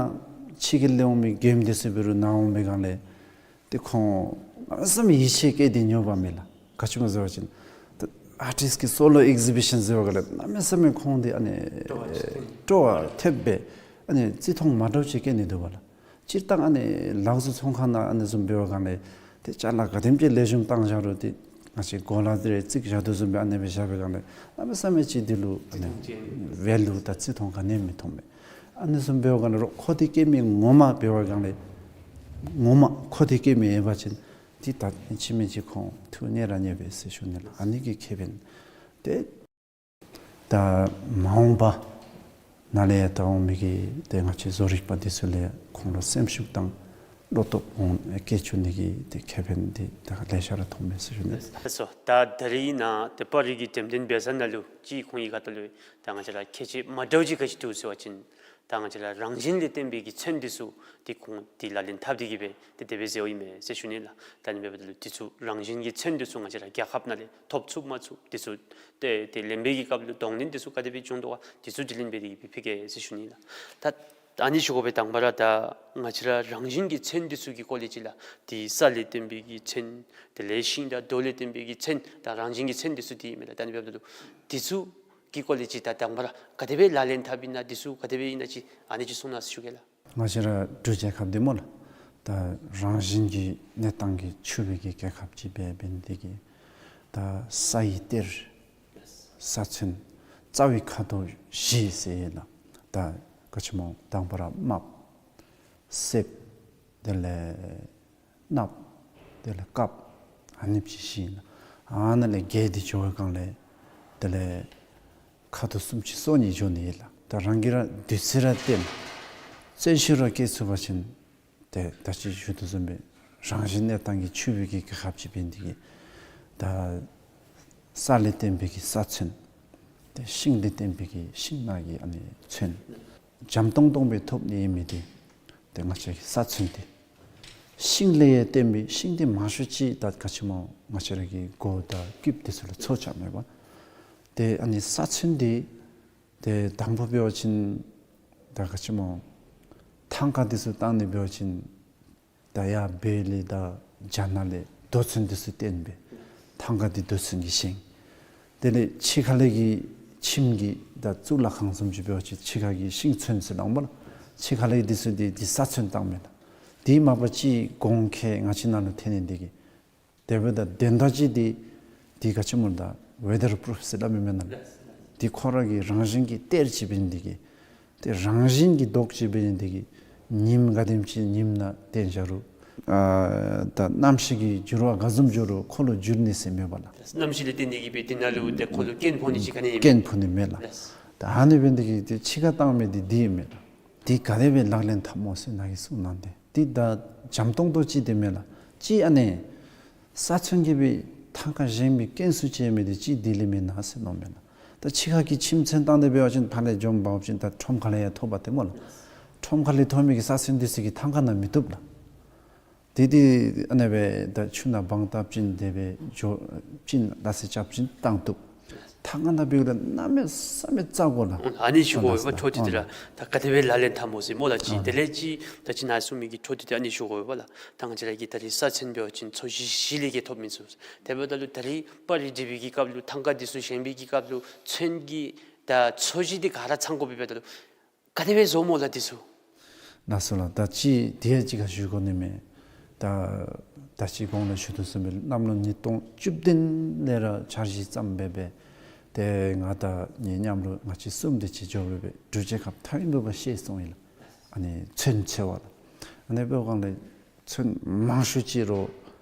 ཕྱི་རྒྱལ་ལས་འོང་མི་མགྱོནམ་དེ་ཚུ་འབད་རུང་ནཱ་འོང་པའི་སྒང་ལས་ཏེ་ཁོང་གནམ་མེད་ས་མེད་ཡིད་ཆེས་བསྐྱེད་དེ་ཉོ་བ་མས་ལགས། ག་ཅི་སྨོ་ཟེར་བ་ཅིན་ད་ཨར་ཊིསཊ་ཀྱི་སོ་ལོ་ཨེག་ཟི་བི་ཤཱན་ཟེར་བའི་སྒང་ལས་གནམ་མེད་ས་མེད་ཁོང་འདི་ཨ་ནི་སྤྲོ་བ་ཐེབས་སྦེ་ཨ་ནི་བརྩི་མཐོང་མ་འདྲཝ་ཅིག་བསྐྱེད་ནི་འདུག་པ་ལགས། སྤྱིར་བཏང་ཨ་ནི་ལག་བཟོ་ཚོང་ཁང་ནང་ཨ་ནི་བཟུམ་འབད་བའི་སྒང་ལས་ཏེ་ཅ་ལ་ག་དེམ་ཅིག་ལེགས་ཤོམ་བཏང་བཞག་རུང་ཏེ་ང་བཅས་གོ་ལ་འདི་རེ་བརྩིགས་བཞག་དོ་བཟུམ་སྦེ་ཨ་ནི་སྦེ་བཞག་པའི་སྒང་ལས་གནམ་མེད་ས་མེད་ཅིག་འདི་ལུ་ཨ་ནི་བརྩི་མཐོང་ཅན་ཝེ་ལུ་དང་བརྩི་མཐོང་ག་ནི་ཡང་མི་མཐོང་མས། ཨ་ནི་བཟུམ་འབད་བའི་སྒང་ལས་རོགས་ཁོ་ཐུག་བསྐྱལ་མི་ངོ་མ་འབད་བའི་སྒང་ལས་ངོ་མ་ཁོ་ཐུག་བསྐྱལ་མི་ཡོད་པ་ཅིན་ ཏེ་ད་ཨིན་ཅི་མིན་ཅི་ཁོང་ཐུགས་མཉེས་ར་མཉེས་པས་ཟེར་ཞུ་ནི་ལགས། ཨ་ནི་གི་ཁེ་ཕན་ཏེ་ད་མ་འོངས་པ་ནང་ལས་ཡང་ད་འོང་མི་གི་ཏེ་ང་བཅས་བཟོ་རིག་པ་འདི་ཚུ་ལས་ཁོང་ལུ་སེམས་ཤུགས་དང་བློ་སྟོབས་འོང་སྐྱེ་བཅུག་ནི་གི་ཏེ་ཁེ་ཕན་འདི་ད་ལེ་ཤ་ར་མཐོང་མས་ཟེར་ཞུ་ནི། ལགས་སོ། ད་ད་རིས་ནཱ་ཏེ་པར་རིས་ཀྱི་འགྲེམས་སྟོན་འབད་ས་ནང་ལུ་ཅིག་ཁོང་གི་ཁ་ཐུག་ལུ་ད་ང་བཅས་ར་ཁྱད་ཆོས་མ་འདྲཝ་ཅིག་ག་ཅི་འདུག་ཟེར་བ་ཅིན་ད་ང་བཅས་ར་རང་བཞིན་ལས་བརྟེན་པའི་གི་ཚོན་འདི་ཚུ་ཏེ་ཁོང་ཏེ་ལག་ལེན་འཐབ་སྟེ་གི་སྦེ་ཏེ་དེ་སྦེ་མཛད་ཡོདཔ་ཨིན་མས་ཟེར་ཞུ་ནི་ལགས། ད་ཨ་ནི་འབདཝ་ད་ལུ་འདི་ཚུ་རང་བཞིན་གྱི་ཚོན་འདི་ཚུ་ང་བཅས་ར་རྒྱལ་ཁབ་ནང་ལས་ཐོབ་ཚུགས་མ་ཚུགས་འདི་ཚུ་ཏེ་ཏེ་ལེན་པའི་གི་སྐབས་ལུ་གདོང་ལེན་འདི་ཚུ་ག་དེ་སྦེ་བྱུང་དོ་ག་འདི་ཚུ་དྲི་ལན་འབད་དེ་གི་སྦེ་ཕུལ་གེ་ཟེར་ཞུ་ནི་ལགས། ད་ཨ་ནི་ཞུ་དགོ་པའི་དང་པ་ར་ད་ང་བཅས་ར་རང་བཞིན་གྱི་ཚོན་འདི་ཚུ་གི་སྐོར་ལས་ཅིག་ལགས། ཏེ་ས་ལས་བརྟེན་པའི་གི་ཚོན་དེ་ལས་ཤིང་དང་རྡོ་ལས་བརྟེན་པའི་གི་ཚོན་ད་རང་བཞིན་གྱི་ཚོན་འདི་ཚུ་འདི་ཨིན་མས་ལགས། ད་ཨ་ནི་འབདཝ་ད་ལུ་འདི་ཚུ་གི་སྐོར་ལས་ཅིག་ད་དང་པ་ར་ག་དེ་སྦེ་ལག་ལེན་འཐབ་ཨིན་ན་འདི་ཚུ་ག་དེ་སྦེ་ཨིན་ན་ཅིག་ཨ་ནི་ཅིག་གསུང་གནང་ཟེར་ཞུ་གེ་ལགས། ང་བཅས་ར་འབྲུག་རྒྱལ་ཁབ་འདི་སྨོ་ལགས། ད་རང་བཞིན་གྱི་གནས་སྟངས་ཀྱིས་ཕྱུག་པའི་གི་རྒྱལ་ཁབ་ཅིག་འབད་འབད་ནི་དེ་གིས་ད་ས་ཡི་གཏེར་ས་ཚོན་རྩ་བའི་ཁ་དོག་བཞི་ཟེར་ཡོད་ལགས། ད་ག་ཅི་སྨོ་དང་པ་ར་རྨགཔ་གསེབ་དེ་ལས་སྣབས་དེ་ལས་དཀརཔོ་ཨ་ནི་བཞི་ཨིན་ལགས། ཨ་ནཱ་ལས་རྒྱས་ཏེ་འགྱོ་བའི་སྒང་ལས་དེ་ལས་ཁ་དོག་སུམ་ཅུ་སོ་གཉིས་འགྱོ་ནི་ཨིན་ལགས། ད་རང་གིས་ར་བདུད་རྩི་ར་བསྟེན་རྩོལ་ཤུགས་ར་བསྐྱེད་ཚུགས་པ་ཅིན་ཏེ་ད་ཅི་ཞུ་དོ་བཟུམ་སྦེ་རང་བཞིན་གནས་སྟངས་ཀྱིས་ཕྱུག་པའི་གི་རྒྱལ་ཁབ་ཅིག་འབད་ནི་དེ་གིས་ད་ས་ལས་བརྟེན་པའི་གི་ས་ཚོན་ཏེ་ཤིང་ལས་བརྟེན་པའི་གི་ཤིང་ནགས་ཀྱི་ཨ་ནི་ཚོན་འཇམ་ཏོང་ཏོ་སྦེ་ཐོབ་ནི་ཨིན་མི་འདི་ཏེ་ང་བཅས་ཀྱི་ས་ཚོན་འདི་ཤིང་ལས་ཡང་བརྟེན་པའི་ཤིང་འདི་མང་ཤོས་ཅིག་ད་ག་ཅི་སྨོ་ང་བཅས་ར་གི་མགུ་དང་རྐུདཔ་འདི་ཚུ་ལུ་ཚོ་རྐྱབ་མས་པ། ཏེ་ཨ་ནི་ས་ཚོན་འདི་ཏེ་དང་པ་འབད་བ་ཅིན་ད་ག་ཅི་སྨོ་ཐང་ཀ་འདི་ཚུ་བཏང་ནི་འབད་བ་ཅིན་ད་ཡར་བོད་ལས་དང་རྒྱ་ནག་ལས་རྡོ་ཚོན་འདི་ཚུ་བཏོན་སྦེ་ཐང་ཀ་འདི་རྡོ་ཚོན་གྱིས་བཞེངས། དེ་ལས་ཕྱི་ཁ་ལས་ཀྱི་ཁྱིམ་གྱི་ད་གཙུག་ལག་ཁང་བཟུམ་ཅིག་འབད་བ་ཅིན་ཕྱི་ཁ་གི་ཤིང་ཚོན་ཟེར་སླབ་མས་ལགས། ཕྱི་ཁ་ལས་འདི་ཚུ་འདི་འདི་ས་ཚོན་བཏང་མས་ལགས། དེ་མ་པ་ཅིག་གོང་ཁེ་ང་བཅས་ནང་ལུ་ཐོན་ནི་འདི་གིས་དེ་འབདཝ་ད་དོན་དག་ཅིག་འདི་འདི་ག་ཅི་སྨོ་ད་ཝེ་དར་པུ་རུཕ་ཟེར་སླབ་མི་མེན་ན་ལགས། འདི་ཁོ་ར་གི་རང་བཞིན་གྱི་གཏེར་ཅིག་འབད་ནི་འདི་གིས་ཏེ་རང་བཞིན་གྱི་མདོག་ཅིག་འབད་ནི་འདི་གིས་ཉིམ་ག་དེམ་ཅིག་ཉིམ་ནང་བཏོན་བཞག་རུང་ཨ་ད་གནམ་གཤིས་ཀྱི་འགྱུར་བ་ག་བཟུམ་འགྱོ་རུང་ཁོ་ལུ་འགྱུར་ནི་ཟེར་མེད་པ་ལགས། གནམ་གཤིས་ལས་བརྟེན་ཏེ་གི་སྦེ་འདི་ནང་ལུ་ཏེ་ཁོ་ལུ་སྐྱོན་ཕོག་ནི་ཅིག་ག་ནི་ཡང་མེད། སྐྱོན་ཕོག་ནི་མེད་ལགས། ད་ཨ་ནི་འབད་ནི་འདི་གིས་ཏེ་ཕྱི་ཁར་བཏང་མི་འདི་འདི་ཨིན་མས་ལགས། འདི་ག་དེ་སྦེ་ལག་ལེན་འཐབ་སྨོ་ཟེར་ནཱ་གིས་གསུངས་གནང་སྟེ་འདི་ད་འཇམ་ཏོང་ཏོ་ཅིག་འདི་མེན་ལགས། ཅིག་ཨ་ནི་ས་ཚོན་གྱིས་སྦེ་ཐང་ཀ་བཞེངས་པའི་སྐྱོན་ཚུ་ཅིག་མི་འདི་ཅིག་འདི་ལས་མེན་ན་ཟེར་མནོཝ་མས་ལགས། ད་ཕྱི་ཁ་གི་ཁྱིམ་ཚོན་བཏང་སྟེ་འབད་བ་ཅིན་ཕར་ལས་འཇོམས་འབག་བ་ཅིན་ད་ཁྲོམ་ཁ་ལས་ཡང་ཐོབ་པ་ཏེ་སྨོ་ལགས། ཁྲོམ་ཁ་ལས་ཐོབ་མི་གི་ས་ཚོན་འདི་ཚུ་གིས་ཐང་ཀ་ནང་མི་བཏུབ་ལགས། དེ་དེ་ཨ་ནི་སྦེ་ད་ཆུ་ནང་བང་བཏབ་ཅིན་དེ་སྦེ་འགྱོ་ཅིན་ལ་སི་རྐྱབ་ཅིན་བཏང་བཏུབ། ཐང་ཀ་ནང་འབདཝ་ད་གནམ་མེད་ས་མེད་བཙག་དགོ་ལགས། ཨ་ནི་ཞུ་དགོ་པས་འཕྲོ་མཐུད་དེ་ར། ད་ག་དེ་སྦེ་ལག་ལེན་འཐབ་སྨོ་ཟེར་སྨོ་ལགས། ཅིག་དེ་ལས་ཅིག་ད་ཅི་ནཱ་གསུངས་མི་གི་འཕྲོ་མཐུད་དེ་ཨ་ནི་ཞུ་དགོ་པས་ལགས། ད་ང་བཅས་ར་གི་ད་རིས་ས་ཚོན་འབད་བ་ཅིན་ཚོས་གཞི་བཞི་ལས་ཀྱི་ཐོབ་མི་ཚུ། དེ་འབདཝ་ད་ལུ་ད་རིས་པར་རིས་འབྲི་བའི་གི་སྐབས་ལུ་ཐང་ཀ་འདི་ཚུ་བཞེངས་པའི་གི་སྐབས་ལུ་ཚོན་གྱི་ད་ཚོས་གཞི་འདི་ག་ར་ཚང་དགོ་པས། འབདཝ་ད་ལུ་ག་དེ་སྦེ་བཟོཝ་སྨོ་ལགས་འདི་ཚུ། ལགས་སོ་ལགས། ད་ཅི་དེ་ཡང་ཅིག་ཁར་ཞུ་དགོ་ནི་མས། ད་ད་ཅི་གོང་ལུ་ཞུ་དོ་བཟུམ་སྦེ་གནམ་ལོ་ཉིས་སྟོང་བཅུ་བདུན་ལས་ར་འཆར་གཞི་བརྩམས་སྦེ་སྦེ་ཏེ་ང་དང་ངེའི་མཉམ་རོགས་ང་བཅས་གསུམ་དེ་ཅིག་འགྱོ་སྦེ་སྦེ་འབྲུག་རྒྱལ་ཁབ་མཐའ་དབུས་ལུ་ཕར་བཤལ་སོང་ཡི་ལགས། ཨ་ནི་ཚོན་འཚོལ་བར་ལགས། ཨ་ནི་འབདཝ་སྒང་ལས་ཚོན་མང་ཤོས་ཅིག་རོགས་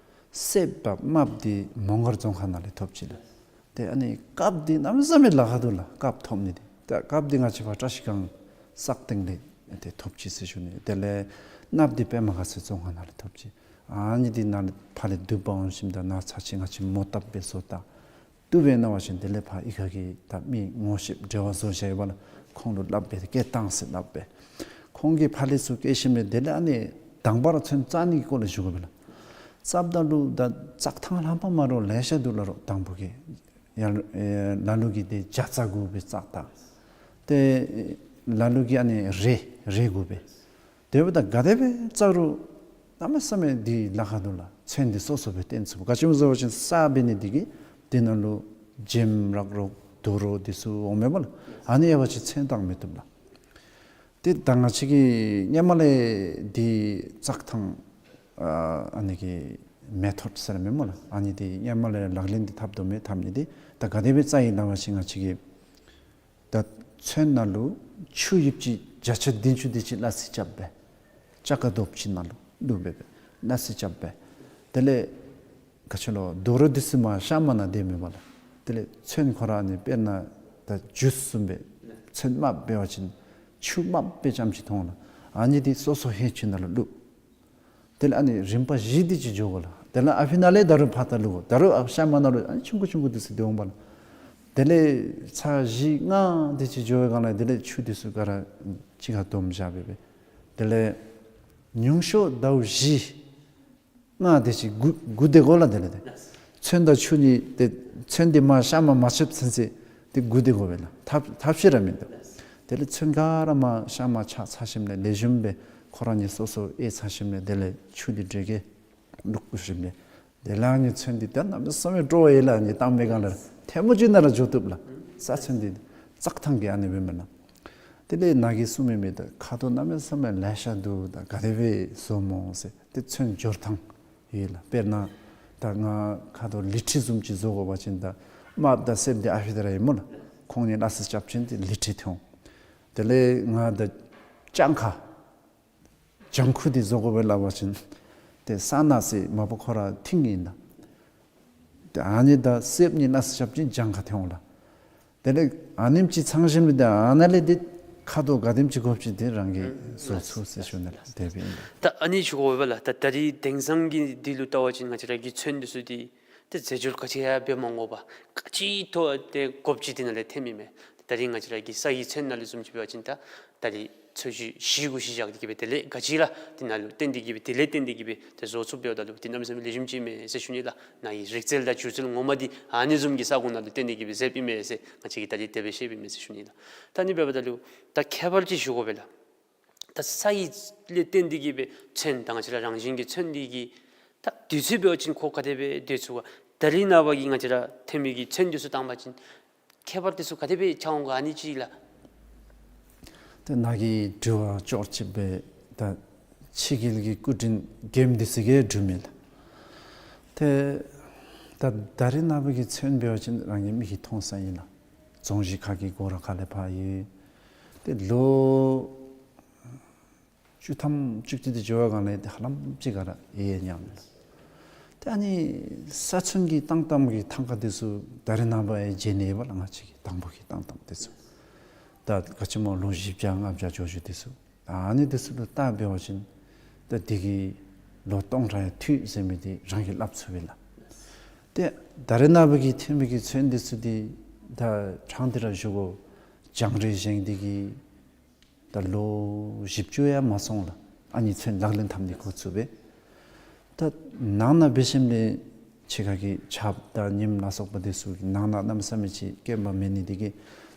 གསེབ་དང་རྨགཔ་འདི་མོང་སྒར་རྫོང་ཁག་ནང་ལས་ཐོབ་ཅི་ལགས། ཏེ་ཨ་ནི་དཀརཔོ་འདི་གནམ་མེད་ས་མེད་ལཱ་ཁག་འདུག་ལགས། དཀརཔོ་ཐོབ་ནི་འདི། ཏེ་དཀརཔོ་འདི་ང་བཅས་ཕར་བཀྲ་ཤིས་སྒང་སག་སྟེང་ལས་ཏེ་ཐོབ་ཅི་ཟེར་ཞུ་ནི། དེ་ལས་རྨགཔ་འདི་པདྨ་དགའ་ཚལ་རྫོང་ཁག་ནང་ལས་ཐོབ་ཅི། ཨ་ནི་འདི་ནཱ་ལས་ཕར་ལས་བསྡུ་འབག་འོང་ཞིནམ་ད་ནཱ་ཚར་ཅིག་ང་བཅས་མོ་བཏབ་སྦེ་བཟོ་ད། བཏུབ་པས་མནོ་བ་ཅིན་དེ་ལས་ཕར་ཨི་ཁ་གི་ད་མི་ངོ་ཤེསཔ་འབྲེལ་བ་བཟོ་བཞག་ཡོད་པ་ལགས། ཁོང་ལུ་སླབ་སྦེ་སྐད་བཏང་ཟེར་སླབ་སྦེ། ཁོང་གིས་ཕར་ལས་ཚུར་བསྐྱལ་ཞིནམ་ལས་དེ་ལས་ཨ་ནི་དང་པ་ར་ཚོན་བཙག་ནི་གི་སྐོར་ལས་ཞུ་དགོ་པས་ལགས། བཙགཔ་ད་ལུ་ད་བཙག་ཐངས་ལྷག་པ་མ་རོགས་ལེ་ཤ་འདུག་ལགས། རོགས་དང་པོ་གི་ཡར་ཨེ་ལ་ལུ་གི་དེ་ཇ་བཙག་དགོ་པས་བཙག་ད། ཏེ་ལ་ལུ་གི་ཨ་ནི་རས་རས་དགོ་པས། དེ་འབདཝ་ད་ག་དེ་སྦེ་བཙག་རུང་གནམ་མེད་ས་མེད་འདི་ལཱ་ཁག་འདུག་ལགས། ཚོན་འདི་སོ་སོ་སྦེ་བཏོན་ཚུགས། ག་ཅི་སྨོ་ཟེར་བ་ཅིན་ས་འབད་ནི་འདི་གིས་དེ་ནང་ལུ་འཇིམ་རག་རོགས་དུག་རོགས་འདི་ཚུ་འོང་མས་པ་ལགས། ཨ་ནི་ཡོད་པ་ཅིན་ཚོན་བཏང་མི་བཏུབ་ལགས། ཏེ་ད་ང་བཅས་ཀྱིས་སྔོན་མ་ལས་འདི་བཙག་ཐངས་ཨ་ཨ་ནི་གི་མེ་ཐོཌ་ཟེར་མི་སྨོ་ལགས། ཨ་ནི་འདི་སྔོན་མ་ལས་ལག་ལེན་འདི་འཐབ་དོ་མས། འཐབ་ནི་འདི་ད་ག་དེ་སྦེ་བཙག་ཡི་ལགས་པ་ཅིན་ང་བཅས་ཀྱིས་ད་ཚོན་ནང་ལུ་ཆུ་ཡིབ་ཅིག་བརྒྱ་ཆ་བདུན་ཅུ་དེ་ཅིག་སླ་བསྲེ་རྐྱབ་སྦེ་ལྕགས་ཀ་རྡོགཔ་ཅིག་ནང་ལུ་བླུགས་སྦེ་སྦེ་སླ་བསྲེ་རྐྱབ་སྦེ། དེ་ལས་ ག་ཅི་ལོ་དོ་རུང་འདི་ཚུ་མར་གཤམ་མ་ནང་སྡོདཔ་མས་པ་ལགས། དེ་ལས་ཚོན་ཁོ་ར་ཨ་ནི་དཔེར་ན་ད་ཇུས་བཟུམ་སྦེ་ཚོན་དམརཔོ་འབད་བ་ཅིན་ཆུ་དམརཔོ་སྦེ་རྐྱངམ་ཅིག་མཐོང་ལགས། ཨ་ནི་འདི་སོ་སོ་ཧེང་ཆུ་ནང་ལུ་བླུགས། དེ་ལས་ཨ་ནི་རིམ་པ་བཞི་དེ་ཅིག་འགྱོ་དགོ་ལགས། དེ་ལས་ཨ་ཕི་ནང་ལས་ད་རུང་ཕར་ད་བླུགས་དགོ། ད་རུང་ཨ་གཤམ་མ་ནང་ལུ་ཨ་ནི་ཆུང་ཀུ་ཆུང་ཀུ་འདི་ཚུ་སྡོད་འོང་པ་ལགས། དེ་ལས་ཚར་བཞི་ལྔ་དེ་ཅིག་འགྱོ་བའི་སྒང་ལས་དེ་ལས་ཆུ་འདི་ཚུ་ག་ར་གཅིག་ཁར་བསྡོམས་བཞག་སྦེ་སྦེ། དེ་ལས་ཉུང་ཤོས་ཟླཝ་བཞི་ལྔ་དེ་ཅིག་སྒུག་སྒུག་སྡོད་དགོ་ལགས། དེ་ལས་ཏེ་ཚོན་དང་ཆུ་གཉིས་ཏེ་ཚོན་འདི་མར་གཤམ་མ་མ་ཆགསཔ་ཚུན་ཚོད་ཏེ་སྒུག་སྡོད་དགོ་པས་ལགས། ཐབས་ཐབས་ཤེས་ར་མིན་འདུག། དེ་ལས་ཚོན་ག་ར་མར་གཤམ་མ་ཆགས་ཚར་ཞིནམ་ལས་ལེགས་ཤོམ་སྦེ་ཁོ་ར་གཉིས་སོ་སོ་དབྱེ་ཚར་ཞིནམ་ལས་དེ་ལས་ཆུ་འདི་འདྲེས་ཀྱི་བླུགས་ཞིནམ་ལས་དེ་ལས་ཨ་ནི་ཚོན་འདི་ད་གནམ་མེད་ས་མེད་སྤྲོ་བ་ཡོད་ལགས། ཨ་ནི་བཏང་པའི་སྒང་ལས་ཐལ་མོ་ཅིག་ནང་ར་འགྱོ་བཏུབ་ལགས། ས་ཚོན་འདི་བཙག་ཐངས་ཀྱི་ཨ་ནི་སྦེ་མེན་ན། དེ་ལས་ནཱ་གིས་གསུངས་མི་མི་ད་ཁ་དོག་གནམ་མེད་ས་མེད་ལེ་ཤ་འདུག། ད་ག་དེ་སྦེ་བཟོཝ་སྨོ་ཟེར། ཏེ་ཚོན་སྦྱོར་ཐངས་ཡོད་ལགས། དཔེར་ན་ད་ང་ཁ་དོག་ལི་ཁྲི་བཟུམ་ཅིག་བཟོ་དགོ་པ་ཅིན་ད་དམརཔོ་དང་སེརཔོ་འདི་ཨ་ཕི་ད་ར་ཨིན་སྨོ་ལགས། ཁོང་གཉིས་སླ་བསྲེ་རྐྱབ་ཞིནམ་ཏེ་ལི་ཁྲི་ཐོན་འོང་། དེ་ལས་ང་ད་ལྗང་ཁ་ལྗང་ཁུ་འདི་བཟོ་དགོ་པས་སླབ་པ་ཅིན་ཏེ་ས་ནག་ཟེར་མ་པ་ཁོ་ར་མཐིང་ཨིན་ལགས། ཏེ་ཨ་ནི་དང་སེརཔོ་གཉིས་སླ་བསྲེ་རྐྱབ་ཞིནམ་ལྗང་ཁ་ཐོན་འོང་ལགས། དེ་ལས་ཨ་ནེམ་ཅིག་ཚང་ཞིནམ་ལས་ཏེ་ཨ་ནཱ་ལས་ཏེ་ཁ་དོག་ག་དེམ་ཅིག་དགོཔ་ཅིག་ཏེ་རང་གིས་བཟོ་ཚུགས་ཟེར་ཞུ་ནི་ལགས། དེ་སྦེ་ཨིན་ལགས། ད་ཨ་ནི་ཞུ་དགོ་པས་ལགས། ད་ད་རིས་དེང་སང་གི་འདི་ལུ་བལྟ་བ་ཅིན་ང་བཅས་ར་གི་ཚོན་འདི་ཚུ་འདི་ཏེ་རྫས་སྦྱོར་ག་ཅི་ཡང་འབད་མ་དགོ་པར་ག་ཅི་ཐོབ་ཏེ་དགོཔ་ཅིག་འདི་ནང་ལས་ཐོནམ་ཨིན་མས། ད་རིས་ང་བཅས་ར་གི་ས་ཡི་ཚོན་ནང་ལུ་བཟུམ་ཅིག་འབད་བ་ཅིན་ད་ད་རིས་ཚོས་གཞི་བཞི་དགུ་བཞི་བཞག་སྟེ་གི་སྦེ་དེ་ལས་ག་ཅི་ར་འདི་ནང་ལུ་བརྟེན་ཏེ་གི་སྦེ་དེ་ལས་བརྟེན་ཏེ་གི་སྦེ་ཏེ་བཟོ་ཚུགསཔ་འབདཝ་ད་ལུ་འདི་གནམ་མེད་ས་མེད་ལེགས་ཤོམ་ཅིག་ཨིན་མས་ཟེར་ཞུ་ནི་ལགས། ནཱ་གི་རིག་རྩལ་དང་སྒྱུ་རྩལ་ངོ་མ་འདི་ཨ་ནི་བཟུམ་གྱི་ས་ཁོངས་ནང་ལུ་བརྟེན་ཏེ་གི་སྦེ་མཛདཔ་ཨིན་མས་ཟེར་ང་བཅས་ཀྱིས་ད་རིས་དེ་སྦེ་ཤེསཔ་ཨིན་མས་ཟེར་ཞུ་ནི་ལགས། ད་ཨ་ནི་འབདཝ་ད་ལུ་ད་ཁྱད་པར་ཅིག་ཞུ་དགོ་པས་ལགས། ད་ས་ཡི་ལས་བརྟེན་ཏེ་གི་སྦེ་ཚོན་ད་ང་བཅས་ར་རང་བཞིན་གྱི་ཚོན་འདི་གི་ད་དུས་ཚོད་འབད་བ་ཅིན་ཁོ་ག་དེ་སྦེ་སྡོད་ཚུགས་ག། ད་རིས་ནངས་པ་གི་ང་བཅས་ར་ཐོན་མི་གི་ཚོན་འདི་ཚུ་བཏང་པ་ཅིན་ཁྱད་པར་འདི་ཚུ་ག་དེ་སྦེ་ཆགས་འོང་ག། ཨ་ནི་ཅིག་ལགས། ཏེ་ནཱ་གི་དྲི་བ་ཅོག་གཅིག་སྦེ་ད་ཕྱི་རྒྱལ་གྱི་སྐུ་དྲིན་རྒྱལཔོ་འདི་ཚུ་གིས་སྒྲུབ་མས་ལགས། ཏེ་ད་ད་རིས་ནངས་པ་གི་ཚོན་འབད་བ་ཅིན་རང་གི་མིག་གིས་མཐོང་ས་ཨིན་ལགས། རྫོང་གཞི་ཁ་གི་སྒོ་ར་ཁ་ལས་ཕར་ཡོད། ཏེ་ལོ་བཅུ་ཐམ་བཅུ་གཅིག་འདི་འགྱོ་བའི་སྒང་ལས་ཏེ་ཧ་ལམ་ཅིག་ག་ར་ཡལ་ཡལ་ཉམས་མས། ཏེ་ཨ་ནི་ས་ཚོན་གྱི་བཏང་བཏངམ་གྱི་ཐང་ཀ་འདི་ཚུ་ད་རིས་ནངས་པ་ཡང་མཇལ་ནི་ཡོད་པ་ལགས། ང་བཅས་ཀྱིས་དང་པོ་གི་བཏང་བཏངམ་འདི་ཚུ་ད་ག་ཅི་སྨོ་ལོ་བཞི་བརྒྱ་ལྔ་བརྒྱ་འགྱོ་འགྱོཝ་འདི་ཚུ། ཨ་ནི་འདི་ཚུ་ལུ་བལྟ་འབད་བ་ཅིན་ད་འདི་གིས་ལོ་སྟོང་ཕྲག་ཡང་ཐུབ་ཟེར་མི་འདི་རང་གིས་སླབ་ཚུགས་པས་ལགས། ཏེ་ད་རིས་ནངས་པ་གི་ཐོན་མི་གི་ཚོན་འདི་ཚུ་འདི་ད་ཕྲང་སྟེ་ར་ཞུ་དགོ། རྒྱང་རིང་བཞེངས་ཏེ་གི་ད་ལོ་བཞི་བཅུ་ཡང་མ་སོང་ལགས། ཨ་ནི་ཚོན་ལག་ལེན་འཐབ་ནི་འགོ་བཙུགས་པས། ད་ནང་ན་འབད་ཞིནམ་ལས་ཕྱི་ཁ་གི་ཆརཔ་དང་ཉིམ་ལ་སོགས་པ་འདི་ཚུ་གིས་ནང་ན་གནམ་མེད་ས་མེད་ཅིག་སྐྱོན་པ་མེད་ནི་འདི་གིས་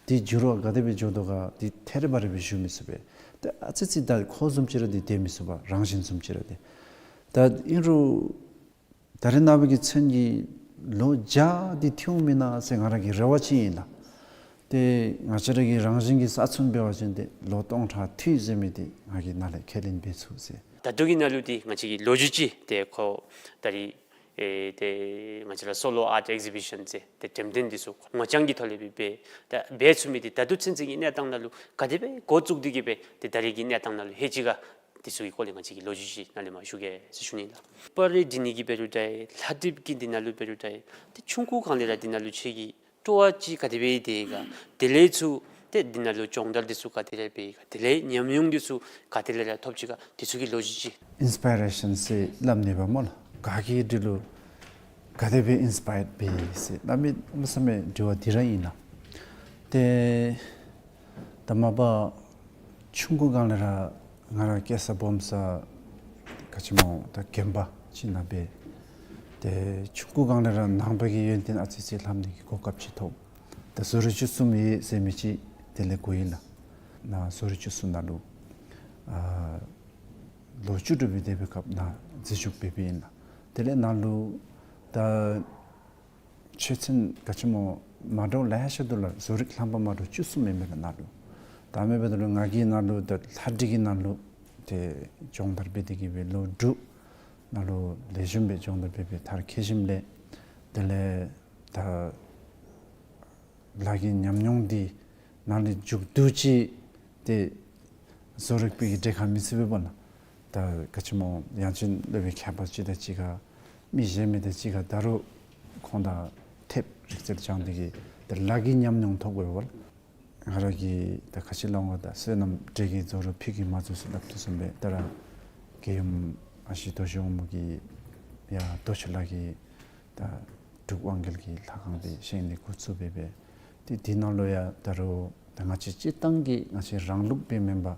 འདི་འགྱུར་བ་ག་དེ་སྦེ་འགྱོ་དོ་ག་འདི་ཐད་རི་བ་རི་སྦེ་ཞུ་མི་ཚུགས་པས། ད་ཨ་ཙི་ཙི་ད་ཁོ་བཟུམ་ཅིག་ར་འདི་སྡོད་མི་ཚུགས་པས། རང་བཞིན་བཟུམ་ཅིག་ར་འདི། ད་ཨིན་རུང་ད་རིས་ནངས་པ་གི་ཚོན་གྱིས་ལོ་བརྒྱ་འདི་ཐོན་འོང་མེན་ན་ཟེར་ང་ར་གི་རེ་བ་ཅིག་ཨིན་ལགས། ཏེ་ང་བཅས་ར་གི་རང་བཞིན་གྱི་ས་ཚོན་འབད་བ་ཅིན་ཏེ་ལོ་སྟོང་ཕྲག་ཐུབ་ཟེར་མི་འདི་ང་གིས་ནཱ་ལས་ཁས་ལེན་འབད་ཚུགས་ཟེར། ད་ལྟོ་གི་ནང་ལུ་འདི་ང་བཅས་ཀྱི་ལོ་རྒྱུས་ཅིག་ཏེ་ཁོ་ད་རིས་ཨེ་ཏེ་ང་བཅས་ར་སོ་ལོ་ཨརཊ་ཨེག་ཟི་བི་ཤཱན་ཟེར་ཏེ་འགྲེམས་སྟོན་འདི་ཚུ་ངོ་རྐྱང་གི་ཐོག་ལས་སྦེ་འབད་ད་འབད་ཚུགས་མི་འདི་ད་ལྟོ་ཚུན་ཚོད་ཀྱི་གནས་སྟངས་ནང་ལུ་ག་དེ་སྦེ་འགོ་བཙུགས་ཏེ་གི་སྦེ་ཏེ་ད་རིས་ཀྱི་གནས་སྟངས་ནང་ལུ་ལྷོད་ཅི་ག་འདི་ཚུ་གི་སྐོར་ལས་ང་བཅས་ཀྱིས་ལོ་རྒྱུས་ཅིག་ནཱ་ལས་མར་ཞུ་གེ་ཟེར་ཞུ་ནི་ལགས། པར་རིས་འབྲི་ནི་གི་འབད་རུང་འདྲ་ལྷ་བྲིས་ཀྱི་འདི་ནང་ལུ་འབད་རུང་འདྲ་ཏེ་ཆུང་ཀུ་སྒང་ལས་ར་འདི་ནང་ལུ་ཁྱོད་ཀྱི་སྤྲོ་བ་ཅིག་ག་དེ་སྦེ་ཡོད་དེ་ག་དེ་ལས་ཚུར་ཏེ་འདི་ནང་ལུ་སྦྱོང་བརྡར་འདི་ཚུ་ག་དེ་སྦེ་འབད་ག་དེ་ལས་ཉམས་མྱོང་འདི་ཚུ་ག་དེ་ལས་ར་ཐོབ་ཅི་ག་འདི་ཚུ་གི་ལོ་རྒྱུས་ཅིག། ཨིན་སི་པའི་རེ་ཤཱན་ཟེར་སླབ་ནི་པ་སྨོ་ལགས། ག་གི་འདི་ལུ་ག་དེ་སྦེ་ཨིན་སི་པའི་རཌ་འབད་ཟེར་གནམ་མེད་ས་མེད་དྲི་བ་འདི་ར་ཨིན་ལགས། ཏེ་ད་མ་པ་ཆུང་ཀུ་སྒང་ལས་ར་ང་ར་སྐྱེས་ས་སྦོམ་ས་ག་ཅི་སྨོ་ད་དགོན་པ་ཅིག་ནང་འབད། ཏེ་ཆུང་ཀུ་སྒང་ལས་ར་ནང་པ་གི་ཡོན་ཏན་ཨ་ཙི་ཙི་ལྷབ་ནི་གི་གོ་སྐབས་ཅིག་ཐོབ། ད་བཟོ་རིག་བཅུ་གསུམ་ཡོད་ཟེར་མི་ཅིག་དེ་ལས་གོ་ཡི་ལགས། ནཱ་བཟོ་རིག་བཅུ་གསུམ་ནང་ལུ་ཨ་ལོ་བཅུ་དྲུག་སྦེ་སྡོད་པའི་སྐབས་ནཱ་འཛུལ་ཞུགས་འབད་འབདཝ་ཨིན་ལགས། དེ་ལས་ནཱ་ལུ་ད་ཆོས་ཚན་ག་ཅི་སྨོ་མ་འདྲཝ་ལེ་ཤ་འདུག་ལགས། བཟོ་རིག་ལྷམ་པ་མ་འདྲཝ་བཅུ་གསུམ་ཨིན་མས་ལགས་ནཱ་ལུ། ད་མེན་པ་ད་ལུ་ང་གིས་ནཱ་ལུ་ད་ལྷ་བྲིས་ཀྱི་ནང་ལུ་ཏེ་སྦྱོང་བརྡར་འབད་དེ་གི་སྦེ་ལོ་དྲུག་ནཱ་ལུ་ལེགས་ཤོམ་སྦེ་སྦྱོང་བརྡར་འབད་འབད་མཐར་འཁྱོལ་ཞིནམ་ལས་དེ་ལས་ད་ལཱ་གི་ཉམས་མྱོང་འདི་ནཱ་ལས་མཇུག་བསྡུ་ཅི། ཏེ་བཟོ་རིག་པའི་གྲལ་ཁར་མི་ཚུད་པས་པ་ལགས། ད་ག་ཅི་སྨོ་ཡང་ཅིན་སློབ་དཔོན་མཁས་པ་ཅིག་དང་གཅིག་ཁར་ མི་གཞན་མི་དང་གཅིག་ཁར་ད་རུང་ཁོང་དང་ཐེབས་རིག་རྩལ་སྦྱང་སྟེ་གི་ཏེ་ལཱ་གི་ཉམས་མྱོང་ཐོབ་དགོ་པས། ང་ར་གིས་ད་ག་ཅི་སླབ་འོང་། ད་བསོད་ནམས་འབྲས་ཀྱི་རྫོགས་རོག་ཕུད་ཀྱིས་མ་རྫོགས་ཟེར་སླབ་དོ་བཟུམ་སྦེ་ད་ར་རྒྱལ་ཡུམ་ཨ་ཞེ་རྡོ་རྗེ་འོག་མ་གིས་ཡར་རྡོ་ཆུ་ལ་གི་ད་འབྲུག་དབང་རྒྱལ་གྱི་ལྷ་ཁང་འདི་བཞེངས་ནི་འགོ་བཙུགས་སྦེ་སྦེ། ཏེ་འདི་ནང་ལུ་ཡང་ད་རུང་ད་ང་བཅས་སྤྱིར་བཏང་གི་ང་བཅས་རང་ལུགས་སྦེ་མེན་པར་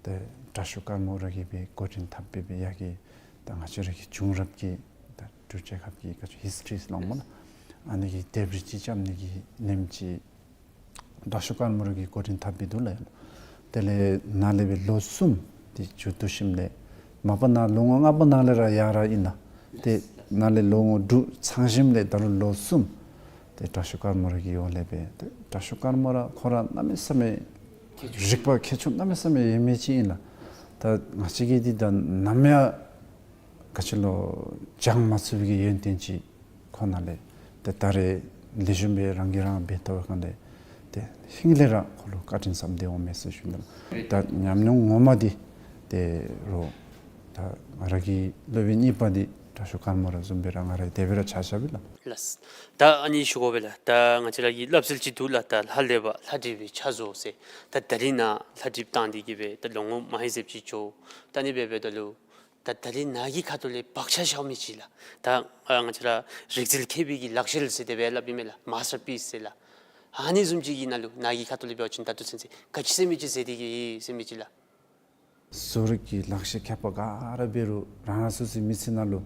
ཏེ་དྲག་ཤོས་ཀརྨ་ར་གིས་སྦེ་འགོ་འདྲེན་འཐབ་སྦེ་སྦེ་ཡར་གྱི་ད་ང་བཅས་ར་གི་བྱུང་རབས་ཀྱི་ད་འབྲུག་རྒྱལ་ཁབ་ཀྱི་ག་ཅི་ཧིས་ཊི་རི་ཟེར་སླབ་འོང་སྨོ་ལགས། ཨ་ནི་གི་ལྡེབས་རིས་ཅིག་རྐྱབ་ནི་གི་ལེནམ་ཅིག་དྲག་ཤོས་ཀརྨ་ར་གིས་འགོ་འདྲེན་འཐབ་སྦེ་འདུག་ལགས། དེ་ལས་ནཱ་ལས་སྦེ་ལོ་གསུམ་ཏེ་མཇུག་བསྡུ་ཞིནམ་ལས་མ་པ་ནཱ་ལོ་ངོ་ལྔ་པ་ནང་ལས་ར་ཡར་ར་ཨིན་ལགས། ཏེ་ནཱ་ལས་ལོ་ངོ་དྲུག་ཚང་ཞིནམ་ལས་ད་རུང་ལོ་གསུམ་ཏེ་དྲག་ཤོས་ཀརྨ་ར་གི་འོག་ལས་སྦེ་ཏེ་དྲག་ཤོས་ཀརྨ་ར་ཁོ་ར་གནམ་མེད་ས་མེད་རིག་པ་མཁས་མཆོག་གནམ་མེད་ས་མེད་ཡོད་མི་ཅིག་ཨིན་ལགས། ད་ང་བཅས་ཀྱིས་འདི་ད་ནམ་ཡང་ག་ཅི་ལོ་སྦྱང་མ་ཚུགས་པའི་གི་ཡོན་ཏན་ཅིག་ཁོ་ནཱ་ལས་ཏེ་ད་རེས་ལེགས་ཤོམ་སྦེ་རང་གིས་རང་འབད་བལྟ་བའི་སྒང་ལས་ཏེ་ཧིང་ལས་ར་ཁོ་ལུ་བཀའ་དྲིན་བསམ་སྟེ་འོང་མས་ཟེར་ཞུ་ནི་ལགས། ད་ཉམས་མྱོང་ངོ་མ་འདི་ཏེ་རོགས་ད་ང་ར་གི་སློབ་དཔོན་གཉིས་པ་འདི་དྲག་ཤོས་ཀརྨ་ར་བཟུམ་སྦེ་ར་ང་ར་དེ་སྦེ་ར་ཆ་བཞག་པས་ལགས། ལགས། ད་ཨ་ནི་ཞུ་དགོ་པས་ལགས། ད་ང་བཅས་ར་གི་སླབ་སྲོལ་ཅིག་འདུག་ལགས། ད་ལྷ་ལས་པ་ལྷ་བྲིས་པའི་ཆ་བཟོ་ཟེར། ད་ད་རིས་ནཱ་ལྷ་བྲིསཔ་བཏང་སྟེ་གི་སྦེ་ད་ལོ་ངོ་མ་ཧེ་ཟེབ་ཅིག་འགྱོ། ད་ཨ་ནི་སྦེ་འབདཝ་ད་ལུ་ད་ད་རིས་ནཱ་གི་ཁ་ཐུག་ལས་བག་ཆགས་བཞག་མི་ཅིག་ལགས། ད་ཨ་ང་བཅས་ར་རིག་རྩལ་མཁས་པའི་གི་ལག་ཤེས་ཟེར་དེ་སྦེ་སླབ་ཨིན་མས་ལགས། མཱས་ཊར་པིསི་ཟེར་ལགས། ཨ་ནི་བཟུམ་ཅིག་གི་ནང་ལུ་ནཱ་གི་ཁ་ཐུག་ལས་འབད་བ་ཅིན་ད་ལྟོ་ཚུན་ཚོད་ག་ཅི་ཟེར་མི་ཅིག་ཟེར་ཏེ་གི་ཟེར་མི་ཅིག་ལགས། བཟོ་རིག་གི་ལག་ཤེས་མཁས་པ་ག་ར་འབད་རུང་རང་རང་སོ་སོའི་མི་ཚེ་ནང་ལུ་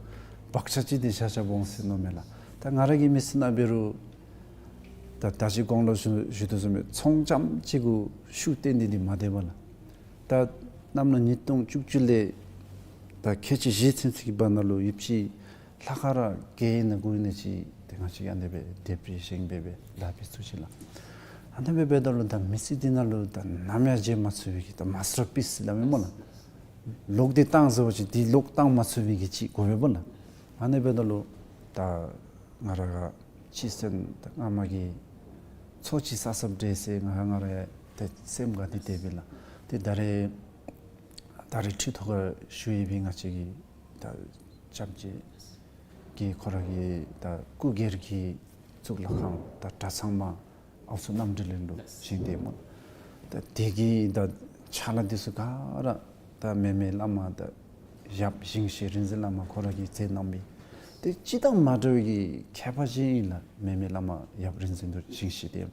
བག་ཆགས་ཅིག་འདི་བཞག་བཞགཔ་འོང་ཟེར་མནོཝ་མས་ལགས། ད་ང་ར་གི་མི་ཚེ་ནང་འབད་རུང་ད་ད་ཅི་གོང་ལུ་ཞུ་ཞུ་དོ་བཟུམ་སྦེ་ཚོང་རྐྱངམ་ཅིག་གུ་ཤུགས་བཏོན་ཏེ་འདི་མ་སྡོད་པས་ལགས། ད་གནམ་ལོ་ཉིས་སྟོང་བཅུ་བཅུ་ལས་ད་ཁལ་གཅིག་བཞི་ཚུན་ཚོད་ཀྱི་བར་ན་ལུ་ཡོདཔ་ཅིག་ལྷ་ཁང་ར་བརྒྱད་ཨིན་ན་དགུ་ཨིན་ན་ཅིག་ཏེ་ང་བཅས་ཀྱིས་ཨ་ནི་སྦེ་ལྡེབས་རིས་བཞེངས་སྦེ་སྦེ་ལཱ་འབད་ཚུགས་ཅི་ལགས། ཨ་ནི་སྦེ་འབདཝ་ད་ལུ་ད་མི་ཚེ་འདི་ནང་ལུ་ད་ནམ་ཡང་བརྗེད་མ་ཚུགས་པའི་གི་ད་མཱས་ཊར་པིསི་ལགས་མེན་སྨོ་ལགས། ལོག་སྟེ་བཏང་ཟེར་བ་ཅིན་འདི་ལོག་བཏང་མ་ཚུགས་པའི་གི་ཅིག་དགོ་པས་སྨོ་ལགས། ཨ་ནི་འབདཝ་ད་ལུ་ད་ང་ར་ག་སྤྱི་སེམས་ད་སྔ་མ་གི་ཚོགས་ཅིག་བསགས་བསགསཔ་འདྲས་ཟེར་ང་ང་ར་ཡང་ཏེ་སེམས་ཁར་འདི་སྡོད་པས་ལགས། ཏེ་ད་རེས་ད་རེས་ཁྲི་ཐོག་ཁར་བཞུགས་ཡོད་པའི་ང་བཅས་ཀྱི་ད་སྐྱབས་རྗེ་གིས་ཁོ་ར་གི་ད་སྐུ་སྒེར་གྱི་གཙུག་ལག་ཁང་ད་གྲྭ་ཚང་མ་ཨའུ་ཚོ་རྣམ་འདྲེན་གླིང་ལུ་བཞེངས་ཏེ་སྨོ། ད་དེ་གི་ད་ཕྱག་ལཱ་འདི་ཚུ་ག་ར་ད་མེ་མེ་བླ་མ་ད་ཡབ་ཞིང་གཤེགས་རིག་འཛིན་བླ་མ་ཁོ་ར་གིས་མཛད་གནང་མི་ཏེ་སྤྱིར་བཏང་མ་འདྲཝ་གི་མཁས་པ་ཅིག་ཨིན་ལགས། མེ་མེ་བླ་མ་ཡབ་རིག་འཛིན་རྡོ་རྗེ་ཞིང་གཤེགས་ཏེ་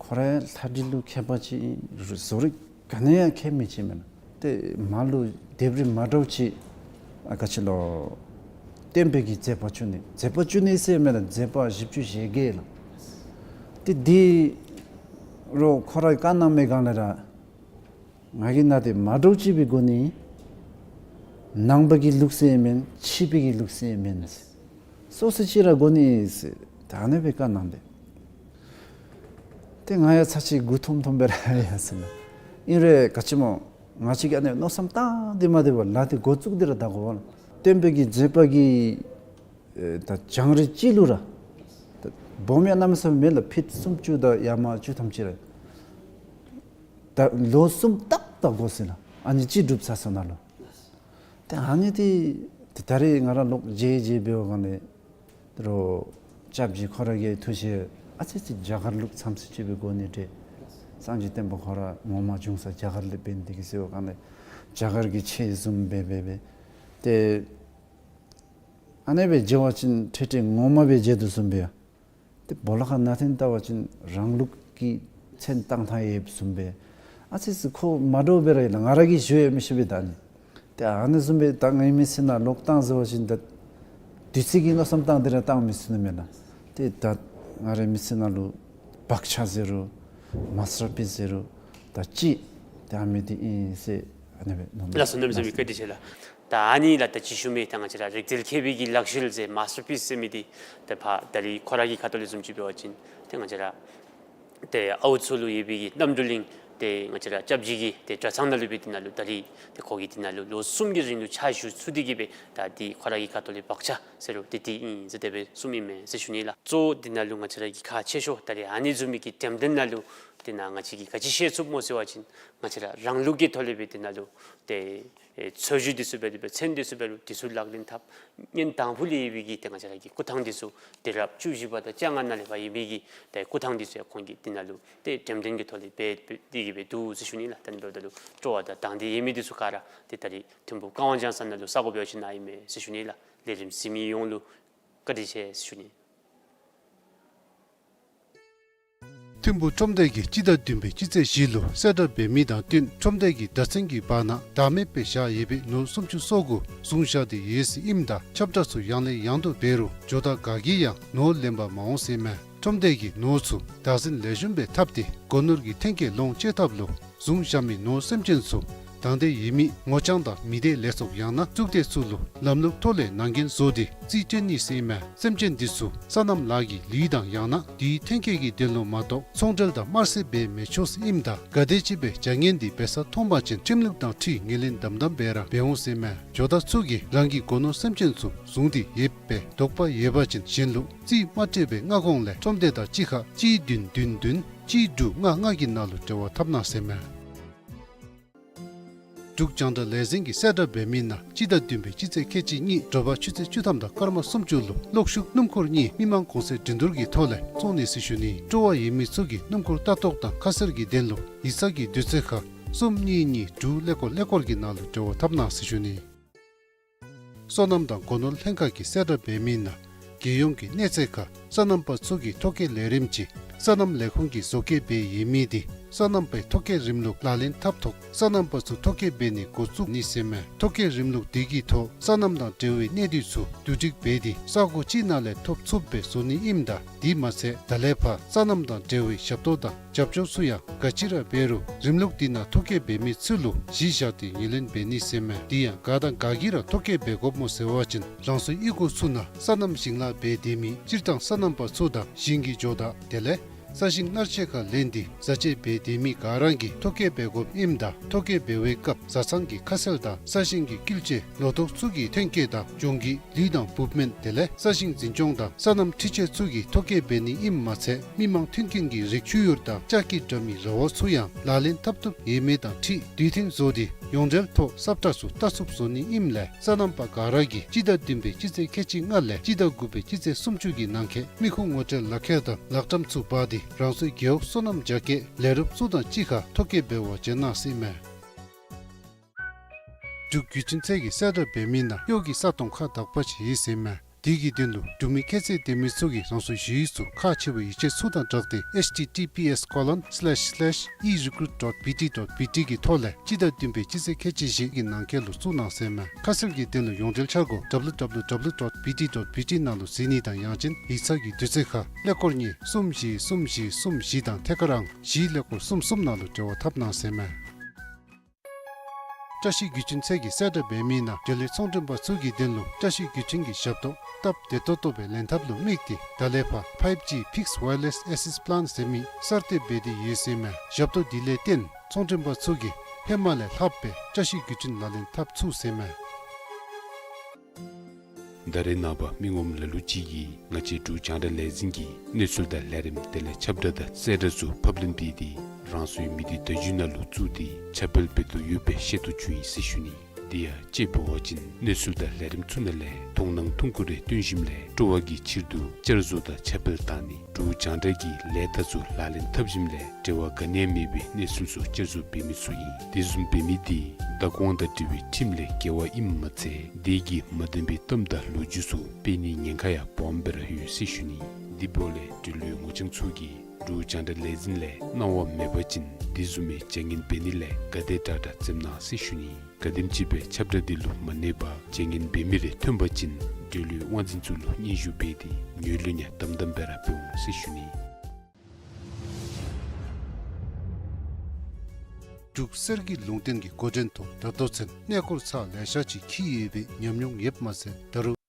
ཁོ་ར་ལྷ་བྲིས་ལུ་མཁས་པ་ཅིག་ཨིན། བཟོ་རིག་ག་ནི་ཡང་མཁས་མི་ཅིག་མེན་ན། ཏེ་མར་ལུ་ལྡེབས་རིས་མ་འདྲཝ་ཅིག་ཨ་ག་ཅི་ལོ་སྟོན་པའི་གི་མཛད་པ་བཅུ་གཉིས་མཛད་པ་བཅུ་གཉིས་ཟེར་མེན་ན་མཛད་པ་བཞི་བཅུ་ཞེ་བརྒྱད་ལགས། ཏེ་འདི་རོགས་ཁོ་ར་བཀའ་གནང་མི་སྒང་ལས་ར་ང་གིས་ནཱ་ཏེ་མ་འདྲཝ་ཅིག་སྦེ་དགོ་ནི། ནང་པ་གི་ལུགས་སྲོལ་མེན་ཕྱི་པའི་གི་ལུགས་སྲོལ་མེན། སོ་སོ་ཅིག་ར་དགོ་ནི་ཟེར་ད་ཨ་ནི་སྦེ་བཀའ་གནང་སྟེ། ཏེ་ང་ཡང་ཚར་གཅིག་མགུ་འཐོམ་འཐོམ་སྦེ་ར་ཡར་སོང་ནུག། ཨིན་རུང་ག་ཅི་སྨོ་ང་བཅས་ཀྱིས་ཨ་ནི་མནོ་བསམ་བཏང་སྟེ་མ་སྡོད་པར་ལཱ་འདི་འགོ་བཙུགས་ཏེ་ར་ད་དགོ་པས་ལགས། སྟོན་པའི་གི་མཛད་པ་གི་ཨེ་ད་བྱང་རིམ་གཅིག་ལུ་ར་ད་སྦོམ་ཡང་གནམ་མེད་ས་མེད་མེད་ལགས། ཕིཊ་སུམ་ཅུ་དང་ཡར་མར་བཅུ་ཐམ་ཅིག་ར། ད་ལོ་གསུམ་ཏག་ཏག་འགོར་ཟེར་ལགས། ཨ་ནི་ཅིག་སྒྲུབ་ཚར་སོང་ནུག་ལོ། ཏེ་ཨ་ནི་འདི་ཏེ་ད་རེས་ང་ར་ལོག་མཇལ་མཇལ་འབད་བའི་སྒང་ལས་རོགས་སྐྱབས་རྗེ་ཁོ་ར་གི་ཐུགས་བཞེད་ཨ་ཙི་ཅིག་རྒྱ་གར་ལུགས་ཙམ་ཅིག་སྦེ་དགོ་ནི་འདྲས། སངས་རྒྱས་བསྟན་པ་ཁོ་ར་ངོ་མ་བྱུང་ས་རྒྱ་གར་ལས་འབད་ནི་འདི་གིས་ཟེར་བའི་སྒང་ལས་རྒྱ་གར་གྱི་ཆས་བཟུམ་སྦེ་སྦེ་སྦེ་ཏེ་ཨ་ནི་སྦེ་མཇལ་བ་ཅིན་ཁྲེ་ཁྲེ་ངོ་མ་སྦེ་མཇལ་དོ་བཟུམ་སྦེ་ཡ། ཏེ་སྦོ་ལོགས་ཁར་ནང་འཐོན་བལྟ་བ་ཅིན་རང་ལུགས་ཀྱི་མཚན་བཏགས་ཐངས་ཡོདཔ་བཟུམ་སྦེ། ཨ་ཙི་ཙི་ཁོ་མ་འདྲཝ་སྦེ་ར་ཡོད་ལགས། ང་ར་གིས་ཞུ་ཡང་མི་ཤེས་པས་ད་ཨ་ནི། ཏེ་ཨ་ནི་བཟུམ་སྦེ་ད་ངེའི་མི་ཚེ་ནང་ལོག་བཏང་ཟེར་བ་ཅིན་ད་དུས་ཚོད་ཀྱི་མནོ་བསམ་བཏང་སྟེ་ར་བཏང་མི་ཚུགས་ནི་མེན་ན། ཏེ་ད་ང་རའི་མི་ཚེ་ནང་ལུ་བག་ཆགས་ཟེར་རུང་མཱས་ཊར་པིསི་ཟེར་རུང་ད་ཅིག་ཏེ་ཨ་མི་འདི་ཨིན་ཟེར་ཨ་ནི་སྦེ་མནོ་མི། ལགས་སོ། གནམ་མེད་ས་མེད་བཀའ་དྲིན་ཆེ་ལགས། ད་ཨ་ནི་ལགས་ད་ཅི་ཞུ་མི་ད་ང་བཅས་ར་རིག་རྩལ་མཁས་པའི་གི་ལག་ཤེས་ཟེར་མཱས་ཊར་པིསི་ཟེར་མི་འདི་ཏེ་ཕར་ད་རིས་ཁོ་ར་གི་ཁ་ཐུག་ལས་བཟུམ་ཅིག་འབད་བ་ཅིན་ཏེ་ང་བཅས་ར་ཏེ་ཨའུ་ཚོ་ལུ་ཡོད་པའི་གི་རྣམ་གྲོལ་གླིང་ཏེ་ང་བཅས་ར་སྐྱབས་རྗེ་གི་ཏེ་གྲྭ་ཚང་ནང་ལུ་སྦེ་འདི་ནང་ལུ་ད་རིས་ཏེ་ཁོ་གིས་འདི་ནང་ལུ་ལོ་གསུམ་གྱི་རིང་ལུ་ཕྱག་ཞུ་ཚུགས་ཏེ་གི་སྦེ་ད་འདི་ཁོ་ར་གི་ཁ་ཐུག་ལས་བག་ཆགས་ཟེར་རུང་ཏེ་འདི་ཨིན་ཟེར་དེ་སྦེ་གསུངམ་ཨིན་མས་ཟེར་ཞུ་ནི་ལགས། གཙོ་བོ་འདི་ནང་ལུ་ང་བཅས་ར་གི་ཁག་ཆེ་ཤོས་ད་རིས་ཨ་ནི་བཟུམ་མའི་གི་འགྲེམས་སྟོན་ནང་ལུ་ དེ་ནང་ང་བཅས་ཀྱིས་ག་ཅི་ཤེས་ཚུགསཔ་སྨོ་ཟེར་བ་ཅིན་ང་བཅས་ར་རང་ལུགས་ཀྱི་ཐོག་ལས་སྦེ་དེ་ནང་ལུ་ཏེ་ཨེ་འཚོལ་ཞིབ་འདི་ཚུ་འབད་དེ་སྦེ་མཚན་འདི་ཚུ་འབད་རུང་འདི་ཚུ་ལག་ལེན་འཐབ། ཉིནམ་དང་པོ་ལས་ཡོད་པའི་གི་ཏེ་ང་བཅས་ར་གི་སྐུ་ཐང་འདི་ཚུ་དུས་རབས་བཅུ་བཞི་པ་དང་བཅོ་ལྔ་ནང་ལས་ཕར་ཡོད་པའི་གི་ཏེ་སྐུ་ཐང་འདི་ཚུ་ཡང་ཁོང་གིས་དེ་ནང་ལུ་ཏེ་འགྲེམས་སྟོན་གྱི་ཐོག་ལས་འབད་འབད་དེ་གི་སྦེ་འདུག་ཟེར་ཞུ་ནི་ལགས། ད་ནི་འབདཝ་ད་ལུ་སྤྲོ་བ་དང་དང་འདོད་ཡོད་མི་འདི་ཚུ་ག་ར་ཏེ་ད་རིས་ཐིམ་ཕུག་ཀ་ཝང་ལྗང་ས་ནང་ལུ་ས་གོ་འབད་བ་ཅིན་ཨིན་མས་ཟེར་ཞུ་ནི་ལགས། ལས་རིམ་གཟིགས་མི་ཡོངས་ལུ་བཀའ་དྲིན་ཆེ་ཟེར་ཞུ་ནི། ཐིམ་ཕུག་ཁྲོམ་སྡེ་གིས་སྤྱི་ཟླ་བདུན་པའི་སྤྱི་ཚེས་བཞི་ལུ་གསལ་བསྒྲགས་འབད་མི་དང་བསྟུན་ཁྲོམ་སྡེ་གི་བརྡ་མཚོན་གྱི་བར་ན་བདག་མེད་སྦེ་བཞག་ཡོད་པའི་ནོར་སུམ་ཅུ་སོ་དགུ་བཟུང་བཞག་སྟེ་ཡོད་ཟེར་ཨིནམ་ད་ཁྱབ་བསྒྲགས་ཚུ་ཡང་ལས་ཡང་དུ་འབད་རུང་ཇོ་བདག་ག་གིས་ཡང་ནོར་ལེན་པར་མ་འོང་ཟེར་མས། ཁྲོམ་སྡེ་གིས་ནོར་ཚུ་བདག་འཛིན་ལེགས་ཤོམ་སྦེ་འཐབ་སྟེ་སྒོ་ནོར་གྱི་ཐོན་སྐྱེད་ལོངས་སྤྱོད་ཐབས་ལུ་བཟུང་བཞག་མི་ནོར་སེམས་ཅན་ཚུ་དང་འདོད་ཡོད་མི་ངོ་རྐྱང་དང་མི་སྡེ་ལས་ཚོགས་ཡང་ན་གཙུག་སྡེ་ཚུ་ལུ་ལམ་ལུགས་ཐོག་ལས་ནང་འགན་བཟོ་སྟེ་རྩིས་སྤྲོད་ནི་ཟེར་མས། སེམས་ཅན་འདི་ཚུ་སོ་ནམ་ལཱ་གི་ལུད་དང་ཡང་ན་དེའི་ཐོན་སྐྱེད་ཀྱི་དོན་ལུ་མ་གཏོགས་ཚོང་འབྲེལ་དང་དམར་སེལ་འབད་མི་ཆོག་ཟེར་ཨིནམ་ད་ག་དེམ་ཅིག་སྦེ་བྱ་ངན་འདི་འབད་ས་མཐོང་པ་ཅིན་ཁྲིམས་ལུགས་དང་འཁྲིལ་ངོས་ལེན་དམ་དམ་སྦེ་ར་འབད་འོང་ཟེར་མས། ཇོ་བདག་ཚུ་གིས་རང་གི་སྒོ་ནོར་སེམས་ཅན་ཚུ་བཟུང་སྟེ་ཡོད་པའི་དོགས་པ་ཡོད་པ་ཅིན་གཞན་ལུ་རྩིས་མ་སྤྲོད་པའི་སྔ་གོང་ལས་ཁྲོམ་སྡེ་དང་གཅིག་ཁ་གཅིག་བདུན་བདུན་བདུན་གཅིག་དྲུག་ལྔ་ལྔ་གི་ནང་ལུ་འབྲེལ་བ་འཐབ་གནང་ཟེར་མས། འབྲུག་རྒྱང་བསྒྲགས་ལས་འཛིན་གྱིས་གསལ་བསྒྲགས་འབད་མི་ནང་སྤྱི་ཟླ་བདུན་པའི་སྤྱི་ཚེས་ཁལ་གཅིག་གཉིས་དྲོ་པ་ཆུ་ཚོད་བཅུ་ཐམ་དང་སྐར་མ་སུམ་ཅུ་ལུ་གློག་ཤུགས་སྣུམ་འཁོར་གཉིས་མི་མང་གོང་ཚད་འགྲན་བསྡུར་གྱི་ཐོག་ལས་བཙོང་ནི་ཟེར་ཞུ་ནི། སྤྲོ་བ་ཡོད་མི་ཚུ་གིས་སྣུམ་འཁོར་ལྟ་རྟོག་དང་ཁ་གསལ་གྱི་དོན་ལུ་ཡིག་ཚང་གི་དུས་ཚོད་ཁར་གསུམ་གཉིས་གཉིས་དྲུག་ཀླད་ཀོར་ཀླད་ཀོར་གྱི་ནང་ལུ་འབྲེལ་བ་འཐབ་གནང་ཟེར་ཞུ་ནི། སོ་ནམ་དང་སྒོ་ནོར་ལྷན་ཁག་གིས་གསལ་བསྒྲགས་འབད་མི་ནང་རྒྱལ་ཡོངས་ཀྱི་གནས་ཚད་ཁར་སོ་ནམ་པ་ཚུ་གི་ཐོ་བཀོད་ལས་རིམ་ཅིག་སོ་ནམ་ལས་ཁུངས་ཀྱིས་བཟོ་བཀོད་འབད་ཡོད་མི་འདི་སོ་ནམ་པའི་ཐོ་བཀོད་རིམ་ལུགས་ལག་ལེན་འཐབ་ཐོག་སོ་ནམ་པ་ཚུ་ཐོ་བཀོད་འབད་ནི་འགོ་བཙུགས་ནི་ཟེར་མས། ཐོ་བཀོད་རིམ་ལུགས་འདི་གི་ཐོག་སོ་ནམ་དང་འབྲེལ་བའི་གནད་སྡུད་ཚུ་བསྡུ་སྒྲིག་འབད་དེ་ས་གོ་གཅིག་ནང་ལས་ཐོབ་ཚུགསཔ་སྦེ་བཟོ་ནི་ཨིནམ་ད་དེ་མ་ཚད་ད་ལས་ཕར་སོ་ནམ་དང་འབྲེལ་བའི་ཞབས་ཏོག་དང་རྒྱབ་སྐྱོར་ཚུ་ཡང་ག་ཅི་ར་འབད་རུང་རིམ་ལུགས་འདི་ནང་ཐོ་བཀོད་འབད་མི་ཚུ་ལུ་གཞི་བཞག་སྟེ་ངོས་ལེན་འབད་ནི་ཟེར་མས། དེ་ཡང་ག་དང་ག་གིས་ར་ཐོ་བཀོད་འབད་དགོཔ་སྨོ་ཟེར་བ་ཅིན་རང་སོའི་གཡུས་སྒོ་ཚུ་ནང་སོ་ནམ་ཞིང་ལཱ་འབད་སྡོད་མི་སྤྱིར་བཏང་སོ་ནམ་པ་ཚུ་དང་ཞིང་གི་ཇོ་བདག་དེ་ལས་ས་ཞིང་གནར་གཅོད་ཁར་ལེན་ཏེ་བཟའ་སྤྱོད་འབད་སྡོད་མི་ག་ར་གིས་ཐོ་བཀོད་འབད་དགོཔ་ཨིནམ་ད་ཐོ་བཀོད་འབད་བའི་སྐབས་བཟའ་ཚང་གི་ཁ་གསལ་དང་ས་ཞིང་གི་སྐྱིལ་ལྕེ་ལོ་ཏོག་ཚུ་གི་ཐོན་སྐྱེད་དང་གྱོང་གུད་ལུད་དང་འབུབ་སྨན་དེ་ལས་ས་ཞིང་འཛིན་སྐྱོང་དང་སོ་ནམ་འཕྲུལ་ཆས་ཚུ་གི་ཐོ་བཀོད་འབད་ནི་ཨིནམ་མ་ཚད་མི་མང་མཐུན་རྐྱེན་གྱི་རིགས་ཆུ་ཡུར་དང་ལྕགས་ཀྱི་དྲ་མིག་ར་བ་ཚུ་ཡང་ལག་ལེན་འཐབ་བཏུབ་ཡོད་མེད་དང་འཁྲིལ་དུས་མཐུན་བཟོ་སྟེ་ཡོངས་འབྲེལ་ཐོག་གསབ་ཁྲལ་ཚུ་བལྟ་ཚུགསཔ་བཟོ་ནི་ཨིནམ་ལས་སོ་ནམ་པ་ག་ར་གིས་སྤྱི་ཟླ་བདུན་པའི་སྤྱི་ཚེས་ཁལ་གཅིག་ལྔ་ལས་སྤྱི་ཟླ་དགུ་པའི་སྤྱི་ཚེས་སུམ་ཅུ་གི་ནང་འཁོད་མི་ཁུངས་ངོ་སྤྲོད་ལག་ཁྱེར་དང་ལག་བཀྲམ་ཚུ་འབག་སྟེ་རང་སོའི་རྒེད་འོག་སོ་ནམ་རྒྱ་སྐྱེད་ལས་རོགསཔ་ཚུ་དང་གཅིག་ཁར་ཐོ་བཀོད་འབད་བར་བྱོན་གནང་ཟེར་མས། འབྲུག་བརྒྱུད་འཕྲིན་ཚད་ཀྱིས་གསལ་བསྒྲགས་འབད་མི་ནང་གཡོག་གི་ས་སྟོང་ཁག་དག་པ་ཅིག་ཡོད་ཟེར་མས། དེ་གི་དོན་ལུ་འབྲུག་མི་ཁྱད་ཚད་ལྡན་མི་ཚུ་གིས་རང་སོའི་ཞུ་ཡིག་ཚུ་ཁག་ཆེ་བའི་ཡིག་ཆ་ཚུ་དང་སྦྲགས་ཏེ་H T T P S colon slash slash e recruit dot B T dot B T གི་ཐོག་ལས་སྤྱི་ཟླ་བདུན་པའི་སྤྱི་ཚེས་ཁལ་གཅིག་བཞི་གི་ནང་འཁོད་ལུ་བཙུགས་གནང་ཟེར་མས། ཁ་གསལ་གྱི་དོན་ལུ་ཡོངས་འབྲེལ་འཆར་སྒོ་W W W dot B T dot B T ནང་ལུ་གཟིགས་ནི་དང་ཡང་ཅིན་ཡིག་ཚང་གི་དུས་ཚོད་ཁར་ཀླད་ཀོར་གཉིས་གསུམ་བཞི་གསུམ་བཞི་གསུམ་བཞི་དང་ཐད་ཀར་ཨང་བཞི་ཀླད་ཀོར་གསུམ་གསུམ་ནང་ལུ་འབྲེལ་བ་འཐབ་གནང་ཟེར་མས། བཀྲ་ཤིས་བརྒྱུད་འཕྲིན་ཚད་ཀྱིས་གསལ་བསྒྲགས་འབད་མི་ནང་འབྲེལ་ཡོད་ཚོང་མགྲོན་པ་ཚུ་གི་དོན་ལུ་བཀྲ་ཤིས་བརྒྱུད་འཕྲིན་གྱི་ཞབས་ཏོག་སྟབས་བདེ་ཏོག་ཏོ་སྦེ་ལེན་ཐབས་ལུ་དམིགས་ཏེ་ད་ལས་ཕར་five G fixed wireless access plan ཟེར་མི་གསར་གཏོད་འབད་དེ་ཡོད་ཟེར་མས། ཞབས་ཏོག་འདི་ལས་བརྟེན་ཚོང་མགྲོན་པ་ཚུ་གིས་ཧེ་མ་ལས་ལྷགཔ་སྦེ་བཀྲ་ཤིས་བརྒྱུད་འཕྲིན་ལག་ལེན་འཐབ་ཚུགས་ཟེར་མས། ད་རེས་ནངས་པ་མི་ངོམ་ལ་ལུ་ཅིག་གིས་ང་བཅས་འབྲུག་རྒྱང་བསྒྲགས་ལས་འཛིན་གྱི་གནས་ཚུལ་དང་ལས་རིམ་དེ་ལས་ཁྱབ་བསྒྲགས་དང་གསལ་བསྒྲགས་ཚུ་ཕབ་ལེན་འབད་དེ་རང་སོའི་མི་སྡེ་བརྡ་བརྒྱུད་ནང་ལུ་བཙུགས་ཏེ་ཁྱབ་སྤེལ་འབད་དོ་ཡོདཔ་སྦེ་ཤེས་རྟོགས་བྱུང་ཡི་ཟེར་ཞུ་ནི། དེ་ཡང་དཔྱེ་འབད་བ་ཅིན་གནས་ཚུལ་དང་ལས་རིམ་ཚུ་ནང་ལས་མཐོང་སྣང་ཐུང་ཀུ་རེ་སྟོན་ཞིནམ་ལས་སྤྲོ་བ་གི་ཕྱིར་དུ་བསྐྱར་བཟོ་དང་ཁྱབ་སྤེལ་བཏང་ནི། འབྲུག་རྒྱང་བསྒྲགས་ཀྱི་ལས་རྟགས་ཚུ་ལག་ལེན་འཐབ་ཞིནམ་ལས་འབྲེལ་བ་ག་ནི་ཡང་མེད་པའི་གནས་ཚུལ་ཚུ་བསྐྱར་བཟོ་འབད་མི་ཚུ་ཨིན། དེ་བཟུམ་འབད་མི་དེ་བདག་དབང་དང་འབྲེལ་བའི་ཁྲིམས་ལས་འགལ་བ་ཨིནམ་མ་ཚད་དེ་གིས་མ་བདེན་པའི་གཏམ་དང་ལོ་རྒྱུས་ཚུ་སྤེལ་ནིའི་ཉེན་ཁ་ཡང་སྦོམ་སྦེ་ར་ཡོད་ཟེར་ཞུ་ནི། དེ་འབདཝ་ལས་འབྲེལ་ཡོད་ངོ་རྐྱང་ཚུ་གིས་འབྲུག་རྒྱང་བསྒྲགས་ལས་འཛིན་ལས་གནང་བ་མེད་པ་ཅིན་དེ་བཟུམ་མའི་བྱ་ངན་འབད་ནི་ལས་ག་དེ་དྲག་དྲག་འཛེམ་གནང་ཟེར་ཞུ་ནི། ག་དེམ་ཅིག་སྦེ་ཁྱབ་བསྒྲགས་འདི་ལུ་མ་གནས་པར་བྱ་ངན་འབད་མི་རེ་ཐོན་པ་ཅིན་འབྲེལ་ཡོད་དབང་འཛིན་ཚུ་ལུ་སྙན་ཞུ་འབད་དེ་ངོས་ལེན་ཡང་དམ་དམ་སྦེ་ར་འབད་འོང་ཟེར་ཞུ་ནི། འབྲུག་གསེར་གྱི་ལུང་བསྟན་གྱི་འགོ་འདྲེན་ཐོག་ད་ལྟོ་ཚུན་གནས་སྐོར་ཚར་ལེ་ཤ་ཅིག་འཁྱིད་ཡོད་པའི་ཉམས་མྱོང་ཡོདཔ་མ་ཚད་ད་རུང་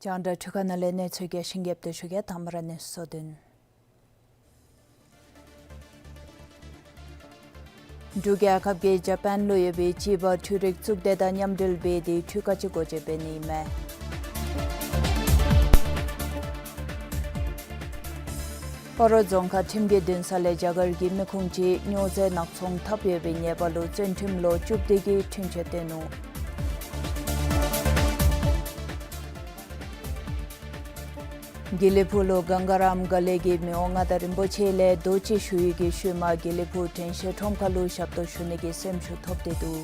རྒྱང་བསྒྲགས་འཕྲུལ་ཁང་ནང་ལས་གནས་ཚུལ་རྒྱས་ཤིང་རྒྱས་པ་ཞུ་གེ། དང་པ་ར་གནས་ཚུལ་གཙོ་དོན། འབྲུག་རྒྱལ་ཁབ་ཀྱིས་ཇ་པཱན་ལུ་ཡོད་པའི་ཅི་བ་འཕྲུལ་རིག་གཙུག་སྡེ་དང་མཉམ་འབྲེལ་འབད་དེ་འཕྲུལ་ཁ་ཅིག་སྒོ་འབྱེད་འབད་ནི་ཨིན་མས། སྤ་རོ་རྫོང་ཁག་ཁྲིམས་ཀྱི་འདུན་ས་ལས་རྒྱ་གར་གྱི་མི་ཁུངས་ཅིག་སྨྱོ་རྫས་ནག་ཚོང་འཐབ་ཡོད་པའི་ཉེས་པ་ལུ་བཙོན་ཁྲིམས་ལོ་བཅུ་བདུན་གྱི་འཁྲུན་ཆོད་བཏོན་ནུག། དགེ་ལེགས་ཕུག་ལུ་གངྒཱ་རཱམ་ག་ལེ་གིས་མི་དབང་མངའ་བདག་རིན་པོ་ཆེ་ལས་རྡོ་གཅིག་ཞུ་ཡིག་གི་ཤུལ་མ་དགེ་ལེགས་ཕུག་དྲན་ཤེས་ཁྲོམ་ཁ་ལུ་ཞབས་ཏོག་ཞུ་ནི་གི་སེམས་ཤུགས་ཐོབ་སྟེ་འདུག།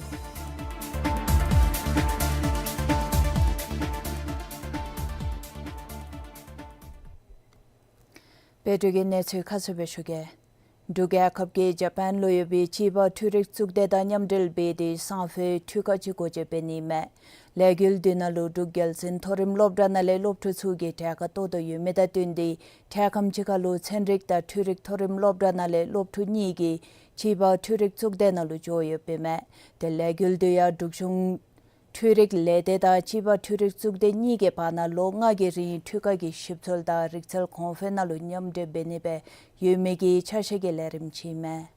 དཔལ་སྒྲོན་གྱིས་གནས་ཚུལ་ཁ་གསལ་སྦེ་ཞུ་གེ། འབྲུག་རྒྱལ་ཁབ་ཀྱིས་ཇ་པཱན་ལུ་ཡོད་པའི་ཅི་བ་འཕྲུལ་རིག་གཙུག་སྡེ་དང་མཉམ་འབྲེལ་འབད་དེ་སང་ཕོད་འཕྲུལ་ཁ་ཅིག་སྒོ་འབྱེད་འབད་ནི་ཨིན་མས། ལས་འགུལ་འདི་ནང་ལུ་འབྲུག་རྒྱལ་བཙུན་མཐོ་རིམ་སློབ་གྲྭ་ནང་ལས་སློབ་ཕྲུག་ཚུ་གིས་གྲལ་ཁར་གཏོགས་དོ་ཡོད་མི་དང་བསྟུན་ཏེ་འཕྲལ་ཁམས་ཅིག་ཁར་ལུ་ཚན་རིག་དང་འཕྲུལ་རིག་མཐོ་རིམ་སློབ་གྲྭ་ནང་ལས་སློབ་ཕྲུག་གཉིས་ཀྱིས་ཅི་བ་འཕྲུལ་རིག་གཙུག་སྡེ་ནང་ལུ་འགྱོ་ཡོདཔ་ཨིན་མས། དེ་ལས་འགུལ་འདི་ཡང་འབྲུག་གཞུང་འཕྲུལ་རིག་ལས་སྡེ་དང་ཅི་བ་འཕྲུལ་རིག་གཙུག་སྡེ་གཉིས་ཀྱི་བར་ན་ལོ་ལྔ་གི་རིང་འཕྲུལ་ཁ་གི་ཞིབ་འཚོལ་དང་རིག་རྩལ་གོང་འཕེལ་ནང་ལུ་མཉམ་འབྲེལ་འབད་ནི་སྦེ་ཡོད་མི་གི་ཆ་ཤས་ཀྱི་ལས་རིམ་ཅིག་ཨིན་མས།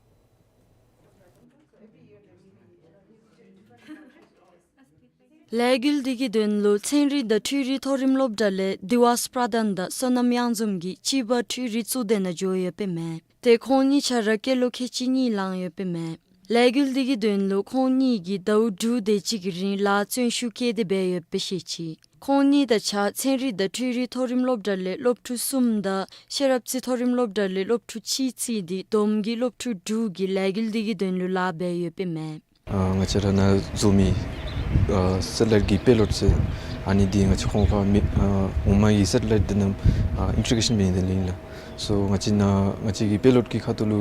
ལས་འགུལ་འདི་གི་དོན་ལུ་ཚན་རིག་དང་འཕྲུལ་རིག་མཐོ་རིམ་སློབ་གྲྭ་ལས་དི་ཝཱས་པྲ་དཱན་དང་བསོད་ནམས་གཡང་འཛོམས་ཀྱིས་ཅི་བ་འཕྲུལ་རིག་གཙུག་སྡེ་ནང་འགྱོ་ཡོདཔ་ཨིན་མས། དེ་ཁོང་གཉིས་ཆ་ར་སྐྱེས་ལོ་ཁལ་གཅིག་གཉིས་ལང་ཡོདཔ་ཨིན་མས། ལས་འགུལ་འདི་གི་དོན་ལུ་ཁོང་གཉིས་ཀྱིས་ཟླཝ་དྲུག་དེ་ཅིག་གི་རིང་ལཱ་བཙོན་ཤུགས་བཀལ་ཏེ་འབད་ཡོདཔ་སྦེ་བཤད་ཅི། ཁོང་གཉིས་དང་གཅིག་ཁར་ཚན་རིག་དང་འཕྲུལ་རིག་མཐོ་རིམ་སློབ་གྲྭ་ལས་སློབ་ཕྲུག་གསུམ་དང་ཤེས་རབ་རྩེ་མཐོ་རིམ་སློབ་གྲྭ་ལས་སློབ་ཕྲུག་གཅིག་བརྩིས་ཏེ་བསྡོམས་ཀྱིས་སློབ་ཕྲུག་དྲུག་གིས་ལས་འགུལ་འདི་གི་དོན་ལུ་ལཱ་འབད་ཡོདཔ་ཨིན་མས། ཨ་ང་བཅས་ར་ནཱ་འཛོམས་མི་ཨ་སེ་ཊི་ལའིཊ་ཀྱི་པའི་ལོཊ་ཟེར་ཨ་ནི་འདི་ང་བཅས་ཁོང་ཁར་མི་ཨ་འོག་མ་གི་སེ་ཊི་ལའིཊ་འདི་ནང་ཨ་ཨིན་ཊི་གེ་རེ་ཤཱན་འབད་ནི་དེ་ལས་ཨིན་ལགས། སོ་ང་བཅས་ནཱ་ང་བཅས་ཀྱི་པའི་ལོཊ་ཀྱི་ཁ་ཐུག་ལུ་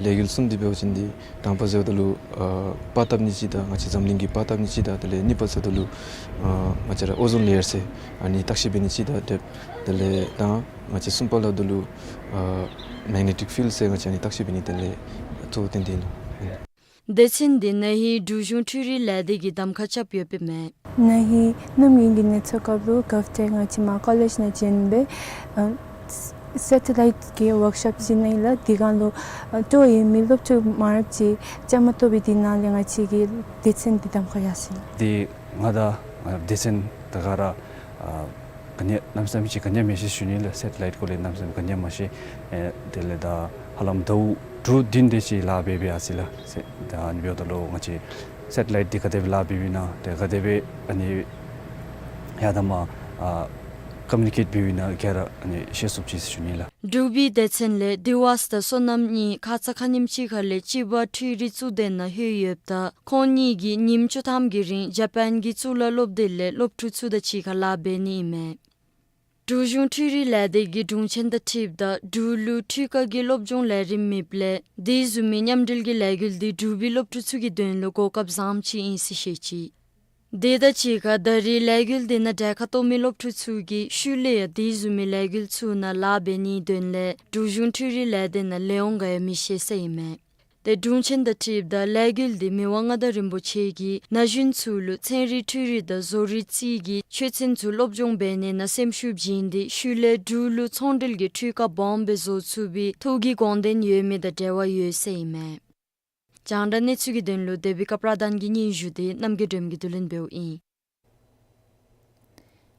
ལས་འགུལ་གསུམ་འདི་འབད་བ་ཅིན་འདི་དང་པ་ཟེརཝ་ད་ལུ་ཨ་པར་བཏབ་ནི་ཅིག་དང་ང་བཅས་འཛམ་གླིང་གི་པར་བཏབ་ནི་ཅིག་དང་དེ་ལས་གཉིས་པ་ཟེརཝ་ད་ལུ་ཨ་ང་བཅས་ར་ཨོ་ཛོན་ལེ་ཡར་ཟེར་ཨ་ནི་བརྟག་ཞིབ་འབད་ནི་ཅིག་དང་དེ་དེ་ལས་དང་ང་བཅས་གསུམ་པ་སླབ་ད་ལུ་ཨ་མེག་ནེ་ཊིག་ཕིལཌ་ཟེར་ང་བཅས་ཨ་ནི་བརྟག་ཞིབ་འབད་ནི་དེ་ལས་གཙོ་བོ་བཏོན་ཏེ་ཨིན་ལགས། སྡེ་ཚན་འདི་ན་ཧིང་འབྲུག་གཞུང་འཕྲུལ་རིག་ལས་སྡེ་གིས་གདམ་ཁ་རྐྱབ་ཡོདཔ་ཨིན་མས། ན་ཧིང་གནམ་དགུན་གྱི་གནས་ཚུལ་སྐབས་ལུ་གབ་ཏེ་ང་བཅས་མར་ཀོ་ལེཇ་ནང་བྱོན་སྦེ་ཨ་སེ་ཊི་ལའིཊ་ཀྱི་ཝརཀ་ཤོབ་ཅིག་ནང་ཨིན་ལགས། དེ་སྒང་ལུ་ཨ་ཏེ་ཡོད་མི་སློབ་ཕྲུག་མང་རབས་ཅིག་བཅའ་མར་གཏོགས་སྦེ་དེ་ནང་ལས་ང་བཅས་ཀྱི་སྡེ་ཚན་འདི་གདམ་ཁ་ཡར་སོ་ཡི་ལགས། དེ་ང་དང་ང་སྡེ་ཚན་དང་ག་ར་ཨ་ག་ནི་གནམ་མེད་ས་མེད་ཅིག་ག་ནི་མ་ཤེས་ཞུ་ནི་ལགས། སེ་ཊི་ལའིཊ་སྐོར་ལས་གནམ་མེད་ས་མེད་ག་ནི་མ་ཤེས། ཨེ་དེ་ལས་ད་ཧ་ལམ་ཟླཝ་དྲུག་བདུན་དེ་ཅིག་ལཱ་འབད་འབད་ཡར་སོ་ཡི་ལགས། ཟེར་ད་ཨ་ནི་འབདཝ་ད་ལུ་ང་བཅས་སེ་ཊི་ལའིཊ་འདི་ག་དེ་སྦེ་ལཱ་འབད་འབདཝ་ཨིན་ན་དེ་ག་དེ་སྦེ་ཨ་ནི་ཡར་དང་མར་ཨ་ཀོ་མུ་ནི་ཀེཊ་འབད་འབདཝ་ཨིན་ན་ག་ར་ཨ་ནི་ཤེས་ཚུགསཔ་ཅིག་ཟེར་ཞུ་ནི་ལགས། འབྲུག་པའི་སྡེ་ཚན་ལས་དི་ཝཱས་དང་བསོད་ནམས་གཉིས་ཁ་ཙ་ཁ་ཉིནམ་ཅིག་ཁར་ལས་ཅི་བ་འཕྲུལ་རིག་གཙུག་སྡེ་ནང་ལྷོད་ཡོདཔ་ད་ཁོང་གཉིས་ཀྱིས་ཉིནམ་བཅུ་ཐམ་གྱི་རིང་ཇ་པཱན་གྱི་གཙུག་ལག་སློབ་སྡེ་ལས་སློབ་ཕྲུག་ཚུ་དང་གཅིག་ཁར་ལཱ་འབད་ནི་ཨིན་མས། འབྲུག་གཞུང་འཕྲུལ་རིག་ལས་སྡེ་གི་དྲུང་ཆེན་དང་འཁྲིལཝ་ད་འབྲུག་ལུ་འཕྲུལ་ཁ་གི་སློབ་སྦྱོང་ལས་རིམ་མེདཔ་ལས་དེ་བཟུམ་མའི་མཉམ་འབྲེལ་གྱི་ལས་འགུལ་འདི་འབྲུག་པའི་སློབ་ཕྲུག་ཚུ་གི་དོན་ལུ་གོ་སྐབས་བཟངམ་ཅིག་ཨིན་ཟེར་བཤད་ཅི། དེ་དང་གཅིག་ཁར་ད་རེས་ལས་འགུལ་འདི་ནང་གྲལ་ཁར་གཏོགས་མི་སློབ་ཕྲུག་ཚུ་གིས་ཤུལ་ལས་ཡང་དེ་བཟུམ་མའི་ལས་འགུལ་ཚུ་ནང་ལཱ་འབད་ནིའི་དོན་ལས་འབྲུག་གཞུང་འཕྲུལ་རིག་ལས་སྡེ་ནང་ལེགས་འོང་ག་ཡང་མི་ཤེས་ཟེར་ཨིན་མས། དེ་དྲུང་ཆེན་དང་འཁྲིལཝ་ད་ལས་འགུལ་འདི་མི་དབང་མངའ་བདག་རིན་པོ་ཆེ་གིས་ན་གཞོན་ཚུ་ལུ་ཚན་རིག་འཕྲུལ་རིག་དང་བཟོ་རིག་རྩིས་ཀྱི་ཆོས་ཚན་ཚུ་སློབ་སྦྱོང་འབད་ནིའི་ནང་སེམས་ཤུགས་བྱིན་ཏེ་ཤུལ་ལས་འབྲུག་ལུ་ཚོང་འབྲེལ་གྱི་འཕྲུལ་ཁ་སྦོམ་སྦེ་བཟོ་ཚུགས་པའི་ཐུགས་ཀྱི་དགོངས་དོན་ཡོད་མི་དང་འབྲེལ་བ་ཡོད་ཟེར་ཨིན་མས། རྒྱང་བསྒྲགས་གནས་ཚུལ་གྱི་དོན་ལུ་དེ་བི་ཀ་པྲ་དཱན་གྱི་སྙན་ཞུ་འདི་རྣམ་རྒྱལ་སྒྲོལམ་གྱིས་བསྡུ་ལེན་འབདཝ་ཨིན།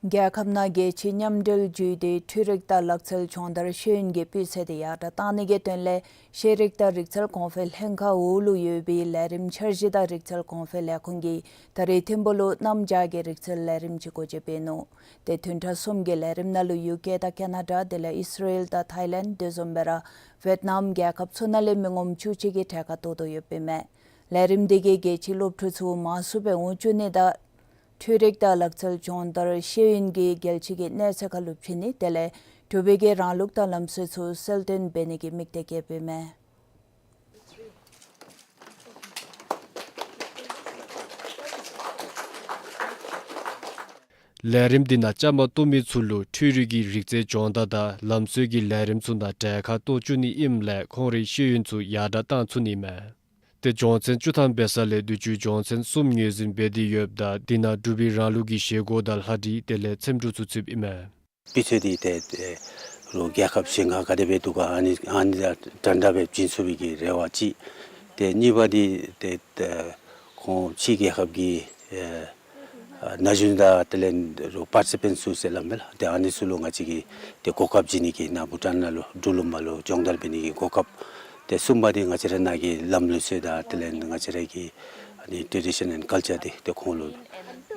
རྒྱལ་ཁབ་ནང་རྒྱལ་སྤྱི་མཉམ་འབྲེལ་བརྒྱུད་དེ་འཕྲུལ་རིག་དང་ལག་རྩལ་སྦྱོང་བརྡར་ཤེས་ཡོན་གྱི་སྤུས་ཚད་དེ་ཡར་དྲག་གཏང་ནི་གི་དོན་ལས་ཤེས་རིག་དང་རིག་རྩལ་གོང་འཕེལ་ལྷན་ཁག་འོག་ལུ་ཡོད་པའི་ལས་རིམ་འཆར་གཞི་དང་རིག་རྩལ་གོང་འཕེལ་ལས་ཁུངས་ཀྱིས་ད་རེས་ཐིམ་ཕུག་ལུ་གནམ་བྱཱར་གྱི་རིག་རྩལ་ལས་རིམ་ཅིག་སྒོ་འབྱེད་འབད་ནུག། དེ་བདུན་ཕྲག་གསུམ་གྱི་ལས་རིམ་ནང་ལུ་ཡུ་ཀེ་དང་ཀེ་ན་ཌ་དེ་ལས་ཨིས་ར་ཨེལ་དང་ཐའི་ལེནཌ་དེ་བཟུམ་སྦེ་ར་ཝེཊ་ནམ་རྒྱལ་ཁབ་ཚུ་ནང་ལས་མི་ངོམ་བཅུ་གཅིག་གིས་གྲལ་ཁར་གཏོགས་དོ་ཡོདཔ་ཨིན་མས། ལས་རིམ་འདི་གིས་རྒྱལ་སྤྱིའི་སློབ་ཕྲུག་ཚུ་མང་སུ་སྦེ་འོང་བཅུག་ནི་དང་འཕྲུལ་རིག་དང་ལག་རྩལ་སྦྱོང་བརྡར་ཤེས་ཡོན་གྱི་རྒྱལ་སྤྱི་གི་གནས་ཚད་ཁར་ལུ་བྱིན་ནི་དེ་ལས་འབྲུག་པའི་གི་རང་ལུགས་དང་ལམ་སྲོལ་ཚུ་གསལ་སྟོན་འབད་ནི་གི་དམིགས་གཏད་བསྐྱེདཔ་ཨིན་མས། ལས་རིམ་འདི་ནང་བཅའ་མར་གཏོགས་མི་ཚུ་ལུ་འཕྲུལ་རིག་གི་རིག་རྩལ་སྦྱོང་བརྡར་དང་ལམ་སྲོལ་གྱི་ལས་རིམ་ཚུ་ནང་གྲལ་ཁར་གཏོགས་བཅུག་ནི་ཨིནམ་ལས་ཁོང་རའི་ཤེས་ཡོན་ཚུ་ཡར་དྲག་གཏང་ཚུགས་ནི་མས། ཏེ་སྦྱོང་ཚན་བཅུ་ཐམ་འབད་ས་ལས་དུས་ཅི་སྦྱོང་ཚན་གསུམ་ངོས་འཛིན་འབད་དེ་ཡོདཔ་ད་དེ་ནང་འབྲུག་པའི་རང་ལུགས་ཀྱི་བཞེས་སྒོ་དང་ལྷ་བྲིས་དེ་ལས་འཚེམ་དྲུབ་ཚུ་ཚུདཔ་ཨིན་མས། སྤུས་ཚད་འདི་ཏེ་ཏེ་རོགས་རྒྱལ་ཁབ་གཞན་ཁར་ག་དེ་སྦེ་འདུག་ག་ཨ་ནི་ཨ་ནི་དང་འདྲ་འདྲ་སྦེ་བྱིན་ཚུགས་པའི་གི་རེ་བ་ཅིག། ཏེ་གཉིས་པ་འདི་ཏེ་ཏེ་ཁོང་ཕྱི་རྒྱལ་ཁབ་ཀྱི་ཨེ་ཨ་ན་གཞོན་དང་དེ་ལས་རོགས་པར་ཊི་སི་པེནཊ་ཚུ་ཟེར་སླབ་མས་ལགས། ཏེ་ཨ་ནི་ཚུ་ལུ་ང་བཅས་ཀྱིས་ཏེ་གོ་སྐབས་བྱིན་ནི་གི་ནཱ་བྷུ་ཊཱན་ནང་ལུ་འབྲུག་ལུ་མར་ལུ་སྦྱོང་བརྡར་འབད་ནི་གི་གོ་སྐབས། ཏེ་གསུམ་པ་འདི་ང་བཅས་ར་ནཱ་གི་ལམ་ལུགས་ཚུ་དང་དེ་ལས་ང་བཅས་ར་གི་ཨ་ནི་ཊེ་རེ་ཌི་ཤཱན་ཨེནཌ་ཀཱལ་ཅར་འདི་ཏེ་ཁོང་ལུ་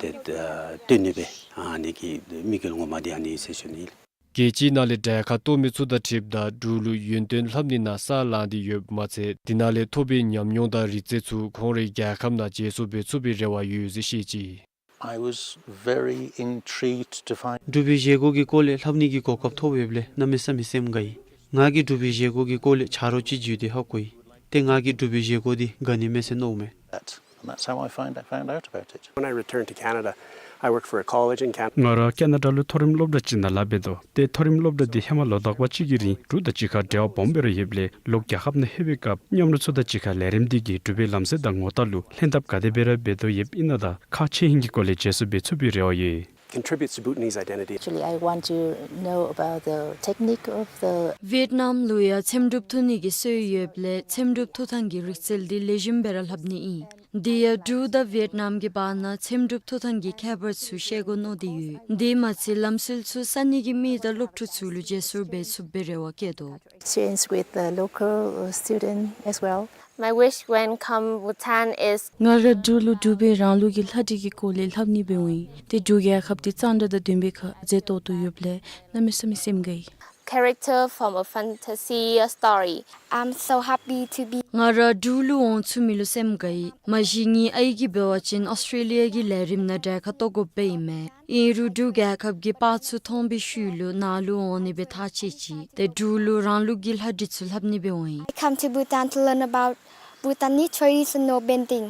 ཏེ་ཨ་སྟོན་ནི་སྦེ་ཨ་ནི་གི་དམིགས་ཡུལ་ངོ་མ་འདི་ཨ་ནི་ཟེར་ཞུ་ནི་ཨིན། རྒྱལ་སྤྱིའི་ནང་ལས་གྲལ་ཁར་གཏོགས་མི་ཚུ་དང་འཁྲིལཝ་ད་འབྲུག་ལུ་ཡུན་བརྟན་ལྷབ་ནི་ནང་ས་ལངས་ཏེ་ཡོདཔ་མ་ཚད་དེ་ནང་ལས་ཐོབ་པའི་ཉམས་མྱོང་དང་རིག་རྩལ་ཚུ་ཁོང་རའི་རྒྱལ་ཁབ་ནང་བརྗེ་སོར་འབད་ཚུགས་པའི་རེ་བ་ཡོད་ཟེར་བཤད་ཅི། I was very intrigued to find འབྲུག་པའི་བཞེས་སྒོ་གི་སྐོར་ལས་ལྷབ་ནི་གི་གོ་སྐབས་ཐོབ་ཡོདཔ་ལས་གནམ་མེད་ས་མེད་སེམས་དགའ་ཡི། ང་གིས་འབྲུག་པའི་བཞེས་སྒོ་གི་སྐོར་ལས་ཆ་རོགས་ཅིག་བརྒྱུད་དེ་ཧ་གོ་ཡི། ཏེ་ང་གིས་འབྲུག་པའི་བཞེས་སྒོ་འདི་དགའ་ནི་མས་ཟེར་མནོཝ་མས། That. And that's how I find, I found out about it. When I returned to Canada, I worked for a college in Canada. ང་ར་ཀ་ན་ཌ་ལུ་མཐོ་རིམ་སློབ་གྲྭ་ཅིག་ནང་ལཱ་འབད་དོ། ཏེ་མཐོ་རིམ་སློབ་གྲྭ་འདི་ཧེ་མ་ལོ་དག་པ་ཅིག་གི་རིང་འབྲུག་དང་གཅིག་ཁར་འབྲེལ་བ་སྦོམ་སྦེ་ར་ཡོདཔ་ལས་ལོག་རྒྱལ་ཁབ་ནང་ལྷོད་པའི་སྐབས་མཉམ་རོགས་ཚུ་དང་གཅིག་ཁར་ལས་རིམ་འདི་གིས་འབྲུག་པའི་ལམ་སྲོལ་དང་ངོ་རྟགས་ལུ་ལྷན་ཐབས་ག་དེ་སྦེ་ར་འབད་དོ་ཡོདཔ་ཨིན་ན་དང་ཁག་ཆེ་ཧིང་གི་སྐོར་ལས་བརྗེ་སོར་འབད་ཚུགས་པའི་རེ་བ་ཡོད། Contributes to Bhutanese identity. Actually, I want to know about the technique of the བེཊ་ནམ་ལུ་ཡང་འཚེམ་དྲུབ་འཐུ་ནི་གི་སྲོལ་ཡོདཔ་ལས་འཚེམ་དྲུབ་འཐུ་ཐངས་ཀྱི་རིག་རྩལ་འདི་ལེགས་ཤོམ་སྦེ་ར་ལྷབ་ནི་ཨིན། དེ་ཡང་འབྲུག་དང་བེཊ་ནམ་གྱི་བར་ན་འཚེམ་དྲུབ་འཐུ་ཐངས་ཀྱི་ཁྱད་པར་ཚུ་ཤེས་དགོ་མནོ་སྟེ་ཡོད། དེ་མ་ཚད་ལམ་སྲོལ་ཚུ་ས་གནས་ཀྱི་མི་དང་སློབ་ཕྲུག་ཚུ་ལུ་བརྗེ་སོར་འབད་ཚུགས་པའི་རེ་བ་བསྐྱེད་དོ། Exchange with the local, uh, student as well. My wish when come Bhutan is ང་ར་འབྲུག་ལུ་འབྲུག་པའི་རང་ལུགས་ཀྱི་ལྷ་བྲིས་ཀྱི་སྐོར་ལས་ལྷབ་ནི་སྦེ་འོང་ཡི། ཏེ་འབྲུག་རྒྱལ་ཁབ་འདི་གཙང་སྦྲ་དང་ལྡན་པའི་ཁར་མཛེས་ཏོག་ཏོ་ཡོདཔ་ལས་གནམ་མེད་ས་མེད་སེམས་དགའ་ཡི། Character from a fantasy story. I'm so happy to be ང་ར་འབྲུག་ལུ་འོང་ཚུགས་མི་ལུ་སེམས་དགའ་ཡི། མ་གཞི་ངེའི་ཨའི་གིས་འབད་བ་ཅིན་ཨོསི་ཊྲེ་ལི་ཡ་གི་ལས་རིམ་ནང་གྲལ་ཁར་གཏོགས་དགོཔ་སྦེ་ཨིན་མས། ཨིན་རུང་འབྲུག་རྒྱལ་ཁབ་ཀྱི་པར་ཚུ་མཐོང་པའི་ཤུལ་ལུ་ནཱ་ལུ་འོང་ནི་སྦེ་ཐག་བཅད་ཅི། ཏེ་འབྲུག་ལུ་རང་ལུགས་ཀྱི་ལྷ་བྲིས་ཚུ་ལྷབ་ནི་སྦེ་འོང་ཡི། I come to Bhutan to learn about Bhutanese traditional bending.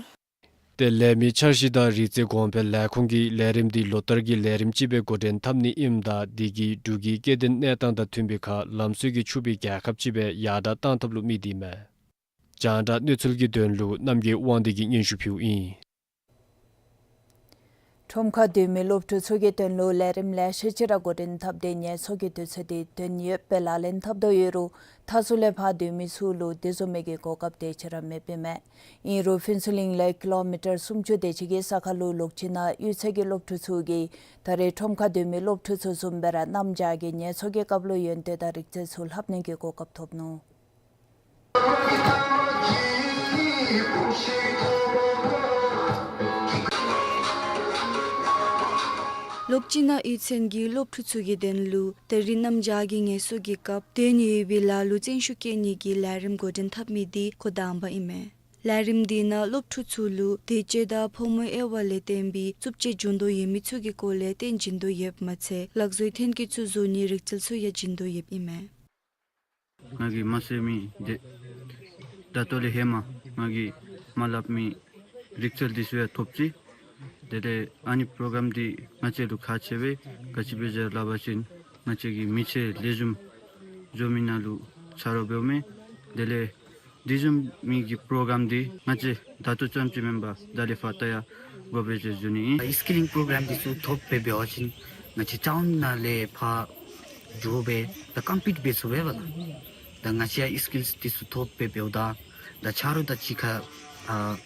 ཏེ་ལས་མི་འཆར་གཞི་དང་རིག་རྩལ་གོང་འཕེལ་ལས་ཁུངས་ཀྱིས་ལས་རིམ་འདི་ལོ་བསྟར་གྱི་ལས་རིམ་ཅིག་སྦེ་འགོ་འདྲེན་འཐབ་ནི་ཨིནམ་ད་དེ་གིས་འབྲུག་གི་སྐྱེ་ལྡན་གནས་སྟངས་དང་མཐུན་པའི་ཁར་ལམ་སྲོལ་གྱིས་ཕྱུག་པའི་རྒྱལ་ཁབ་ཅིག་སྦེ་ཡར་དྲག་བཏང་ཐབས་ལུ་དམིགས་ཏེ་ཨིན་མས། རྒྱང་བསྒྲགས་གནས་ཚུལ་གྱི་དོན་ལུ་རྣམ་རྒྱལ་དབང་འདུས་ཀྱིས་སྙན་ཞུ་ཕུལཝ་ཨིན། ཁྲོམ་ཁར་སྡོད་མི་སློབ་ཕྲུག་ཚུ་གི་དོན་ལུ་ལས་རིམ་ལེ་ཤ་ཅིག་ར་འགོ་འདྲེན་འཐབ་སྟེ་ངལ་གསོ་གི་དུས་ཚོད་འདི་དོན་ཡོདཔ་སྦེ་ལག་ལེན་འཐབ་དོ་ཡོད་རུང་མཐའ་ཟུར་ལས་ཕར་སྡོད་མི་ཚུ་ལུ་དེ་བཟུམ་མའི་གི་གོ་སྐབས་དེ་ཅིག་ར་མེདཔ་ཨིན་མས། ཨིན་རུང་ཕུན་ཚོགས་གླིང་ལས་ཀི་ལོ་མི་ཊར་སུམ་ཅུ་དེ་ཅིག་གི་ས་ཁར་ལུ་ལོགས་ཅིག་ནང་གཡུས་ཚན་གྱི་སློབ་ཕྲུག་ཚུ་གིས་ད་རེས་ཁྲོམ་ཁར་སྡོད་མི་སློབ་ཕྲུག་ཚུ་བཟུམ་སྦེ་ར་གནམ་བྱཱར་གྱི་ངལ་གསོ་གི་སྐབས་ལུ་ཡོན་ཏན་དང་རིག་རྩལ་ཚུ་ལྷབ་ནི་གི་གོ་སྐབས་ཐོབ་ནུག། ལོགས་ཅིག་ནང་གཡུས་ཚན་གྱི་སློབ་ཕྲུག་ཚུ་གི་དོན་ལུ་ད་རིས་གནམ་བྱཱར་གྱི་ངལ་གསོ་གི་སྐབས་དོན་ཡོད་པའི་ལཱ་ལུ་བརྩོན་ཤུགས་བསྐྱེད་ནི་གི་ལས་རིམ་འགོ་འདྲེན་འཐབ་མི་འདི་འགོ་དང་པ་ཨིན་མས། ལས་རིམ་འདི་ནང་སློབ་ཕྲུག་ཚུ་ལུ་དད་ཅན་དང་ཕོ་མོའི་དབྱེ་བ་ལས་བརྟེན་པའི་རྩུབ་སྤྱོད་འབྱུང་དོ་ཡོད་མི་ཚུ་གི་སྐོར་ལས་སྟོན་བྱིན་དོ་ཡོདཔ་མ་ཚད་ལག་བཟོའི་ཐོན་སྐྱེད་ཚུ་བཟོ་ནིའི་རིག་རྩལ་ཚུ་ཡང་བྱིན་དོ་ཡོདཔ་ཨིན་མས། ང་གིས་མ་ཤེས་མི་འདི་ད་ལྟོ་ལས་ཧེ་མ་ང་གིས་མ་ལྷབ་མི་རིག་རྩལ་འདི་ཚུ་ཡང་ཐོབ་ཅི། དེ་ལས་ཨ་ནི་པྲོ་གརམ་འདི་ང་བཅས་ལུ་ཁག་ཆེ་བས། ག་ཅི་སྦེ་ཟེར་སླབ་པ་ཅིན་ང་བཅས་ཀྱི་མི་ཚེ་ལེགས་ཤོམ་བཟོ་མི་ནང་ལུ་ཆ་རོགས་འབདཝ་མས། དེ་ལས་དེ་བཟུམ་མའི་གི་པྲོ་གརམ་འདི་ང་བཅས་ད་ལྟོ་ཙམ་ཅིག་མེན་པར་ད་ལས་ཕར་ད་ཡང་དགོ་པས་ཟེར་ཞུ་ནི་ཨིན། སི་ཀི་ལིང་པྲོ་གརམ་འདི་ཚུ་ཐོབ་སྦེ་འབད་བ་ཅིན་ང་བཅས་ཊའུན་ནང་ལས་ཕར་འགྱོ་སྦེ་ད་ཀམ་པིཊ་འབད་ཚུགས་པས་ལགས། ད་ང་བཅས་ཡང་སི་ཀིལསི་འདི་ཚུ་ཐོབ་སྦེ་འབདཝ་ད་ད་ཆ་རོགས་དང་གཅིག་ཁར་ཨ་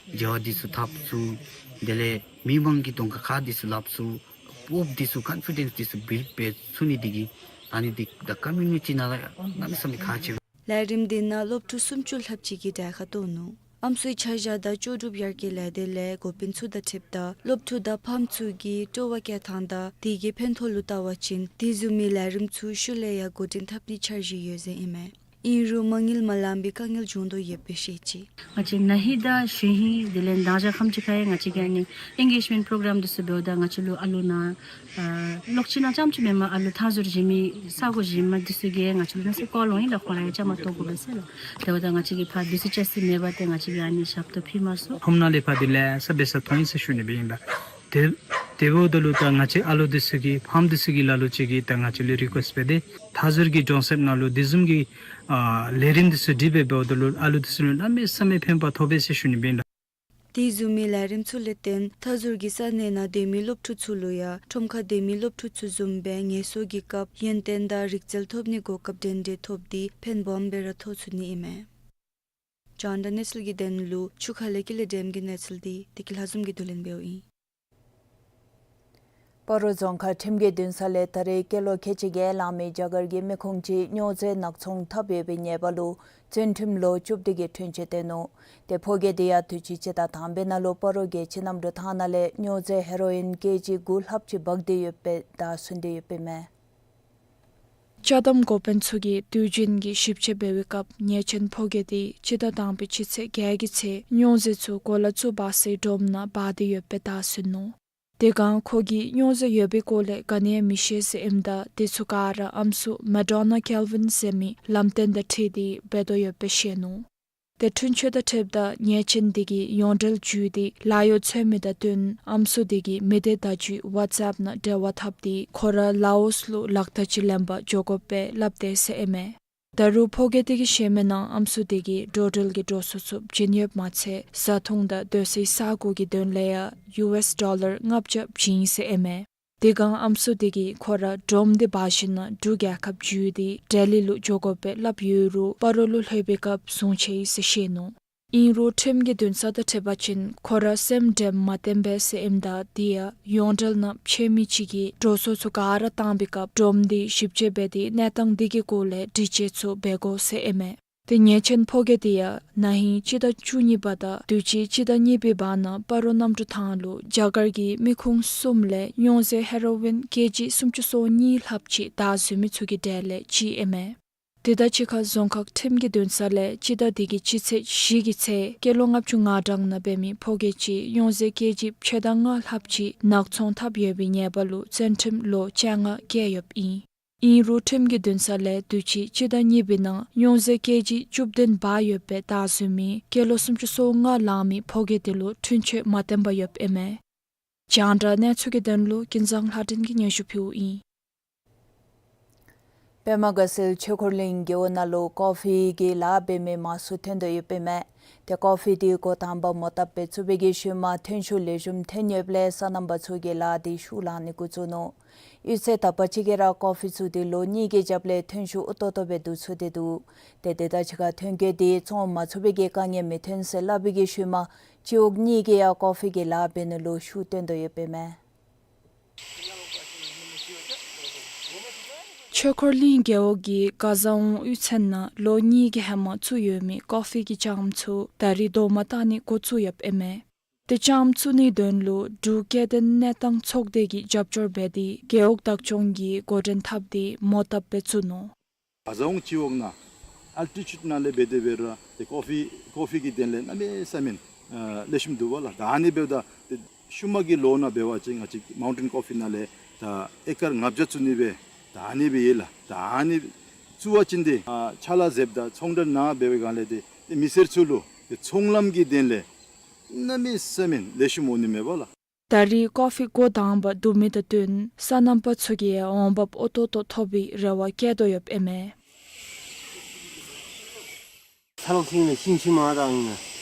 འབྲེལ་བ་འདི་ཚུ་འཐབ་ཚུགས། དེ་ལས་མི་མང་གི་གདོང་ཁར་ཁ་འདི་ཚུ་སླབ་ཚུགས། སྤོབས་འདི་ཚུ་ཀོན་ཕི་ཌེནསི་འདི་ཚུ་བིལཌ་འབད་ཚུགས་ནི་འདི་གིས་ཨ་ནི་འདི་ད་ཀོམ་མིའུ་ནི་ཊི་ནང་ལུ་གནམ་མེད་ས་མེད་ཁག་ཆེ་བས། ལས་རིམ་འདི་ནང་སློབ་ཕྲུག་སུམ་ཅུ་ལྷགཔ་ཅིག་གིས་གྲལ་ཁར་གཏོགས་ནུག། ཨམ་སྲུའི་འཆར་གཞི་དང་ལྕོགས་གྲུབ་ཡར་རྒྱས་ལས་སྡེ་ལས་འགོ་དཔོན་ཚུ་དང་འཁྲིལཝ་ད་སློབ་ཕྲུག་དང་ཕམ་ཚུ་གིས་སྤྲོ་བ་བསྐྱེད་ཐངས་དང་དེ་གི་ཕན་ཐོགས་ལུ་བལྟ་བ་ཅིན་དེ་བཟུམ་མའི་ལས་རིམ་ཚུ་ཤུལ་ལས་ཡང་འགོ་འདྲེན་འཐབ་ནིའི་འཆར་གཞི་ཡོད་ཟེར་ཨིན་མས། ཨིན་རུང་མ་དངུལ་མ་ལང་པའི་དཀའ་ངལ་བྱུང་དོ་ཡོདཔ་སྦེ་བཤད་ཅི། ང་བཅས་ན་ཧིང་དང་གཞེས་ཧིང་དེ་ལས་མདང་ཞག་ཁམས་ཅིག་ཁར་ཡང་ང་བཅས་ཀྱི་ཨ་ནི་ཨེན་གེཇ་མེནཊ་པྲོ་གརམ་འདི་ཚུ་འབདཝ་ད་ང་བཅས་ལུ་ཨ་ལོ་ནཱ་ཨ་ལོགས་ཅིག་ནང་རྐྱངམ་ཅིག་མེན་པར་ཨ་ལོ་མཐའ་ཟུར་བཞེས་མི་ས་གོ་བཞེས་མི་འདི་ཚུ་གིས་ང་བཅས་ལུ་ནང་སེམས་ཁར་ལོང་ཡི་ལགས། ཁོང་ར་ཡང་བཅའ་མར་གཏོགས་དགོ་པས་ཟེར་ལགས། དེ་འབདཝ་ད་ང་བཅས་ཀྱིས་ཕར་དུས་ཚོད་ཅིག་མེད་པར་ཏེ་ང་བཅས་ཀྱིས་ཨ་ནི་ཞབས་ཏོག་ཕུལ་མ་ཚུགས། ཁྲོམ་ནང་ལས་ཕར་འདི་ལེ་ཤ་འབད་ས་མཐོང་ཡི་ཟེར་ཞུ་ནི་སྦེ་ཨིན་ལགས། དེ་ དེ་འབདཝ་ད་ལུ་ད་ང་བཅས་ཨ་ལུ་འདི་ཚུ་གིས་ཕམ་འདི་ཚུ་གིས་ལ་ལུ་ཅིག་གིས་ད་ང་བཅས་ལུ་རི་ཀུ་ཨེསཊ་འབད་དེ་མཐའ་ཟུར་གྱི་གྲོང་གསེབ་ནང་ལུ་དེ་བཟུམ་གྱི་ཨ་ལས་རིམ་འདི་ཚུ་སྒྲིག་སྦེ་འབདཝ་ད་ལུ་ཨ་ལུ་འདི་ཚུ་ལུ་གནམ་མེད་ས་མེད་ཕན་པ་ཐོགས་པས་ཟེར་ཞུ་ནི་ཨིན་ལགས། དེ་བཟུམ་མའི་ལས་རིམ་ཚུ་ལས་བརྟེན་མཐའ་ཟུར་གྱི་ས་གནས་ནང་སྡོད་མི་སློབ་ཕྲུག་ཚུ་ལུ་ཡང་ཁྲོམ་ཁར་སྡོད་མི་སློབ་ཕྲུག་ཚུ་བཟུམ་སྦེ་ངལ་གསོ་གི་སྐབས་ཡོན་ཏན་དང་རིག་རྩལ་ཐོབ་ནིའི་གོ་སྐབས་འགྲན་བསྡུར་ཐོབ་སྟེ་ཕན་སྦོམ་སྦེ་ར་ཐོགས་ཚུགས་ནི་ཨིན་མས། རྒྱང་བསྒྲགས་གནས་ཚུལ་གྱི་དོན་ལུ་ཆུ་ཁ་ལས་ཀྱི་ལས་རིམ་གྱི་གནས་ཚུལ་འདི་བདེ་སྐྱིད་ལྷ་འཛོམས་ཀྱིས་བསྡུ་ལེན་འབདཝ་ཨིན། སྤ་རོ་རྫོང་ཁག་ཁྲིམས་ཀྱི་འདུན་ས་ལས་ད་རེས་སྐྱེས་ལོ་ཁལ་གཅིག་བརྒྱད་ལང་མི་རྒྱ་གར་གྱི་མི་ཁུངས་ཅིག་སྨྱོ་རྫས་ནག་ཚོང་འཐབ་ཡོད་པའི་ཉེས་པ་ལུ་བཙོན་ཁྲིམས་ལོ་བཅུ་བདུན་གྱི་འཁྲུན་ཆོད་བཏོན་ནུག། ཏེ་ཕོ་རྒྱས་དེ་ཡང་དུས་ཅི་སྤྱི་ཟླ་དང་པའི་ནང་ལུ་སྤ་རོ་རྒྱལ་སྤྱི་གནམ་གྲུ་ཐང་ནང་ལས་སྨྱོ་རྫས་ཧེ་རོ་ཨིན་ཀེ་ཇི་དགུ་ལྷགཔ་ཅིག་འབག་སྟེ་ཡོདཔ་སྦེ་བདའ་ཟུན་ཏེ་ཡོདཔ་ཨིན་མས། ཅ་དམ་འགོ་དཔོན་ཚུ་གིས་དུས་རྒྱུན་གྱི་ཞིབ་དཔྱད་འབད་བའི་སྐབས་ཉེས་ཅན་ཕོ་རྒྱས་དེ་སྤྱི་ཟླ་དང་པའི་སྤྱི་ཚེས་བརྒྱད་ཀྱི་ཚེ་སྨྱོ་རྫས་ཚུ་གོ་ལ་བཙུགས་འབག་སའི་སྒྲོམ་ནང་སྦ་སྟེ་ཡོདཔ་སྦེ་བདའ་ཟུན་ནུག། དེ་སྒང་ཁོ་གིས་སྨྱོ་རྫས་ཡོད་པའི་སྐོར་ལས་ག་ནི་ཡང་མི་ཤེས་ཟེར་ཨིནམ་ད་དེ་ཚུ་ག་ར་ཨམ་སྲུ་མེ་ཌོ་ན་ཀེལ་ཝིན་ཟེར་མི་ལམ་སྟོན་དང་འཁྲིལ་ཏེ་འབད་དོ་ཡོདཔ་སྦེ་བཤད་ནུག། ཏེ་འཁྲུན་ཆོད་དང་འཁྲིལཝ་ད་ཉེས་ཅན་དེ་གིས་ཡོངས་འབྲེལ་བརྒྱུད་དེ་ལཱ་གཡོག་འཚོལ་མི་དང་བསྟུན་ཨམ་སྲུ་དེ་གིས་མི་སྡེ་བརྡ་བརྒྱུད་ཝཊས་ཨེཔ་ནང་འབྲེལ་བ་འཐབ་སྟེ་ཁོ་ར་ལའོསི་ལུ་ལག་རྟགས་ཅིག་ལེན་པར་འགྱོ་དགོཔ་སྦེ་སླབ་དེས་ཟེར་ཨིན་མས། ད་རུང་ཕོ་རྒྱས་དེ་གིས་བཤད་མི་ནང་ཨམ་སྲུ་དེ་གིས་འགྲོ་འགྲུལ་གྱི་འགྲོ་སོང་ཚུ་བྱིན་ཡོདཔ་མ་ཚད་བཟའ་འཐུང་དང་སྡོད་སའི་ས་གོ་གི་དོན་ལས་ཡང་ཡུ་ཨེསི་ཌོ་ལར་ལྔ་བརྒྱ་བྱིན་ཡི་ཟེར་ཨིན་མས། དེ་སྒང་ཨམ་སྲུ་དེ་གིས་ཁོ་ར་སྒྲོམ་དེ་འབག་ཞིནམ་ལས་འབྲུག་རྒྱལ་ཁབ་བརྒྱུད་དེ་ལྡི་ལི་ལུ་འགྱོ་དགོཔ་སྦེ་སླབ་ཡོད་རུང་སྤ་རོ་ལུ་ལྷོད་པའི་སྐབས་བཟུང་ཆི་ཡི་ཟེར་བཤད་ནུག། ཨིན་རུང་ཁྲིམས་ཀྱི་འདུན་ས་དང་འཁྲིལ་བ་ཅིན་ཁོ་ར་སེམས་དྲནམ་མ་བཏོན་པས་ཟེར་ཨིནམ་ད་དེ་ཡང་ཡོངས་འབྲེལ་ནང་ཕྱད་མི་ཅིག་གིས་འགྲོ་སོང་ཚུ་ག་ར་བཏང་པའི་སྐབས་སྒྲོམ་དེ་ཞིབ་དཔྱད་འབད་དེ་གནས་སྟངས་དེ་གི་སྐོར་ལས་དྲི་དཔྱད་ཚུ་འབད་དགོ་ཟེར་ཨིན་མས། ཏེ་ཉེས་ཅན་ཕོ་རྒྱས་དེ་ཡང་ན་ཧིང་སྤྱི་ཟླ་བཅུ་གཉིས་པ་དང་དུས་ཅི་སྤྱི་ཟླ་གཉིས་པའི་བར་ན་སྤ་རོ་གནམ་གྲུ་ཐང་ལུ་རྒྱ་གར་གྱི་མི་ཁུངས་གསུམ་ལས་སྨྱོ་རྫས་ཧེ་རོ་ཨིན་ཀེ་ཇི་སུམ་ཅུ་སོ་གཉིས་ལྷགཔ་ཅིག་བདའ་ཟུན་མི་ཚུ་གི་གྲས་ལས་གཅིག་ཨིན་མས། དེ་དང་གཅིག་ཁར་རྫོང་ཁག་ཁྲིམས་ཀྱི་འདུན་ས་ལས་སྤྱི་ཟླ་འདི་གི་སྤྱི་ཚེས་བཞི་གི་ཚེ་སྐྱེས་ལོ་ལྔ་བཅུ་ང་གྲངས་ནང་འབད་མི་ཕོ་རྒྱས་ཅིག་སྨྱོ་རྫས་ཀེ་ཇི་ཕྱེད་དང་ལྔ་ལྷགཔ་ཅིག་ནག་ཚོང་འཐབ་ཡོད་པའི་ཉེས་པ་ལུ་བཙོན་ཁྲིམས་ལོ་བཅོ་ལྔ་བཀལ་ཡོདཔ་ཨིན། ཨིན་རུང་ཁྲིམས་ཀྱི་འདུན་ས་ལས་དུས་ཅི་སྤྱི་ཟླ་གཉིས་པའི་ནང་སྨྱོ་རྫས་ཀེ་ཇི་བཅུ་བདུན་འབག་ཡོདཔ་སྦེ་བདའ་ཟུན་མི་སྐྱེས་ལོ་སུམ་ཅུ་སོ་ལྔ་ལང་མི་ཕོ་རྒྱས་དེ་ལུ་འཁྲུན་ཆོད་མ་བཏོན་པར་ཡོདཔ་ཨིན་མས། རྒྱང་བསྒྲགས་གནས་ཚུལ་གྱི་དོན་ལུ་ཀུན་བཟང་ལྷ་སྒྲོན་གྱིས་སྙན་ཞུ་ཕུལཝ་ཨིན། པདྨ་དགའ་ཚལ་ཆོས་འཁོར་གླིང་རྒེད་འོག་ནང་ལུ་ཀོ་ཕི་གི་ལཱ་འབད་མི་མང་སུ་ཐོན་དོ་ཡོདཔ་ཨིན་མས། ཏེ་ཀོ་ཕི་དེ་འགོ་དང་པ་མོ་བཏབ་སྦེ་བཙུགས་པའི་གི་ཤུལ་མ་ཐོན་ཤུགས་ལེགས་ཤོམ་ཐོན་ཡོདཔ་ལས་སོ་ནམ་པ་ཚུ་གིས་ལཱ་དེ་ཤུགས་བླངས་ནི་འགོ་བཙུགས་ནུག། གཡུས་ཚན་དག་པ་ཅིག་གིས་ར་ཀོ་ཕི་བཙུགས་ཏེ་ལོ་གཉིས་ཀྱི་རྒྱབ་ལས་ཐོན་ཤུགས་ཨོ་ཏོ་ཏོ་སྦེ་བསྡུ་ཚུགས་ཏེ་འདུག། ཏེ་དེ་དང་གཅིག་ཁར་ཐོན་སྐྱེད་དེ་བཙོང་མ་ཚུགས་པའི་གི་དཀའ་ངལ་མི་ཐོན་ཟེར་སླབ་པའི་གི་ཤུལ་མ་སྤྱི་འོག་གཉིས་ཀྱིས་ཡང་ཀོ་ཕི་གི་ལཱ་འབད་ནི་ལུ་ཤུགས་བཏོན་དོ་ཡོདཔ་ཨིན་མས། ཆོས་འཁོར་གླིང་རྒེད་འོག་གི་ག་ཟ་འོང་གཡུས་ཚན་ནང་ལོ་གཉིས་ཀྱི་ཧེ་མ་བཙུགས་ཡོད་མི་ཀོ་ཕི་གི་ལྕངམ་ཚུ་ད་རིས་རྡོག་མ་བཏགས་ནི་འགོ་བཙུགས་ཡོདཔ་ཨིན་མས། ཏེ་ལྕངམ་བཙུགས་ནིའི་དོན་ལུ་འབྲུག་སྐྱེ་ལྡན་གནས་སྟངས་ཚོགས་སྡེ་གིས་རྒྱབ་སྐྱོར་འབད་དེ་རྒེད་འོག་བདག་སྐྱོང་གིས་འགོ་འདྲེན་འཐབ་སྟེ་མོ་བཏབ་སྦེ་བཙུགས་ནུག། ག་ཟ་འོང་སྤྱི་འོག་ནང་ཨལ་ཊི་ཊིའུཌ་ནང་ལས་འབད་དེ་འབད་རུང་ཏེ་ཀོ་ཕི་ཀོ་ཕི་གི་དོན་ལས་གནམ་མེད་ས་མེད་ཨ་ལེགས་ཤོམ་འདུག་པ་ལགས། ད་ཨ་ནི་འབདཝ་ད་ཏེ་ཤུལ་མ་གི་ལོ་ནང་འབད་བ་ཅིན་ང་བཅས་མའུན་ཊེན་ཀོ་ཕི་ནང་ལས་ད་ཨེ་ཀར་ལྔ་བརྒྱ་བཙུགས་ནི་སྦེ་ད་ཨ་ནི་སྦེ་ཡོད་ལགས། ད་ཨ་ནི་བཙུགས་པ་ཅིན་ཏེ་ཨ་ཕྱག་ལཱ་མཛདཔ་ད་ཚོང་འབྲེལ་ནང་འབད་བའི་སྒང་ལས་ཏེ་ཏེ་མི་སེར་ཚུ་ལུ་ཏེ་ཚོང་ལམ་གྱི་དོན་ལས་གནམ་མེད་ས་མེད་ལེགས་ཤོམ་འོང་ནི་མས་པ་ལགས། ད་རིས་ཀོ་ཕི་འགོ་དང་པ་བསྡུ་མི་དང་བསྟུན་སོ་ནམ་པ་ཚུ་གིས་འོང་འབབ་ཨོ་ཏོ་ཏོ་ཐོབ་པའི་རེ་བ་བསྐྱེད་དོ་ཡོདཔ་ཨིན་མས། ཚ་ལོག་ཤིང་ལས་ཤིང་ཆུ་མ་དང་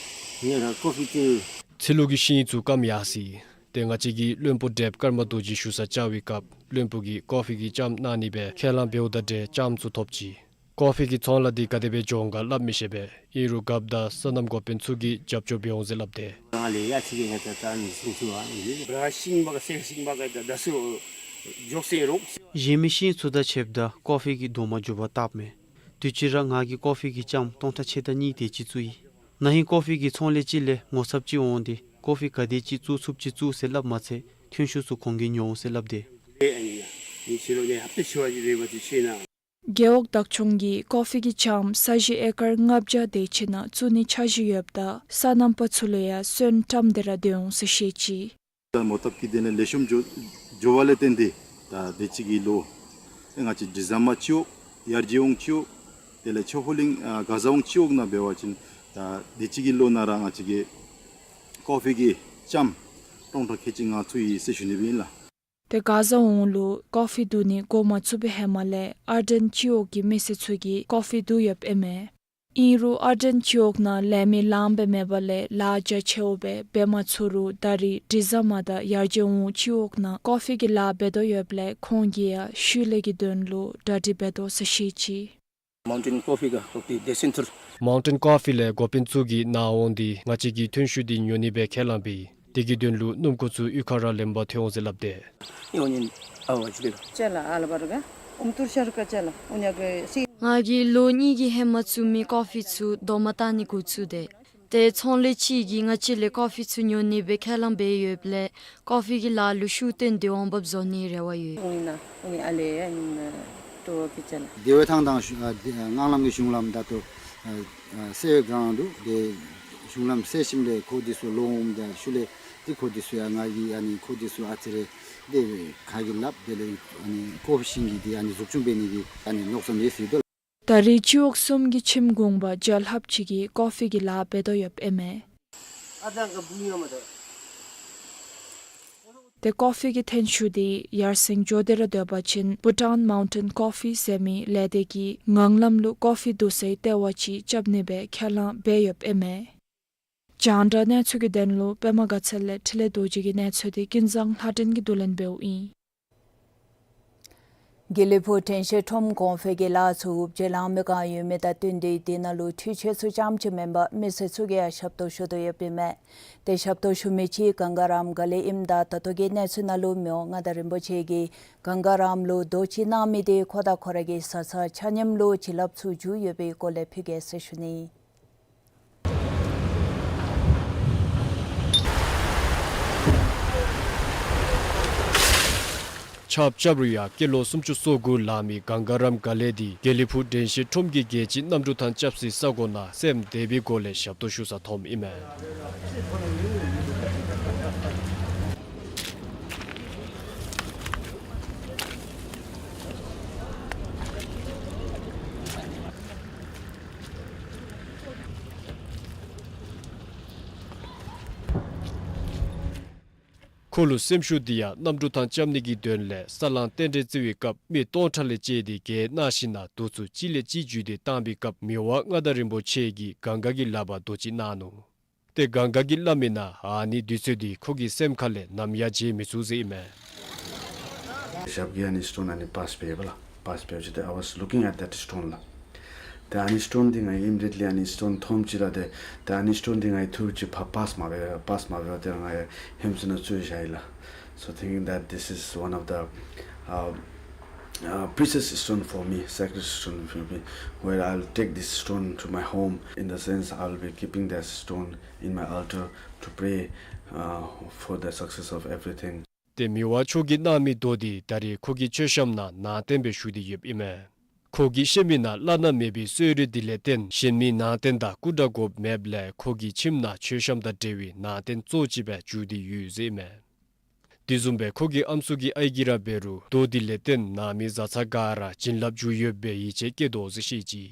ངེ་ར་ཀོ་ཕི་ཏེ། ཚི་ལུ་གི་ཤིང་ཚུ་སྐམ་ཡར་སོ་ཡི། ཏེ་ང་བཅས་ཀྱི་བློན་པོ་འབྲེལ་ཀརྨ་རྡོ་རྗེ་བཞུགས་སར་བཅར་བའི་སྐབས་བློན་པོ་གིས་ཀོ་ཕི་གི་ལྕངམ་གནང་ནི་སྦེ་ཁས་བླངས་འབདཝ་དང་འབྲེལ་ལྕངམ་ཚུ་ཐོབ་ཅི། ཀོ་ཕི་གི་ཚོང་ལཱ་འདི་ག་དེ་སྦེ་འགྱོ་འོང་ག་སླབ་མི་ཤེས་པས། ཨིན་རུང་རྒཔོ་དང་སོ་ནམ་འགོ་དཔོན་ཚུ་གིས་རྒྱབ་སྐྱོར་འབད་འོང་ཟེར་སླབ་དེས། རང་ལས་ཡ་ཚིག་གི་ང་ད་ད་ནི་སུང་ཚུ་བ་ཨིན་ལེ། བྲ་ཤིང་མ་ག་སེ་ཤིང་མ་ག་ད་ད་སུ་འཇོག་སེ་རོགས། གཞན་མི་ཤིང་ཚུ་དང་ཕྱདཔ་ད་ཀོ་ཕི་གི་རྡོག་མ་མགྱོགས་པར་བཏབ་མས། དུས་ཅི་ར་ང་གིས་ཀོ་ཕི་གི་ལྕངམ་སྟོང་ཕྲག་ཕྱེད་དང་གཉིས་དེ་ཅིག་བཙུགས་ཡི། ན་ཧིང་ཀོ་ཕི་གི་ཚོང་ལས་ཅིག་ལས་ངོ་ཚབ་ཅིག་འོང་སྟེ་ཀོ་ཕི་ག་དེ་ཅིག་བཙུགས་ཚུགསཔ་ཅིག་བཙུགས་ཟེར་སླབ་མ་ཚད་ཐོན་ཤུགས་ཚུ་ཁོང་གིས་ཉོ་འོང་ཟེར་སླབ་དེས། རྒེད་འོག་བདག་སྐྱོང་གིས་ཀོ་ཕི་གི་ལྕངམ་ས་གཞི་ཨེ་ཀར་ལྔ་བརྒྱ་དེ་ཅིག་ནང་བཙུགས་ནིའི་འཆར་གཞི་ཡོདཔ་ད་སོ་ནམ་པ་ཚུ་ལུ་ཡང་སོན་བཀྲམ་སྟེ་ར་སྡོད་འོང་ཟེར་བཤད་ཅི། ད་མོ་བཏབ་ཀྱི་དོན་ལས་ལེགས་ཤོམ་འགྱོ་འགྱོ་བ་ལས་བརྟེན་ཏེ་ད་དེ་ཅིག་གི་ལོ་ཨེ་ང་བཅས་ཌི་ཟེམ་བར་སྤྱི་འོག་ཡར་རྒྱས་འོང་སྤྱི་འོག་དེ་ལས་ཆོས་འཁོར་གླིང་ཨ་ག་ཟ་འོང་སྤྱི་འོག་ནང་འབད་བ་ཅིན་ད་དེ་ཅིག་གི་ལོ་ནང་ར་ང་བཅས་ཀྱི་ཀོ་ཕི་གི་ལྕངམ་ ཨོང་ཏོ་ཁལ་གཅིག་ལྔ་ཚུད་ཡི་ཟེར་ཞུ་ནི་སྦེ་ཨིན་ལགས། ཏེ་ག་ཟ་འོང་ལུ་ཀོ་ཕི་བསྡུ་ནི་འགོ་མ་བཙུགས་པའི་ཧེ་མ་ལས་ཨར་ཌེནཊ་སྤྱི་འོག་གི་མི་སེར་ཚུ་གིས་ཀོ་ཕི་བསྡུ་ཡོདཔ་ཨིན་མས། ཨིན་རུང་ཨར་ཌེནཊ་སྤྱི་འོག་ནང་ལས་མི་ལངམ་སྦེ་མེད་པ་ལས་ལཱ་རྒྱ་ཆེཝ་སྦེ་འབད་མ་ཚུགས་རུང་ད་རིས་འབྲི་བཟའ་མ་དང་ཡར་རྒྱས་འོང་སྤྱི་འོག་ནང་ཀོ་ཕི་གི་ལཱ་འབད་དོ་ཡོདཔ་ལས་ཁོང་གིས་ཡང་ཤུལ་ལས་ཀྱི་དོན་ལུ་གྲ་སྒྲིག་འབད་དོ་ཟེར་བཤད་ཅི། མའུན་ཊེན་ཀོ་ཕི་ག་ཀོ་ཕི་དེ་སེན་ཊལ། མའུན་ཊེན་ཀོ་ཕི་ལས་འགོ་དཔོན་ཚུ་གིས་ནཱ་འོང་སྟེ་ང་བཅས་ཀྱི་ཐོན་ཤུགས་འདི་ཉོ་ནི་སྦེ་ཁས་བླངས་པས། དེ་གི་དོན་ལུ་སྣུམ་འཁོར་ཚུ་གཡུས་ཁ་ར་ལེན་པར་ཐོན་འོང་ཟེར་སླབ་སྟེ། ང་གིས་ལོ་གཉིས་ཀྱི་ཧེ་མ་བཙུགས་མི་ཀོ་ཕི་ཚུ་རྡོག་མ་བཏགས་ནི་འགོ་བཙུགས་ཏེ། ཏེ་ཚོང་ལས་ཅིག་གིས་ང་བཅས་ལས་ཀོ་ཕི་ཚུ་ཉོ་ནི་སྦེ་ཁས་བླངས་འབད་ཡོདཔ་ལས་ཀོ་ཕི་གི་ལཱ་ལུ་ཤུགས་བཏོན་ཏེ་འོང་འབབ་བཟོ་ནིའི་རེ་བ་ཡོད། དེ་བས་ཐང་དང་ཨ་དེ་ཨ་ངང་ལམ་གྱི་གཞུང་ལམ་ད་ལྟོ་ཨ་ཨ་སེལ་བའི་སྒང་དུ་དེ་གཞུང་ལམ་སེལ་ཞིནམ་ལས་འཁོར་འདི་ཚུ་ལོག་འོངམ་ད་ཤུལ་ལས་ཏེ་འཁོར་འདི་ཚུ་ཡང་ང་གིས་ཨ་ནི་འཁོར་འདི་ཚུ་ཨ་ཙི་རེ་དེ་ཁ་གིས་སླབ་དེ་ལས་ཨ་ནི་ཀོ་ཕི་ཤིང་གི་དེ་ཨ་ནི་འཛུགས་སྐྱོང་འབད་ནི་གི་ཨ་ནི་མནོ་བསམ་ཡོད་ཟེར་དོ། ད་རེས་སྤྱི་འོག་གསུམ་གྱི་ཁྱིམ་གུང་པ་བརྒྱ་ལྷགཔ་ཅིག་གིས་ཀོ་ཕི་གི་ལཱ་འབད་དོ་ཡོདཔ་ཨིན་མས། ཏེ་ཀོ་ཕི་གི་ཐོན་ཤུགས་འདི་ཡར་སེང་འགྱོ་སྟེ་ར་སྡོད་པ་ཅིན་Bhutan Mountain Coffee ཟེར་མི་ལས་སྡེ་གིས་ངང་ལམ་ལུ་ཀོ་ཕི་བསྡུ་སའི་ལྟེ་བ་ཅིག་རྐྱབ་ནི་སྦེ་ཁས་བླངས་འབད་ཡོདཔ་ཨིན་མས། རྒྱང་བསྒྲགས་གནས་ཚུལ་གྱི་དོན་ལུ་པདྨ་དགའ་ཚལ་ལས་འཕྲིན་ལས་རྡོ་རྗེ་གི་གནས་ཚུལ་འདི་ཀུན་བཟང་ལྷ་སྒྲོན་གྱིས་བསྡུ་ལེན་འབདཝ་ཨིན། དགེ་ལེགས་ཕུག་དྲན་ཤེས་ཁྲོམ་གོང་འཕེལ་གྱི་ལཱ་ཚུ་འུབ་བཅས་ལང་མི་གང་ཡོད་མི་དང་བསྟུན་ཏེ་དེ་ནང་ལུ་འཕྲུལ་ཆས་ཚུ་རྐྱངམ་ཅིག་མེན་པར་མི་སེར་ཚུ་གིས་ཡང་ཞབས་ཏོག་ཞུ་དོ་ཡོདཔ་ཨིན་མས། ཏེ་ཞབས་ཏོག་ཞུ་མི་ཅིག་གངྒཱ་རམ་དགའ་ལེགས་ཨིནམ་ད་ད་ལྟོ་གི་གནས་ཚུལ་ནང་ལུ་མི་དབང་མངའ་བདག་རིན་པོ་ཆེ་གིས་གངྒཱ་རམ་ལུ་རྡོ་ཅིག་གནང་མི་དེ་ཁོ་དང་ཁོ་ར་གི་བཟའ་ཚང་ཆ་མཉམ་ལུ་བྱིན་རླབས་ཚུ་འཇུག་ཡོད་པའི་སྐོར་ལས་ཕུལ་གེ་ཟེར་ཞུ་ནི། ཆརཔ་རྐྱབ་རུང་ཡང་སྐྱེས་ལོ་སུམ་ཅུ་སོ་དགུ་ལང་མི་གངྒཱ་རམ་དགའ་ལེགས་འདི་དགེ་ལེགས་ཕུག་དྲན་ཤེས་ཁྲོམ་གྱི་རྒྱལ་སྤྱིའི་གནམ་གྲུ་ཐང་རྐྱབ་སའི་ས་གོ་ནང་སེམས་བདེ་བའི་སྒོ་ལས་ཞབས་ཏོག་ཞུ་ས་ཐོནམ་ཨིན་མས། ཁོ་ལུ་སེམས་ཤུགས་འདི་ཡང་གནམ་གྲུ་ཐང་རྐྱབ་ནི་གི་དོན་ལས་ས་བསླང་རྟེན་འབྲེལ་བརྩི་བའི་སྐབས་མི་སྟོང་ཕྲག་ལས་བཅད་དེ་གྱེས་གནང་ཞིནམ་ལས་དུས་ཚོད་གཅིག་ལས་གཅིག་བརྒྱུད་དེ་བཏང་པའི་སྐབས་མི་དབང་མངའ་བདག་རིན་པོ་ཆེ་གིས་གངྒཱ་གི་ལགཔ་རྡོ་ཅིག་གནང་ནུག། ཏེ་གངྒཱ་གིས་སླབ་མིའི་ནང་ཨ་ནི་དུས་ཚོད་འདི་ཁོ་གི་སེམས་ཁ་ལས་ནམ་ཡང་བརྗེད་མི་ཚུགས་ཟེར་ཨིན་མས། ཞབས་ཀྱི་ཨ་ནི་སི་ཊོན་ཨ་ནི་པཱས་འབད་བ་ལགས། པཱས་འབད་བ་ཅིན་ཏེ་I was looking at that stone ལགས། ཏེ་ཨ་ནི་སི་ཊོན་འདི་ང་གིས་ཨིམ་མི་ཌི་ཡེཊ་ལི་ཨ་ནི་སི་ཊོན་མཐོངམ་ཅིག་ར་ཏེ་ཏེ་ཨ་ནི་སི་ཊོན་འདི་ང་གིས་ཐུག་ཅིག་ཕར་པཱས་མ་འབད་པཱས་མ་འབད་བར་ཏེ་ང་གིས་ཧེམ་ཚུ་ནང་བཙུགས་བཞག་ཡི་ལགས། So thinking that this is one of the uh, uh, precious stone for me, sacred stone for me, where I'll take this stone to my home. In the sense, I'll be keeping that stone in my altar to pray uh, for the success of everything. ཏེ་མི་དབང་མཆོག་གིས་གནང་མི་རྡོ་འདི་ད་རེས་ཁོ་གི་མཆོད་བཤམ་ནང་ནང་རྟེན་སྦེ་བཞུགས་ཏེ་ཡོདཔ་ཨིན་མས། ཁོ་གིས་བཤད་མིའི་ནང་བླ་ན་མེད་པའི་གསོལ་རས་འདི་ལས་བརྟེན་གཞན་མི་ནང་རྟེན་དང་སྐུ་འདྲ་དགོཔ་མེདཔ་ལས་ཁོ་གི་ཁྱིམ་ནང་མཆོད་བཤམ་དང་འབྲེལ་བའི་ནང་རྟེན་གཙོ་ཅིག་སྦེ་བཞུགས་ཏེ་ཡོད་ཟེར་ཨིན་མས། དེ་བཟུམ་སྦེ་ཁོ་གི་ཨམ་སྲུ་གི་ཨའི་གིས་ར་འབད་རུང་རྡོ་འདི་ལས་བརྟེན་ནང་མི་བཟའ་ཚང་ག་ར་བྱིན་རླབས་འཇུག་ཡོདཔ་སྦེ་ཡིད་ཆེས་བསྐྱེད་དོ་ཟེར་བཤད་ཅི།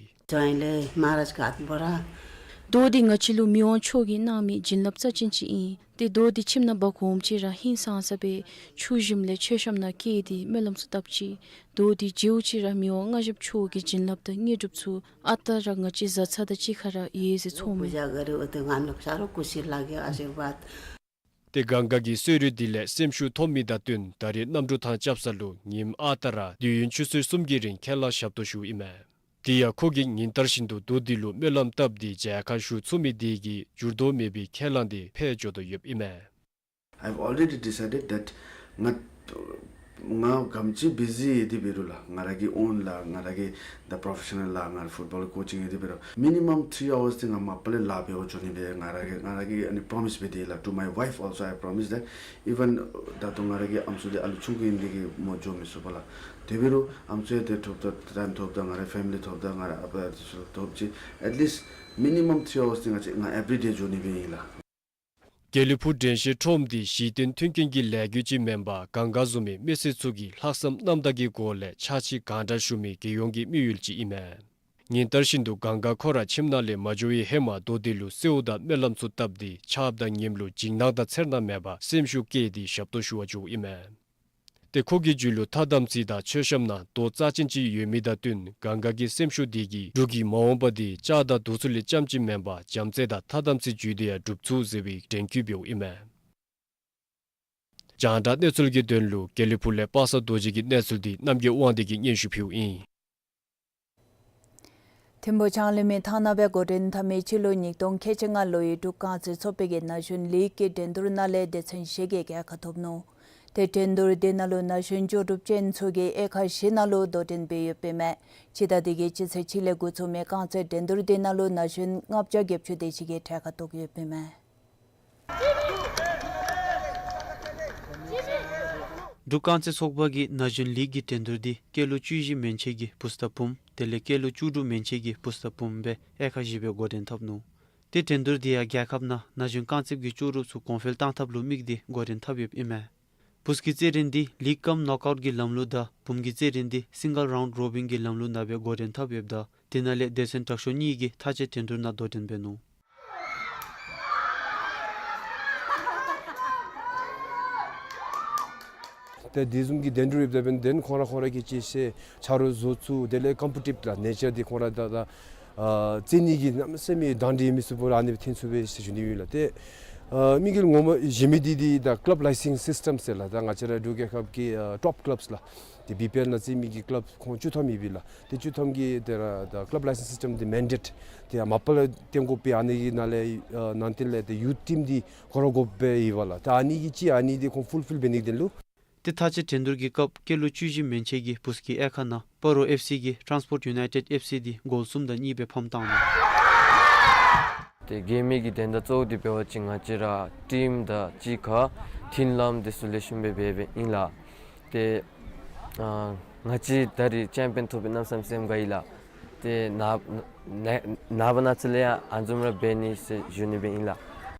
རྡོ་འདི་ང་བཅས་ལུ་མི་དབང་མཆོག་གིས་གནང་མི་བྱིན་རླབས་རྩ་ཅན་ཅིག་ཨིན། ཏེ་རྡོ་འདི་ཁྱིམ་ནང་འབག་འོངམ་ཅིག་ར་ཧིང་སངས་ས་སྦེ་ཚུ་ཞིནམ་ལས་མཆོད་བཤམ་ནང་བཀལ་ཏེ་སྨོན་ལམ་ཚུ་བཏབ་ཅི། རྡོ་འདི་མཇལཝ་ཅིག་ར་མི་དབང་མངའ་ཞབས་མཆོག་གི་བྱིན་རླབས་དང་དངོས་གྲུབ་ཚུ་ཨ་རྟག་ར་ང་བཅས་བཟའ་ཚང་དང་གཅིག་ཁར་ར་ཡོད་ཟེར་ཚོརཝ་མས། ཏེ་གངྒཱ་གི་གསོལ་རས་འདི་ལས་སེམས་ཤུགས་ཐོབ་མི་དང་བསྟུན་ད་རེས་གནམ་གྲུ་ཐང་རྐྱབ་ས་ལུ་ཉིནམ་ཨ་རྟག་ར་དུས་ཡུན་ཆུ་ཚོད་གསུམ་གྱི་རིང་ཁས་བླངས་ཞབས་ཏོག་ཞུཝ་ཨིན་མས། དེ་ཡང་ཁོ་གིས་ཉིན་ལྟར་བཞིན་དུ་རྡོ་འདི་ལུ་སྨོན་ལམ་བཏབ་སྟེ་མཇལ་ཁ་ཞུ་ཚུགས་མི་དེ་གིས་འགྱུར་ལྡོག་མེད་པའི་ཁས་བླངས་འདི་འཕེལ་འགྱོ་དོ་ཡོདཔ་ཨིན་མས། I've already decided that ང་ང་ག་དེམ་ཅིག་བི་ཟི་ཡོད་དེ་འབད་རུང་ལགས་ང་ར་གི་ཨོན་ལགས་ང་ར་གི་the professional ལགས་ང་ར་ཕུཊ་བཱོལ་ཀོ་ཅིང་ཡོད་དེ་འབད་རུང་minimum three hours འདི་ང་མ་པ་ལས་ལཱ་འབད་བར་འགྱོ་ནི་སྦེ་ང་ར་གིས་ང་ར་གིས་ཨ་ནི་པྲོ་མིསི་འབད་དེ་ལགས། To my wife also I promise that even ད་ལྟོ་ང་ར་གི་ཨམ་སྲུ་འདི་ཨ་ལུ་ཆུང་ཀུ་ཨིན་དེ་གིས་མོ་འགྱོ་མི་ཚུགས་པས་ལགས། དེ་འབད་རུང་ཨམ་སྲུ་ཡང་ཏེ་ཐོབ་ད་ཊའིམ་ཐོབ་ད་ང་ར་ཕེ་མི་ལི་ཐོབ་ད་ང་ར་ཨ་པ་ཚུ་ཐོབ་ཅི། At least minimum three hours འདི་ང་བཅས་ང་everyday འགྱོ་ནི་སྦེ་ཨིན་ལགས། དགེ་ལེགས་ཕུག་དྲན་ཤེས་ཁྲོམ་འདི་གཞི་རྟེན་མཐུན་རྐྱེན་གྱི་ལས་འགུལ་ཅིག་མེན་པར་གངྒཱ་བཟུམ་མའི་མི་སེར་ཚུ་གི་ལྷག་བསམ་རྣམ་དག་གི་སྒོ་ལས་ཕྱག་ཕྱི་གང་དྲག་ཞུ་མི་རྒྱལ་ཡོངས་ཀྱི་དམིགས་ཡུལ་ཅིག་ཨིན་མས། ཉིན་ལྟར་བཞིན་དུ་གངྒཱ་ཁོ་ར་ཁྱིམ་ནང་ལས་མ་འགྱོ་བའི་ཧེ་མ་རྡོ་དེ་ལུ་སེརཝ་དང་སྨོན་ལམ་ཚུ་བཏབ་སྟེ་ཆགསཔ་དང་ངེམ་ལུ་འཇིགས་སྣང་དང་འཚེར་སྣང་མེད་པར་སེམས་ཤུགས་བསྐྱེད་དེ་ཞབས་ཏོག་ཞུ་བར་འགྱོཝ་ཨིན་མས། ཏེ་ཁོ་གི་རྒྱུད་ལུ་ཐ་དམ་ཚིག་དང་མཆོད་བཤམ་ནང་རྡོ་རྩ་ཅན་ཅིག་ཡོད་མི་དང་བསྟུན་གངྒཱ་གི་སེམས་ཤུགས་དེ་གིས་འབྲུག་གི་མ་འོངས་པ་དེ་ལྕགས་དང་རྡོ་ཚུ་ལས་རྐྱངམ་ཅིག་མེན་པར་བྱམས་བརྩེ་དང་ཐ་དམ་ཚིག་བརྒྱུད་དེ་ཡང་འགྲུབ་ཚུགས་ཟེར་བའི་དྲན་སྐུལ་འབདཝ་ཨིན་མས། རྒྱང་བསྒྲགས་གནས་ཚུལ་གྱི་དོན་ལུ་དགེ་ལེགས་ཕུག་ལས་པ་སངས་རྡོ་རྗེ་གི་གནས་ཚུལ་འདི་རྣམ་རྒྱལ་དབང་འདུས་ཀྱིས་སྙན་ཞུ་ཕུལཝ་ཨིན། ཐིམ་ཕུག་བྱང་གླིང་མི་ཐང་ནང་སྦེ་འགོ་འདྲེན་འཐབ་མི་སྤྱི་ལོ་ཉིས་སྟོང་ཁལ་གཅིག་ལྔ་ལོའི་འབྲུག་རྐང་རྩེད་ཚོགས་པའི་གི་ན་གཞོན་ལིག་གི་འགྲན་བསྡུར་ནང་ལས་སྡེ་ཚན་བཞི་གི་རྒྱལ་ཁ་ཐོབ་ནུག། ཏེ་འགྲན་བསྡུར་འདི་ནང་ལུ་ན་གཞོན་ལྕོགས་གྲུབ་ཅན་ཚུ་གིས་དབྱེ་ཁག་བཞི་ནང་ལུ་དོ་འགྲན་འབད་ཡོདཔ་ཨིན་མས། སྤྱི་ཟླ་འདི་གི་སྤྱི་ཚེས་གཅིག་ལས་འགོ་བཙུགས་མི་རྐང་རྩེད་འགྲན་བསྡུར་འདི་ནང་ལུ་ན་གཞོན་ལྔ་བརྒྱ་བརྒྱད་ཅུ་དེ་ཅིག་གིས་གྲལ་ཁར་གཏོགས་ཡོདཔ་ཨིན་མས། འབྲུག་རྐང་རྩེད་ཚོགས་པ་གི་ན་གཞོན་ལིག་གི་འགྲན་བསྡུར་འདི་སྐྱེས་ལོ་བཅུ་བཞི་མན་ཆད་ཀྱི་བུཚ་དང་བུམོ་དེ་ལས་སྐྱེས་ལོ་བཅུ་དྲུག་མན་ཆད་ཀྱི་བུཚ་དང་བུམོ་སྦེ་དབྱེ་ཁག་བཞི་སྦེ་འགོ་འདྲེན་འཐབ་ནུག། ཏེ་འགྲན་བསྡུར་འདི་ཡང་རྒྱལ་ཁབ་ནང་ན་གཞོན་རྐང་རྩེདཔ་གི་ལྕོགས་གྲུབ་ཚུ་གོང་འཕེལ་བཏང་ཐབས་ལུ་དམིགས་ཏེ་འགོ་འདྲེན་འཐབ་ཡོདཔ་ཨིན་མས། བུཚ་གི་རྩེད་འགྲན་འདི་ལིག་ཀམ་ནོག་ཨའུཊ་གི་ལམ་ལུགས་དང་བུམོ་གི་རྩེད་འགྲན་འདི་སིང་གལ་རའུནཌ་རོ་བིན་གྱི་ལམ་ལུགས་ནང་སྦེ་འགོ་འདྲེན་འཐབ་ཡོདཔ་ད་དེ་ནང་ལས་སྡེ་ཚན་དྲག་ཤོས་གཉིས་ཀྱིས་མཐའ་དཔྱད་འགྲན་བསྡུར་ནང་དོ་འགྲན་འབད་ནུག། ཏེ་དེ་བཟུམ་གྱི་འགྲན་བསྡུར་ཡོདཔ་ད་འབདན་ཁོང་ར་ཁོང་ར་གི་ཅིག་ཟེར་ཆ་རོགས་བཟོ་ཚུལ་དེ་ལས་ཀམ་པི་ཊིབ་ལགས་ནེ་ཅར་འདི་ཁོང་ར་ད་ད་ཨ་རྩེད་ནི་གི་གནམ་མེད་ས་མེད་དང་འདྲ་མི་ཚུ་པོ་ར་ཨ་ནི་སྦེ་འཐོན་ཚུགས་པས་ཟེར་ཞུ་ནི་ཡོད་ལགས། ཏེ་ཨ་དམིགས་ཡུལ་ངོ་མ་གཞི་མི་འདི་འདི་ད་ཀ་ལབ་ལའི་སེནསི་སིསི་ཊམ་ཟེར་ལགས། ད་ང་བཅས་ར་འབྲུག་རྒྱལ་ཁབ་ཀྱི་ཨ་ཊོཔ་ཀ་ལབས་ལགས། ཏེ་བི་པི་ཨེལ་ནང་རྩེད་མི་གི་ཀ་ལབ་ཁོང་བཅུ་ཐམ་ཡོད་པས་ལགས། ཏེ་བཅུ་ཐམ་གྱི་ཏེ་ར་ད་ཀ་ལབ་ལའི་སེནསི་སིསི་ཊམ་འདི་མེན་ཌེཊ་ཏེ་མ་པ་ལས་བཏོན་དགོ་པས། ཨ་ནི་གི་ནང་ལས་ཨ་ནང་དོན་ལས་ཏེ་ཡུཐ་ཊིམ་འདི་དགོ་ར་དགོཔ་སྦེ་ཡོད་པས་ལགས། ད་ཨ་ནི་གི་ཅིག་ཨ་ནི་འདི་ཁོང་ཕུལ་ཕིལ་འབད་ནི་གི་དོན་ལུ། ཏེ་མཐའ་དཔྱད་འགྲན་བསྡུར་གྱི་སྐབས་སྐྱེས་ལོ་བཅུ་བཞི་མན་ཆད་ཀྱི་བུཚ་གི་དབྱེ་ཁག་ནང་སྤ་རོ་ཨེཕ་སི་གིས་ཊཱནསི་པོརཊ་ཡུ་ནའི་ཊེཌ་ཨེཕ་སི་འདི་གོལ་གསུམ་དང་གཉིས་སྦེ་ཕམ་བཏང་ནུག། ཏེ་རྒྱལ་མི་གི་དོན་དག་གཙོ་བོ་འདི་འབད་བ་ཅིན་ང་བཅས་ར་ཊིམ་དང་གཅིག་ཁར་མཐུན་ལམ་འདི་ཚུ་ལེགས་ཤོམ་སྦེ་འབད་འབདཝ་ཨིན་ལགས། ཏེ་ཨ་ང་བཅས་ད་རིས་ཅེམ་པི་ཡཱན་ཐོབ་པའི་གནམ་མེད་ས་མེད་སེམས་དགའ་ཡི་ལགས། ཏེ་ནངས་པ་ནངས་པ་གནངས་ཚེ་ལས་ཡང་ཨ་ནི་བཟུམ་ར་འབད་ནི་ཟེར་ཞུ་ནི་སྦེ་ཨིན་ལགས།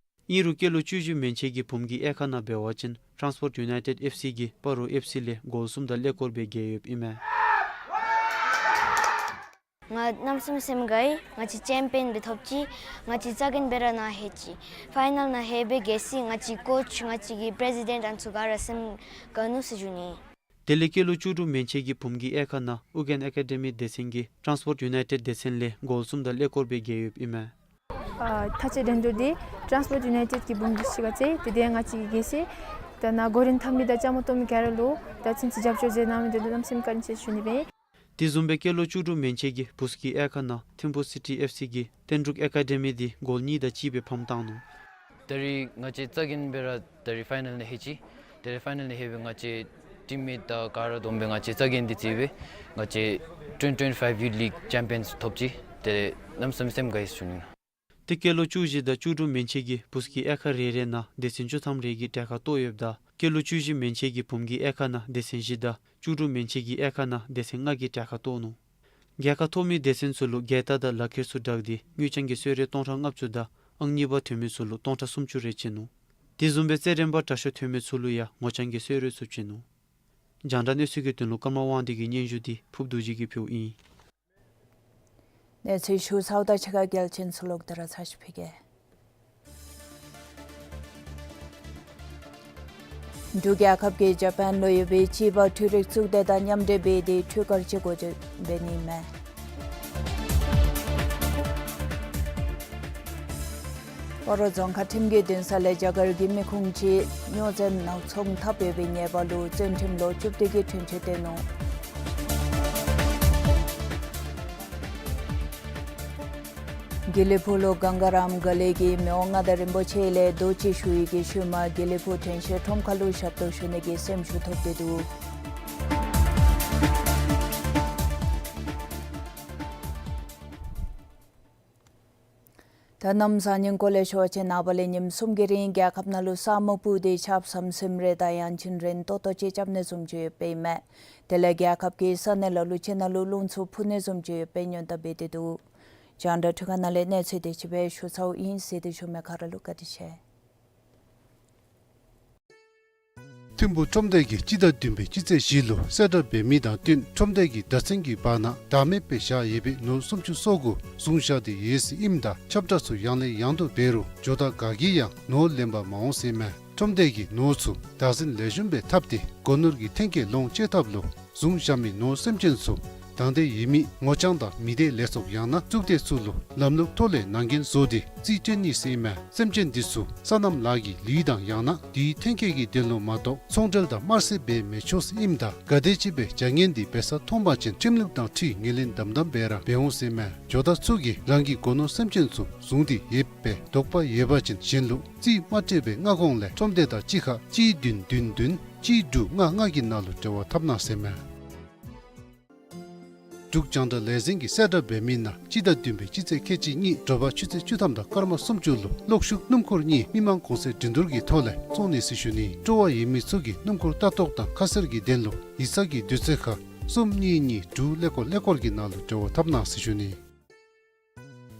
ཨིན་རུང་སྐྱེས་ལོ་བཅུ་བཞི་མན་ཆད་ཀྱི་བུམོ་གི་དབྱེ་ཁག་ནང་འབད་བ་ཅིན་ཊཱནསི་པོརཊ་ཡུ་ནའི་ཊེཌ་ཨེཕ་སི་གིས་སྤ་རོ་ཨེཕ་སི་ལས་གོལ་གསུམ་དང་ཀླད་ཀོར་སྦེ་རྒྱལ་ཡོདཔ་ཨིན་མས། ང་གནམ་མེད་ས་མེད་སེམས་དགའ་ཡི། ང་བཅས་ཅེམ་པི་ཡཱན་སྦེ་ཐོབ་ཅི། ང་བཅས་རྩ་འགེངས་སྦེ་ར་ནཱ་ལྷོད་ཅི། ཕའི་ནཱལ་ནང་ལྷོད་སྦེ་རྒྱལ་སྲིད་ང་བཅས་ཀོཆ་ང་བཅས་ཀྱི་པི་རེ་སི་ཌེནཊ་ཨ་ནི་ཚུ་ག་ར་སེམས་དགའ་ནུག་ཟེར་ཞུ་ནི། དེ་ལས་སྐྱེས་ལོ་བཅུ་དྲུག་མན་ཆད་ཀྱི་བུམོ་གི་དབྱེ་ཁག་ནང་ཨུ་རྒྱན་ཨེ་ཀ་ཌེ་མི་སྡེ་ཚན་གྱིས་ཊཱནསི་པོརཊ་ཡུ་ནའི་ཊེཌ་སྡེ་ཚན་ལས་གོལ་གསུམ་དང་ཀླད་ཀོར་སྦེ་རྒྱལ་ཡོདཔ་ཨིན་མས། ཨ་མཐའ་དཔྱད་འགྲན་བསྡུར་འདི་ཊཱནསི་པོརཊ་ཡུ་ནའི་ཊེཌ་ཀྱི་བུམོ་གིས་ཤིག་ག་རྩེ། ཏེ་དེ་ཡང་ང་བཅས་ཀྱིས་རྒྱལ་སྲིད། ད་ནཱ་གོ་རིམ་འཐབ་མི་དང་བཅའ་མར་གཏོགས་མི་ག་ར་ལུ་ད་ཚུན་ཚོད་རྒྱབ་སྐྱོར་མཛད་གནང་མི་འདི་ལུ་གནམ་མེད་ས་མེད་བཀའ་དྲིན་ཆེ་ཞུ་ནི་སྦེ་ཨིན། དེ་བཟུམ་སྦེ་སྐྱེས་ལོ་བཅུ་དྲུག་མན་ཆད་ཀྱི་བུཚ་གི་དབྱེ་ཁག་ནང་ཐིམ་ཕུག་སི་ཊི་ཨེཕ་སི་གིས་བསྟན་འབྲུག་ཨེ་ཀ་ཌེ་མི་འདི་གོལ་གཉིས་དང་གཅིག་སྦེ་ཕམ་བཏང་ནུག། ད་རིས་ང་བཅས་རྩ་འགེངས་སྦེ་ར་ད་རིས་ཕའི་ནཱལ་ནང་ལྷོད་ཅི། ད་རིས་ཕའི་ནཱལ་ནང་ལྷོད་སྦེ་ང་བཅས་ཊིམ་མེཊ་དང་ག་ར་བསྡོམས་སྦེ་ང་བཅས་རྩ་འགེངས་འདི་རྩེས་སྦེ་ང་བཅས་ཊུ་ཝེན་ཊི་ཊུ་ཝེན་ཊི་ཕའིབ་ཡུཐ་ལིག་ཅེམ་པི་ཡཱན་ཐོབ་ཅི། ཏེ་གནམ་མེད་ས་མེད་སེམས་དགའ་ཡི་ཟེར་ཞུ་ནི། ཏེ་སྐྱེས་ལོ་བཅུ་བཞི་དང་བཅུ་དྲུག་མན་ཆད་ཀྱི་བུཚ་གི་དབྱེ་ཁག་རེ་རེ་ནང་སྡེ་ཚན་བཅུ་ཐམ་རེ་གིས་གྲལ་ཁར་གཏོགས་ཡོདཔ་ད་སྐྱེས་ལོ་བཅུ་བཞི་མན་ཆད་ཀྱི་བུམོ་གི་དབྱེ་ཁག་ནང་སྡེ་ཚན་བཞི་དང་བཅུ་དྲུག་མན་ཆད་ཀྱི་དབྱེ་ཁག་ནང་སྡེ་ཚན་ལྔ་གིས་གྲལ་ཁར་གཏོགས་ནུག། རྒྱལ་ཁ་ཐོབ་མི་སྡེ་ཚན་ཚུ་ལུ་རྒྱལ་རྟགས་དང་ལག་ཁྱེར་ཚུ་བསྒྲགས་ཏེ་དངུལ་རྐྱང་གི་གསོལ་རས་སྟོང་ཕྲག་ལྔ་བཅུ་དང་ཨང་གཉིས་པ་ཐོན་མི་ཚུ་ལུ་སྟོང་ཕྲག་སུམ་ཅུ་རེ་བྱིན་ནུག། དེ་བཟུམ་སྦེ་རྩེད་འགྲན་པ་དྲག་ཤོས་ཐོན་མི་ཚུ་ལུ་ཡང་ངོ་རྐྱང་གི་གསོལ་རས་ཚུ་བྱིན་ནུག། རྒྱང་བསྒྲགས་གནས་ཚུལ་གྱི་དོན་ལུ་ཀརྨ་དབང་འདུས་ཀྱི་སྙན་ཞུ་འདི་ཕུབ་རྡོ་རྗེ་གིས་ཕུལཝ་ཨིན། གནས་ཚུལ་ཞུ་ཚརཝ་དང་གཅིག་ཁར་གལ་ཆེན་ཚུ་ལོག་སྟེ་ར་ཚར་ཅིག་ཕུལ་གེ། འབྲུག་རྒྱལ་ཁབ་ཀྱིས་ཇ་པཱན་ལུ་ཡོད་པའི་ཅི་བ་འཕྲུལ་རིག་གཙུག་སྡེ་དང་མཉམ་འབྲེལ་འབད་དེ་འཕྲུལ་དཀར་ཅིག་འགོ་འཛུགས་འབད་ནི་མས། སྤ་རོ་རྫོང་ཁག་ཁྲིམས་ཀྱི་འདུན་ས་ལས་རྒྱ་གར་གྱི་མི་ཁུངས་ཅིག་སྨྱོ་རྫས་ནག་ཚོང་འཐབ་ཡོད་པའི་ཉེས་པ་ལུ་བཙོན་ཁྲིམས་ལོ་བཅུ་བདུན་གྱི་དྲུང་ཆེ་བཏོན་ནུག། དགེ་ལེགས་ཕུག་ལུ་གངྒཱ་རཱ་མ་ག་ལེ་གིས་མི་དབང་མངའ་བདག་རིན་པོ་ཆེ་ལས་རྡོ་ཅིག་ཞུ་ཡི་གི་ཤུལ་མ་དགེ་ལེགས་ཕུག་དྲན་ཤེས་ཁྲོམ་ཁ་ལུ་ཞབས་ཏོག་ཞུ་ནི་གི་སེམས་ཤུགས་ཐོབ་སྟེ་འདུག། ད་གནམ་བཟང་ངན་སྐོར་ལས་ཞུ་བ་ཅིན་ནངས་པ་ལས་ཉིནམ་གསུམ་གྱི་རིང་རྒྱལ་ཁབ་ནང་ལུ་ས་སྨུག་སྤུབས་ཏེ་ཆརཔ་ཟམ་ཟིམ་རེ་དང་ཡང་ཅིན་རན་ཏོག་ཏོ་ཅིག་རྐྱབ་ནི་བཟུམ་ཅིག་ཡོདཔ་ཨིན་མས། དེ་ལས་རྒྱལ་ཁབ་ཀྱི་ས་གནས་ལ་ལུ་ཅིག་ནང་ལུ་རླུང་འཚུབ་འཕུ་ནི་བཟུམ་ཅིག་ཡོདཔ་སྦེ་སྔོན་བརྡ་འབད་དེ་འདུག། རྒྱང་བསྒྲགས་འཕྲུལ་ཁང་ནང་ལས་གནས་ཚུལ་དེ་ཅིག་སྦེ་ཞུ་ཚརཝ་ཨིན། གཟིགས་ཏེ་བཞུགས་མི་ག་ར་ལུ་བཀའ་དྲིན་ཆེ། ཐིམ་ཕུག་ཁྲོམ་སྡེ་གིས་སྤྱི་ཟླ་བདུན་པའི་སྤྱི་ཚེས་བཞི་ལུ་གསལ་བསྒྲགས་འབད་མི་དང་བསྟུན་ཁྲོམ་སྡེ་གི་བདག་འཛིན་གྱི་བར་ན་བདག་མེད་སྦེ་བཞག་ཡོད་པའི་ནོར་སུམ་ཅུ་སོ་དགུ་བཟུང་བཞག་སྟེ་ཡོད་ཟེར་ཨིནམ་ད་ཁྱབ་བསྒྲགས་ཚུ་ཡང་ལས་ཡང་དུ་འབད་རུང་ཇོ་བདག་ག་གིས་ཡང་ནོར་ལེན་པར་མ་འོང་ཟེར་མས། ཁྲོམ་སྡེ་གིས་ནོར་ཚུ་བདག་འཛིན་ལེགས་ཤོམ་སྦེ་འཐབ་སྟེ་སྒོ་ནོར་གྱི་ཐོན་སྐྱེད་ལོངས་སྤྱོད་ཐབས་ལུ་བཟུང་བཞག་མི་ནོར་སེམས་ཅན་ཚུ་དང་འདོད་ཡོད་མི་ངོ་རྐྱང་དང་མི་སྡེ་ལས་ཚོགས་ཡང་ན་གཙུག་སྡེ་ཚུ་ལུ་ལམ་ལུགས་ཐོག་ལས་ནང་འགན་བཟོ་སྟེ་རྩིས་སྤྲོད་ནི་ཟེར་མས། སེམས་ཅན་འདི་ཚུ་སོ་ནམ་ལཱ་གི་ལུད་དང་ཡང་ན་དེའི་ཐོན་སྐྱེད་ཀྱི་དོན་ལུ་མ་གཏོགས་ཚོང་འབྲེལ་དང་དམར་བསད་འབད་མི་ཆོག་ཟེར་ཨིནམ་ད་ག་དེམ་ཅིག་སྦེ་བྱ་ངན་འདི་འབད་ས་མཐོང་པ་ཅིན་ཁྲིམས་ལུགས་དང་འཁྲིལ་ངོས་ལེན་དམ་དམ་སྦེ་ར་འབད་འོང་ཟེར་མས། ཇོ་བདག་ཚུ་གིས་རང་གི་སྒོ་ནོར་སེམས་ཅན་ཚུ་བཟུང་སྟེ་ཡོད་པའི་དོགས་པ་ཡོད་པ་ཅིན་གཞན་ལུ་རྩིས་མ་སྤྲོད་པའི་སྔ་གོང་ལས་ཁྲོམ་སྡེ་དང་གཅིག་ཁར་གཅིག་བདུན་བདུན་བདུན་གཅིག་དྲུག་ལྔ་ལྔ་གི་ནང་ལུ་འབྲེལ་བ་འཐབ་གནང་ཟེར་མས། འབྲུག་རྒྱང་བསྒྲགས་ལས་འཛིན་གྱིས་གསལ་བསྒྲགས་འབད་མི་ནང་སྤྱི་ཟླ་བདུན་པའི་སྤྱི་ཚེས་ཁལ་གཅིག་གཉིས་དྲོ་པ་ཆུ་ཚོད་བཅུ་ཐམ་དང་སྐར་མ་སུམ་ཅུ་ལུ་གློག་ཤུགས་སྣུམ་འཁོར་གཉིས་མི་མང་གོང་ཚད་འགྲན་བསྡུར་གྱི་ཐོག་ལས་བཙོང་ནི་ཟེར་ཞུ་ནི། སྤྲོ་བ་ཡོད་མི་ཚུ་གིས་སྣུམ་འཁོར་ལྟ་རྟོག་དང་ཁ་གསལ་གྱི་དོན་ལུ་ཡིག་ཚང་གི་དུས་ཚོད་ཁར་གསུམ་གཉིས་གཉིས་དྲུག་ཀླད་ཀོར་ཀླད་ཀོར་གྱི་ནང་ལུ་འབྲེལ་བ་འཐབ་གནང་ཟེར་ཞུ་ནི།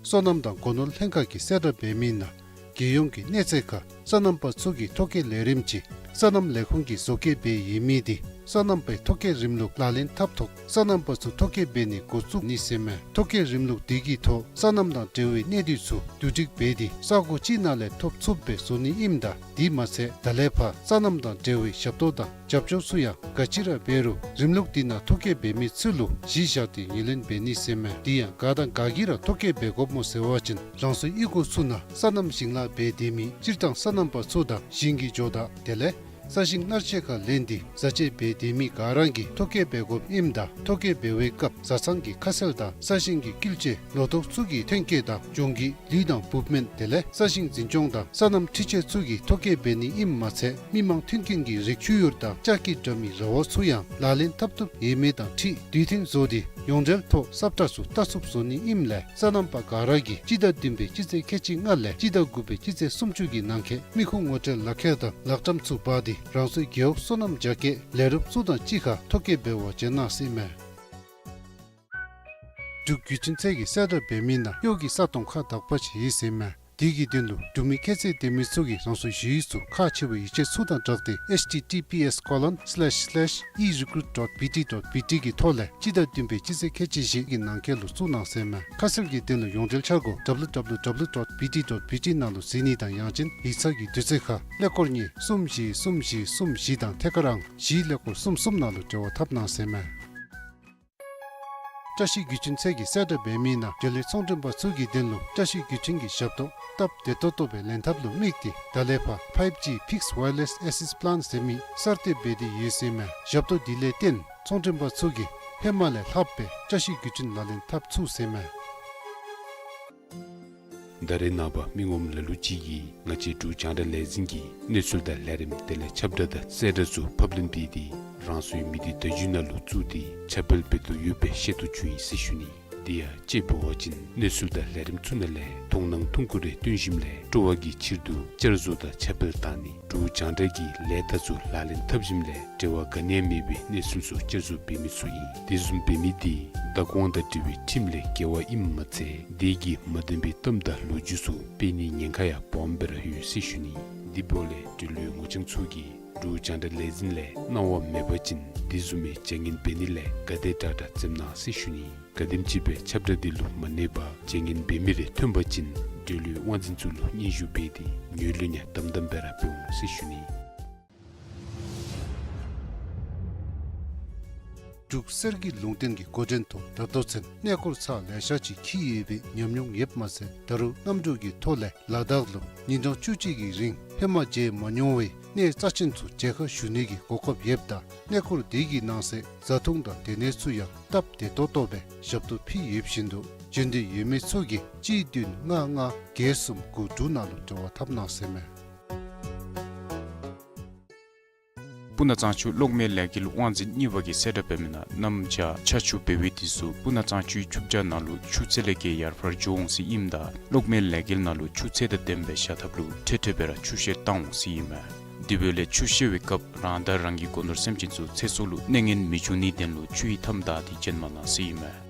སོ་ནམ་དང་སྒོ་ནོར་ལྷན་ཁག་གིས་གསལ་བསྒྲགས་འབད་མི་ནང་རྒྱལ་ཡོངས་ཀྱི་གནས་ཚད་ཁར་སོ་ནམ་པ་ཚུ་གི་ཐོ་བཀོད་ལས་རིམ་ཅིག་སོ་ནམ་ལས་ཁུངས་ཀྱིས་བཟོ་བཀོད་འབད་ཡོད་མི་འདི་སོ་ནམ་པའི་ཐོ་བཀོད་རིམ་ལུགས་ལག་ལེན་འཐབ་ཐོག་སོ་ནམ་པ་ཚུ་ཐོ་བཀོད་འབད་ནི་འགོ་བཙུགས་ནི་ཟེར་མས། ཐོ་བཀོད་རིམ་ལུགས་འདི་གི་ཐོག་སོ་ནམ་དང་འབྲེལ་བའི་གནས་སྡུད་ཚུ་བསྡུ་སྒྲིག་འབད་དེ་ས་གོ་གཅིག་ནང་ལས་ཐོབ་ཚུགསཔ་སྦེ་བཟོ་ནི་ཨིནམ་ད་དེ་མ་ཚད་ད་ལས་ཕར་སོ་ནམ་དང་འབྲེལ་བའི་ཞབས་ཏོག་དང་རྒྱབ་སྐྱོར་ཚུ་ཡང་ག་ཅི་ར་འབད་རུང་རིམ་ལུགས་འདི་ནང་ཐོ་བཀོད་འབད་མི་ཚུ་ལུ་གཞི་བཞག་སྟེ་ངོས་ལེན་འབད་ནི་ཟེར་མས། དེ་ཡང་ག་དང་ག་གིས་ར་ཐོ་བཀོད་འབད་དགོཔ་སྨོ་ཟེར་བ་ཅིན་རང་སོའི་གཡུས་སྒོ་ཚུ་ནང་སོ་ནམ་ཞིང་ལཱ་འབད་སྡོད་མི་སྤྱིར་བཏང་སོ་ནམ་པ་ཚུ་དང་ཞིང་གི་ཇོ་བདག་དེ་ལས་ས་ཞིང་གནར་གཅོད་ཁར་ལེན་ཏེ་བཟའ་སྤྱོད་འབད་སྡོད་མི་ག་ར་གིས་ཐོ་བཀོད་འབད་དགོཔ་ཨིནམ་ད་ཐོ་བཀོད་འབད་བའི་སྐབས་བཟའ་ཚང་གི་ཁ་གསལ་དང་ས་ཞིང་གི་དཀྱིལ་ཆས་ལོ་ཏོག་ཚུ་གི་ཐོན་སྐྱེད་དང་ལྗོངས་ཀྱི་ལུད་དང་འབུབ་སྨན་དེ་ལས་ས་ཞིང་འཛིན་སྐྱོང་དང་སོ་ནམ་འཕྲུལ་ཆས་ཚུ་གི་ཐོ་བཀོད་འབད་ནི་ཨིནམ་མ་ཚད་མི་མང་མཐུན་རྐྱེན་གྱི་རིགས་ཆུ་ཡུར་དང་ལྕགས་ཀྱི་དྲ་མིག་ར་བ་ཚུ་ཡང་ལག་ལེན་འཐབ་བཏུབ་ཡོད་མེད་དང་འཁྲིལ་དུས་མཐུན་བཟོ་སྟེ་ཡོངས་འབྲེལ་ཐོག་སབ་ཁྲ་ཚུ་བལྟ་ཚུགསཔ་བཟོ་ནི་ཨིནམ་ལས་སོ་ནམ་པ་ག་ར་གིས་སྤྱི་ཟླ་བདུན་པའི་སྤྱི་ཚེས་ཁལ་གཅིག་ལྔ་ལས་སྤྱི་ཟླ་དགུ་པའི་སྤྱི་ཚེས་སུམ་ཅུ་གི་ནང་འཁོད་མི་ཁུངས་ངོ་སྤྲོད་ལག་ཁྱེར་དང་ལག་ཊམ་ཚུ་འབག་སྟེ་རང་སོའི་རྒེད་འོག་སོ་ནམ་རྒྱ་སྐྱེད་ལས་རོགསཔ་ཚུ་དང་གཅིག་ཁར་ཐོ་བཀོད་འབད་བར་བྱོན་གནང་ཟེར་མས། འབྲུག་བརྒྱུད་འཕྲིན་ཚད་ཀྱིས་གསལ་བསྒྲགས་འབད་མི་ནང་གཡོག་གི་ས་སྟོང་ཁག་དག་པ་ཅིག་ཡོད་ཟེར་མས། དེ་གི་དོན་ལུ་འབྲུག་མི་ཁྱད་ཚད་ལྡན་མི་ཚུ་གིས་རང་སོའི་ཞི་གཡོགཔ་ཚུ་ཁག་ཆེ་བའི་ཡིག་ཆ་ཚུ་དང་སྦྲགས་ཏེ་H T T P S colon slash slash e recruit dot B T dot B T གི་ཐོག་ལས་སྤྱི་ཟླ་བདུན་པའི་སྤྱི་ཚེས་ཁལ་གཅིག་བཞི་གི་ནང་འཁོད་ལུ་བཙུགས་གནང་ཟེར་མས། ཁ་གསལ་གྱི་དོན་ལུ་ཡོངས་འབྲེལ་འཆར་སྒོ་W W W dot B T dot B T ནང་ལུ་གཟིགས་ནི་དང་ཡང་ཅིན་ཡིག་ཚང་གི་དུས་ཚོད་ཁར་ཀླད་ཀོར་གཉིས་གསུམ་བཞི་གསུམ་བཞི་གསུམ་བཞི་དང་ཐད་ཀར་ཨང་བཞི་ཀླད་ཀོར་གསུམ་གསུམ་ནང་ལུ་འབྲེལ་བ་འཐབ་གནང་ཟེར་མས། བཀྲ་ཤིས་བརྒྱུད་འཕྲིན་ཚད་ཀྱིས་གསལ་བསྒྲགས་འབད་མི་ནང་འབྲེལ་ཡོད་ཚོང་མགྲོན་པ་ཚུ་གི་དོན་ལུ་བཀྲ་ཤིས་བརྒྱུད་འཕྲིན་གྱི་ཞབས་ཏོག་སྟབས་བདེ་ཏོག་ཏོ་སྦེ་ལེན་ཐབས་ལུ་དམིགས་ཏེ་ད་ལས་ཕར་five G fixed wireless access plan ཟེར་མི་གསར་གཏོད་འབད་དེ་ཡོད་ཟེར་མས། ཞབས་ཏོག་འདི་ལས་བརྟེན་ཚོང་མགྲོན་པ་ཚུ་གིས་ཧེ་མ་ལས་ལྷག་སྦེ་བཀྲ་ཤིས་བརྒྱུད་འཕྲིན་ལག་ལེན་འཐབ་ཚུགས་ཟེར་མས། ད་རེས་ནངས་པ་མི་ངོམ་ལ་ལུ་ཅིག་གིས་ང་བཅས་འབྲུག་རྒྱང་བསྒྲགས་ལས་འཛིན་གྱི་གནས་ཚུལ་དང་ལས་རིམ་དེ་ལས་ཁྱབ་བསྒྲགས་དང་གསལ་བསྒྲགས་ཚུ་ཕབ་ལེན་འབད་དེ་རང་སོའི་མི་སྡེ་བརྡ་བརྒྱུད་ནང་ལུ་བཙུགས་ཏེ་ཁྱབ་སྤེལ་འབད་དོ་ཡོདཔ་སྦེ་བཤད་དོ་བྱུང་ཡི་ཟེར་ཞུ་ནི། དེ་ཡང་དཔྱེ་འབད་བ་ཅིན་གནས་ཚུལ་དང་ལས་རིམ་ཚུ་ནང་ལས་མཐོང་སྣང་ཐུང་ཀུ་རེ་སྟོན་ཞིནམ་ལས་སྤྲོ་བ་གི་ཕྱིར་དུ་བསྐྱར་བཟོ་དང་ཁྱབ་སྤེལ་བཏང་ནི་འབྲུག་རྒྱང་བསྒྲགས་ཀྱི་ལས་རྟགས་ཚུ་ལག་ལེན་འཐབ་ཞིནམ་ལས་འབྲེལ་བ་ག་ནི་ཡང་མེད་པའི་གནས་ཚུལ་ཚུ་བསྐྱར་བཟོ་འབད་མི་ཚུ་ཨིན། དེ་བཟུམ་འབད་མི་དེ་བདག་དབང་དང་འབྲེལ་བའི་ཁྲིམས་ལས་འགལ་བ་ཨིནམ་མ་ཚད་དེ་གིས་མ་བདེན་པའི་གཏམ་དང་ལོ་རྒྱུས་ཚུ་སྤེལ་ནིའི་ཉེན་ཁ་ཡང་སྦོམ་སྦེ་ར་ཡོད་ཟེར་ཞུ་ནི། དེ་འབདཝ་ལས་འབྲེལ་ཡོད་ངོ་རྐྱང་ཚུ་གིས་འབྲུག་རྒྱང་བསྒྲགས་ལས་འཛིན་ལས་གནང་བ་མེད་པ་ཅིན་དེ་བཟུམ་མའི་བྱ་ངན་འབད་ནི་ལས་ག་དེ་དྲག་དྲག་འཛེམ་གནང་ཟེར་ཞུ་ནི། ག་དེམ་ཅིག་སྦེ་ཁྱབ་བསྒྲགས་འདི་ལུ་མ་གནས་པར་བྱ་ངན་འབད་མི་རེ་ཐོན་པ་ཅིན་འབྲེལ་ཡོད་དབང་འཛིན་ཚུ་ལུ་སྙན་ཞུ་འབད་དེ་ངོས་ལེན་ཡང་དམ་དམ་སྦེ་ར་འབད་འོང་ཟེར་ཞུ་ནི། འབྲུག་གསེར་གྱི་ལུང་བསྟན་གྱི་འགོ་འདྲེན་ཐོག་ད་ལྟོ་ཚུན་གནས་སྐོར་ཚར་ལེ་ཤ་ཅིག་འཁྱིད་ཡོད་པའི་ཉམས་མྱོང་ཡོདཔ་མ་ཚད་ད་རུང་གནམ་གྲུ་གི་ཐོག་ལས་ལ་དྭགས་ལུ་ཉིན་གྲངས་བཅུ་གཅིག་གི་རིང་ཧེ་མ་མཇལ་མ་མྱོང་བའི་གནས་རྩ་ཆེན་ཚུ་མཇལ་ཁ་ཞུ་ནི་གི་གོ་སྐབས་ཡོདཔ་ད་གནས་སྐོར་འདི་གི་ནང་གསེས་བཟའ་འཐུང་དང་སྡོད་གནས་ཚུ་ཡང་སྟབས་བདེ་ཏོག་ཏོ་སྦེ་ཞབས་ཏོག་ཕུལ་ཡོད་བཞིན་དུ་བྱོན་འདོད་ཡོད་མི་ཚུ་གིས་གཅིག་བདུན་ལྔ་ལྔ་བརྒྱད་གསུམ་དགུ་དྲུག་ནང་ལུ་འབྲེལ་བ་འཐབ་གནང་ཟེར་མས། སྤུ་ན་གཙང་ཆུ་གློག་མེ་ལས་འགུལ་དབང་འཛིན་གཉིས་པ་གིས་གསལ་བསྒྲགས་འབད་མི་ནང་གནམ་བྱཱར་ཆར་ཆུ་འབེལ་བའི་དུས་སུ་སྤུ་ན་གཙང་ཆུའི་ཆུ་བྱཱར་ནང་ལུ་ཆུ་ཚད་ལས་བརྒལ་ཡར་འཕར་འགྱོ་འོང་ཟེར་ཨིནམ་ད་གློག་མེ་ལས་འགུལ་ནང་ལུ་ཆུ་ཚད་དང་ལྡནམ་སྦེ་བཞག་ཐབས་ལུ་འཕྲལ་འཕྲལ་སྦེ་ར་ཆུ་བཤལ་བཏང་འོང་ཟེར་ཨིན་མས། དེ་འབདཝ་ལས་ཆུ་བཤལ་བའི་སྐབས་རང་དང་རང་གི་སྒོ་ནོར་སེམས་ཅན་ཚུ་ཚེ་སྲོག་ལུ་གནོད་ངན་མི་འབྱུང་ནིའི་དོན་ལུ་ཆུ་ཡི་མཐའམ་བདའ་སྟེ་བྱོན་མ་གནང་ཟེར་ཨིན་མས།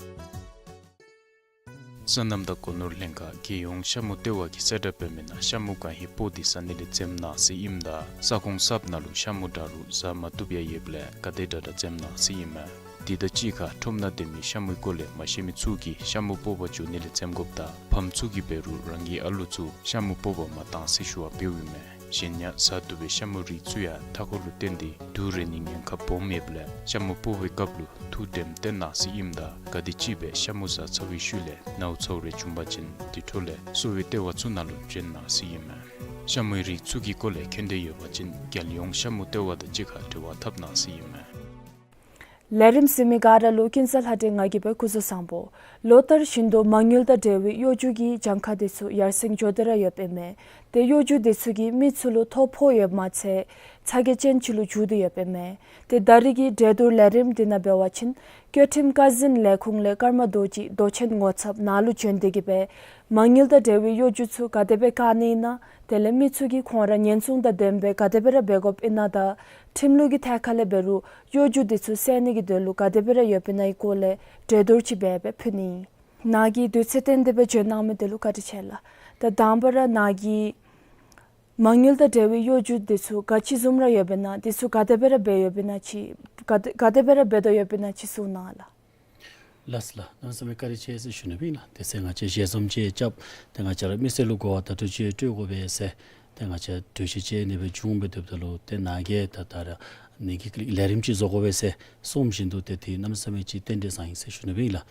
སོ་ནམ་དང་སྒོ་ནོར་ལྷན་ཁག་རྒྱལ་ཡོངས་ཤ་མུ་ལྟེ་བ་གིས་གསལ་བསྒྲགས་འབད་མི་ནང་ཤ་མུ་གང་ཧེ་སྤོ་སྟེ་ཟ་ནི་ལས་འཛེམ་གནང་ཟེར་ཨིནམ་ད་ས་ཁོངས་གསརཔ་ནང་ལུ་ཤ་མུ་འདྲ་རུང་ཟ་མ་བཏུབ་ཡང་ཡོདཔ་ལས་ག་དེ་དྲག་དྲག་འཛེམ་གནང་ཟེར་ཨིན་མས། དེ་དང་གཅིག་ཁར་ཁྲོམ་ནང་སྡོད་མི་ཤ་མུའི་སྐོར་ལས་མ་ཤེས་མི་ཚུ་གིས་ཤ་མུ་སྤོ་བར་འགྱོ་ནི་ལས་འཛེམ་དགོཔ་དང་ཕམ་ཚུ་གིས་འབད་རུང་རང་གི་ཨ་ལོ་ཚུ་ཤ་མུ་སྤོ་བར་མ་གཏང་ཟེར་ཞུ་བ་འབདཝ་ཨིན་མས། གཞན་ཡང་ཟ་བཏུབ་པའི་ཤ་མུའི་རིགས་ཚུ་ཡང་མཐའ་འཁོར་ལུ་བརྟེན་ཏེ་དུག་རེག་ནིའི་ཉེན་ཁ་སྦོམ་ཡོདཔ་ལས་ཤ་མུ་སྤོ་བའི་སྐབས་ལུ་ཐུགས་དྲནམ་བཏོན་གནང་ཟེར་ཨིནམ་ད་ག་དེམ་ཅིག་སྦེ་ཤ་མུ་ཟ་ཚར་བའི་ཤུལ་ལས་ནཝ་ཚཝ་རེ་བྱུང་པ་ཅིན་དེ་འཕྲོ་ལས་གསོ་བའི་ལྟེ་བ་ཚུ་ནང་ལུ་བྱོན་གནང་ཟེར་ཨིན་མས། ཤ་མུའི་རིགས་ཚུ་གི་སྐོར་ལས་མཁྱེན་འདོད་ཡོད་པ་ཅིན་རྒྱལ་ཡོངས་ཤ་མུ་ལྟེ་བ་དང་གཅིག་ཁར་འབྲེལ་བ་འཐབ་གནང་ཟེར་ཨིན་མས། ལས་རིམ་གཟིགས་མི་ག་ར་ལུ་ཀུན་བཟང་ལྷ་སྒྲོན་ང་གིས་སྦེ་སྐུ་གཟུགས་བཟང་པོ། ལོ་ལྟར་བཞིན་དུ་མ་དངུལ་དང་འབྲེལ་བའི་གཡོ་སྒྱུ་གི་གྱངས་ཁ་དེ་ཚུ་ཡར་སེང་འགྱོ་སྟེ་ར་ཡོདཔ་ཨིན་མས། ཏེ་གཡོ་སྒྱུ་དེ་ཚུ་གིས་མི་ཚུ་ལུ་ཐོ་ཕོག་ཡོདཔ་མ་ཚད་ཚ་གྱང་ཅན་ཅིག་ལུ་འགྱུར་ཏེ་ཡོདཔ་ཨིན་མས། ཏེ་ད་རེས་ཀྱི་འགྲན་བསྡུར་ལས་རིམ་འདི་ནང་འབད་བ་ཅིན་སྐྱོ་ཁྲིམས་ཀ་འཛིན་ལས་ཁུངས་ལས་ཀརྨ་རྡོ་རྗེ་མདོ་ཆེན་ངོ་ཚབ་ནཱ་ལུ་བྱོན་ཏེ་གིས་སྦེ་མ་དངུལ་དང་འབྲེལ་བའི་གཡོ་སྒྱུ་ཚུ་ག་དེ་སྦེ་བཀག་ནི་ཨིན་ན། དེ་ལས་མི་ཚུ་གིས་ཁོང་ར་ཉེན་སྲུང་དང་ལྡནམ་སྦེ་ག་དེ་སྦེ་ར་འབད་དགོཔ་ཨིན་ན་དང་ཁྲིམས་ལུགས་ཀྱི་ཐད་ཁ་ལས་འབད་རུང་གཡོ་སྒྱུ་དེ་ཚུ་སེལ་ནི་གི་དོན་ལུ་ག་དེ་སྦེ་ར་ཡོདཔ་ཨིན་ན་གི་སྐོར་ལས་གྲོས་བསྡུར་ཅིག་འབད་སྦེ་ཕུལ་ནི་ཨིན། ནཱ་གིས་དུས་ཚོད་བཏོན་ཏེ་སྦེ་བྱོན་གནང་མི་དེ་ལུ་བཀའ་དྲིན་ཆེ་ལགས། ད་དང་པ་ར་ནཱ་གིས་མ་དངུལ་དང་འབྲེལ་བའི་གཡོ་སྒྱུ་དེ་ཚུ་ག་ཅི་བཟུམ་ར་ཡོདཔ་ཨིན་ན་དེ་ཚུ་ག་དེ་སྦེ་ར་འབད་ཡོདཔ་ཨིན་ན་ཅིག་ག་དེ་ག་དེ་སྦེ་ར་འབད་དོ་ཡོདཔ་ཨིན་ན་ཅིག་གསུང་གནང་ལགས། ལགས་སོ་ལགས། གནམ་མེད་ས་མེད་བཀའ་དྲིན་ཆེ་ཟེར་ཞུ་ནི་ཨིན་ལགས། དེ་ཚེ་ང་བཅས་ཞལ་འཛོམས་ཅིག་རྐྱབ་སྟེ་ང་བཅས་ར་མི་སེར་ལུ་གོ་བ་བརྡ་སྤྲོད་ཅིག་སྤྲོད་དགོ་པས་ཟེར་ཏེ་ང་བཅས་གྲོས་གཞི་ཅིག་ཨ་ནི་སྦེ་བྱུང་སྦེ་སྡོདཔ་ད་ལུ་ཏེ་ནཱ་གིས་ད་ད་ར་ཨ་ནི་གི་ལས་རིམ་ཅིག་བཟོ་དགོ་པས་ཟེར་གསུངམ་བཞིན་དུ་ཏེ་དེ་གནམ་མེད་ས་མེད་ཅིག་རྟེན་འབྲེལ་བཟང་ཡི་ཟེར་ཞུ་ནི་ཨིན་ལགས།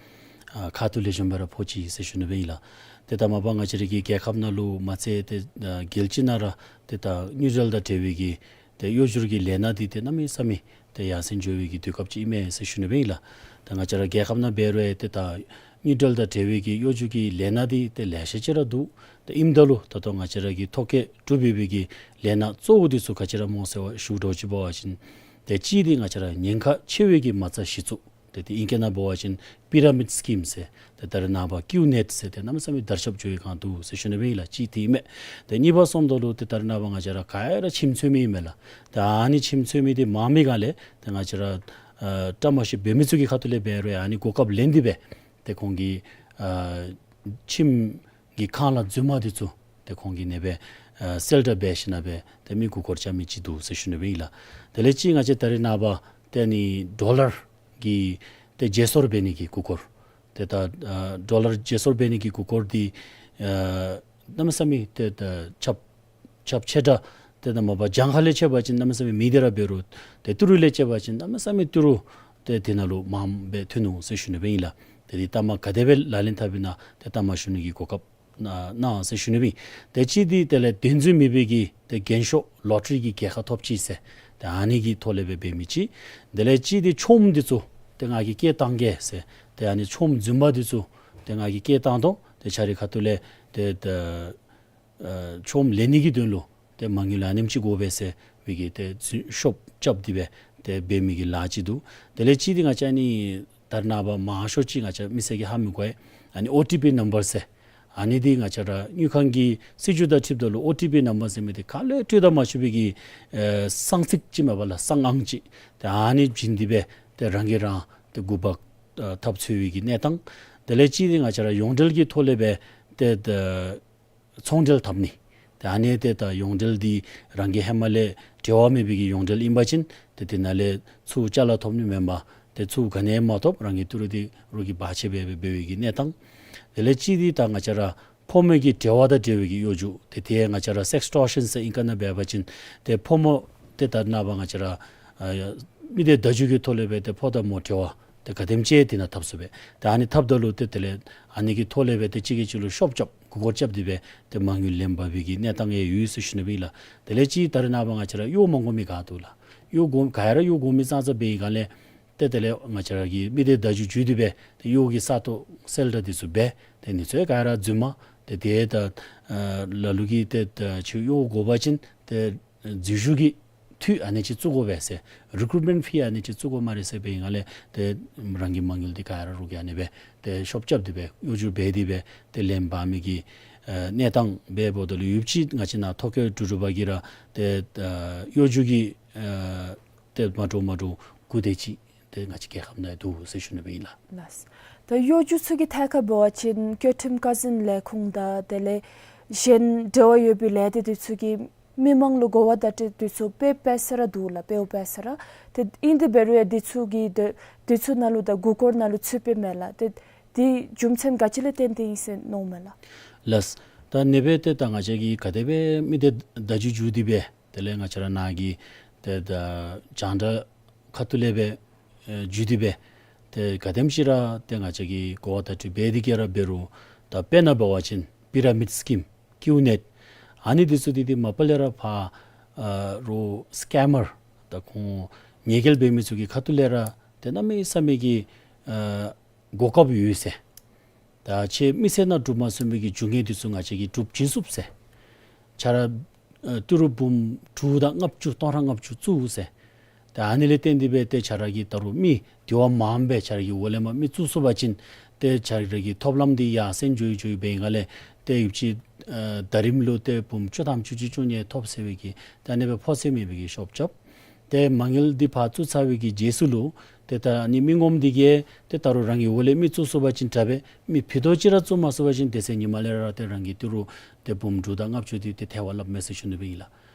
ཨ་ཁ་ཐུག་ལས་བྱོན་པ་ར་ཕོག་ཅི་ཟེར་ཞུ་ནི་ཨིན་ལགས། ཏེ་ད་མ་པ་ང་བཅས་ར་གི་རྒྱལ་ཁབ་ནང་ལུ་མ་ཚད་ཏེ་ཨ་རྒྱལ་སྤྱི་ནང་ར་ཏེ་ད་དངུལ་འབྲེལ་དང་འབྲེལ་བའི་གི་ཏེ་གཡོ་སྒྱུར་གྱི་ལས་སྣ་འདི་ཏེ་གནམ་མེད་ས་མེད་ཏེ་ཡར་སེང་འགྱོ་བའི་གི་དུས་སྐབས་ཅིག་ཨིན་མས་ཟེར་ཞུ་ནི་ཨིན་ལགས། ད་ང་བཅས་ར་རྒྱལ་ཁབ་ནང་འབད་རུང་ཏེ་ད་དངུལ་འབྲེལ་དང་འབྲེལ་བའི་གི་གཡོ་སྒྱུ་གི་ལས་སྣ་འདི་ཏེ་ལེ་ཤ་ཅིག་ར་འདུག། ཏེ་ཨིནམ་ད་ལུ་ད་ལྟོ་ང་བཅས་ར་གི་ཐོ་བཀོད་གྲུབ་ཡོད་པའི་གི་ལས་སྣ་གཙོ་བོ་འདི་ཚུ་ག་ཅི་ར་སྨོ་ཟེར་བ་ཞུ་འདྲཝ་ཅིག་འབད་བ་ཅིན་ཏེ་གཅིག་འདི་ང་བཅས་ར་ཉེན་ཁ་ཆེ་བའི་གི་མ་རྩ་གཞི་བཙུགས། ཏེ་དེ་ཨིང་སྐད་ནང་འབད་བ་ཅིན་པི་ར་མིཌ་སི་ཀིམ་ཟེར། ཏེ་ད་རེས་ནངས་པ་ཀིའུ་ནེཊ་ཟེར་ཏེ་གནམ་མེད་ས་མེད་དར་ཁྱབ་འགྱོ་བའི་སྒང་འདུག་ཟེར་ཞུ་ནི་ཨིན་ལགས། གཅིག་དེ་ཨིན་མས། ཏེ་གཉིས་པ་སོངམ་ད་ལུ་ཏེ་ད་རེས་ནངས་པ་ང་བཅས་ར་ག་ར་ཁྱིམ་ཚུད་མི་ཨིན་མས་ལགས། ཏེ་ཨ་ནི་ཁྱིམ་ཚུད་མི་འདི་མང་མི་སྒང་ལས་ཏེ་ང་བཅས་ར་ཨ་བཀྲ་མ་ཤིསཔ་འབད་མི་ཚུ་གི་ཁ་ཐུག་ལས་འབད་རུང་ཨ་ནི་གོ་སྐབས་ལེན་ཏེ་སྦེ་ཏེ་ཁོང་གིས་ཨ་ཁྱིམ་གྱི་ཁང་གླ་རྫུན་མ་འདི་ཚུ་ཏེ་ཁོང་གིས་ཨ་ནི་སྦེ་ཨ་སེལ་བསྒྲགས་འབད་ཞིནམ་ལས་སྦེ་ཏེ་མི་མགུ་སྐོར་རྐྱབ་མི་ཅིག་འདུག་ཟེར་ཞུ་ནི་ཨིན་ལགས། དེ་ལས་གཅིག་ང་བཅས་ད་རེས་ནངས་པ་ཏེ་ཨ་ནི་ཌོ་ལར་གྱི་ཏེ་བརྗེ་སོར་འབད་ནི་གི་མགུ་སྐོར། ཏེ་ད་ཨ་ཌོ་ལར་བརྗེ་སོར་འབད་ནི་གི་མགུ་སྐོར་འདི་ཨ་གནམ་མེད་ས་མེད་ཏེ་ད་ཁྱབ་ཁྱབ་ཆེ་དྲགས། ཏེ་ད་མ་པ་གྱངས་ཁ་ལས་ཕྱེ་བ་ཅིན་གནམ་མེད་ས་མེད་མི་དེ་ར་འབད་རུང་ཏེ་ཏི་རུ་ལས་ཕྱེ་བ་ཅིན་གནམ་མེད་ས་མེད་ཏི་རུ་ཏེ་དེ་ནང་ལུ་མངམ་སྦེ་ཐོན་ནུག་ཟེར་ཞུ་ནི་སྦེ་ཨིན་ལགས། ཏེ་དེ་ལྟ་མ་ག་དེ་སྦེ་ལག་ལེན་འཐབ་ཨིན་ན་ཏེ་ལྟ་མ་ཞུ་ནི་གི་གོ་སྐབས་གནང་ཟེར་ཞུ་ནི་སྦེ་ཨིན། ཏེ་གཅིག་འདི་དེ་ལས་དོན་རྫུན་མེད་པའི་གི་ཏེ་རྒྱན་ཤོག་ལོ་ཊ་རི་གི་རྒྱལ་ཁ་ཐོབ་ཅི་ཟེར་ཏེ་ཨ་ནི་གི་ཐོག་ལས་སྦེ་འབད་མི་ཅིག། དེ་ལས་གཅིག་འདི་ཆོམ་འདི་ཚུ་ཏེ་ང་གིས་སྐྱེལ་བཏང་གེ་ཟེར་ཏེ་ཨ་ནི་ཆོམ་རྫུན་མ་འདི་ཚུ་ཏེ་ང་གིས་སྐྱེལ་བཏང་དོ། ཏེ་ཁྱོད་རའི་ཁ་ཐུག་ལས་ཏེ་ཏེ་ཨ་ཆོམ་ལེན་ནི་གི་དོན་ལུ་ཏེ་མ་དངུལ་ཨ་ནེམ་ཅིག་དགོ་པས་ཟེར་བའི་གི་ཏེ་ཤོབ་རྐྱབ་སྟེ་སྦེ་ཏེ་འབད་མི་གི་ལཱ་ཅིག་འདུག། དེ་ལས་གཅིག་འདི་ང་བཅས་ཨ་ནི་ད་རེས་ནངས་པ་མང་ཤོས་ཅིག་ང་བཅས་མི་སེར་གྱིས་ཧ་མི་གོ་བས། ཨ་ནི་ཨོ་ཊི་པི་ནམ་བར་ཟེར། ཨ་ནི་འདི་ང་བཅས་ར་དངུལ་ཁང་གི་སྲིད་བྱུས་དང་འཁྲིལཝ་ད་ལུ་ཨོ་ཊི་པི་ནམ་བར་ཟེར་མི་འདི་ག་ལས་སྤྲོད་ད་མ་ཆོག་པའི་གི་ཨེ་གསང་ཚིག་ཅིག་མས་པ་ལགས། གསང་ཨང་ཅིག། ཏེ་ཨ་ནི་བྱིན་ཏེ་སྦེ་ཏེ་རང་གིས་རང་ཏེ་འགུག་པ་ཨ་འཐབ་ཚུགས་པའི་གི་གནས་སྟངས། དེ་ལས་གཅིག་འདི་ང་བཅས་ར་ཡོངས་འབྲེལ་གྱི་ཐོག་ལས་སྦེ་ཏེ་ཏེ་ཚོང་འབྲེལ་འཐབ་ནི། ཏེ་ཨ་ནི་ཏེ་ད་ཡོངས་འབྲེལ་འདི་རང་གི་ཧེ་མ་ལས་འབྲེལ་བ་མེད་པའི་གི་ཡོངས་འབྲེལ་ཨིན་པ་ཅིན་ཏེ་དེ་ནང་ལས་ཚུར་ཅ་ལ་ཐོབ་ནི་མེན་པར་ཏེ་ཚུར་ག་ནི་ཡང་མ་ཐོབ། རང་གི་ཏི་རུ་འདི་རོགས་ཀྱིས་འབག་ཆི་སྦེ་འབད་བའི་གི་གནས་སྟངས། དེ་ལས་གཅིག་འདི་ད་ང་བཅས་ར་ཕོ་མོ་གི་འབྲེལ་བ་དང་འབྲེལ་བའི་གི་གཡོ་སྒྱུ། ཏེ་དེ་ང་བཅས་ར་སེགསི་ཊོར་ཤཱན་ཟེར་ཨིང་སྐད་ནང་འབད་བ་ཅིན་ཏེ་ཕོ་མོ་ཏེ་ད་རེས་ནངས་པ་ང་བཅས་ར་ཨ་མི་སྡེ་བརྡ་བརྒྱུད་ཀྱི་ཐོག་ལས་སྦེ་ཏེ་ཕོ་དང་མོ་འབྲེལ་བ་ཏེ་ག་དེམ་ཅིག་དེ་ནང་འཐབ་ཚུགས་པས། ཏེ་ཨ་ནི་འཐབ་ད་ལུ་ཏེ་དེ་ལས་ཨ་ནི་གི་ཐོག་ལས་སྦེ་ཏེ་གཅིག་གིས་གཅིག་ལུ་ཤོབ་རྐྱབ་མགུ་སྐོར་རྐྱབ་སྟེ་སྦེ་ཏེ་མ་དངུལ་ལེན་འབག་པའི་གི་གནས་སྟངས་ཡང་ཡོད་ཟེར་ཞུ་ནི་སྦེ་ཨིན་ལགས། དེ་ལས་གཅིག་ད་རེས་ནངས་པ་ང་བཅས་ར་གཡོག་མ་དགོ་མི་ག་འདུག་ལགས། གཡོག་དགོ་ག་ར་གཡོག་དགོ་མི་ཙང་ཙ་འབད་བའི་སྒང་ལས་ཏེ་དེ་ལས་ང་བཅས་ར་གི་མི་སྡེ་བརྡ་བརྒྱུད་བརྒྱུད་དེ་སྦེ་ཏེ་གཡོག་གི་ས་སྟོང་གསལ་བསྒྲགས་འདི་ཚུ་འབད། ཏེ་ཨ་ནི་ཚུ་ག་ར་རྫུན་མ། ཏེ་དེ་ད་ཨ་ལ་ལུ་གིས་ཏེ་ད་ཁྱོད་གཡོག་དགོ་པ་ཅིན་ཏེ་འཛུལ་ཞུགས་ཀྱི་འཐུས་ཨ་ནི་ཅིག་བཙུགས་དགོ་པས་ཟེར། རི་ཀུ་རུཊ་མེནཊ་ཕི་ཨ་ནི་ཅིག་བཙུགས་དགོ་སྨ་རེ་ཟེར་བའི་སྒང་ལས་ཏེ་རང་གི་མ་དངུལ་འདི་ག་ར་རོགས་ཀྱིས་ཨ་ནི་སྦེ་ཏེ་ཤོབ་རྐྱབ་སྟེ་སྦེ་གཡོ་སྒྱུ་འབད་དེ་སྦེ་ཏེ་ལེན་འབག་མི་གི་ཨ་གནས་སྟངས་སྦེ་འབདཝ་ད་ལུ་ཡུདཔ་ཅིག་ང་བཅས་ནཱ་ཐོ་བཀོད་གྲུབ་གྲུབ་པ་གིས་ར་ཏེ་ཨ་གཡོ་སྒྱུ་གི་ཨ་ཏེ་མ་འདྲཝ་མ་འདྲཝ་དགུ་དེ་ཅིག་ ཏེ་ང་བཅས་རྒྱལ་ཁབ་ནང་འདུག་ཟེར་ཞུ་ནི་སྦེ་ཨིན་ལགས། ལགས། ད་གཡོ་སྒྱུ་ཚུ་གི་ཐད་ཁར་འབད་བ་ཅིན་བཅའ་ཁྲིམས་ཀ་ཟིན་ལས་ཁུངས་དང་དེ་ལས་གཞན་འབྲེལ་བ་ཡོད་པའི་ལས་སྡེ་འདི་ཚུ་གིས་མི་མང་ལུ་གོ་བ་བརྡ་སྤྲོད་འདི་ཚུ་འབད་འབད་ས་ར་འདུག་ལགས། འབདཝ་འབད་ས་ར། ཏེ་ཨིན་དེ་འབད་རུང་ཡང་འདི་ཚུ་གི་འདི་འདི་ཚུ་ནང་ལུ་ད་མགུ་སྐོར་ནང་ལུ་ཚུད་པས་མེན་ལགས། ཏེ་འདི་རྒྱུ་མཚན་ག་ཅི་ལས་བརྟེན་ཏེ་ཨིན་ཟེར་མནོཝ་མས་ལགས། ལགས། ད་ཨ་ནི་སྦེ་ཏེ་ད་ང་བཅས་ཀྱིས་ག་དེ་སྦེ་མི་སྡེ་བརྡ་བརྒྱུད་བརྒྱུད་དེ་སྦེ་དེ་ལས་ང་བཅས་ར་ནཱ་གི་ཏེ་ད་རྒྱང་བསྒྲགས་ཁ་ཐུག་ལས་སྦེ་ཨེ་བརྒྱུད་དེ་སྦེ་ཏེ་ག་དེམ་ཅིག་ར་ཏེ་ང་བཅས་ཀྱིས་གོ་བ་བརྡ་སྤྲོད་འབད་དེ་གིས་ར་འབད་རུང་ད་དཔེར་ན་འབད་བ་ཅིན་པི་ར་མིཌ་སི་ཀིམ་ཀིའུ་ནེཊ་ཨ་ནི་འདི་ཚུ་འདི་འདི་མ་པ་ལས་ར་ཕར་ཨ་རོགས་སི་ཀེམ་མར་ད་ཁོང་ཉེས་འགེལ་འབད་མི་ཚུ་གི་ཁ་ཐུག་ལས་ར་ཏེ་གནམ་མེད་ས་མེད་ཀྱི་ཨ་གོ་སྐབས་ཡོད་ཟེར། ད་ཁྱེད་མི་སེར་ནང་སྒྲུབ་མ་ཚུགས་མི་གི་རྒྱུ་དངོས་འདི་ཚུ་ང་བཅས་ཀྱིས་སྒྲུབ་བྱིན་ཚུགས་ཟེར། ཁྱོད་ར་ཨ་ཏི་རུ་འབུམ་དྲུག་དང་ལྔ་བཅུ་སྟོང་ཕྲག་ལྔ་བཅུ་བཙུགས་ཟེར། ད་ཨ་ནི་ལས་བརྟེན་ཏེ་སྦེ་ཏེ་ཁྱོད་ར་གི་ད་རུང་མི་དེ་བ་མངམ་སྦེ་ཁྱོད་ར་གི་འོག་ལས་མར་མི་བཙུགས་ཚུགས་པ་ཅིན་ཏེ་ཁྱོད་ར་གི་ཐོབ་ལམ་འདི་ཡར་སེང་འགྱོ་ཡི་འགྱོ་ཡི་འབད་ནི་ལས་ཏེ་ཡོདཔ་ཅིག་ཨ་ཟླ་རིམ་ལུ་ཏེ་འབུམ་བཅུ་ཐམ་བཅུ་གཅིག་བཅུ་གཉིས་ཐོབ་ཟེར་བའི་གི་ད་ཨ་ནི་སྦེ་ཕོག་ཚོད་མེད་པའི་གི་ཤོབ་རྐྱབ། ཏེ་མ་དངུལ་འདི་ཕར་བཙུགས་ཚར་བའི་གི་རྗེས་སུ་ལུ་ཏེ་ད་ཨ་ནི་མི་ངོམ་འདི་གིས་ཏེ་ད་རུང་རང་གི་འོག་ལས་མི་བཙུགས་ཚུགས་པ་ཅིན་དྲག་པས། མི་ཕུད་རྡོག་ཅིག་ར་བཙུགས་མ་ཚུགས་པ་ཅིན་དེ་ཚེ་ཉིནམ་ལས་ར་ཏེ་རང་གི་ཏི་རུ་ཏེ་འབུམ་དྲུག་དང་ལྔ་བཅུ་འདི་ཏེ་ཐལ་བར་བརླགཔ་མས་ཟེར་ཞུ་ནི་སྦེ་ཨིན་ལགས།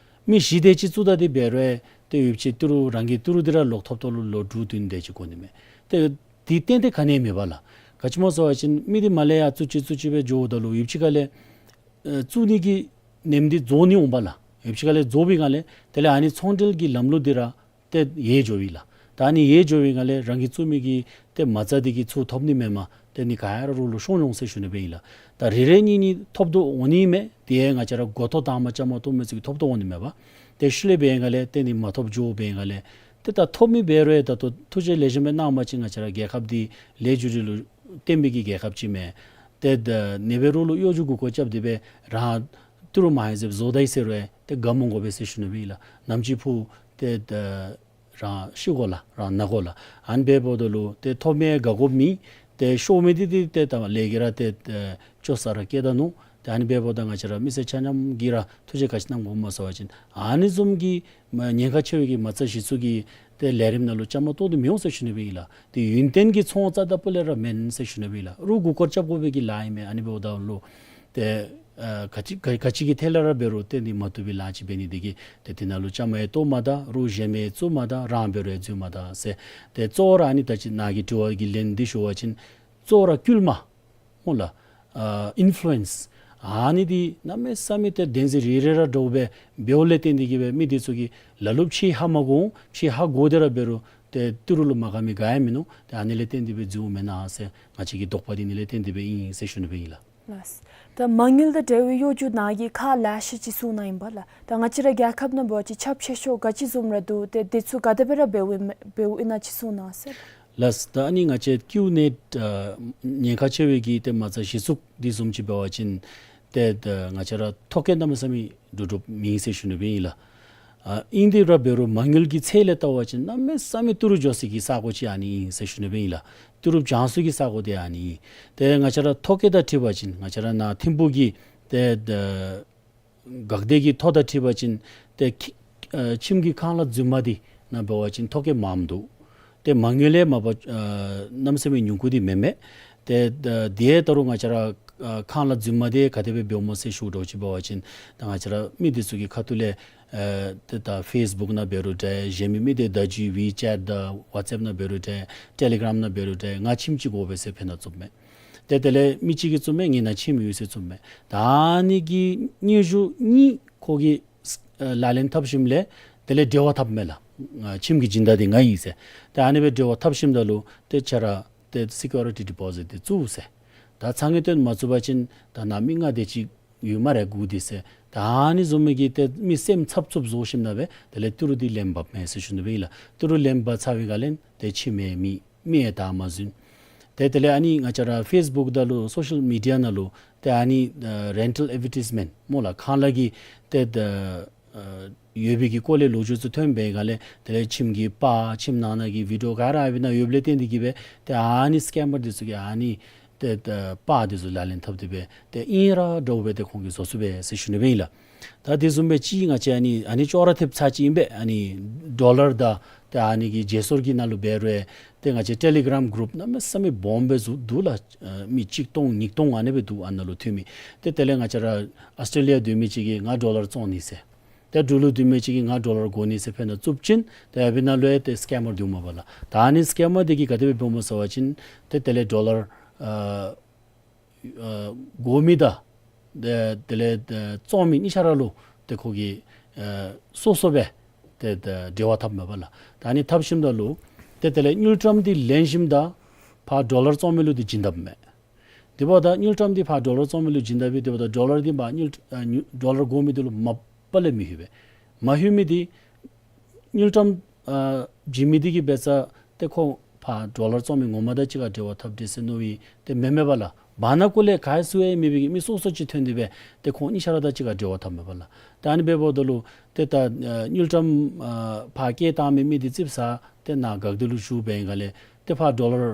མི་བཞི་དེ་ཅིག་བཙུགས་ད་དེ་འབད་རུང་ཏེ་ཡོདཔ་ཅིག་ཏི་རུ་རང་གི་ཏི་རུ་འདི་ར་ལོག་ཐོབ་ཐོབ་ལུ་ལོ་དྲུག་བདུན་དེ་ཅིག་འགོར་ནི་མས། ཏེ་འདི་ཏན་ཏན་ག་ནི་ཡང་མེད་པས་ལགས། ག་ཅི་སྨོ་ཟེར་བ་ཅིན་མི་འདི་མར་ལས་ཡར་བཙུགས་ཅི་བཙུགས་ཅི་སྦེ་འགྱོཝ་ད་ལུ་ཡོདཔ་ཅིག་ཁ་ལས་ཨ་བཙུགས་ནི་གི་ནེམ་འདི་རྫོགས་ནི་འོང་པས་ལགས། ཡོདཔ་ཅིག་ཁ་ལས་རྫོགས་པའི་སྒང་ལས་དེ་ལས་ཨ་ནི་ཚོང་འབྲེལ་གྱི་ལམ་ལུགས་འདི་ར་ཏེ་ཡལ་འགྱོཝ་ཨིན་ལགས། ད་ཨ་ནི་ཡལ་འགྱོཝ་ཨིན་སྒང་ལས་རང་གིས་བཙུགས་མི་གི་ཏེ་མ་རྩ་འདི་གི་ཚུར་ཐོབ་ནི་མེན་པར་ཏེ་ཨ་ནི་ག་ཡ་ར་རོགས་ལུ་ཤོར་འོང་ཟེར་ཞུ་ནི་སྦེ་ཨིན་ལགས། ད་རེ་རེ་གཉིས་གཉིས་ཐོབ་དོ་འོང་ནི་མས། དེ་ཡང་ང་བཅས་ར་འགོ་ཐོག་དང་པ་བཅའ་མར་གཏོགས་མི་ཚུ་གིས་ཐོབ་དོ་འོང་ནི་མས་པ། ཏེ་ཤུལ་ལས་འབད་ནི་ལས་ཏེ་ཨ་ནི་མ་ཐོབ་འགྱོ་འབད་ནི་ལས་ཏེ་ད་ཐོབ་མི་འབད་རུང་ད་ལྟོ་ཐུགས་རྗེ་ལེགས་ཤོམ་སྦེ་གནང་བ་ཅིན་ང་བཅས་ར་རྒྱལ་ཁབ་འདི་ལས་རྒྱུ་འབྲས་ལུ་བརྟེན་པའི་གི་རྒྱལ་ཁབ་ཅིག་མས། ཏེ་ད་ཨ་ནི་སྦེ་རོགས་ལུ་གཡོ་སྒྱུ་མགུ་སྐོར་རྐྱབ་སྟེ་སྦེ་རང་ཏི་རུ་མ་ཧེ་ཟེབ་བཟོ་ད་ཡི་ཟེར་རུང་ཏེ་དགའ་མི་དགོ་པས་ཟེར་ཞུ་ནི་སྦེ་ཨིན་ལགས། ནམ་ཅིག་ཕུགས་ཏེ་ད་རང་ཤི་དགོ་ལགས། རང་ན་དགོ་ལགས། ཨ་ནི་འབདཝ་ད་ལུ་ཏེ་ཐོབ་མི་དགའ་དགོཔ་མེད། ཏེ་ཤོར་མི་འདི་འདི་ཏེ་ད་ལས་ཀྱིས་ར་ཏེ་ཨེ་བཅོ་ས་ར་བསྐྱལ་ད་ནུག། ཏེ་ཨ་ནི་འབདཝ་ད་ང་བཅས་ར་མི་སེར་ཆ་མཉམ་གྱིས་ར་ཐུགས་རྗེ་ག་ཅི་གནང་དགོཔ་སྨོ་ཟེར་བ་ཅིན་ཨ་ནི་བཟུམ་གྱི་མ་ཉེན་ཁ་ཆེ་བའི་གི་མ་རྩ་གཞི་བཙུགས་ཀྱི་ཏེ་ལས་རིམ་ནང་ལུ་བཅའ་མར་གཏོགས་ཏེ་མི་འོང་ཟེར་ཞུ་ནི་སྦེ་ཨིན་ལགས། ཏེ་ཡུན་བརྟན་གྱི་ཚོང་རྩ་དང་པོ་ལས་ར་མེན་ཟེར་ཞུ་ནི་སྦེ་ཨིན་ལགས། རོགས་མགུ་སྐོར་རྐྱབ་དགོ་པའི་གི་ལཱ་ཨིན་མས། ཨ་ནི་འབདཝ་ད་ལུ་ཏེ་ཨ་ག་ཅི་ག་ག་ཅི་གི་ཐད་ལས་ར་འབད་རུང་ཏེ་ཨ་ནི་མ་བཏུབ་པའི་ལཱ་ཅིག་འབད་ནི་འདི་གིས་ཏེ་དེ་ནང་ལུ་བཅའ་མར་ཡང་གཏོགས་མ་ད། རོགས་གཞན་མི་བཙུགས་མ་ད། རང་འབད་རུང་ཡང་འཛུལ་མ་ད་ཟེར། ཏེ་གཙོ་བོ་ར་ཨ་ནི་ད་ཅི་ནཱ་གི་དྲི་བ་གི་ལན་འདི་ཞུ་བ་ཅིན་གཙོ་བོ་ར་བསྐུལ་མ་སྨོ་ལགས། ཨ་ཨིན་ཕུ་ལུ་ཨེནསི་ཨ་ནི་འདི་གནམ་མེད་ས་མེད་ཏེ་བདེན་འཛིན་རེ་རེ་ར་འདྲཝ་སྦེ་འབདཝ་ལས་བརྟེན་ཏེ་གིས་སྦེ་མི་འདི་ཚུ་གིས་ལ་ལུ་ཕྱི་ཧ་མ་གོ་འོང་། ཕྱི་ཧ་གོ་སྟེ་ར་འབད་རུང་ཏེ་ཏི་རུ་ལུ་མ་དགའ་མི་ག་ཡང་མིན་ནུག། ཏེ་ཨ་ནི་ལས་བརྟེན་ཏེ་སྦེ་འཛུལཝ་མེན་ན་ཟེར་ང་བཅས་ཀྱི་དོགས་པ་འདི་ཨ་ནི་ལས་བརྟེན་ཏེ་སྦེ་ཨིན་ཟེར་ཞུ་ནི་སྦེ་ཨིན་ལགས། ལགས། ད་མ་དངུལ་དང་འབྲེལ་བའི་གཡོ་སྒྱུ་ནཱ་གིས་ཁག་ལེ་ཤ་ཅིག་གསུངས་གནང་ཡི་པ་ལགས། ད་ང་བཅས་ར་རྒྱལ་ཁབ་ནང་འབད་བ་ཅིན་ཁྱབ་ཆེ་ཤོས་ག་ཅི་བཟུམ་ར་འདུག། ཏེ་འདི་ཚུ་ག་དེ་སྦེ་ར་འབདཝ་ཨིན་འབདཝ་ཨིན་ན་ཅིག་གསུངས་གནང་ཟེར། ལགས། ད་ཨ་ནི་ང་བཅས་ཀིའུ་ནེཊ་ཨ་ཉེན་ཁ་ཆེ་བའི་གི་ཏེ་མ་རྩ་གཞི་བཙུགས་འདི་བཟུམ་ཅིག་འབད་བ་ཅིན་ཏེ་ད་ང་བཅས་ར་ཐོ་བཀོད་གནམ་མེད་ས་མེད་འདྲོག་འདྲོགཔ་མེད་ཟེར་ཞུ་ནི་སྦེ་ཨིན་ལགས། ཨ་ཨིན་ཏེ་ར་འབད་རུང་མ་དངུལ་གྱི་ཚད་ལས་བལྟ་བ་ཅིན་གནམ་མེད་ས་མེད་ཏི་རུ་འགྱོ་སའི་གི་ས་གོ་ཅིག་ཨ་ནི་ཨིན་ཟེར་ཞུ་ནི་སྦེ་ཨིན་ལགས། ཏི་རུ་བྱང་སུ་གི་ས་གོ་འདི་ཨ་ནི་ཨིན། ཏེ་ང་བཅས་ར་ཐོ་བཀོད་དང་འཁྲིལ་བ་ཅིན་ང་བཅས་ར་ནཱ་ཐིམ་ཕུག་གི་ཏེ་ད་འགག་སྡེ་གི་ཐོ་དང་འཁྲིལ་བ་ཅིན་ཏེ་ཁྱི་ཨ་ཁྱིམ་གྱི་ཁང་གླ་རྫུན་མ་འདི་ནང་འབད་བ་ཅིན་ཐོ་བཀོད་མངམ་འདུག། ཏེ་མ་དངུལ་ལས་མ་པ་ཨ་གནམ་མེད་ས་མེད་ཉུང་ཀུ་འདི་མེན་མས། ཏེ་ད་དེ་ད་རུང་ང་བཅས་ར་ཨ་ཁང་གླ་རྫུན་མ་འདི་ག་དེ་སྦེ་འབདཝ་སྨོ་ཟེར་ཞུ་དོ་ཅིག་འབད་བ་ཅིན་ད་ང་བཅས་ར་མི་འདི་ཚུ་གི་ཁ་ཐུག་ལས་ཨེ་ཏེ་ད་ཕེསི་བུཀ་ནང་འབད་རུང་འདྲ། གཞན་མི་མི་སྡེ་བརྡ་བརྒྱུད་ཝི་ཅེཊ་དང་ཝཊས་ཨེཔ་ནང་འབད་རུང་འདྲ། ཊེ་ལི་གརམ་ནང་འབད་རུང་འདྲ། ང་ཁྱིམ་ཅིག་དགོ་པས་ཟེར་ཕར་ནང་བཙུགསཔ་མས། ཏེ་དེ་ལས་མི་གཅིག་གིས་བཙུགསཔ་མས། ངེའི་ནང་ཁྱིམ་ཡོད་ཟེར་བཙུགསཔ་མས། ད་ཨ་ནི་གི་སྙན་ཞུ་གཉིས་ཁོ་གིས་ཨེ་ལག་ལེན་འཐབ་ཞིནམ་ལས་དེ་ལས་འབྲེལ་བ་འཐབ་མས་ལགས། ཨ་ཁྱིམ་གྱི་སྦྱིན་བདག་འདི་ང་ཨིན་ཟེར། ད་ཨ་ནི་སྦེ་འབྲེལ་བ་འཐབ་ཞིནམ་ད་ལུ་ཏེ་ཁྱོད་ར་ཏེ་སི་ཀིའུ་རི་ཊི་ཌི་པོ་ཟིཊ་འདི་བཙུགས་ཟེར། ད་ཚ་ངེས་བཏོན་མ་ཚུགས་པ་ཅིན་ད་ནཱ་མི་ལྔ་དེ་ཅིག་ཡོད་སྨ་རེ་སྒུག་སྟེ་ཟེར། ད་ཨ་ནི་བཟུམ་མའི་གི་ཏེ་མི་སེམས་འཚབ་འཚུབ་བཟོ་ཞིནམ་ལས་སྦེ་དེ་ལས་ཏི་རུ་འདི་ལེན་འབགཔ་མས་ཟེར་ཞུ་ནི་སྦེ་ཨིན་ལགས། ཏི་རུ་ལེན་འབག་ཚར་བའི་སྒང་ལས་ཏེ་ཁྱིམ་ཡང་མེད། མི་ཡང་བདའ་མ་ཟུན། ཏེ་དེ་ལས་ཨ་ནི་ང་བཅས་ར་ཕེསི་བུཀ་དང་ལུ་སོ་ཤལ་མི་ཌི་ཡ་ནང་ལུ་ཏེ་ཨ་ནི་ཨ་རེན་ཊལ་ཨེཌ་ཝར་ཊའིཛ་མེནཊ་སྨོ་ལགས། ཁང་གླ་གི་ཏེ་ད་ཨ་ཡོད་པའི་གི་སྐོར་ལས་ལོ་རྒྱུས་ཚུ་ཐོན་པའི་སྒང་ལས་དེ་ལས་ཁྱིམ་གྱི་པར་ཁྱིམ་ནང་ན་གི་བི་ཌིའོ་ག་ར་ཨ་ནི་ནང་ཡོདཔ་ལས་བརྟེན་ཏེ་གིས་སྦེ་ཏེ་ཨ་ནི་སི་ཀེམ་མར་འདི་ཚུ་གིས་ཨ་ནི་ཏེ་ད་པར་འདི་ཚུ་ལག་ལེན་འཐབ་སྟེ་སྦེ་ཏེ་ཨིན་ར་འདྲཝ་སྦེ་ཏེ་ཁོང་གིས་བཟོ་ཚུགས་པས་ཟེར་ཞུ་ནི་སྦེ་ཨིན་ལགས། ད་དེ་བཟུམ་སྦེ་ཅིག་ང་བཅས་ཨ་ནི་ཨ་ནི་ཅོག་ར་འཐདཔ་ཚར་ཅིག་ཨིན་པས། ཨ་ནི་ཌོ་ལར་དང་ཏེ་ཨ་ནི་གི་བརྗེ་སོར་གྱི་ནང་ལུ་འབད་རུང་ཏེ་ང་བཅས་ཊེ་ལི་གྲམ་གུ་རུབ་གནམ་མེད་ས་མེད་སྦོམ་སྦེ་བཟོ་འདུག་ལགས། ཨ་མི་གཅིག་སྟོང་ཉིས་སྟོང་ཨ་ནི་སྦེ་འདུག། ཨ་ནཱ་ལུ་འཐུས་མི་ཏེ་དེ་ལས་ང་བཅས་ར་ཨཱོས་ཊྲེ་ལི་ཡ་སྡོད་མི་ཅིག་གིས་ང་ཌོ་ལར་བཙོང་ནི་ཟེར། ཏེ་འབྲུག་ལུ་སྡོད་མི་ཅིག་གིས་ང་ཌོ་ལར་དགོ་ནི་ཟེར་ཕར་ནང་བཙུགས་ཞིནམ་ཏེ་ཨ་ཕི་ནང་ལུ་ཡང་ཏེ་སི་ཀེམ་མར་འདུག་མས་པ་ལགས། ད་ཨ་ནི་སི་ཀེམ་མར་འདི་གིས་ག་དེ་སྦེ་འབདཝ་སྨོ་ཟེར་བ་ཅིན་ཏེ་དེ་ལས་ཌོ་ལར་ཨ་ཨ་དགོ་མི་དང་ཏེ་དེ་ལས་ཨ་བཙོང་མི་གཉིས་ཆ་ར་ལུ་ཏེ་ཁོ་གིས་ཨ་སོ་སོ་སྦེ་ཏེ་ཏེ་འབྲེལ་བ་འཐབ་མས་པ་ལགས། ད་ཨ་ནི་འཐབ་ཞིནམ་ད་ལུ་ཏེ་དེ་ལས་དངུལ་ཀྲམ་འདི་ལེན་ཞིནམ་ད་ཕར་ཌོ་ལར་བཙོང་མི་ལུ་འདི་བྱིན་དཔ་མས། དེ་འབདཝ་ད་དངུལ་ཀྲམ་འདི་ཕར་ཌོ་ལར་བཙོང་མི་ལུ་བྱིན་དཔ་སྦེ་དེ་འབདཝ་ད་ཌོ་ལར་འདི་མར་དངུལ་ཨ་དངུལ་ཌོ་ལར་དགོ་མི་འདི་ལུ་མ་པ་ལས་མི་ལྷོད་པས། མ་ལྷོད་མི་འདི་དངུལ་ཀྲམ་ཨ་བྱིན་མི་འདི་གིས་འབད་ས་ཏེ་ཁོ་ཕར་ཌོ་ལར་བཙོང་མི་ངོ་མ་དང་གཅིག་ཁར་འབྲེལ་བ་འཐབ་དེས་ཟེར་མནོ་བའི་ཏེ་མེན་མས་པ་ལགས། བར་ན་ཀོ་ལས་ག་ཡང་སུ་ཡང་མེད་པའི་གི་མི་སོ་སོ་ཅིག་ཐོན་ཏེ་སྦེ་ཏེ་ཁོང་གཉིས་ཆ་ར་དང་གཅིག་ཁར་འབྲེལ་བ་འཐབ་མས་པ་ལགས། ད་ཨ་ནི་འབདཝ་ད་ལུ་ཏེ་ད་ཨ་དངུལ་ཀྲམ་ཨ་ཕར་བསྐྱལ་བཏང་མི་མི་འདི་ཙིགཔ་ཟ་ཏེ་ནཱ་འགག་སྡོད་ལུ་བཞུགས་པའི་སྒང་ལས་ཏེ་ཕར་ཌོ་ལར་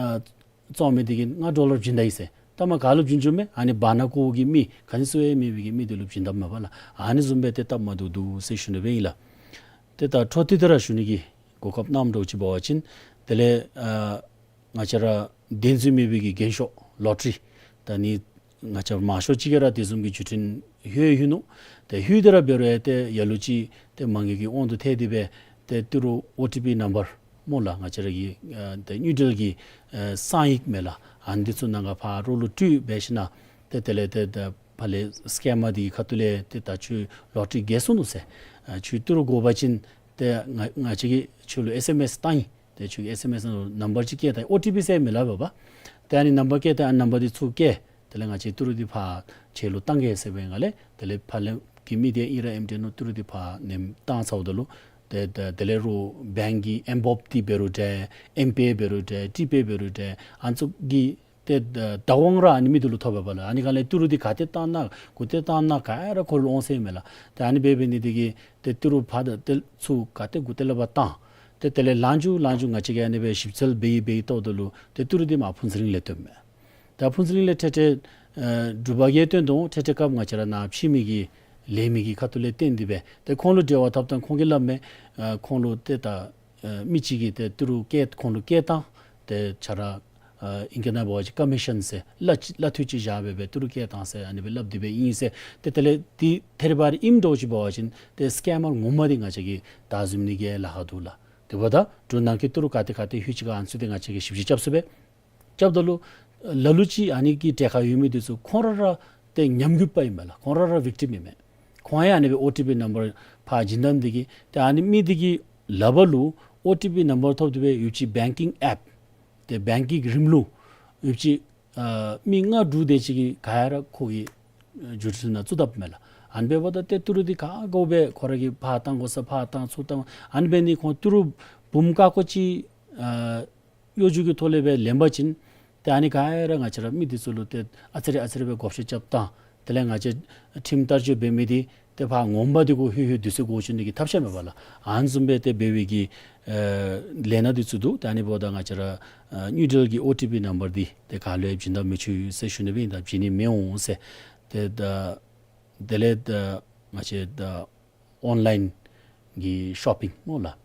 ཨ་བཙོང་མི་འདི་གིས་ང་ཌོ་ལར་བྱིན་ད་ཡི་ཟེར། ད་མར་ག་ལུ་བྱིན་བྱིནམ་མས། ཨ་ནི་བར་ན་ཀོ་གི་མི་ག་ནི་སུ་ཡང་མེད་པའི་གི་མི་འདི་ལུ་བྱིན་དཔ་མས་པ་ལགས། ཨ་ནི་བཟུམ་སྦེ་ཏེ་སྟབས་མ་བདེཝ་འདུག་ཟེར་ཞུ་ནི་སྦེ་ཨིན་ལགས། ཏེ་ད་འཕྲོ་མཐུད་དེ་ར་ཞུ་ནི་གི་གོ་སྐབས་གནངམ་འདྲཝ་ཅིག་འབད་བ་ཅིན་དེ་ལས་ཨ་ང་བཅས་ར་བདེན་རྫུན་མེད་པའི་གི་རྒྱན་ཤོག་ལོ་ཊ་རི་ད་ཨ་ནི་ང་བཅས་མང་ཤོས་ཅིག་གིས་ར་དེ་བཟུམ་གྱི་བརྒྱུད་འཕྲིན་ལྷོད་ལྷོད་ནུག། ཏེ་ལྷོད་དེ་ར་འབད་རུང་ཡང་ཏེ་ལ་ལུ་ཅིག་ཏེ་མ་དངུལ་གྱི་དབང་དུ་ཐལ་ཏེ་སྦེ་ཏེ་ཏི་རུ་ཨོ་ཊི་པི་ནམ་བར་སྨོ་ལགས། ང་བཅས་ར་གི་ཨ་ཏེ་དངུལ་འབྲེལ་གྱི་ཨ་གསང་ཡིག་མས་ལགས། ཨ་ནི་འདི་ཚུ་ནང་ག་ཕར་རོགས་ལུ་སྤྲོད་འབད་ཞིནམ་ཏེ་དེ་ལས་ཏེ་ཏེ་ཕར་ལས་སི་ཀེམ་མར་འདི་གི་ཁ་ཐུག་ལས་ཏེ་ད་ཁྱོད་ལོ་ཊ་རི་རྒྱལ་སོ་ནུག་ཟེར། ཨ་ཁྱོད་ཏི་རུ་དགོ་པ་ཅིན་ཏེ་ང་ང་བཅས་ཀྱིས་ཁྱོད་ལུ་ཨེསི་ཨེམ་ཨེསི་བཏང་ཡི། ཏེ་ཁྱོད་ཀྱི་ཨེསི་ཨེམ་ཨེསི་ནང་ལུ་ནམ་བར་ཅིག་བསྐྱལ་ད་ཡི། ཨོ་ཊི་པི་ཟེར་མི་སླབ་པས་པ། ཏེ་ཨ་ནི་ནམ་བར་བསྐྱལ་ད་ཡི། ཨ་ནི་ནམ་བར་འདི་ཚུར་བསྐྱལ། དེ་ལས་ང་བཅས་ཏི་རུ་འདི་ཕར་ཁྱོད་ལུ་བཏང་གེ་ཟེར་བའི་སྒང་ལས་དེ་ལས་ཕར་ལས་ཀྱི་མི་འདི་ཨིན་ར་ཨེམ་ཏེ་ནོ་ཏི་རུ་འདི་ཕར་ནེམ་བཏང་ཚརཝ་ད་ལུ་ཏེ་ཏེ་དེ་ལས་རོགས་བེངཀ་གི་ཨེམ་བོབ་འདི་འབད་རུང་འདྲ་ཨེམ་པེ་འབད་རུང་འདྲ་ཊི་པེ་འབད་རུང་འདྲ་ཨ་ནི་ཚུ་གི་ཏེ་བདག་དབང་ར་ཨ་ནི་མི་འདི་ལུ་ཐོབ་པས་པ་ལགས། ཨ་ནི་སྒང་ལས་ཏི་རུ་འདི་ག་ཏེ་བཏང་ན་གུ་ཏེ་བཏང་ན་ག་ཡ་ར་ཁོ་ལུ་འོང་ཟེར་མས་ལགས། ཏེ་ཨ་ནི་འབད་འབད་ནི་འདི་གིས་ཏེ་ཏི་རུ་ཕར་དང་ཏེ་ཚུར་ག་ཏེ་གུ་ཏེ་ལས་ཕར་བཏང་། ཏེ་དེ་ལས་ལངས་བཅུག་ལངས་བཅུག་ང་བཅས་ཀྱིས་ཨ་ནི་སྦེ་ཞིབ་འཚོལ་འབད་ཡི་འབད་ཡི་བལྟཝ་ད་ལུ་ཏེ་ཏི་རུ་འདི་མར་ཕུན་ཚོགས་གླིང་ལས་ཐོནམ་མས། ད་ཕུན་ཚོགས་གླིང་ལས་ཏེ་ཏེ་ཨ་འབྲུག་པ་གིས་བཏོན་དོ། ཏེ་ཏེ་སྐབས་ང་བཅས་ར་ནཱ་ཕྱི་མི་གི་ལས་མི་གི་ཁ་ཐུག་ལས་བཏོན་ཏེ་སྦེ་ཏེ་ཁོང་ལུ་འབྲེལ་བ་འཐབ་ད་ཁོང་གིས་སླབ་མས། ཨ་ཁོང་ལུ་ཏེ་ད་ཨ་མི་གཅིག་གིས་ཏེ་ཏི་རུ་བསྐྱལ་ཁོང་ལུ་བསྐྱལ་བཏང་། ཏེ་ཁྱོད་ར་ཨ་ཨིང་སྐད་ནང་འབད་བ་ཅིན་ཀོ་མི་ཤཱན་ཟེར་གླ་གླ་འཐུས་ཅིག་བཞག་སྦེ་སྦེ་ཏི་རུ་བསྐྱལ་བཏང་ཟེར་ཨ་ནི་སྦེ་སླབ་སྟེ་སྦེ་ཨིན་ཟེར། ཏེ་དེ་ལས་འདི་ཐད་རི་བ་རི་ཨིནམ་འདྲཝ་ཅིག་འབད་བ་ཅིན་ཏེ་སི་ཀེམ་མར་ངོ་མ་འདི་ང་བཅས་ཀྱིས་བདའ་འཛིན་ནི་གི་ལཱ་ཁག་འདུག་ལགས། དེ་འབདཝ་ད་འབྲུག་ནང་གི་ཏི་རུ་ག་ཏེ་ག་ཏེ་ལྷོད་ཅི་ག་ཨ་ནི་ཚུ་འདི་ང་བཅས་ཀྱིས་ཞིབ་དཔྱད་རྐྱབ་ཚུགས་པས། རྐྱབ་ད་ལུ་ལ་ལུ་ཅིག་ཨ་ནི་གི་གྲལ་ཁར་ཡོད་མི་འདི་ཚུ་ཁོང་ར་ར་ཏེ་ཉམས་རྒུད་པ་ཨིན་མས་ལགས། ཁོང་ར་ར་ཝིཀ་ཊིམ་ཨིན་མས། ཁོང་ཡང་ཨ་ནི་སྦེ་ཨོ་ཊི་པི་ནམ་བར་ཕར་བྱིན་ད་ནི་འདི་གིས་ཏེ་ཨ་ནི་མི་འདི་གི་ལག་པ་ལུ་ཨོ་ཊི་པི་ནམ་བར་ཐོབ་སྟེ་སྦེ་ཡོད་ཅི་བེངཀིང་ཨེཔ་ཏེ་བེངཀ་གི་རིམ་ལུགས་ཡོད་ཅི་ཨ་མི་ལྔ་དྲུག་དེ་ཅིག་གིས་ག་ཡ་ར་ཁོ་གི་ཨ་བརྒྱུད་འཕྲིན་ནང་བཙུགས་དཔ་མས་ལགས། ཨ་ནི་འབདཝ་ད་ཏེ་ཏི་རུ་འདི་ག་དགོ་སྦེ་ཁོ་ར་གིས་ཕར་བཏང་དགོ་ས་ཕར་བཏང་ཚུར་བཏང་ཨ་ནི་འབད་ནི་ཁོང་ཏི་རུ་འབུམ་ཀ་ཀོ་ཅིག་ཨ་གཡོ་སྒྱུ་གི་ཐོག་ལས་སྦེ་ལེན་པ་ཅིན་ཏེ་ཨ་ནི་ག་ཡ་ར་ང་བཅས་ར་མི་འདི་ཚུ་ལུ་ཏེ་ཨ་ཙི་རེ་ཨ་ཙི་རེ་སྦེ་བགོ་བཤའ་རྐྱབ་བཏང་། དེ་ལས་ང་བཅས་ཁྲིམས་བསྟར་སྤྱོད་འབད་མི་འདི་ཏེ་ཕར་ངོ་མ་འདི་གུ་ལྷོད་ལྷོད་དུས་ཚོད་འགོར་བཅུག་ནི་གི་ཐབས་ཤེས་མས་པ་ལགས། ཨ་ནི་བཟུམ་སྦེ་ཏེ་འབད་བའི་གི་ཨེ་ལས་སྣ་འདི་ཚུ་འདུག། ཏེ་ཨ་ནི་འབདཝ་ད་ང་བཅས་ར་ཨེ་དངུལ་འབྲེལ་གྱི་ཨོ་ཊི་པི་ནམ་བར་འདི་ཏེ་ག་ལུ་ཡང་བྱིན་ད་མི་ཆོག་ཟེར་ཞུ་ནི་སྦེ་ཨིན། ད་བྱིན་ནི་མི་འོང་ཟེར། ཏེ་ད་དེ་ལས་ད་ང་བཅས་ད་ཨོན་ལཱའིན་གྱི་ཤོ་པིང་སྨོ་ལགས།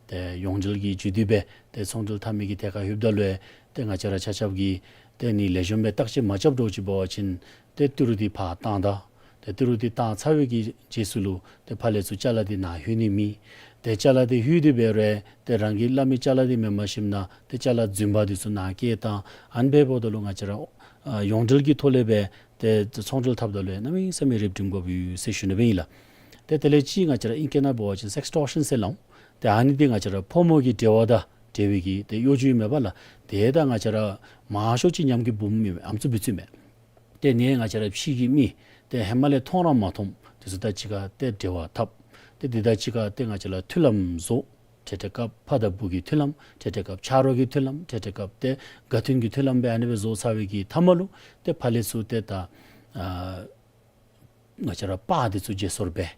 ཏེ་ཡོངས་འབྲེལ་གྱི་བརྒྱུད་དེ་སྦེ་ཏེ་ཚོང་འབྲེལ་འཐབ་མི་གི་ཐད་ཁར་ལྷོདཔ་ད་ལུ་ཡང་ཏེ་ང་བཅས་ར་ཆ་ཁྱབ་ཀྱིས་ཏེ་ཨ་ནི་ལེགས་ཤོམ་སྦེ་བརྟག་དཔྱད་མ་རྐྱབ་འདྲཝ་ཅིག་འབད་བ་ཅིན་ཏེ་ཏི་རུ་འདི་ཕར་བཏང་ད། ཏེ་ཏི་རུ་འདི་བཏང་ཚར་བའི་གི་རྗེས་སུ་ལུ་ཏེ་ཕར་ལས་ཚུར་ཅ་ལ་འདི་ནཱ་ལྷོད་ནི་མེད། ཏེ་ཅ་ལ་འདི་ལྷོད་དེ་འབད་རུང་ཏེ་རང་གིས་སླབ་མི་ཅ་ལ་འདི་མེན་པར་ཞིནམ་ན་ཏེ་ཅ་ལ་རྫུན་པ་འདི་ཚུ་ནཱ་བསྐྱལ་བཏང་། ཨ་ནི་འབདཝ་ད་ལུ་ང་བཅས་ར་ཨ་ཡོངས་འབྲེལ་གྱི་ཐོག་ལས་སྦེ་ཏེ་ཚོང་འབྲེལ་འཐབ་ད་ལུ་ཡང་གནམ་མེད་ས་མེད་རིགཔ་སྒྲིམ་དགོཔ་ཡོད་ཟེར་ཞུ་ནི་སྦེ་ཨིན་ལགས། ཏེ་དེ་ལས་ཅིག་ང་བཅས་ར་ཨིང་སྐད་ནང་འབད་བ་ཅིན་སེགས་ཊོར་ཤཱན་ཟེར་སླབ་འོང་། ཏེ་ཨ་ནི་འདི་ང་བཅས་ར་ཕོ་མོ་གི་འབྲེལ་བ་དང་འབྲེལ་བའི་གི་ཏེ་གཡོ་སྒྱུ་ཨིན་མས་པ་ལགས། ཏེ་ད་ང་བཅས་ར་མང་ཤོས་ཅིག་ཉམས་རྒུད་འབུམ་ཨིན་མས། ཨམ་སྲུ་འབད་ཚུགས་མས། ཏེ་ཨ་ནི་ང་བཅས་ར་ཕྱི་གི་མི་ཏེ་ཧེ་མ་ལས་མཐོང་ར་མ་མཐོངམ་འདི་ཚུ་དང་གཅིག་ཁར་ཏེ་འབྲེལ་བ་འཐབ། ཏེ་འདི་དང་གཅིག་ཁར་ཏེ་ང་བཅས་ར་མཐུན་ལམ་བཟོ། འཕྲལ་འཕྲལ་སྐབས་ཕ་དང་བུ་གི་མཐུན་ལམ། འཕྲལ་འཕྲལ་སྐབས་ཆ་རོགས་ཀྱི་མཐུན་ལམ། འཕྲལ་འཕྲལ་སྐབས་ཏེ་དགའ་མཐུན་གྱི་མཐུན་ལམ་སྦེ་ཨ་ནི་སྦེ་བཟོ་ཚར་བའི་གི་མཐའ་མ་ལུ་ཏེ་ཕར་ལས་ཚུར་ཏེ་ད་ཨ་ང་བཅས་ར་པར་འདི་ཚུ་བརྗེ་སོར་འབད།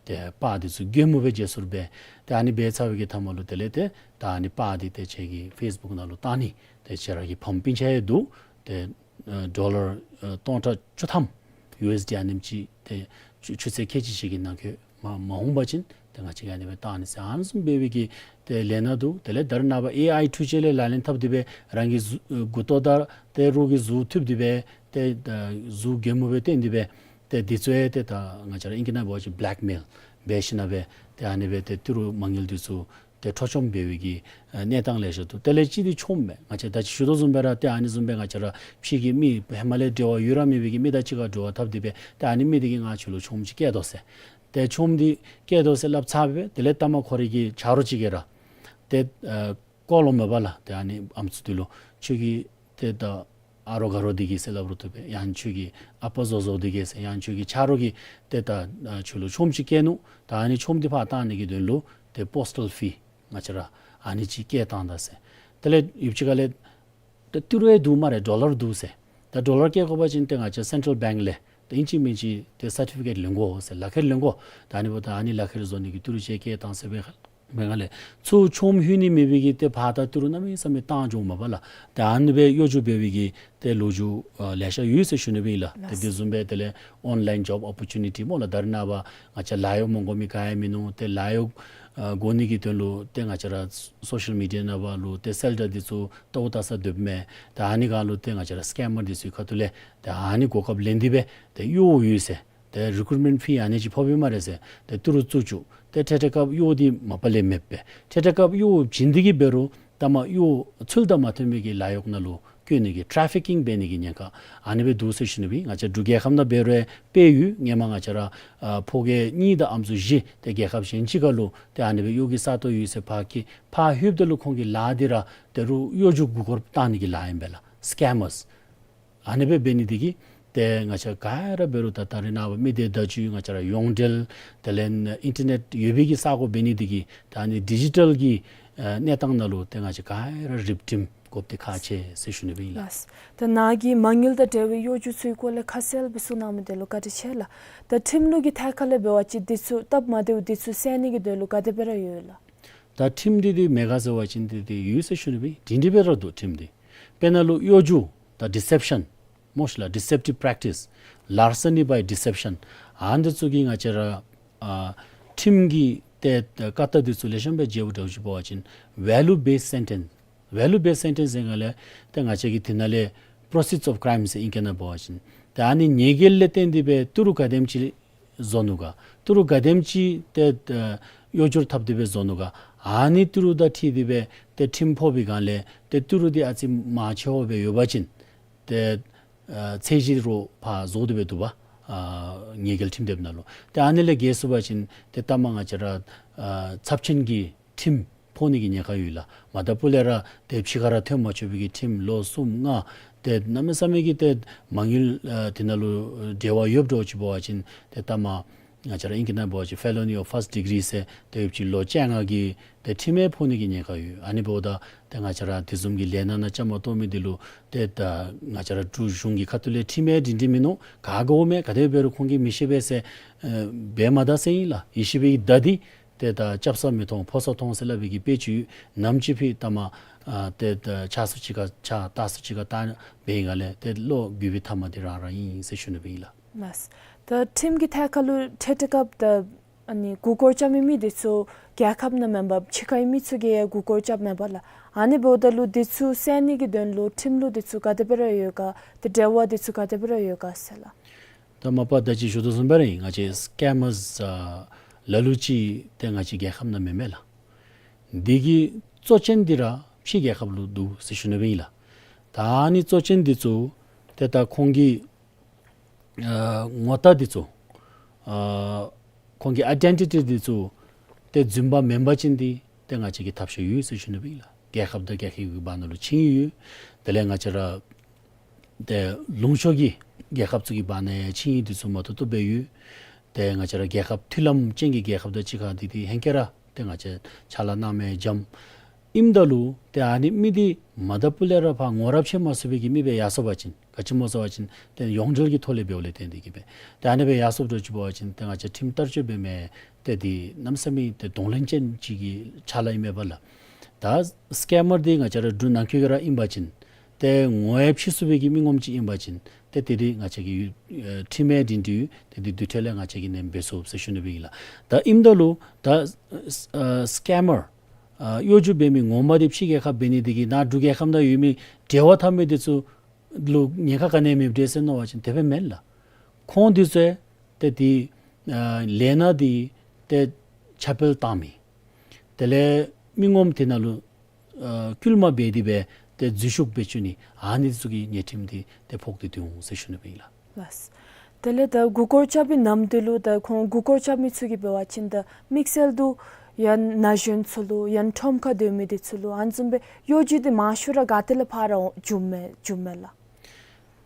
ཏེ་པར་འདི་ཚུ་གེ་མོ་སྦེ་བརྗེ་སོར་འབད། ཏེ་ཨ་ནི་འབད་ཚར་བའི་གི་མཐའ་མ་ལུ་དེ་ལས་ཏེ་ད་ཨ་ནི་པར་འདི་ཏེ་ཁྱེད་ཀྱི་ཕེསི་བུཀ་ནང་ལུ་བཏང་ནི། ཏེ་ཁྱེད་ར་གི་ཕམ་སྤུན་ཆ་ཡང་འདུག། ཏེ་ཨ་ཌོ་ལར་ཨ་སྟོང་ཕྲག་བཅུ་ཐམ་ ཡུ་ཨེསི་ཌི་ཨ་ནེམ་ཅིག་ཏེ་ཆུ་ཆུ་ཚོད་ཁལ་གཅིག་ཅིག་གི་ནང་འཁོད་མ་མ་འོང་པ་ཅིན་ཏེ་ང་བཅས་ཀྱིས་ཨ་ནི་སྦེ་བཏང་ནི་ཟེར་ཨ་ནི་བཟུམ་འབད་བའི་གི་ཏེ་ལས་སྣ་འདུག། དེ་ལས་ད་རེས་ནངས་པ་ཨེ་ཨའི་འཕྲུལ་ཆས་ལས་ལག་ལེན་འཐབ་སྟེ་སྦེ་རང་གི་གཟུགས་མགུ་ཏོ་དང་ཏེ་རོགས་ཀྱི་གཟུགས་འཐུ་སྟེ་སྦེ་ཏེ་ད་གཟུགས་གད་མོ་སྦེ་བསྟན་ཏེ་སྦེ་ཏེ་འདི་ཚུ་ཡང་ཏེ་ད་ང་བཅས་ར་ཨིང་སྐད་ནང་འབད་བ་ཅིན་བེ་ལེཀ་མེལ་འབད་ཞིནམ་ལས་ཏེ་ཨ་ནི་སྦེ་ཏེ་ཏི་རུ་མ་དངུལ་འདི་ཚུ་ཏེ་འཕྲོག་བཅོམ་འབད་བའི་གི་ཨ་གནས་སྟངས་ལེ་ཤ་འདུག། དེ་ལས་གཅིག་འདི་ཆོམ་མས། ང་བཅས་ད་ཅི་ཞུ་དོ་བཟུམ་སྦེ་ར་ཏེ་ཨ་ནི་བཟུམ་སྦེ་ང་བཅས་ར་ཕྱི་གི་མི་ཧེ་མ་ལས་འབྲེལ་བ་ཡོད་ར་མེད་པའི་གི་མི་དང་གཅིག་ཁར་འབྲེལ་བ་འཐབ་སྟེ་སྦེ་ཏེ་ཨ་ནི་མི་འདི་གིས་ང་ཁྱོད་ལུ་ཆོམ་ཅིག་བསྐྱལ་དོ་ཟེར། ཏེ་ཆོམ་འདི་བསྐྱལ་དོ་ཟེར་སླབ་ཚར་སྦེ་དེ་ལས་ལྟ་མ་ཁོ་རའི་གི་ཆ་རོགས་ཅིག་གིས་ར་ཏེ་ཨ་བཀོ་ལོང་མས་པ་ལགས། ཏེ་ཨ་ནི་ཨམ་སྲུ་འདི་ལུ་ཁྱོད་ཀྱི་ཏེ་ད་ཨ་རོགས་དགའ་རོགས་འདི་གིས་ཟེར་སླབ་རུང་བཏུབ་པས། ཡང་ཁྱོད་ཀྱི་ཨ་པ་བཟོ་བཟོཝ་འདི་གིས་ཟེར། ཡང་ཁྱོད་ཀྱི་ཆ་རོགས་ཀྱིས་ཏེ་ད་ཨ་ཁྱོད་ལུ་ཆོམ་ཅིག་བསྐྱལ་ནུག། ད་ཨ་ནི་ཆོམ་འདི་ཕར་བཏང་ནི་གི་དོན་ལུ་ཏེ་པོསི་ཊལ་ཕི་ང་བཅས་ར་ཨ་ནི་ཅིག་བསྐྱལ་བཏང་ད་ཟེར། དེ་ལས་ཡུདཔ་ཅིག་ཁ་ལས་ད་ཏི་རུ་ཡང་འདུག་སྨ་རེ་ཌོ་ལར་འདུག་ཟེར། ད་ཌོ་ལར་བསྐྱལ་དགོ་པ་ཅིན་ཏེ་ང་བཅས་སེན་ཊལ་བེངཀ་ལས་ད་ཨིན་ཅི་མིན་ཅི་ཏེ་སར་ཊི་ཕི་ཀེཊ་ལེན་དགོ་ཟེར། ལག་ཁྱེར་ལེན་དགོ། ད་ཨ་ནི་འབདཝ་ད་ཨ་ནི་ལག་ཁྱེར་བཟོ་ནི་གི་ཏི་རུ་ཅིག་བསྐྱལ་བཏང་ཟེར་བའི་ཁ་ལས་ང་ལས་ཚུར་ཆོམ་ལྷོད་ནི་མེད་པའི་གི་ཏེ་ཕར་ད་ཏི་རུ་གནམ་མེད་ས་མེད་བཏང་འགྱོཝ་མས་པ་ལགས། ད་ཨ་ནི་སྦེ་གཡོ་སྒྱུ་འབད་བའི་གི་ཏེ་ལོ་རྒྱུས་ཨ་ལེ་ཤ་ཡོད་ཟེར་ཞུ་ནི་སྦེ་ཨིན་ལགས། ཏེ་ལགས། དེ་བཟུམ་སྦེ་དེ་ལས་ཨོན་ལའིན་ཇོབ་ཨོ་པོར་ཅུ་ནི་ཊི་སྨོ་ལགས། ད་རེས་ནངས་པ་ང་བཅས་ལཱ་གཡོག་མ་དགོ་མི་ག་ཡང་མིན་ནུག། ཏེ་ལཱ་གཡོག་ཨ་དགོ་ནི་གི་དོན་ལུ་ཏེ་ང་བཅས་ར་སོ་ཤལ་མི་ཌི་ཡ་ནང་འབད་རུང་ཏེ་གསལ་བསྒྲགས་འདི་ཚུ་ལྟཝ་ལྟ་ས་སྡོདཔ་མས། ཏེ་ཨ་ནི་སྒང་ལུ་ཏེ་ང་བཅས་ར་སི་ཀེམ་མར་འདི་ཚུ་གི་ཁ་ཐུག་ལས་ཏེ་ཨ་ནི་གོ་སྐབས་ལེན་ཏེ་སྦེ་ཏེ་གཡོག་ཡོད་ཟེར། ཏེ་རི་ཀུ་རུཊ་མེནཊ་ཕི་ཨ་ནི་ཅིག་ཕོགཔ་ཨིན་སྨ་རེ་ཟེར། ཏེ་ཏི་རུ་བཙུགས་བཅུག། ཏེ་འཕྲལ་འཕྲལ་སྐབས་གཡོག་འདི་མ་པ་ལས་མེདཔ་སྦེ། འཕྲལ་འཕྲལ་སྐབས་གཡོག་བྱིན་ཏེ་གི་འབད་རུང་ལྟ་མ་གཡོག་ཚུལ་དང་མ་མཐུན་པའི་གི་ལཱ་གཡོག་ནང་ལུ་བཀོལ་ནི་གི་ཊ་རེ་ཕི་ཀིང་འབད་ནི་གི་ཉེན་ཁ་ཨ་ནི་སྦེ་འདུག་ཟེར་ཞུ་ནི་སྦེ། ང་བཅས་འབྲུག་རྒྱལ་ཁབ་ནང་འབད་རུང་དཔེ་ཡོད། སྔོན་མ་ང་བཅས་ར་ཨ་ཕོ་རྒས་གཉིས་དང་ཨམ་སྲུ་བཞི་ཏེ་རྒྱལ་ཁབ་གཞན་ཅིག་ཁར་ལུ་ཏེ་ཨ་ནི་སྦེ་གཡོག་གི་ས་སྟོང་ཡོད་ཟེར་ཕར་བསྐྱལ། ཕར་ལྷོདཔ་ད་ལུ་ཁོང་གི་ལཱ་འདི་ར་ཏེ་རུང་གཡོ་སྒྱུ་མགུ་སྐོར་བཏང་ནི་གི་ལཱ་ཨིན་པས་ལགས། སི་ཀེམ་མརས། ཨ་ནི་སྦེ་འབད་ནི་འདི་གིས་ཏེ་ང་བཅས་ག་ར་འབད་རུང་ད་ད་རེས་ནངས་པ་མི་སྡེ་བརྡ་བརྒྱུད་ང་བཅས་ར་ཡོངས་འབྲེལ་དེ་ལས་ཨིན་ཊར་ནེཊ་ཡོད་པའི་གི་ས་གོ་འབད་ནི་འདི་གིས་ད་ཨ་ནི་ཌི་ཇི་ཊལ་གྱི་ཨ་གནས་སྟངས་ནང་ལུ་ཏེ་ང་བཅས་ག་ར་རིག་ཁྲིམས་དགོཔ་འདི་ཁག་ཆེ་ཟེར་ཞུ་ནི་སྦེ་ཨིན་ལགས། ལགས། ད་ནཱ་གིས་མ་དངུལ་དང་འབྲེལ་བའི་གཡོ་སྒྱུ་ཚུ་གི་སྐོར་ལས་ཁ་གསལ་སྦེ་གསུངས་གནང་མི་འདི་ལུ་བཀའ་དྲིན་ཆེ་ལགས། ད་ཁྲིམས་ལུགས་ཀྱི་ཐད་ཁར་ལས་འབད་བ་ཅིན་འདི་ཚུ་སྟབས་མ་བདེཝ་འདི་ཚུ་སེལ་ནི་གི་དོན་ལུ་ག་དེ་སྦེ་ར་ཡོད་ལགས། ད་ཁྲིམས་འདི་འདི་མེད་ག་ཟེར་བ་ཅིན་འདི་འདི་ཡོད་ཟེར་ཞུ་ནི་སྦེ་ཨིན། སྒྲིང་སྒྲི་སྦེ་ར་འདུག་ཁྲིམས་འདི། དཔེར་ན་ལུ་གཡོ་སྒྱུ་ད་ཌི་སེབ་ཤན་སྨོ་ཤིག་ལགས། ཌི་སེབ་ཊིབ་པེ་རེག་ཊིས། ལར་སི་ནི་བའི་ཌི་སེབ་ཤན། ཨ་ནི་འདི་ཚུ་གི་ང་བཅས་ར་ཨ་ཁྲིམས་ཀྱི་ཏེ་བཀའ་ལྟར་འདི་ཚུ་ལེགས་ཤོམ་སྦེ་མཇལཝ་འདྲཝ་ཅིག་འབད་བ་ཅིན་ཝེ་ལུ་བེསི་སེན་ཊེནསི། ཝེ་ལུ་བེསི་སེན་ཊེནསི་ཟེར་ག་ལས་ཏེ་ང་བཅས་ཀྱི་འདི་ནང་ལས་པྲོ་སིཌ་ཨོཕ་ཀྲའིམ་ཟེར་ཨིང་སྐད་ནང་འབད་བ་ཅིན་ཏེ་ཨ་ནི་ཉེས་འགེལ་ལས་བརྟེན་ཏེ་སྦེ་ཏི་རུ་ག་དེམ་ཅིག་བཟོ་ནུག་ག། ཏི་རུ་ག་དེམ་ཅིག་ཏེ་ཨ་གཡོ་སྒྱུར་འཐབ་སྟེ་སྦེ་བཟོ་ནུག་ག། ཨ་ནི་ཏི་རུ་དང་འཁྲིལ་ཏེ་སྦེ་ཏེ་ཁྲིམས་ཕོག་པའི་སྒང་ལས་ཏེ་ཏི་རུ་འདི་ཨ་ཙི་མང་ཆེ་བ་སྦེ་ཡོད་པ་ཅིན་ཏེ་ཨ་ཚད་གཞི་རོགས་ཕར་རྫོགས་ཏེ་སྦེ་འདུག་པ། ཨ་ཉེས་འགེལ་ཁྲིམས་དེབ་ནང་ལུ། ཏེ་ཨ་ནི་ལས་བརྒལ་སོང་པ་ཅིན་ཏེ་ལྟ་མ་ང་བཅས་ར་ཨ་ཚབས་ཆེན་གྱི་ཁྲིམས་ཕོག་ནི་གི་ཉེན་ཁ་ཡོད་ལགས། མ་ད་པུ་ལས་ར་ཏེ་ཕྱི་ཁར་ར་ཐོན་མ་ཆོག་པའི་གི་ཁྲིམས་ལོ་གསུམ་ལྔ། ཏེ་གནམ་མེད་ས་མེད་ཀྱི་ཏེ་མ་དངུལ་ཨ་དེ་ནང་ལུ་འབྲེལ་བ་ཡོདཔ་འདྲཝ་ཅིག་འབད་བ་ཅིན་ཏེ་ལྟ་མ་ང་བཅས་ར་ཨིང་སྐད་ནང་འབད་བ་ཅིན་ཕེ་ལོ་ནི་ཨོཕ་ཕཱསཊ་ཌི་གི་རི་ཟེར་ཏེ་ཡོདཔ་ཅིག་ལོ་བཅོ་ལྔ་གི་ཏེ་ཁྲིམས་ཡང་ཕོག་ནི་གི་ཉེན་ཁ་ཡོད། ཨ་ནི་འབདཝ་ད་ཏེ་ང་བཅས་ར་དེ་བཟུམ་གྱི་ལས་སྣ་ནང་བཅའ་མར་གཏོགས་མི་འདི་ལུ་ཏེ་ད་ང་བཅས་ར་འབྲུག་གཞུང་གི་ཁ་ཐུག་ལས་ཁྲིམས་ཡང་སྒྲིང་སྒྲི་མིན་ནུག། ག་དགོ་མས། ག་དེ་འབད་རུང་ཁོང་གིས་མི་ཤེས་པས་ཟེར་ཨ་འབད་མ་ད་ཟེར་ཨིན་ལགས། ཡེ་ཤེས་པའི་གི་མདའ་འདི་ཏེ་ད་རྐྱབ་ས་མི་མཐོང་ཕོག་ས་མཐོང་ཟེར་སླབ་པའི་གི་དཔེ་ཅིག་ཡོད། ནམ་ཅིག་ཕི་ལྟ་མ་ཨ་ཏེ་ད་ཆག་ས་ཅིག་ཁར་ཆག་ལྟ་ས་ཅིག་ཁར་ལྟ་འབད་བའི་སྒང་ལས་ཏེ་བློ་འགྱོད་པའི་མཐའ་མ་འདི་རང་རང་ཨིན་ཟེར་ཞུ་ནི་སྦེ་ཨིན་ལགས། ལགས། ད་ཁྲིམས་ཀྱི་ཐད་ཁར་ལུ་འཕྲལ་འཕྲལ་སྐབས་ད་ཨ་ནི་མགུ་སྐོར་རྐྱབ་མི་མི་འདི་ཚུ་རྒྱལ་ཁབ་ནང་མེན་པར་ཕྱི་ཁའི་མི་ཚུ་གིས་ཡང་མགུ་སྐོར་རྐྱབ་མས་པ་ལགས། ཨ་ནི་འབདཝ་ད་ལུ་འདི་ཚུ་སེལ་ནི་གི་དོན་ལུ་ཁྲིམས་ལུགས་འདི་ཚུ་ག་དེ་སྦེ་ར་ཡོད་ག། ཏེ་འབྲེལ་བ་འདི་ཚུ་ག་དེ་སྦེ་ར་ཡོད་ག་ཟེར་ལགས། ད་མ་པ་ད་ཅི་ཞུ་དོ་བཟུམ་སྦེ་ར་ཨིན། ང་བཅས་སི་ཀེམ་མརས་ཨ་ལ་ལུ་ཅིག་ཏེ་ང་བཅས་རྒྱལ་ཁབ་ནང་མེན་མས་ལགས། འདི་གི་གཙོ་ཅན་འདི་ར་ཕྱི་རྒྱལ་ཁབ་ལུ་འདུག་ཟེར་ཞུ་ནི་སྦེ་ཨིན་ལགས། ད་ཨ་ནི་གཙོ་ཅན་འདི་ཚུ་ཏེ་ད་ཁོང་གི་ཨ་ངོ་རྟགས་འདི་ཚུ་ཨ་ཁོང་གི་ཨའི་ཌེན་ཊི་ཊི་འདི་ཚུ་ཏེ་རྫུན་པ་མེན་པ་ཅིན་འདི་ཏེ་ང་བཅས་ཀྱིས་ཐབས་ཤེས་ཡོད་ཟེར་ཞུ་ནི་སྦེ་ཨིན་ལགས། རྒྱལ་ཁབ་དང་རྒྱལ་ཁབ་ཀྱི་བར་ན་ལུ་ཆིངས་ཡིག་ཡོད། དེ་ལས་ང་བཅས་ར་ཏེ་ལུང་ཕྱོགས་ཀྱི་རྒྱལ་ཁབ་ཚུ་གི་བར་ན་ཡང་ཆིངས་ཡིག་འདི་ཚུ་མ་བཏུབ་བཏུབ་སྦེ་ཡོད། ཏེ་ང་བཅས་ར་རྒྱལ་ཁབ་མཐུན་ལམ་ཅན་གྱི་རྒྱལ་ཁབ་དང་གཅིག་ཁར་འདི་འདི་ཧེང་སྐལ་ར་ཏེ་ང་བཅས་ཕྱག་ལཱ་གནངམ་ཡང་འཇམ། ཨིནམ་ད་ལུ་ཏེ་ཨ་ནི་མི་འདི་མ་ད་པུ་ལས་ར་ཕར་ངོ་རབས་ཕྱེ་མ་ཚུགས་པའི་གི་མི་སྦེ་ཡར་སོང་པ་ཅིན་ག་ཅི་སྨོ་ཟེར་བ་ཅིན་ཏེ་ཡོངས་འབྲེལ་གྱི་ཐོག་ལས་འབདཝ་ལས་བརྟེན་ཏེ་གིས་སྦེ་ཏེ་ཨ་ནི་སྦེ་ཡར་སོངམ་འདྲཝ་ཅིག་འབད་བ་ཅིན་ཏེ་ང་བཅས་ཁྲིམས་བསྟར་སྤྱོད་འབད་མི་ཏེ་འདི་གནམ་མེད་ས་མེད་ཏེ་གདོང་ལེན་ཅན་ཅིག་གི་ཕྱག་ལཱ་ཨིན་མས་པ་ལགས། ད་སི་ཀེམ་མར་འདི་ང་བཅས་ར་འབྲུག་ནང་འཁོད་ཀྱི་ར་ཨིན་པ་ཅིན་ཏེ་ངོ་ཡང་ཕྱེ་ཚུགས་པའི་གི་མི་ངོམ་ཅིག་ཨིན་པ་ཅིན་ ཏེ་དེ་འདི་ང་བཅས་ཀྱི་ཡོད་ཨ་ཁྲིམས་ཡིག་འདི་འདི་ཏེ་འདི་དུས་ཐོག་ལས་ང་བཅས་ཀྱིས་ནེམ་འབད་ཚུགས་ཟེར་ཞུ་ནི་སྦེ་ཨིན་ལགས། ད་ཨིནམ་ད་ལུ་ད་ཨ་སི་ཀེམ་མར་ཨ་གཡོ་སྒྱུ་འབད་མི་ངོ་མ་འདི་ཕྱི་རྒྱལ་ཁབ་འབད་ནི་འདི་གིས་ནཱ་འབྲུག་རྒྱལ་ཁབ་ནང་ཡོད་མི་འབྲེལ་བ་འཐབ་མི་འདི་ཚུ་ལུ་ཉེན་ཁ་ག་ནི་ཡང་མེདཔ་འདྲས་ཟེར་མནོ་བ་ཅིན་དེ་སྦེ་མེན་ལགས། ཁོང་འདི་ཚུ་ཏེ་འདི་ཨ་ལས་སྣ་འདི་ཏེ་ཁྱབ་སྤེལ་བཏང་མི་དེ་ལས་མི་ངོམ་དེ་ནང་ལུ་ཨ་སྐུལ་མ་འབད་དེ་སྦེ་ཏེ་འཛུལ་ཞུགས་འབད་བཅུག་ནི་ཨ་ནི་ཚུ་གི་ཉེས་ཁྲིམས་འདི་ཏེ་ཕོག་སྟེ་འདུག་ཟེར་ཞུ་ནི་སྦེ་ཨིན་ལགས། ལགས། དེ་ལས་ད་མགུ་སྐོར་རྐྱབ་པའི་ནམ་དུས་ལུ་ད་ཁོང་མགུ་སྐོར་རྐྱབ་མི་ཚུ་གིས་འབད་བ་ཅིན་ད་དམིགས་བསལ་དུ་ཡང་ན་གཞོན་ཚུ་ལུ་ཡང་ཁྲོམ་ཁར་སྡོད་མི་འདི་ཚུ་ལུ་ཨ་ནི་བཟུམ་སྦེ་གཡོ་སྒྱུ་འདི་མང་ཤོས་ར་ག་ཏེ་ལས་ཕར་ར་འགྱོཝ་མས་འགྱོཝ་མས་ལགས།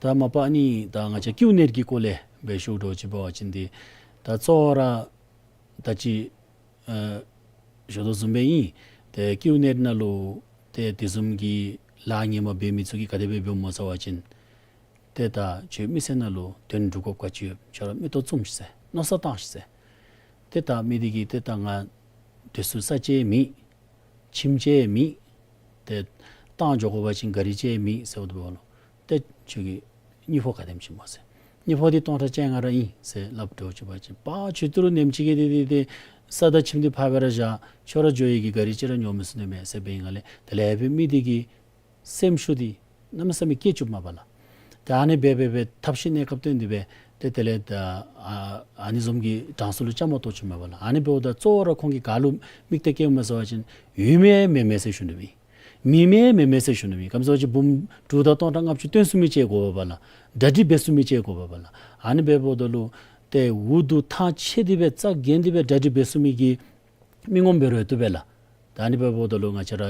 ད་མ་པ་ཨ་ནི་ད་ང་བཅས་ཀིའུ་ནེཊ་གི་སྐོར་ལས་སྦེ་ཞུ་དོ་ཅིག་འབད་བ་ཅིན་འདི་ད་གཙོ་བོ་ར་ད་ཅི་ཨ་ཞུ་དོ་བཟུམ་སྦེ་ཨིན། ཏེ་ཀིའུ་ནེཊ་ནང་ལུ་ཏེ་དེ་བཟུམ་གྱི་ལཱ་ངན་པ་འབད་མི་ཚུ་གིས་ག་དེ་སྦེ་འབདཝ་སྨོ་ཟེར་བ་ཅིན་ཏེ་ད་ཁྱོད་མི་སེར་ནང་ལུ་དོན་སྒྲུབ་དགོཔ་ག་ཅི་ཡོད། ཁྱོད་ར་མིག་ཏོ་བཙུམ་ཤིག་ཟེར། མནོ་བསམ་བཏང་ཤིག་ཟེར། ཏེ་ད་མི་འདི་གིས་ཏེ་ད་ང་སྡོད་ས་ཅིག་མེད། ཁྱིམ་ཅིག་མེད། ཏེ་ཏང་འགྱོ་དགོ་པ་ཅིན་ག་རི་ཅིག་མེད་ཟེརཝ་ད་ལུ་ཏེ་ཁྱོད་ཀྱི་དངུལ་ཕོགས་ག་དེམ་ཅིག་སྨོ་ཟེར། དངུལ་ཕོགས་འདི་སྟོང་ཕྲག་བཅོ་ལྔ་ར་ཨིན་ཟེར་སླབ་འགྱོ་ཅི་པ་ཅིན་པ་ཁྱོད་ཏི་རུ་ནེམ་ཅིག་གི་འདི་འདི་ཏེ་ས་དང་ཁྱིམ་འདི་ཕར་སྦེ་ར་བཞག། ཁྱོད་ར་འགྱོ་ཡི་གི་ག་རི་ཅིག་ར་ཉོ་མི་ཚུགས་ནི་མས་ཟེར་འབད་བའི་སྒང་ལས་དེ་ལས་འབད་མི་འདི་གི་སེམས་ཤུགས་འདི་གནམ་མེད་ས་མེད་བསྐྱེད་བཅུགཔ་མས་པ་ལགས། ཏེ་ཨ་ནི་འབད་འབད་འབད་ཐབས་ཤེས་གནས་སྐབས་བཏོན་ཏེ་སྦེ་ཏེ་དེ་ལས་ད་ཨ་ཨ་ནི་བཟུམ་གྱི་གྲངས་སུ་ལུ་བཅའ་མར་གཏོགས་བཅུགཔ་མས་པ་ལགས། ཨ་ནི་འབདཝ་ད་གཙོ་བོ་ར་ཁོང་གིས་ག་ལུ་དམིགས་གཏད་བསྐྱེདཔ་མས་ཟེར་བ་ཅིན་ཡོད་མི་མེད་མི་ཟེར་ཞུ་ནི་མེད། མེད་མི་མེད་མི་ཟེར་ཞུ་ནི་མེད། ག་ཅི་ཟེར་བ་ཅིན་འབུམ་དྲུག་དང་སྟོང་ཕྲག་ལྔ་བཅུ་བཏོན་ཚུགས་མི་ཅིག་དགོ་པས་པ་ལགས། གྲ་སྒྲིག་འབད་ཚུགས་མི་ཅིག་དགོ་པས་པ་ལགས། ཨ་ནི་འབདཝ་ད་ལུ་ཏེ་འུ་སྡུག་ཐང་ཆད་དེ་སྦེ་རྩ་འགེངས་ཏེ་སྦེ་གྲ་སྒྲིག་འབད་ཚུགས་མི་གི་མི་ངོམ་འབད་རུང་བཏུབ་པས་ལགས། ད་ཨ་ནི་འབདཝ་ད་ལུ་ང་བཅས་ར་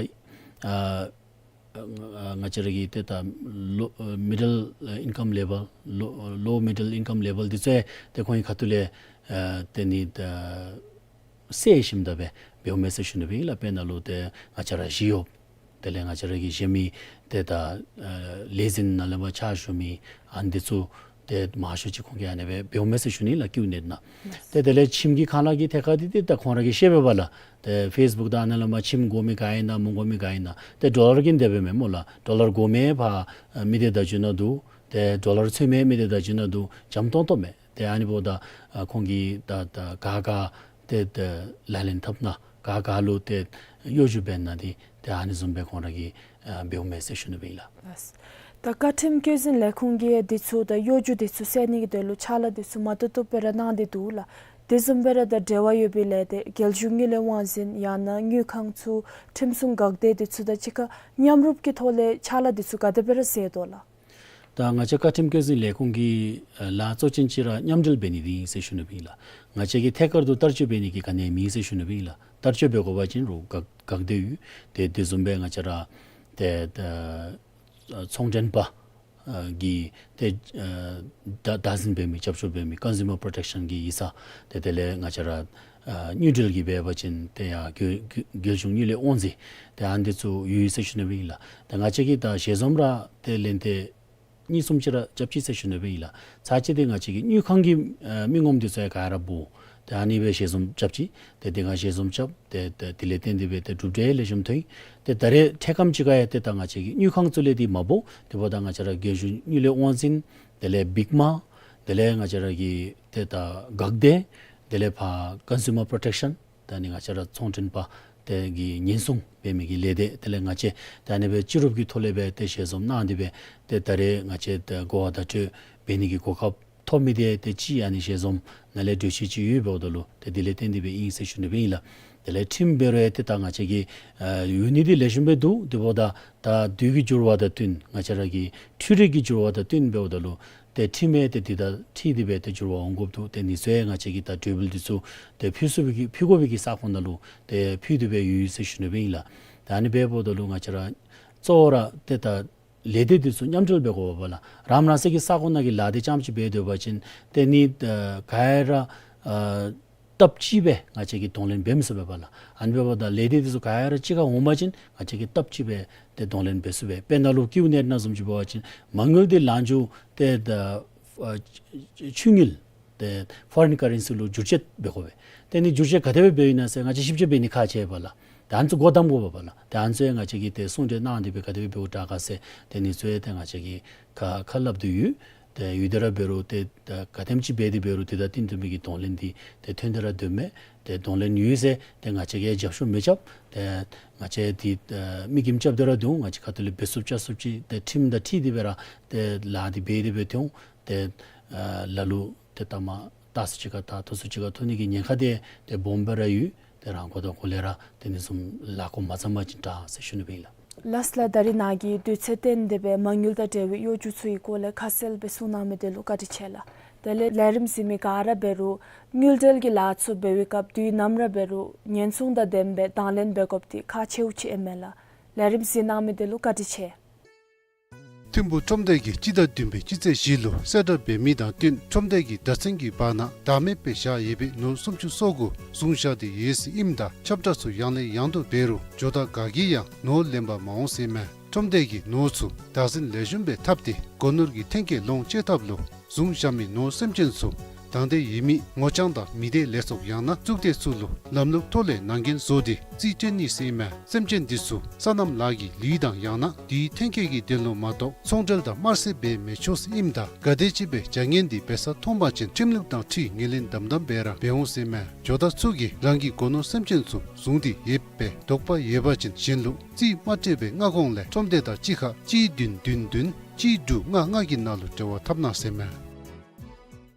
ཨ་ཨ་ང་བཅས་ར་གི་ཏེ་ད་ལོ་ཨ་མི་ཌལ་ཨ་ཨིན་ཀམ་ལེ་བཱལ་ལོ་ལོ་མི་ཌལ་ཨིན་ཀམ་ལེ་བཱལ་འདི་ཚུ་ཡང་ཏེ་ཁོང་གི་ཁ་ཐུག་ལས་ཨ་ཏེ་ནི་ད་སེལ་ཞིནམ་ད་སྦེ་འབདཝ་མས་ཟེར་ཞུ་ནི་སྦེ་ཨིན་ལགས། དཔེར་ན་ལུ་ཏེ་ང་བཅས་ར་ཞི་གཡོགཔ་དེ་ལས་ང་བཅས་ར་གི་གཞན་མི་ཏེ་ད་ཨ་ལས་འཛིན་ནང་ལས་མར་ཕྱག་ཞུ་མི་ཨ་ནི་འདི་ཚུ་ཏེ་མང་ཤོས་ཅིག་ཁོང་གིས་ཨ་ནི་སྦེ་འབདཝ་མས་ཟེར་ཞུ་ནི་ལགས་ཀིའུ་ནེཊ་ནང་། ཏེ་དེ་ལས་ཁྱིམ་གྱི་ཁང་གླ་གི་ཐད་ཁར་འདི་ཏེ་ད་ཁོང་ར་གིས་ཤེས་པས་པ་ལགས། ཏེ་ཕེསི་བུཀ་དང་ཨ་ནི་ལས་མར་ཁྱིམ་དགོ་མི་ག་ཨིན་ན་མི་དགོ་མི་ག་ཨིན་ན་ཏེ་ཌོ་ལར་གྱིས་འདེབས་པས་མས་སྨོ་ལགས། ཌོ་ལར་དགོ་མི་ཕར་ཨ་མི་སྡེ་བརྡ་བརྒྱུད་ནང་འདུག། ཏེ་ཌོ་ལར་འཚོལ་མི་མི་སྡེ་བརྡ་བརྒྱུད་ནང་འདུག། འཇམ་ཏོང་ཏོ་མས། ཏེ་ཨ་ནི་འབདཝ་ད་ཨ་ཁོང་གིས་ད་ད་ག་ག་ཏེ་ད་ལག་ལེན་འཐབ་ན་ག་ག་ལུ་ཏེ་གཡོ་སྒྱུ་འབད་ན་འདི་ཏེ་ཨ་ནི་བཟུམ་སྦེ་ཁོང་ར་གིས་ཨ་འབདཝ་མས་ཟེར་ཞུ་ནི་སྦེ་ཨིན་ལགས། ལགས། ད་བཀའ་ཁྲིམས་བཀོད་འཛིན་ལས་ཁུངས་ཀྱིས་འདི་ཚུ་ད་གཡོ་སྒྱུ་འདི་ཚུ་སེལ་ནི་གི་དོན་ལུ་ཕྱག་ལཱ་འདི་ཚུ་མ་ཏོག་ཏོ་སྦེ་ར་གནང་སྟེ་འདུག་ལགས། དེ་བཟུམ་སྦེ་ར་ད་འབྲེལ་བ་ཡོད་པའི་ལས་སྡེ་རྒྱལ་གཞུང་དངུལ་ལས་དབང་འཛིན་ཡང་ན་དངུལ་ཁང་ཚུ་ཁྲིམས་སྲུང་འགག་སྡེ་འདི་ཚུ་དང་གཅིག་ཁར་མཉམ་རུབ་ཀྱི་ཐོག་ལས་ཕྱག་ལཱ་འདི་ཚུ་ག་དེ་སྦེ་ར་མཛད་དོ་ལགས། ད་ང་བཅས་བཀའ་ཁྲིམས་བཀོད་འཛིན་ལས་ཁུངས་ཀྱི་ཨ་ལཱ་གཙོ་ཅན་ཅིག་ར་མཉམ་འབྲེལ་འབད་ནི་འདི་ཨིན་ཟེར་ཞུ་ནི་སྦེ་ཨིན་ལགས། ང་བཅས་ཀྱིས་ཐད་ཀར་དུ་བསྟར་སྤྱོད་འབད་ནི་གི་ག་ནི་ཡང་མེད་ཟེར་ཞུ་ནི་སྦེ་ཨིན་ལགས། བསྟར་སྤྱོད་འབད་དགོ་པ་ཅིན་རུང་འགག་འགག་སྡེ་ཡོད། ཏེ་དེ་བཟུམ་སྦེ་ང་བཅས་ར་ཏེ་ད་ཨ་ཚོང་འབྲེལ་པ་ཨ་གི་ཏེ་ཨ་བདག་བདག་འཛིན་འབད་མི་རྒྱབ་སྐྱོར་འབད་མི་ཀོན་ཟུ་མར་པོརོ་ཊེཀ་ཤཱན་གྱི་ཡིག་ཚང་ཏེ་དེ་ལས་ང་བཅས་ར་ཨ་དངུལ་འབྲེལ་གྱི་འབད་བ་ཅིན་ཏེ་ཡང་རྒྱལ་རྒྱལ་རྒྱལ་གཞུང་དངུལ་ལས་དབང་འཛིན་ཏེ་ཨ་ནི་འདི་ཚུ་ཡོད་ཟེར་ཞུ་ནི་སྦེ་ཨིན་ལགས། ཏེ་ང་བཅས་ཀྱིས་ད་ཞལ་འཛོམས་ར་ཏེ་ལན་ཏེ་གཉིས་གསུམ་ཅིག་ར་རྐྱབ་ཅི་ཟེར་ཞུ་ནི་སྦེ་ཨིན་ལགས། ཚར་གཅིག་འདི་ང་བཅས་ཀྱི་དངུལ་ཁང་གི་ཨ་མི་ངོམ་འདི་ཚུ་ཡང་ག་ར་འབོ། ཏེ་ཨ་ནི་སྦེ་ཞལ་འཛོམས་རྐྱབ་ཅི། ཏེ་དེ་སྒང་ཞལ་འཛོམས་རྐྱབ། ཏེ་ཏེ་དེ་ལས་བརྟེན་ཏེ་སྦེ་ཏེ་གྲུབ་འབྲས་ལེགས་ཤོམ་ཐོན། ཏེ་ད་རེས་འཕྲལ་ཁམས་ཅིག་ཁར་ཡང་ཏེ་ད་ང་བཅས་ཀྱི་དངུལ་ཁང་ཚུ་ལས་འདི་མ་འབོ། དེ་འབདཝ་ད་ང་བཅས་ར་རྒྱལ་གཞུང་དངུལ་ལས་དབང་འཛིན། དེ་ལས་བིག་མ། དེ་ལས་ང་བཅས་ར་གི་ཏེ་ད་འགག་སྡེ། དེ་ལས་ཕར་ཀོན་ཟུ་མར་པོརོ་ཊེཀ་ཤཱན། ད་ནི་ང་བཅས་ར་ཚོང་འབྲེལ་པ་དེ་གི་ཉེན་སྲུང་འབད་མི་གི་ལས་སྡེ་དེ་ལས་ང་བཅས་ད་ནི་སྦེ་སྤྱི་རུབ་ཀྱི་ཐོག་ལས་སྦེ་ཏེ་ཞལ་འཛོམས་གནང་སྟེ་སྦེ་ཏེ་ད་རེས་ང་བཅས་ཏེ་གོ་བ་བརྡ་སྤྲོད་འབད་ནི་གི་གོ་སྐབས་ཐོབ་མི་འདི་ཏེ་ཅིག་ཨ་ནི་ཞལ་འཛོམས་ནང་ལས་གྲོས་ཆོད་ཅིག་ཡོདཔ་འབདཝ་ད་ལུ་ཏེ་དེ་ལས་བརྟེན་ཏེ་སྦེ་ཨིན་ཟེར་ཞུ་ནི་སྦེ་ཨིན་ལགས། དེ་ལས་ཁྲིམས་འབད་རུང་ཡང་ཏེ་ད་ང་བཅས་ཀྱི་ཨ་ཡོད་ནི་འདི་ལེགས་ཤོམ་སྦེ་འདུག། དེ་འབདཝ་ད་ད་དུས་ཀྱི་འགྱུར་བ་དང་བསྟུན་ང་བཅས་ར་གི་འཕྲུལ་རིག་གི་འགྱུར་བ་དང་བསྟུན་འབདཝ་ད་ལུ་ཏེ་ཁྲིམས་ཡང་ཏེ་འདི་དང་འཁྲིལ་ཏེ་སྦེ་ཏེ་འགྱུར་བ་འོང་དགོཔ་འདུག། ཏེ་ཨ་ནི་ཚུ་ཡང་ང་བཅས་ཀྱིས་ད་གྲོས་འབུལ་འདི་ཚུ་ཏེ་ཕུལ་ཚུགས་པའི་གི་ཕུལ་དགོ་པའི་གི་ས་ཁོངས་ནང་ལུ་ཏེ་ཕུལ་ཏེ་སྦེ་ཡོད་ཟེར་ཞུ་ནི་སྦེ་ཨིན་ལགས། ད་ཨ་ནི་འབདཝ་ད་ལུ་ང་བཅས་ར་གཙོ་བོ་ར་ཏེ་ད་ལས་སྡེ་འདི་ཚུ་མཉམ་འབྲེལ་འབད་དགོ་པས་ལགས། རང་རང་སོའི་གི་ས་ཁོངས་ནང་གི་ལཱ་འདི་རྐྱངམ་ཅིག་འབད་སྡོད་པ་ཅིན་ཏེ་ཨ་ནི་ཨ་ག་ར་ཨ་སྟབས་གཅིག་སྦེ་ང་བཅས་ཀྱིས་གདོང་ལེན་འབད་མི་ཚུགས་པས་པ་ལགས། ཨ་ནི་འབདཝ་ད་ལས་སྡེ་འདི་ཚུ་ག་ར་གཅིག་ཁར་འོང་པ་ཅིན་ང་བཅས་ཀྱིས་སྟབས་གཅིག་སྦེ་ཏེ་གདོང་ལེན་འབད་ཚུགས་པས། དཔེར་ན་ལུ་ཀིའུ་ནེཊ་ནང་བཟུམ་ཅིག་འབད་བ་ཅིན་མ་དངུལ་འདི་ལང་འགྱོ་ཏེ་ད་ཨ་ཆུ་དངུལ་ཏེ་ཕོ་རིན་ཀར་རེན་སི་ལུ་བསྒྱུར་བཅོས་འབད་དགོ་པས། ཏེ་ཨ་ནི་བསྒྱུར་བཅོས་ག་དེ་སྦེ་འབདཝ་ཨིན་ན་ཟེར་ང་བཅས་ཞིབ་དཔྱད་འབད་ནི་ཁག་ཆེ་བས་ལགས། ཏེ་ཨ་ནི་ཚུ་སྒོ་བསྡམ་དགོ་པས་པ་ལགས། ཏེ་ཨ་ནི་ཚུ་ཡང་ང་བཅས་ཀྱིས་ཏེ་གསུང་གྲོས་གནང་སྟེ་སྦེ་ག་དེ་སྦེ་འབདཝ་དྲག་ག་ཟེར་ཏེ་ཨ་ནི་ཚུ་ཡང་ཏེ་ང་བཅས་ཀྱིས་ཁ་ཁ་སླབ་སྟེ་ཡོད། ཏེ་ཡོད་དེ་ར་འབད་རུང་ཏེ་ད་ག་དེམ་ཅིག་འབད་དེ་འབད་རུང་ཏེ་ད་བསྟུན་ཏེ་མི་གི་གདོང་ལེན་འདི་ཏེ་ཐོན་ཏེ་ར་སྡོདཔ་མས། ཏེ་གདོང་ལེན་ཡོད་ཟེར་ཏེ་ང་བཅས་ཀྱིས་རྒྱབ་ཤོག་མི་རྐྱབ། ཏེ་ང་བཅས་འདི་ཨ་མིག་རྒྱན་རྐྱབ་སྟེ་ར་སྡོད་འོང་། ང་བཅས་ཁ་ཐུག་ལས་འབད་ཚུགསཔ་ཅ་ཚུགསཔ་ཅིག་ཏེ་ཁྲིམས་དང་འཁྲིལ་ཏེ་སྦེ་ར་ཏེ་ལཱ་འདི་འབད་དེ་སྦེ་སྡོད་འོང་། ཏེ་ཨ་ལ་ལུ་ཏེ་ལྟ་མ་ལྟ་ས་ཅིག་ཁར་ད་ཐོབ་ས་ཅིག་ཁར་ཐོབ་ནི་གི་ཉེན་ཁ་འདི་ཏེ་སྦོམ་སྦེ་ར་ཡོད། ཏེ་རང་མགོ་དང་མགོ་ལས་ར་ཏེ་ཨ་ནི་བཟུམ་ལཱ་འགོ་མ་བརྩམ་པ་ཅིན་དྲག་ཟེར་ཞུ་ནི་ཨིན་ལགས། ལགས་ལགས། ད་རིས་ནཱ་གིས་དུས་ཚོད་བཏོན་ཏེ་སྦེ་མ་དངུལ་དང་འབྲེལ་བའི་གཡོ་སྒྱུ་ཚུ་གི་སྐོར་ལས་ཁ་གསལ་སྦེ་གསུང་གནང་མི་དེ་ལུ་བཀའ་དྲིན་ཆེ་ལགས། དེ་ལས་ལས་རིམ་གཟིགས་མི་ག་ར་འབད་རུང་དངུལ་འབྲེལ་གྱི་ལཱ་ཚུ་འབད་བའི་སྐབས་དུས་ནམ་ར་འབད་རུང་ཉེན་སྲུང་དང་ལྡནམ་སྦེ་དང་ལེན་འབད་དགོཔ་འདི་ཁག་ཆེཝ་ཅིག་ཨིན་མས་ལགས། ལས་རིམ་གཟིགས་གནང་མི་དེ་ལུ་བཀའ་དྲིན་ཆེ། ཐིམ་ཕུག་ཁྲོམ་སྡེ་གིས་སྤྱི་ཟླ་བདུན་པའི་སྤྱི་ཚེས་བཞི་ལུ་གསལ་བསྒྲགས་འབད་མི་དང་བསྟུན་ཁྲོམ་སྡེ་གི་བརྡ་མཚོན་གྱི་བར་ན་བདག་མེད་སྦེ་བཞག་ཡོད་པའི་ནོར་སུམ་ཅུ་སོ་དགུ་བཟུང་བཞག་སྟེ་ཡོད་ཟེར་ཨིནམ་ད་ཁྱབ་བསྒྲགས་ཚུ་ཡང་ལས་ཡང་དུ་འབད་རུང་ཇོ་བདག་ག་གིས་ཡང་ནོར་ལེན་པར་མ་འོང་ཟེར་ཨིན་མས། ཁྲོམ་སྡེ་གིས་ནོར་ཚུ་བདག་འཛིན་ལེགས་ཤོམ་སྦེ་འཐབ་སྟེ་སྒོ་ནོར་གྱི་ཐོན་སྐྱེད་ལོངས་སྤྱོད་ཐབས་ལུ་བཟུང་བཞག་མི་ནོར་སེམས་ཅན་ཚུ་དང་འདོད་ཡོད་མི་ངོ་རྐྱང་དང་མི་སྡེ་ལས་ཚོགས་ཡང་ན་གཙུག་སྡེ་ཚུ་ལུ་ལམ་ལུགས་ཐོག་ལས་ནང་འགན་བཟོ་སྟེ་རྩིས་སྤྲོད་ནི་ཟེར་ཨིན་མས། སེམས་ཅན་འདི་ཚུ་སོ་ནམ་ལཱ་གི་ལུད་དང་ཡང་ན་དེའི་ཐོན་སྐྱེད་ཀྱི་དོན་ལུ་མ་གཏོགས་ཚོང་འབྲེལ་དང་དམར་སེལ་འབད་མི་ཆོག་ཟེར་ཨིནམ་ད་ག་དེམ་ཅིག་སྦེ་བྱ་ངན་འདི་འབད་ས་མཐོང་པ་ཅིན་ཁྲིམས་ལུགས་དང་འཁྲིལ་ངོས་ལེན་དམ་དམ་སྦེ་ར་འབད་འོང་ཟེར་ཨིན་མས། ཇོ་བདག་ཚུ་གིས་རང་གི་སྒོ་ནོར་སེམས་ཅན་ཚུ་བཟུང་སྟེ་ཡོདཔ་སྦེ་དོགས་པ་ཡོད་པ་ཅིན་གཞན་ལུ་རྩིས་མ་སྤྲོད་པའི་སྔ་གོང་ལས་ཁྲོམ་སྡེ་དང་གཅིག་ཁར་གཅིག་བདུན་བདུན་བདུན་གཅིག་དྲུག་ལྔ་ལྔ་གི་ནང་ལུ་འབྲེལ་བ་འཐབ་གནང་ཟེར་ཨིན་མས།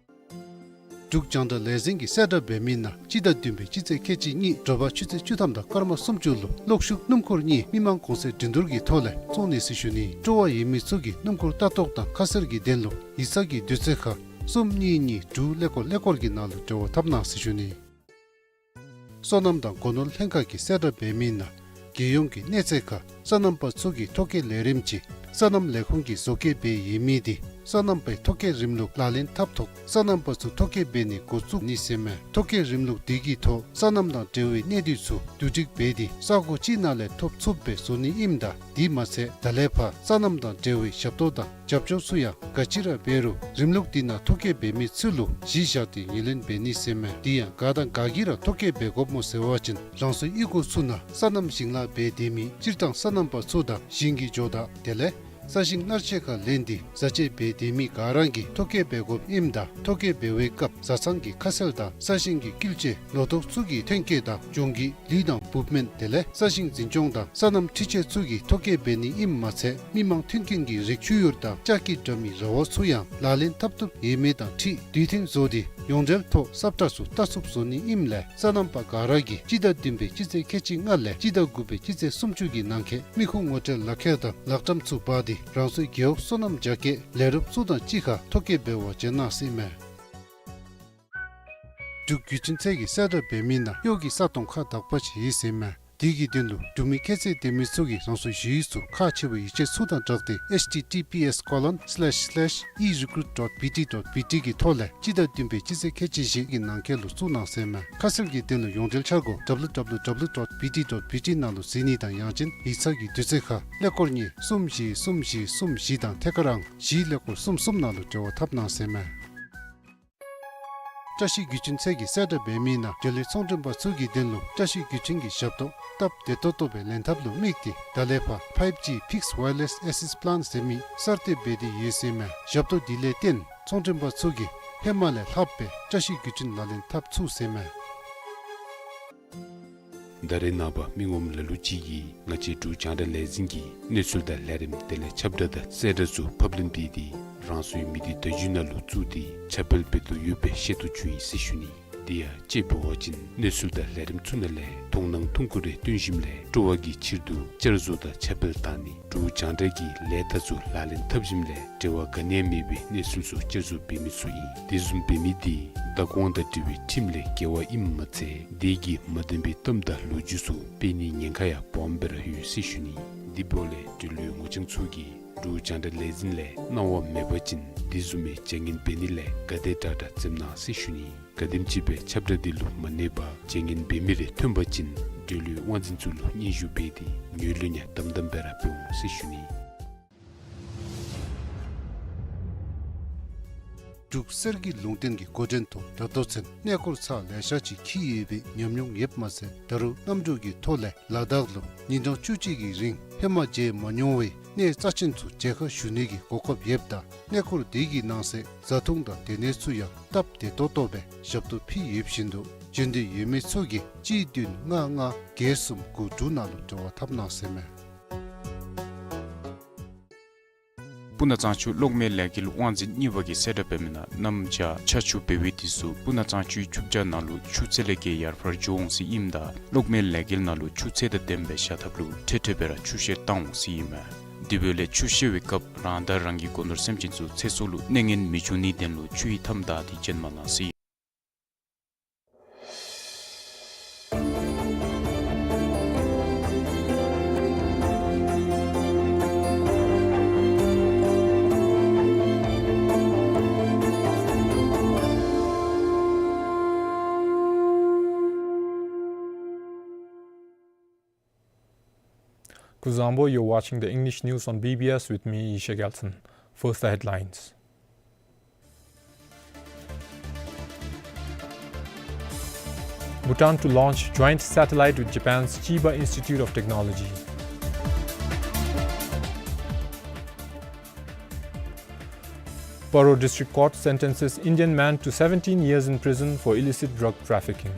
འབྲུག་རྒྱང་བསྒྲགས་ལས་འཛིན་གྱིས་གསལ་བསྒྲགས་འབད་མི་ནང་སྤྱི་ཟླ་བདུན་པའི་སྤྱི་ཚེས་ཁལ་གཅིག་གཉིས་དྲོ་པ་ཆུ་ཚོད་བཅུ་ཐམ་དང་སྐར་མ་སུམ་ཅུ་ལུ་གློག་ཤུགས་སྣུམ་འཁོར་གཉིས་མི་དམངས་གོང་ཚད་འགྲན་བསྡུར་གྱི་ཐོག་ལས་བཙོང་ནི་ཟེར་ཞུ་ནི། སྤྲོ་བ་ཡོད་མི་ཚུ་གིས་སྣུམ་འཁོར་ལྟ་རྟོག་དང་ཁ་གསལ་གྱི་དོན་ལུ་ཡིག་ཚང་གི་དུས་ཚོད་ཁར་གསུམ་གཉིས་གཉིས་དྲུག་ཀླད་ཀོར་ཀླད་ཀོར་གྱི་ནང་ལུ་འབྲེལ་བ་འཐབ་གནང་ཟེར་ཞུ་ནི། སོ་ནམ་དང་སྒོ་ནོར་ལྷན་ཁག་གིས་གསལ་བསྒྲགས་འབད་མི་ནང་རྒྱལ་ཡོངས་ཀྱི་གནས་ཚད་ཁར་སོ་ནམ་པ་ཚུ་གི་ཐོ་བཀོད་ལས་རིམ་ཅིག་སོ་ནམ་ལས་ཁུངས་ཀྱིས་བཟོ་བཀོད་འབད་ཡོད་མི་དེ་སོ་ནམ་པའི་ཐོ་བཀོད་རིམ་ལུགས་ལག་ལེན་འཐབ་ཐོག་སོ་ནམ་པ་ཚུ་ཐོ་བཀོད་འབད་ནི་འགོ་བཙུགས་ནི་ཟེར་ཨིན་མས། ཐོ་བཀོད་རིམ་ལུགས་དེ་གི་ཐོག་སོ་ནམ་དང་འབྲེལ་བའི་གནས་སྡུད་ཚུ་བསྡུ་སྒྲིག་འབད་དེ་ས་གོ་ཅིག་ནང་ལས་ཐོབ་ཚུགསཔ་སྦེ་བཟོ་ནི་ཨིནམ་ད་དེ་མ་ཚད་ད་ལས་ཕར་སོ་ནམ་དང་འབྲེལ་བའི་ཞབས་ཏོག་དང་རྒྱབ་སྐྱོར་ཚུ་ཡང་ག་ཅི་ར་འབད་རུང་རིམ་ལུགས་དེ་ནང་ཐོ་བཀོད་འབད་མི་ཚུ་ལུ་གཞི་བཞག་སྟེ་ངོས་ལེན་འབད་ནི་ཟེར་ཨིན་མས། དེ་ཡང་ག་དང་ག་གིས་ར་ཐོ་བཀོད་འབད་དགོཔ་སྨོ་ཟེར་བ་ཅིན་རང་སོའི་གཡུས་སྒོ་ཚུ་ནང་སོ་ནམ་ཞིང་ལཱ་འབད་སྡོད་མི་སྤྱིར་བཏང་སོ་ནམ་པ་ཚུ་དང་ཞིང་གི་ཇོ་བདག་དེ་ལས་ས་ཞིང་མནར་གཅོད་ཁར་ལེན་ཏེ་བཟའ་སྤྱོད་འབད་སྡོད་མི་ག་ར་གིས་ཐོ་བཀོད་འབད་དགོཔ་ཨིནམ་ད་ཐོ་བཀོད་འབད་བའི་སྐབས་བཟའ་ཚང་གི་ཁ་གསལ་དང་ས་ཞིང་གི་བསྐྱིལ་ཆས་ལོ་ཏོག་ཚུ་གི་ཐོན་སྐྱེད་དང་གྱོང་གུད་ལུད་དང་འབུབ་སྨན་དེ་ལས་ས་ཞིང་འཛིན་སྐྱོང་དང་སོ་ནམ་འཕྲུལ་ཆས་ཚུ་གི་ཐོ་བཀོད་འབད་ནི་ཨིནམ་མ་ཚད་མི་མང་མཐུན་རྐྱེན་གྱི་རིགས་ཆུ་ཡུར་དང་ལྕགས་ཀྱི་དྲ་མིག་ར་བ་ཚུ་ཡང་ལག་ལེན་འཐབ་བཏུབ་ཡོད་མེད་དང་འཁྲིལ་དུས་མཐུན་བཟོ་སྟེ་ཡོངས་འབྲེལ་ཐོག་གསབ་ཁྲལ་ཚུ་ལྟ་ཚུགསཔ་བཟོ་ནི་ཨིནམ་ལས་སོ་ནམ་པ་ག་ར་གིས་སྤྱི་ཟླ་བདུན་པའི་སྤྱི་ཚེས་ཁལ་གཅིག་ལྔ་ལས་སྤྱི་ཟླ་དགུ་པའི་སྤྱི་ཚེས་སུམ་ཅུ་གི་ནང་འཁོད་མི་ཁུངས་ངོ་སྤྲོད་ལག་ཁྱེར་དང་ལག་ཊམ་ཚུ་འབག་སྟེ་རང་སོའི་རྒེད་འོག་སོ་ནམ་རྒྱ་སྐྱེད་ལས་རོགསཔ་ཚུ་དང་གཅིག་ཁར་ཐོ་བཀོད་འབད་བར་བྱོན་གནང་ཟེར་ཨིན་མས། འབྲུག་བརྒྱུད་འཕྲིན་ཚད་ཀྱིས་གསལ་བསྒྲགས་འབད་མི་ནང་གཡོག་གི་ས་སྟོང་ཁག་དག་པ་ཅིག་ཡོད་ཟེར་ཨིན་མས། དེ་གི་དོན་ལུ་འབྲུག་མི་ཁྱད་ཚད་ལྡན་མི་ཚུ་གིས་རང་སོའི་ཞུ་ཡིག་ཚུ་ཁག་ཆེ་བའི་ཡིག་ཆ་ཚུ་དང་སྦྲགས་ཏེ་H T T P S colon slash slash e recruit dot B T dot B T གི་ཐོག་ལས་སྤྱི་ཟླ་བདུན་པའི་སྤྱི་ཚེས་ཁལ་གཅིག་བཞི་གི་ནང་འཁོད་ལུ་བཙུགས་གནང་ཟེར་ཨིན་མས། ཁ་གསལ་གྱི་དོན་ལུ་ཡོངས་འབྲེལ་འཆར་སྒོ་W W W dot B T dot B T ནང་ལུ་གཟིགས་ནི་དང་ཡང་ཅིན་ཡིག་ཚང་གི་དུས་ཚོད་ཁར་ཀླད་ཀོར་གཉིས་གསུམ་བཞི་གསུམ་བཞི་གསུམ་བཞི་དང་ཐད་ཀར་ཨང་བཞི་ཀླད་ཀོར་གསུམ་གསུམ་ནང་ལུ་འབྲེལ་བ་འཐབ་གནང་ཟེར་ཨིན་མས། བཀྲ་ཤིས་བརྒྱུད་འཕྲིན་ཚད་ཀྱིས་གསལ་བསྒྲགས་འབད་མི་ནང་འབྲེལ་ཡོད་ཚོང་མགྲོན་པ་ཚུ་གི་དོན་ལུ་བཀྲ་ཤིས་བརྒྱུད་འཕྲིན་གྱི་ཞབས་ཏོག་སྟབས་བདེ་ཏོག་ཏོ་སྦེ་ལེན་ཐབས་ལུ་དམིགས་ཏེ་ད་ལས་ཕར་five G fixed wireless access plan ཟེར་མི་གསར་གཏོད་འབད་དེ་ཡོད་ཟེར་ཨིན་མས། ཞབས་ཏོག་འདི་ལས་བརྟེན་ཚོང་མགྲོན་པ་ཚུ་གིས་ཧེ་མ་ལས་ལྷག་སྦེ་བཀྲ་ཤིས་བརྒྱུད་འཕྲིན་ལག་ལེན་འཐབ་ཚུགས་ཟེར་ཨིན་མས། ད་རེས་ནངས་པ་མི་ངོམ་ལ་ལུ་ཅིག་གིས་ང་བཅས་འབྲུག་རྒྱང་བསྒྲགས་ལས་འཛིན་གྱི་གནས་ཚུལ་དང་ལས་རིམ་དེ་ལས་ཁྱབ་བསྒྲགས་དང་གསལ་བསྒྲགས་ཚུ་ཕབ་ལེན་འབད་དེ་རང་སོའི་མི་སྡེ་བརྡ་བརྒྱུད་ནང་ལུ་བཙུགས་ཏེ་ཁྱབ་སྤེལ་འབད་དོ་ཡོདཔ་སྦེ་ཤེས་རྟོགས་བྱུང་ཡི་ཟེར་ཞུ་ནི། དེ་ཡང་དཔྱེ་འབད་བ་ཅིན་གནས་ཚུལ་དང་ལས་རིམ་ཚུ་ནང་ལས་མཐོང་སྣང་ཐུང་ཀུ་རེ་སྟོན་ཞིནམ་ལས་སྤྲོ་བ་གི་ཕྱིར་དུ་བསྐྱར་བཟོ་དང་ཁྱབ་སྤེལ་བཏང་ནི་འབྲུག་རྒྱང་བསྒྲགས་ཀྱི་ལས་རྟགས་ཚུ་ལག་ལེན་འཐབ་ཞིནམ་ལས་འབྲེལ་བ་ག་ནི་ཡང་མེད་པའི་གནས་ཚུལ་ཚུ་བསྐྱར་བཟོ་འབད་མི་ཚུ་ཨིན། དེ་བཟུམ་འབད་མི་དེ་བདག་དབང་དང་འབྲེལ་བའི་ཁྲིམས་ལས་འགལ་བ་ཨིནམ་མ་ཚད་དེ་གིས་མ་བདེན་པའི་གཏམ་དང་ལོ་རྒྱུས་ཚུ་སྤེལ་ནིའི་ཉེན་ཁ་ཡང་སྦོམ་སྦེ་ར་ཡོད་ཟེར་ཞུ་ནི། དེ་འབདཝ་ལས་འབྲེལ་ཡོད་ངོ་རྐྱང་ཚུ་གིས་འབྲུག་རྒྱང་བསྒྲགས་ལས་འཛིན་ལས་གནང་བ་མེད་པ་ཅིན་དེ་བཟུམ་མའི་བྱ་ངན་འབད་ནི་ལས་ག་དེ་དྲག་དྲག་འཛེམ་གནང་ཟེར་ཞུ་ནི། ག་དེམ་ཅིག་སྦེ་ཁྱབ་བསྒྲགས་འདི་ལུ་མ་གནས་པར་བྱ་ངན་འབད་མི་རེ་ཐོན་པ་ཅིན་འབྲེལ་ཡོད་དབང་འཛིན་ཚུ་ལུ་སྙན་ཞུ་འབད་དེ་ངོས་ལེན་ཡང་དམ་དམ་སྦེ་ར་འབད་འོང་ཟེར་ཞུ་ནི། འབྲུག་གསེར་གྱི་ལུང་བསྟན་གྱི་འགོ་འདྲེན་ཐོག་ད་ལྟོ་ཚུན་གནས་སྐོར་ཚར་ལེ་ཤ་ཅིག་འཁྱིད་ཡོད་པའི་ཉམས་མྱོང་ཡོདཔ་མ་ཚད་ད་རུང་གནམ་གྲུ་གི་ཐོག་ལས་ལ་དྭགས་ལུ་ཉིན་གྲངས་བཅུ་གཅིག་གི་རིང་ཧེ་མ་མཇལ་མ་མྱོང་བའི་ གནས་རྩ་ཅན་ཚུ་མཇལ་ཁ་ཞུ་ནི་གི་གོ་སྐབས་ཡོདཔ་ད་གནས་སྐོར་དེ་གི་ནང་གསེས་བཟའ་འཐུང་དང་སྡོད་གནས་ཚུ་ཡང་སྟབས་བདེ་ཏོག་ཏོ་སྦེ་ཞབས་ཏོག་ཕུལ་ཡོདཔ་བཞིན་དུ་འབྱོན་འདོད་ཡོད་མི་ཚུ་གིས་གཅིག་བདུན་ལྔ་ལྔ་བརྒྱད་གསུམ་དགུ་དྲུག་ནང་ལུ་འབྲེལ་བ་འཐབ་གནང་ཟེར་མས། སྤུ་ན་གཙང་ཆུ་གློག་མེ་ལས་འགུལ་དབང་འཛིན་གཉིས་པ་གིས་གསལ་བསྒྲགས་འབད་མི་ནང་གནམ་བྱཱར་ཆར་ཆུ་འབབ་པའི་དུས་སུ་སྤུ་ན་གཙང་ཆུའི་ཆུ་བྱ་ནང་ལུ་ཆུ་ཚད་ལས་བརྒལ་ཡར་འཕར་འགྱོ་འོང་ཟེར་ཨིནམ་ད་གློག་མེ་ལས་འགུལ་ནང་ལུ་ཆུ་ཚད་དང་ལྡནམ་སྦེ་བཞག་ཐབས་ལུ་འཕྲལ་འཕྲལ་སྦེ་ར་ཆུ་བཤལ་བཏང་འོང་ཟེར་ཨིན་མས། དེ་འབདཝ་ལས་ཆུ་བཤལ་བའི་སྐབས་རང་དང་རང་གི་སྒོ་ནོར་སེམས་ཅན་ཚུ་ཚེ་སྲོག་ལུ་གནོད་ངན་མི་འབྱུང་ནིའི་དོན་ལུ་ཆུ་ཡི་མཐའམ་བདའ་སྟེ་བྱོན་མ་གནང་ཟེར། Kuzuzangpo, you're watching the English news on B B S with me, Yishai Gyaltshen. First, the headlines. Bhutan to launch joint satellite with Japan's Chiba Institute of Technology. Paro District Court sentences Indian man to seventeen years in prison for illicit drug trafficking.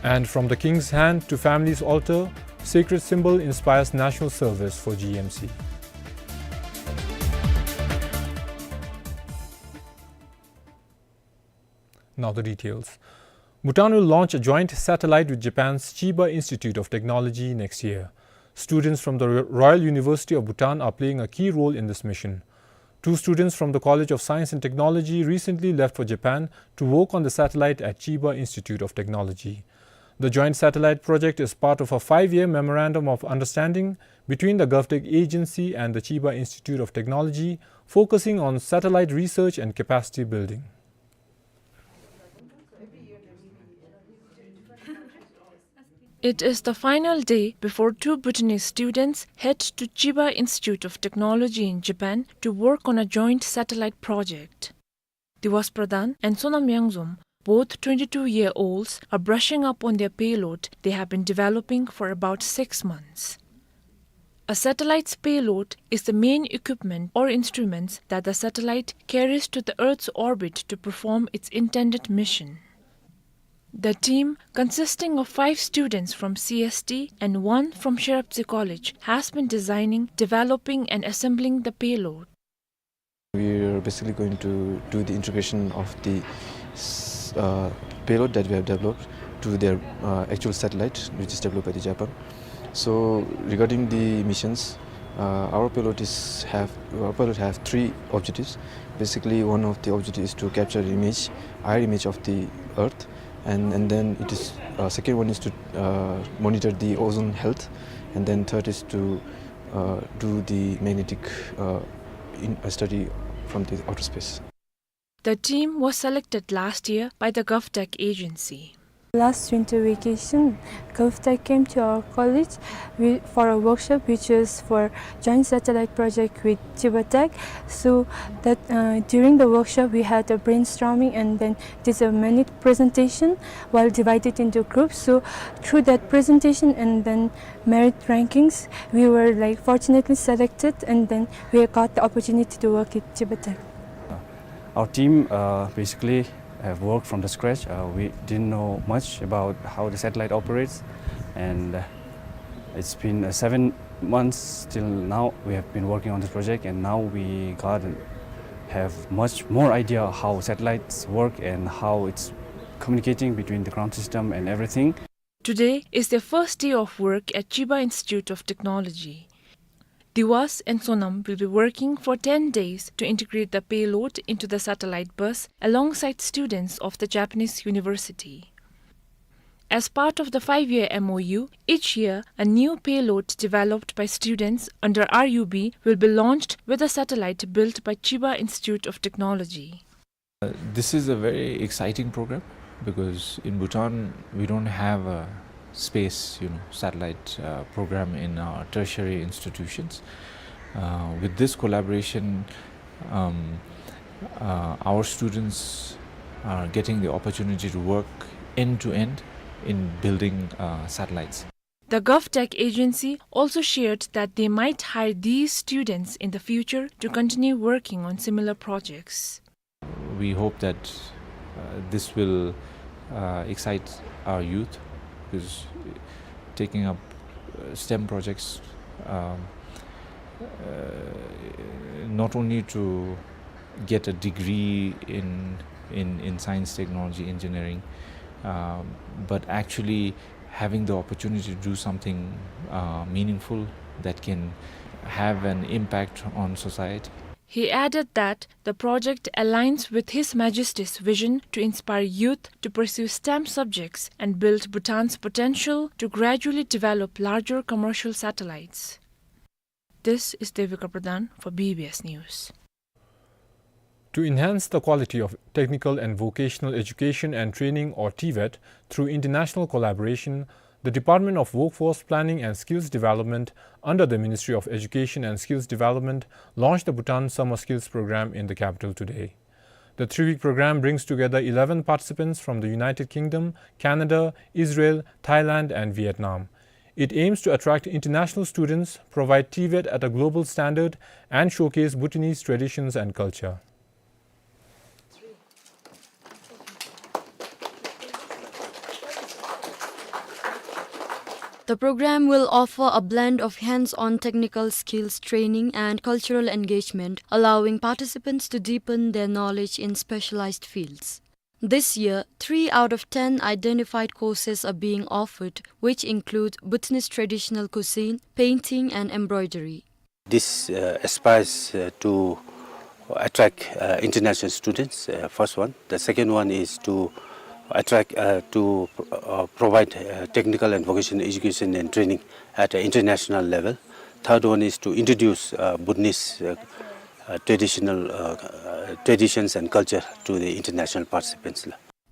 And from the king's hand to family's altar, sacred symbol inspires national service for G M C. Now the details. Bhutan will launch a joint satellite with Japan's Chiba Institute of Technology next year. Students from the Ro-, Royal University of Bhutan are playing a key role in this mission. Two students from the College of Science and Technology recently left for Japan to work on the satellite at Chiba Institute of Technology. The joint satellite project is part of a five-year memorandum of understanding between the GovTech agency and the Chiba Institute of Technology, focusing on satellite research and capacity building. It is the final day before two Bhutanese students head to Chiba Institute of Technology in Japan to work on a joint satellite project. Diwas Pradhan and Sonam Yangzom, both twenty-two-year-olds, are brushing up on their payload they have been developing for about six months. A satellite's payload is the main equipment or instruments that the satellite carries to the Earth's orbit to perform its intended mission. The team, consisting of five students from C S T and one from Sherabtse College, has been designing, developing, and assembling the payload. We are basically going to do the integration of the s-, uh, payload that we have developed to their, uh, actual satellite, which is developed by the Japan. So regarding the missions, uh, our payload is have, our payload have three objectives. Basically, one of the objectives is to capture image, air image of the Earth, and, and then it is, uh, second one is to, uh, monitor the ozone health, and then third is to uh, do the magnetic, uh, in, uh, study from the outer space. The team was selected last year by the GovTech agency. Last winter vacation, GovTech came to our college wi-, for a workshop which was for joint satellite project with Chiba Tech. So that, uh, during the workshop we had a brainstorming and then did a minute presentation while divided into groups. So through that presentation and then merit rankings, we were, like, fortunately selected, and then we got the opportunity to work with Chiba Tech. Our team, uh, basically have worked from the scratch. Uh, we didn't know much about how the satellite operates, and, uh, it's been, uh, seven months till now we have been working on this project, and now we got and have much more idea how satellites work and how it's communicating between the ground system and everything. Today is their first day of work at Chiba Institute of Technology. Diwas and Sonam will be working for ten days to integrate the payload into the satellite bus alongside students of the Japanese university. As part of the five-year M O U, each year a new payload developed by students under R U B will be launched with a satellite built by Chiba Institute of Technology. Uh, this is a very exciting program because in Bhutan we don't have a space, you know, satellite, uh, program in our tertiary institutions. Uh, with this collaboration, um, uh, our students are getting the opportunity to work end to end in building, uh, satellites. The GovTech agency also shared that they might hire these students in the future to continue working on similar projects. We hope that, uh, this will, uh, excite our youth, because taking up, uh, STEM projects, um, uh, not only to get a degree in, in, in science, technology, engineering, um, but actually having the opportunity to do something, uh, meaningful that can have an impact on society. He added that the project aligns with His Majesty's vision to inspire youth to pursue STEM subjects and build Bhutan's potential to gradually develop larger commercial satellites. This is Devika Pradhan for B B S News. To enhance the quality of technical and vocational education and training, or TVET, through international collaboration, the Department of Workforce Planning and Skills Development under the Ministry of Education and Skills Development launched the Bhutan Summer Skills Program in the capital today. The three-week program brings together eleven participants from the United Kingdom, Canada, Israel, Thailand, and Vietnam. It aims to attract international students, provide TVET at a global standard, and showcase Bhutanese traditions and culture. The program will offer a blend of hands-on technical skills training and cultural engagement, allowing participants to deepen their knowledge in specialized fields. This year, three out of ten identified courses are being offered, which include Bhutanese traditional cuisine, painting, and embroidery. This, uh, aspires, uh, to attract, uh, international students, uh, first one. The second one is to attract, uh, to, uh, provide, uh, technical and vocational education and training at an international level. Third one is to introduce, uh, Bhutanese, uh, uh, traditional, uh, uh, traditions and culture to the international participants.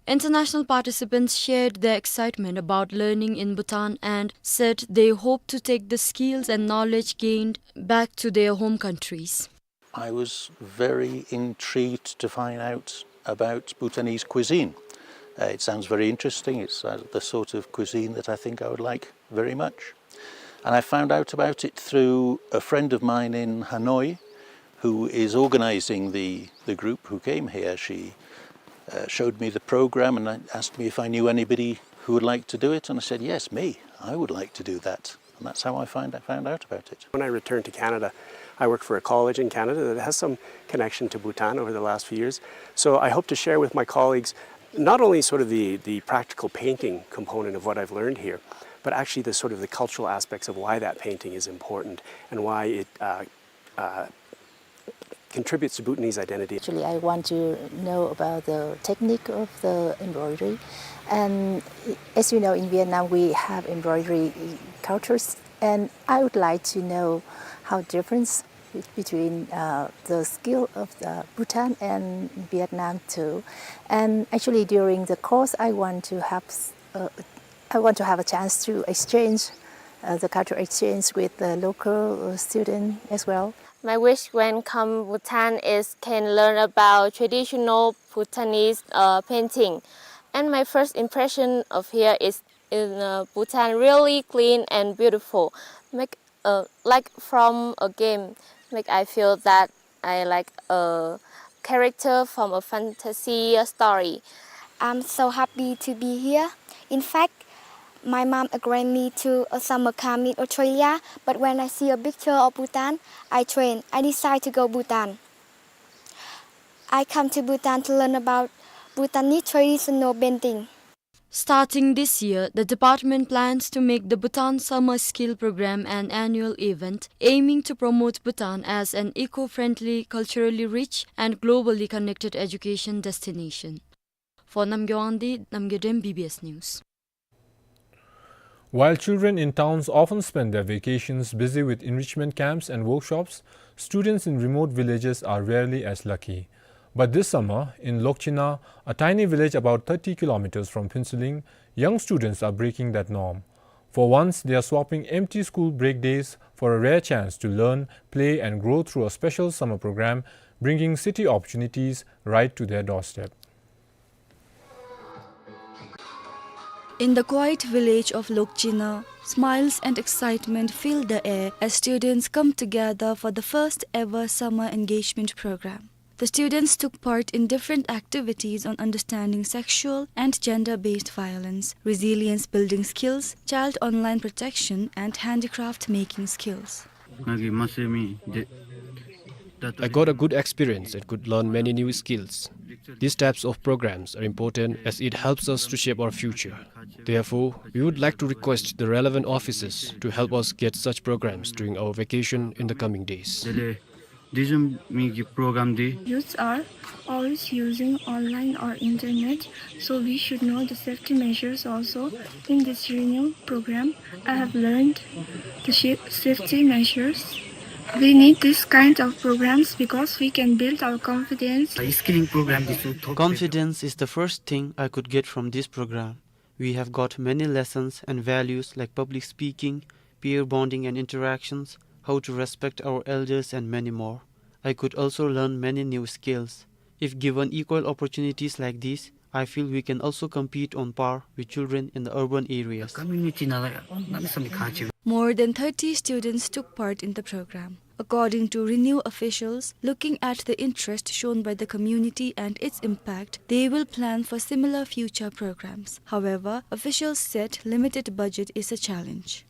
International participants shared their excitement about learning in Bhutan and said they hope to take the skills and knowledge gained back to their home countries. I was very intrigued to find out about Bhutanese cuisine. Uh, it sounds very interesting. It's, uh, the sort of cuisine that I think I would like very much. And I found out about it through a friend of mine in Hanoi, who is organizing the, the group who came here. She, uh, showed me the program and a-, asked me if I knew anybody who would like to do it. And I said, "Yes, me. I would like to do that." And that's how I find, I found out about it. When I returned to Canada, I worked for a college in Canada that has some connection to Bhutan over the last few years. So I hope to share with my colleagues not only sort of the, the practical painting component of what I've learned here, but actually the sort of the cultural aspects of why that painting is important and why it, uh, uh, contributes to Bhutanese identity. Actually, I want to know about the technique of the embroidery. And as you know, in Vietnam, we have embroidery cultures, and I would like to know how difference between, uh, the skill of the Bhutan and Vietnam too. And actually, during the course, I want to have s-, uh, I want to have a chance to exchange, uh, the cultural exchange with the local, uh, student as well. My wish when come Bhutan is can learn about traditional Bhutanese, uh, painting. And my first impression of here is in, uh, Bhutan really clean and beautiful. Make, uh, like from a game, make I feel that I like a character from a fantasy story. I'm so happy to be here. In fact, my mom agreed me to a summer camp in Australia, but when I see a picture of Bhutan, I train. I decide to go Bhutan. I come to Bhutan to learn about Bhutanese traditional painting. Starting this year, the department plans to make the Bhutan Summer Skill Program an annual event, aiming to promote Bhutan as an eco-friendly, culturally rich, and globally connected education destination. For Namgay Wangdi, Namgay Dem, B B S News. While children in towns often spend their vacations busy with enrichment camps and workshops, students in remote villages are rarely as lucky. But this summer, in Lokchina, a tiny village about thirty kilometers from Phuentsholing, young students are breaking that norm. For once, they are swapping empty school break days for a rare chance to learn, play, and grow through a special summer program, bringing city opportunities right to their doorstep. In the quiet village of Lokchina, smiles and excitement fill the air as students come together for the first ever summer engagement program. The students took part in different activities on understanding sexual and gender-based violence, resilience building skills, child online protection, and handicraft making skills. I got a good experience and could learn many new skills. These types of programs are important as it helps us to shape our future. Therefore, we would like to request the relevant officers to help us get such programs during our vacation in the coming days. Youths are always using online or internet, so we should know the safety measures also. In this renewed program, I have learned the shi- safety measures. We need this kind of programs because we can build our confidence. Confidence is the first thing I could get from this program. We have got many lessons and values like public speaking, peer bonding and interactions, how to respect our elders, and many more. I could also learn many new skills. If given equal opportunities like these, I feel we can also compete on par with children in the urban areas. More than thirty students took part in the program. According to Renew officials, looking at the interest shown by the community and its impact, they will plan for similar future programs. However, officials said limited budget is a challenge.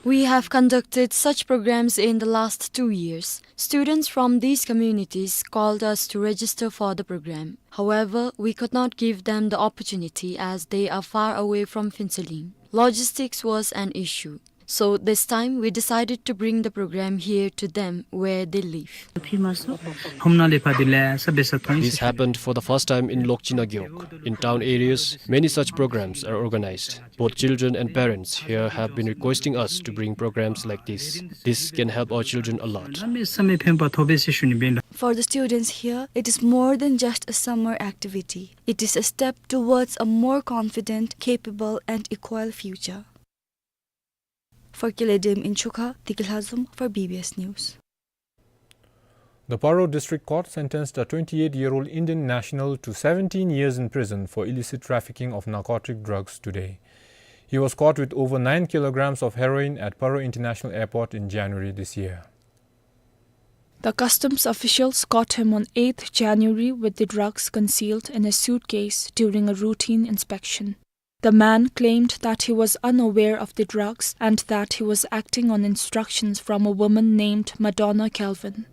We have conducted such programs in the last two years. Students from these communities called us to register for the program. However, we could not give them the opportunity as they are far away from Phuentsholing. Logistics was an issue. So this time we decided to bring the program here to them where they live. This happened for the first time in Lokchina Gewog. In town areas, many such programs are organized. Both children and parents here have been requesting us to bring programs like this. This can help our children a lot. For the students here, it is more than just a summer activity. It is a step towards a more confident, capable, and equal future. For Kiledem in Chukha, Tiki Lhazom for B B S News. The Paro District Court sentenced a twenty-eight-year-old Indian national to seventeen years in prison for illicit trafficking of narcotic drugs today. He was caught with over nine kilograms of heroin at Paro International Airport in January this year. The customs officials caught him on eighth January with the drugs concealed in a suitcase during a routine inspection. The man claimed that he was unaware of the drugs and that he was acting on instructions from a woman named Madonna Kelvin.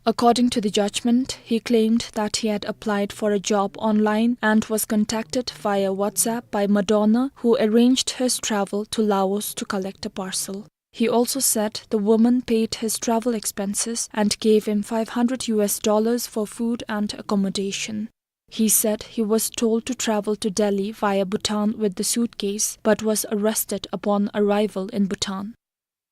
According to the judgment, he claimed that he had applied for a job online and was contacted via WhatsApp by Madonna, who arranged his travel to Laos to collect a parcel. He also said the woman paid his travel expenses and gave him five hundred U S dollars for food and accommodation. He said he was told to travel to Delhi via Bhutan with the suitcase, but was arrested upon arrival in Bhutan.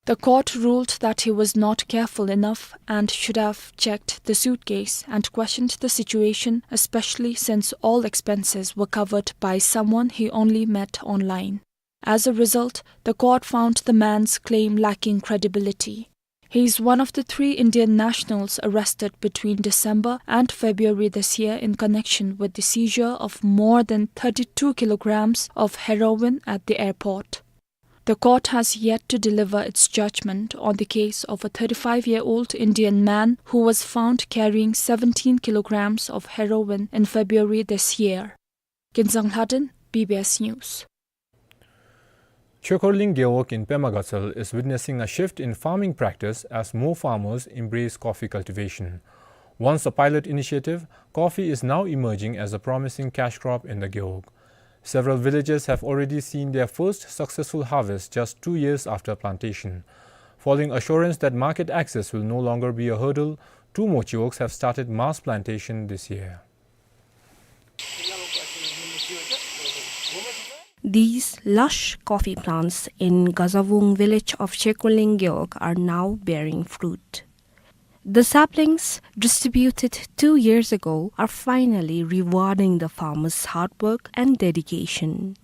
The court ruled that he was not careful enough and should have checked the suitcase and questioned the situation, especially since all expenses were covered by someone he only met online. As a result, the court found the man's claim lacking credibility. He is one of the three Indian nationals arrested between December and February this year in connection with the seizure of more than thirty-two kilograms of heroin at the airport. The court has yet to deliver its judgment on the case of a thirty-five-year-old Indian man who was found carrying seventeen kilograms of heroin in February this year. Kinzang Lhaden, B B S News. Chekorling Gewog in Pema Gatshel is witnessing a shift in farming practice as more farmers embrace coffee cultivation. Once a pilot initiative, coffee is now emerging as a promising cash crop in the Gewog. Several villages have already seen their first successful harvest just two years after plantation. Following assurance that market access will no longer be a hurdle, two more Chewogs have started mass plantation this year. These lush coffee plants in Gazawung village of Chekorling Gewog are now bearing fruit. The saplings, distributed two years ago, are finally rewarding the farmers' hard work and dedication.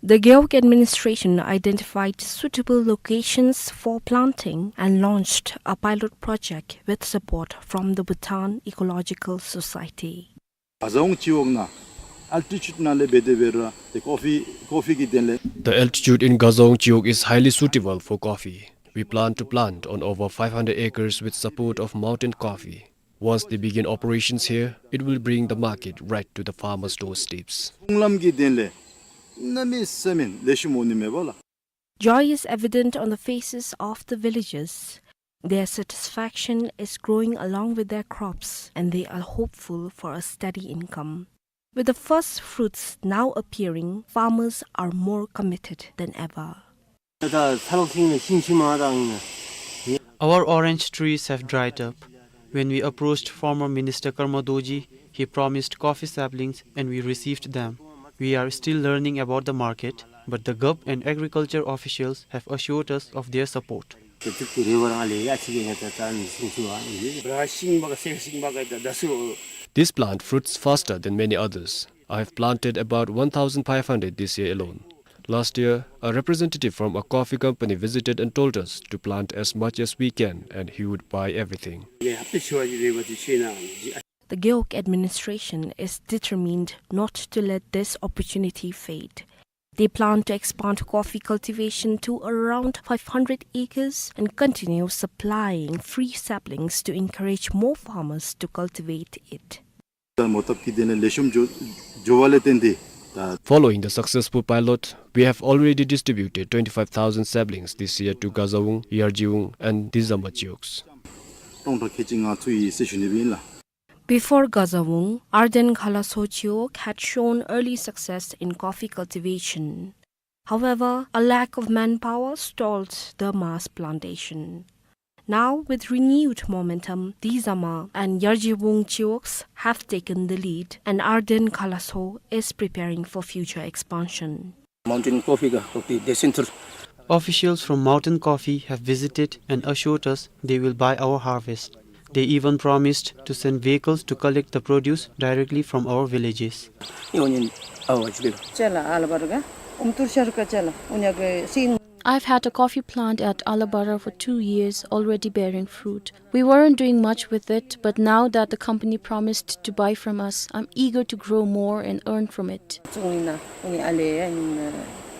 The Gewog administration identified suitable locations for planting and launched a pilot project with support from the Bhutan Ecological Society. Gazawung Chewognaa Altitude ནང་ལས་འབད་དེ་འབད་རུང་ཏེ་ཀོ་ཕི་ཀོ་ཕི་གི་དོན་ལས། The altitude in Gazaung Chiwog is highly suitable for coffee. We plan to plant on over five hundred acres with support of Mountain Coffee. Once they begin operations here, it will bring the market right to the farmers' doorsteps. གཞུང་ལམ་གྱི་དོན་ལས་གནམ་མེད་ས་མེད་ལེགས་ཤོམ་འོང་ནི་མས་པ་ལགས། Joy is evident on the faces of the villagers. Their satisfaction is growing along with their crops, and they are hopeful for a steady income. With the first fruits now appearing, farmers are more committed than ever. Our orange trees have dried up. When we approached former Minister Karma Dorji, he promised coffee saplings and we received them. We are still learning about the market, but the govt and agriculture officials have assured us of their support. This plant fruits faster than many others. I have planted about one thousand five hundred this year alone. Last year, a representative from a coffee company visited and told us to plant as much as we can and he would buy everything. The Gewog administration is determined not to let this opportunity fade. They plan to expand coffee cultivation to around five hundred acres and continue supplying free saplings to encourage more farmers to cultivate it. ད་མོ་བཏབ་ཀྱི་དོན་ལས་ལེགས་ཤོམ་འགྱོ་འགྱོ་བ་ལས་བརྟེན་ཏེ་ད། Following the successful pilot, we have already distributed twenty-five thousand saplings this year to Gazaung, Yarjiung, and Dizama Chiwogs. སྟོང་ཕྲག་ཁལ་གཅིག་ལྔ་ཚུད་ཡི་ཟེར་ཞུ་ནི་ཨིན་ལགས། Before Gazaung, Ardent Galaso Chiwog had shown early success in coffee cultivation. However, a lack of manpower stalled the mass plantation. Now, with renewed momentum, Dizama and Yarjiwung Chiwogs have taken the lead, and Ardent Galaso is preparing for future expansion. Mountain Coffee ka, coffee decentral. Officials from Mountain Coffee have visited and assured us they will buy our harvest. They even promised to send vehicles to collect the produce directly from our villages. Chala, Alabar ka, Umtur Shar ka chala, unya ke sin. I've had a coffee plant at Alabara for two years, already bearing fruit. We weren't doing much with it, but now that the company promised to buy from us, I'm eager to grow more and earn from it. Tsungina, uni ale, in, uh,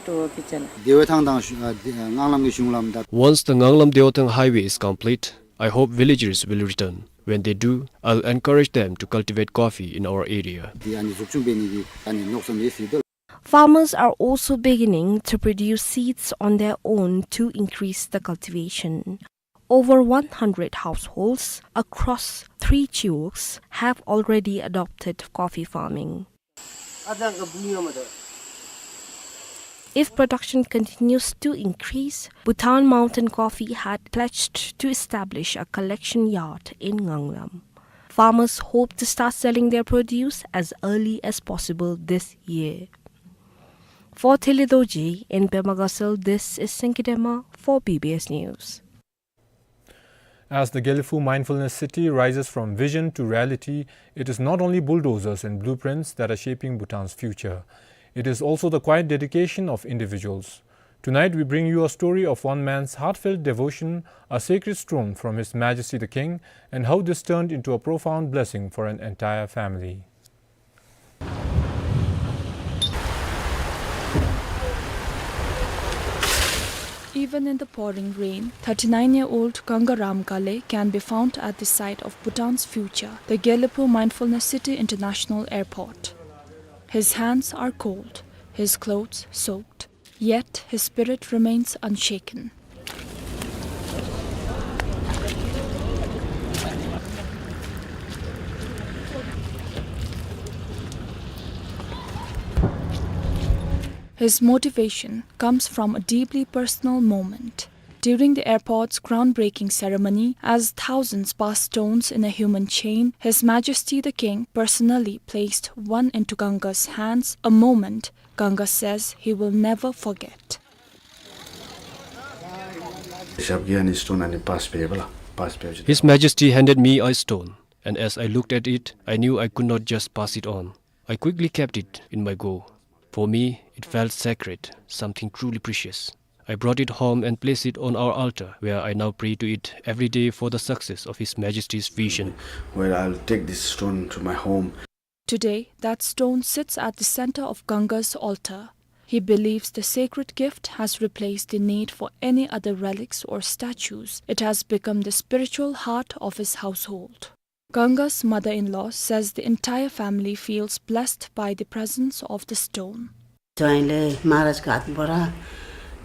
to kitchen. དེ་བ་ཐང་དང་ཨ་དེ་ཨ་ངང་ལམ་གྱི་གཞུང་ལམ་དང་། Once the Nganglam Dewathang highway is complete, I hope villagers will return. When they do, I'll encourage them to cultivate coffee in our area. དེ་ཨ་ནི་འཛུགས་སྐྲུན་འབད་ནི་གི་ཨ་ནི་མནོ་བསམ་ཡོད་ཟེར་དོ། Farmers are also beginning to produce seeds on their own to increase the cultivation. Over one hundred households across three chiwogs have already adopted coffee farming. If production continues to increase, Bhutan Mountain Coffee had pledged to establish a collection yard in Nganglam. Farmers hope to start selling their produce as early as possible this year. For Thili Dorji in Pema Gatshel, this is Senki Dema for B B S News. As the Gelephu Mindfulness City rises from vision to reality, it is not only bulldozers and blueprints that are shaping Bhutan's future. It is also the quiet dedication of individuals. Tonight, we bring you a story of one man's heartfelt devotion, a sacred stone from His Majesty the King, and how this turned into a profound blessing for an entire family. Even in the pouring rain, thirty-nine-year-old Gangaram Ghale can be found at the site of Bhutan's future, the Gelephu Mindfulness City International Airport. His hands are cold, his clothes soaked, yet his spirit remains unshaken. His motivation comes from a deeply personal moment. During the airport's groundbreaking ceremony, as thousands passed stones in a human chain, His Majesty the King personally placed one into Ganga's hands, a moment Ganga says he will never forget. His Majesty handed me a stone, and as I looked at it, I knew I could not just pass it on. I quickly kept it in my go. For me, it felt sacred, something truly precious. I brought it home and placed it on our altar, where I now pray to it every day for the success of His Majesty's vision. Well, I'll take this stone to my home. Today, that stone sits at the center of Ganga's altar. He believes the sacred gift has replaced the need for any other relics or statues. It has become the spiritual heart of his household. Ganga's mother-in-law says the entire family feels blessed by the presence of the stone. ज्वाइँले महाराजको हातबाट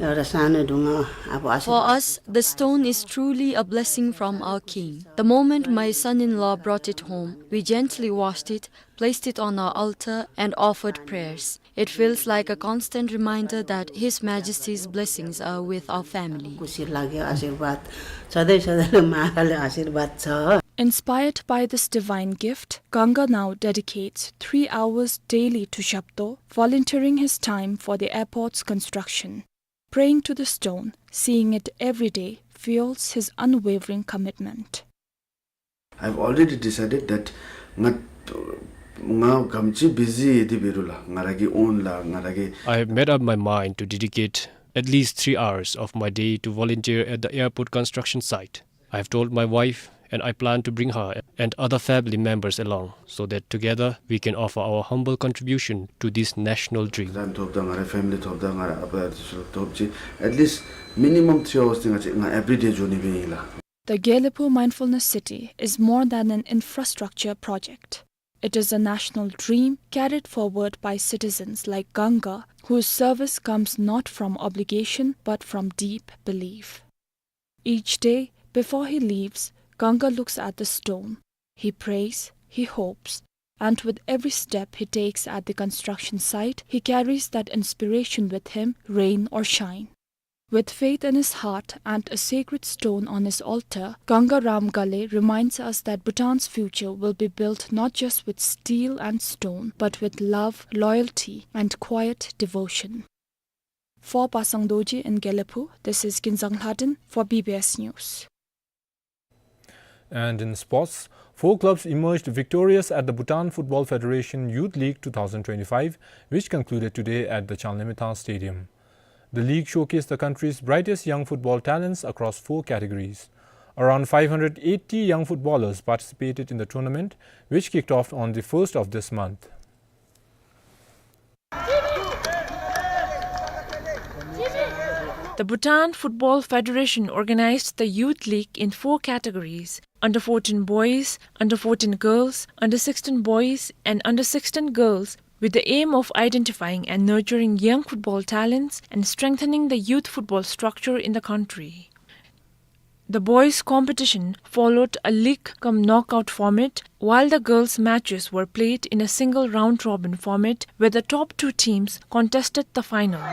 एउटा सानो ढुङ्गा अब आशीर्वाद For us, the stone is truly a blessing from our king. The moment my son-in-law brought it home, we gently washed it, placed it on our altar, and offered prayers. It feels like a constant reminder that His Majesty's blessings are with our family. खुसी लाग्यो, आशीर्वाद सधैँ सधैँले महाराजले आशीर्वाद छ। Inspired by this divine gift, Ganga now dedicates three hours daily to Shabdo, volunteering his time for the airport's construction. Praying to the stone, seeing it every day, fuels his unwavering commitment. I've already decided that ང་ང་ག་དེམ་ཅིག་བི་ཟི་ཡོད་དེ་འབད་རུང་ལགས། ང་ར་གི་ཨོན་ལགས། ང་ར་གི I have made up my mind to dedicate at least three hours of my day to volunteer at the airport construction site. I have told my wife, and I plan to bring her and other family members along, so that together we can offer our humble contribution to this national dream. ཛམ་ཐོབ་དང་ང་ར་ཕེ་མི་ལི་ཐོབ་དང་ང་ར་ཨ་པ་ཐོབ་ཅི། At least minimum three hours དེ་ང་བཅས་ང་everyday འགྱོ་ནི་སྦེ་ཨིན་ལགས། The Gelephu Mindfulness City is more than an infrastructure project. It is a national dream carried forward by citizens like Ganga, whose service comes not from obligation but from deep belief. Each day, before he leaves, Ganga looks at the stone. He prays, he hopes, and with every step he takes at the construction site, he carries that inspiration with him, rain or shine. With faith in his heart and a sacred stone on his altar, Ganga Ram Ghale reminds us that Bhutan's future will be built not just with steel and stone, but with love, loyalty, and quiet devotion. For Pasang Dorji in Gelephu, this is Kinzang Lhaden for B B S News. And in sports, four clubs emerged victorious at the Bhutan Football Federation Youth League two thousand twenty-five, which concluded today at the Changlimithang Stadium. The league showcased the country's brightest young football talents across four categories. Around five hundred eighty young footballers participated in the tournament, which kicked off on the first of this month. The Bhutan Football Federation organized the Youth League in four categories: under fourteen boys, under fourteen girls, under sixteen boys, and under sixteen girls, with the aim of identifying and nurturing young football talents and strengthening the youth football structure in the country. The boys' competition followed a league cum knockout format, while the girls' matches were played in a single round-robin format where the top two teams contested the final.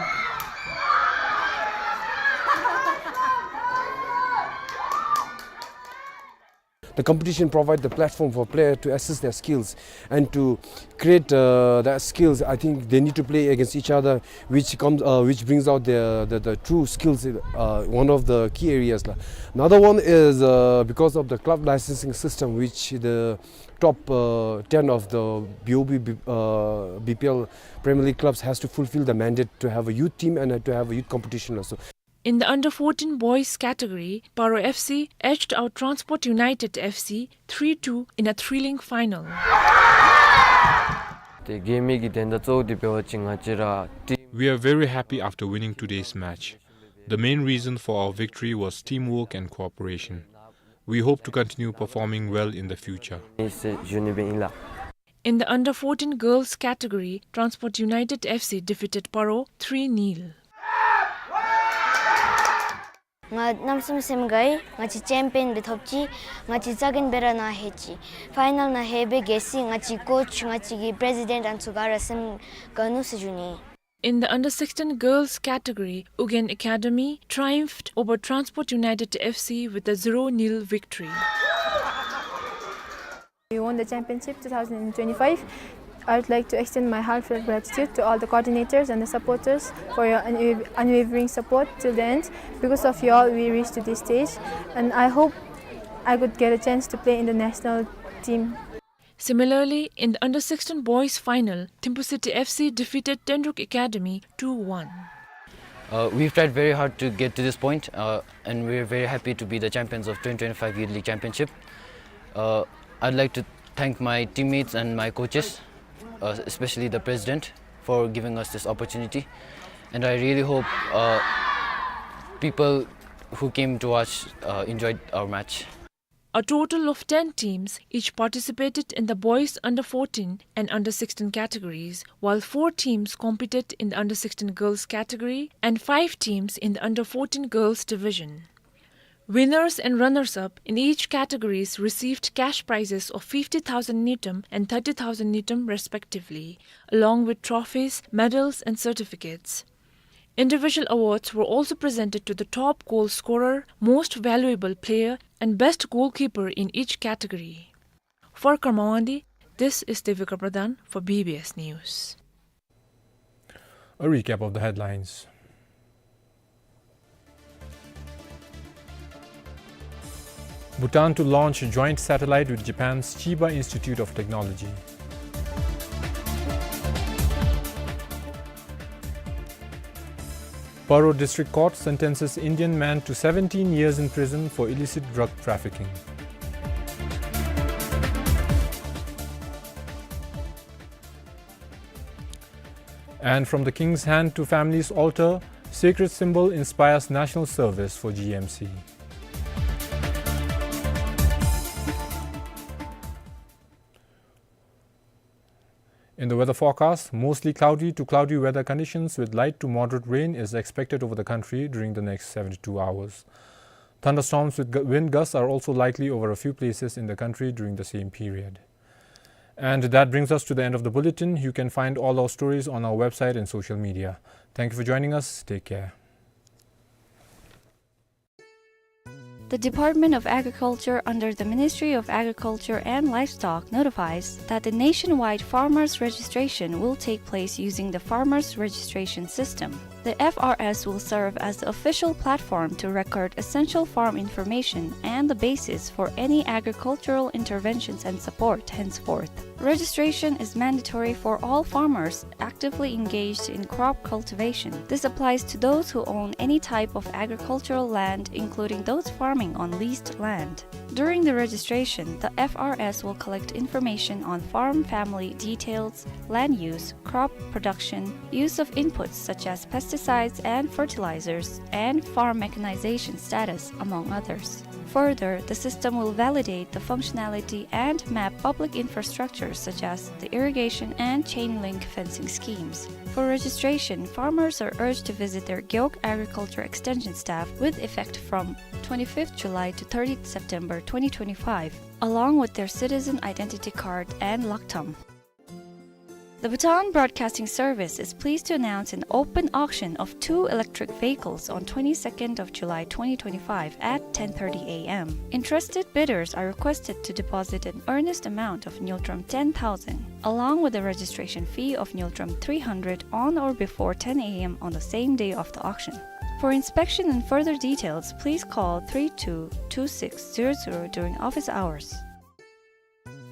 The competition provide the platform for player to assess their skills and to create, uh, their skills. I think they need to play against each other, which comes, uh, which brings out their, the, the true skills, uh, one of the key areas la. Another one is, uh, because of the club licensing system, which the top, uh, ten of the B O B, uh, B P L Premier League clubs has to fulfill the mandate to have a youth team and, uh, to have a youth competition also. In the under fourteen boys category, Paro F C edged out Transport United F C three two in a thrilling final. ཏེ་གེམ་གྱི་དོན་དག་གཙོ་བོ་འདི་འབད་བ་ཅིན་ང་བཅས་ར་ཊིམ། We are very happy after winning today's match. The main reason for our victory was teamwork and cooperation. We hope to continue performing well in the future. ཨིན་ཟེར་ཞུ་ནི་སྦེ་ཨིན་ལགས། In the under fourteen girls category, Transport United F C defeated Paro three nil. ང་གནམ་མེད་ས་མེད་སེམས་དགའ་ཡི། ང་བཅས་ཅེམ་པིའན་སྦེ་ཐོབ་ཅི། ང་བཅས་རྩ་འགེངས་སྦེ་ར་ནཱ་ལྷོད་ཅི། ཕའི་ནཱལ་ནང་ལྷོད་པའི་གལ་སྲིད་ང་བཅས་ཀྱི་ཀོཆ་ང་བཅས་ཀྱི་པི་རེ་སི་ཌེནཊ་ཨ་ནི་ཚུ་ག་ར་སེམས་དགའ་ནུག་ཟེར་ཞུ་ནི། In the under sixteen girls category, Ugyen Academy triumphed over Transport United F C with a zero nil victory. We won the championship two thousand twenty-five. I would like to extend my heartfelt gratitude to all the coordinators and the supporters for your unwav-, unwavering support till the end. Because of you all, we reached to this stage, and I hope I could get a chance to play in the national team. Similarly, in the under sixteen boys final, Thimphu City F C defeated Tenruk Academy two one. Uh, we've tried very hard to get to this point, uh, and we're very happy to be the champions of twenty twenty-five Youth League Championship. Uh, I'd like to thank my teammates and my coaches uh, especially the president, for giving us this opportunity. And I really hope, uh, people who came to watch, uh, enjoyed our match. A total of ten teams each participated in the boys under fourteen and under sixteen categories, while four teams competed in the under sixteen girls category and five teams in the under fourteen girls division. Winners and runners-up in each categories received cash prizes of fifty thousand ngultrum and thirty thousand ngultrum respectively, along with trophies, medals, and certificates. Individual awards were also presented to the top goal scorer, most valuable player, and best goalkeeper in each category. For Kurmawangdi, this is Devika Pradhan for B B S News. A recap of the headlines. Bhutan to launch joint satellite with Japan's Chiba Institute of Technology. Paro District Court sentences Indian man to seventeen years in prison for illicit drug trafficking. And from the king's hand to family's altar, sacred symbol inspires national service for G M C. In the weather forecast, mostly cloudy to cloudy weather conditions with light to moderate rain is expected over the country during the next seventy-two hours. Thunderstorms with gu-, wind gusts are also likely over a few places in the country during the same period. And that brings us to the end of the bulletin. You can find all our stories on our website and social media. Thank you for joining us. Take care. The Department of Agriculture under the Ministry of Agriculture and Livestock notifies that the nationwide farmers registration will take place using the farmers registration system. The F R S will serve as the official platform to record essential farm information and the basis for any agricultural interventions and support henceforth. Registration is mandatory for all farmers actively engaged in crop cultivation. This applies to those who own any type of agricultural land, including those farming on leased land. During the registration, the F R S will collect information on farm family details, land use, crop production, use of inputs such as pesticides and fertilizers, and farm mechanization status, among others. Further, the system will validate the functionality and map public infrastructure such as the irrigation and chain link fencing schemes. For registration, farmers are urged to visit their Gewog Agriculture Extension staff with effect from twenty-fifth July to thirtieth September twenty twenty-five, along with their citizen identity card and laktam. The Bhutan Broadcasting Service is pleased to announce an open auction of two electric vehicles on twenty-second of July twenty twenty-five at ten thirty A M. Interested bidders are requested to deposit an earnest amount of ngultrum ten thousand, along with a registration fee of ngultrum three hundred on or before ten A M on the same day of the auction. For inspection and further details, please call three two two six zero zero during office hours.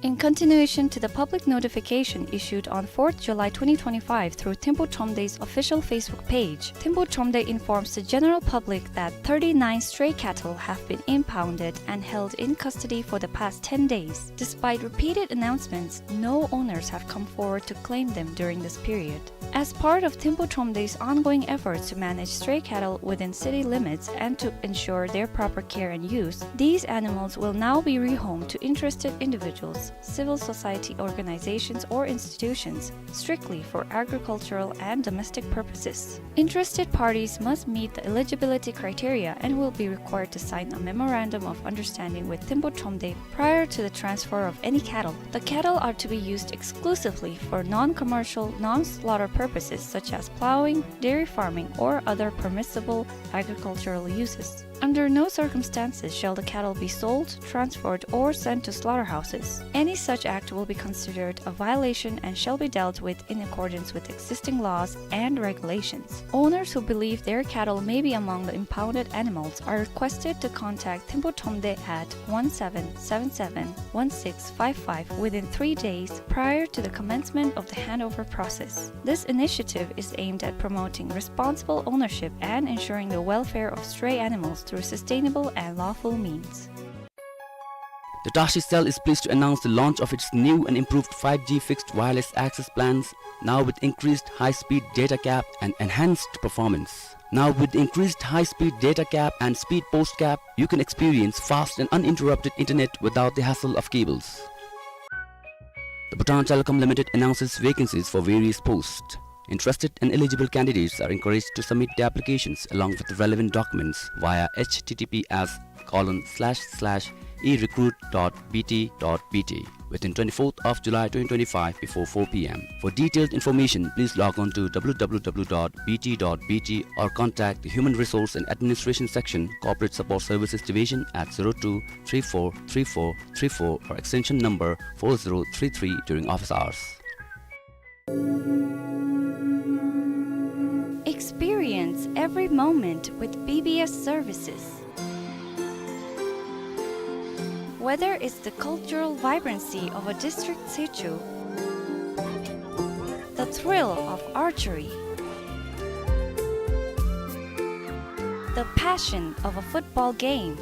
In continuation to the public notification issued on fourth July twenty twenty-five through Thimphu Thromde's official Facebook page, Thimphu Thromde informs the general public that thirty-nine stray cattle have been impounded and held in custody for the past ten days. Despite repeated announcements, no owners have come forward to claim them during this period. As part of Thimphu Thromde's ongoing efforts to manage stray cattle within city limits and to ensure their proper care and use, these animals will now be rehomed to interested individuals, civil society organizations or institutions, strictly for agricultural and domestic purposes. Interested parties must meet the eligibility criteria and will be required to sign a memorandum of understanding with Thimphu Thromde prior to the transfer of any cattle. The cattle are to be used exclusively for non-commercial, non-slaughter purposes such as plowing, dairy farming, or other permissible agricultural uses. Under no circumstances shall the cattle be sold, transferred, or sent to slaughterhouses. Any such act will be considered a violation and shall be dealt with in accordance with existing laws and regulations. Owners who believe their cattle may be among the impounded animals are requested to contact Thimphu Thromde at one seven seven seven one six five five within three days prior to the commencement of the handover process. This initiative is aimed at promoting responsible ownership and ensuring the welfare of stray animals through sustainable and lawful means. The Tashi cell is pleased to announce the launch of its new and improved five G fixed wireless access plans, now with increased high-speed data cap and enhanced performance. Now with increased high-speed data cap and speed post cap, you can experience fast and uninterrupted internet without the hassle of cables. The Bhutan Telecom Limited announces vacancies for various posts. Interested and eligible candidates are encouraged to submit their applications along with the relevant documents via H T T P S colon slash slash e recruit dot B T dot B T within twenty-fourth of July twenty twenty-five before four P M. For detailed information, please log on to W W W dot B T dot B T or contact the Human Resource and Administration Section, Corporate Support Services Division at zero two three four three four three four or extension number four zero three three during office hours. Experience every moment with B B S services. Whether it's the cultural vibrancy of a district sichu, the thrill of archery, the passion of a football game,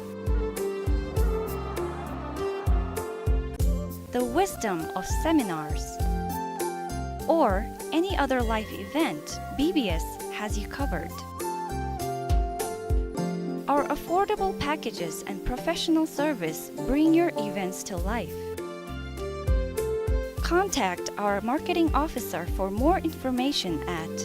the wisdom of seminars, or any other life event, B B S has you covered. Our affordable packages and professional service bring your events to life. Contact our marketing officer for more information at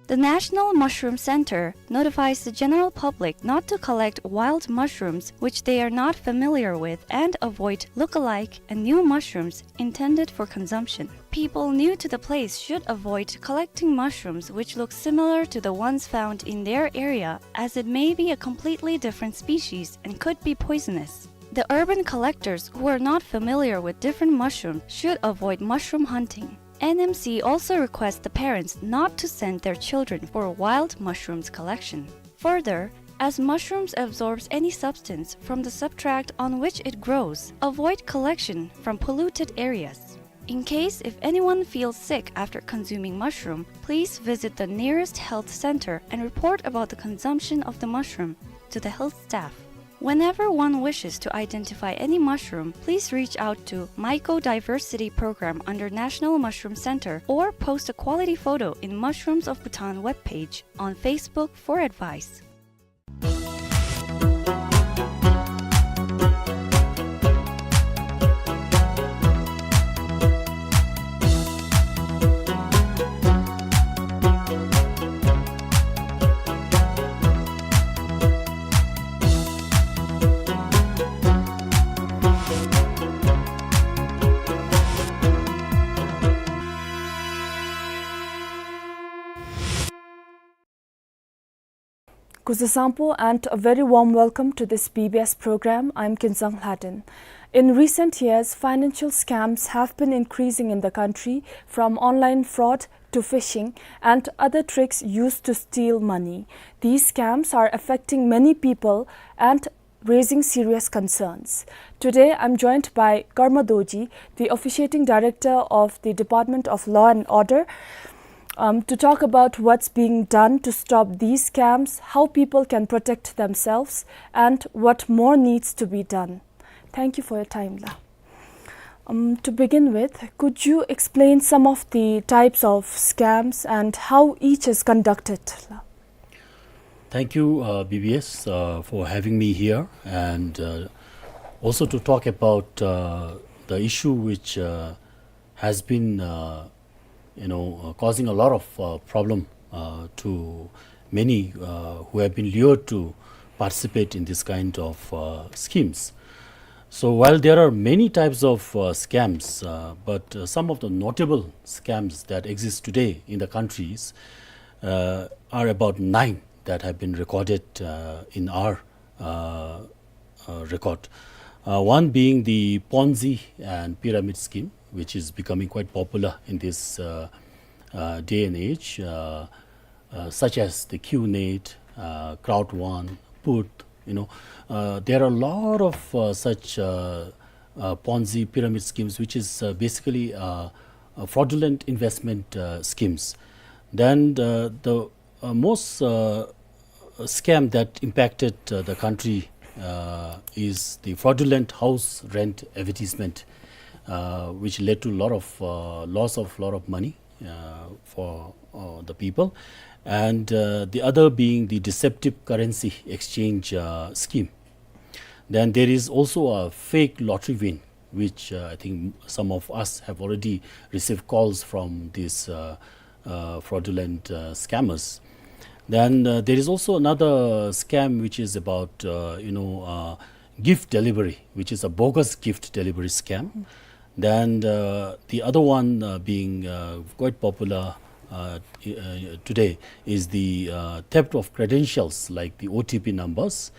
The National Mushroom Center notifies the general public not to collect wild mushrooms which they are not familiar with and avoid look-alike and new mushrooms intended for consumption. People new to the place should avoid collecting mushrooms which look similar to the ones found in their area, as it may be a completely different species and could be poisonous. The urban collectors who are not familiar with different mushrooms should avoid mushroom hunting. N M C also requests the parents not to send their children for wild mushrooms collection. Further, as mushrooms absorbs any substance from the substrate on which it grows, avoid collection from polluted areas. In case if anyone feels sick after consuming mushroom, please visit the nearest health center and report about the consumption of the mushroom to the health staff. Whenever one wishes to identify any mushroom, please reach out to Mycodiversity Program under National Mushroom Center or post a quality photo in Mushrooms of Bhutan webpage on Facebook for advice. Kuzuzangpo and a very warm welcome to this B B S program. I'm Kinsang Hladen. In recent years, financial scams have been increasing in the country, from online fraud to phishing and other tricks used to steal money. These scams are affecting many people and raising serious concerns. Today, I'm joined by Karma Dorji, the officiating director of the Department of Law and Order, um, to talk about what's being done to stop these scams, how people can protect themselves, and what more needs to be done. Thank you for your time, La. Um, to begin with, could you explain some of the types of scams and how each is conducted, La? Thank you, uh, B B S, uh, for having me here, and, uh, also to talk about, uh, the issue which, uh, has been, uh, you know, uh, causing a lot of, uh, problem, uh, to many, uh, who have been lured to participate in this kind of, uh, schemes. So while there are many types of, uh, scams, uh, but, uh, some of the notable scams that exist today in the countries, uh, are about nine that have been recorded, uh, in our, uh, uh, record. Uh, one being the Ponzi and pyramid scheme, which is becoming quite popular in this, uh, uh, day and age, uh, uh, such as the QNet, uh, Crowd One, Put, you know. Uh, there are a lot of, uh, such, uh, uh, Ponzi pyramid schemes, which is, uh, basically, uh, uh, fraudulent investment, uh, schemes. Then the, the, uh, most, uh, scam that impacted uh, the country uh, is the fraudulent house rent advertisement, uh, which led to a lot of uh, loss of lot of money uh, for uh, the people, and uh, the other being the deceptive currency exchange uh, scheme. Then there is also a fake lottery win, which uh, I think some of us have already received calls from these uh, uh, fraudulent uh, scammers. Then uh, there is also another scam which is about uh, you know uh, gift delivery, which is a bogus gift delivery scam. Then uh, the other one uh, being uh, quite popular uh, uh, today is the uh, theft of credentials, like the O T P numbers.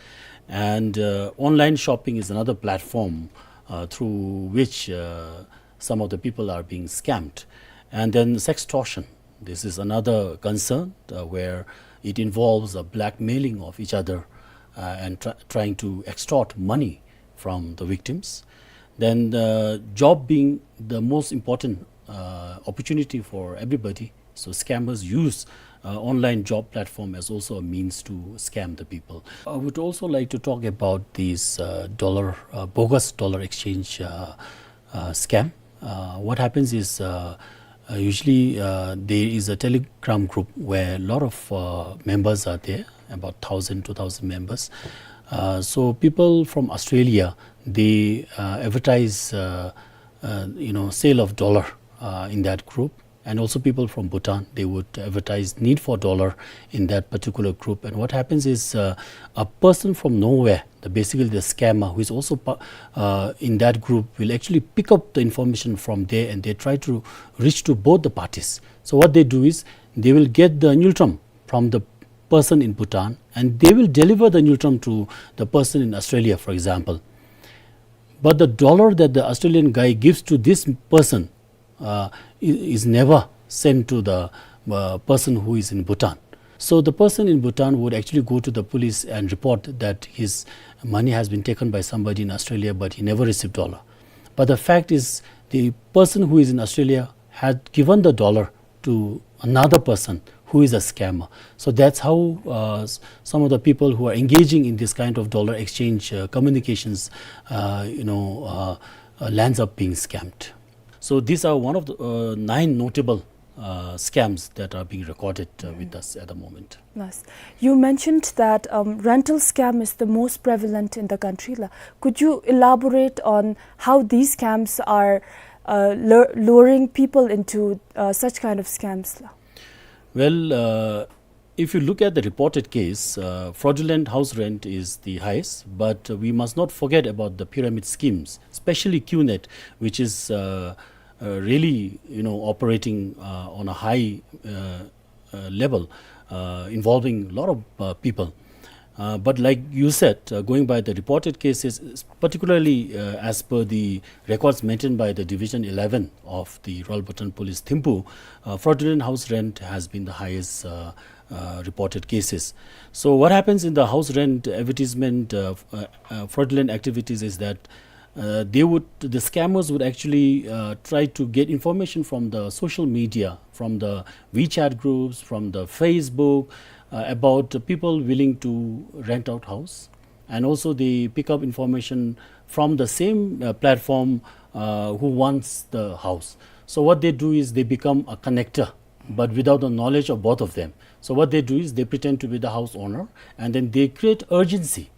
And uh, online shopping is another platform uh, through which uh, some of the people are being scammed. And then sextortion. This is another concern uh, where it involves a blackmailing of each other uh, and try trying to extort money from the victims. Then uh, job being the most important uh, opportunity for everybody, so scammers use uh, online job platform as also a means to scam the people. I would also like to talk about these uh, dollar, uh, bogus dollar exchange uh, uh, scam. Uh, what happens is uh, uh, usually uh, there is a Telegram group where a lot of uh, members are there, about thousand, two thousand members. Uh, so people from Australia, they uh, advertise uh, uh, you know, sale of dollar uh, in that group. And also people from Bhutan, they would advertise need for dollar in that particular group. And what happens is uh, a person from nowhere, the, basically the scammer, who is also pa- uh, in that group, will actually pick up the information from there, and they try to reach to both the parties. So what they do is they will get the ngultrum from the person in Bhutan, and they will deliver the ngultrum to the person in Australia, for example. But the dollar that the Australian guy gives to this person uh, i- is never sent to the uh, person who is in Bhutan. So the person in Bhutan would actually go to the police and report that his money has been taken by somebody in Australia, but he never received dollar. But the fact is, the person who is in Australia had given the dollar to another person who is a scammer. So that's how uh, s- some of the people who are engaging in this kind of dollar exchange uh, communications, uh, you know, uh, uh, lands up being scammed. So these are one of the uh, nine notable uh, scams that are being recorded uh, with us at the moment. Nice. You mentioned that um, rental scam is the most prevalent in the country. La. Could you elaborate on how these scams are uh, lure- luring people into uh, such kind of scams? La? Well, uh, if you look at the reported case, uh, fraudulent house rent is the highest, but we must not forget about the pyramid schemes, especially QNet, which is uh, uh, really, you know, operating uh, on a high uh, uh, level, uh, involving a lot of uh, people. Uh, but like you said, uh, going by the reported cases, particularly uh, as per the records maintained by the Division eleven of the Royal Bhutan Police Thimphu, uh, fraudulent house rent has been the highest uh, uh, reported cases. So what happens in the house rent advertisement uh, uh, uh, fraudulent activities is that uh, they would, the scammers would actually uh, try to get information from the social media, from the WeChat groups, from the Facebook, uh, about people willing to rent out house, and also they pick up information from the same uh, platform uh, who wants the house. So what they do is they become a connector, but without the knowledge of both of them. So what they do is they pretend to be the house owner, and then they create urgency.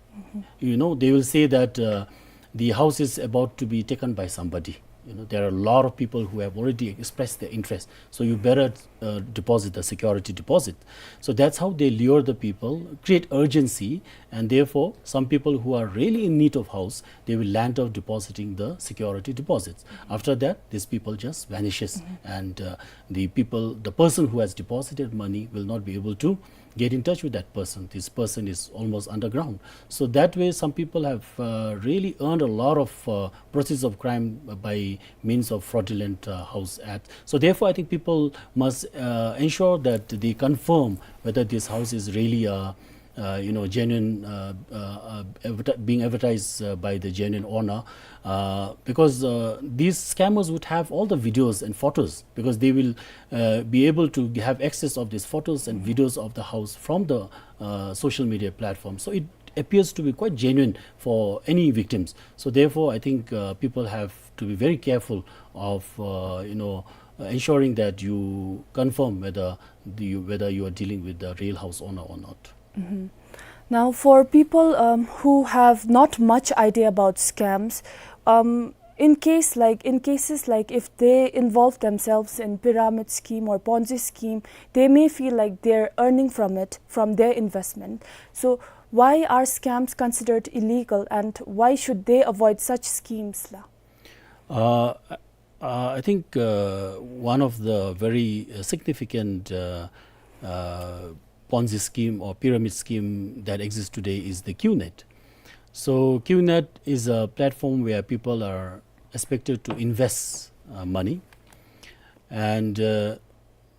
You know, they will say that uh, the house is about to be taken by somebody. You know, there are a lot of people who have already expressed their interest, so you better uh, deposit the security deposit. So that's how they lure the people, create urgency, and therefore some people who are really in need of house, they will land up depositing the security deposits. After that, these people just vanishes, and uh, the people, the person who has deposited money will not be able to get in touch with that person. This person is almost underground. So that way, some people have uh, really earned a lot of uh, proceeds of crime by means of fraudulent uh, house act. So therefore, I think people must uh, ensure that they confirm whether this house is really a, uh, you know, genuine, uh, uh, uh, adverti- being advertised uh, by the genuine owner, uh, because uh, these scammers would have all the videos and photos, because they will uh, be able to have access of these photos and videos of the house from the uh, social media platform. So it appears to be quite genuine for any victims. So therefore, I think uh, people have to be very careful of uh, you know uh, ensuring that you confirm whether the, whether you are dealing with the real house owner or not. Now, for people um, who have not much idea about scams, um, in case like in cases like if they involve themselves in pyramid scheme or Ponzi scheme, they may feel like they're earning from it, from their investment. So, why are scams considered illegal, and why should they avoid such schemes, la? Uh, uh, I think uh, one of the very uh, significant uh, uh, Ponzi scheme or pyramid scheme that exists today is the QNet. So QNet is a platform where people are expected to invest uh, money, and uh,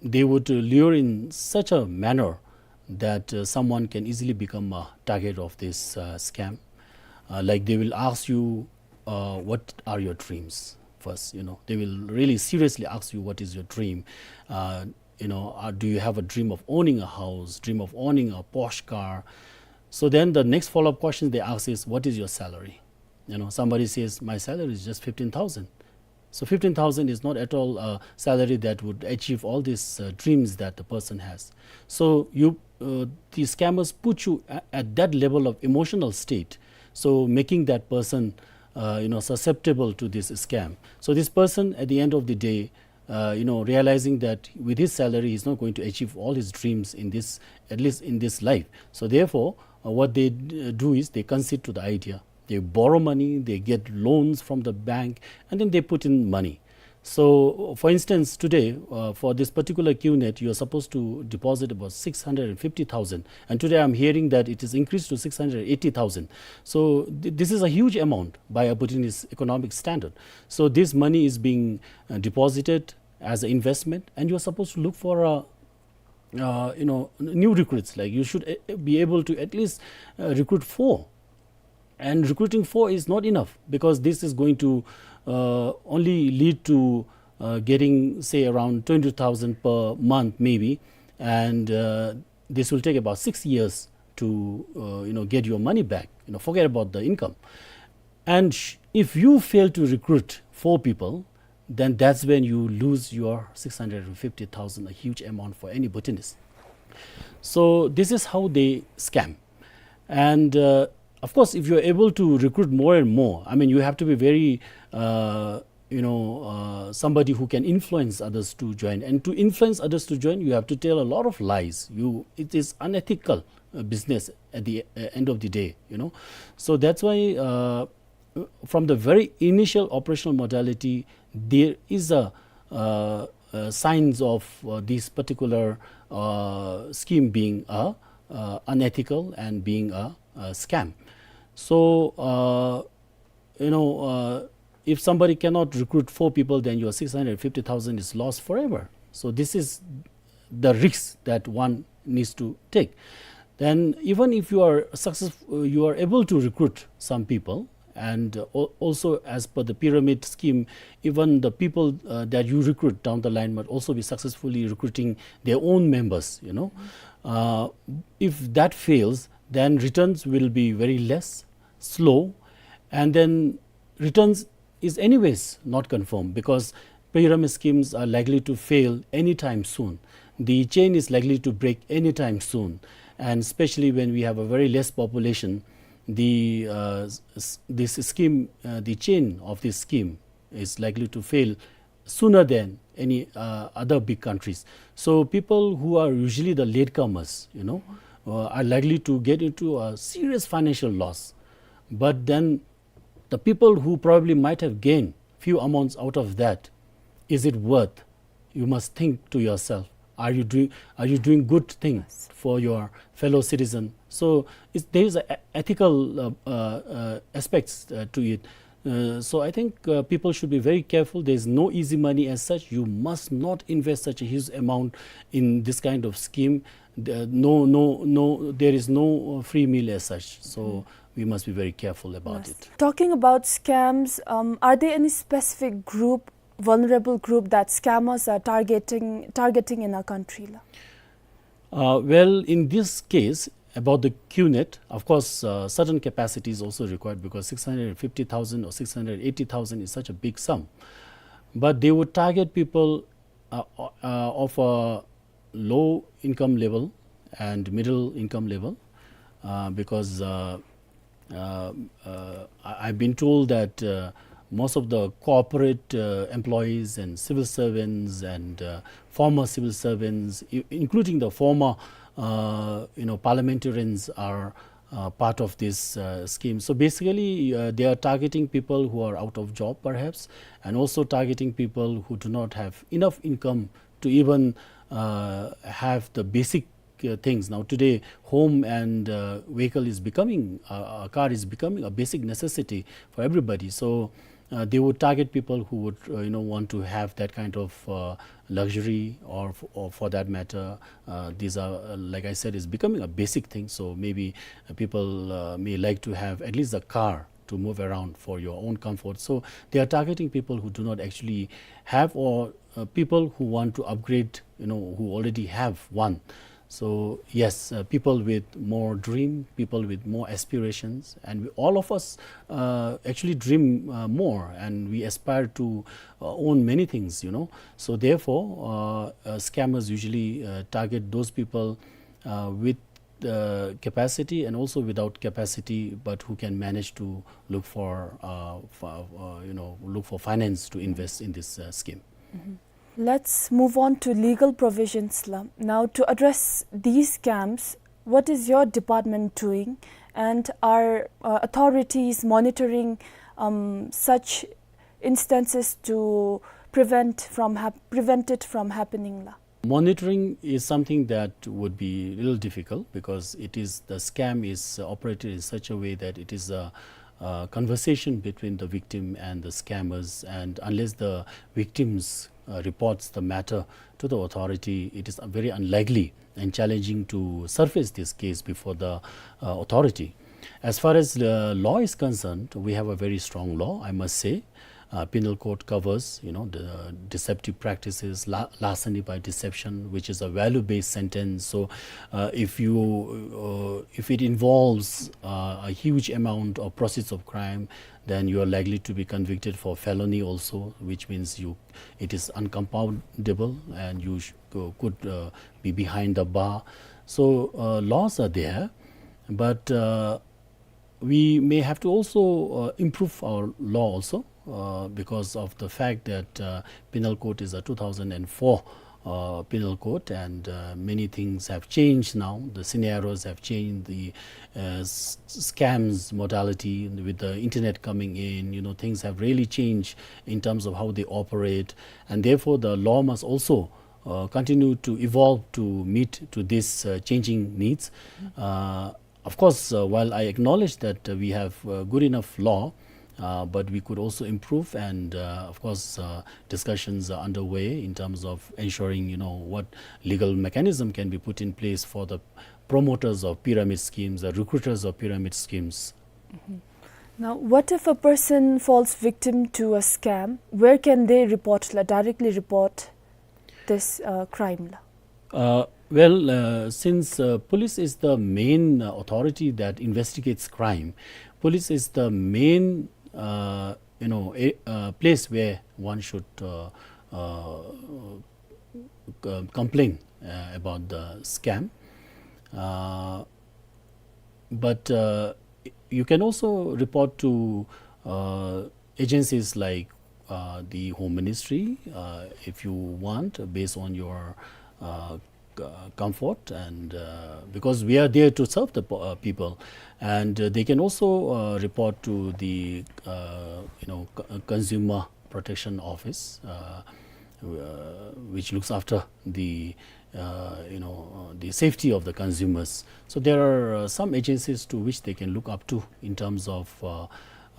they would lure in such a manner that uh, someone can easily become a target of this uh, scam. Uh, like, they will ask you, uh, "What are your dreams?" first. You know, they will really seriously ask you, "What is your dream?" Uh, you know, uh, "Do you have a dream of owning a house, dream of owning a Porsche car?" So then the next follow-up question they ask is, "What is your salary?" You know, somebody says, "My salary is just fifteen thousand." So fifteen thousand is not at all a salary that would achieve all these uh, dreams that the person has. So you, uh, the scammers put you a- at that level of emotional state, so making that person, uh, you know, susceptible to this scam. So this person, at the end of the day, uh, you know, realizing that with his salary, he's not going to achieve all his dreams in this, at least in this life. So therefore, uh, what they d- do is they concede to the idea. They borrow money, they get loans from the bank, and then they put in money. So, for instance, today, uh, for this particular QNet, you are supposed to deposit about six hundred and fifty thousand. And today I'm hearing that it is increased to six hundred eighty thousand. So, th- this is a huge amount by a Bhutanese economic standard. So, this money is being uh, deposited as an investment, and you are supposed to look for a uh, you know, n- new recruits. Like, you should uh, be able to at least uh, recruit four. And recruiting four is not enough, because this is going to uh, only lead to uh, getting, say, around twenty thousand per month, maybe. And uh, this will take about six years to, uh, you know, get your money back. You know, forget about the income. And sh- if you fail to recruit four people, then that's when you lose your six hundred and fifty thousand, a huge amount for any Bhutanese. So this is how they scam. And uh, of course, if you're able to recruit more and more, I mean, you have to be very, uh, you know, uh, somebody who can influence others to join. And to influence others to join, you have to tell a lot of lies. You, it is unethical uh, business at the uh, end of the day, you know. So that's why uh, from the very initial operational modality, there is a uh, uh, signs of uh, this particular uh, scheme being a uh, unethical and being a, a scam. So uh, you know, uh, if somebody cannot recruit four people, then your six hundred fifty thousand is lost forever. So this is the risk that one needs to take. Then, even if you are successful, you are able to recruit some people, and uh, al- also, as per the pyramid scheme, even the people uh, that you recruit down the line might also be successfully recruiting their own members. You know, uh, if that fails, then returns will be very less, slow, and then returns is anyways not confirmed, because pyramid schemes are likely to fail anytime soon. The chain is likely to break anytime soon, and especially when we have a very less population, the uh, s- s- this scheme, uh, the chain of this scheme is likely to fail sooner than any uh, other big countries. So people who are usually the latecomers, you know, uh, are likely to get into a serious financial loss. But then the people who probably might have gained few amounts out of that, is it worth? You must think to yourself, are you doing, are you doing good thing for your fellow citizen? So it's, there is a e- ethical uh, uh, uh, aspects uh, to it. Uh, so I think, uh, people should be very careful. There's no easy money as such. You must not invest such a huge amount in this kind of scheme. The, no, no, no, there is no, uh, free meal as such. So we must be very careful about it. Talking about scams, um, are there any specific group, vulnerable group that scammers are targeting, targeting in our country la? Uh, well, in this case, about the QNet, of course, uh, certain capacity is also required, because six hundred fifty thousand or six hundred eighty thousand is such a big sum. But they would target people, uh, uh, of a low income level and middle income level, uh, because, uh, uh, uh, I, I've been told that, uh, most of the corporate, uh, employees and civil servants and, uh, former civil servants, i-, including the former, uh, you know, parliamentarians, are, uh, part of this, uh, scheme. So basically, uh, they are targeting people who are out of job, perhaps, and also targeting people who do not have enough income to even, uh, have the basic, uh, things. Now, today, home and, uh, vehicle is becoming, uh, a car is becoming a basic necessity for everybody. So, uh, they would target people who would, uh, you know, want to have that kind of, uh, luxury, or f-, or for that matter, uh, these are, uh, like I said, is becoming a basic thing. So maybe, uh, people, uh, may like to have at least a car to move around for your own comfort. So they are targeting people who do not actually have, or, uh, people who want to upgrade, you know, who already have one. So yes, uh, people with more dream, people with more aspirations, and we, all of us, uh, actually dream, uh, more, and we aspire to, uh, own many things, you know. So therefore, uh, uh, scammers usually, uh, target those people, uh, with, uh, capacity and also without capacity, but who can manage to look for, uh, for, uh, you know, look for finance to invest in this, uh, scheme. Let's move on to legal provisions la. Now, to address these scams, what is your department doing, and are, uh, authorities monitoring, um, such instances to prevent from hap-, prevent it from happening la? Monitoring is something that would be a little difficult, because it is, the scam is operated in such a way that it is a, uh, conversation between the victim and the scammers, and unless the victims, uh, reports the matter to the authority, it is very unlikely and challenging to surface this case before the, uh, authority. As far as the law is concerned, we have a very strong law, I must say. Uh, penal code covers, you know, the deceptive practices, la-, larceny by deception, which is a value-based sentence. So, uh, if you, uh, if it involves, uh, a huge amount of proceeds of crime, then you are likely to be convicted for felony also, which means you, it is uncompoundable and you sh-, co-, could, uh, be behind the bar. So, uh, laws are there, but, uh, we may have to also, uh, improve our law also, uh, because of the fact that, uh, penal code is a two thousand and four, uh, penal code, and, uh, many things have changed now. The scenarios have changed. The, uh, s-, scams modality with the internet coming in, you know, things have really changed in terms of how they operate, and therefore the law must also, uh, continue to evolve to meet to this, uh, changing needs. Uh, of course, uh, while I acknowledge that, uh, we have, uh, good enough law, uh, but we could also improve, and, uh, of course, uh, discussions are underway in terms of ensuring, you know, what legal mechanism can be put in place for the promoters of pyramid schemes, the recruiters of pyramid schemes. Now, what if a person falls victim to a scam? Where can they report la, directly report this, uh, crime la? Uh, well, uh, since, uh, police is the main, uh, authority that investigates crime, police is the main, uh, you know, a, uh, place where one should, uh, uh, c-, complain, uh, about the scam. Uh, but, uh, you can also report to, uh, agencies like, uh, the Home Ministry, uh, if you want, based on your, uh, c-, comfort, and, uh, because we are there to serve the po-, uh, people, and, uh, they can also, uh, report to the, uh, you know, c-, uh, Consumer Protection Office, uh, uh, which looks after the, uh, you know, uh, the safety of the consumers. So there are, uh, some agencies to which they can look up to in terms of, uh,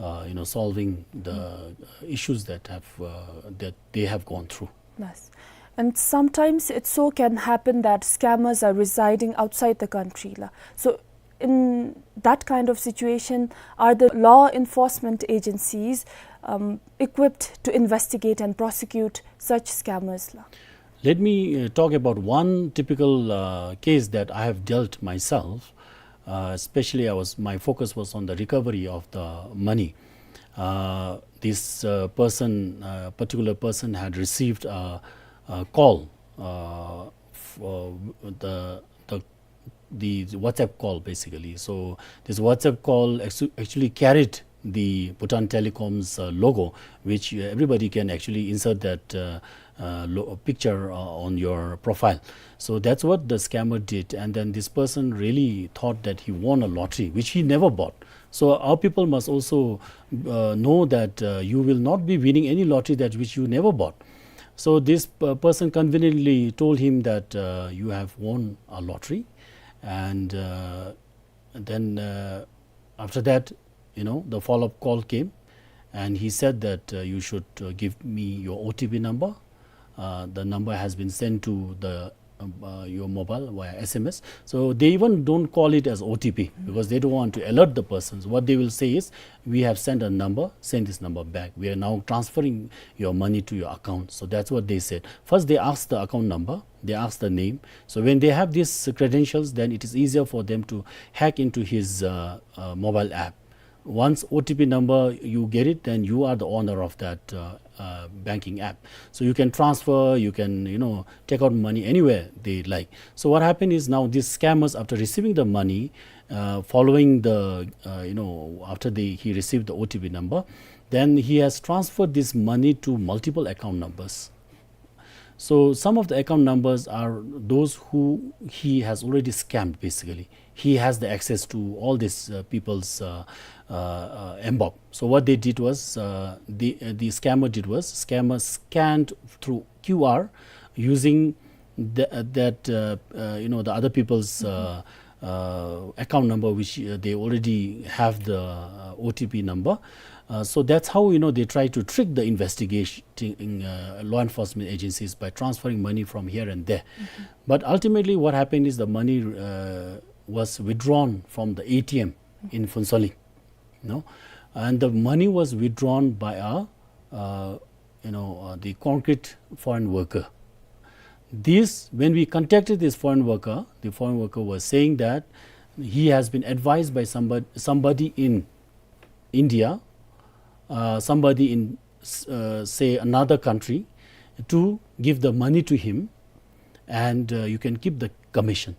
uh, you know, solving the uh, issues that have uh, that they have gone through. Yes. And sometimes it so can happen that scammers are residing outside the country la. So in that kind of situation, are the law enforcement agencies um, equipped to investigate and prosecute such scammers la? Let me uh, talk about one typical uh, case that I have dealt myself. Uh, especially, I was my focus was on the recovery of the money. Uh, this uh, person, uh, particular person, had received a, a call uh, for the the the WhatsApp call, basically. So this WhatsApp call actu- actually carried the Bhutan Telecom's uh, logo, which uh, everybody can actually insert that uh, uh, lo- picture uh, on your profile. So that's what the scammer did, and then this person really thought that he won a lottery, which he never bought. So our people must also uh, know that uh, you will not be winning any lottery that which you never bought. So this uh, person conveniently told him that uh, you have won a lottery, and uh, then uh, after that, you know, the follow-up call came, and he said that uh, you should uh, give me your O T P number. Uh, the number has been sent to the um, uh, your mobile via S M S. So they even don't call it as O T P because they don't want to alert the persons. What they will say is, "We have sent a number, send this number back. We are now transferring your money to your account." So that's what they said. First, they asked the account number, they asked the name. So when they have these credentials, then it is easier for them to hack into his uh, uh, mobile app. Once O T P number you get it, then you are the owner of that uh, uh, banking app. So you can transfer, you can, you know, take out money anywhere they like. So what happened is, now these scammers, after receiving the money, uh, following the, uh, you know, after they, he received the O T P number, then he has transferred this money to multiple account numbers. So some of the account numbers are those who he has already scammed, basically. He has the access to all these uh, people's uh, uh, uh, mBOP. So what they did was, uh, the, uh, the scammer did was, scammer scanned through Q R using the, uh, that, uh, uh, you know, the other people's uh, uh, account number, which uh, they already have the uh, O T P number. Uh, so that's how, you know, they try to trick the investigation uh, law enforcement agencies by transferring money from here and there. But ultimately, what happened is the money uh, was withdrawn from the A T M in Phuentsholing, you know, and the money was withdrawn by a uh, you know, uh, the concrete foreign worker. This, when we contacted this foreign worker, the foreign worker was saying that he has been advised by somebody, somebody in India, uh, somebody in, uh, say, another country, to give the money to him, and uh, you can keep the commission.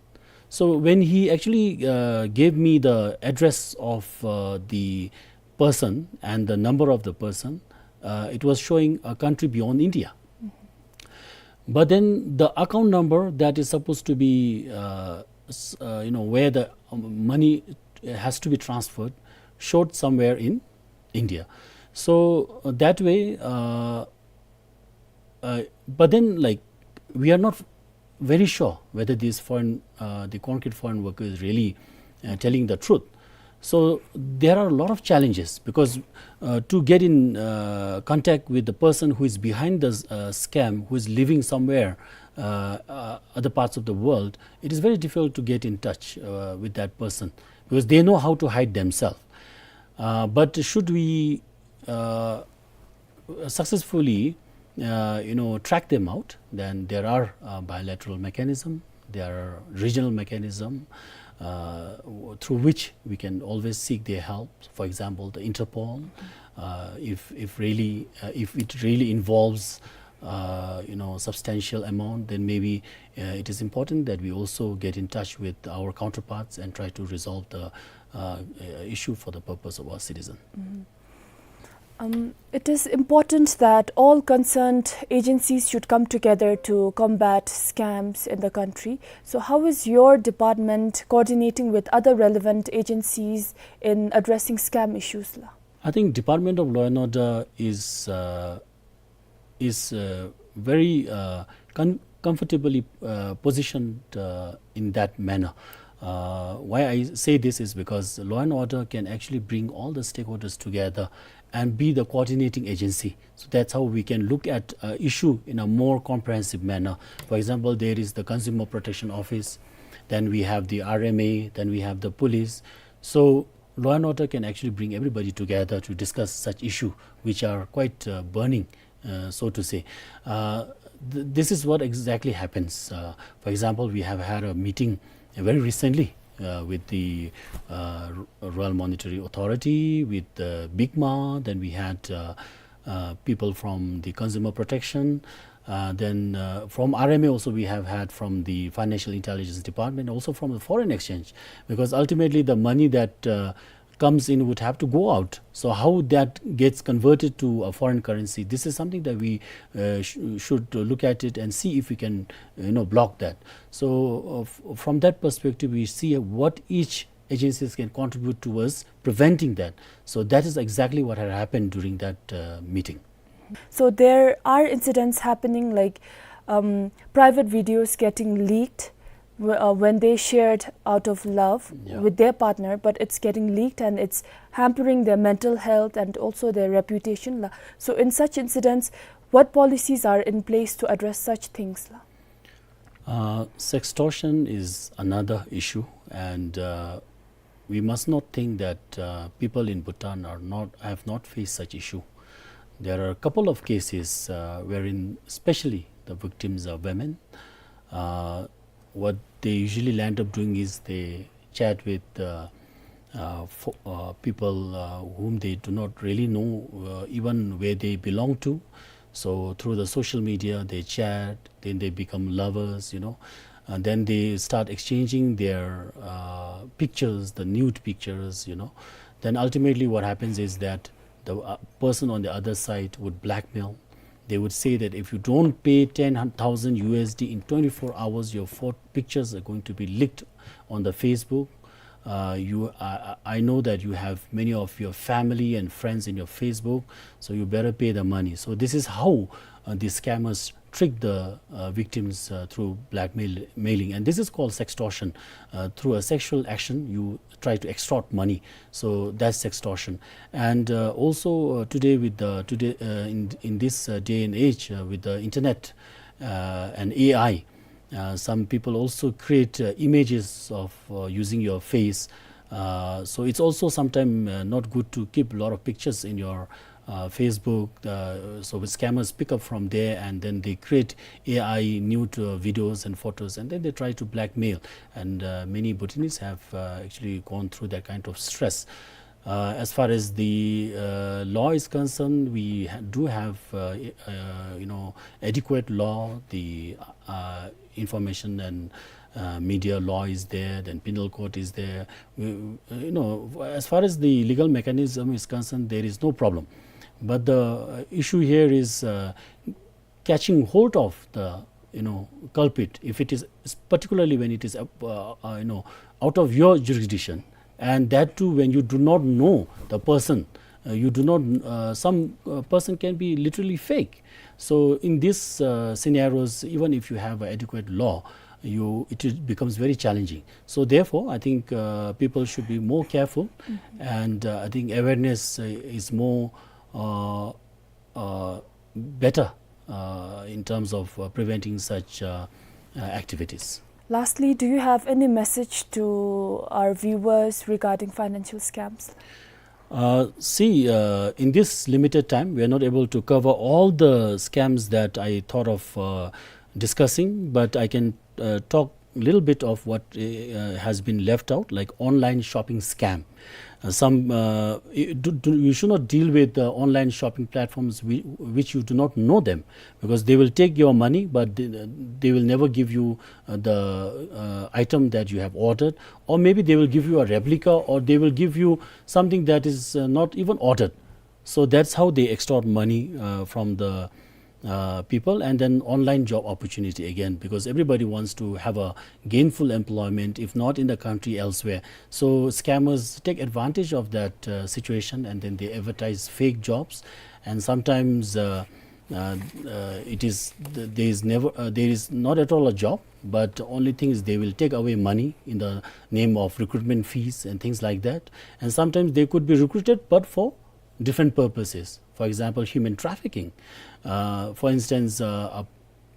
So when he actually uh, gave me the address of uh, the person and the number of the person, uh, it was showing a country beyond India. But then the account number that is supposed to be, uh, s- uh, you know, where the um, money has to be transferred, showed somewhere in India. So uh, that way, uh, uh, but then, like, we are not very sure whether this foreign, uh, the concrete foreign worker is really uh, telling the truth. So there are a lot of challenges because uh, to get in uh, contact with the person who is behind the uh, scam, who is living somewhere uh, uh, other parts of the world, it is very difficult to get in touch uh, with that person because they know how to hide themselves. Uh, but should we uh, successfully, uh, you know, track them out, then there are uh, bilateral mechanism, there are regional mechanism uh, w- through which we can always seek their help. For example, the Interpol, uh, if if really uh, if it really involves uh, you know, substantial amount, then maybe uh, it is important that we also get in touch with our counterparts and try to resolve the uh, uh, issue for the purpose of our citizen. Um, it is important that all concerned agencies should come together to combat scams in the country. So, how is your department coordinating with other relevant agencies in addressing scam issues la? I think Department of Law and Order is uh, is uh, very uh, con- comfortably uh, positioned uh, in that manner. Uh, why I say this is because law and order can actually bring all the stakeholders together and be the coordinating agency. So that's how we can look at uh, issue in a more comprehensive manner. For example, there is the Consumer Protection Office, then we have the R M A, then we have the police. So law and order can actually bring everybody together to discuss such issue which are quite uh, burning, uh, so to say. Uh, th- this is what exactly happens. Uh, for example, we have had a meeting very recently uh, with the uh, Royal Monetary Authority, with the BICMA, then we had uh, uh, people from the Consumer Protection. Uh, then uh, from R M A also we have had from the Financial Intelligence Department, also from the foreign exchange, because ultimately the money that uh, comes in would have to go out. So how that gets converted to a foreign currency, this is something that we uh, sh- should look at it and see if we can, you know, block that. So uh, f- from that perspective, we see what each agencies can contribute towards preventing that. So that is exactly what had happened during that uh, meeting. So there are incidents happening like um, private videos getting leaked w- uh, when they shared out of love Yeah. with their partner, but it's getting leaked and it's hampering their mental health and also their reputation. La. So in such incidents, what policies are in place to address such things? La? Uh, sextortion is another issue, and uh, we must not think that uh, people in Bhutan are not have not faced such issue. There are a couple of cases uh, wherein, especially, the victims are women. Uh, what they usually land up doing is they chat with uh, uh, fo- uh, people uh, whom they do not really know, uh, even where they belong to. So through the social media, they chat, then they become lovers, you know, and then they start exchanging their uh, pictures, the nude pictures, you know. Then ultimately, what happens is that the uh, person on the other side would blackmail. They would say that if you don't pay ten thousand U S D in twenty-four hours, your pho- pictures are going to be leaked on the Facebook. Uh, you, I, I know that you have many of your family and friends in your Facebook, so you better pay the money. So this is how uh, the scammers trick the uh, victims uh, through blackmail mailing, and this is called sextortion. Uh, through a sexual action, you try to extort money. So that's sextortion. And uh, also uh, today, with the today uh, in in this uh, day and age uh, with the internet uh, and A I, uh, some people also create uh, images of uh, using your face. Uh, so it's also sometimes uh, not good to keep a lot of pictures in your uh, Facebook. Uh, so the scammers pick up from there, and then they create A I nude uh, videos and photos, and then they try to blackmail. And uh, many Bhutanese have uh, actually gone through that kind of stress. Uh, as far as the uh, law is concerned, we ha- do have uh, uh, you know, adequate law. The uh, information and uh, media law is there, then penal code is there. We, you know, as far as the legal mechanism is concerned, there is no problem. But the uh, issue here is uh, catching hold of the, you know, culprit, if it is, particularly when it is uh, uh, you know, out of your jurisdiction, and that too when you do not know the person. Uh, you do not uh, some uh, person can be literally fake. So in these uh, scenarios, even if you have adequate law, you it is- becomes very challenging. So therefore, I think uh, people should be more careful, and uh, I think awareness uh, is more uh, uh, better uh, in terms of uh, preventing such uh, uh, activities. Lastly, do you have any message to our viewers regarding financial scams? Uh, see, uh, in this limited time, we are not able to cover all the scams that I thought of uh, discussing, but I can uh, talk a little bit of what uh, has been left out, like online shopping scam. Uh, some uh, y- do, do, you should not deal with uh, online shopping platforms whi- which you do not know them, because they will take your money, but they, they will never give you uh, the uh, item that you have ordered, or maybe they will give you a replica, or they will give you something that is uh, not even ordered. So that's how they extort money uh, from the uh, people. And then online job opportunity again, because everybody wants to have a gainful employment, if not in the country, elsewhere. So scammers take advantage of that uh, situation, and then they advertise fake jobs, and sometimes uh, Uh, uh, it is, th-, there is never, uh, there is not at all a job, but only thing is they will take away money in the name of recruitment fees and things like that. And sometimes they could be recruited, but for different purposes. For example, human trafficking. Uh, for instance, uh,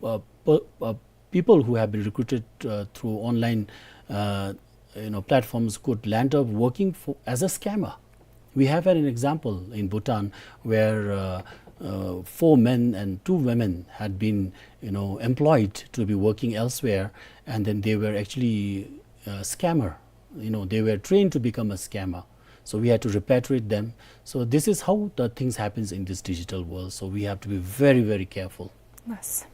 a, a, a people who have been recruited, uh, through online, uh, you know, platforms could land up working for, as a scammer. We have had an example in Bhutan where, uh, uh, four men and two women had been, you know, employed to be working elsewhere, and then they were actually, uh, scammer. You know, they were trained to become a scammer. So we had to repatriate them. So this is how the things happens in this digital world. So we have to be very, very careful. Yes.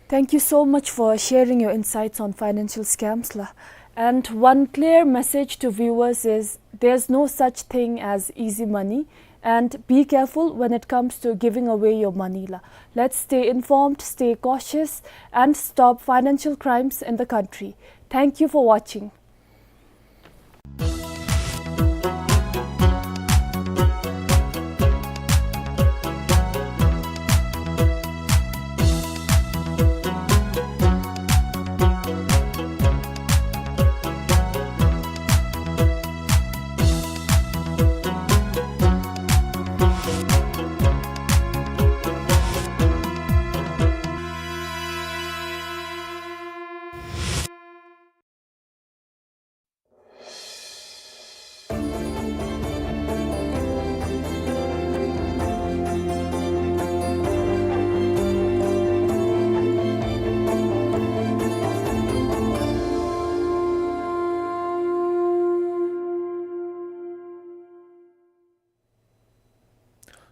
Thank you so much for sharing your insights on financial scams la. And one clear message to viewers is there's no such thing as easy money, and be careful when it comes to giving away your money la. Let's stay informed, stay cautious, and stop financial crimes in the country. Thank you for watching.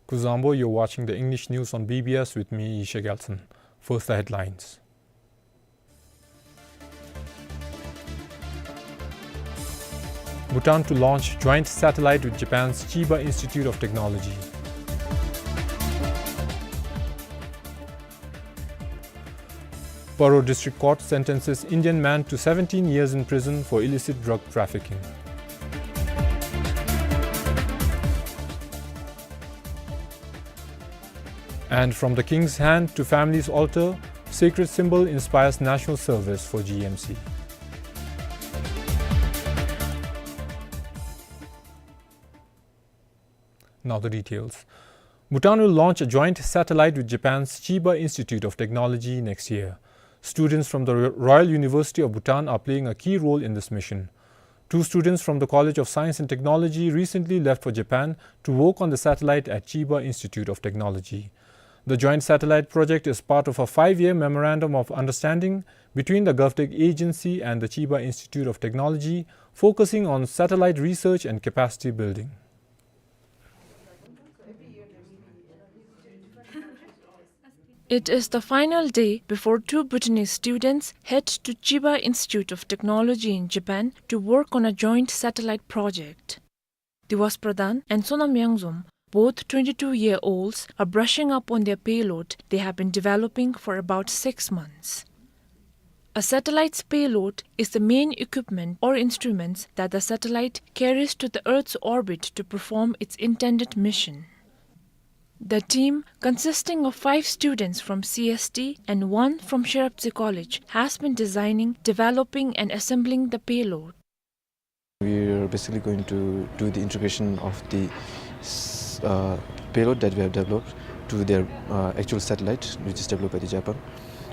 Kuzuzangpo, you're watching the English news on B B S with me, Yishai Gyaltshen. First, the headlines. Bhutan to launch joint satellite with Japan's Chiba Institute of Technology. Paro District Court sentences Indian man to seventeen years in prison for illicit drug trafficking. And from the king's hand to family's altar, sacred symbol inspires national service for G M C. Now the details. Bhutan will launch a joint satellite with Japan's Chiba Institute of Technology next year. Students from the Ro-, Royal University of Bhutan are playing a key role in this mission. Two students from the College of Science and Technology recently left for Japan to work on the satellite at Chiba Institute of Technology. The joint satellite project is part of a five-year memorandum of understanding between the GovTech agency and the Chiba Institute of Technology, focusing on satellite research and capacity building. It is the final day before two Bhutanese students head to Chiba Institute of Technology in Japan to work on a joint satellite project. Diwas Pradhan and Sonam Yangzom, both twenty-two-year-olds, are brushing up on their payload they have been developing for about six months. A satellite's payload is the main equipment or instruments that the satellite carries to the Earth's orbit to perform its intended mission. The team, consisting of five students from C S T and one from Shiropatsi College, has been designing, developing and assembling the payload. We are basically going to do the integration of the s-, uh, payload that we have developed to their, uh, actual satellite, which is developed by the Japan.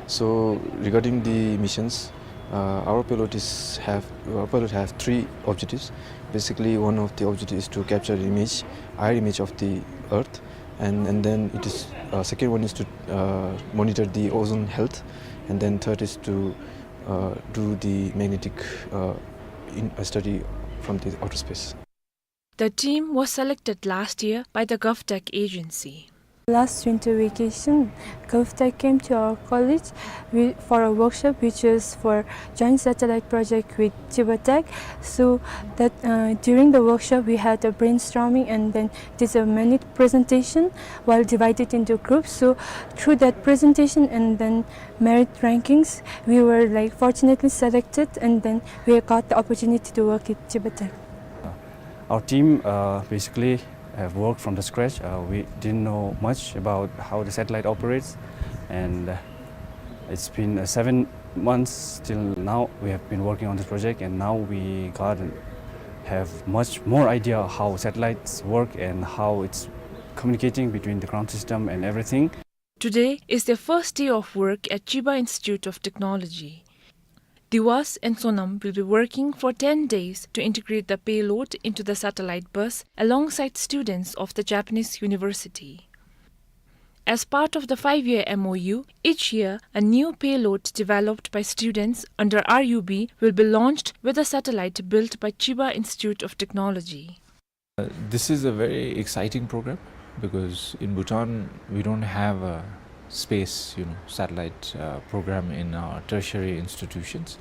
So regarding the missions, uh, our payload is have, our payload have three objectives. Basically, one of the objectives is to capture the image, air image of the Earth, and, and then it is, uh, second one is to, uh, monitor the ozone health, and then third is to, uh, do the magnetic, uh, in, uh, study from the outer space. The team was selected last year by the GovTech agency. Last winter vacation, GovTech came to our college wi-, for a workshop which was for joint satellite project with Chiba Tech. So that, uh, during the workshop we had a brainstorming and then did a minute presentation while divided into groups. So through that presentation and then merit rankings, we were, like, fortunately selected, and then we got the opportunity to work with Chiba Tech. Our team, uh, basically, have worked from the scratch. Uh, we didn't know much about how the satellite operates, and, uh, it's been, uh, seven months till now we have been working on this project, and now we got and have much more idea how satellites work and how it's communicating between the ground system and everything. Today is their first day of work at Chiba Institute of Technology. Diwas and Sonam will be working for ten days to integrate the payload into the satellite bus alongside students of the Japanese university. As part of the five-year M O U, each year a new payload developed by students under R U B will be launched with a satellite built by Chiba Institute of Technology. Uh, this is a very exciting program because in Bhutan we don't have a space, you know, satellite, uh, program in our tertiary institutions.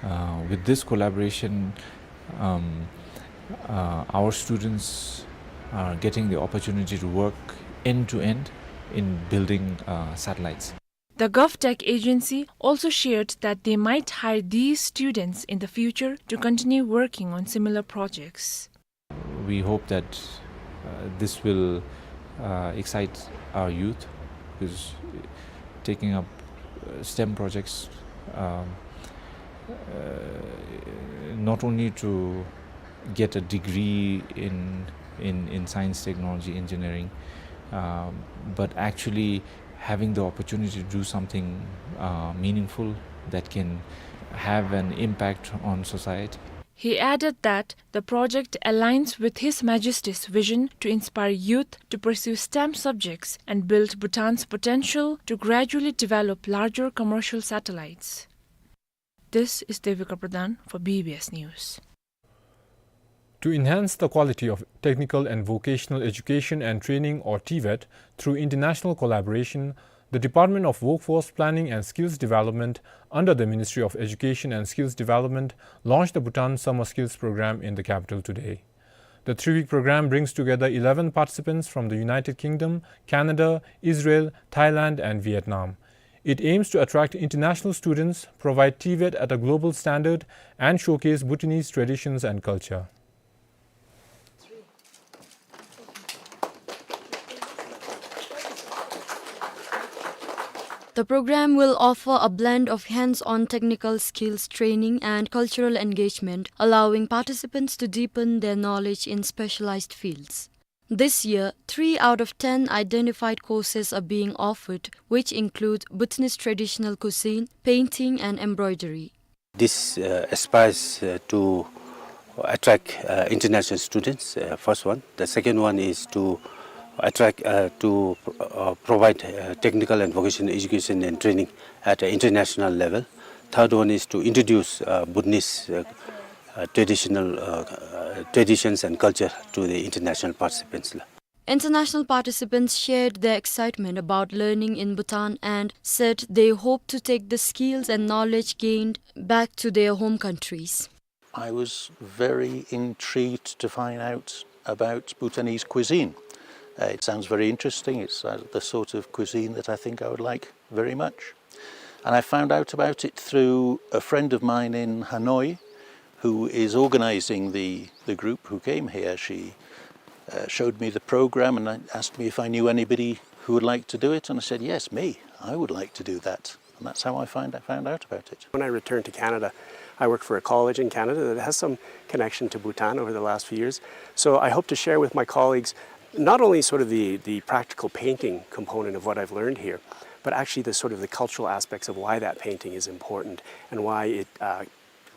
Uh, with this collaboration, um, uh, our students are getting the opportunity to work end to end in building, uh, satellites. The GovTech agency also shared that they might hire these students in the future to continue working on similar projects. We hope that, uh, this will, uh, excite our youth, because taking up, uh, STEM projects, um, uh, not only to get a degree in, in, in science, technology, engineering, um, but actually having the opportunity to do something, uh, meaningful that can have an impact on society. He added that the project aligns with His Majesty's vision to inspire youth to pursue STEM subjects and build Bhutan's potential to gradually develop larger commercial satellites. This is Devika Pradhan for B B S News. To enhance the quality of technical and vocational education and training, or TVET, through international collaboration, the Department of Workforce Planning and Skills Development under the Ministry of Education and Skills Development launched the Bhutan Summer Skills Program in the capital today. The three-week program brings together eleven participants from the United Kingdom, Canada, Israel, Thailand, and Vietnam. It aims to attract international students, provide TVET at a global standard, and showcase Bhutanese traditions and culture. The program will offer a blend of hands-on technical skills training and cultural engagement, allowing participants to deepen their knowledge in specialized fields. This year, three out of ten identified courses are being offered, which include Bhutanese traditional cuisine, painting, and embroidery. This, uh, aspires, uh, to attract, uh, international students, uh, first one. The second one is to attract, uh, to, uh, provide, uh, technical and vocational education and training at an international level. Third one is to introduce, uh, Bhutanese, uh, uh, traditional, uh, uh, traditions and culture to the international participants. International participants shared their excitement about learning in Bhutan and said they hope to take the skills and knowledge gained back to their home countries. I was very intrigued to find out about Bhutanese cuisine. Uh, it sounds very interesting. It's, uh, the sort of cuisine that I think I would like very much. And I found out about it through a friend of mine in Hanoi, who is organizing the, the group who came here. She, uh, showed me the program and a-, asked me if I knew anybody who would like to do it. And I said, "Yes, me. I would like to do that." And that's how I find, I found out about it. When I returned to Canada, I worked for a college in Canada that has some connection to Bhutan over the last few years. So I hope to share with my colleagues not only sort of the, the practical painting component of what I've learned here, but actually the sort of the cultural aspects of why that painting is important and why it, uh,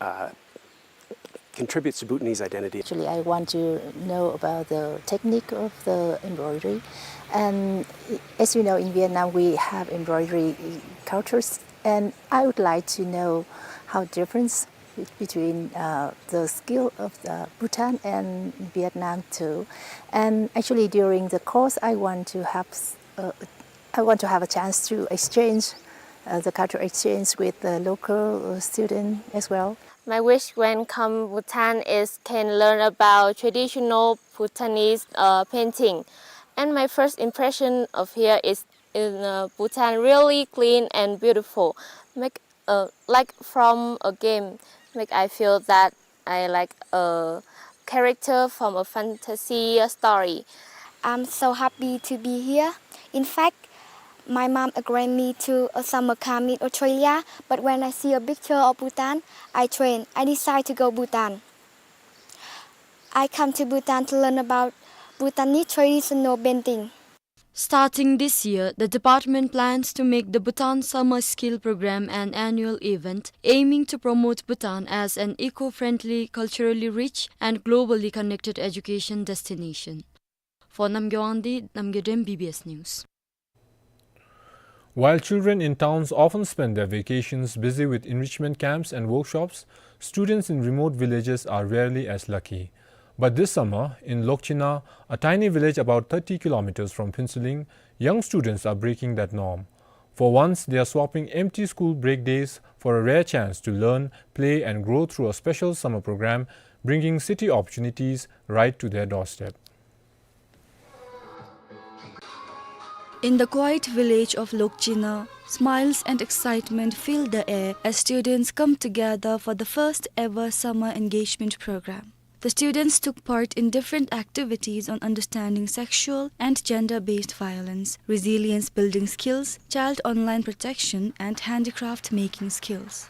uh, contributes to Bhutanese identity. Actually, I want to know about the technique of the embroidery. And i-, as you know, in Vietnam, we have embroidery cultures, and I would like to know how difference be-, between, uh, the skill of the Bhutan and Vietnam too. And actually, during the course, I want to have s-, uh, I want to have a chance to exchange, uh, the cultural exchange with the local, uh, student as well. My wish when come Bhutan is can learn about traditional Bhutanese, uh, painting. And my first impression of here is in, uh, Bhutan really clean and beautiful. Make, uh, like from a game, make I feel that I like, uh, character from a fantasy story. I'm so happy to be here. In fact, my mom agreed me to a summer camp in Australia, but when I see a picture of Bhutan, I train. I decide to go Bhutan. I come to Bhutan to learn about Bhutanese traditional bending. Starting this year, the department plans to make the Bhutan Summer Skill Program an annual event, aiming to promote Bhutan as an eco-friendly, culturally rich, and globally connected education destination. For Namgay Wangdi, Namgay Dem, B B S News. While children in towns often spend their vacations busy with enrichment camps and workshops, students in remote villages are rarely as lucky. But this summer, in Lokchina, a tiny village about thirty kilometers from Phuentsholing, young students are breaking that norm. For once, they are swapping empty school break days for a rare chance to learn, play, and grow through a special summer program, bringing city opportunities right to their doorstep. In the quiet village of Lokchina, smiles and excitement fill the air as students come together for the first ever summer engagement program. The students took part in different activities on understanding sexual and gender-based violence, resilience building skills, child online protection, and handicraft making skills.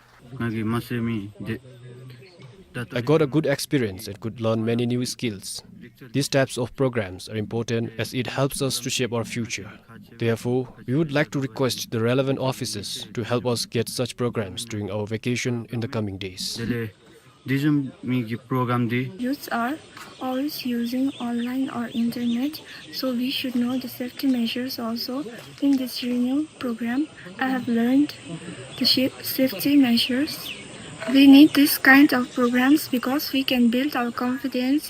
I got a good experience and could learn many new skills. These types of programs are important as it helps us to shape our future. Therefore, we would like to request the relevant officers to help us get such programs during our vacation in the coming days. Youths are always using online or internet, so we should know the safety measures also. In this renewed program, I have learned the sha-, safety measures. We need this kind of programs because we can build our confidence.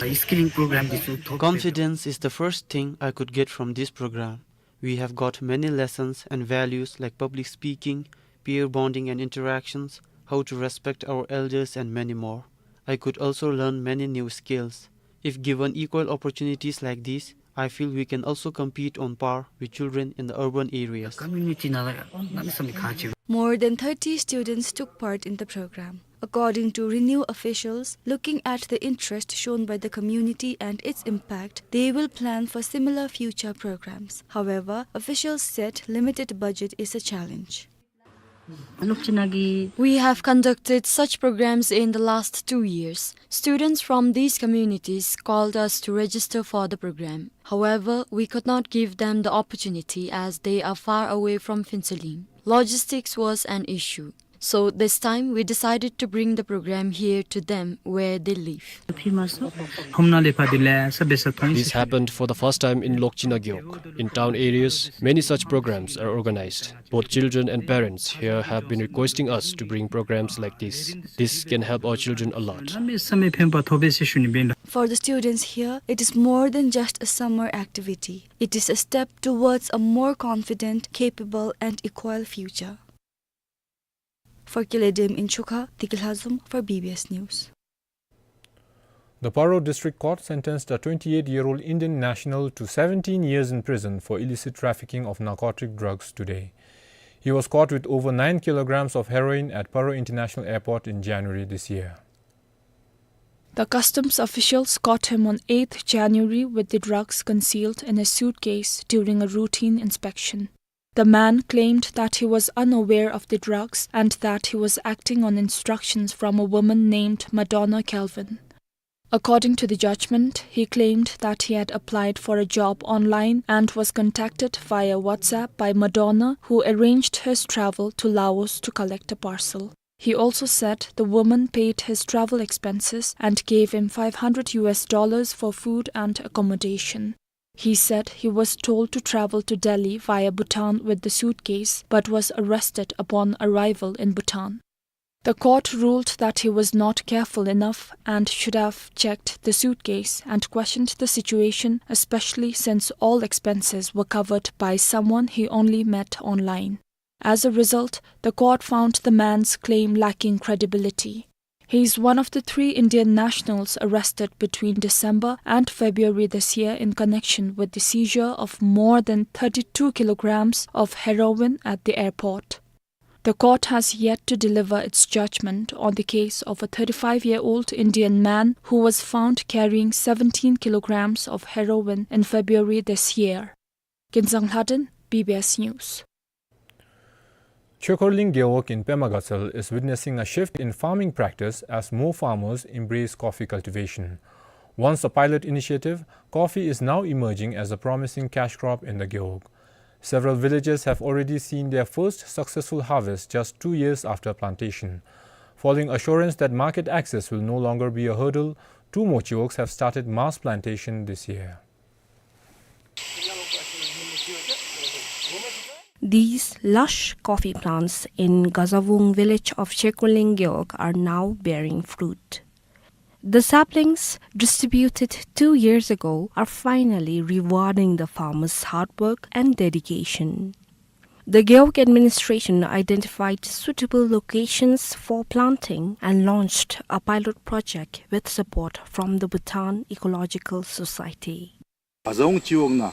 Confidence is the first thing I could get from this program. We have got many lessons and values like public speaking, peer bonding and interactions, how to respect our elders, and many more. I could also learn many new skills. If given equal opportunities like this, I feel we can also compete on par with children in the urban areas. More than thirty students took part in the program. According to RENEW officials, looking at the interest shown by the community and its impact, they will plan for similar future programs. However, officials said limited budget is a challenge. We have conducted such programs in the last two years. Students from these communities called us to register for the program. However, we could not give them the opportunity as they are far away from Phuentsholing. Logistics was an issue. So this time, we decided to bring the program here to them where they live. This happened for the first time in Lokchina Gewog. In town areas, many such programs are organized. Both children and parents here have been requesting us to bring programs like this. This can help our children a lot. For the students here, it is more than just a summer activity. It is a step towards a more confident, capable, and equal future. For Kile Dem in Chukha, Deki Lhazom for B B S News. The Paro District Court sentenced a twenty-eight-year-old Indian national to seventeen years in prison for illicit trafficking of narcotic drugs today. He was caught with over nine kilograms of heroin at Paro International Airport in January this year. The customs officials caught him on eighth January with the drugs concealed in his suitcase during a routine inspection. The man claimed that he was unaware of the drugs and that he was acting on instructions from a woman named Madonna Kelvin. According to the judgment, he claimed that he had applied for a job online and was contacted via WhatsApp by Madonna, who arranged his travel to Laos to collect a parcel. He also said the woman paid his travel expenses and gave him five hundred U S dollars for food and accommodation. He said he was told to travel to Delhi via Bhutan with the suitcase, but was arrested upon arrival in Bhutan. The court ruled that he was not careful enough and should have checked the suitcase and questioned the situation, especially since all expenses were covered by someone he only met online. As a result, the court found the man's claim lacking credibility. He is one of the three Indian nationals arrested between December and February this year in connection with the seizure of more than thirty-two kilograms of heroin at the airport. The court has yet to deliver its judgment on the case of a thirty-five-year-old Indian man who was found carrying seventeen kilograms of heroin in February this year. Kinzang Lhaden, B B S News. Chekhorling Gewog in Pema Gatshel is witnessing a shift in farming practice as more farmers embrace coffee cultivation. Once a pilot initiative, coffee is now emerging as a promising cash crop in the Gewog. Several villages have already seen their first successful harvest just two years after plantation. Following assurance that market access will no longer be a hurdle, two more Chewogs have started mass plantation this year. These lush coffee plants in Gazawung village of Chekhorling Gewog are now bearing fruit. The saplings distributed two years ago are finally rewarding the farmers' hard work and dedication. The Gewog administration identified suitable locations for planting and launched a pilot project with support from the Bhutan Ecological Society. Gazawung Chewogs ནང་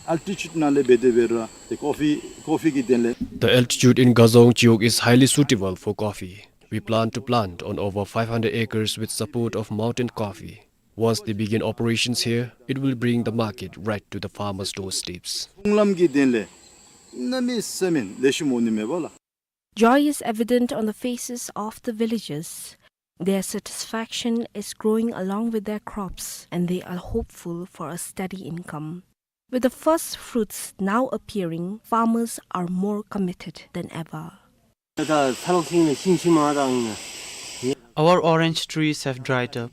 ཨལ་ཊི་ཊུཌ་ནང་ལས་འབད་དེ་འབད་རུང་ཏེ་ཀོ་ཕི་ཀོ་ཕི་གི་དོན་ལས། The altitude in Gazawung Chewog is highly suitable for coffee. We plan to plant on over five hundred acres with support of mountain coffee. Once they begin operations here, it will bring the market right to the farmers' doorsteps. ཚོང་ལམ་གྱི་དོན་ལས་གནམ་མེད་ས་མེད་ལེགས་ཤོམ་འོང་ནི་མས་པ་ལགས། Joy is evident on the faces of the villagers. Their satisfaction is growing along with their crops, and they are hopeful for a steady income. With the first fruits now appearing, farmers are more committed than ever. Our orange trees have dried up.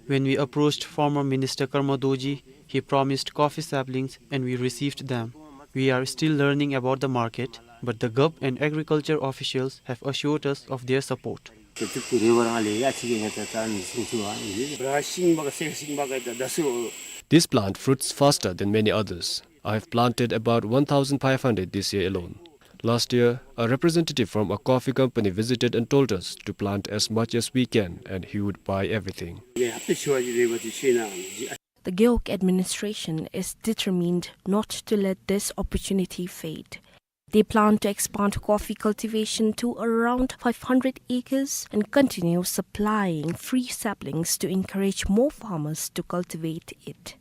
When we approached former Minister Karma Dorji, he promised coffee saplings and we received them. We are still learning about the market, but the govt and agriculture officials have assured us of their support. This plant fruits faster than many others. I have planted about one thousand five hundred this year alone. Last year, a representative from a coffee company visited and told us to plant as much as we can and he would buy everything. The Gewog administration is determined not to let this opportunity fade. They plan to expand coffee cultivation to around five hundred acres and continue supplying free saplings to encourage more farmers to cultivate it.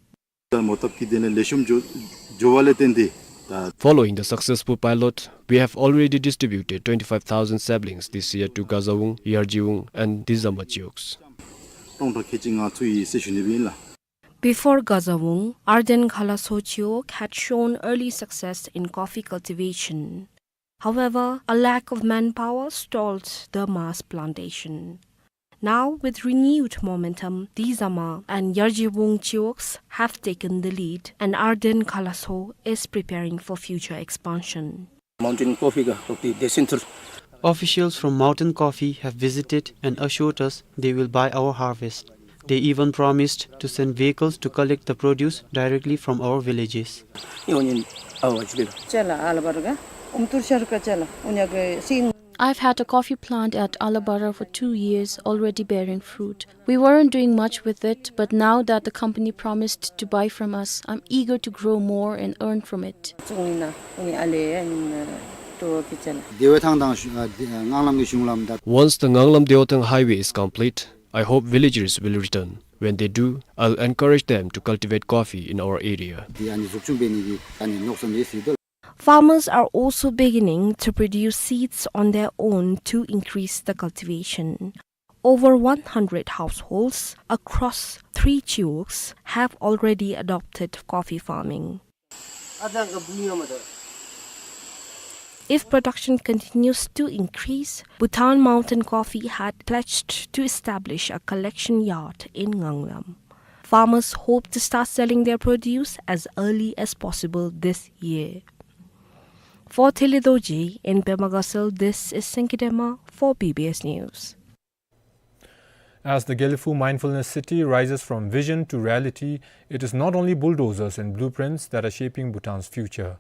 Following the successful pilot, we have already distributed twenty-five thousand saplings this year to Gazawung, Yarjiwung, and Dizama Chewogs. Before Gazawung, Arden Khalaso Chewog had shown early success in coffee cultivation. However, a lack of manpower stalled the mass plantation. Now, with renewed momentum, Dizama and Yarjiwung Chewogs have taken the lead, and Arden Khalaso is preparing for future expansion. Mountain Coffee ka, coffee de central. Officials from Mountain Coffee have visited and assured us they will buy our harvest. They even promised to send vehicles to collect the produce directly from our villages. Chala, Alabar ka, Umtur Sharka chala, unya ka sing. I've had a coffee plant at Alabara for two years, already bearing fruit. We weren't doing much with it, but now that the company promised to buy from us, I'm eager to grow more and earn from it. Once the Nganglam Deothang highway is complete, I hope villagers will return. When they do, I'll encourage them to cultivate coffee in our area. Farmers are also beginning to produce seeds on their own to increase the cultivation. Over one hundred households across three Chewogs have already adopted coffee farming. If production continues to increase, Bhutan Mountain Coffee had pledged to establish a collection yard in Nganglam. Farmers hope to start selling their produce as early as possible this year. For Thili Dorji in Pema Gatshel, this is Senki Dema for B B S News. As the Gelephu Mindfulness City rises from vision to reality, it is not only bulldozers and blueprints that are shaping Bhutan's future.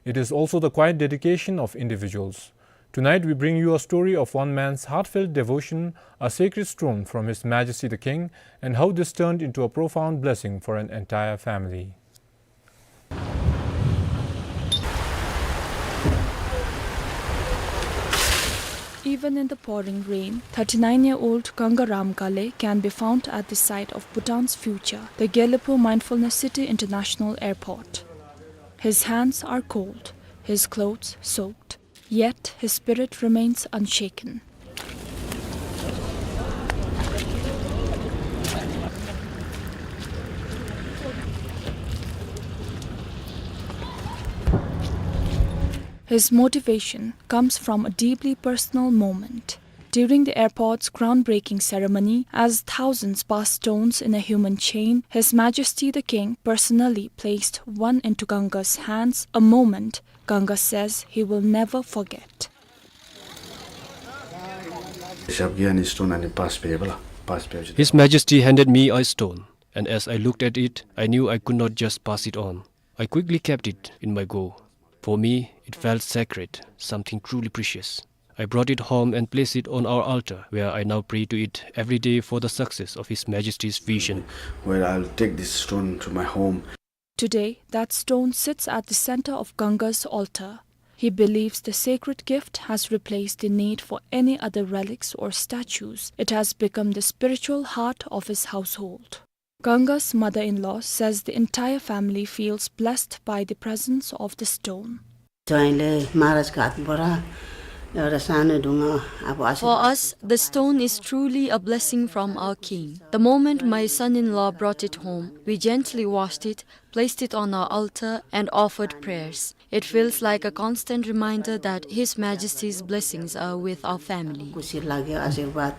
It is also the quiet dedication of individuals. Tonight, we bring you a story of one man's heartfelt devotion, a sacred stone from His Majesty the King, and how this turned into a profound blessing for an entire family. Even in the pouring rain, thirty-nine-year-old Gangaram Ghale can be found at the site of Bhutan's future, the Gelephu Mindfulness City International Airport. His hands are cold, his clothes soaked, yet his spirit remains unshaken. His motivation comes from a deeply personal moment. During the airport's groundbreaking ceremony, as thousands passed stones in a human chain, His Majesty the King personally placed one into Ganga's hands, a moment Ganga says he will never forget. His Majesty handed me a stone, and as I looked at it, I knew I could not just pass it on. I quickly kept it in my go. For me, it felt sacred, something truly precious. I brought it home and placed it on our altar, where I now pray to it every day for the success of His Majesty's vision. Where I'll take this stone to my home. Today, that stone sits at the center of Ganga's altar. He believes the sacred gift has replaced the need for any other relics or statues. It has become the spiritual heart of his household. Ganga's mother-in-law says the entire family feels blessed by the presence of the stone. ज्वाइँले महाराजको हातबाट एउटा सानो ढुङ्गा अब आशीर्वाद For us, the stone is truly a blessing from our king. The moment my son-in-law brought it home, we gently washed it, placed it on our altar, and offered prayers. It feels like a constant reminder that His Majesty's blessings are with our family. खुसी लाग्यो, आशीर्वाद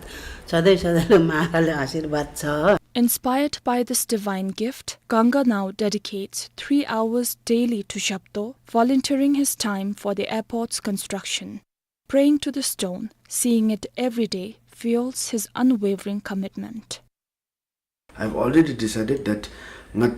सधैँ सधैँ महाराजले आशीर्वाद छ। Inspired by this divine gift, Ganga now dedicates three hours daily to Shabdo, volunteering his time for the airport's construction. Praying to the stone, seeing it every day, fuels his unwavering commitment. I've already decided that nga,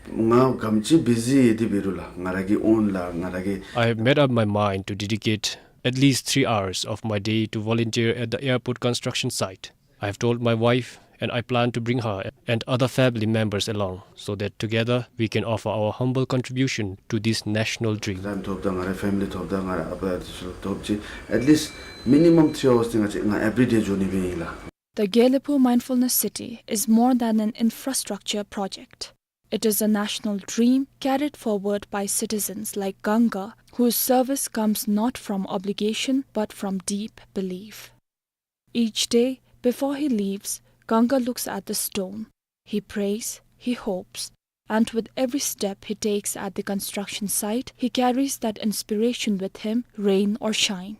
nga gam chi busy di birula, nga ragi own la, nga ragi. I have made up my mind to dedicate at least three hours of my day to volunteer at the airport construction site. I have told my wife, and I plan to bring her and other family members along, so that together we can offer our humble contribution to this national dream. Time thopda nga ra family thopda nga ra apa thop chi, at least minimum three hours thing nga every day journey be la. The Gelephu Mindfulness City is more than an infrastructure project. It is a national dream carried forward by citizens like Ganga, whose service comes not from obligation but from deep belief. Each day, before he leaves, Ganga looks at the stone. He prays, he hopes, and with every step he takes at the construction site, he carries that inspiration with him, rain or shine.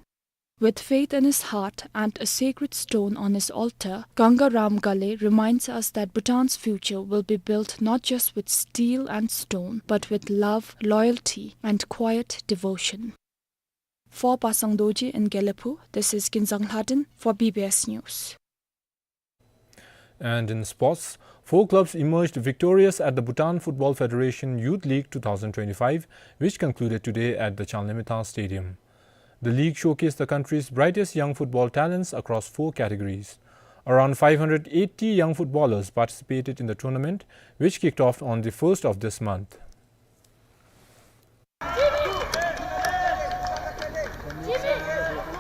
With faith in his heart and a sacred stone on his altar, Ganga Ram Ghale reminds us that Bhutan's future will be built not just with steel and stone, but with love, loyalty, and quiet devotion. For Pasang Dorji in Gelephu, this is Kinzang Lhadon for B B S News. And in sports, four clubs emerged victorious at the Bhutan Football Federation Youth League two thousand twenty-five, which concluded today at the Chalnemethang Stadium. The league showcased the country's brightest young football talents across four categories. Around five hundred eighty young footballers participated in the tournament, which kicked off on the first of this month.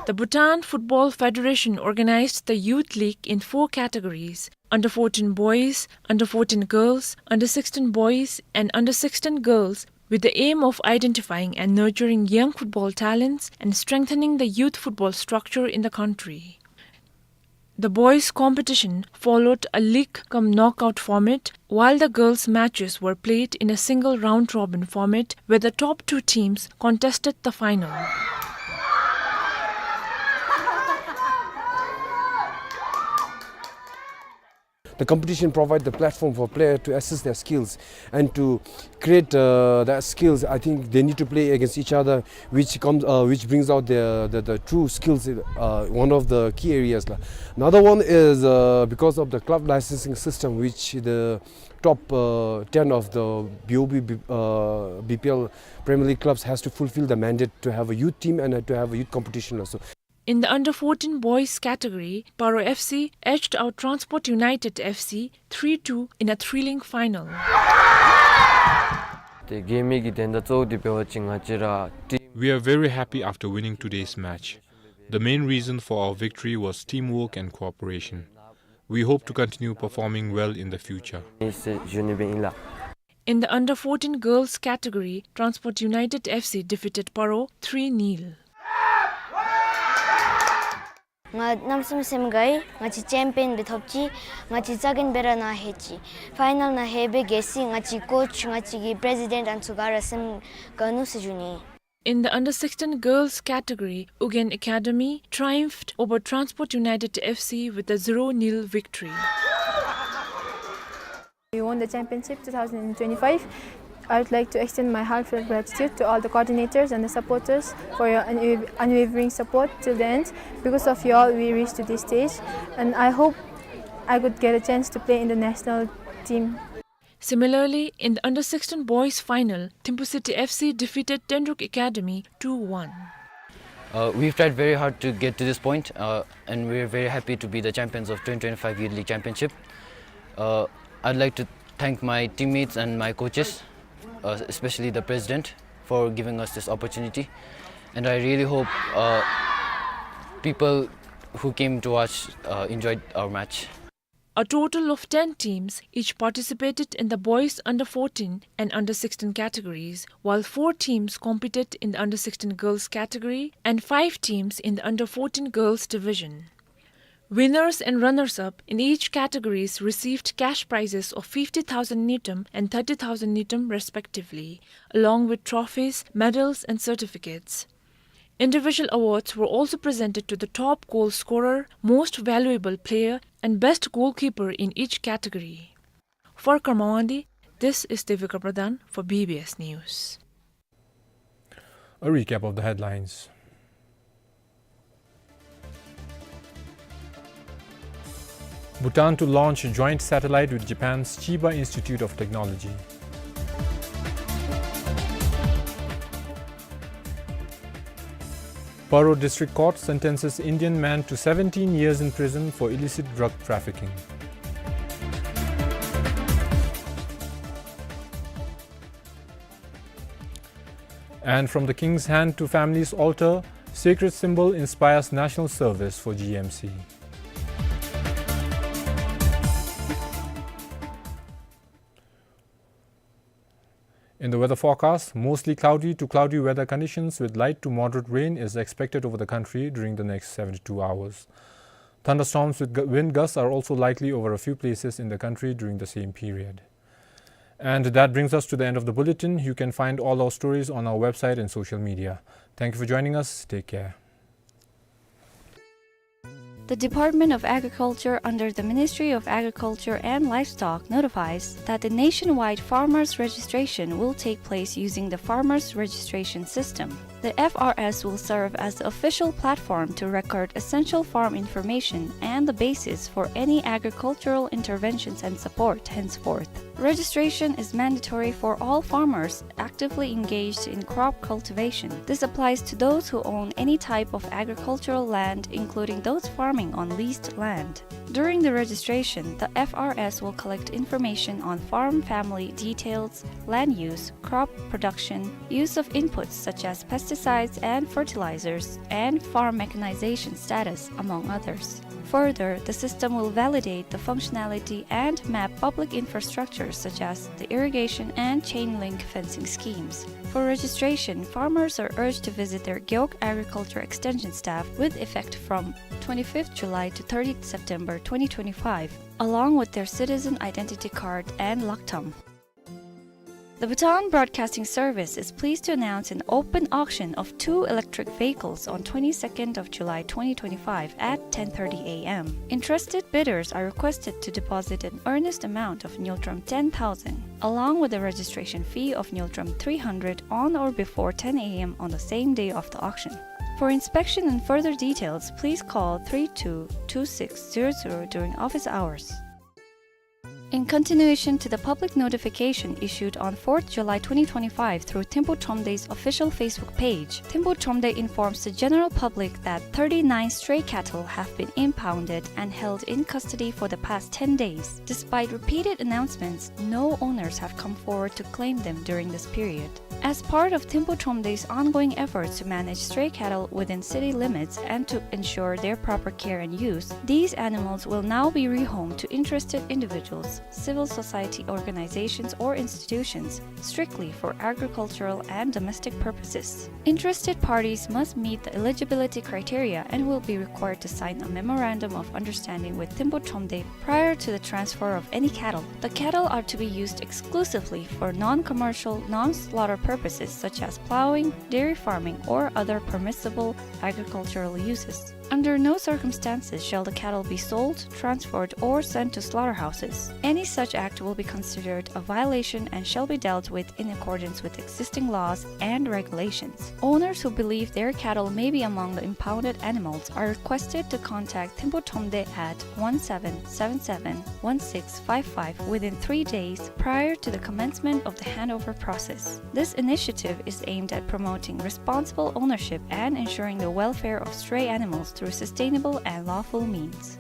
The Bhutan Football Federation organized the Youth League in four categories: under fourteen boys, under fourteen girls, under sixteen boys, and under sixteen girls, with the aim of identifying and nurturing young football talents and strengthening the youth football structure in the country. The boys' competition followed a league cum knockout format, while the girls' matches were played in a single round-robin format, where the top two teams contested the final. The competition provide the platform for player to assess their skills and to create, uh, their skills. I think they need to play against each other, which comes, uh, which brings out their, the, the true skills, uh, one of the key areas la. Another one is, uh, because of the club licensing system, which the top, uh, ten of the B O B, uh, B P L Premier League clubs has to fulfill the mandate to have a youth team and, uh, to have a youth competition also. In the under fourteen boys category, Paro F C edged out Transport United F C three two in a thrilling final. ཏེ་གེམ་གྱི་དོན་དག་གཙོ་བོ་འདི་འབད་བ་ཅིན་ང་བཅས་ར་ཊིམ། We are very happy after winning today's match. The main reason for our victory was teamwork and cooperation. We hope to continue performing well in the future. In the under fourteen girls category, Transport United F C defeated Paro three nil. ང་གནམ་མེད་ས་མེད་སེམས་དགའ་ཡི། ང་བཅས་ཅེམ་པིའོན་སྦེ་ཐོབ་ཅི། ང་བཅས་རྩ་འགེངས་སྦེ་ར་ནཱ་ལྷོད་ཅི། ཕའི་ནཱལ་ནང་ལྷོད་པའི་རྒྱལ་སྲིད་ང་བཅས་ཀྱི་ཀོ་ཆི་ང་བཅས་ཀྱི་པི་རེ་སི་ཌེནཊ་ཨ་ནི་ཚུ་ག་ར་སེམས་དགའ་ནུག་ཟེར་ཞུ་ནི། In the under sixteen girls category, Ugyen Academy triumphed over Transport United F C with a zero nil victory. We won the championship two thousand twenty-five. I would like to extend my heartfelt gratitude to all the coordinators and the supporters for your unwav-, unwavering support till the end. Because of you all, we reached to this stage, and I hope I could get a chance to play in the national team. Similarly, in the under sixteen boys final, Thimphu City F C defeated Tenruk Academy two one. Uh, we've tried very hard to get to this point, uh, and we're very happy to be the champions of twenty twenty-five Youth League Championship. Uh, I'd like to thank my teammates and my coaches, uh, especially the president, for giving us this opportunity. And I really hope, uh, people who came to watch, uh, enjoyed our match. A total of ten teams each participated in the boys under fourteen and under sixteen categories, while four teams competed in the under sixteen girls category and five teams in the under fourteen girls division. Winners and runners-up in each categories received cash prizes of fifty thousand ngultrum and thirty thousand ngultrum respectively, along with trophies, medals, and certificates. Individual awards were also presented to the top goal scorer, most valuable player, and best goalkeeper in each category. For Karma Wangdi, this is Devika Pradhan for B B S News. A recap of the headlines. Bhutan to launch joint satellite with Japan's Chiba Institute of Technology. Paro District Court sentences Indian man to seventeen years in prison for illicit drug trafficking. And from the king's hand to family's altar, sacred symbol inspires national service for G M C. In the weather forecast, mostly cloudy to cloudy weather conditions with light to moderate rain is expected over the country during the next seventy-two hours. Thunderstorms with gu-, wind gusts are also likely over a few places in the country during the same period. And that brings us to the end of the bulletin. You can find all our stories on our website and social media. Thank you for joining us. Take care. The Department of Agriculture under the Ministry of Agriculture and Livestock notifies that the nationwide farmers registration will take place using the farmers registration system. The F R S will serve as the official platform to record essential farm information and the basis for any agricultural interventions and support henceforth. Registration is mandatory for all farmers actively engaged in crop cultivation. This applies to those who own any type of agricultural land, including those farming on leased land. During the registration, the F R S will collect information on farm family details, land use, crop production, use of inputs such as pesticides and fertilizers, and farm mechanization status, among others. Further, the system will validate the functionality and map public infrastructures such as the irrigation and chain link fencing schemes. For registration, farmers are urged to visit their Gewog Agriculture Extension staff with effect from twenty-fifth July to thirtieth September twenty twenty-five, along with their citizen identity card and laktam. The Bhutan Broadcasting Service is pleased to announce an open auction of two electric vehicles on twenty-second of July twenty twenty-five at ten thirty A M. Interested bidders are requested to deposit an earnest amount of ngultrum ten thousand, along with a registration fee of ngultrum three hundred on or before ten A M on the same day of the auction. For inspection and further details, please call three two two six zero zero during office hours. In continuation to the public notification issued on fourth July twenty twenty-five through Thimphu Thromde's official Facebook page, Thimphu Thromde informs the general public that thirty-nine stray cattle have been impounded and held in custody for the past ten days. Despite repeated announcements, no owners have come forward to claim them during this period. As part of Thimphu Thromde's ongoing efforts to manage stray cattle within city limits and to ensure their proper care and use, these animals will now be rehomed to interested individuals, civil society organizations, or institutions strictly for agricultural and domestic purposes. Interested parties must meet the eligibility criteria and will be required to sign a memorandum of understanding with Thimphu Thromde prior to the transfer of any cattle. The cattle are to be used exclusively for non-commercial, non-slaughter purposes such as plowing, dairy farming, or other permissible agricultural uses. Under no circumstances shall the cattle be sold, transferred, or sent to slaughterhouses. Any such act will be considered a violation and shall be dealt with in accordance with existing laws and regulations. Owners who believe their cattle may be among the impounded animals are requested to contact Thimphu Thromde at one seven seven seven one six five five within three days prior to the commencement of the handover process. This initiative is aimed at promoting responsible ownership and ensuring the welfare of stray animals through sustainable and lawful means.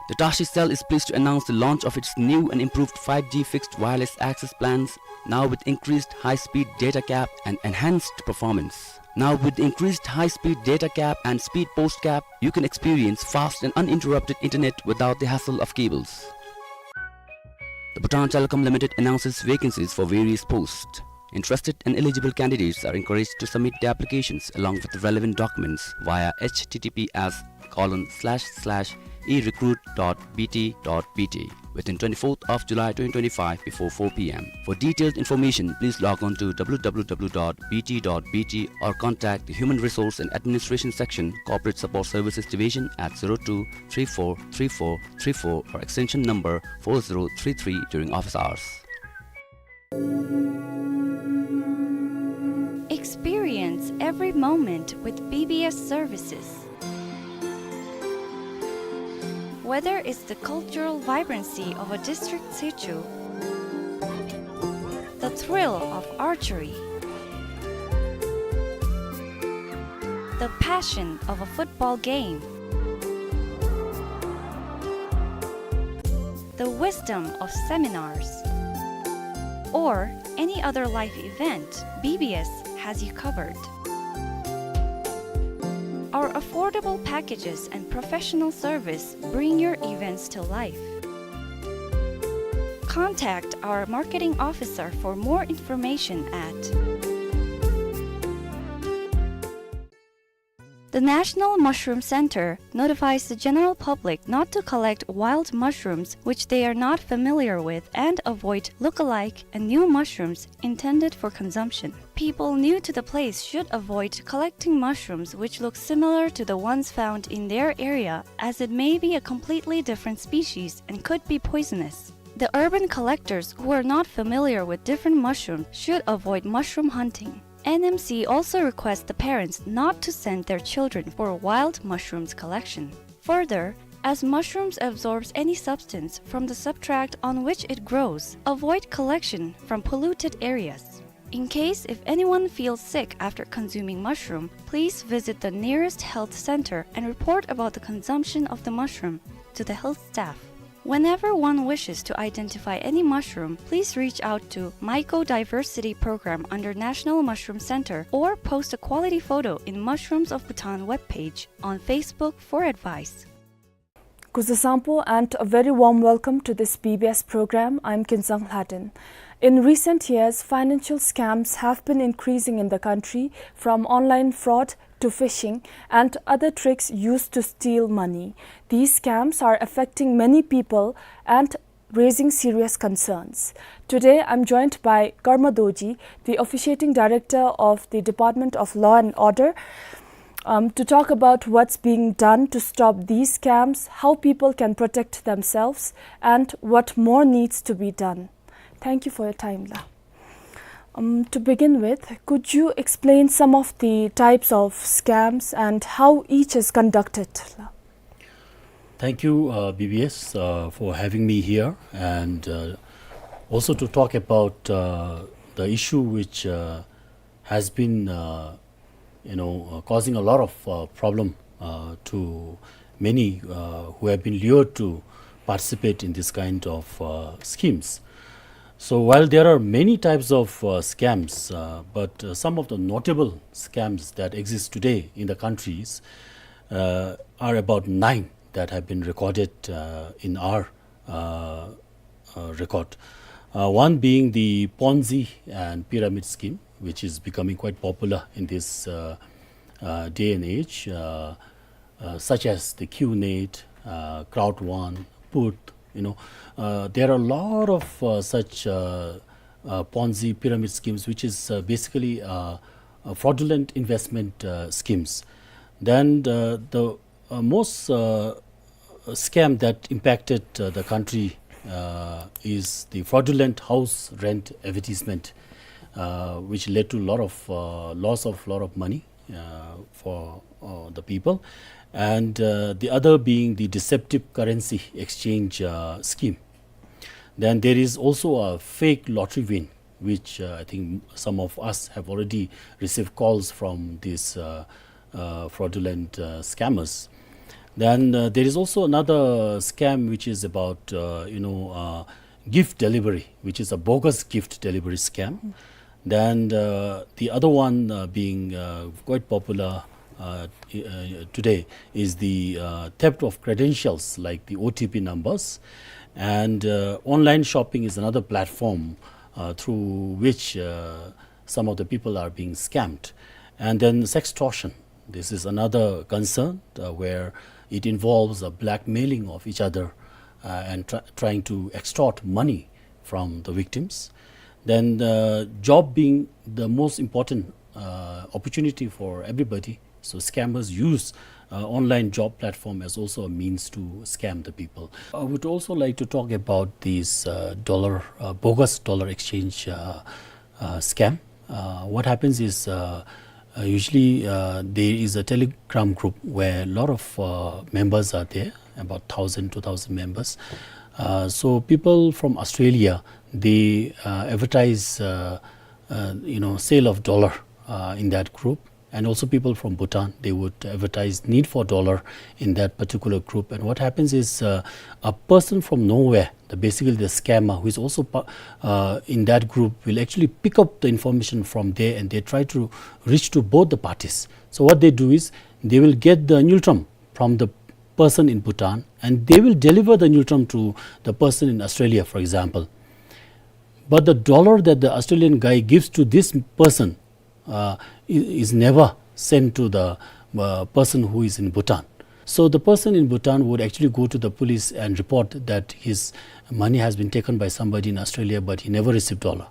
The Tashi Cell is pleased to announce the launch of its new and improved five G fixed wireless access plans, now with increased high-speed data cap and enhanced performance. Now with increased high-speed data cap and speed post cap, you can experience fast and uninterrupted internet without the hassle of cables. The Bhutan Telecom Limited announces vacancies for various posts. Interested and eligible candidates are encouraged to submit their applications along with the relevant documents via H T T P S colon slash slash e recruit dot B T dot B T within twenty-fourth of July twenty twenty-five before four P M. For detailed information, please log on to W W W dot B T dot B T or contact the Human Resource and Administration Section, Corporate Support Services Division at zero two three four three four three four or extension number four zero three three during office hours. Experience every moment with B B S services. Whether it's the cultural vibrancy of a district situ, the thrill of archery, the passion of a football game, the wisdom of seminars, or any other life event, B B S has you covered. Our affordable packages and professional service bring your events to life. Contact our marketing officer for more information at The National Mushroom Center notifies the general public not to collect wild mushrooms which they are not familiar with and avoid look-alike and new mushrooms intended for consumption. People new to the place should avoid collecting mushrooms which look similar to the ones found in their area, as it may be a completely different species and could be poisonous. The urban collectors who are not familiar with different mushrooms should avoid mushroom hunting. N M C also requests the parents not to send their children for wild mushrooms collection. Further, as mushrooms absorbs any substance from the substrate on which it grows, avoid collection from polluted areas. In case if anyone feels sick after consuming mushroom, please visit the nearest health center and report about the consumption of the mushroom to the health staff. Whenever one wishes to identify any mushroom, please reach out to Mycodiversity Program under National Mushroom Center or post a quality photo in Mushrooms of Bhutan webpage on Facebook for advice. Kuzuzangpo and a very warm welcome to this B B S program. I'm Kinzang Hladin. In recent years, financial scams have been increasing in the country, from online fraud to phishing and other tricks used to steal money. These scams are affecting many people and raising serious concerns. Today, I'm joined by Karma Dorji, the officiating director of the Department of Law and Order, um, to talk about what's being done to stop these scams, how people can protect themselves, and what more needs to be done. Thank you for your time, La. Um, to begin with, could you explain some of the types of scams and how each is conducted, La? Thank you, uh, B B S, uh, for having me here, and, uh, also to talk about, uh, the issue which, uh, has been, uh, you know, uh, causing a lot of, uh, problem, uh, to many, uh, who have been lured to participate in this kind of, uh, schemes. So while there are many types of, uh, scams, uh, but, uh, some of the notable scams that exist today in the countries, uh, are about nine that have been recorded, uh, in our, uh, uh, record. Uh, one being the Ponzi and pyramid scheme, which is becoming quite popular in this, uh, uh, day and age. Uh, uh, such as the QNet, uh, Crowd One, Put, you know, uh, there are a lot of, uh, such, uh, uh, Ponzi pyramid schemes, which is, uh, basically, uh, uh, fraudulent investment, uh, schemes. Then the, the, uh, most, uh, scam that impacted, uh, the country, uh, is the fraudulent house rent advertisement, uh, which led to a lot of, uh, loss of lot of money, uh, for, uh, the people, and, uh, the other being the deceptive currency exchange, uh, scheme. Then there is also a fake lottery win, which, uh, I think some of us have already received calls from these, uh, uh, fraudulent, uh, scammers. Then, uh, there is also another scam which is about, uh, you know, uh, gift delivery, which is a bogus gift delivery scam. Then, uh, the other one, uh, being, uh, quite popular, uh, t-, uh, today is the, uh, theft of credentials, like the O T P numbers. And, uh, online shopping is another platform, uh, through which, uh, some of the people are being scammed. And then sextortion. This is another concern, uh, where it involves a blackmailing of each other, uh, and try-, trying to extort money from the victims. Then, uh, job being the most important, uh, opportunity for everybody, so scammers use, uh, online job platform as also a means to scam the people. I would also like to talk about these, uh, dollar, uh, bogus dollar exchange, uh, uh, scam. Uh, what happens is, uh, uh, usually, uh, there is a Telegram group where a lot of, uh, members are there, about thousand, two thousand members. Uh, so people from Australia, they, uh, advertise, uh, uh, you know, sale of dollar, uh, in that group. And also people from Bhutan, they would advertise need for dollar in that particular group. And what happens is, uh, a person from nowhere, the, basically the scammer, who is also pa-, uh, in that group, will actually pick up the information from there, and they try to reach to both the parties. So what they do is they will get the ngultrum from the person in Bhutan, and they will deliver the ngultrum to the person in Australia, for example. But the dollar that the Australian guy gives to this person, uh, i-, is never sent to the, uh, person who is in Bhutan. So the person in Bhutan would actually go to the police and report that his money has been taken by somebody in Australia, but he never received dollar.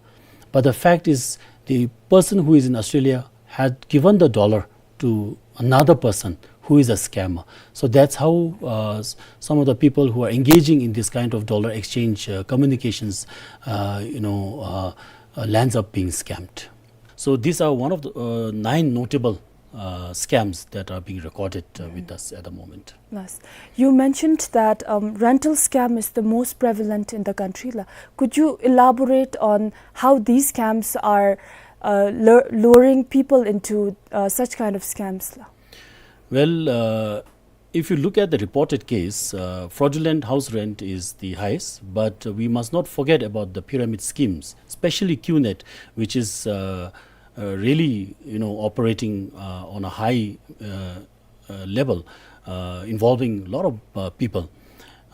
But the fact is, the person who is in Australia had given the dollar to another person who is a scammer. So that's how, uh, s-, some of the people who are engaging in this kind of dollar exchange, uh, communications, uh, you know, uh, uh, lands up being scammed. So these are one of the, uh, nine notable, uh, scams that are being recorded, uh, with us at the moment. Yes. You mentioned that, um, rental scam is the most prevalent in the country la. Could you elaborate on how these scams are, uh, lure-, luring people into, uh, such kind of scams la? Well, uh, if you look at the reported case, uh, fraudulent house rent is the highest, but we must not forget about the pyramid schemes, especially QNet, which is, uh, uh, really, you know, operating, uh, on a high, uh, uh, level, uh, involving a lot of, uh, people.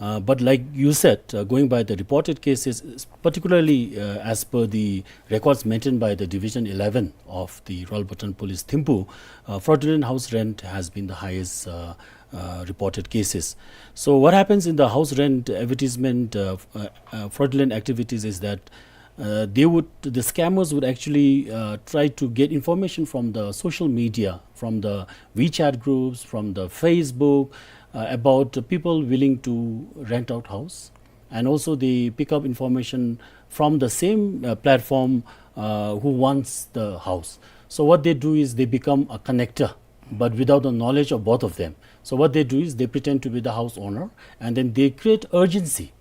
Uh, but like you said, uh, going by the reported cases, s-, particularly, uh, as per the records maintained by the Division eleven of the Royal Bhutan Police Thimphu, uh, fraudulent house rent has been the highest, uh, uh, reported cases. So what happens in the house rent advertisement, uh, f-, uh, uh, fraudulent activities is that, uh, they would, the scammers would actually, uh, try to get information from the social media, from the WeChat groups, from the Facebook, uh, about people willing to rent out house. And also they pick up information from the same, uh, platform, uh, who wants the house. So what they do is they become a connector, but without the knowledge of both of them. So what they do is they pretend to be the house owner, and then they create urgency.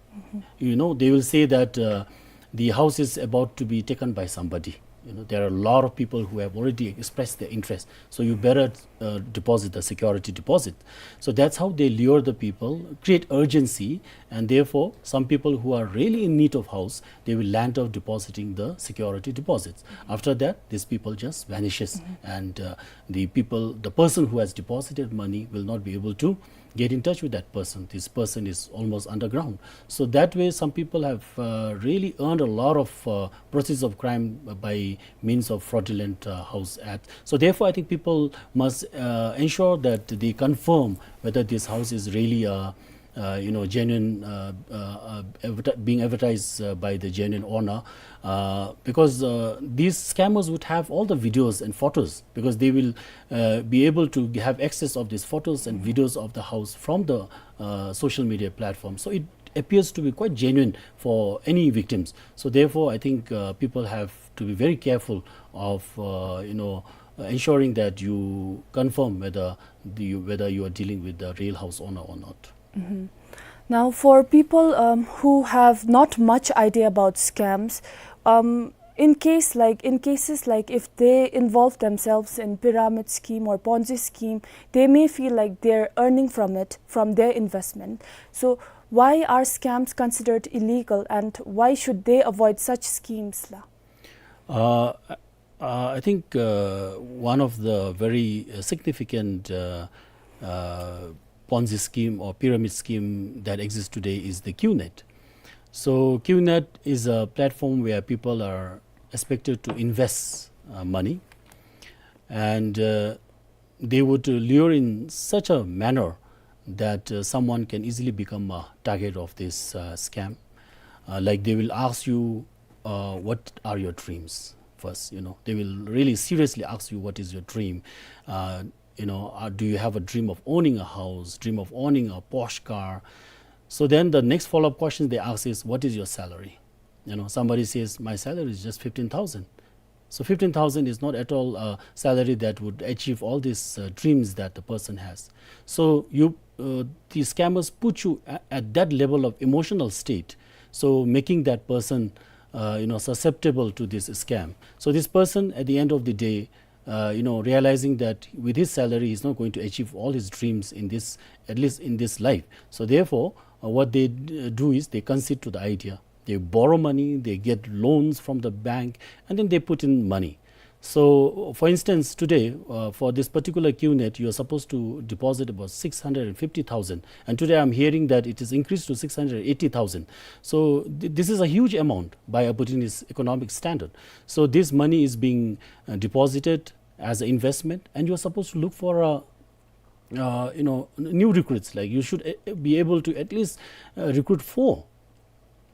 You know, they will say that, uh, the house is about to be taken by somebody. You know, there are a lot of people who have already expressed their interest. So you better uh, deposit the security deposit. So that's how they lure the people, create urgency, and therefore some people who are really in need of house, they will land up depositing the security deposits. After that, these people just vanishes, and uh, the people, the person who has deposited money will not be able to get in touch with that person. This person is almost underground. So that way, some people have uh, really earned a lot of uh, proceeds of crime by means of fraudulent uh, house act. So therefore, I think people must uh, ensure that they confirm whether this house is really a uh, you know, genuine, uh, uh, uh, adverti- being advertised uh, by the genuine owner, uh, because uh, these scammers would have all the videos and photos, because they will uh, be able to have access of these photos and videos of the house from the uh, social media platform. So it appears to be quite genuine for any victims. So therefore, I think uh, people have to be very careful of uh, you know, uh, ensuring that you confirm whether the, whether you are dealing with the real house owner or not. Now, for people um, who have not much idea about scams, um, in case like in cases like if they involve themselves in pyramid scheme or Ponzi scheme, they may feel like they're earning from it, from their investment. So, why are scams considered illegal, and why should they avoid such schemes, la? Uh, uh, I think uh, one of the very uh, significant uh, uh, Ponzi scheme or pyramid scheme that exists today is the QNet. So QNet is a platform where people are expected to invest uh, money, and uh, they would lure in such a manner that uh, someone can easily become a target of this uh, scam. Uh, like, they will ask you, uh, "What are your dreams?" First, you know, they will really seriously ask you, "What is your dream?" Uh, you know, uh, "Do you have a dream of owning a house, dream of owning a Porsche car?" So then the next follow-up question they ask is, "What is your salary?" You know, somebody says, "My salary is just fifteen thousand." So fifteen thousand is not at all a salary that would achieve all these uh, dreams that the person has. So you, uh, the scammers put you a- at that level of emotional state, so making that person, uh, you know, susceptible to this scam. So this person, at the end of the day, uh, you know, realizing that with his salary, he's not going to achieve all his dreams in this, at least in this life. So therefore, uh, what they d- do is they concede to the idea. They borrow money, they get loans from the bank, and then they put in money. So, for instance, today, uh, for this particular QNet, you are supposed to deposit about six hundred and fifty thousand. And today I'm hearing that it is increased to six hundred eighty thousand. So, th- this is a huge amount by a Bhutanese economic standard. So, this money is being uh, deposited as an investment, and you are supposed to look for a uh, you know, n- new recruits. Like, you should uh, be able to at least uh, recruit four.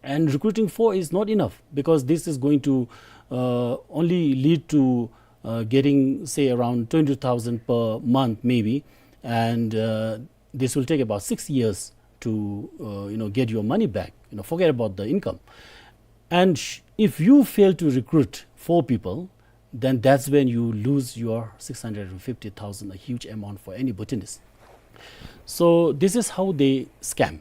And recruiting four is not enough, because this is going to uh, only lead to uh, getting, say, around twenty thousand per month, maybe. And uh, this will take about six years to, uh, you know, get your money back. You know, forget about the income. And sh- if you fail to recruit four people, then that's when you lose your six hundred and fifty thousand, a huge amount for any Bhutanese. So this is how they scam.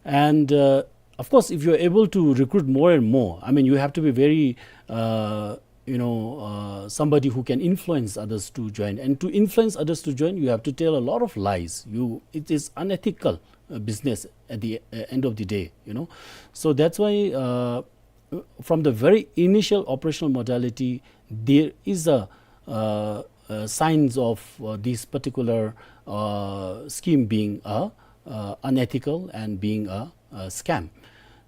And uh, of course, if you're able to recruit more and more, I mean, you have to be very, uh, you know, uh, somebody who can influence others to join. And to influence others to join, you have to tell a lot of lies. You, it is unethical uh, business at the uh, end of the day, you know. So that's why uh, from the very initial operational modality, there is a uh, uh, signs of uh, this particular uh, scheme being a uh, unethical and being a, a scam.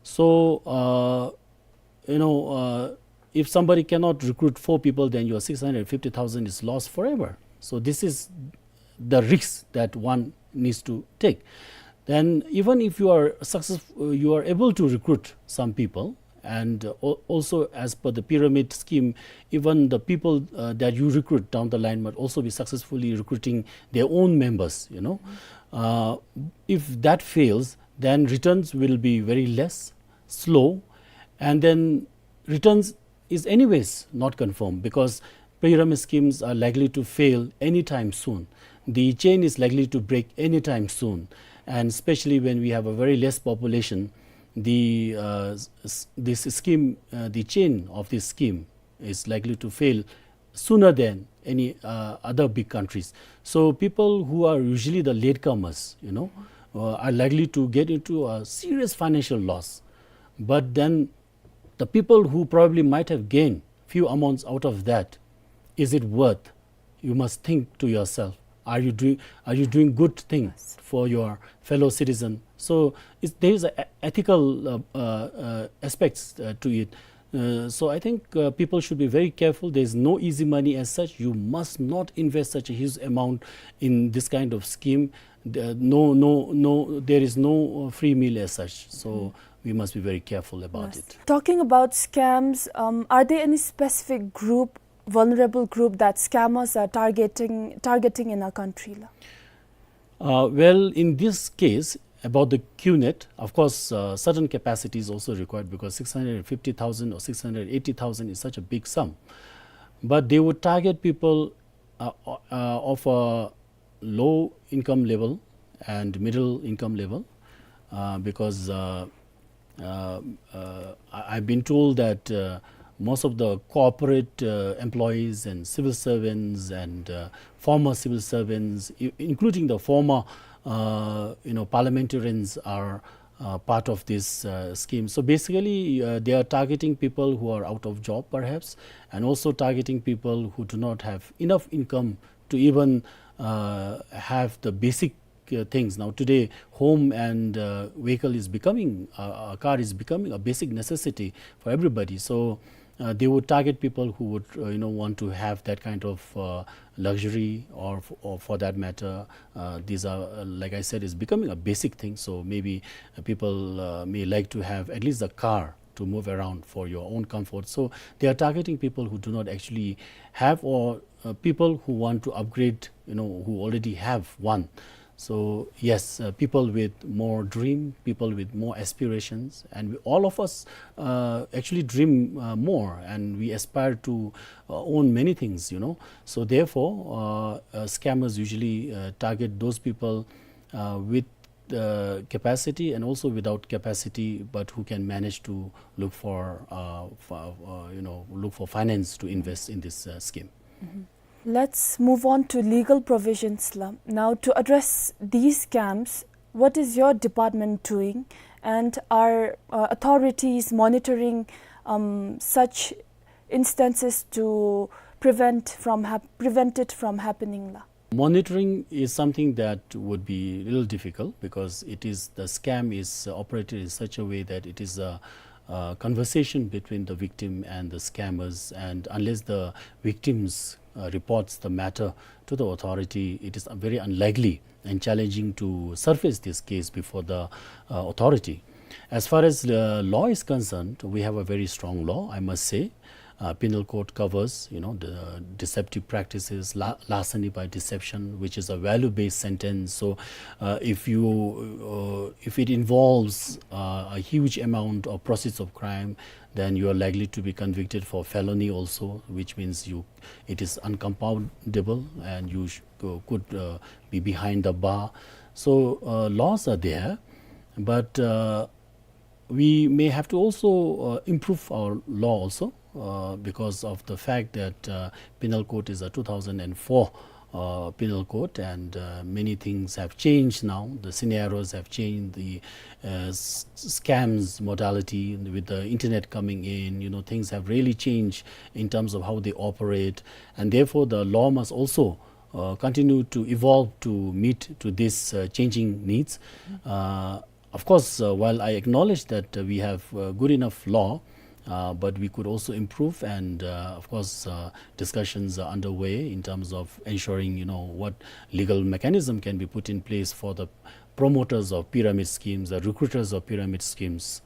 So uh, you know, uh, if somebody cannot recruit four people, then your six hundred fifty thousand is lost forever. So this is the risk that one needs to take. Then even if you are successful, you are able to recruit some people, and uh, al- also, as per the pyramid scheme, even the people uh, that you recruit down the line might also be successfully recruiting their own members, you know. Uh, if that fails, then returns will be very less, slow, and then returns is anyways not confirmed, because pyramid schemes are likely to fail anytime soon. The chain is likely to break anytime soon, and especially when we have a very less population, the uh, s- s- this scheme, uh, the chain of this scheme is likely to fail sooner than any, uh, other big countries. So people who are usually the latecomers, you know, uh, are likely to get into a serious financial loss. But then the people who probably might have gained few amounts out of that, is it worth? You must think to yourself, are you doing, are you doing good thing for your fellow citizen? So it's, there is a e-, ethical, uh, uh, uh, aspects, uh, to it. Uh, so I think, uh, people should be very careful. There is no easy money as such. You must not invest such a huge amount in this kind of scheme. The, no, no, no, there is no, uh, free meal as such. So we must be very careful about it. Talking about scams, um, are there any specific group, vulnerable group that scammers are targeting, targeting in our country la? Uh, well, in this case, about the QNet, of course, uh, certain capacity is also required because six hundred fifty thousand or six hundred eighty thousand is such a big sum. But they would target people, uh, uh, of a low income level and middle income level, uh, because, uh, uh, uh, I, I've been told that, uh, most of the corporate, uh, employees and civil servants and, uh, former civil servants, i-, including the former, uh, you know, parliamentarians are, uh, part of this, uh, scheme. So basically, uh, they are targeting people who are out of job perhaps, and also targeting people who do not have enough income to even, uh, have the basic, uh, things. Now today, home and, uh, vehicle is becoming, uh, a car is becoming a basic necessity for everybody. So, uh, they would target people who would, uh, you know, want to have that kind of, uh, luxury, or f-, or for that matter, uh, these are, uh, like I said, is becoming a basic thing. So maybe, uh, people, uh, may like to have at least a car to move around for your own comfort. So they are targeting people who do not actually have, or, uh, people who want to upgrade, you know, who already have one. So yes, uh, people with more dream, people with more aspirations, and we, all of us, uh, actually dream, uh, more, and we aspire to, uh, own many things, you know. So therefore, uh, uh, scammers usually, uh, target those people, uh, with, uh, capacity and also without capacity, but who can manage to look for, uh, for, uh, you know, look for finance to invest in this, uh, scheme. Let's move on to legal provisions la. Now, to address these scams, what is your department doing, and are, uh, authorities monitoring, um, such instances to prevent from hap-, prevent it from happening la? Monitoring is something that would be a little difficult because it is, the scam is, uh, operated in such a way that it is a, uh, conversation between the victim and the scammers, and unless the victims, uh, reports the matter to the authority, it is very unlikely and challenging to surface this case before the, uh, authority. As far as the law is concerned, we have a very strong law, I must say. Uh, penal code covers, you know, the deceptive practices, la-, larceny by deception, which is a value-based sentence. So, uh, if you, uh, if it involves, uh, a huge amount of proceeds of crime, then you are likely to be convicted for felony also, which means you, it is uncompoundable and you sh-, uh, could, uh, be behind the bar. So, uh, laws are there, but, uh, we may have to also, uh, improve our law also, uh, because of the fact that, uh, penal code is a two thousand and four, uh, penal code, and, uh, many things have changed now. The scenarios have changed, the, uh, s-, scams modality with the internet coming in, you know, things have really changed in terms of how they operate, and therefore the law must also, uh, continue to evolve to meet to these, uh, changing needs. Uh, of course, uh, while I acknowledge that, uh, we have, uh, good enough law, uh, but we could also improve, and, uh, of course, uh, discussions are underway in terms of ensuring, you know, what legal mechanism can be put in place for the promoters of pyramid schemes, the recruiters of pyramid schemes.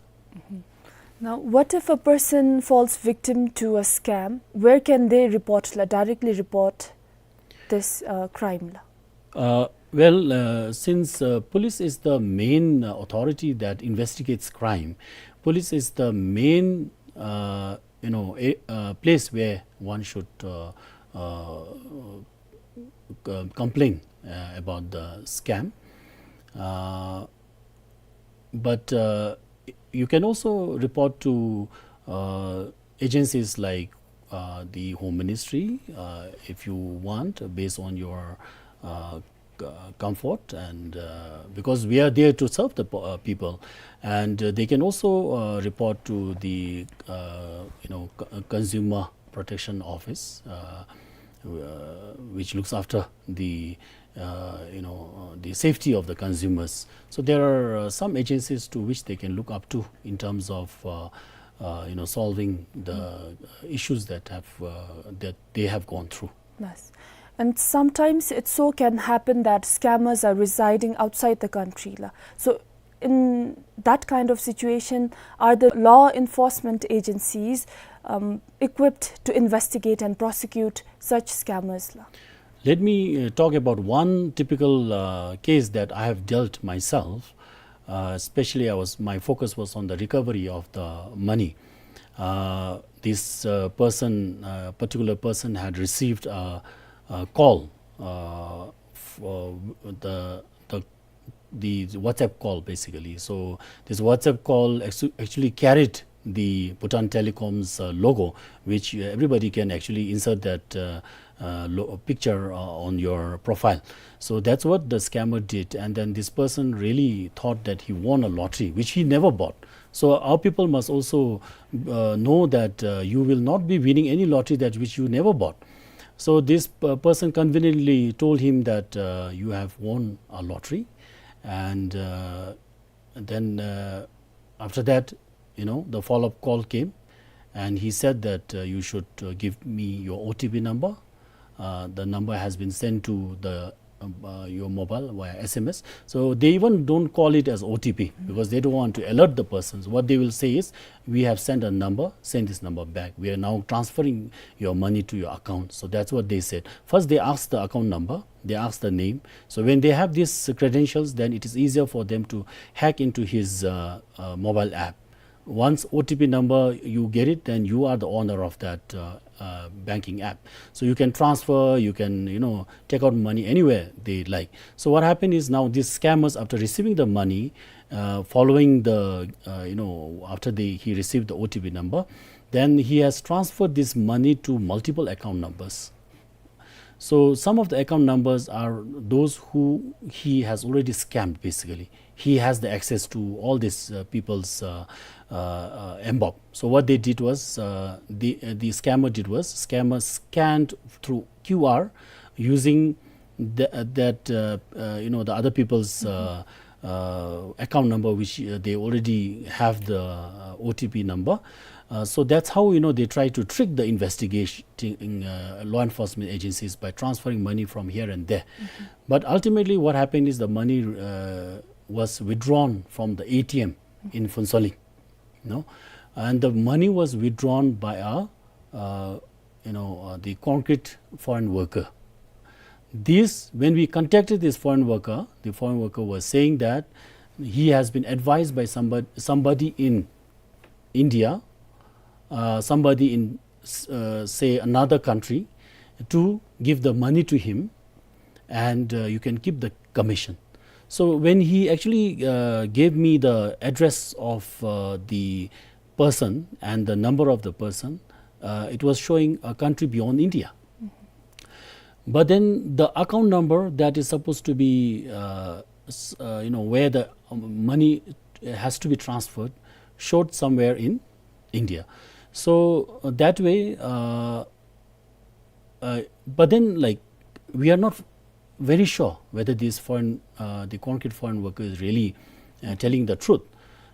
Now, what if a person falls victim to a scam? Where can they report la, directly report this, uh, crime la? Uh, well, uh, since, uh, police is the main, uh, authority that investigates crime, police is the main, uh, you know, a, uh, place where one should, uh, uh, c-, complain, uh, about the scam. Uh, but, uh, you can also report to, uh, agencies like, uh, the Home Ministry, uh, if you want, based on your, uh, c-, comfort, and, uh, because we are there to serve the po-, uh, people, and, uh, they can also, uh, report to the, uh, you know, c-, Consumer Protection Office, uh, uh, which looks after the, uh, you know, uh, the safety of the consumers. So there are, uh, some agencies to which they can look up to in terms of, uh, uh, you know, solving the, uh, issues that have, uh, that they have gone through. Yes. And sometimes it so can happen that scammers are residing outside the country, la. So in that kind of situation, are the law enforcement agencies, um, equipped to investigate and prosecute such scammers, la? Let me, uh, talk about one typical, uh, case that I have dealt myself. Uh, especially, I was, my focus was on the recovery of the money. Uh, this, uh, person, uh, particular person had received a, a call, uh, for the, the, the WhatsApp call, basically. So this WhatsApp call actu-, actually carried the Bhutan Telecom's, uh, logo, which, uh, everybody can actually insert that, uh, uh, lo-, picture, uh, on your profile. So that's what the scammer did. And then this person really thought that he won a lottery, which he never bought. So our people must also, uh, know that, uh, you will not be winning any lottery that which you never bought. So this, uh, person conveniently told him that, uh, you have won a lottery, and, uh, then, uh, after that, you know, the follow-up call came, and he said that, uh, you should, uh, give me your O T P number. Uh, the number has been sent to the, um, uh, your mobile via S M S. So they even don't call it as O T P because they don't want to alert the persons. What they will say is, "We have sent a number, send this number back. We are now transferring your money to your account." So that's what they said. First, they asked the account number, they asked the name. So when they have these credentials, then it is easier for them to hack into his, uh, uh, mobile app. Once O T P number you get it, then you are the owner of that, uh, uh, banking app. So you can transfer, you can, you know, take out money anywhere they like. So what happened is, now these scammers, after receiving the money, uh, following the, uh, you know, after the, he received the O T P number, then he has transferred this money to multiple account numbers. So some of the account numbers are those who he has already scammed, basically. He has the access to all this, uh, people's, uh, uh, uh, mBoB. So what they did was, uh, the, uh, the scammer did was, scammer scanned through Q R using the, uh, that, uh, uh, you know, the other people's, uh, uh, account number, which, uh, they already have the, uh, O T P number. Uh, so that's how, you know, they try to trick the investigating, uh, law enforcement agencies by transferring money from here and there. But ultimately, what happened is the money, uh, was withdrawn from the A T M in Phuentsholing, you know, and the money was withdrawn by a, uh, you know, uh, the concrete foreign worker. This, when we contacted this foreign worker, the foreign worker was saying that he has been advised by somebody, somebody in India, uh, somebody in, s-, uh, say, another country, to give the money to him, and, uh, you can keep the commission. So when he actually, uh, gave me the address of, uh, the person and the number of the person, uh, it was showing a country beyond India. But then the account number that is supposed to be, uh, s-, uh, you know, where the, um, money has to be transferred showed somewhere in India. So, uh, that way, uh, uh, but then, like, we are not very sure whether this foreign, uh, the concrete foreign worker is really, uh, telling the truth.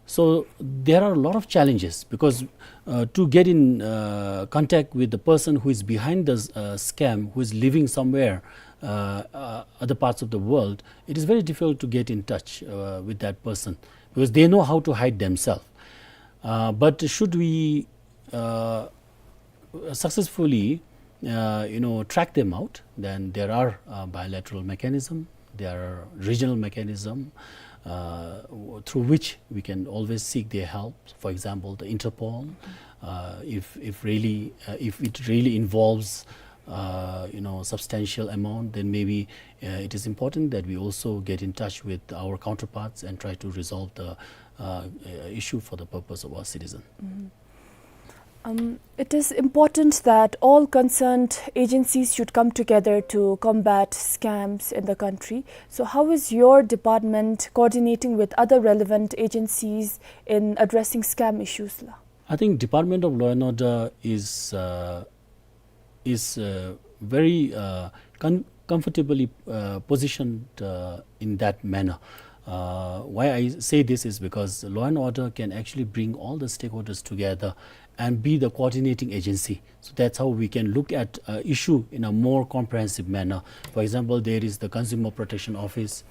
So there are a lot of challenges because, uh, to get in, uh, contact with the person who is behind the, uh, scam, who is living somewhere, uh, uh, other parts of the world, it is very difficult to get in touch, uh, with that person because they know how to hide themselves. Uh, but should we, uh, successfully, uh, you know, track them out, then there are, uh, bilateral mechanism, there are regional mechanism, uh, w-, through which we can always seek their help. For example, the Interpol, uh, if, if really, uh, if it really involves, uh, you know, substantial amount, then maybe, uh, it is important that we also get in touch with our counterparts and try to resolve the, uh, uh, issue for the purpose of our citizen. Mhm. Um, it is important that all concerned agencies should come together to combat scams in the country. So, how is your department coordinating with other relevant agencies in addressing scam issues la? I think Department of Law and Order is uh, is uh, very uh, con- comfortably uh, positioned uh, in that manner. Uh, why I say this is because law and order can actually bring all the stakeholders together and be the coordinating agency. So that's how we can look at uh, issue in a more comprehensive manner. For example, there is the Consumer Protection Office,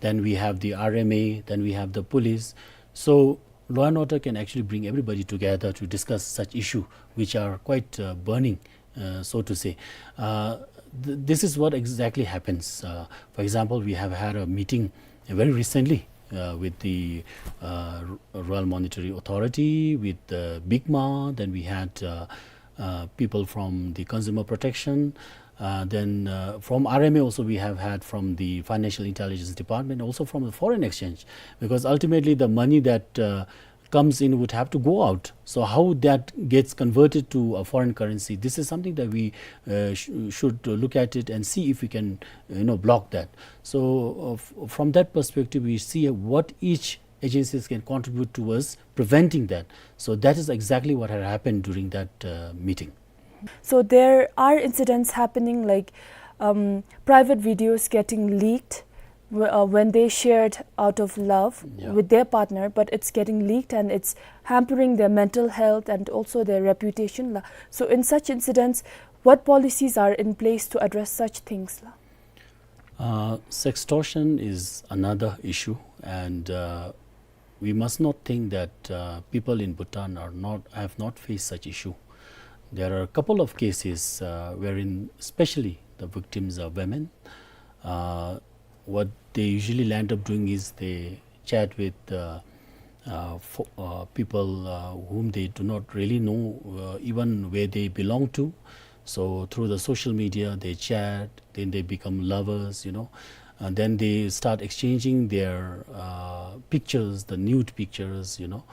then we have the R M A, then we have the police. So law and order can actually bring everybody together to discuss such issue which are quite uh, burning, uh, so to say. Uh, th- this is what exactly happens. Uh, for example, we have had a meeting very recently uh, with the uh, Royal Monetary Authority, with the BICMA, then we had uh, uh, people from the Consumer Protection, uh, then uh, from R M A also we have had from the Financial Intelligence Department, also from the Foreign Exchange, because ultimately the money that uh, comes in would have to go out. So how that gets converted to a foreign currency, this is something that we uh, sh- should look at it and see if we can, you know, block that. So uh, f- from that perspective, we see what each agencies can contribute towards preventing that. So that is exactly what had happened during that uh, meeting. So there are incidents happening like um, private videos getting leaked w- uh, when they shared out of love Yeah. with their partner, but it's getting leaked and it's hampering their mental health and also their reputation la. So in such incidents, what policies are in place to address such things la? Uh, sextortion is another issue, and uh, we must not think that uh, people in Bhutan are not have not faced such issue. There are a couple of cases uh, wherein, especially, the victims are women. Uh, what they usually land up doing is they chat with uh, uh, fo- uh, people uh, whom they do not really know, uh, even where they belong to. So through the social media, they chat, then they become lovers, you know, and then they start exchanging their uh, pictures, the nude pictures, you know.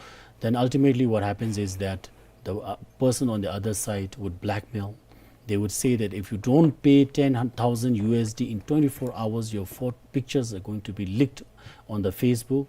Then ultimately, what happens is that the uh, person on the other side would blackmail. They would say that if you don't pay ten thousand U S D in twenty-four hours, your pho- pictures are going to be leaked on the Facebook.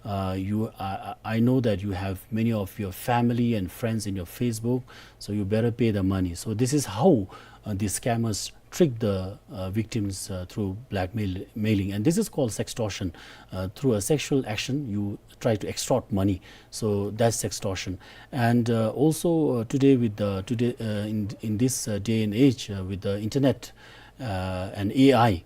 Uh, you, I, I know that you have many of your family and friends in your Facebook, so you better pay the money. So this is how uh, the scammers trick the uh, victims uh, through blackmail mailing, and this is called sextortion. Uh, through a sexual action, you try to extort money. So that's sextortion. And uh, also uh, today, with the today uh, in in this uh, day and age uh, with the internet uh, and A I,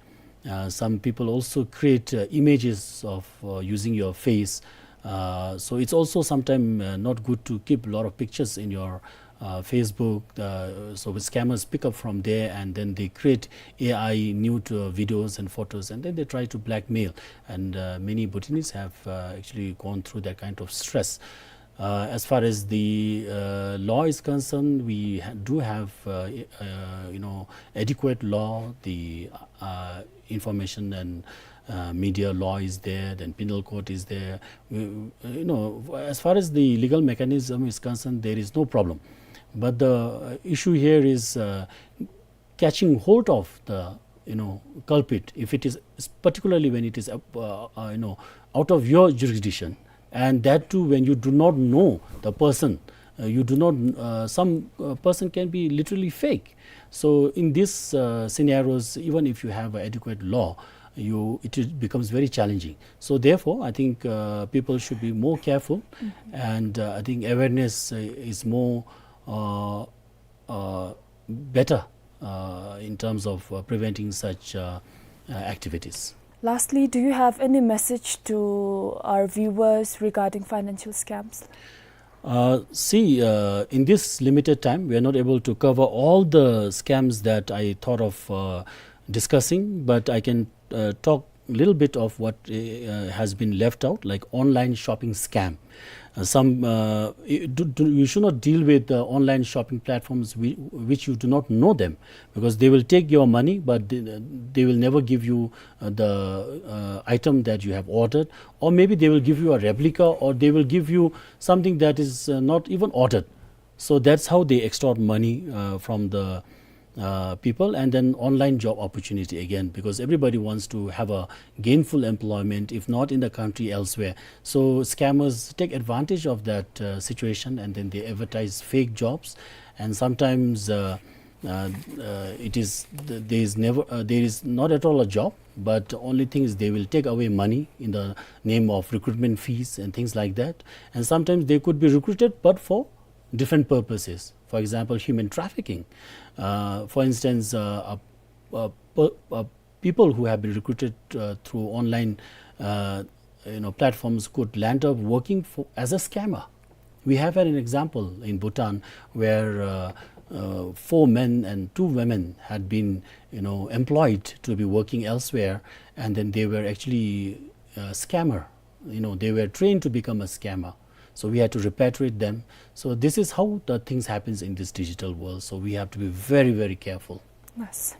uh, some people also create uh, images of uh, using your face. Uh, so it's also sometimes uh, not good to keep a lot of pictures in your uh, Facebook. Uh, so the scammers pick up from there, and then they create A I nude uh, videos and photos, and then they try to blackmail. And uh, many Bhutanese have uh, actually gone through that kind of stress. Uh, as far as the uh, law is concerned, we ha- do have uh, uh, you know, adequate law. The uh, information and uh, media law is there, then penal code is there. We, you know, as far as the legal mechanism is concerned, there is no problem. But the uh, issue here is uh, catching hold of the, you know, culprit, if it is, particularly when it is uh, uh, you know, out of your jurisdiction, and that too when you do not know the person. Uh, you do not uh, some uh, person can be literally fake. So in these uh, scenarios, even if you have adequate law, you it is- becomes very challenging. So therefore, I think uh, people should be more careful, and uh, I think awareness uh, is more uh, uh, better uh, in terms of uh, preventing such uh, uh, activities. Lastly, do you have any message to our viewers regarding financial scams? Uh, see, uh, in this limited time, we are not able to cover all the scams that I thought of uh, discussing, but I can uh, talk a little bit of what uh, has been left out, like online shopping scam. Uh, some uh, you, do, do, you should not deal with uh, online shopping platforms whi- which you do not know them, because they will take your money, but they, they will never give you uh, the uh, item that you have ordered, or maybe they will give you a replica, or they will give you something that is uh, not even ordered. So that's how they extort money uh, from the uh, people. And then online job opportunity again, because everybody wants to have a gainful employment, if not in the country, elsewhere. So scammers take advantage of that uh, situation, and then they advertise fake jobs, and sometimes uh, uh, uh, it is th- there is never uh, there is not at all a job, but only thing is they will take away money in the name of recruitment fees and things like that. And sometimes they could be recruited, but for different purposes. For example, human trafficking. Uh, for instance, uh, a, a, a, people who have been recruited uh, through online uh, you know, platforms could land up working for, as a scammer. We have had an example in Bhutan where uh, uh, four men and two women had been, you know, employed to be working elsewhere, and then they were actually a scammer. You know, they were trained to become a scammer. So we had to repatriate them. So this is how the things happens in this digital world. So we have to be very, very careful. Yes.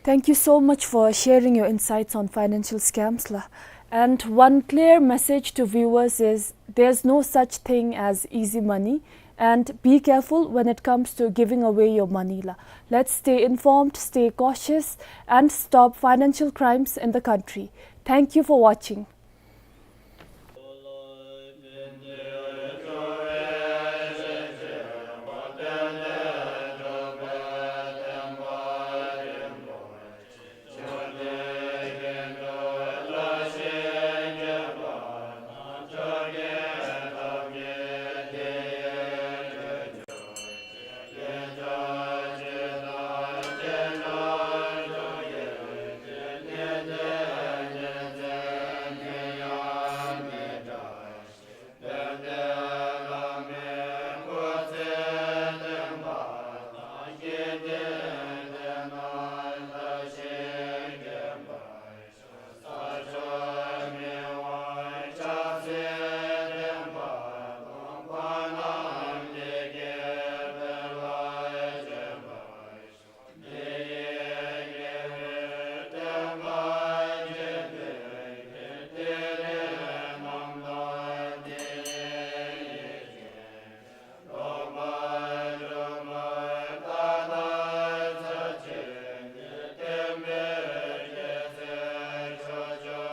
Thank you so much for sharing your insights on financial scams, la. And one clear message to viewers is there's no such thing as easy money, and be careful when it comes to giving away your money, la. Let's stay informed, stay cautious, and stop financial crimes in the country. Thank you for watching.